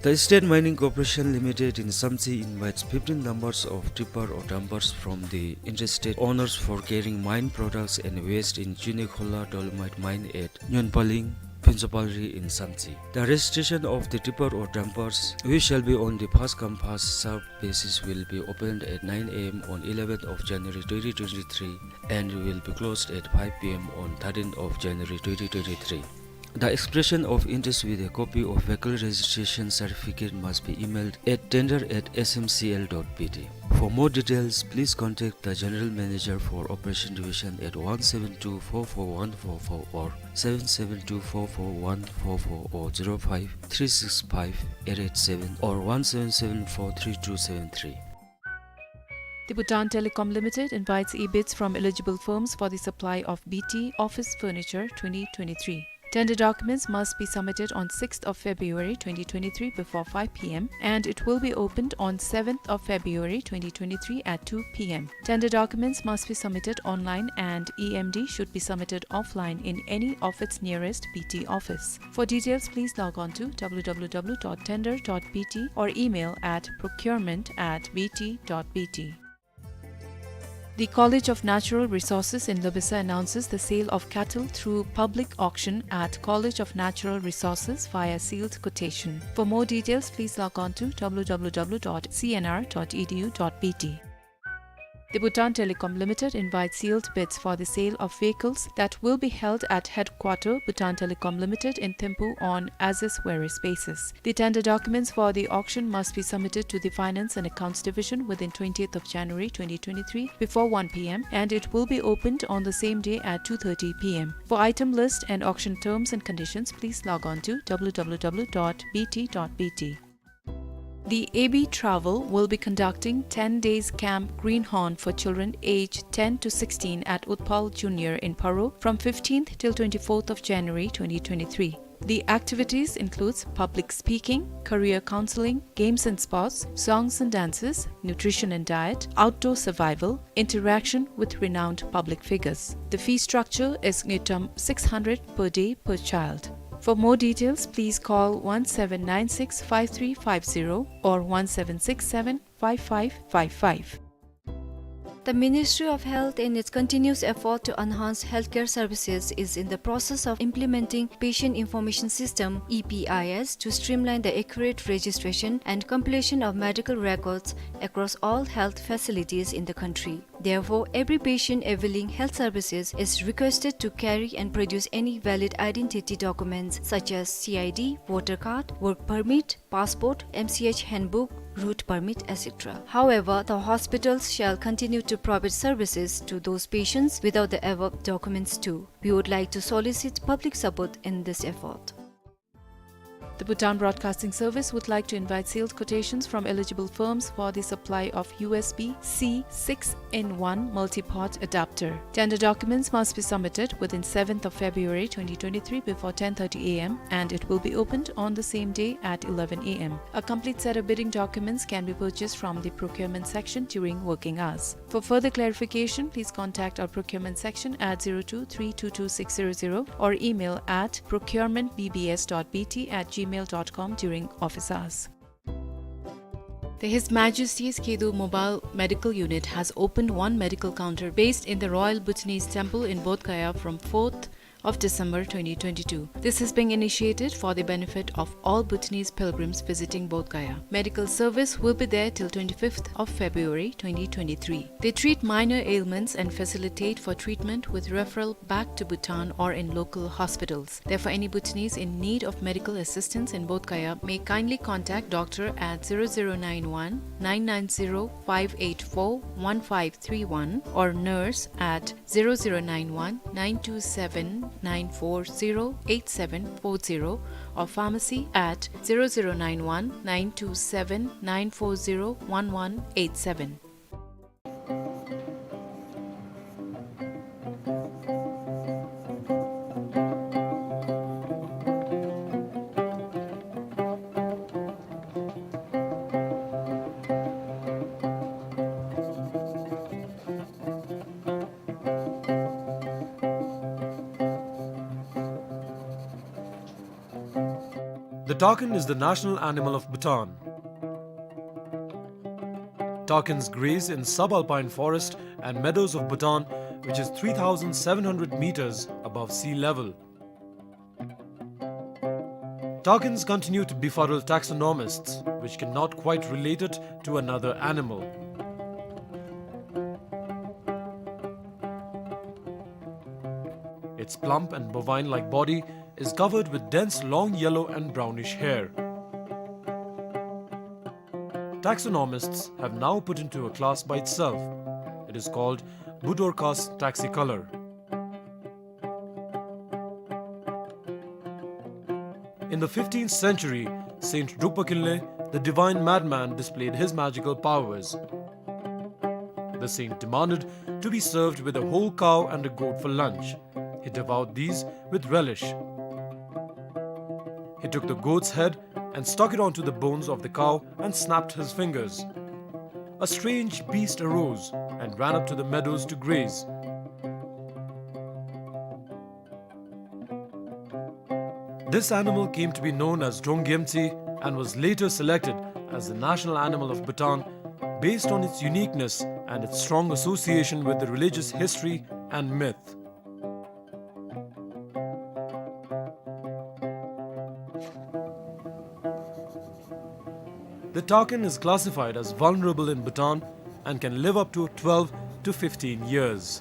The State Mining Corporation Limited in Samtse invites fifteen numbers of tipper or dumpers from the interested owners for carrying mine products and waste in Chunekhola Dolomite Mine at Nyonpaling, Phuntsapalri in Samtse. The registration of the tipper or dumpers, which shall be on the first come first served basis, will be opened at nine A M on eleventh of January twenty twenty-three and will be closed at five P M on thirteenth of January twenty twenty-three. The expression of interest with a copy of vehicle registration certificate must be emailed at tender at S M C L dot B T. For more details, please contact the General Manager for Operation Division at one seven two four four one four four or seven seven two four four one four four or zero five three six five eight eight seven or one seven seven four three two seven three. The Bhutan Telecom Limited invites e-bids from eligible firms for the supply of B T office furniture twenty twenty-three. Tender documents must be submitted on sixth of February twenty twenty-three before five P M, and it will be opened on seventh of February twenty twenty-three at two P M. Tender documents must be submitted online, and E M D should be submitted offline in any of its nearest B T office. For details, please log on to W W W dot tender dot B T or email at procurement at B T dot B T. The College of Natural Resources in Loipensa announces the sale of cattle through public auction at College of Natural Resources via sealed quotation. For more details, please log on to W W W dot C N R dot E D U dot B T. The Bhutan Telecom Limited invites sealed bids for the sale of vehicles that will be held at headquarter Bhutan Telecom Limited in Thimphu on as is where is basis. The tender documents for the auction must be submitted to the Finance and Accounts Division within twentieth of January twenty twenty-three before one P M, and it will be opened on the same day at two thirty P M. For item list and auction terms and conditions, please log on to W W W dot B T dot B T. The A B Travel will be conducting ten days Camp Greenhorn for children aged ten to sixteen at Utpal Junior in Paro from fifteenth till twenty-fourth of January twenty twenty-three. The activities includes public speaking, career counseling, games and sports, songs and dances, nutrition and diet, outdoor survival, interaction with renowned public figures. The fee structure is ngultrum six hundred per day per child. For more details, please call one seven nine six five three five zero or one seven six seven five five five five. The Ministry of Health, in its continuous effort to enhance healthcare services, is in the process of implementing Patient Information System, E P I S, to streamline the accurate registration and compilation of medical records across all health facilities in the country. Therefore, every patient availing health services is requested to carry and produce any valid identity documents such as C I D, voter card, work permit, passport, M C H handbook, route permit, et cetera. However, the hospitals shall continue to provide services to those patients without the above documents too. We would like to solicit public support in this effort. The Bhutan Broadcasting Service would like to invite sales quotations from eligible firms for the supply of U S B C six-in-one multi-port adapter. Tender documents must be submitted within seventh of February twenty twenty-three before ten thirty A M, and it will be opened on the same day at eleven A M. A complete set of bidding documents can be purchased from the procurement section during working hours. For further clarification, please contact our procurement section at zero two three two two six zero zero or email at procurement B B S dot B T at gmail dot com during office hours. The His Majesty's Khedo Mobile Medical Unit has opened one medical counter based in the Royal Bhutanese Temple in Bodh Gaya from fourth of December twenty twenty-two. This is being initiated for the benefit of all Bhutanese pilgrims visiting Bodh Gaya. Medical service will be there till twenty-fifth of February twenty twenty-three. They treat minor ailments and facilitate for treatment with referral back to Bhutan or in local hospitals. Therefore, any Bhutanese in need of medical assistance in Bodh Gaya may kindly contact doctor at zero zero nine one nine nine zero five eight four one five three one or nurse at zero zero nine one nine two seven nine four zero eight seven four zero or pharmacy at zero zero nine one nine two seven nine four zero one one eight seven. The takin is the national animal of Bhutan. Takins graze in subalpine forest and meadows of Bhutan, which is three thousand seven hundred meters above sea level. Takins continue to befuddle taxonomists, which cannot quite relate it to another animal. Its plump and bovine-like body is covered with dense long yellow and brownish hair. Taxonomists have now put into a class by itself. It is called Budorcas taxicolor. In the fifteenth century, Saint Drukpa Kinley, the divine madman, displayed his magical powers. The saint demanded to be served with a whole cow and a goat for lunch. He devoured these with relish. He took the goat's head and stuck it onto the bones of the cow and snapped his fingers. A strange beast arose and ran up to the meadows to graze. This animal came to be known as Drong Gyemtse and was later selected as the national animal of Bhutan based on its uniqueness and its strong association with the religious history and myth. The takin is classified as vulnerable in Bhutan and can live up to twelve to fifteen years.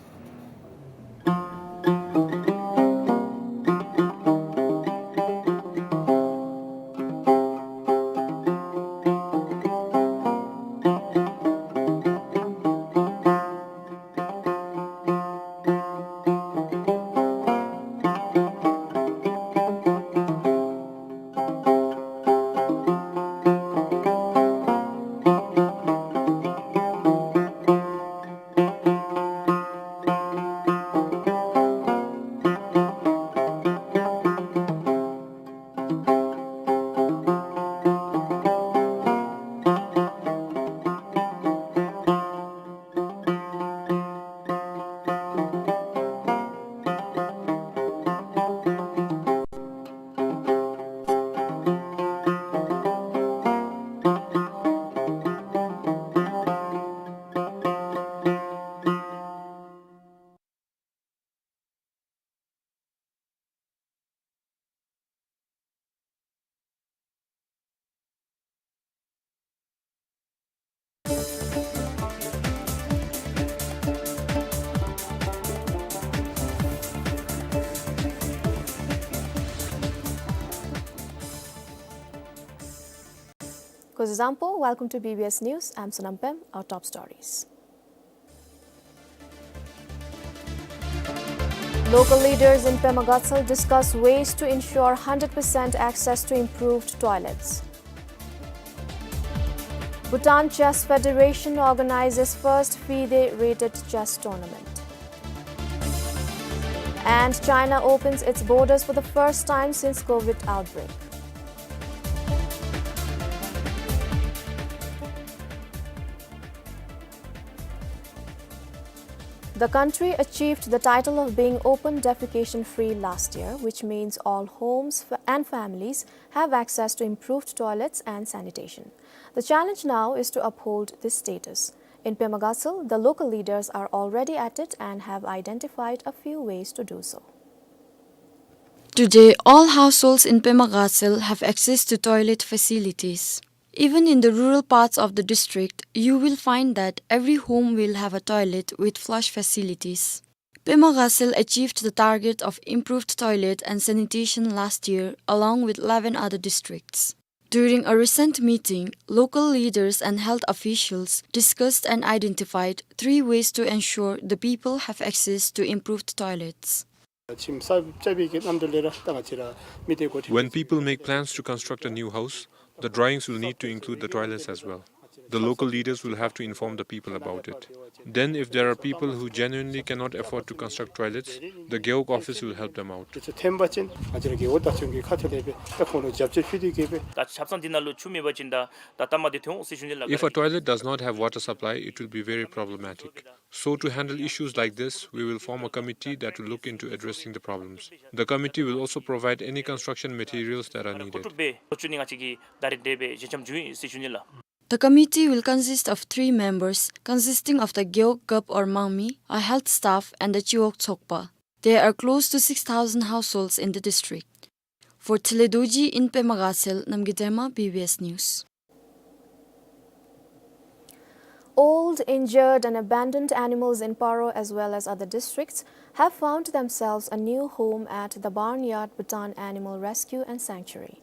Kuzuzangpo, welcome to B B S News. I'm Sonam Pem. Our top stories. Local leaders in Pema Gatshel discuss ways to ensure hundred percent access to improved toilets. Bhutan Chess Federation organizes first FIDE rated chess tournament. And China opens its borders for the first time since COVID outbreak. The country achieved the title of being open defecation free last year, which means all homes f-, and families have access to improved toilets and sanitation. The challenge now is to uphold this status. In Pema Gatshel, the local leaders are already at it and have identified a few ways to do so. Today, all households in Pema Gatshel have access to toilet facilities. Even in the rural parts of the district, you will find that every home will have a toilet with flush facilities. Pema Gatshel achieved the target of improved toilet and sanitation last year, along with eleven other districts. During a recent meeting, local leaders and health officials discussed and identified three ways to ensure the people have access to improved toilets. When people make plans to construct a new house, the drawings will need to include the toilets as well. The local leaders will have to inform the people about it. Then, if there are people who genuinely cannot afford to construct toilets, the Gewog office will help them out. If a toilet does not have water supply, it will be very problematic. So, to handle issues like this, we will form a committee that will look into addressing the problems. The committee will also provide any construction materials that are needed. The committee will consist of three members, consisting of the Gewog Gap or Mangmi, a health staff, and the Chiwog Tsokpa. There are close to six thousand households in the district. For Thile Dorji in Pema Gatshel, Namgay Dema, B B S News. Old, injured, and abandoned animals in Paro, as well as other districts, have found themselves a new home at the Barnyard Bhutan Animal Rescue and Sanctuary.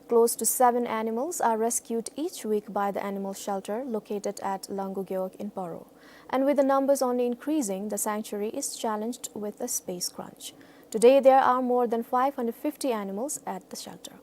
Close to seven animals are rescued each week by the animal shelter located at Langu Gewog in Paro. And with the numbers only increasing, the sanctuary is challenged with a space crunch. Today, there are more than five hundred fifty animals at the shelter.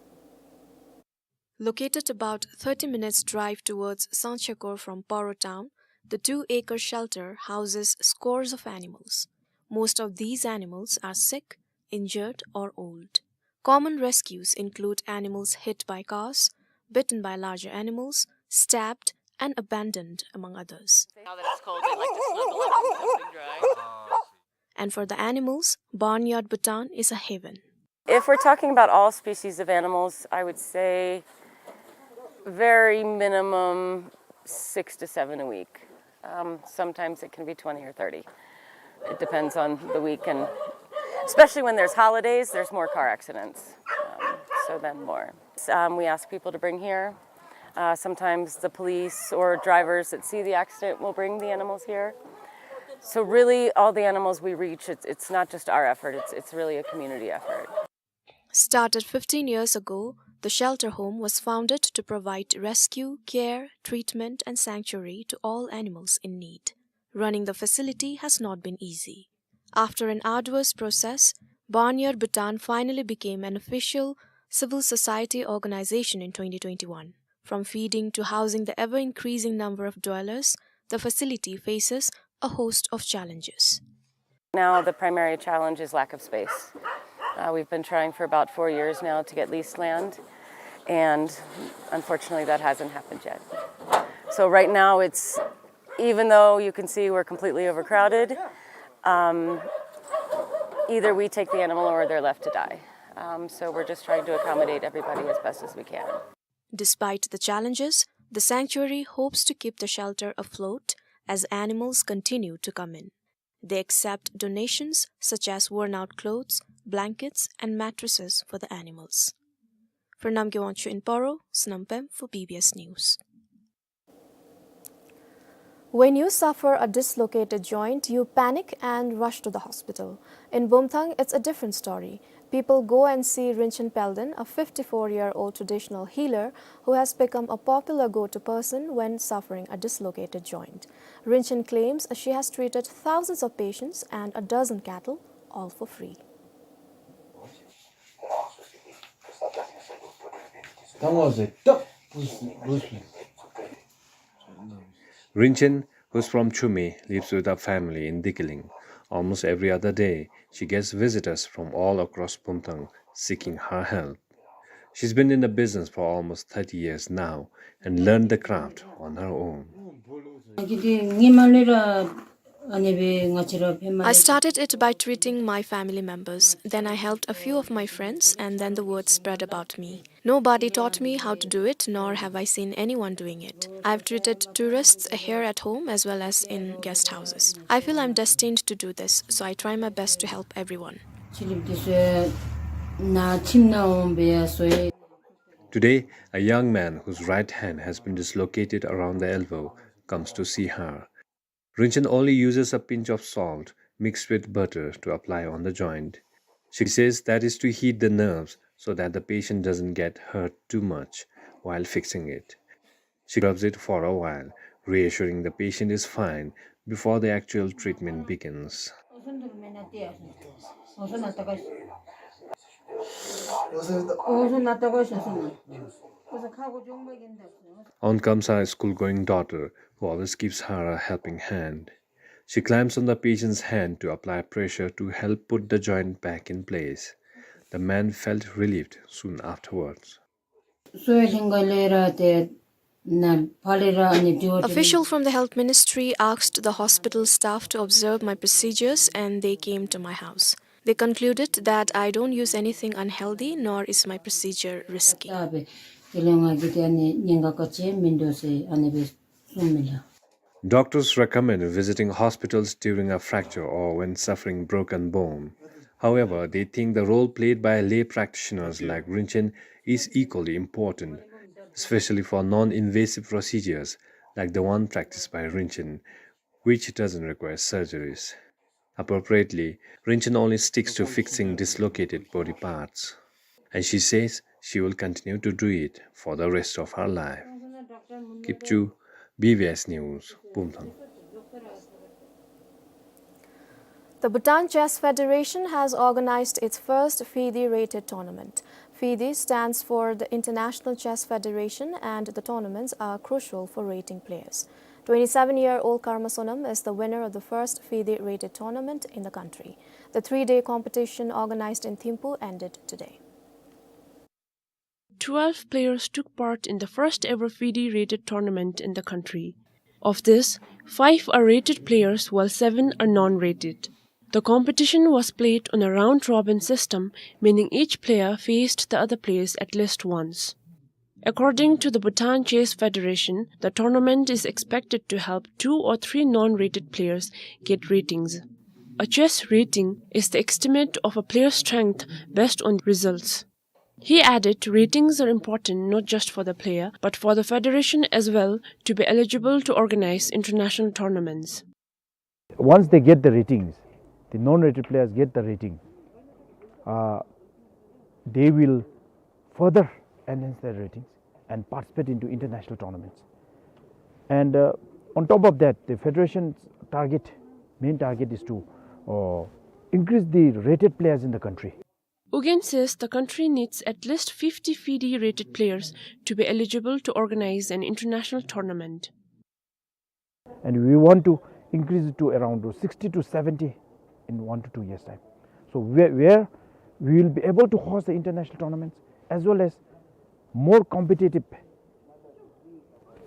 Located about thirty minutes drive towards Sangtshekor from Paro town, the two-acre shelter houses scores of animals. Most of these animals are sick, injured, or old. Common rescues include animals hit by cars, bitten by larger animals, stabbed, and abandoned, among others. Now that it's cold, they like to snuggle up and something dry. And for the animals, Barnyard Bhutan is a haven. If we're talking about all species of animals, I would say very minimum six to seven a week. Um, sometimes it can be twenty or thirty. It depends on the week, and especially when there's holidays, there's more car accidents. Um, so then more. Um, we ask people to bring here. Uh, sometimes the police or drivers that see the accident will bring the animals here. So really, all the animals we reach, it's, it's not just our effort, it's, it's really a community effort. Started fifteen years ago, the shelter home was founded to provide rescue, care, treatment, and sanctuary to all animals in need. Running the facility has not been easy. After an arduous process, Barnyard Bhutan finally became an official civil society organization in twenty twenty-one. From feeding to housing the ever-increasing number of dwellers, the facility faces a host of challenges. Now the primary challenge is lack of space. Uh, we've been trying for about four years now to get leased land, and unfortunately that hasn't happened yet. So right now it's, even though you can see we're completely overcrowded, um, either we take the animal or they're left to die. Um, so we're just trying to accommodate everybody as best as we can. Despite the challenges, the sanctuary hopes to keep the shelter afloat as animals continue to come in. They accept donations such as worn-out clothes, blankets, and mattresses for the animals. For Namgay Wangchuk in Paro, Snam Pem for B B S News. When you suffer a dislocated joint, you panic and rush to the hospital. In Bumthang, it's a different story. People go and see Rinchen Pelden, a fifty-four-year-old traditional healer who has become a popular go-to person when suffering a dislocated joint. Rinchen claims she has treated thousands of patients and a dozen cattle, all for free. Rinchen, who's from Chumi, lives with her family in Dikiling. Almost every other day, she gets visitors from all across Bumthang seeking her help. She's been in the business for almost thirty years now and learned the craft on her own. I started it by treating my family members. Then I helped a few of my friends, and then the word spread about me. Nobody taught me how to do it, nor have I seen anyone doing it. I've treated tourists here at home as well as in guest houses. I feel I'm destined to do this, so I try my best to help everyone. Today, a young man whose right hand has been dislocated around the elbow comes to see her. Rinchen only uses a pinch of salt mixed with butter to apply on the joint. She says that is to heat the nerves so that the patient doesn't get hurt too much while fixing it. She rubs it for a while, reassuring the patient is fine before the actual treatment begins. On comes her school-going daughter, who always gives her a helping hand. She climbs on the patient's hand to apply pressure to help put the joint back in place. The man felt relieved soon afterwards. Official from the Health Ministry asked the hospital staff to observe my procedures, and they came to my house. They concluded that I don't use anything unhealthy, nor is my procedure risky. Doctors recommend visiting hospitals during a fracture or when suffering broken bone. However, they think the role played by lay practitioners like Rinchen is equally important, especially for non-invasive procedures like the one practiced by Rinchen, which doesn't require surgeries. Appropriately, Rinchen only sticks to fixing dislocated body parts. And she says she will continue to do it for the rest of her life. Kipchu, B B S News, Bumthang. The Bhutan Chess Federation has organized its first FIDE rated tournament. FIDE stands for the International Chess Federation, and the tournaments are crucial for rating players. Twenty-seven-year-old Karma Sonam is the winner of the first FIDE rated tournament in the country. The three-day competition organized in Thimphu ended today. Twelve players took part in the first ever FIDE rated tournament in the country. Of this, five are rated players while seven are non-rated. The competition was played on a round-robin system, meaning each player faced the other players at least once. According to the Bhutan Chess Federation, the tournament is expected to help two or three non-rated players get ratings. A chess rating is the estimate of a player's strength based on results. He added, ratings are important not just for the player, but for the federation as well to be eligible to organize international tournaments. Once they get the ratings, the non-rated players get the rating, uh, they will further enhance their ratings and participate into international tournaments. And, uh, on top of that, the federation's target, main target is to, uh, increase the rated players in the country. Ugyen says the country needs at least fifty FIDE rated players to be eligible to organize an international tournament. And we want to increase it to around sixty to seventy in one to two years' time. So where, where we will be able to host the international tournaments as well as more competitive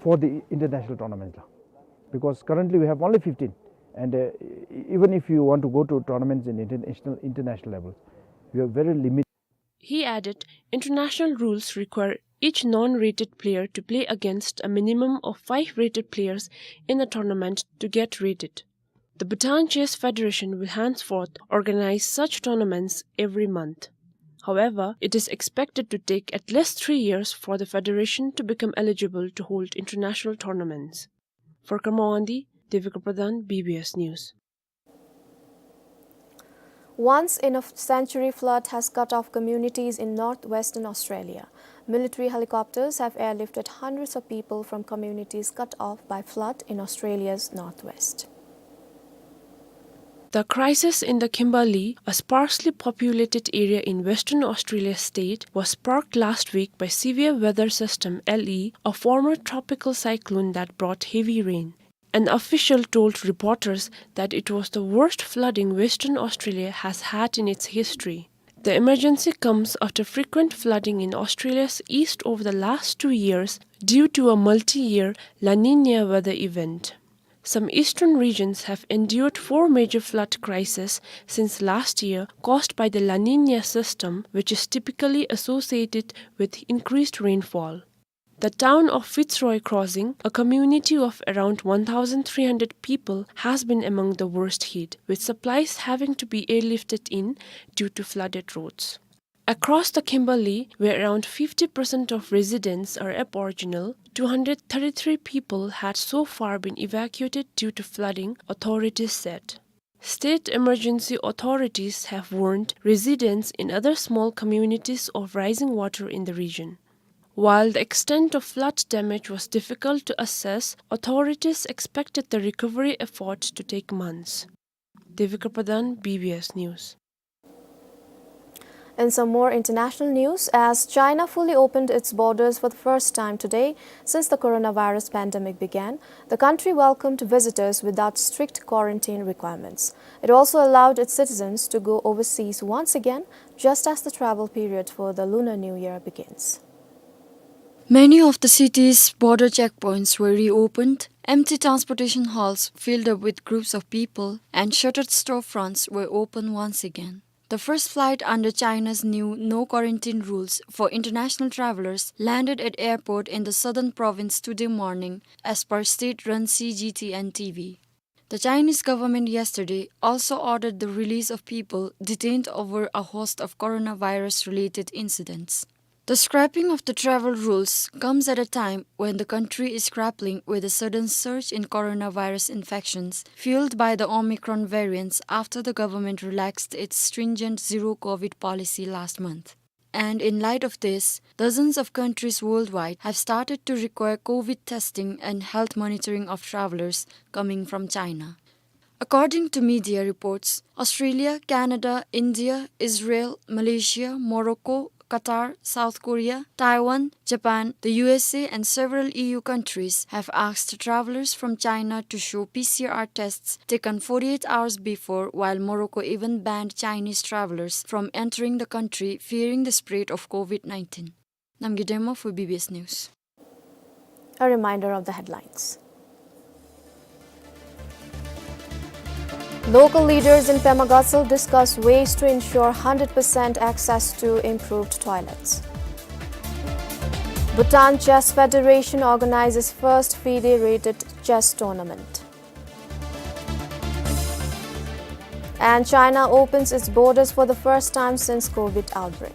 for the international tournaments. Because currently we have only fifteen, and, uh, e-, even if you want to go to tournaments in international, international level, we are very limited. He added, international rules require each non-rated player to play against a minimum of five rated players in a tournament to get rated. The Bhutan Chess Federation will henceforth organize such tournaments every month. However, it is expected to take at least three years for the federation to become eligible to hold international tournaments. For Karma Gandhi, Devika Pradhan, B B S News. Once in a f-, century flood has cut off communities in northwestern Australia. Military helicopters have airlifted hundreds of people from communities cut off by flood in Australia's northwest. The crisis in the Kimberley, a sparsely populated area in Western Australia state, was sparked last week by severe weather system L E, a former tropical cyclone that brought heavy rain. An official told reporters that it was the worst flooding Western Australia has had in its history. The emergency comes after frequent flooding in Australia's east over the last two years due to a multi-year La Niña weather event. Some eastern regions have endured four major flood crises since last year, caused by the La Niña system, which is typically associated with increased rainfall. The town of Fitzroy Crossing, a community of around one thousand three hundred people, has been among the worst hit, with supplies having to be airlifted in due to flooded roads. Across the Kimberley, where around fifty percent of residents are Aboriginal, two hundred thirty-three people had so far been evacuated due to flooding, authorities said. State emergency authorities have warned residents in other small communities of rising water in the region. While the extent of flood damage was difficult to assess, authorities expected the recovery effort to take months. Devika Pradhan, B B S News. In some more international news, as China fully opened its borders for the first time today since the coronavirus pandemic began, the country welcomed visitors without strict quarantine requirements. It also allowed its citizens to go overseas once again, just as the travel period for the Lunar New Year begins. Many of the city's border checkpoints were reopened, empty transportation halls filled up with groups of people, and shuttered storefronts were open once again. The first flight under China's new no quarantine rules for international travelers landed at airport in the southern province today morning, as per state-run C G T N T V. The Chinese government yesterday also ordered the release of people detained over a host of coronavirus-related incidents. The scrapping of the travel rules comes at a time when the country is grappling with a sudden surge in coronavirus infections fueled by the Omicron variants after the government relaxed its stringent zero-COVID policy last month. And in light of this, dozens of countries worldwide have started to require COVID testing and health monitoring of travelers coming from China. According to media reports, Australia, Canada, India, Israel, Malaysia, Morocco, Qatar, South Korea, Taiwan, Japan, the U S A, and several E U countries have asked travelers from China to show P C R tests taken forty-eight hours before, while Morocco even banned Chinese travelers from entering the country, fearing the spread of COVID nineteen. Namgay Dema for B B S News. A reminder of the headlines. Local leaders in Pema Gatshel discuss ways to ensure hundred percent access to improved toilets. Bhutan Chess Federation organizes first FIDE-rated chess tournament. And China opens its borders for the first time since COVID outbreak.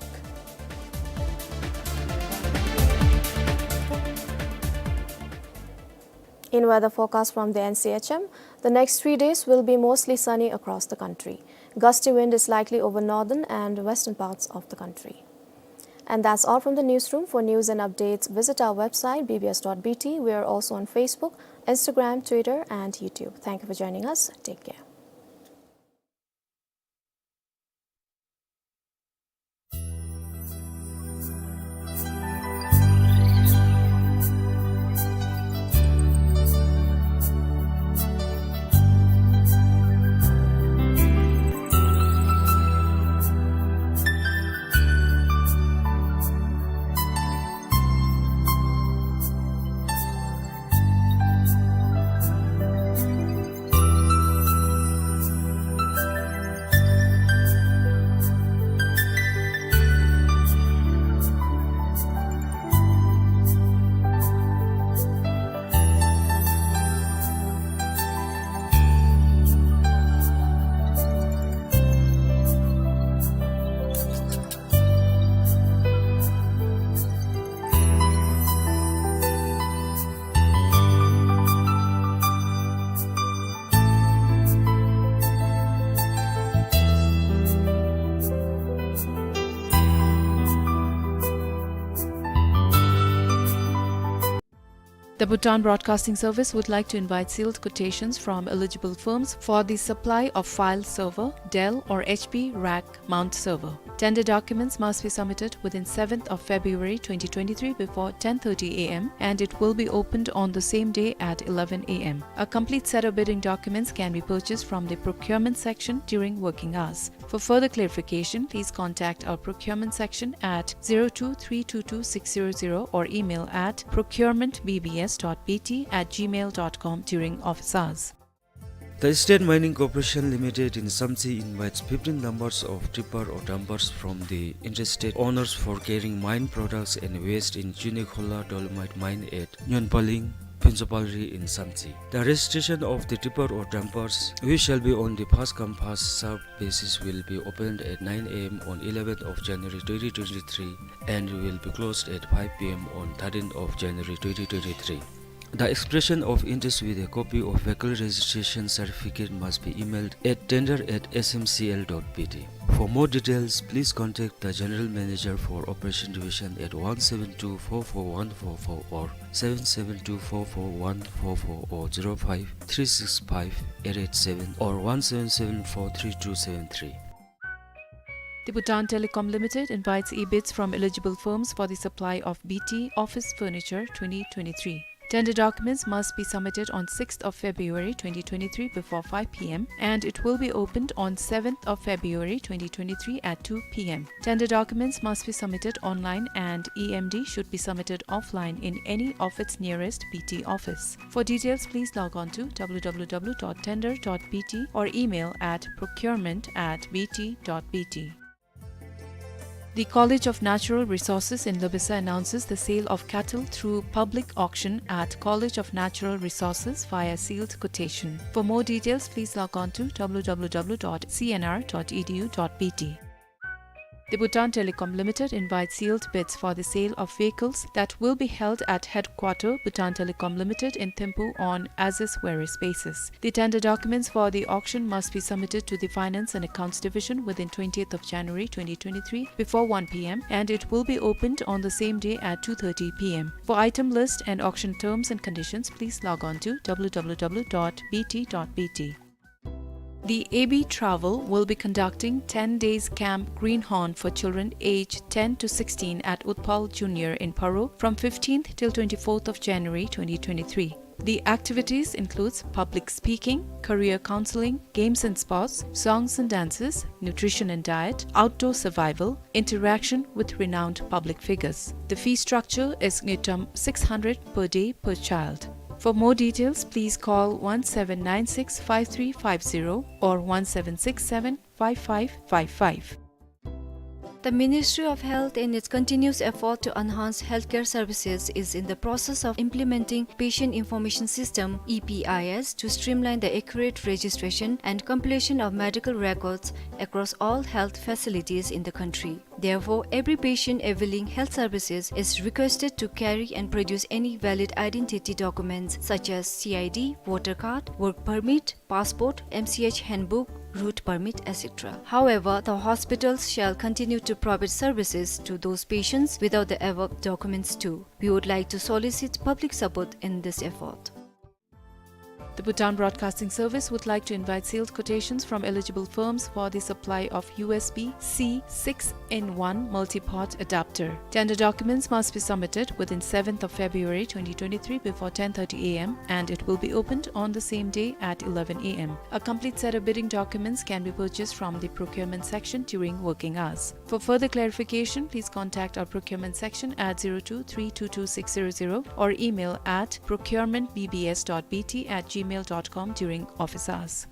In weather forecast from the N C H M, the next three days will be mostly sunny across the country. Gusty wind is likely over northern and western parts of the country. And that's all from the newsroom. For news and updates, visit our website, B B S dot B T. We are also on Facebook, Instagram, Twitter, and YouTube. Thank you for joining us. Take care. The Bhutan Broadcasting Service would like to invite sealed quotations from eligible firms for the supply of file server, Dell or H P rack mount server. Tender documents must be submitted within seventh of February twenty twenty-three before ten thirty A M, and it will be opened on the same day at eleven A M. A complete set of bidding documents can be purchased from the procurement section during working hours. For further clarification, please contact our procurement section at zero two three two two six zero zero or email at procurement B B S dot B T at gmail dot com during office hours. The State Mining Corporation Limited in Samtse invites fifteen numbers of tipper or dumpers from the interested owners for carrying mine products and waste in Chunekhola Dolomite Mine at Nyonpaling, Phuntsapalri in Samtse. The registration of the tipper or dumpers, which shall be on the first come first serve basis, will be opened at nine A M on eleventh of January twenty twenty-three and will be closed at five P M on thirteenth of January twenty twenty-three. The expression of interest with a copy of vehicle registration certificate must be emailed at tender at S M C L dot B T. For more details, please contact the General Manager for Operation Division at one seven two four four one four four or seven seven two four four one four four or zero five three six five eight eight seven or one seven seven four three two seven three. The Bhutan Telecom Limited invites e-bids from eligible firms for the supply of B T office furniture twenty twenty-three. Tender documents must be submitted on sixth of February twenty twenty-three before five P M, and it will be opened on seventh of February twenty twenty-three at two P M. Tender documents must be submitted online, and E M D should be submitted offline in any of its nearest B T office. For details, please log on to W W W dot tender dot B T or email at procurement at B T dot B T. The College of Natural Resources in Loibasa announces the sale of cattle through public auction at College of Natural Resources via sealed quotation. For more details, please log on to W W W dot C N R dot E D U dot B T. The Bhutan Telecom Limited invites sealed bids for the sale of vehicles that will be held at headquarter Bhutan Telecom Limited in Thimphu on as is where is basis. The tender documents for the auction must be submitted to the Finance and Accounts Division within twentieth of January twenty twenty-three before one P M, and it will be opened on the same day at two thirty P M. For item list and auction terms and conditions, please log on to W W W dot B T dot B T. The A B Travel will be conducting ten days Camp Greenhorn for children aged ten to sixteen at Utpal Junior in Paro from fifteenth till twenty-fourth of January twenty twenty-three. The activities includes public speaking, career counseling, games and sports, songs and dances, nutrition and diet, outdoor survival, interaction with renowned public figures. The fee structure is ngultrum six hundred per day per child. For more details, please call one seven nine six five three five zero or one seven six seven five five five five. The Ministry of Health, in its continuous effort to enhance healthcare services, is in the process of implementing Patient Information System, E P I S, to streamline the accurate registration and compilation of medical records across all health facilities in the country. Therefore, every patient availing health services is requested to carry and produce any valid identity documents such as C I D, voter card, work permit, passport, M C H handbook, route permit, et cetera. However, the hospitals shall continue to provide services to those patients without the above documents too. We would like to solicit public support in this effort. The Bhutan Broadcasting Service would like to invite sealed quotations from eligible firms for the supply of U S B C six-in-one multi-port adapter. Tender documents must be submitted within seventh of February twenty twenty-three before ten thirty A M, and it will be opened on the same day at eleven A M. A complete set of bidding documents can be purchased from the procurement section during working hours. For further clarification, please contact our procurement section at zero two three two two six zero zero or email at procurement B B S dot B T at gmail dot com during office hours.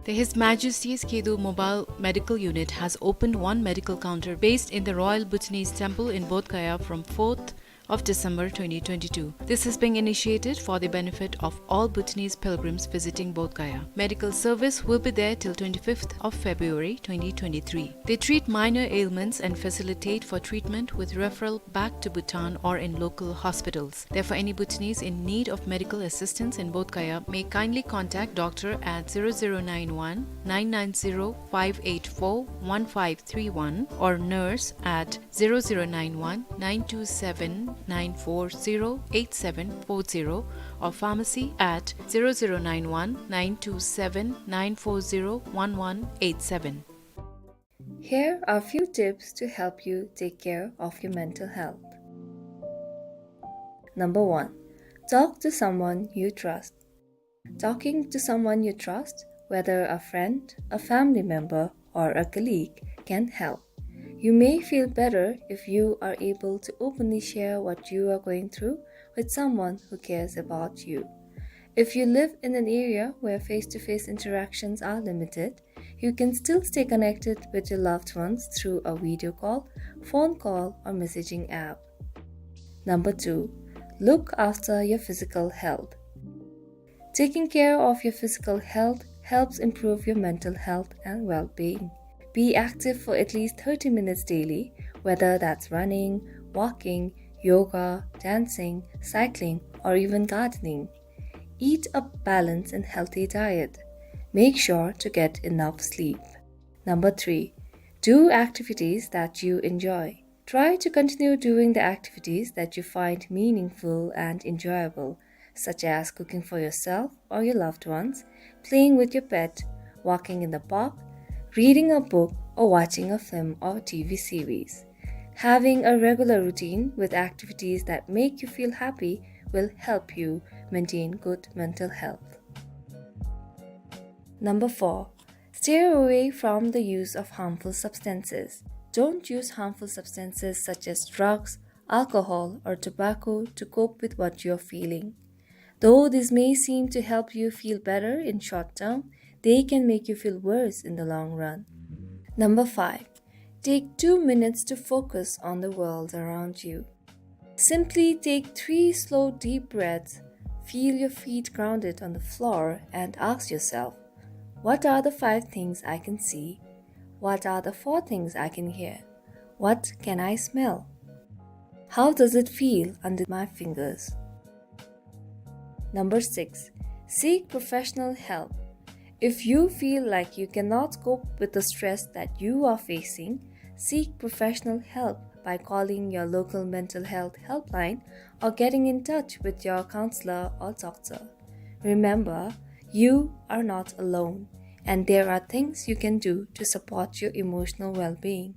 The His Majesty's Kedu Mobile Medical Unit has opened one medical counter based in the Royal Bhutanese Temple in Bodh Gaya from fourth of December twenty twenty-two. This is being initiated for the benefit of all Bhutanese pilgrims visiting Bodh Gaya. Medical service will be there till twenty-fifth of February twenty twenty-three. They treat minor ailments and facilitate for treatment with referral back to Bhutan or in local hospitals. Therefore, any Bhutanese in need of medical assistance in Bodh Gaya may kindly contact doctor at zero zero nine one nine nine zero five eight four one five three one or nurse at zero zero nine one nine two seven nine four zero eight seven four zero or pharmacy at zero zero nine one nine two seven nine four zero one one eight seven. Here are few tips to help you take care of your mental health. Number one, talk to someone you trust. Talking to someone you trust, whether a friend, a family member, or a colleague, can help. You may feel better if you are able to openly share what you are going through with someone who cares about you. If you live in an area where face-to-face interactions are limited, you can still stay connected with your loved ones through a video call, phone call, or messaging app. Number two, look after your physical health. Taking care of your physical health helps improve your mental health and well-being. Be active for at least thirty minutes daily, whether that's running, walking, yoga, dancing, cycling, or even gardening. Eat a balanced and healthy diet. Make sure to get enough sleep. Number three, do activities that you enjoy. Try to continue doing the activities that you find meaningful and enjoyable, such as cooking for yourself or your loved ones, playing with your pet, walking in the park, reading a book, or watching a film or T V series. Having a regular routine with activities that make you feel happy will help you maintain good mental health. Number four, steer away from the use of harmful substances. Don't use harmful substances such as drugs, alcohol, or tobacco to cope with what you're feeling. Though this may seem to help you feel better in short term, they can make you feel worse in the long run. Number five, take two minutes to focus on the world around you. Simply take three slow, deep breaths, feel your feet grounded on the floor, and ask yourself, "What are the five things I can see? What are the four things I can hear? What can I smell? How does it feel under my fingers?" Number six, seek professional help. If you feel like you cannot cope with the stress that you are facing, seek professional help by calling your local mental health helpline or getting in touch with your counselor or doctor. Remember, you are not alone, and there are things you can do to support your emotional well-being.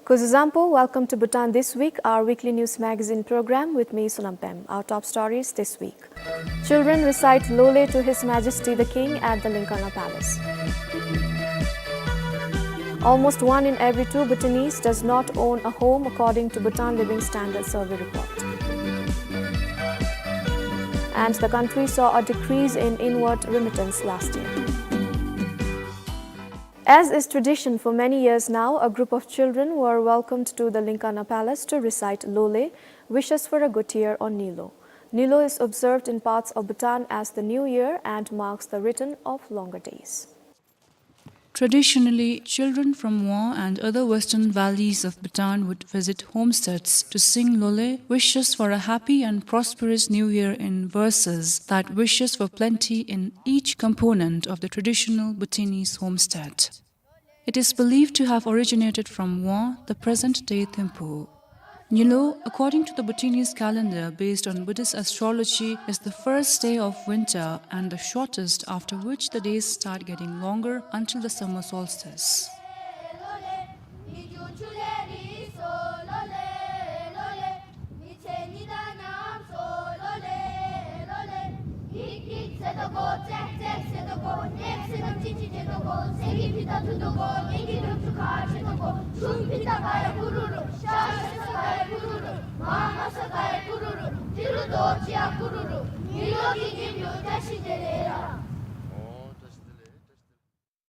Kuzuzangpo, welcome to Bhutan This Week, our weekly news magazine program with me, Sonam Pem. Our top stories this week. Children recite Lole to His Majesty the King at the Linkana Palace. Almost one in every two Bhutanese does not own a home, according to Bhutan Living Standard Survey report. And the country saw a decrease in inward remittance last year. As is tradition for many years now, a group of children were welcomed to the Linkana Palace to recite Lole, wishes for a good year, or Nilo. Nilo is observed in parts of Bhutan as the New Year and marks the return of longer days. Traditionally, children from Wah and other western valleys of Bhutan would visit homesteads to sing Lole, wishes for a happy and prosperous new year in verses that wishes for plenty in each component of the traditional Bhutanese homestead. It is believed to have originated from Wah, the present-day Thimphu. Nilo, according to the Bhutanese calendar based on Buddhist astrology, is the first day of winter and the shortest, after which the days start getting longer until the summer solstice.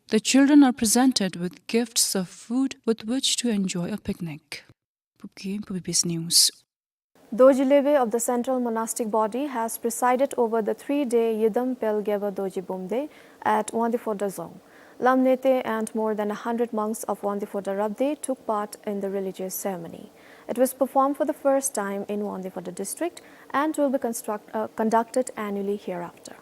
The children are presented with gifts of food with which to enjoy a picnic. Pupki, P B S News. Dorji Lebe of the Central Monastic Body has presided over the three-day Yidam Pel Geba Dorji Bumde at Wangdue Phodrang Dzong. Lamnete and more than a hundred monks of Wangdue Phodrang Rabde took part in the religious ceremony. It was performed for the first time in Wangdue Phodrang district and will be construct-, uh, conducted annually hereafter.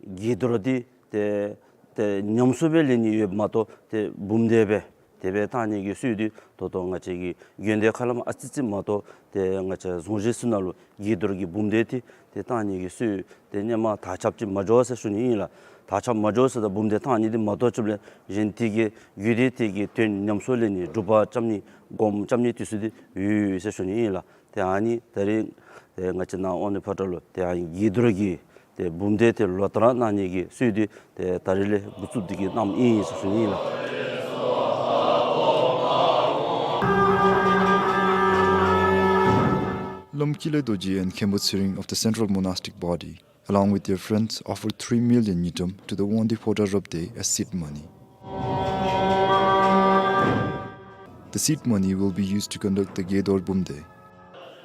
དགྱེས་རྡོར་འདི་ཏེ་ཏེ་ཉམས་གསོ་སྦེ་ལེན་ནི་ཡོདཔ་མ་གཏོགས་ཏེ་འབུམ་སྡེ་སྦེ་དེ་སྦེ་བཏང་ནི་གི་སྲོལ་འདི་ད་ལྟོ་ང་བཅས་ཀྱི་དགོན་སྡེ་ཁ་ལས་མར་ཨ་ཙི་ཙི་མ་གཏོགས་ཏེ་ང་བཅས་རྫོང་གཞིས་ཚུ་ནང་ལུ་དགྱེས་རྡོར་གྱི་འབུམ་སྡེ་འདི་ཏེ་བཏང་ནི་གི་སྲོལ་འདི་ཧེ་མ་དར་ཁྱབ་ཅིག་མ་འགྱོ་ཟེར་ཞུ་ནི་ཨིན་ལགས། དར་ཁྱབ་མ་འགྱོ་ཟེར་ད་འབུམ་སྡེ་བཏང་ནི་འདི་མ་གཏོགས་ཅིག་ལས་གཞན་དེ་གི་རྒྱུད་སྡེ་དེ་གི་དོན་ཉམས་གསོ་ལེན་ནི་སྒྲུབ་པ་རྐྱབ་ནི་སྒོམ་རྐྱབ་ནི་དེ་ཚུ་འདི་ཡོད་ཡོད་ཟེར་ཞུ་ནི་ཨིན་ལགས། ཏེ་ཨ་ནི་ད་རེས་ཏེ་ང་བཅས་ནཱ་ཝང་ནི་ཕོ་ཊ་ལུ་ཏེ་ཨ་ནི་དགྱེས་རྡོར་གྱི་ཏེ་འབུམ་སྡེ་ཏེ་ལོ་ལྟར་གནང་ནི་གི་སྲོལ་འདི་ཏེ་ད་རེས་ལས་འགོ་བཙུགས་ཏེ་གི་གནངམ་ཨིན་ཟེར་ཞུ་ནི་ཨིན་ལགས། Lomkile Dorji and Khenpo Tsering of the Central Monastic Body, along with their friends, offered three million ngultrum to the Wangdue Phodrang Rabde as seed money. The seed money will be used to conduct the Gedor Bumde.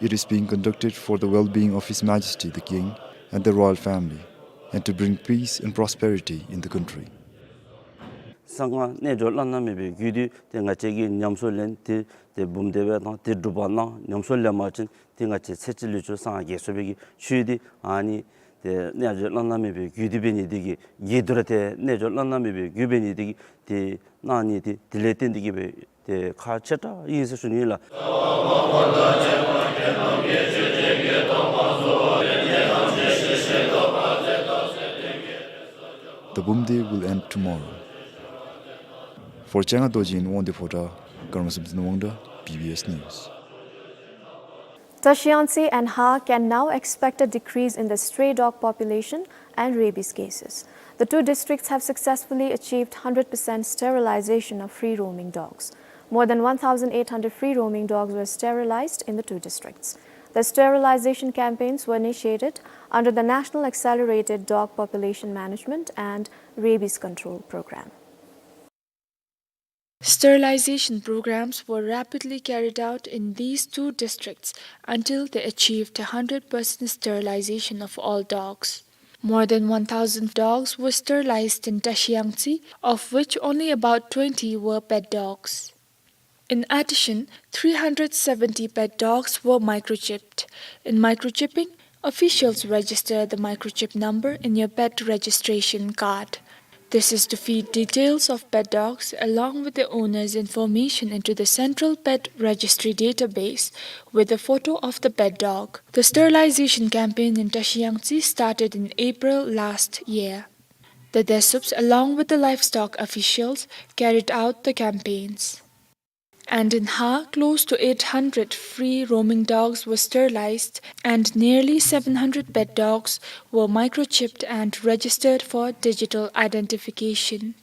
It is being conducted for the well-being of His Majesty the King and the royal family, and to bring peace and prosperity in the country. གསང་སྔགས་རྣལ་འབྱོར་བླ་ན་མེད་པའི་རྒྱུད་འདི་ཏེ་ང་བཅས་ཀྱིས་ཉམས་གསོ་ལེན་ཏེ་ཏེ་འབུམ་སྡེ་སྦེ་དང་ཏེ་སྒྲུབ་པ་གནང་ཉམས་གསོ་ལེན་པ་ཅིན་ཏེ་ང་བཅས་ཚེ་གཅིག་ལུས་གཅིག་སངས་རྒྱས་ཚུགས་པའི་གི་ཆོས་འདི་ཨ་ནི་ཏེ་རྣལ་འབྱོར་བླ་ན་མེད་པའི་རྒྱུད་འདི་འབད་ནི་དེ་གིས་དགྱེས་རྡོར་ཏེ་རྣལ་འབྱོར་བླ་ན་མེད་པའི་རྒྱུད་འབད་ནི་དེ་གིས་ཏེ་གནང་ནི་དེ་དེ་ལས་བརྟེན་ཏེ་གི་སྦེ་ཏེ་ཁག་ཆེ་དྲགས་ཨིན་ཟེར་ཞུ་ནི་ལགས། The Bumde will end tomorrow. For Changa Dorji in Wangdue Phodrang, Karma Samson Wangda, P B S News. Tashi Yangtse and Ha can now expect a decrease in the stray dog population and rabies cases. The two districts have successfully achieved hundred percent sterilization of free-roaming dogs. More than one thousand eight hundred free-roaming dogs were sterilized in the two districts. The sterilization campaigns were initiated under the National Accelerated Dog Population Management and Rabies Control Program. Sterilization programs were rapidly carried out in these two districts until they achieved a hundred percent sterilization of all dogs. More than one thousand dogs were sterilized in Tashi Yangtse, of which only about twenty were pet dogs. In addition, three hundred seventy pet dogs were microchipped. In microchipping, officials register the microchip number in your pet registration card. This is to feed details of pet dogs along with their owner's information into the Central Pet Registry database with a photo of the pet dog. The sterilization campaign in Tashi Yangtse started in April last year. The Desups, along with the livestock officials, carried out the campaigns. And in Ha, close to eight hundred free roaming dogs were sterilized, and nearly seven hundred pet dogs were microchipped and registered for digital identification.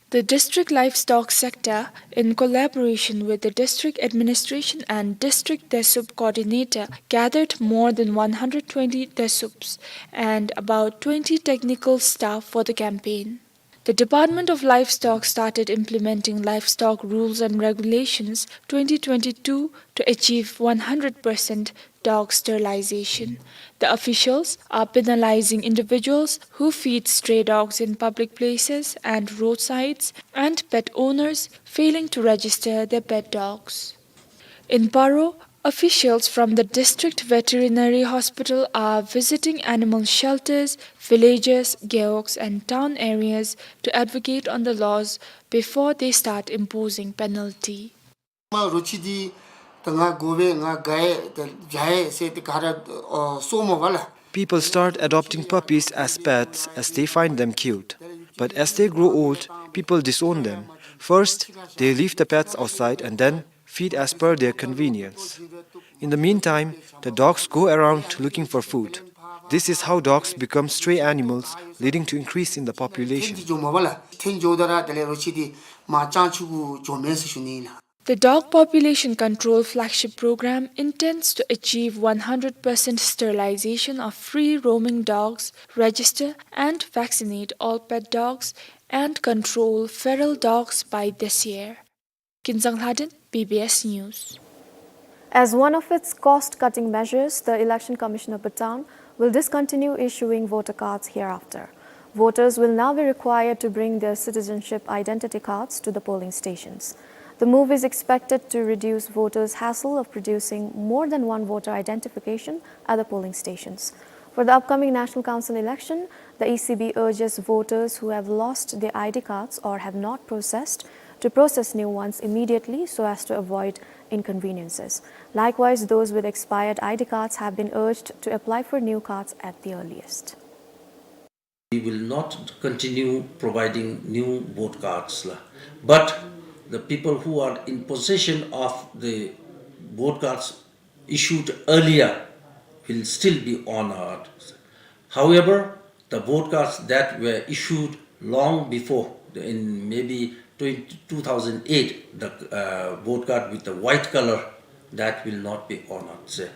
The district livestock sector, in collaboration with the district administration and district Desup coordinator, gathered more than one hundred twenty Desups and about twenty technical staff for the campaign. The Department of Livestock started implementing Livestock Rules and Regulations twenty twenty-two to achieve one hundred percent dog sterilization. The officials are penalizing individuals who feed stray dogs in public places and roadsides and pet owners failing to register their pet dogs. In Paro, officials from the District Veterinary Hospital are visiting animal shelters, villages, gewogs and town areas to advocate on the laws before they start imposing penalty. མ་རོ་ཁྱི་འདི་ད་ང་དགོ་པས་ང་དགའ་ཡས་ད་བྱ་ཡས་ཟེར་ཏེ་ག་ར་ཨོ་སོ་མོ་བ་ལ། People start adopting puppies as pets as they find them cute. But as they grow old, people disown them. First, they leave the pets outside and then feed as per their convenience. In the meantime, the dogs go around looking for food. This is how dogs become stray animals, leading to increase in the population. འཐེན་འགྱོ་མ་པ་ལགས། འཐེན་འགྱོཝ་ད་ར་དེ་ལས་རོ་ཁྱི་འདི་མར་སྤྱང་ཁྱི་གུ་འགྱོ་མས་ཟེར་ཞུ་ནི་ལགས། The dog population control flagship program intends to achieve one hundred percent sterilization of free roaming dogs, register and vaccinate all pet dogs, and control feral dogs by this year. Kinzang Lhaden, B B S News. As one of its cost-cutting measures, the Election Commission of Bhutan will discontinue issuing voter cards hereafter. Voters will now be required to bring their citizenship identity cards to the polling stations. The move is expected to reduce voters' hassle of producing more than one voter identification at the polling stations. For the upcoming National Council election, the E C B urges voters who have lost their I D cards or have not processed to process new ones immediately so as to avoid inconveniences. Likewise, those with expired I D cards have been urged to apply for new cards at the earliest. We will not continue providing new vote cards, la. But the people who are in possession of the vote cards issued earlier will still be honored. However, the vote cards that were issued long before, in maybe twenty, two thousand eight, the, uh, vote card with the white color, that will not be honored, sir.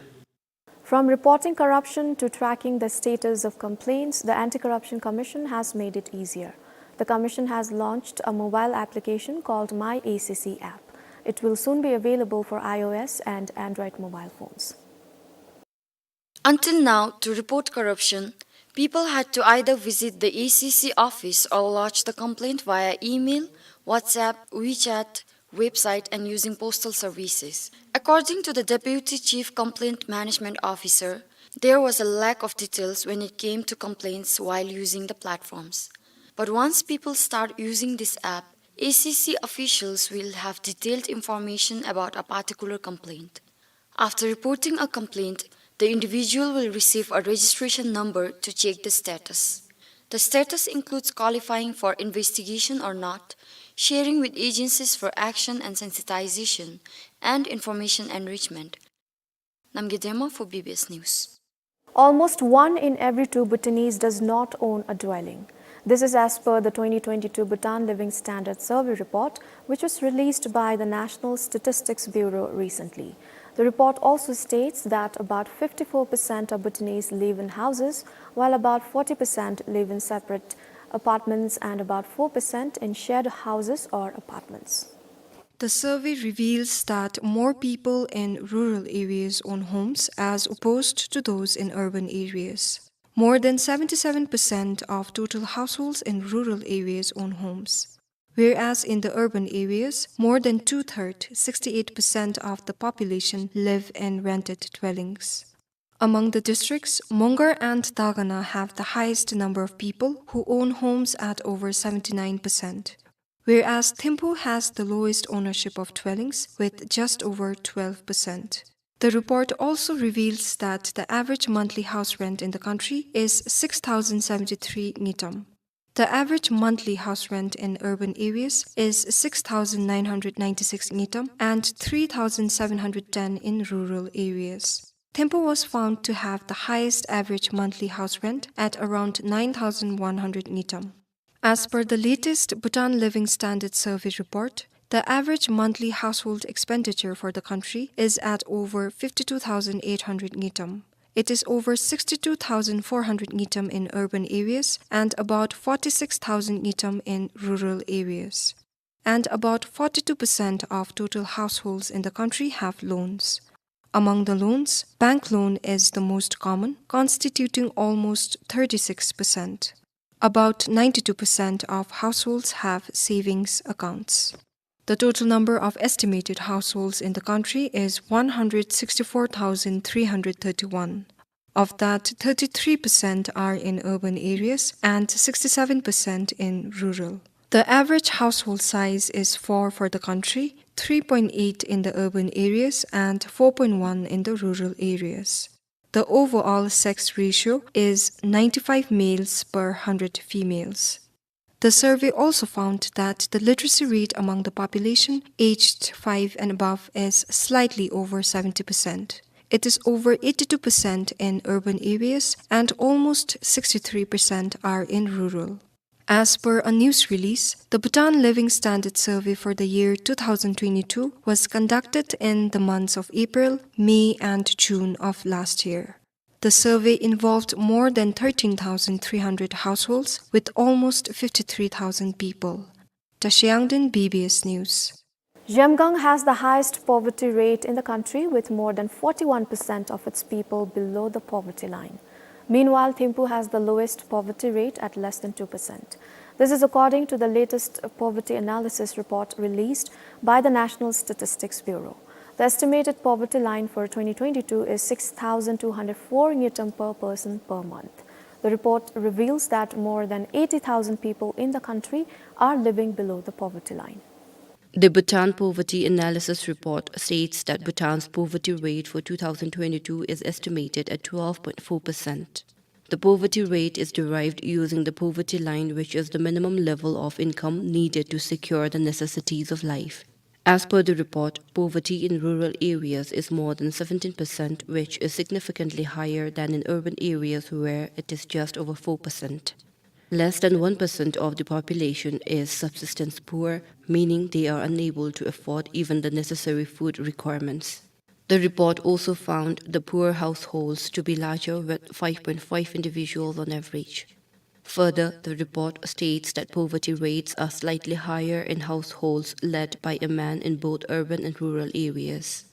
From reporting corruption to tracking the status of complaints, the Anti-Corruption Commission has made it easier. The commission has launched a mobile application called My A C C app. It will soon be available for iOS and Android mobile phones. Until now, to report corruption, people had to either visit the A C C office or lodge the complaint via email, WhatsApp, WeChat, website, and using postal services. According to the Deputy Chief Complaint Management Officer, there was a lack of details when it came to complaints while using the platforms. But once people start using this app, A C C officials will have detailed information about a particular complaint. After reporting a complaint, the individual will receive a registration number to check the status. The status includes qualifying for investigation or not, sharing with agencies for action and sensitization, and information enrichment. Namgay Dema for B B S News. Almost one in every two Bhutanese does not own a dwelling. This is as per the twenty twenty-two Bhutan Living Standard Survey report, which was released by the National Statistics Bureau recently. The report also states that about fifty-four percent of Bhutanese live in houses, while about forty percent live in separate apartments and about four percent in shared houses or apartments. The survey reveals that more people in rural areas own homes as opposed to those in urban areas. More than seventy-seven percent of total households in rural areas own homes, whereas in the urban areas, more than two-thirds, sixty-eight percent of the population, live in rented dwellings. Among the districts, Mongar and Dagana have the highest number of people who own homes at over seventy-nine percent, whereas Thimphu has the lowest ownership of dwellings with just over twelve percent. The report also reveals that the average monthly house rent in the country is six thousand seventy-three ngultrum. The average monthly house rent in urban areas is six thousand nine hundred ninety-six ngultrum and three thousand seven hundred ten in rural areas. Thimphu was found to have the highest average monthly house rent at around nine thousand one hundred ngultrum. As per the latest Bhutan Living Standard Survey report, the average monthly household expenditure for the country is at over fifty-two thousand eight hundred ngultrum. It is over sixty-two thousand four hundred ngultrum in urban areas and about forty-six thousand ngultrum in rural areas. And about forty-two percent of total households in the country have loans. Among the loans, bank loan is the most common, constituting almost thirty-six percent. About ninety-two percent of households have savings accounts. The total number of estimated households in the country is one hundred sixty-four thousand three hundred thirty-one. Of that, thirty-three percent are in urban areas and sixty-seven percent in rural. The average household size is four for the country, three point eight in the urban areas and four point one in the rural areas. The overall sex ratio is ninety-five males per hundred females. The survey also found that the literacy rate among the population aged five and above is slightly over seventy percent. It is over eighty-two percent in urban areas and almost sixty-three percent are in rural. As per a news release, the Bhutan Living Standard Survey for the year two thousand twenty-two was conducted in the months of April, May, and June of last year. The survey involved more than thirteen thousand three hundred households with almost fifty-three thousand people. Tashi Yangden, B B S News. Zhemgang has the highest poverty rate in the country, with more than forty-one percent of its people below the poverty line. Meanwhile, Thimphu has the lowest poverty rate at less than two percent. This is according to the latest poverty analysis report released by the National Statistics Bureau. The estimated poverty line for twenty twenty-two is six thousand two hundred four ngultrum per person per month. The report reveals that more than eighty thousand people in the country are living below the poverty line. The Bhutan Poverty Analysis Report states that Bhutan's poverty rate for two thousand twenty-two is estimated at twelve point four percent. The poverty rate is derived using the poverty line, which is the minimum level of income needed to secure the necessities of life. As per the report, poverty in rural areas is more than seventeen percent, which is significantly higher than in urban areas, where it is just over four percent. Less than one percent of the population is subsistence poor, meaning they are unable to afford even the necessary food requirements. The report also found the poor households to be larger, with five point five individuals on average. Further, the report states that poverty rates are slightly higher in households led by a man in both urban and rural areas.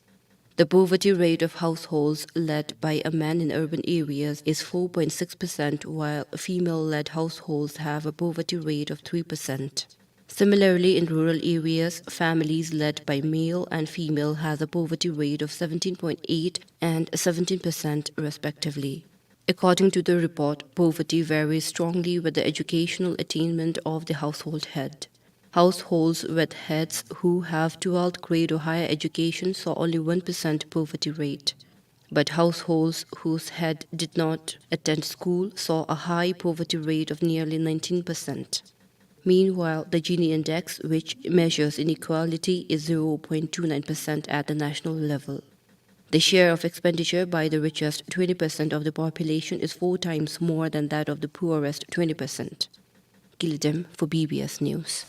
The poverty rate of households led by a man in urban areas is four point six percent, while female-led households have a poverty rate of three percent. Similarly, in rural areas, families led by male and female has a poverty rate of seventeen point eight and seventeen percent respectively. According to the report, poverty varies strongly with the educational attainment of the household head. Households with heads who have twelfth grade or higher education saw only one percent poverty rate. But households whose head did not attend school saw a high poverty rate of nearly nineteen percent. Meanwhile, the Gini index, which measures inequality, is zero point two nine percent at the national level. The share of expenditure by the richest twenty percent of the population is four times more than that of the poorest twenty percent. Gilidem for B B S News.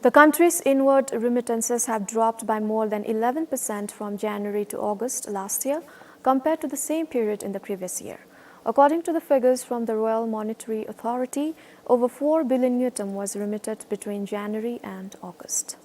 The country's inward remittances have dropped by more than eleven percent from January to August last year, compared to the same period in the previous year. According to the figures from the Royal Monetary Authority, over four billion ngultrum was remitted between January and August.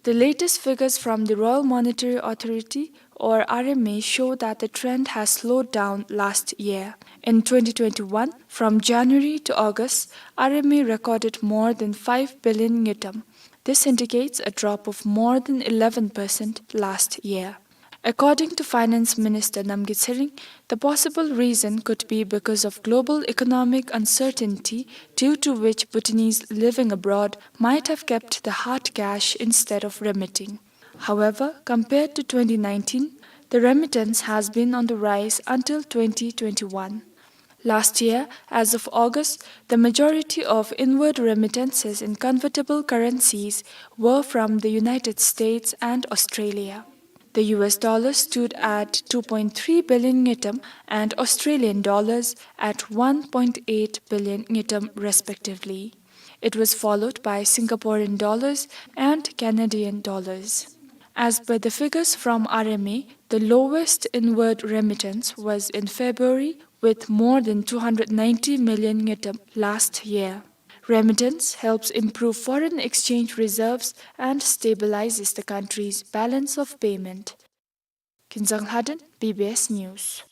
The latest figures from the Royal Monetary Authority, or R M A, show that the trend has slowed down last year. In twenty twenty-one, from January to August, R M A recorded more than five billion ngultrum. This indicates a drop of more than eleven percent last year. According to Finance Minister Namgay Tshering, the possible reason could be because of global economic uncertainty, due to which Bhutanese living abroad might have kept the hard cash instead of remitting. However, compared to twenty nineteen, the remittance has been on the rise until twenty twenty-one. Last year, as of August, the majority of inward remittances in convertible currencies were from the United States and Australia. The U S dollar stood at two point three billion ngultrum and Australian dollars at one point eight billion ngultrum respectively. It was followed by Singaporean dollars and Canadian dollars. As per the figures from R M A, the lowest inward remittance was in February, with more than two hundred ninety million ngultrum last year. Remittance helps improve foreign exchange reserves and stabilizes the country's balance of payment. Kinzang Lhaden, B B S News.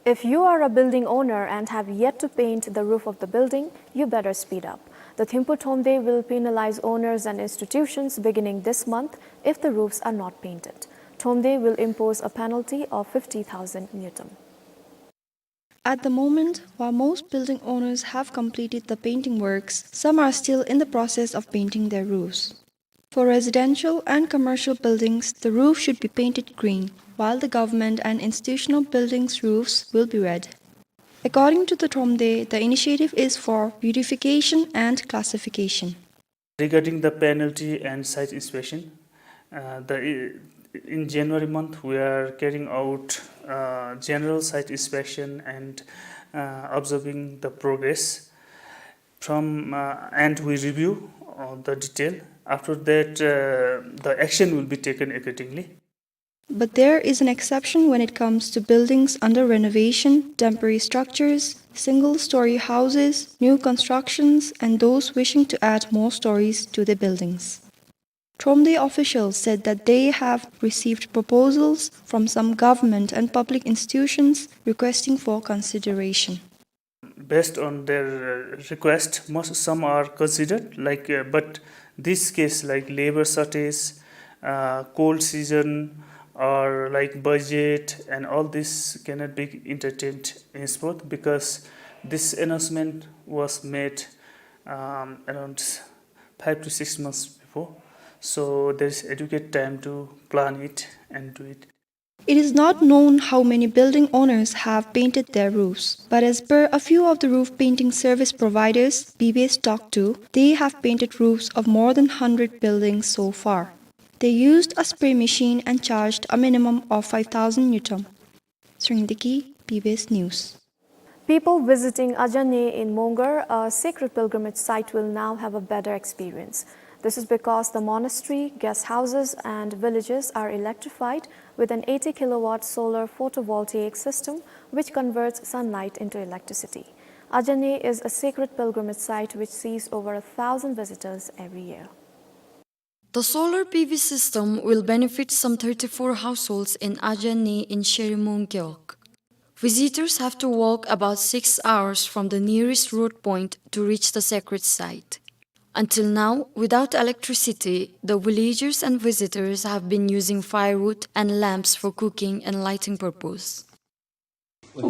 If you are a building owner and have yet to paint the roof of the building, you better speed up. The Thimphu Thromde will penalize owners and institutions beginning this month if the roofs are not painted. Thromde will impose a penalty of fifty thousand ngultrum. At the moment, while most building owners have completed the painting works, some are still in the process of painting their roofs. For residential and commercial buildings, the roof should be painted green, while the government and institutional buildings' roofs will be red. According to the Thromde, the initiative is for beautification and classification. Regarding the penalty and site inspection, uh, the, In January month, we are carrying out, uh, general site inspection and, uh, observing the progress. From, uh, and we review, uh, the detail. After that, uh, the action will be taken accordingly. But there is an exception when it comes to buildings under renovation, temporary structures, single-story houses, new constructions, and those wishing to add more stories to their buildings. Thromde officials said that they have received proposals from some government and public institutions requesting for consideration. Based on their, uh, request, most, some are considered, like, uh, but this case, like labor shortage, uh, cold season, or like budget, and all this cannot be entertained henceforth because this announcement was made, um, around five to six months before. So there is adequate time to plan it and do it. It is not known how many building owners have painted their roofs, but as per a few of the roof painting service providers B B S talked to, they have painted roofs of more than hundred buildings so far. They used a spray machine and charged a minimum of five thousand ngultrum. Tshering Deki, B B S News. People visiting Ajane in Mongar, a sacred pilgrimage site, will now have a better experience. This is because the monastery, guest houses, and villages are electrified with an eighty kilowatt solar photovoltaic system, which converts sunlight into electricity. Ajane is a sacred pilgrimage site which sees over a thousand visitors every year. The solar P V system will benefit some thirty-four households in Ajane in Shiremon Gewog. Visitors have to walk about six hours from the nearest road point to reach the sacred site. Until now, without electricity, the villagers and visitors have been using firewood and lamps for cooking and lighting purpose. Till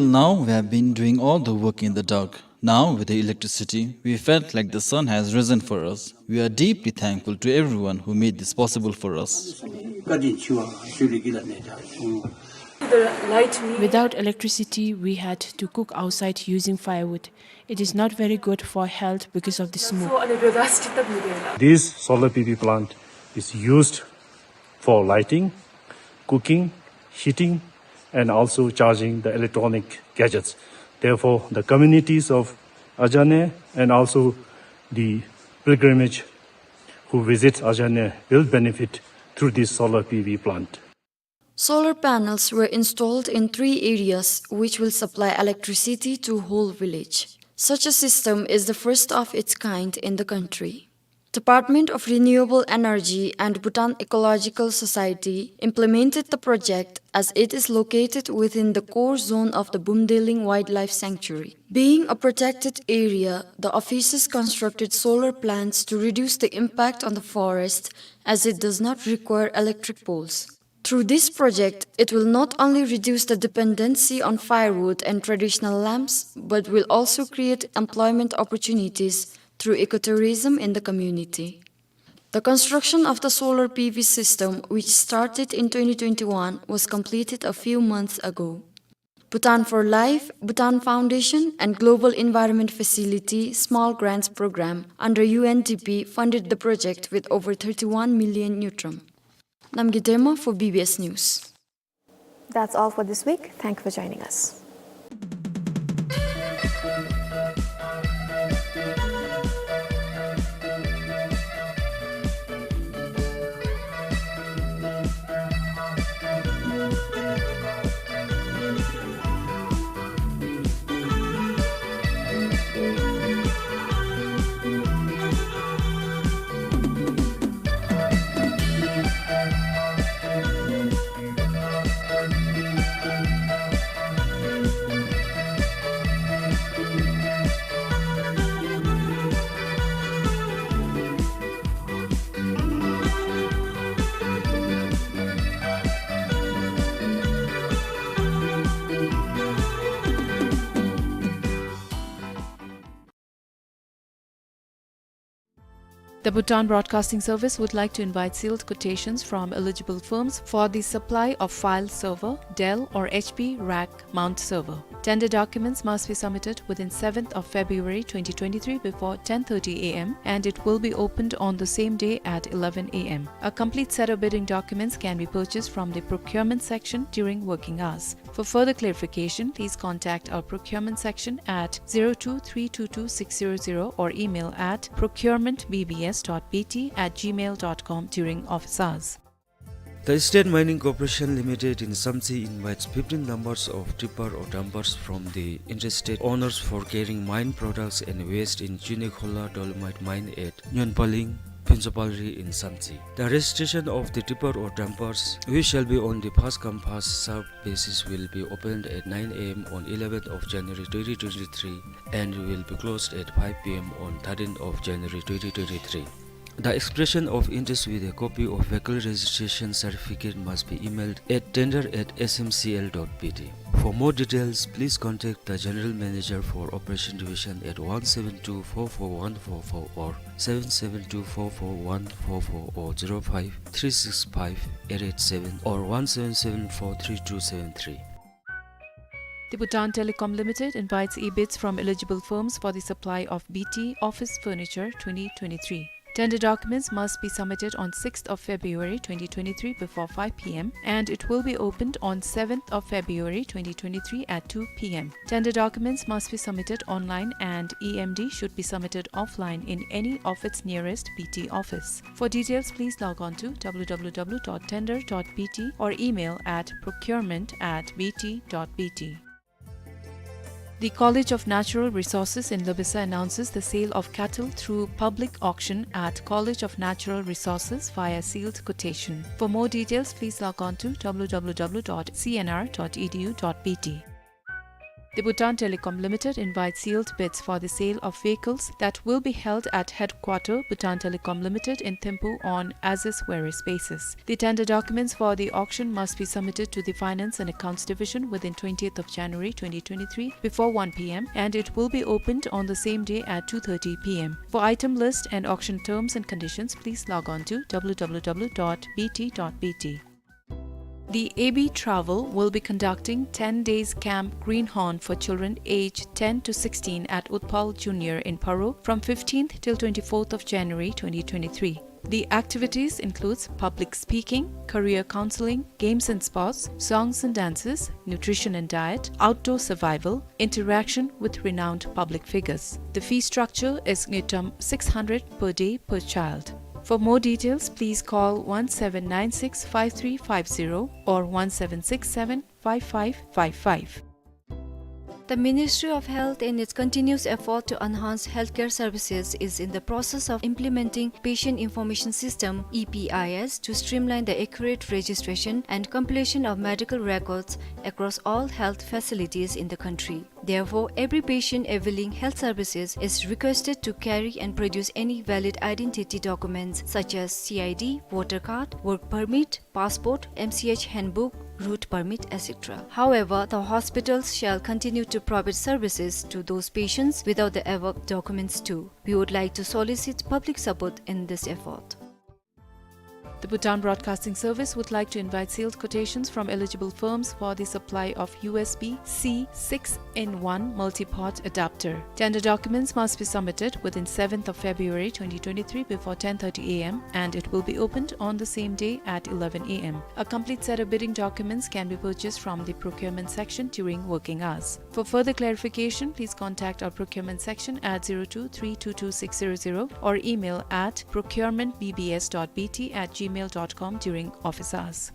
now, we have been doing all the work in the dark. Now, with the electricity, we felt like the sun has risen for us. We are deeply thankful to everyone who made this possible for us. Without electricity, we had to cook outside using firewood. It is not very good for health because of the smoke. This solar P V plant is used for lighting, cooking, heating, and also charging the electronic gadgets. Therefore, the communities of Ajane and also the pilgrimage who visit Ajane will benefit through this solar P V plant. Solar panels were installed in three areas, which will supply electricity to whole village. Such a system is the first of its kind in the country. Department of Renewable Energy and Bhutan Ecological Society implemented the project as it is located within the core zone of the Bumdeling Wildlife Sanctuary. Being a protected area, the officers constructed solar plants to reduce the impact on the forest, as it does not require electric poles. Through this project, it will not only reduce the dependency on firewood and traditional lamps, but will also create employment opportunities through ecotourism in the community. The construction of the solar P V system, which started in twenty twenty-one, was completed a few months ago. Bhutan for Life, Bhutan Foundation, and Global Environment Facility Small Grants Program under U N D P funded the project with over thirty-one million ngultrum. Namgay Dema for B B S News. That's all for this week. Thank you for joining us. The Bhutan Broadcasting Service would like to invite sealed quotations from eligible firms for the supply of file server, Dell or H P rack mount server. Tender documents must be submitted within seventh of February twenty twenty-three before ten thirty A M and it will be opened on the same day at eleven A M. A complete set of bidding documents can be purchased from the procurement section during working hours. For further clarification, please contact our procurement section at zero two three two two six zero zero or email at procurement B B S dot B T at gmail dot com during office hours. The State Mining Corporation Limited in Samtse invites fifteen numbers of tipper or dumpers from the interested owners for carrying mine products and waste in Chunekhola Dolomite Mine at Nyonpaling, Phuntsapalri in Samtse. The registration of the tipper or dumpers, which shall be on the first come first serve basis, will be opened at nine A M on eleventh of January twenty twenty-three and will be closed at five P M on thirteenth of January twenty twenty-three. The expression of interest with a copy of vehicle registration certificate must be emailed at tender at S M C L dot B T. For more details, please contact the General Manager for Operation Division at one seven two four four one four four or seven seven two four four one four four or zero five three six five eight eight seven or one seven seven four three two seven three. The Bhutan Telecom Limited invites e-bids from eligible firms for the supply of B T office furniture twenty twenty-three. Tender documents must be submitted on sixth of February twenty twenty-three before five P M and it will be opened on seventh of February twenty twenty-three at two P M. Tender documents must be submitted online and E M D should be submitted offline in any of its nearest B T office. For details, please log on to W W W dot tender dot B T or email at procurement at B T dot B T. The College of Natural Resources in Loibasa announces the sale of cattle through public auction at College of Natural Resources via sealed quotation. For more details, please log on to W W W dot C N R dot E D U dot B T. The Bhutan Telecom Limited invites sealed bids for the sale of vehicles that will be held at headquarter Bhutan Telecom Limited in Thimphu on as is where is basis. The tender documents for the auction must be submitted to the Finance and Accounts Division within twentieth of January twenty twenty-three before one P M and it will be opened on the same day at two thirty P M. For item list and auction terms and conditions, please log on to W W W dot B T dot B T. The A B Travel will be conducting ten days Camp Greenhorn for children aged ten to sixteen at Utpal Junior in Paro from fifteenth till twenty-fourth of January twenty twenty-three. The activities includes public speaking, career counseling, games and sports, songs and dances, nutrition and diet, outdoor survival, interaction with renowned public figures. The fee structure is ngultrum six hundred per day per child. For more details, please call one seven nine six five three five zero or one seven six seven five five five five. The Ministry of Health, in its continuous effort to enhance healthcare services, is in the process of implementing Patient Information System, E P I S, to streamline the accurate registration and compilation of medical records across all health facilities in the country. Therefore, every patient availing health services is requested to carry and produce any valid identity documents such as C I D, voter card, work permit, passport, M C H handbook, route permit, et cetera. However, the hospitals shall continue to provide services to those patients without the above documents too. We would like to solicit public support in this effort. The Bhutan Broadcasting Service would like to invite sealed quotations from eligible firms for the supply of U S B C six-in-one multi-port adapter. Tender documents must be submitted within seventh of February twenty twenty-three before ten thirty A M and it will be opened on the same day at eleven A M. A complete set of bidding documents can be purchased from the procurement section during working hours. For further clarification, please contact our procurement section at zero two three two two six zero zero or email at procurement B B S dot B T at gmail dot com during office hours.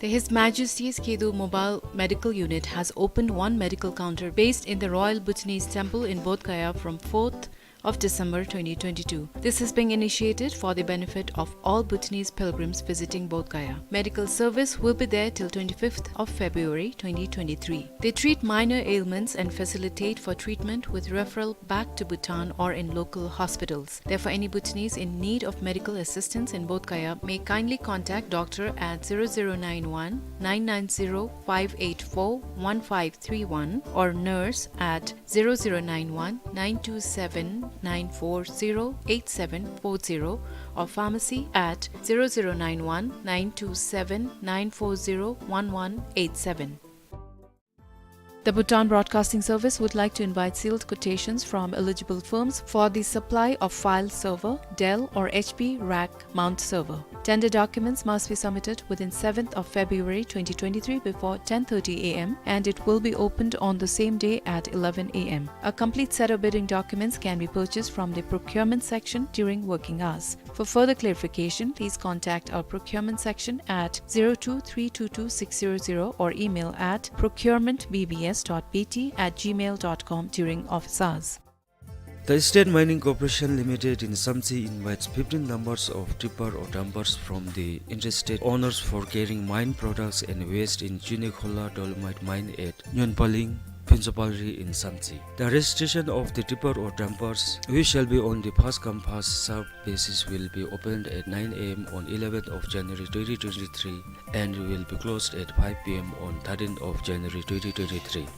The His Majesty's Khedo Mobile Medical Unit has opened one medical counter based in the Royal Bhutanese Temple in Bodh Gaya from fourth of December twenty twenty-two. This is being initiated for the benefit of all Bhutanese pilgrims visiting Bodh Gaya. Medical service will be there till twenty-fifth of February twenty twenty-three. They treat minor ailments and facilitate for treatment with referral back to Bhutan or in local hospitals. Therefore, any Bhutanese in need of medical assistance in Bodh Gaya may kindly contact doctor at zero zero nine one nine nine zero five eight four one five three one or nurse at zero zero nine one nine two seven nine four zero eight seven four zero or pharmacy at zero zero nine one nine two seven nine four zero one one eight seven. The Bhutan Broadcasting Service would like to invite sealed quotations from eligible firms for the supply of file server, Dell or H P rack mount server. Tender documents must be submitted within seventh of February twenty twenty-three before ten thirty A M, and it will be opened on the same day at eleven A M. A complete set of bidding documents can be purchased from the procurement section during working hours. For further clarification, please contact our procurement section at zero two three two two six zero zero or email at procurement B B S dot B T at gmail dot com during office hours. The State Mining Corporation Limited in Samtse invites fifteen numbers of tipper or dumpers from the interested owners for carrying mine products and waste in Chunekhola Dolomite Mine at Nyonpaling, Phuentshopaleri in Samtse. The registration of the tipper or dumpers, which shall be on the first come first serve basis, will be opened at nine A M on eleventh of January twenty twenty-three and will be closed at five P M on thirteenth of January twenty twenty-three.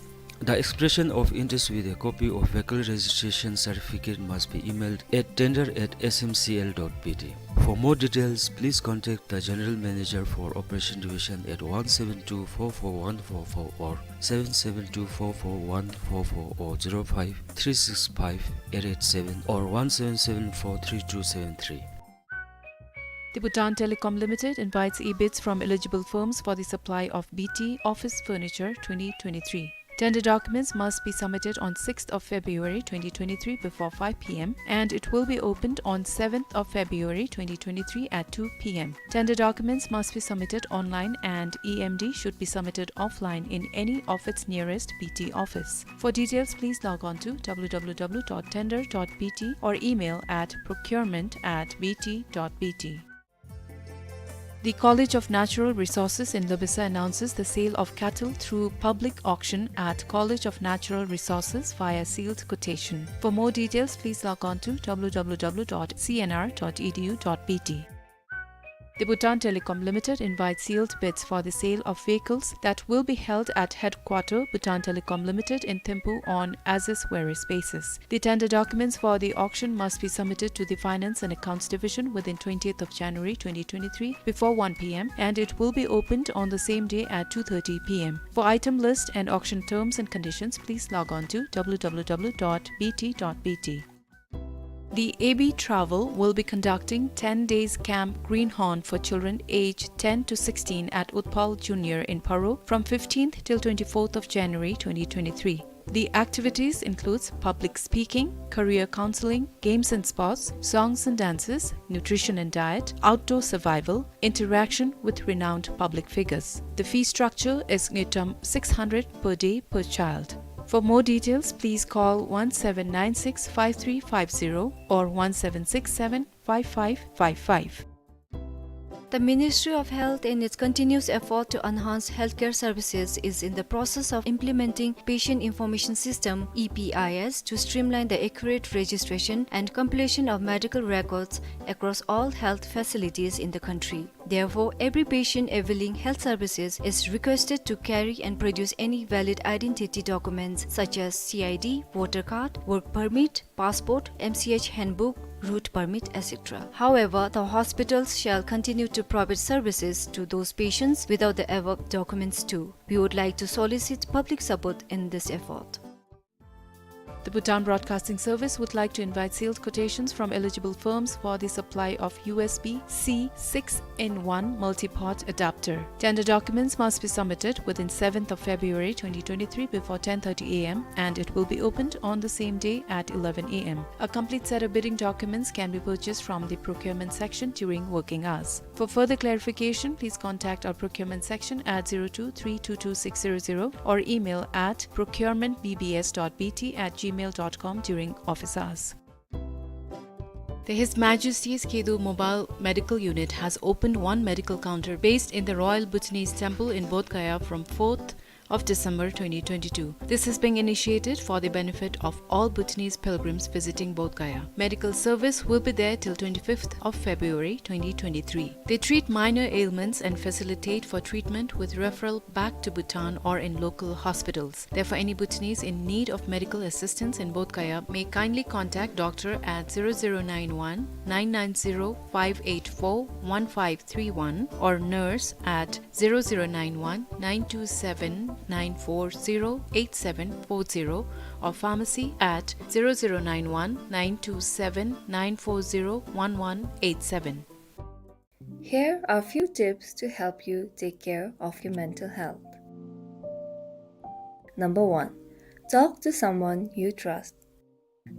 The expression of interest with a copy of vehicle registration certificate must be emailed at tender at S M C L dot B T. For more details, please contact the General Manager for Operation Division at one seven two four four one four four or seven seven two four four one four four or zero five three six five eight eight seven or one seven seven four three two seven three. The Bhutan Telecom Limited invites e-bids from eligible firms for the supply of B T office furniture twenty twenty-three. Tender documents must be submitted on sixth of February twenty twenty-three before five P M, and it will be opened on seventh of February twenty twenty-three at two P M. Tender documents must be submitted online, and E M D should be submitted offline in any of its nearest B T office. For details, please log on to W W W dot tender dot B T or email at procurement at B T dot B T. The College of Natural Resources in Loibasa announces the sale of cattle through public auction at College of Natural Resources via sealed quotation. For more details, please log on to W W W dot C N R dot E D U dot B T. The Bhutan Telecom Limited invites sealed bids for the sale of vehicles that will be held at headquarter Bhutan Telecom Limited in Thimphu on as is where is basis. The tender documents for the auction must be submitted to the Finance and Accounts Division within twentieth of January twenty twenty-three before one P M, and it will be opened on the same day at two thirty P M. For item list and auction terms and conditions, please log on to W W W dot B T dot B T. The A B Travel will be conducting ten days Camp Greenhorn for children aged ten to sixteen at Utpal Junior in Paro from fifteenth till twenty-fourth of January twenty twenty-three. The activities includes public speaking, career counseling, games and sports, songs and dances, nutrition and diet, outdoor survival, interaction with renowned public figures. The fee structure is ngultrum six hundred per day per child. For more details, please call one seven nine six five three five zero or one seven six seven five five five five. The Ministry of Health, in its continuous effort to enhance healthcare services, is in the process of implementing Patient Information System, E P I S, to streamline the accurate registration and compilation of medical records across all health facilities in the country. Therefore, every patient availing health services is requested to carry and produce any valid identity documents such as C I D, voter card, work permit, passport, M C H handbook, route permit, et cetera. However, the hospitals shall continue to provide services to those patients without the above documents too. We would like to solicit public support in this effort. The Bhutan Broadcasting Service would like to invite sealed quotations from eligible firms for the supply of U S B C six-in-one multi-port adapter. Tender documents must be submitted within seventh of February twenty twenty-three before ten thirty A M, and it will be opened on the same day at eleven A M. A complete set of bidding documents can be purchased from the procurement section during working hours. For further clarification, please contact our procurement section at zero two three two two six zero zero or email at procurement B B S dot B T at gmail dot com during office hours. The His Majesty's Khedo Mobile Medical Unit has opened one medical counter based in the Royal Bhutanese Temple in Bodh Gaya from fourth of December twenty twenty-two. This is being initiated for the benefit of all Bhutanese pilgrims visiting Bodh Gaya. Medical service will be there till twenty-fifth of February twenty twenty-three. They treat minor ailments and facilitate for treatment with referral back to Bhutan or in local hospitals. Therefore, any Bhutanese in need of medical assistance in Bodh Gaya may kindly contact doctor at zero zero nine one nine nine zero five eight four one five three one or nurse at zero zero nine one nine two seven nine four zero eight seven four zero or pharmacy at zero zero nine one nine two seven nine four zero one one eight seven. Here are few tips to help you take care of your mental health. Number one, talk to someone you trust.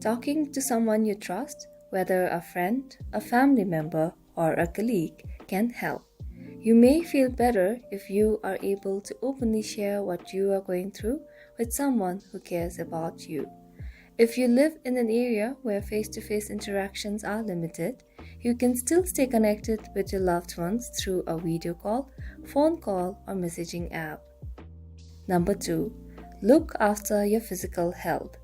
Talking to someone you trust, whether a friend, a family member, or a colleague, can help. You may feel better if you are able to openly share what you are going through with someone who cares about you. If you live in an area where face-to-face interactions are limited, you can still stay connected with your loved ones through a video call, phone call, or messaging app. Number two, look after your physical health.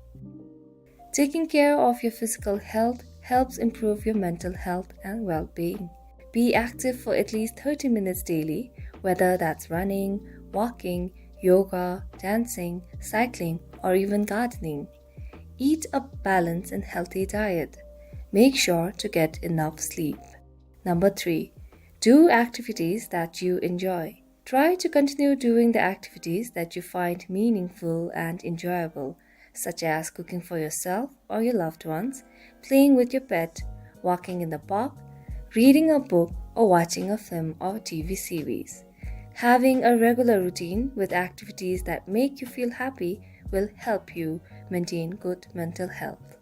Taking care of your physical health helps improve your mental health and well-being. Be active for at least thirty minutes daily, whether that's running, walking, yoga, dancing, cycling, or even gardening. Eat a balanced and healthy diet. Make sure to get enough sleep. Number three, do activities that you enjoy. Try to continue doing the activities that you find meaningful and enjoyable, such as cooking for yourself or your loved ones, playing with your pet, walking in the park, reading a book, or watching a film or T V series. Having a regular routine with activities that make you feel happy will help you maintain good mental health.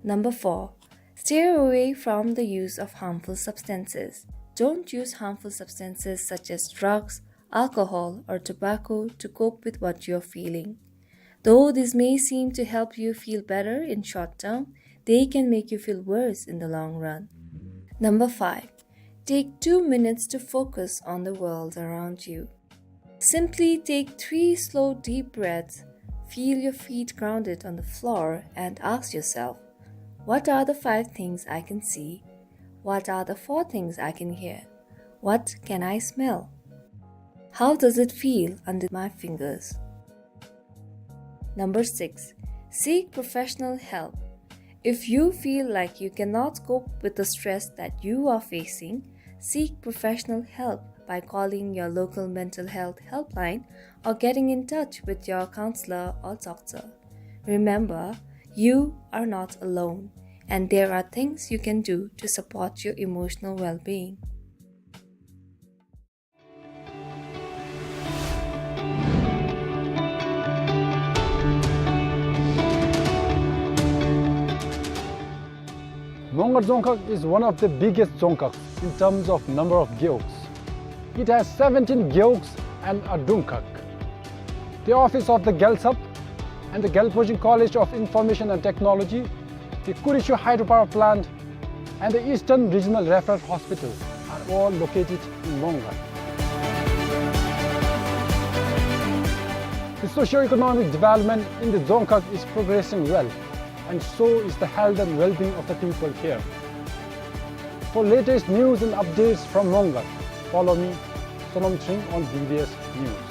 Number four, steer away from the use of harmful substances. Don't use harmful substances such as drugs, alcohol, or tobacco to cope with what you're feeling. Though this may seem to help you feel better in short term, they can make you feel worse in the long run. Number five, take two minutes to focus on the world around you. Simply take three slow, deep breaths, feel your feet grounded on the floor, and ask yourself, "What are the five things I can see? What are the four things I can hear? What can I smell? How does it feel under my fingers?" Number six, seek professional help. If you feel like you cannot cope with the stress that you are facing, seek professional help by calling your local mental health helpline or getting in touch with your counselor or doctor. Remember, you are not alone, and there are things you can do to support your emotional well-being. Mongar Dzongkhag is one of the biggest dzongkhags in terms of number of gewogs. It has seventeen gewogs and a drungkhag. The office of the Gyaltsab and the Gyalpo Jing College of Information and Technology, the Kurichu Hydropower Plant, and the Eastern Regional Referral Hospital are all located in Mongar. The socio-economic development in the dzongkhag is progressing well, and so is the health and well-being of the people here. For latest news and updates from Mongar, follow me, Sonom Chring, on B B S News.